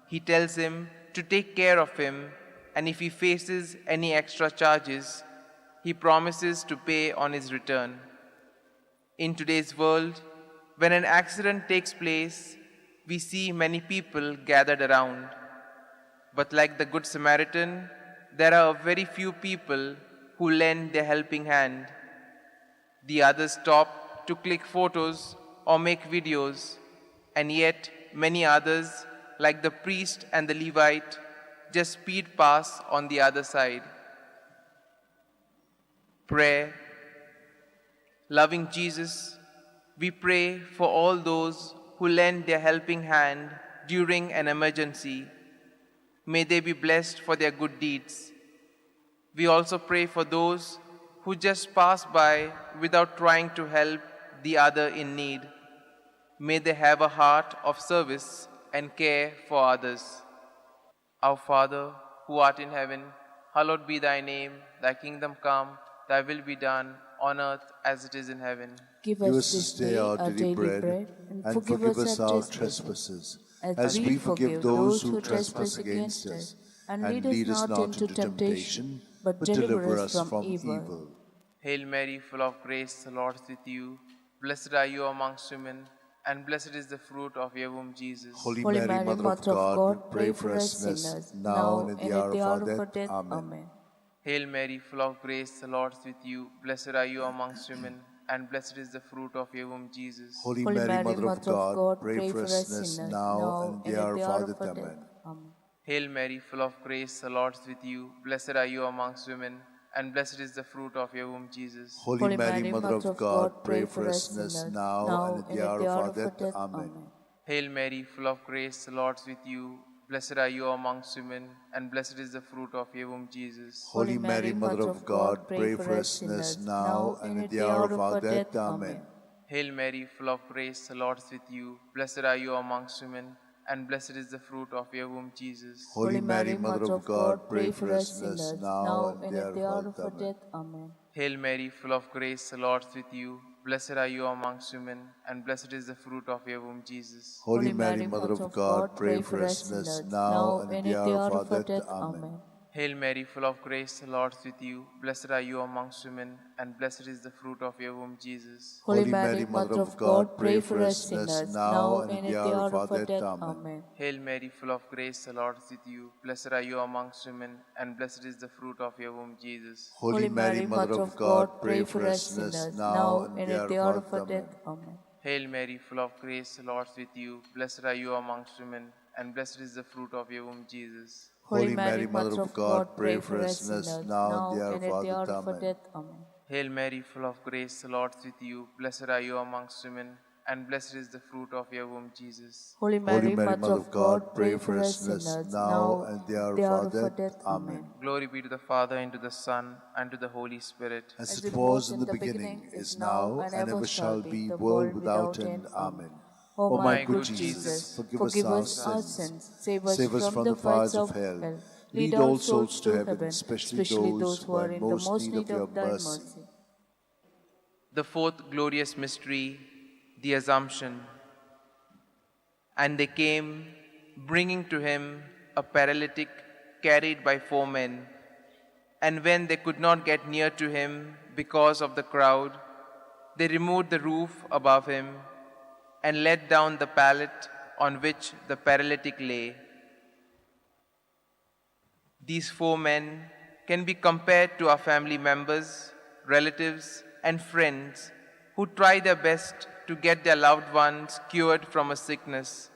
He tells him to take care of him, and if he faces any extra charges, he promises to pay on his return. In today's world, when an accident takes place, we see many people gathered around. But like the Good Samaritan, there are very few people who lend their helping hand. The others stop to click photos or make videos, and yet many others, like the priest and the Levite, just speed past on the other side. Prayer. Loving Jesus, we pray for all those who lend their helping hand during an emergency. May they be blessed for their good deeds. We also pray for those who just pass by without trying to help the other in need. May they have a heart of service and care for others. Our Father, who art in heaven, hallowed be thy name. Thy kingdom come, thy will be done, on earth as it is in heaven. Give us this day our daily bread, and forgive us our trespasses, as we forgive those who trespass against us. And lead us not into temptation, but deliver us from evil. Hail Mary, full of grace, the Lord is with you. Blessed are you amongst women, and blessed is the fruit of your womb, Jesus. Holy Mary, Mother of God, pray for us sinners, now and at the hour of our death. Amen. Hail Mary, full of grace, the Lord is with you. Blessed are you amongst women, and blessed is the fruit of your womb, Jesus. Holy Mary, Mother of God, pray for us sinners, now and at the hour of our death. Amen. Hail Mary, full of grace, the Lord is with you. Blessed are you amongst women, and blessed is the fruit of your womb, Jesus. Holy Mary, Mother of God, pray for us sinners, now and at the hour of our death. Amen. Hail Mary, full of grace, the Lord is with you. Blessed are you amongst women, and blessed is the fruit of your womb, Jesus. Holy Mary, Mother of God, pray for us sinners, now and at the hour of our death. Amen. Hail Mary, full of grace, the Lord is with you. Blessed are you amongst women, and blessed is the fruit of your womb, Jesus. Holy Mary, Mother of God, pray for us sinners, now and at the hour of our death. Amen. Hail Mary, full of grace, the Lord is with you. Blessed are you amongst women, and blessed is the fruit of your womb, Jesus. Holy Mary, Mother of God, pray for us sinners, now and at the hour of our death. Amen. Hail Mary, full of grace, the Lord is with you. Blessed are you amongst women, and blessed is the fruit of your womb, Jesus. Holy Mary, Mother of God, pray for us sinners, now and at the hour of our death. Amen. Hail Mary, full of grace, the Lord is with you. Blessed are you amongst women, and blessed is the fruit of your womb, Jesus. Holy Mary, Mother of God, pray for us sinners, now and at the hour of our death. Amen. Hail Mary, full of grace, the Lord is with you. Blessed are you amongst women, and blessed is the fruit of your womb, Jesus. Holy Mary, Mother of God, pray for us sinners, now and at the hour of our death. Amen. Hail Mary, full of grace, the Lord is with you. Blessed are you amongst women, and blessed is the fruit of your womb, Jesus. Holy Mary, Mother of God, pray for us sinners, now and at the hour of our death. Amen. Glory be to the Father, and to the Son, and to the Holy Spirit. As it was in the beginning, is now, and ever shall be, world without end. Amen. O my good Jesus, forgive us our sins, save us from the fires of hell. Lead all souls to heaven, especially those who are in the most need of your mercy. The fourth glorious mystery, the Assumption. And they came, bringing to him a paralytic carried by 4 men. And when they could not get near to him because of the crowd, they removed the roof above him and let down the pallet on which the paralytic lay. These 4 men can be compared to our family members, relatives, and friends who try their best to get their loved ones cured from a sickness.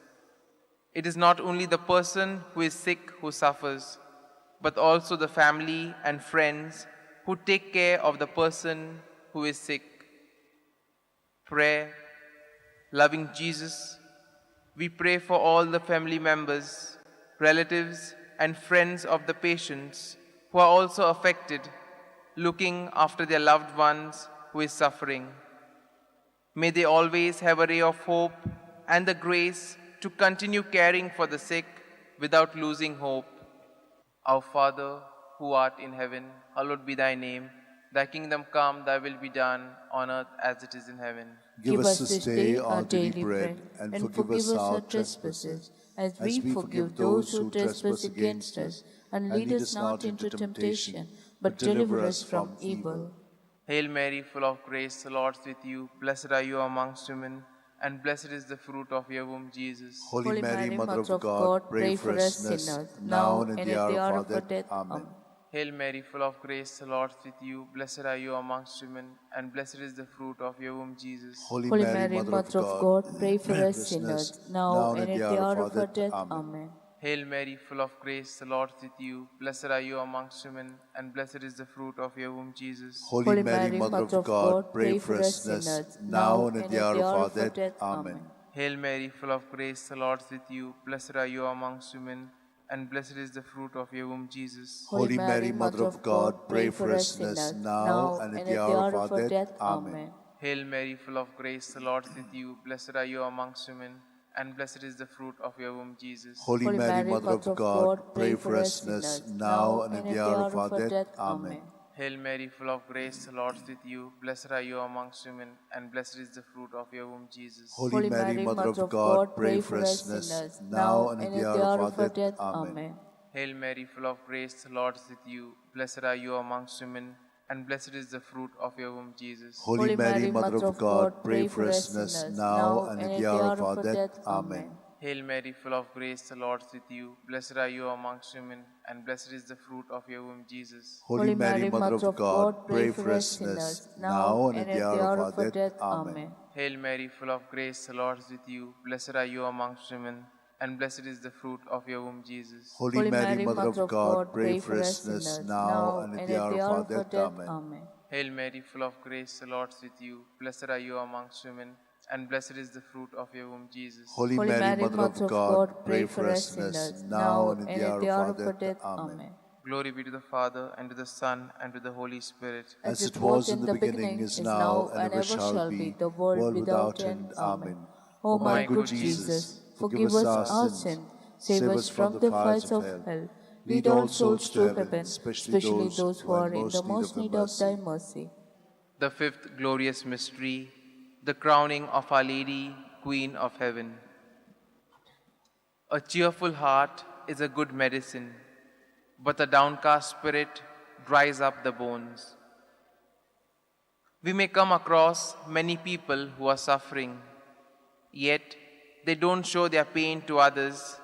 It is not only the person who is sick who suffers, but also the family and friends who take care of the person who is sick. Prayer. Loving Jesus, we pray for all the family members, relatives, and friends of the patients who are also affected, looking after their loved ones who is suffering. May they always have a ray of hope and the grace to continue caring for the sick without losing hope. Our Father, who art in heaven, hallowed be thy name. Thy kingdom come, thy will be done, on earth as it is in heaven. Give us this day our daily bread, and forgive us our trespasses, as we forgive those who trespass against us. And lead us not into temptation, but deliver us from evil. Hail Mary, full of grace, the Lord is with you. Blessed are you amongst women, and blessed is the fruit of your womb, Jesus. Holy Mary, Mother of God, pray for us sinners, now and at the hour of our death. Amen. Hail Mary, full of grace, the Lord is with you. Blessed are you amongst women, and blessed is the fruit of your womb, Jesus. Holy Mary, Mother of God, pray for us sinners, now and at the hour of our death. Amen. Hail Mary, full of grace, the Lord is with you. Blessed are you amongst women, and blessed is the fruit of your womb, Jesus. Holy Mary, Mother of God, pray for us sinners, now and at the hour of our death. Amen. Hail Mary, full of grace, the Lord is with you. Blessed are you amongst women, and blessed is the fruit of your womb, Jesus. Holy Mary, Mother of God, pray for us sinners, now and at the hour of our death. Amen. Hail Mary, full of grace, the Lord is with you. Blessed are you amongst women, and blessed is the fruit of your womb, Jesus. Holy Mary, Mother of God, pray for us sinners, now and at the hour of our death. Amen. Hail Mary, full of grace, the Lord is with you. Blessed are you amongst women, and blessed is the fruit of your womb, Jesus. Holy Mary, Mother of God, pray for us sinners, now and at the hour of our death. Amen. Hail Mary, full of grace, the Lord is with you. Blessed are you amongst women, and blessed is the fruit of your womb, Jesus. Holy Mary, Mother of God, pray for us sinners, now and at the hour of our death. Amen. Hail Mary, full of grace, the Lord is with you. Blessed are you amongst women, and blessed is the fruit of your womb, Jesus. Holy Mary, Mother of God, pray for us sinners, now and at the hour of our death. Amen. Hail Mary, full of grace, the Lord is with you. Blessed are you amongst women, and blessed is the fruit of your womb, Jesus. Holy Mary, Mother of God, pray for us sinners, now and at the hour of our death. Amen. Hail Mary, full of grace, the Lord is with you. Blessed are you amongst women, and blessed is the fruit of your womb, Jesus. Holy Mary, Mother of God, pray for us sinners, now and at the hour of our death. Amen. Glory be to the Father, and to the Son, and to the Holy Spirit. As it was in the beginning, is now, and ever shall be, the world without end. Amen. O my good Jesus, forgive us our sins, save us from the fires of hell. Lead all souls to heaven, especially those who are in the most need of thy mercy. The fifth glorious mystery, the crowning of Our Lady, Queen of Heaven. A cheerful heart is a good medicine, but a downcast spirit dries up the bones. We may come across many people who are suffering, yet they don't show their pain to others,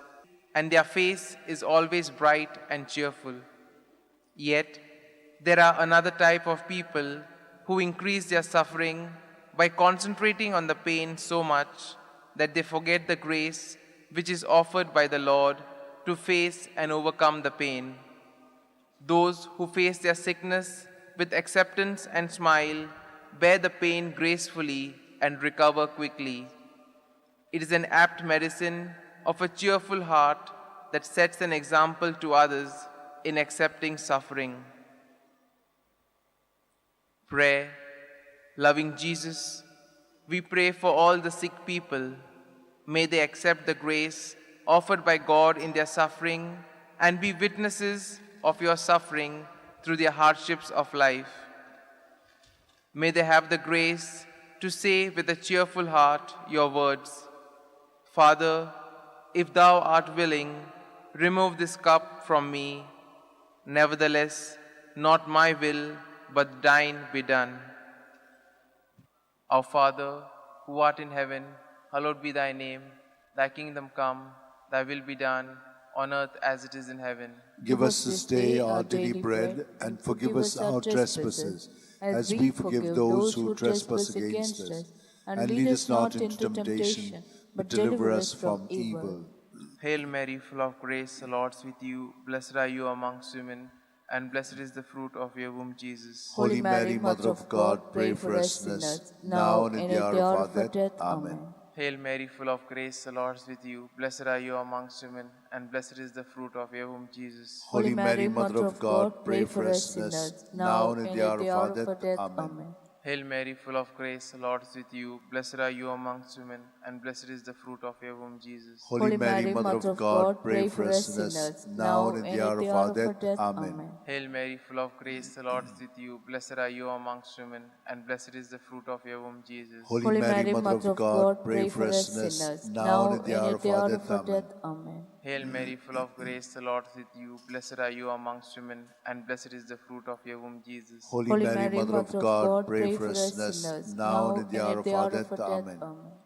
and their face is always bright and cheerful. Yet there are another type of people who increase their suffering by concentrating on the pain so much that they forget the grace which is offered by the Lord to face and overcome the pain. Those who face their sickness with acceptance and smile bear the pain gracefully and recover quickly. It is an apt medicine of a cheerful heart that sets an example to others in accepting suffering. Prayer. Loving Jesus, we pray for all the sick people. May they accept the grace offered by God in their suffering and be witnesses of your suffering through their hardships of life. May they have the grace to say with a cheerful heart your words, Father, if thou art willing, remove this cup from me. Nevertheless, not my will, but thine be done. Our Father, who art in heaven, hallowed be thy name. Thy kingdom come, thy will be done, on earth as it is in heaven. Give us this day our daily bread, and forgive us our trespasses, as we forgive those who trespass against us. And lead us not into temptation, but deliver us from evil. Hail Mary, full of grace, the Lord is with you. Blessed are you amongst women, and blessed is the fruit of your womb, Jesus. Holy Mary, Mother of God, pray for us sinners, now and in the hour of our death. Amen. Hail Mary, full of grace, the Lord is with you. Blessed are you amongst women, and blessed is the fruit of your womb, Jesus. Holy Mary, Mother of God, pray for us sinners, now and in the hour of our death. Amen. Hail Mary, full of grace, the Lord is with you. Blessed are you amongst women, and blessed is the fruit of your womb, Jesus. Holy Mary, Mother of God, pray for us sinners, now and in the hour of our death. Amen. Hail Mary, full of grace, the Lord is with you. Blessed are you amongst women, and blessed is the fruit of your womb, Jesus. Holy Mary, Mother of God, pray for us sinners, now and in the hour of our death. Amen. Hail Mary, full of grace, the Lord is with you. Blessed are you amongst women, and blessed is the fruit of your womb, Jesus. Holy Mary, Mother of God, pray for us sinners, now and at the hour of our death. Amen.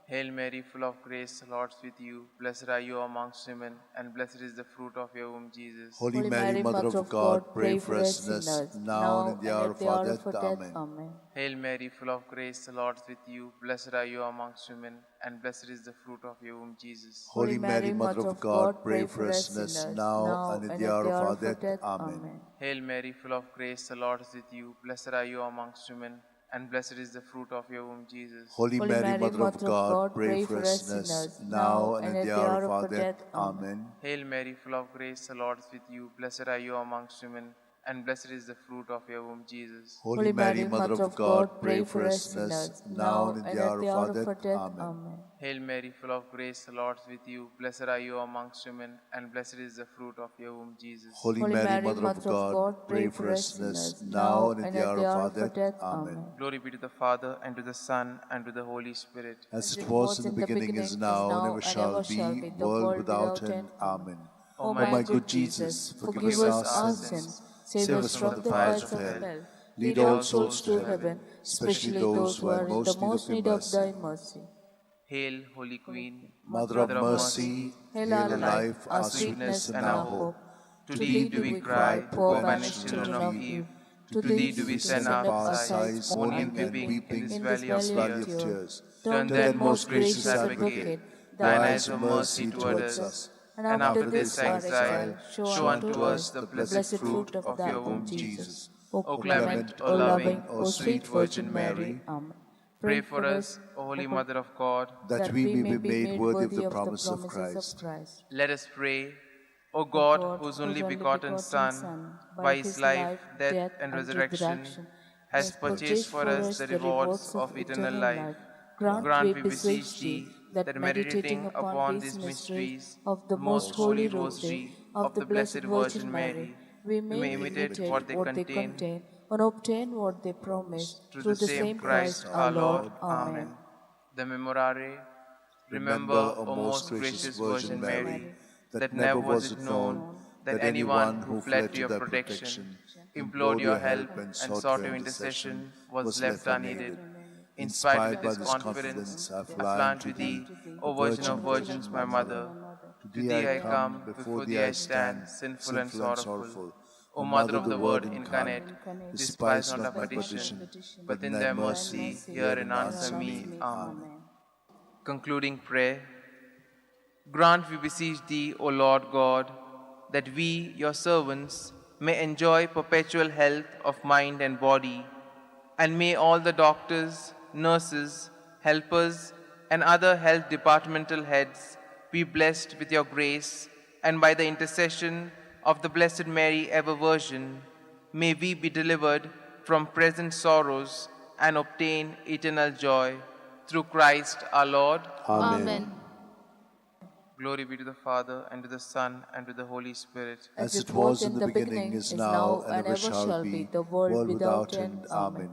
Hail Mary, full of grace, the Lord is with you. Blessed are you amongst women, and blessed is the fruit of your womb, Jesus. Holy Mary, Mother of God, pray for us sinners, now and at the hour of our death. Amen. Hail Mary, full of grace, the Lord is with you. Blessed are you amongst women, and blessed is the fruit of your womb, Jesus. Holy Mary, Mother of God, pray for us sinners, now and at the hour of our death. Amen. Hail Mary, full of grace, the Lord is with you. Blessed are you amongst women, and blessed is the fruit of your womb, Jesus. Holy Mary, Mother of God, pray for us sinners, now and at the hour of our death. Amen. Hail Mary, full of grace, the Lord is with you. Blessed are you amongst women, and blessed is the fruit of your womb, Jesus. Holy Mary, Mother of God, pray for us sinners, now and at the hour of our death. Amen. Hail Mary, full of grace, the Lord is with you. Blessed are you amongst women, and blessed is the fruit of your womb, Jesus. Holy Mary, Mother of God, pray for us sinners, now and at the hour of our death. Amen. Glory be to the Father, and to the Son, and to the Holy Spirit. As it was in the beginning, is now, and ever shall be, world without end. Amen. O my good Jesus, forgive us our sins, save us from the fires of hell. Lead all souls to heaven, especially those who are in the most need of thy mercy. Hail, Holy Queen, Mother of mercy, hail our life, our sweetness, and our hope. To thee do we cry, poor banished children of Eve. To thee do we send our sighs, mourning and weeping in this valley of tears. Turn then, most gracious Advocate, thine eyes of mercy towards us, and after this exile, show unto us the blessed fruit of your womb, Jesus. O clement, O loving, O sweet Virgin Mary. Amen. Pray for us, O Holy Mother of God, that we may be made worthy of the promise of Christ. Let us pray. O God, whose only begotten Son, by his life, death, and resurrection, has purchased for us the rewards of eternal life, grant, we beseech thee, that meditating upon these mysteries of the most holy Rosary of the Blessed Virgin Mary, we may imitate what they contain and obtain what they promise, through the same Christ our Lord. Amen. The Memorare. Remember, O most gracious Virgin Mary, that never was it known that anyone who fled to your protection, implored your help, and sought your intercession was left unaided. Inspired with this confidence, I fly unto thee, O Virgin of Virgins, my Mother. To thee I come, before thee I stand, sinful and sorrowful. O Mother of the Word incarnate, despise not our petition, but in thy mercy hear and answer me. Amen. Concluding prayer. Grant, we beseech thee, O Lord God, that we, your servants, may enjoy perpetual health of mind and body. And may all the doctors, nurses, helpers, and other health departmental heads be blessed with your grace, and by the intercession of the Blessed Mary, ever Virgin, may we be delivered from present sorrows and obtain eternal joy. Through Christ our Lord. Amen. Amen. Glory be to the Father, and to the Son, and to the Holy Spirit. As it was in the beginning, is now, and ever shall be, the world without end. Amen.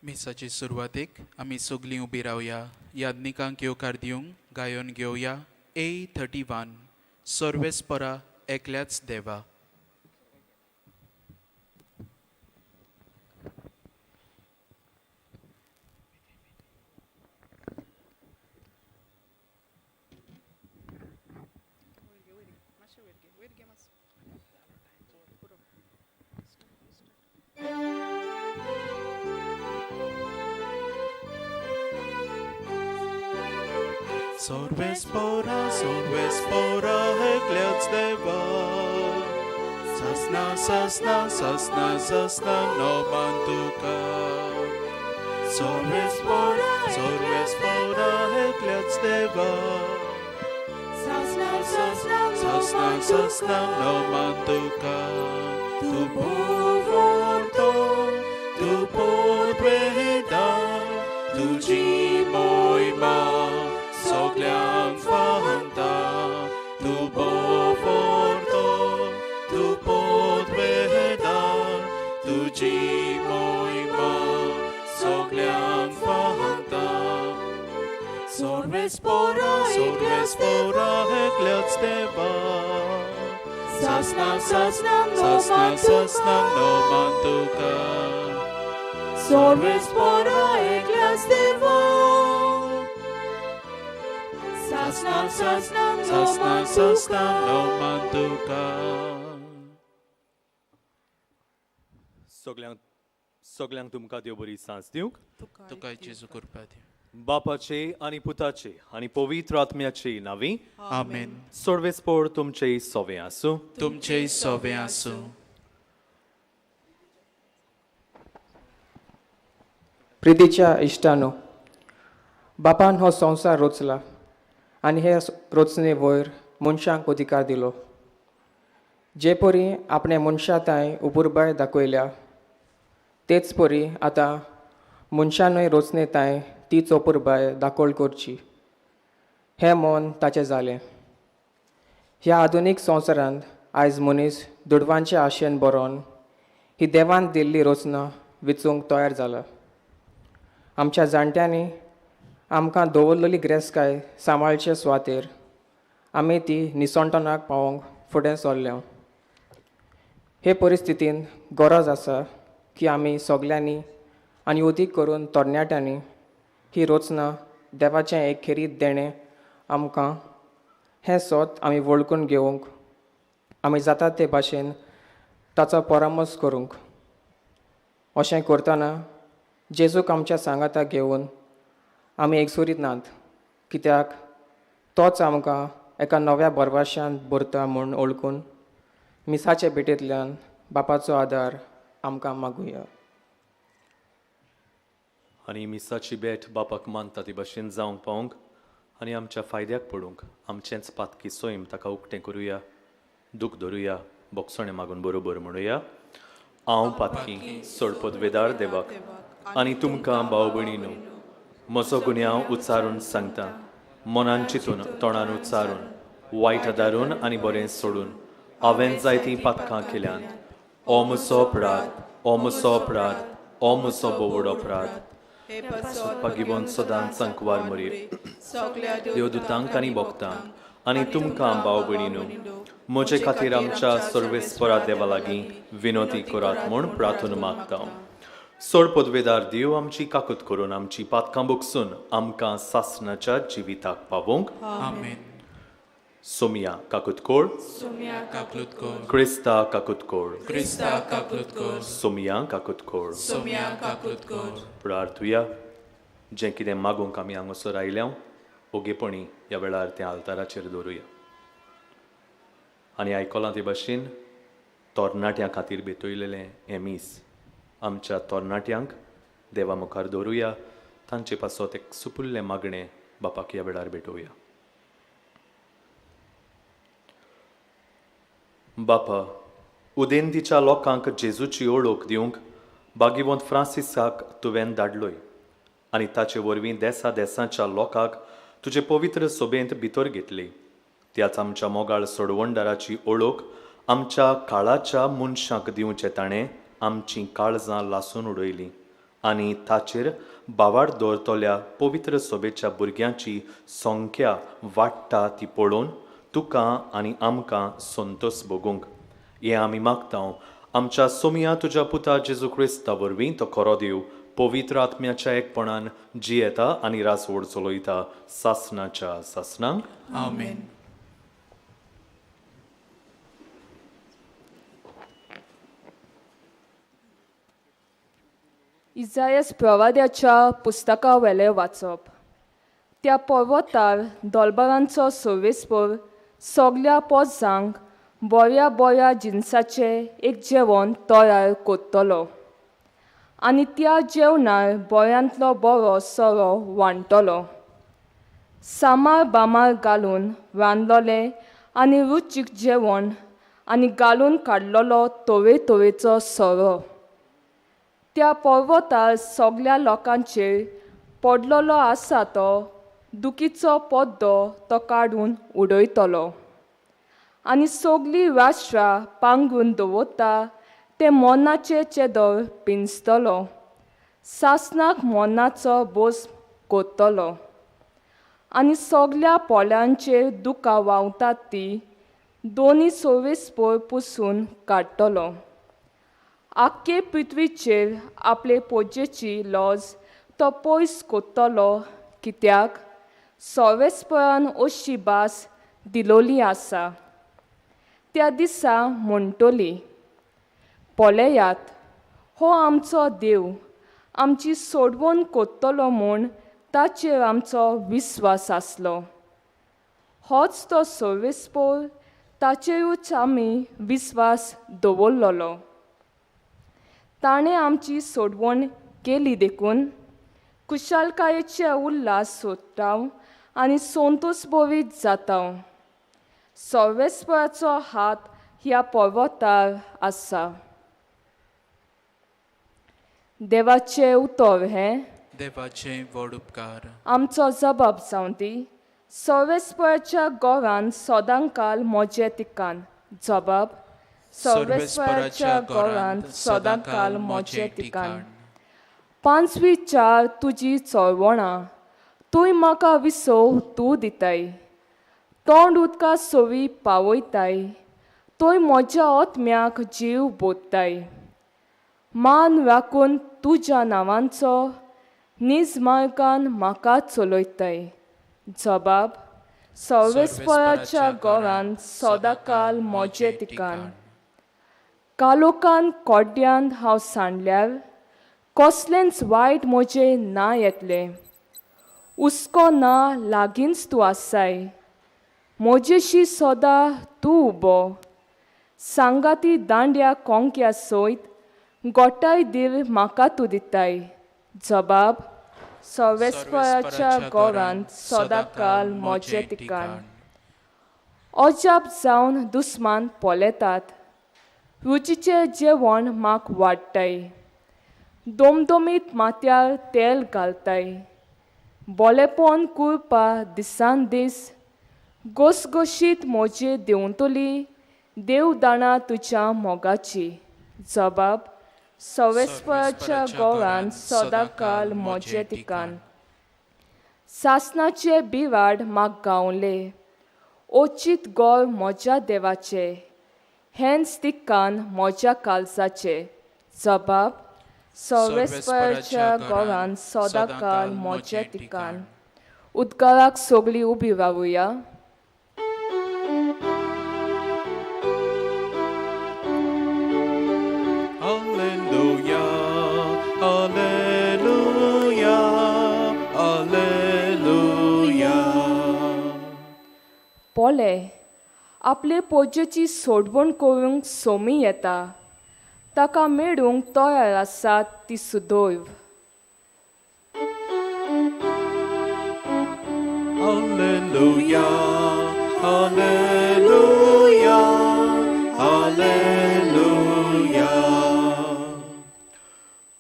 मिसाचे सुरवातेक आमी सगलीं उबी रावया. याज्ञिकांक येवकार दिवंक गायोन घेवया A31 सर्वेस्परा एकल्याच देवा. Sorvespora, sorvespora, ekliac deva. Sasna, sasna, sasna, sasna, no mantuka. Sorvespora, sorvespora, ekliac deva. Sasna, sasna, sasna, sasna, no mantuka. Tu povorto, tu podveda, tu mojma. Sogljam fanta, tu bovorto, tu podveda, tu mojma, sogljam fanta. Sorvespora, sorvespora, ekliac deva. Sasna, sasna, sasna, sasna, no mantuka. Sorvespora, ekliac deva. Sasna, sasna, sasna, sasna, no mantuka. सगल्यांक सगल्यांक तुमकां देव बरी सांज दिवंक. तुका जेजू कृपा दिवं. बापाचे आनी पुताचे आनी पवित्र आत्म्याचे नांवी आमेन. सर्वेस्पोर तुमचे सोवे आसूं. तुमचे सोवे आसूं. प्रितीच्या इश्टानो, बापान हो संवसार रोचला आनी हे रोचणे वयर मनशांक अधिकार दिलो. जे परी आपणे मनशा तांय उपुरबाय दाखयल्या तेच परी आतां मनशानूय रोचणे तांय तीच अपुरबाय दाखोल करची हें मन ताचें जालें. ह्या आधुनीक संवसारांत आयज मनीस दुडवांचे आशेन बरोवन ही देवान दिल्ली रचना विचूंक तयार जाला. आमच्या जाणट्यांनी आमकां दवरलेली ग्रेसकाय सांबाळचे सुवातेर आमी ती निसणटणाक पावोवंक फुडें सरल्या. हे परिस्थितीन गरज आसा की आमी सगल्यांनी आनी अदीक करून तरणाट्यांनी ही रचना देवाचें एक खेरीत देणें आमकां हें सोत आमी वळखून घेवंक आमी जाता ते भाशेन ताचो परामर्श करूंक. अशें करतना जेजूक आमच्या सांगाता घेवन आमी एकसुरीत नात, कित्याक तोच आमकां एका नव्या भरवशान भरता म्हूण वळखून मिसाचे भेटेंतल्यान बापाचो आदार आमकां मागुया. आनी मिसाची भेट बापाक मानता ती भशेन जावंक पावोवंक आनी आमच्या फायद्याक पडूंक आमचेंच पातकी सोयम ताका उक्तें करुया, दूख धरुया, बोगसणें मागून बरोबर म्हणुया. हांव पातकी सोडपदवेदार देवाक आनी तुमकां भाव भयणीनू म्हजो गुन्यांव उच्चारून सांगता, मनान चिंतून तोंडान उच्चारून वायट आदारून आनी बरें सोडून हांवें जायतीं पातकां केल्यांत. ओ म्हजो अपराध, ओ म्हजो अपराध, ओ म्हजो बोवड अपराध. पागिबोन सदांच संकवार मरये देवदूतांक आनी भक्तांक आनी तुमकां भाव भयणीनू म्हजे खातीर आमच्या सर्वेस्परा देवा लागीं विनोती करात म्हूण प्रार्थना मागता. सोड पदवेदार देव आमची काकूत करून आमची पातकां बोगसून आमकां सासणाच्या जिविताक पावोवंक. आमेन. सोमिया काकूत कोर, सोमिया काकूत कोर, क्रिस्ता काकूत कोर, क्रिस्ता काकूत कोर, सोमिया काकूत कोर, सोमिया काकूत कोर. प्रार्थुया. जें कितें मागूंक आमी हांगासर आयल्या ओगेपणी ह्या वेळार तें आल्ताराचेर दवरुया. आनी आयकलां ते भाशेन तरणाट्यां खातीर भेटयलेलें हें मीस आमच्या तरणाट्यांक देवा मुखार दवरुया. तांचे पासत एक सुपुल्लें मागणें बापाक ह्या वेळार भेटोवया. बापा, उदेंतीच्या लोकांक जेजूची ओळख दिवंक बागीवंत फ्रांसिसाक तुवें धाडलोय आनी ताचे वरवीं देसा देसाच्या लोकांक तुजे पवित्र सोबेंत भितर घेतली. त्याच आमच्या मोगाळ सोडवणदाराची ओळख आमच्या काळाच्या मनशांक दिवचें ताणें आमचीं काळजां लासून उडयलीं. आनी ताचेर बावार दवरतल्या पवित्र सभेच्या भुरग्यांची संख्या वाडटा ती पळोवन तुका आनी आमकां संतोस भोगूंक हें आमी मागता आमच्या सोमया तुज्या पुता जेजू क्रिस्ता वरवीं तो खरो देव पवित्र आत्म्याच्या एकपणान जियेता आनी रासवड चलयता सासनाच्या सासनांक. आमेन. इजायस प्रवाद्याच्या पुस्तका वेलें वाचप. त्या पर्वतार दोलबरांचो सर्वेस्पर सगल्या पोजांक बऱ्या बऱ्या जिनसाचें एक जेवण तयार करतलो आनी त्या जेवणार बऱ्यांतलो बरो सोरो वांट्टलो. सामार बामार घालून रांदलोलें आनी रुचीक जेवण आनी घालून काडलेलो तवे तवेचो सोरो. त्या पर्वतार सगल्या लोकांचेर पडलेलो आसा तो दुखीचो पद्दो तो काडून उडयतलो आनी सगलीं राष्ट्रां पांगरून दवरता तें मरणाचें चेदर पिंजतलो, सासणाक मरणाचो बोस करतलो आनी सगल्या पोल्यांचेर दुकां व्हांवतात ती दोनी सोवेस्पोर पुसून काडटलो. आख्खे पृथ्वीचेर आपले पोजेची लॉज तो पयस करतलो कित्याक सोवेस्परान अशी भास दिलोली आसा. त्या दिसा म्हणटली, पळयात हो आमचो देव आमची सोडवण करतलो म्हूण ताचेर आमचो विस्वास आसलो. होच तो सर्वेस्पोर ताचेरूच आमी विस्वास दवरलेलो. ताणें आमची सोडवण केली देखून खुशालकायेचे उल्हास सोदता आनी संतोष भरीत जाता. सर्वेस्पराचो हात ह्या पर्वतार आसा. देवाचें उतर हें देवाचें व्हड उपकार. आमचो जबाब जावं दी सर्वेस्पराच्या गोरान सदांकाल म्हजें ठिकाण. जबाब सर्वेस्पराच्या गोरान सदांकाल म्हजें ठिकाण. पांचवी चार तुजी चळवणां तूंय म्हाका विसव तूं दिताय. तोंड उदका सोवी पावयताय तूंय म्हज्या आत्म्याक जीव बोधताय. मान राखून तुज्या नांवांचो नीज मार्गान म्हाका चलयताय. जबाब सर्वेस्पराच्या गोरान सदांकाल म्हजें ठिकाण. कालोकान कोड्ड्यान हांव सांडल्यार कसलेंच वायट म्हजें ना येतलें. हुस्को ना लागींच तूं आसाय म्हजेशी सदां तूं उबो. सांगाती दांड्या कोंक्या सयत गोठाय धीर म्हाका तूं दिताय. जबाब सर्वेस्पराच्या गोरान सदांकाल म्हजें ठिकाण. अजाप जावन दुस्मान पळयतात रुचीचें जेवण म्हाका वाडटाय. दोमदोमीत माथ्यार तेल घालताय. बोलेपण कुरपा दिसान दीस घोसघोशीत म्हजे देंवतली देव दाणां तुज्या मोगाची. जबाब सर्वेस्पराच्या गोरान सदांकाल म्हजें ठिकाण. सासणाचें बिवाड म्हाका गावलें ओचीत गोर म्हज्या देवाचें हेंच ठिकाण म्हज्या काळजाचें. जबाब सर्वेस्पराच्या गोरान सदांकाल म्हजें ठिकाण. उदकाराक सगळीं उबी रावया. Alleluia, Alleluia, Alleluia. पोले आपले पोजेची सोडवण करूंक सोमी येता ताका मेळूंक तयार आसा ती सुदैव. Alleluia, Alleluia, Alleluia.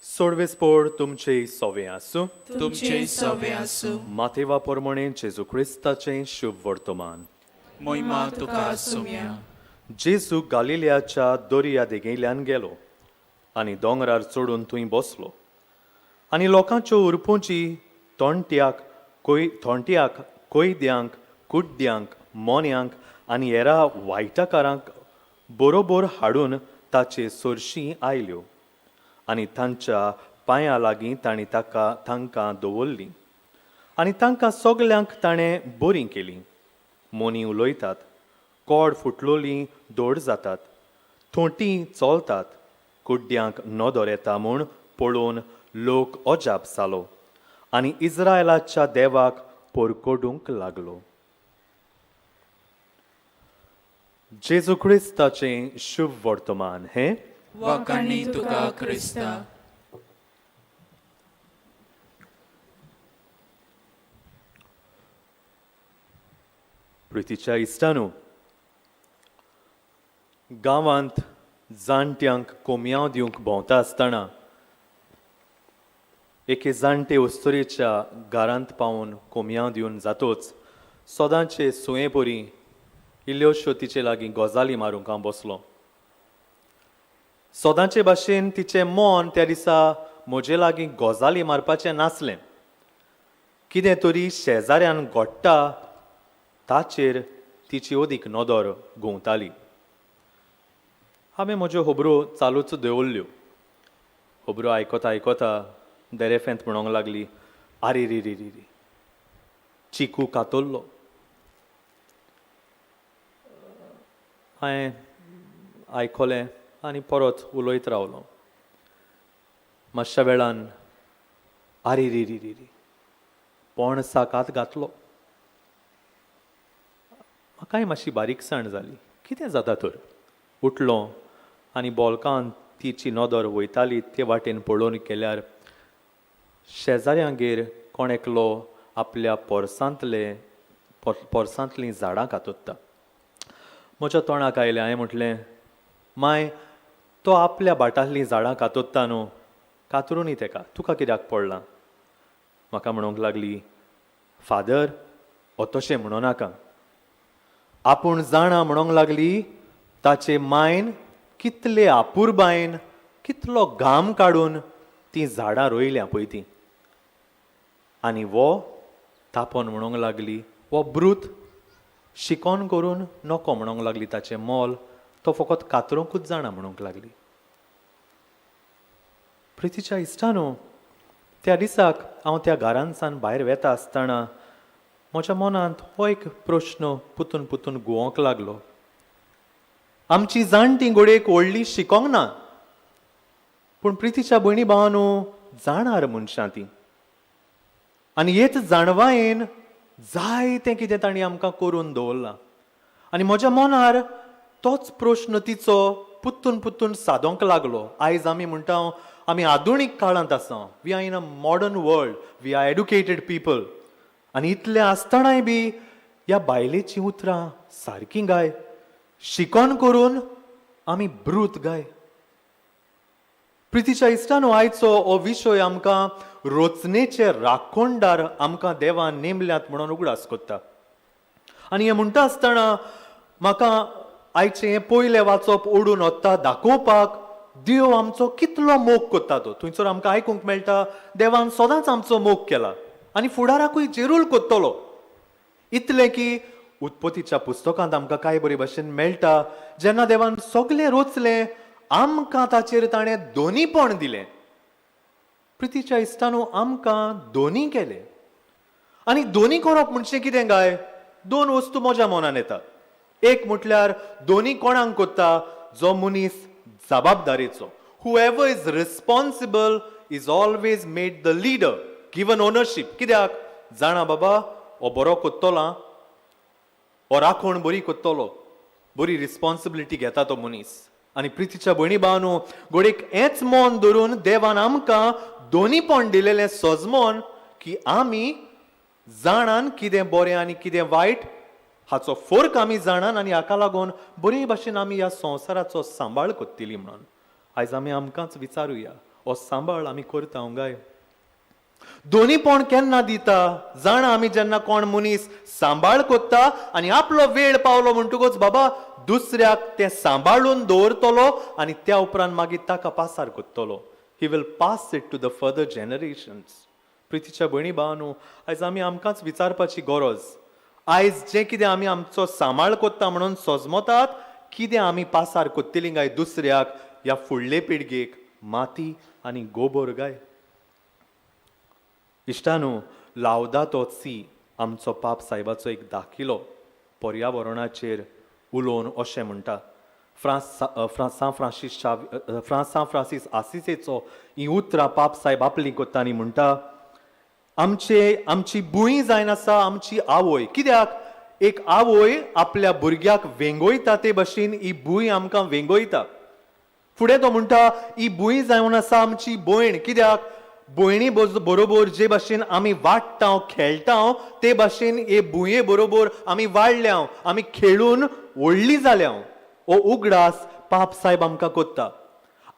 सोडवेस्पोर तुमचे सोवे आसूं. तुमचे सोवे आसूं. मातेवा प्रमाणे जेजू क्रिस्ताचें शुभ वर्तमान. मोहिमा तुका सुम्या. जेजू गालिलियाच्या दर्या देगेंतल्यान गेलो आनी दोंगरार चडून थंय बसलो. आनी लोकांच्यो उरपुंची तोंट्याक थोंट्याक कोयद्यांक कुड्ड्यांक मोन्यांक आनी हेरा वायटकारांक बरोबर हाडून ताचे सरशीं आयल्यो आनी तांच्या पांयां लागीं तांणी तांकां दवरलीं आनी तांकां सगल्यांक ताणें बरीं केलीं. मोनी उलयतात, कोड फुटलोलीं दोड जातात, थोंटी चलतात, कुड्ड्यांक नदर येता म्हूण पळोवन लोक अजाप जालो आनी इस्रायलाच्या देवाक परकोडूंक लागलो. जेजू क्रिस्ताचें शुभ वर्तमान हें. वाखाणी तुका क्रिस्ता. प्रितीच्या इश्टानू, गांवांत जाणट्यांक कोमयांव दिवंक भोंवता आसतना एके जाणटे अस्तुरेच्या घरांत पावून कोमयांव दिवन जातोच सदांचे सुये परी इल्ल्योश्यो तिचे लागीं गजाली मारूंक हांव बसलो. सदांचे भाशेन तिचें मन त्या दिसा म्हजे लागीं गजाली मारपाचें नासलें. कितें तरी शेजाऱ्यान घडटा ताचेर तिची अदीक नदर घुंवताली. हांवें म्हज्यो खबरो चालूच दवरल्यो. खबरो आयकता आयकता देरेफेंत म्हणूंक लागली, आरे रे रे रे रे, चिकू कातरलो. हांवें आयकलें आनी परत उलयत रावलो. मातशा वेळान आरे रे रे रे रे, पणसाक हात घातलो. म्हाकाय मातशी बारीकसाण जाली, कितें जाता तर. उठलो आनी बोलकान तिची नदर वयताली ते वाटेन पळोवन केल्यार शेजाऱ्यांगेर कोण एकलो आपल्या पोरसांतलीं झाडां कातरता. म्हज्या तोंडाक आयलें, हांवें म्हटलें, माय, तो आपल्या भाटांतलीं झाडां कातरता न्हू, कातरूनी तेका, तुका कित्याक पडलां? म्हाका म्हणूंक लागली, फादर, हो तशें म्हणो नाका. आपूण जाणा म्हणूंक लागली ताचे मायन कितले आपुरबायन कितलो घाम काडून तीं झाडां रोयल्यां पळय तीं. आनी वो तापोन म्हणूंक लागली, वो ब्रूत शिकोन करून नको म्हणूंक लागली ताचें मोल, तो फकत कातरूंकूच जाणा म्हणूंक लागली. प्रितीच्या इश्टानो, त्या दिसाक हांव त्या घरांतसान भायर वेता आसतना म्हज्या मनांत हो एक प्रश्न पुतून पुतून घुंवोंक लागलो. आमची जाणटी घोडयेक व्हडली शिकोंक ना, पूण प्रितीच्या भयणी भावानू जाणार मनशां ती, आनी हेच जाणवायेन जायतें कितें तांणी आमकां करून दवरलां. आनी म्हज्या मनार तोच प्रश्न तिचो पुतून पुतून सादोंक लागलो. आयज आमी म्हणटा आमी आधुनीक काळांत आसा, we are in a modern world, we are educated people. आनी इतलें आसतनाय बी ह्या बायलेचीं उतरां सारकीं गाय, शिकोन करून आमी ब्रूत गाय. प्रितीच्या इश्टानो, आयचो हो विशय आमकां रचनेचे राखणदार आमकां देवान नेमल्यात म्हणून उगडास करता. आनी हें म्हणटा आसतना म्हाका आयचें हें पयलें वाचप ओडून वता दाखोवपाक देव आमचो कितलो मोग करता तो. थंयसर आमकां आयकूंक मेळटा देवान सदांच आमचो मोग केला आनी फुडाराकूय जेरूल करतलो. इतलें की उत्पत्तीच्या पुस्तकांत आमकां कांय बरे भाशेन मेळटा, जेन्ना देवान सगलें रोचलें आमकां ताचेर ताणें दोनीपण दिलें. प्रितीच्या इश्टानो, आमकां दोनी केलें. आनी दोनी करप म्हणजे कितें काय? दोन वस्तू म्हज्या मनान येता. एक म्हटल्यार दोनी कोणाक करता? जो मनीस जबाबदारेचो. Whoever is responsible is always made the leader, given ownership. कित्याक जाणा बाबा, हो बरो कोत्तलो, हो राखण बरी कोत्तलो, बरी रिस्पॉन्सिबिलिटी घेता तो मनीस. आनी प्रितीच्या भयणी भावानू, घोडेक हेंच मन धरून देवान आमकां दोनीपण दिलेलें सजमन की आमी जाणान कितें बरें आनी कितें वायट हाचो फरक आमी जाणान, आनी हाका लागून बरे भाशेन आमी ह्या संवसाराचो सांबाळ करतली म्हणून. आयज आमी आमकांच विचारुया, हो सांबाळ आमी करता गाय? दोनीपण केन्ना दिता जाणा आमी? जेन्ना कोण मनीस सांबाळ करता आनी आपलो वेळ पावलो म्हणटकूच बाबा दुसऱ्याक तें सांबाळून दवरतलो आनी त्या उपरांत मागीर ताका पासार करतलो. He will pass it to the further generations. प्रितीच्या भयणी भावानू, आयज आमी आमकांच विचारपाची गरज. आयज जें कितें आमी आमचो सांबाळ कोत्ता म्हणून सोजमतात, कितें आमी पासार कोत्तली काय दुसऱ्याक, ह्या फुडले पिळगेक? माती आनी गोबोर गाय? इश्टानू, लावदातो सी आमचो पाप सायबाचो एक दाखिलो पर्यावरणाचेर उलोवन अशें म्हणटा. फ्रांस फ्रांस फ्रांसीस फ्रांसा फ्रांसीस आसिसेचो ही उतरां पाप सायब आपली कोत्ता आनी म्हणटा, आमचे आमची भूंय जायनासा आमची आवय. कित्याक एक आवय आपल्या भुरग्याक वेंगयता ते भशेन ही भूंय आमकां वेंगयता. फुडें तो म्हणटा, ही भूंय जावन आसा आमची भयण. कित्याक भयणी बरोबर जे भाशेन आमी वाडटा खेळटा ते भाशेन हे भुंये बरोबर आमी वाडल्या, आमी खेळून व्हडली जाल्या. हो उगडास पाप सायब आमकां कोत्ता.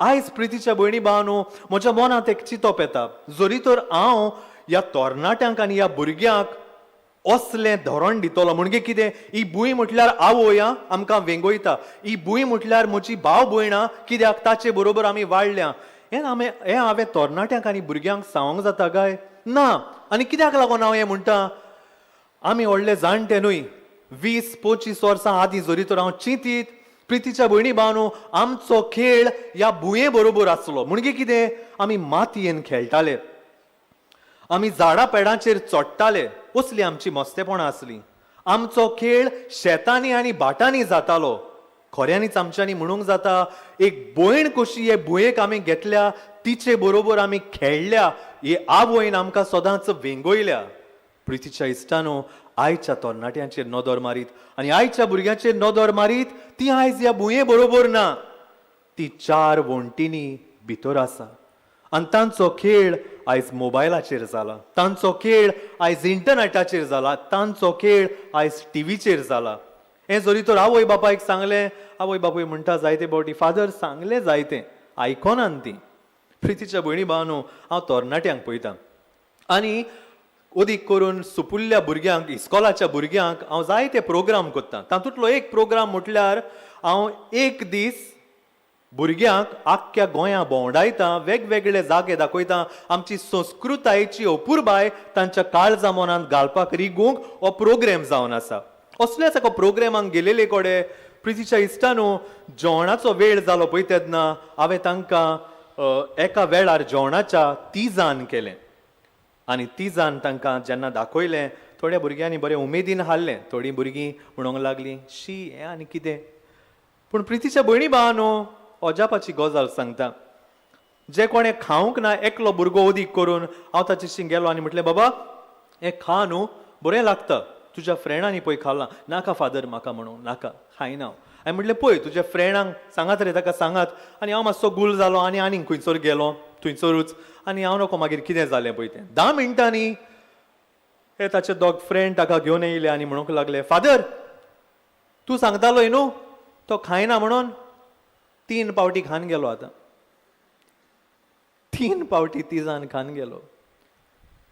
आयज प्रितीच्या भयणी भावानू, म्हज्या मनांत एक चिंतप येता, जरी तर हांव ह्या तरणाट्यांक आनी ह्या भुरग्यांक असलें धोरण दितलो म्हणजे कितें, ही भूंय म्हटल्यार आवय आमकां वेंगयता, ही भूंय म्हटल्यार म्हजी भाव भयणां, कित्याक ताचे बरोबर आमी वाडल्या. हें आमी हें हांवें तरणाट्यांक आनी भुरग्यांक सांगूंक जाता काय ना? आनी कित्याक लागून हांव हें म्हणटा? आमी व्हडले जाणटे न्हय, 20-25 वर्सां आदीं जरी तर हांव चिंतीत, प्रितीच्या भयणी भावानू, आमचो खेळ ह्या भुंये बरोबर आसलो. म्हणजे कितें, आमी मातयेन खेळटाले, आमी झाडां पेडांचेर चडटाले, असली आमची मस्तेपणां आसली. आमचो खेळ शेतांनी आनी भाटांनी जातालो. खऱ्यांनीच आमच्यांनी म्हणूंक जाता, एक भयण कशी हे भुंयेक आमी घेतल्या, तिचे बरोबर आमी खेळ्ळ्या, हे आवयन आमकां सदांच वेंगयल्या. प्रितीच्या इश्टानो, आयच्या तरणाट्यांचेर नदर मारीत आनी आयच्या भुरग्यांचेर नदर मारीत, ती आयज ह्या भुंये बरोबर ना, ती चार वण्टींनी भितर आसा. आनी तांचो खेळ आयज मोबायलाचेर जाला, तांचो खेळ आयज इंटरनॅटाचेर जाला, तांचो खेळ आयज टिवीचेर जाला. हें जरी तर आवय बापायक सांगलें, आवय बापूय म्हणटा जायते फावटी, फादर सांगलें जायतें, आयकोनान ती. प्रितीच्या भयणी भावानू, हांव तरणाट्यांक पळयतां आनी अदीक करून सुपुल्ल्या भुरग्यांक, इस्कॉलाच्या भुरग्यांक हांव जायते प्रोग्राम करतां. तातूंतलो एक प्रोग्राम म्हटल्यार हांव एक दीस भुरग्यांक आख्ख्या गोंया भोंवडायता, वेगवेगळे जागे दाखयता, आमची संस्कृतायेची अपुरबाय तांच्या काळजा मनांत घालपाक रिगूंक हो प्रोग्राम जावन आसा. असल्याच एका प्रोग्रामाक गेलेले कडेन प्रितीच्या इश्टानू, जेवणाचो वेळ जालो पळय तेन्ना हांवें तांकां एका वेळार जेवणाच्या तिजान केलें आनी तिजान तांकां जेन्ना दाखयलें, थोड्या भुरग्यांनी बरें उमेदीन हाडलें, थोडीं भुरगीं म्हणूंक लागलीं, शी हें आनी कितें. पूण प्रितीच्या भयणी भावानू, अजापाची गजाल सांगता, जे कोणें खावंक ना एकलो भुरगो अदीक करून हांव ताचेशी गेलो आनी म्हटलें, बाबा हें खा न्हू, बरें लागता, तुज्या फ्रेंडांनी पळय खालां. नाका फादर म्हाका म्हणून नाका, खायना हांव. हांवें म्हटलें, पळय तुज्या फ्रेंडांक सांगात रे, ताका सांगात. आनी हांव मातसो गुल जालो आनी आनीक खंयसर गेलो थंयसरूच, आनी हांव नको मागीर कितें जालें पळय तें. 10 मिनटांनी हे ताचे दोग फ्रेंड ताका घेवन येयले आनी म्हणूंक लागले, फादर तूं सांगतालोय न्हू तो खायना म्हणून, 3 पावटी खान गेलो आतां, 3 पावटी तिजान खान गेलो.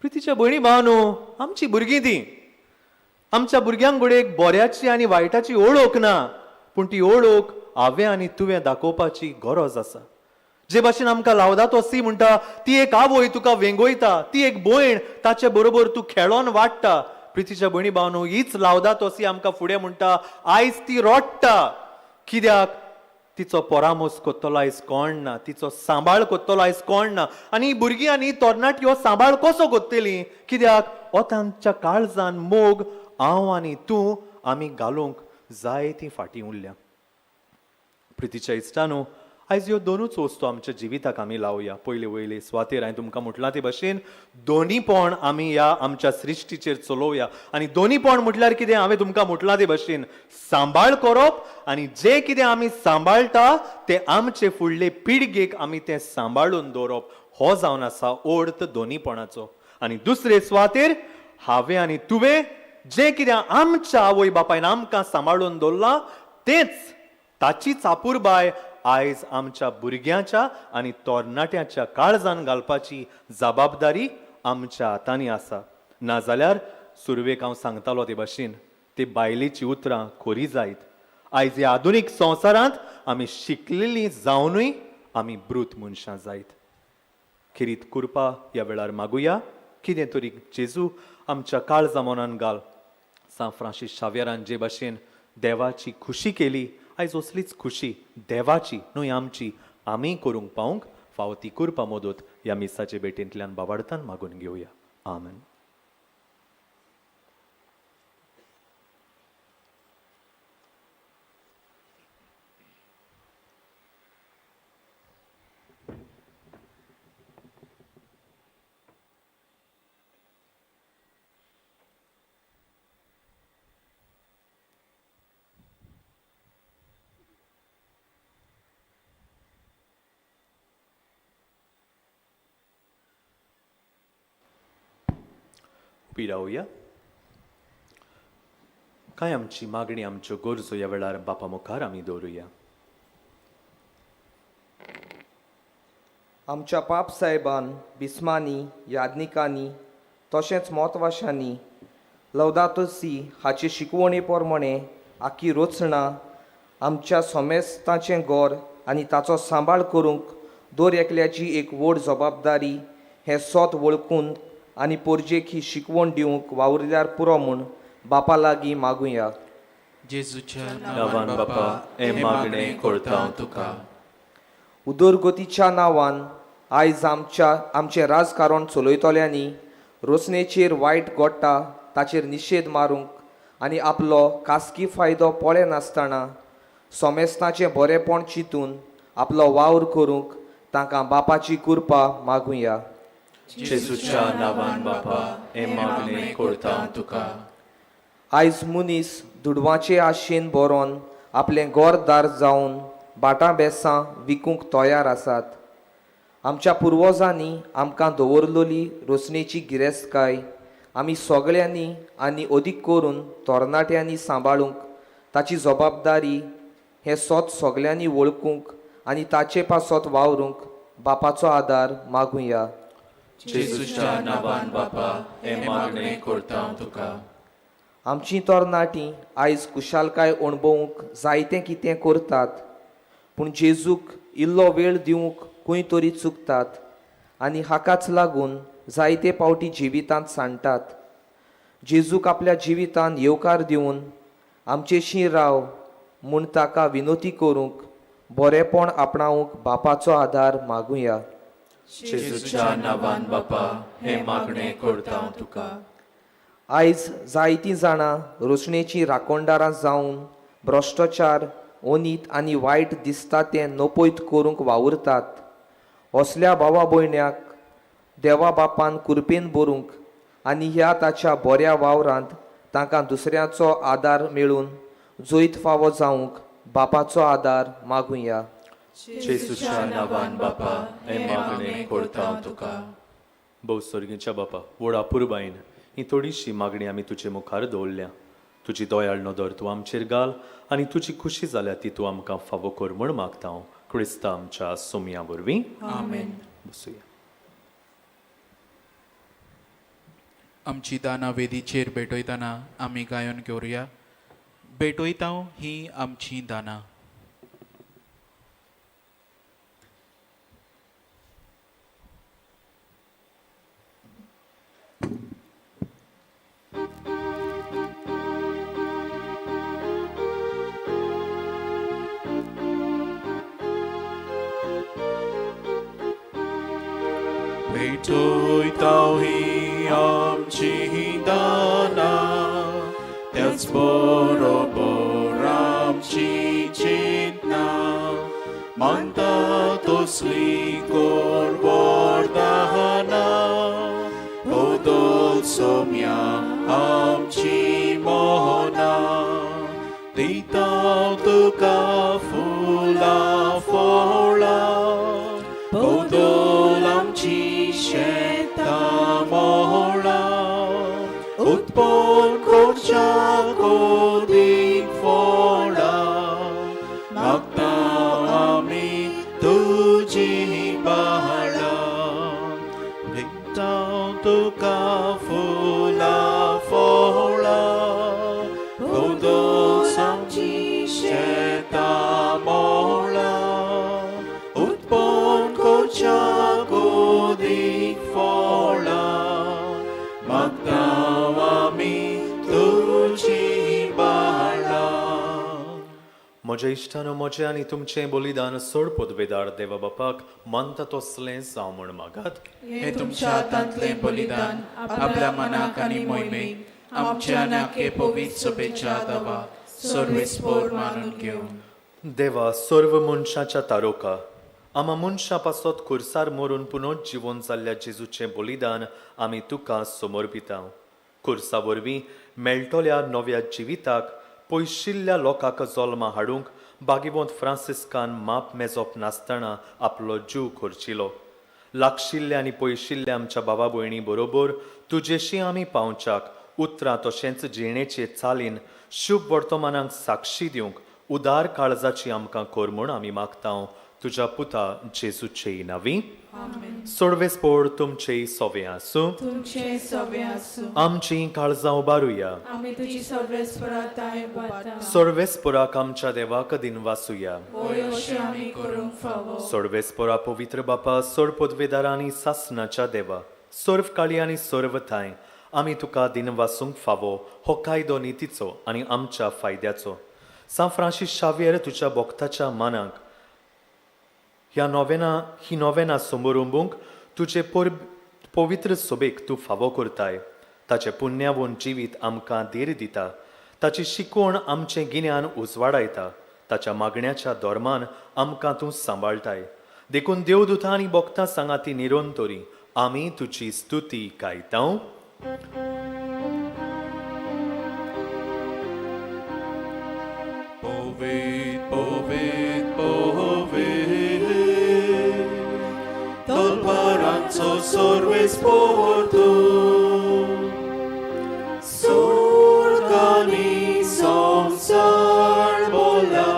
प्रितीच्या भयणी भावानू, आमची भुरगीं ती, आमच्या भुरग्यांक घडये एक बऱ्याची आनी वायटाची ओळख ना, पूण ती ओळख हांवें आनी तुवें दाखोवपाची गरज आसा. जे भाशेन आमकां लावदातो सी म्हणटा, ती एक आवय तुका वेंगयता, ती एक भयण, ताचे बरोबर तूं खेळोन वाडटा. प्रितीच्या भयणी भावानू, हीच लावदातो सी आमकां फुडें म्हणटा, आयज ती रोडटा, कित्याक तिचो परामोस कोत्तलो आयज कोण ना, तिचो सांबाळ कोत्तलो आयज कोण ना. आनी भुरगीं आनी तरणाटी हो सांबाळ कसो कोत्तली, कित्याक हो तांच्या काळजान मोग हांव आनी तूं आमी घालूंक जाय ती फाटीं उरल्या. प्रितीच्या इश्टानू, आयज ह्यो दोनूच वस्तू आमच्या जिविताक आमी लावया. पयले वयले सुवातेर हांवें तुमकां म्हटलां ते भशेन दोनीपण आमी ह्या आमच्या सृश्टीचेर चलोवया. आनी दोनीपण म्हटल्यार कितें, हांवें तुमकां म्हटलां ते भशेन सांबाळ करप आनी जें कितें आमी सांबाळटा तें आमचे फुडले पिळगेक आमी तें सांबाळून दवरप, हो जावन आसा अर्थ दोनीपणाचो. आनी दुसरे सुवातेर हांवें आनी तुवें जें कितें आमच्या आवय बापायन आमकां सांबाळून दवरलां तेंच, ताचीच अपुरबाय आयज आमच्या भुरग्यांच्या आनी तरणाट्यांच्या काळजान घालपाची जबाबदारी आमच्या हातांनी आसा. नाजाल्यार सुरवेक हांव सांगतालो ते भाशेन ते बायलेची उतरां खरी जायत. आयज ह्या आधुनीक संवसारांत आमी शिकलेलीं जावनूय आमी ब्रूत मनशां जायत. खेरीत कृपा ह्या वेळार मागुया. कितें तरी जेजू आमच्या काळजा मनान घाल. सांत फ्रांसीस शाव्यरान जे भाशेन देवाची खुशी केली, आयज असलीच खुशी देवाची न्हय आमची आमी करूंक पावूंक फावो ती कृपा मदत ह्या मिसाचे भेटेंतल्यान बाबाडतान मागून घेवया. आमेन. उबी रावया. कांय आमची मागणी, आमच्यो गरजो ह्या वेळार बापा मुखार आमी दवरुया. आमच्या पाप साहेबान, बिस्मांनी, याज्ञिकांनी तशेंच मोतवाशांनी लवदातो सी हाचे शिकवणे प्रमाणे आखी रचना आमच्या समेस्ताचें गोर आनी ताचो सांबाळ करूंक दर एकल्याची एक व्हड जबाबदारी हें सोत वळखून आनी पोरजेक ही शिकवण दिवंक वावुरल्यार पुरो म्हूण बापा लागीं मागुया. जेजूच्या नांवान बापा हें मागणें करता तुका. उदरगतीच्या नांवान आयज आमचें राजकारण चलयतल्यांनी रोसणेचेर वायट घडटा ताचेर निशेध मारूंक आनी आपलो खासगी फायदो पळयनासतना सोमेस्ताचें बरेंपण चिंतून आपलो वावर करूंक तांकां बापाची कृपा मागुया. जेजूच्या नांवान बापा हें मागणें करता तुका. आयज मनीस दुडवाचे आशेन बरोवन आपलें घरदार जावन भाटां बेसां विकूंक तयार आसात. आमच्या पुर्वजांनी आमकां दवरलेली रोसणेची गिरेस्तकाय आमी सगळ्यांनी आनी अदीक करून तरणाट्यांनी सांबाळूंक ताची जबाबदारी हें सोत सगळ्यांनी वळखूंक आनी ताचे पासत वावरूंक बापाचो आदार मागुया. जेजूच्या नांवान बापा हें मागणें करता तुका. आमची तरणाटीं आयज कुशालकाय अणभवूंक जायतें कितें करतात, पूण जेजूक इल्लो वेळ दिवंक खंय तरी चुकतात आनी हाकाच लागून जायते पावटी जिवितांत सांडटात. जेजूक आपल्या जिवितांत येवकार दिवन आमचेशी राव म्हूण ताका विनोती करूंक बरेंपण आपणावंक बापाचो आदार मागुया. जेजूच्या नांवान बापा हें मागणें करता तुका. आयज जायतीं जाणां रोसणेचीं राखणदारां जावन भ्रश्टाचार, अनीत आनी वायट दिसता तें नपयत करूंक वावुरतात. असल्या भावा भयण्याक देवा बापान कुरपेन भरूंक आनी ह्या ताच्या बऱ्या वावरांत तांकां दुसऱ्याचो आदार मेळून जैत फावो जावंक बापाचो आदार मागुया. जेजूच्या नांवान बापा हें मागणें करता तुका. भोव सर्गीच्या बापा, व्हड अपुरबायेन ही थोडीशी मागणी आमी तुजे मुखार दवरल्या. तुजी दयाळ नदर तूं आमचेर घाल आनी तुजी खुशी जाल्या ती तूं आमकां फावो कर म्हूण मागता हांव क्रिस्ता आमच्या सोमया वरवीं. आमेन. बसुया. आमची दानां वेदीचेर भेटयतना आमी गायन घेवया. भेटयता ही आमची दानां. भेटयता ही आमची दानां, त्याच बरोबर आमची चिंतना मानता तसली कर वरदानां, बदल सोम्या आमची मोहनां, दिता तुका फुलां फळां, बदल आमची शेतां मोहळां, उत्पन्न करच्या गोदीक फळां, मागता आमी तुजी बाळां, दिता तुका फुलां फळां, बदल आमची शेतां मोहळां, उत्पन्न करच्या गोदीक फळां मागता आमी तुजी बाळां. म्हज्या इश्टानो, म्हजें आनी तुमचें बलिदान सोड पदवेदार देवा बापाक मानता तसलें जावं म्हूण मागात. हे तुमच्या हातांतलें बलिदान आपल्या मनाक आनी मोहिमेक आमच्या नाके पवित्र सभेच्या देवा सर्वेस्पोर मानून घेवन. देवा, सर्व मनशाच्या तारोका, आमा मनशां पासत खुर्सार मरून पुनर्जिवन जाल्ल्या जेजूचें बलिदान आमी तुका समर्पिता. खुर्सा वरवीं मेळटल्या नव्या जिविताक पयशिल्ल्या लोकांक जल्मा हाडूंक बागिवंत फ्रांसिस्कान माप मेजप नासतना आपलो जीव खर्चिलो. लागशिल्ल्या आनी पयशिल्ल्या आमच्या भावा भयणी बरोबर तुजेशी आमी पावच्याक उतरां तशेंच जिणेचे चालीन शुभ वर्तमानाक साक्षी दिवंक उदार काळजाची आमकां कर म्हूण आमी मागता, तुज्या पुता जेजूचे नांवी. सोडवेस्पोड तुमचे सोवे आसूं. तुमचे सोवे आसूं. आमची काळजां उबारुया. आमी तुजी सर्वेस्परा ताय उबारता. सोडवेस्पोराक आमच्या देवाक दिनवासुया. होय, अशें आमी करूंक फावो. सोडवेस्पोरा पवित्र बापा, सोड पदवेदारा आनी सासणाच्या देवा, सर्व काळी आनी सर्व थांय आमी तुका दिनवासूंक फावो हो कायदो नितीचो आनी आमच्या फायद्याचो. सांत फ्रांसीस शावियर तुज्या भक्ताच्या मनाक ह्या नोवेना ही नोवेना समोरुंबूंक तुजे पवित्र सोबेक तूं फावो करताय. ताचें पुण्यावून जिवीत आमकां धीर दिता, ताची शिकवण आमचें गिन्यान उजवाडायता, ताच्या मागण्याच्या धर्मान आमकां तूं सांबाळटाय. देखून देवदुतां आनी भक्तां सांगाती निरंतरी आमी तुजी स्तुती गायता. पवित्र पवित्र पवित्र तलवारांचो सर्वेस्पोर तूं, स्वर्ग आनी संवसार बोला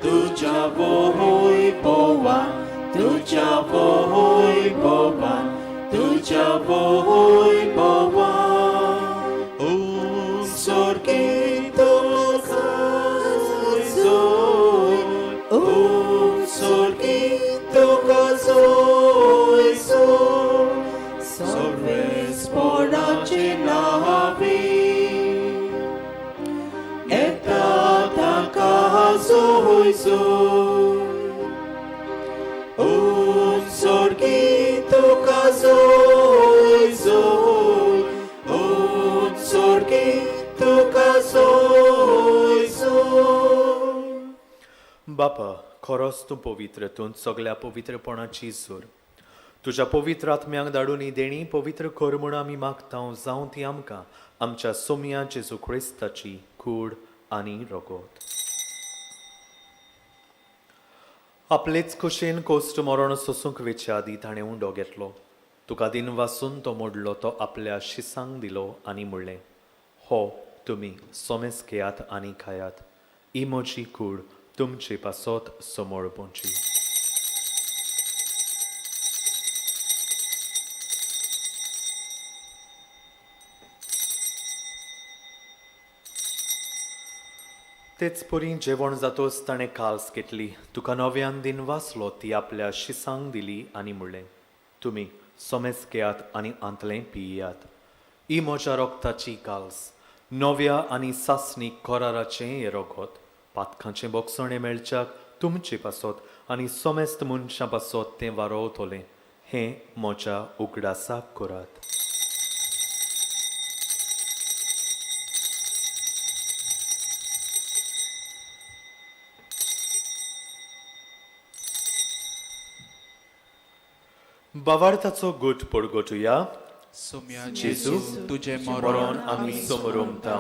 तुज्या वैभवान, तुज्या वैभवान, तुज्या वैभवान. उत्सर्गीत तुका जोय, उत्सर्गीत तुका जोय जोय, सर्वेस्पराचे नांवी येता ताका जोय जोय. उत्सर्गीत तुका जोय जोय, उत्सर्गीत तुका जोय जोय. बापा, खरोच तूं पवित्र, तूं सगल्या पवित्रपणाची जोर. तुज्या पवित्र आत्म्यांक धाडून ही देणी पवित्र कर म्हूण आमी मागता, जावं ती आमकां आमच्या सोमया जेजू क्रिस्ताची कूड आनी रगत. आपलेच खोशेन कोश्ट मरण सोसूंक वेचे आदीं ताणें उंडो घेतलो, तुका दिनवासून तो मोडलो, तो आपल्या शिसांक दिलो आनी म्हणलें, हो तुमी सोमेस घेयात आनी खायात, ही म्हजी कूड तुमचे पासत समोर पोवची. तेच परी जेवण जातोच ताणें काल्स घेतली, तुका नव्यान दिन वाचलो, ती आपल्या शिसांक दिली आनी म्हणलें, तुमी सोमेस घेयात आनी आंतलें पियात, ही म्हज्या रोगताची काल्स, नव्या आनी सासणीक कराराचें हें रगत, पातकांचें बोगसणें मेळच्याक तुमचे पासत आनी सोमेस्त मनशां पासत तें वारोवतलें, हें म्हज्या उगडासाक करात. बावार्थाचो गुट पडगोटुया. सोम्या जेजू, तुजें मरण आमी समोरमतां,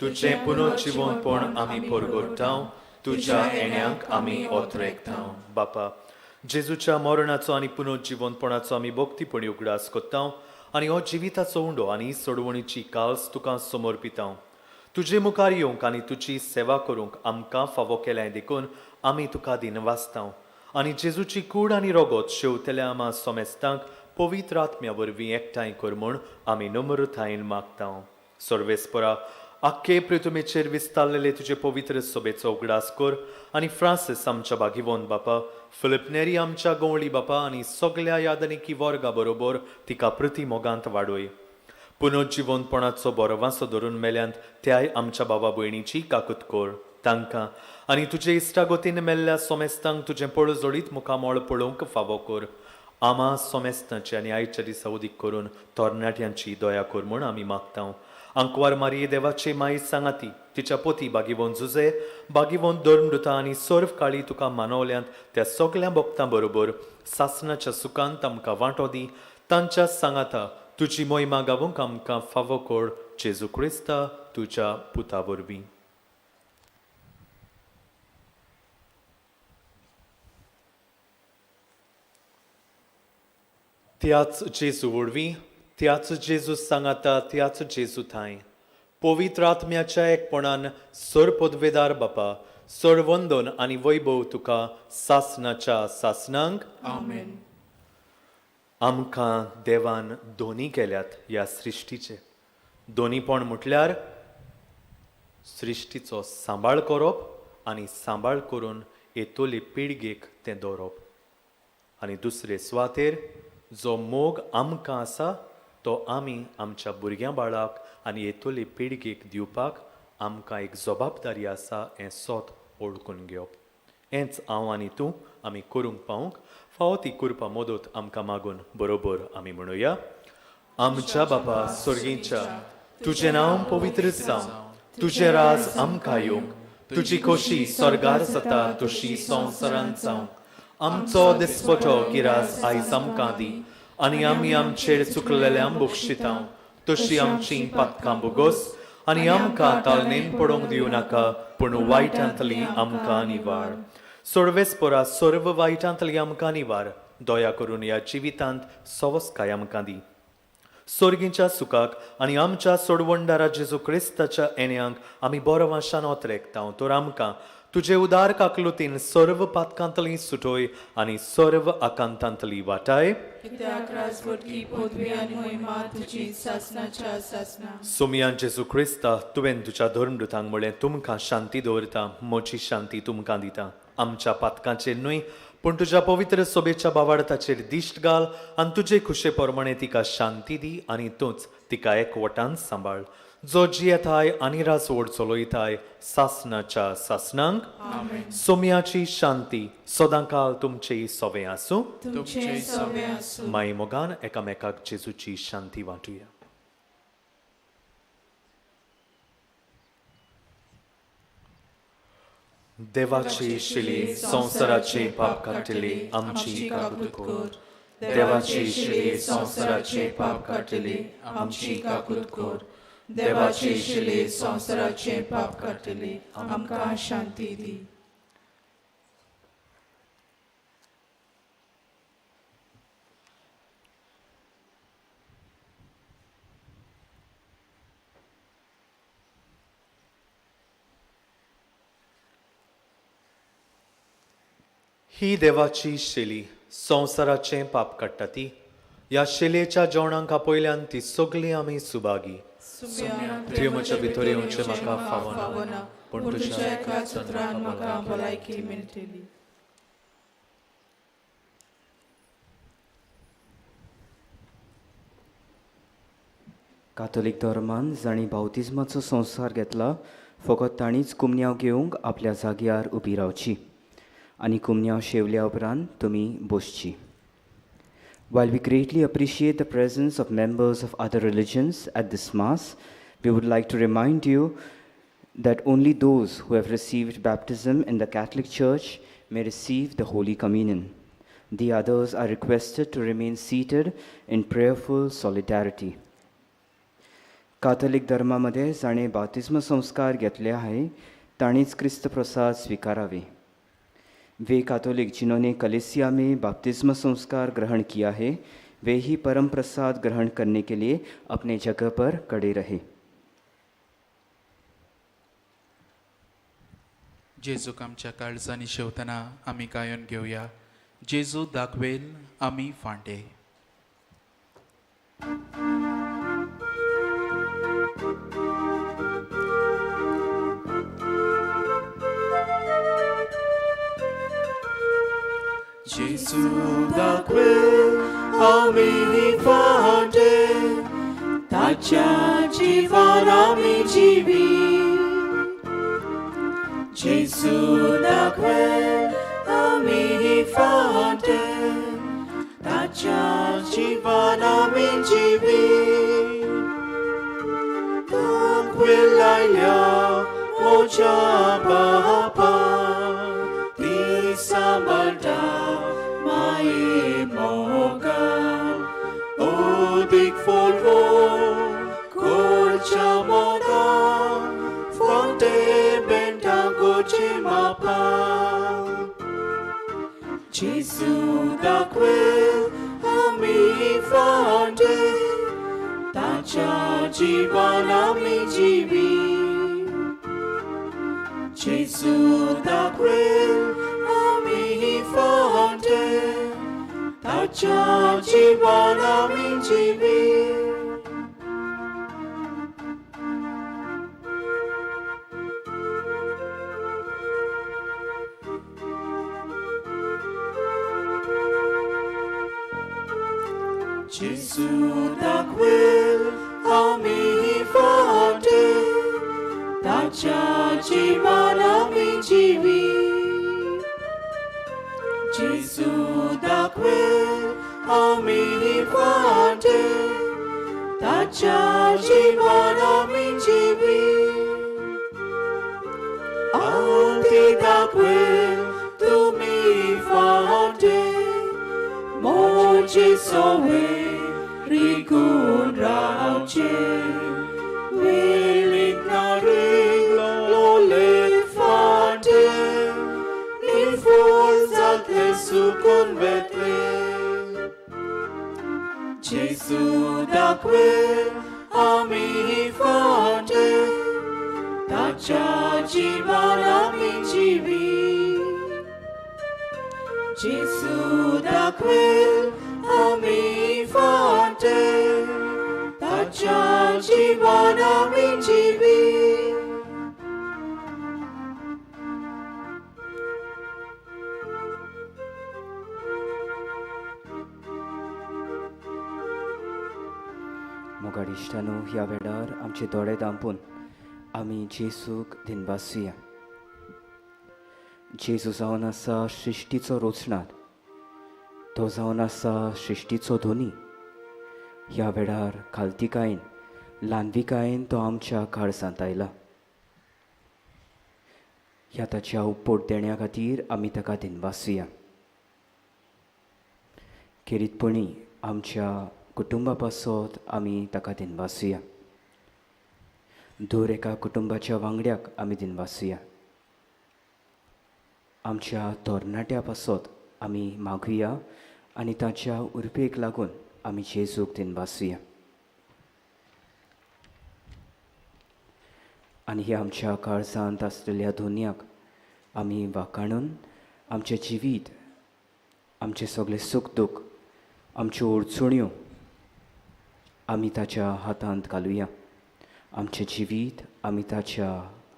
तुजें पुनर्जिवनपण आमी परगोडटांव, तुज्या येण्यांक आमी ओतरेकतांव. बापा, जेजूच्या मरणाचो आनी पुनर्जिवनपणाचो आमी भक्तीपणी उगडास करतांव आनी हो जिविताचो उंडो आनी सोडवणीची काल्स तुका समर्पितांव. तुजे मुखार येवंक आनी तुजी सेवा करूंक आमकां फावो केल्याय देखून आमी तुका दिनवासतांव आनी जेजूची कूड आनी रगत शेवतल्या आमा सोमेस्तांक पवित्र आत्म्या वरवीं एकठांय कर म्हूण आमी नम्रतायेन मागतांव. सर्वेस्परा, आख्खे पृथुमेचेर विस्तारलेले तुजे पवित्र सोबेचो उगडास कर आनी फ्रांसीस आमच्या बागिवोन बापा, फिलिप नेरी आमच्या गवळी बापा आनी सगल्या यादनिकी वर्गा बरोबर तिका प्रती मोगांत वाडोय. पुनर्जिवनपणाचो बरो वांसो धरून मेल्यांत त्याय आमच्या बाबा भयणीची काकूत कर. तांकां आनी तुजे इश्टागतीन मेल्ल्या सोमेस्तांक तुजें पळजोडीत मुखामळ पळोवंक फावो कर. आमा सोमेस्तांची आनी आयच्या दिसा उदीक करून तरणाट्यांची दया कर म्हूण आमी मागता. आंकवार मारये देवाचे माई सांगाती, तिच्या पोती बागिवोन जुजे, बागिवोन धर्मदुता आनी सर्व काळी तुका मानवल्यांत त्या सगल्या भक्तां बरोबर सासनाच्या सुखांत आमकां वांटो दी. तांच्या सांगाता तुजी मोहिमा गावूंक आमकां फावो कर, जेजू क्रिस्ता तुज्या पुता वरवीं. त्याच जेजू वरवीं, त्याच जेजू सांगाता, त्याच जेजू थांय पवित्र आत्म्याच्या एकपणान सर पदवेदार बापा, सर वंदन आनी वैभव तुका सासनाच्या सासनांक. आमेन. आमकां देवान दोनी केल्यात ह्या सृश्टीचे. दोनीपण म्हटल्यार सृश्टीचो सांबाळ करप आनी सांबाळ करून येतोले पिळगेक तें दवरप. आनी दुसरे सुवातेर जो मोग आमकां आसा तो आमी आमच्या भुरग्यां बाळाक आनी येतोले पिळगेक दिवपाक आमकां एक जबाबदारी आसा हें सोत ओळखून घेवप. हेंच हांव आनी तूं आमी करूंक पावूंक फावो ती कृपा मदत आमकां मागून बरोबर आमी म्हणुया. आमच्या बापा स्वर्गीच्या, तुजें नांव पवित्र जावं, तुजें राज आमकां येवंक, तुजी खोशी स्वर्गार जाता तशी संवसारांत जावं. आमचो दिसपटो गिरास आयज आमकां दी आनी आमी आमचेर चुकलेल्यांक बक्षिता तशी आमची पातकां बोगोस आनी आमकां तालनेन पडोवंक दिवं नाका, पूण वायटांतली आमकां निवार. सोडवेस पोरा सर्व वायटांतली आमकां निवार. दया करून ह्या जिवितांत सवस्काय आमकां दी. सोर्गींच्या सुखाक आनी आमच्या सोडवणदारा जेजू क्रिस्ताच्या येण्यांक आमी बरो वाशान ओतरेकता. तर आमकां तुजे उदार काकलुतीन सर्व पातकांतली सुटोय आनी सर्व आकांतांतली वाटाय. कित्याक राजवटकी पदवी आनी मोहिमा तुजी सासनाच्या सासना. सोमियान जेजू क्रिस्ता, तुवें तुज्या धर्मदुतांक म्हळें, तुमकां शांती दवरता, म्हजी शांती तुमकां दिता. आमच्या पातकांचेर न्हय पूण तुज्या पवित्र सोबेच्या बावाडताचेर दिश्ट घाल आनी तुजे खुशे प्रमाणे तिका शांती दी आनी तूंच तिका एकवटान सांबाळ, जो जियेताय आनी राजवट चलयताय सासनाच्या सासनांक. सोम्याची शांती सदांकाल तुमचे सोवे आसूं. तुमचे सोवे आसूं. माई मोगान एकामेकाक जेजूची शांती वांटुया. देवाची शिली संवसाराचे पाप काडटली आमची काकूत कर. देवाची शिली संवसाराचे पाप काडटली आमची काकूत कर. देवाची शिली संवसाराचे पाप काडटली आमकां शांती दी. ही देवाची शेली संवसाराचें पाप काडटा ती. ह्या शेलेच्या जेवणांक आपयल्यान ती सगळीं आमी सुभागी. तुवें म्हज्या भितर येवचें म्हाका फावना, पूण तुज्या एकाच उतरान म्हाका भलायकी मेळटली. कातोलीक धर्मान जांणी बावतिज्माचो संस्कार घेतला फकत तांणीच कुमन्यांव घेवंक आपल्या जाग्यार उबी रावची आनी कुमन्यांव शेवल्या उपरांत तुमी बसची. While we greatly appreciate the presence of members of other religions at this Mass, we would like to remind you that only those who have received baptism in the Catholic Church may receive the Holy Communion. The others are requested to remain seated in prayerful solidarity. Catholic धर्मामध्ये जाणे बाप्तिस्म संस्कार घेतले आहे ताणीच क्रिस्त प्रसाद स्वीकारावे. वे Catholic जिन्होंने कलेसिया में बाप्तिस्म संस्कार ग्रहण किया है वे ही परम प्रसाद ग्रहण करने के लिए अपने जगह पर खड़े रहे. जेजूक आमच्या काळजांनी शेवतना आमी गायोन घेवया. जेजू दाखवेल आमी फांडे. जेजू दाखयल आमी फाटे ताच्या जिवान आमी जिवी जेजू दाखयल आमी फाटे ताच्या जिवान आमी जिवी दाखयल आयल्या म्हज्या बापा ती सांबाळटा माये मोगान ओदीक फोलवो करच्या मोगान फावटे बेंटा गोचे मापा जेजू दाखयल आमी फावटे ताच्या जिवान आमी जिवी जेजू दाखयल आमी फावटे ताच्या जिवान आमी जिवी जेजू दाखयल आमी फावटे ताच्या जिवान आमी जिवी जेजू दाखयल आमी फावटे ताच्या जिवान आमी जिवी आवती दाखयल तुमी फावटे म्हजे सोवे रिगून रावचे वेलीत ना रिगलोले फाटे निरफूल जातले सुकून वेतले जेजू दाखयल आमी फावटे ताच्या जिवान आमी जिवी जेजू दाखयल आमी फावटे ताच्या जिवान आमी जिवी मोगाड इश्टानो ह्या वेळार आमचे दोळे दांपून आमी जेजूक दिनवासुया. जेजू जावन आसा सृश्टीचो रोचणार, तो जावन आसा सृश्टीचो धोनी. ह्या वेळार खालतिकायेन ल्हानविकायेन तो आमच्या काळजांत आयला. ह्या ताच्या उपपोट देण्या खातीर आमी ताका दिनवासुया. खेरीतपणी आमच्या कुटुंबा पासत आमी ताका दिनवासुया. दर एका कुटुंबाच्या वांगड्याक आमी दिनवासुया. आमच्या तरणाट्या पासत आमी मागुया आनी ताच्या उर्बेक लागून आमी जेजूक दिनवासुया. आनी ह्या आमच्या काळजांत आसलेल्या धोन्याक आमी वाखाणून आमचें जिवीत, आमचें सगळें सूख दूख, आमच्यो अडचण्यो आमी ताच्या हातांत घालुया. आमचें जिवीत आमी ताच्या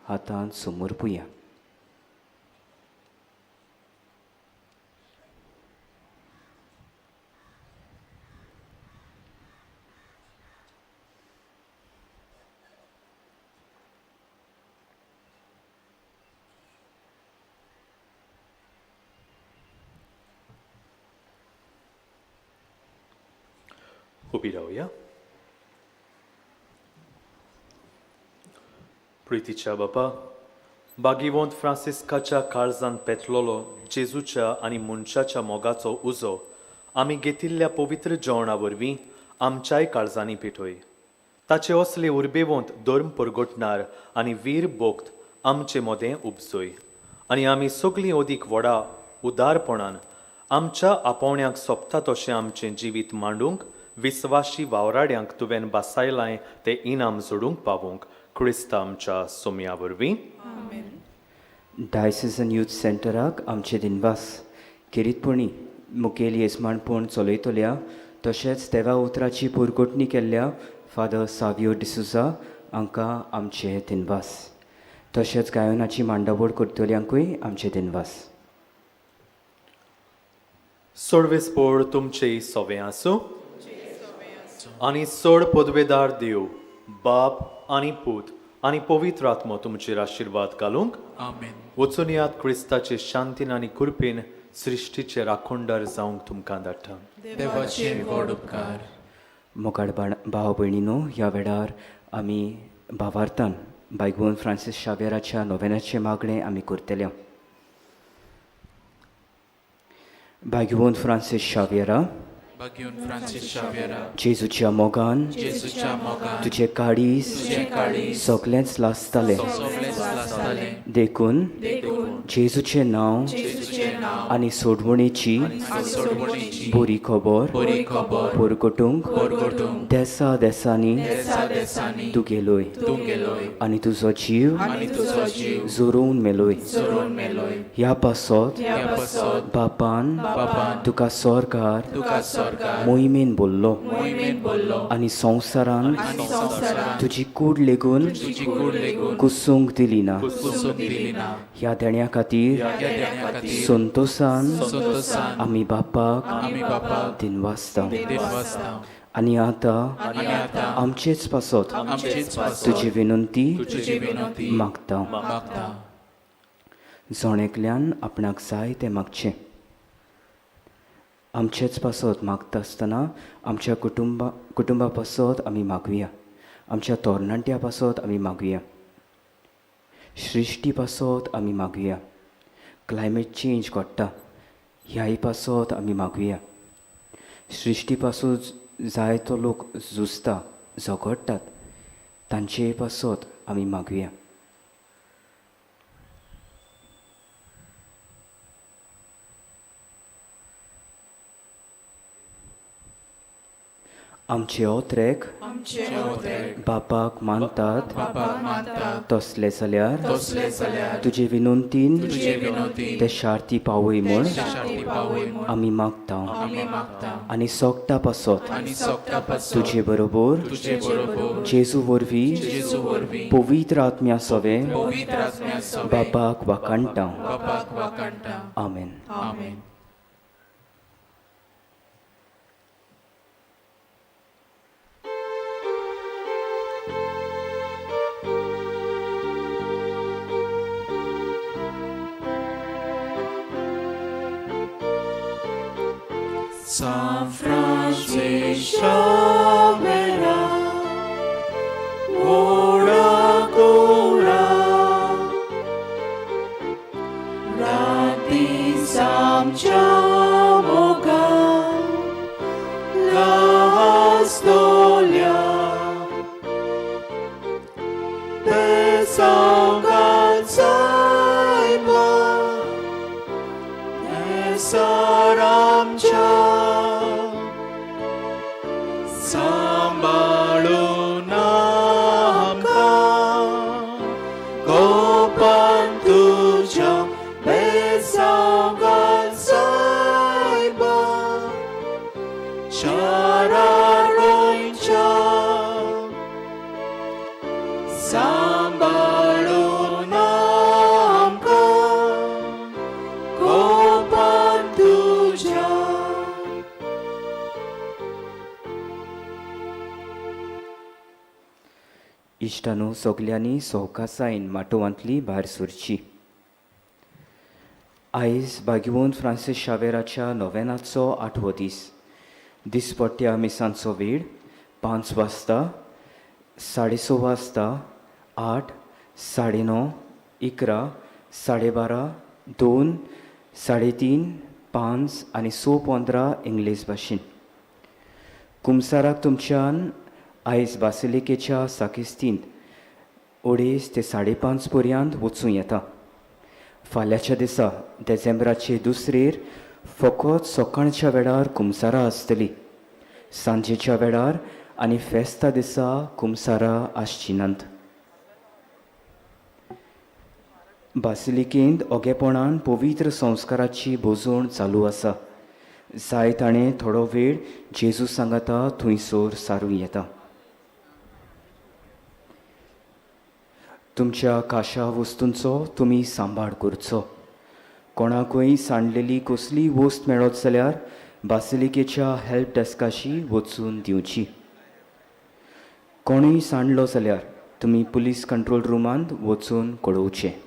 हातांत समर्पुया. उबी रावया. प्रितीच्या बापा, बागीवंत फ्रांसिस्काच्या काळजान पेटलोलो जेजूच्या आनी मनशाच्या मोगाचो उजो आमी घेतिल्ल्या पवित्र जेवणा वरवीं आमच्याय काळजांनी पेटय. ताचे असले उर्बेवंत धर्म परगटणार आनी वीर भक्त आमचे मदें उपजय आनी आमी सगळीं अदीक व्हडा उदारपणान आमच्या आपोवण्याक सोबता तशें आमचें जिवीत मांडूंक विस्वाशी वावराड्यांक तुवें बासायलां ते इनाम जोडूंक पावूंक क्रिस्त आमच्या सोम्या वरवीं. डायसेसन यूथ सेंटराक आमचे दिनवास. खेरीतपणी मुखेल येजमानपण चलयतल्या तशेंच देवा उतराची पुरगोटणी केल्ल्या फादर सावियो डिसुजा हांकां आमचे दिनवास. तशेंच गायनाची मांडावळ करतल्यांकूय आमचे दिनवास. सोडवेसपोड तुमचे सोवे आसूं आनी सोड पदवेदार देव बाप आनी पूत आनी पवित्र आत्मो तुमचेर आशिर्वाद घालूंक. आमेन. वचून यात क्रिस्ताचे शांतीन आनी कृपेन सृश्टीचे राखणदार जावंक तुमकां धाडटा. देवाचे व्हड उपकार. मोगाळ भाव भयणीनो, ह्या वेळार आमी भावार्थान बायगोन फ्रांसीस शावेराच्या नोवेनाचें मागणें आमी करतले. भाग्यवंत फ्रांसीस शावेरा, भाग्यवंत फ्रांसीस शावेरा, जेजूच्या मोगान जेजूच्या मोगान तुजें काळीज तुजें काळीज सगळेंच लासतालें, सगळेंच लासतालें. देखून देखून जेजूचें नांव जेजूचें नांव आनी सोडवणेची आनी सोडवणेची बरी खबर बरी खबर परगटूंक परगटूंक देसा देसांनी देसा देसांनी तूं गेलोय तूं गेलोय आनी तुजो जीव आनी तुजो जीव जोरोवन मेलोय. जोरोवन मेलोय. ह्या पासत ह्या पासत बापान बापान तुका सरकार तुका सरकार मोहिमेन बोल्लो मोहिमेन बोल्लो आनी संवसारान आनी संवसारान तुजी कूड लेगून तुजी कूड लेगून कुसूंक दिली ना. कुसूंक दिली ना. ह्या देण्या खातीर ह्या देण्या खातीर संतोसान संतोसान आमी बापाक आमी बापाक दिनवासता. दिनवासता. आनी आतां आनी आतां आमचेच पासत आमचेच पासत तुजी विनंती तुजी विनंती मागता. मागता. जण एकल्यान आपणाक जाय तें मागचें. आमचेच पासत मागता आसतना आमच्या कुटुंबा पासत आमी मागुया, आमच्या तरणाट्या पासत आमी मागुया, सृश्टी पासत आमी मागुया, क्लायमेट चेंज घडटा ह्याय पासत आमी मागुया. सृश्टी पासून जायतो लोक झुजता, झगडटात, तांचेय पासत आमी मागुया. आमचे ओत्रेक बापाक मानतात तसले जाल्यार तुजे विनंतीन ते शार्ती पावय म्हूण आमी मागता. आनी सोगटा पासत तुजे बरोबर जेजू वरवीं पवित्र आत्म्या सोवे बापाक वाखाणटा. आमेन. San Francis Xavier, ora cora, rati samcha moga, lastolia, pesaugan saiba, pesaramcha. सांबाळून आमकां गोपान तुज्या बेसांगान सायबा शारार गोंयच्या सांबाळून आमकां गोपान तुज्या. इश्टानो, सगल्यांनी सवकासायेन माटोवांतली भायर सरची. आयज भाग्यवंत फ्रांसीस शावेराच्या नोवेनाचो आठवो दीस. दिसपट्ट्या मिसांचो वेळ 5 वाजता, 6:30 वाजता, 8, 9:30, 11, 12:30, 2, 3:30, 5 आनी 6:15 इंग्लीश भाशेन. कुमसाराक तुमच्यान आयज बासिलिकेच्या साकिस्तींत 2:30 ते 5:30 पर्यंत वचूं येता. फाल्यांच्या दिसा देसेंब्राचे दुसरेर फकत सकाळच्या वेळार कुमसारां आसतली. सांजेच्या वेळार आनी फेस्ता दिसा कुमसारां आसची नात. बासिलिकेंत ओगेपणान पवित्र संस्काराची भोजवण चालू आसा. जाय ताणें थोडो वेळ जेजू सांगाता थंयसर सारूं येता. तुमच्या काशा वस्तूंचो तुमी सांबाळ करचो. कोणाकूय सांडलेली कसलीय वस्त मेळत जाल्यार बासिलिकेच्या हेल्प डेस्काशी वचून दिवची. कोणूय सांडलो जाल्यार तुमी पुलीस कंट्रोल रुमांत वचून कळोवचें.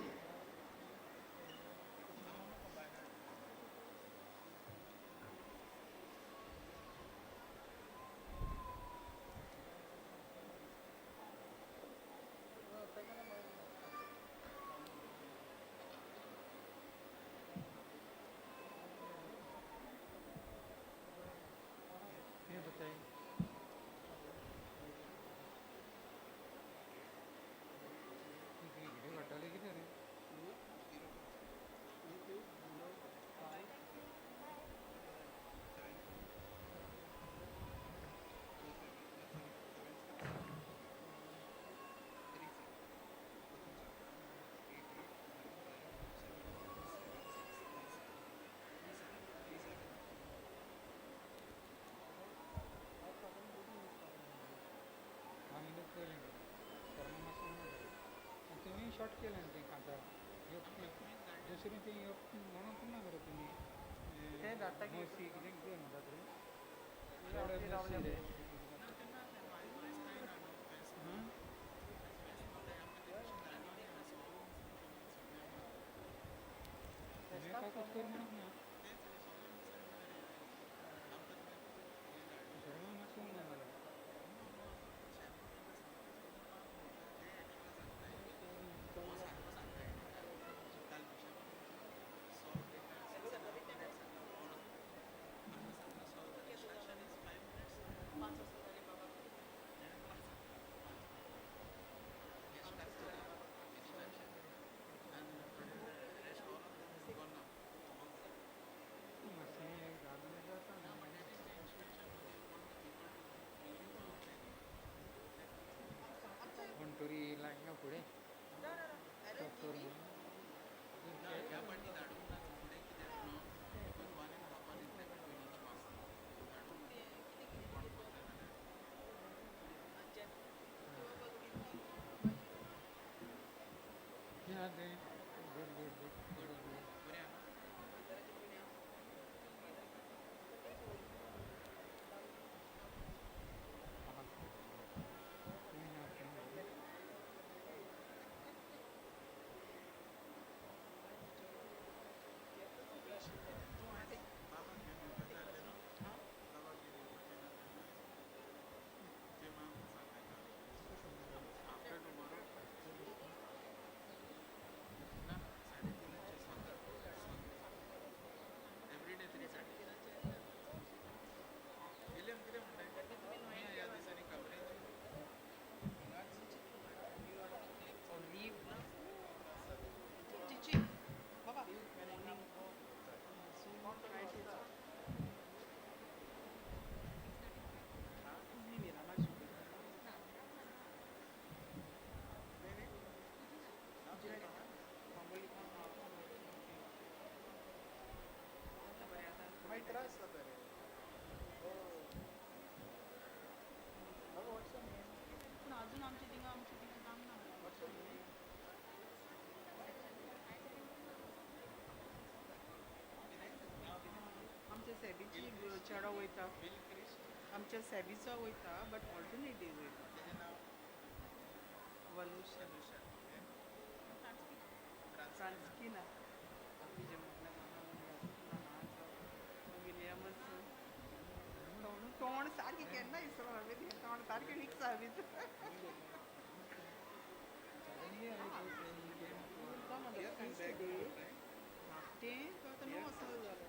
शॉर्ट केलें तें कांतार दुसरें तें म्हणूंक ना मरे तुमी मसी कितें कितें म्हणटात रे. कर म्हणूंक ना. तरी लागना फुडें गुड गुड गुड गुड. सेबीची चेडो वयता, आमच्या सेबीचो वयता, बट ऑल्टरनेट डेज वयता. फ्रांस्किना विलियमस तोंड सारकें केन्ना विसरना हांवें, तोंड सारकें फिक्स आहा. तें आतां णव वचना जालें.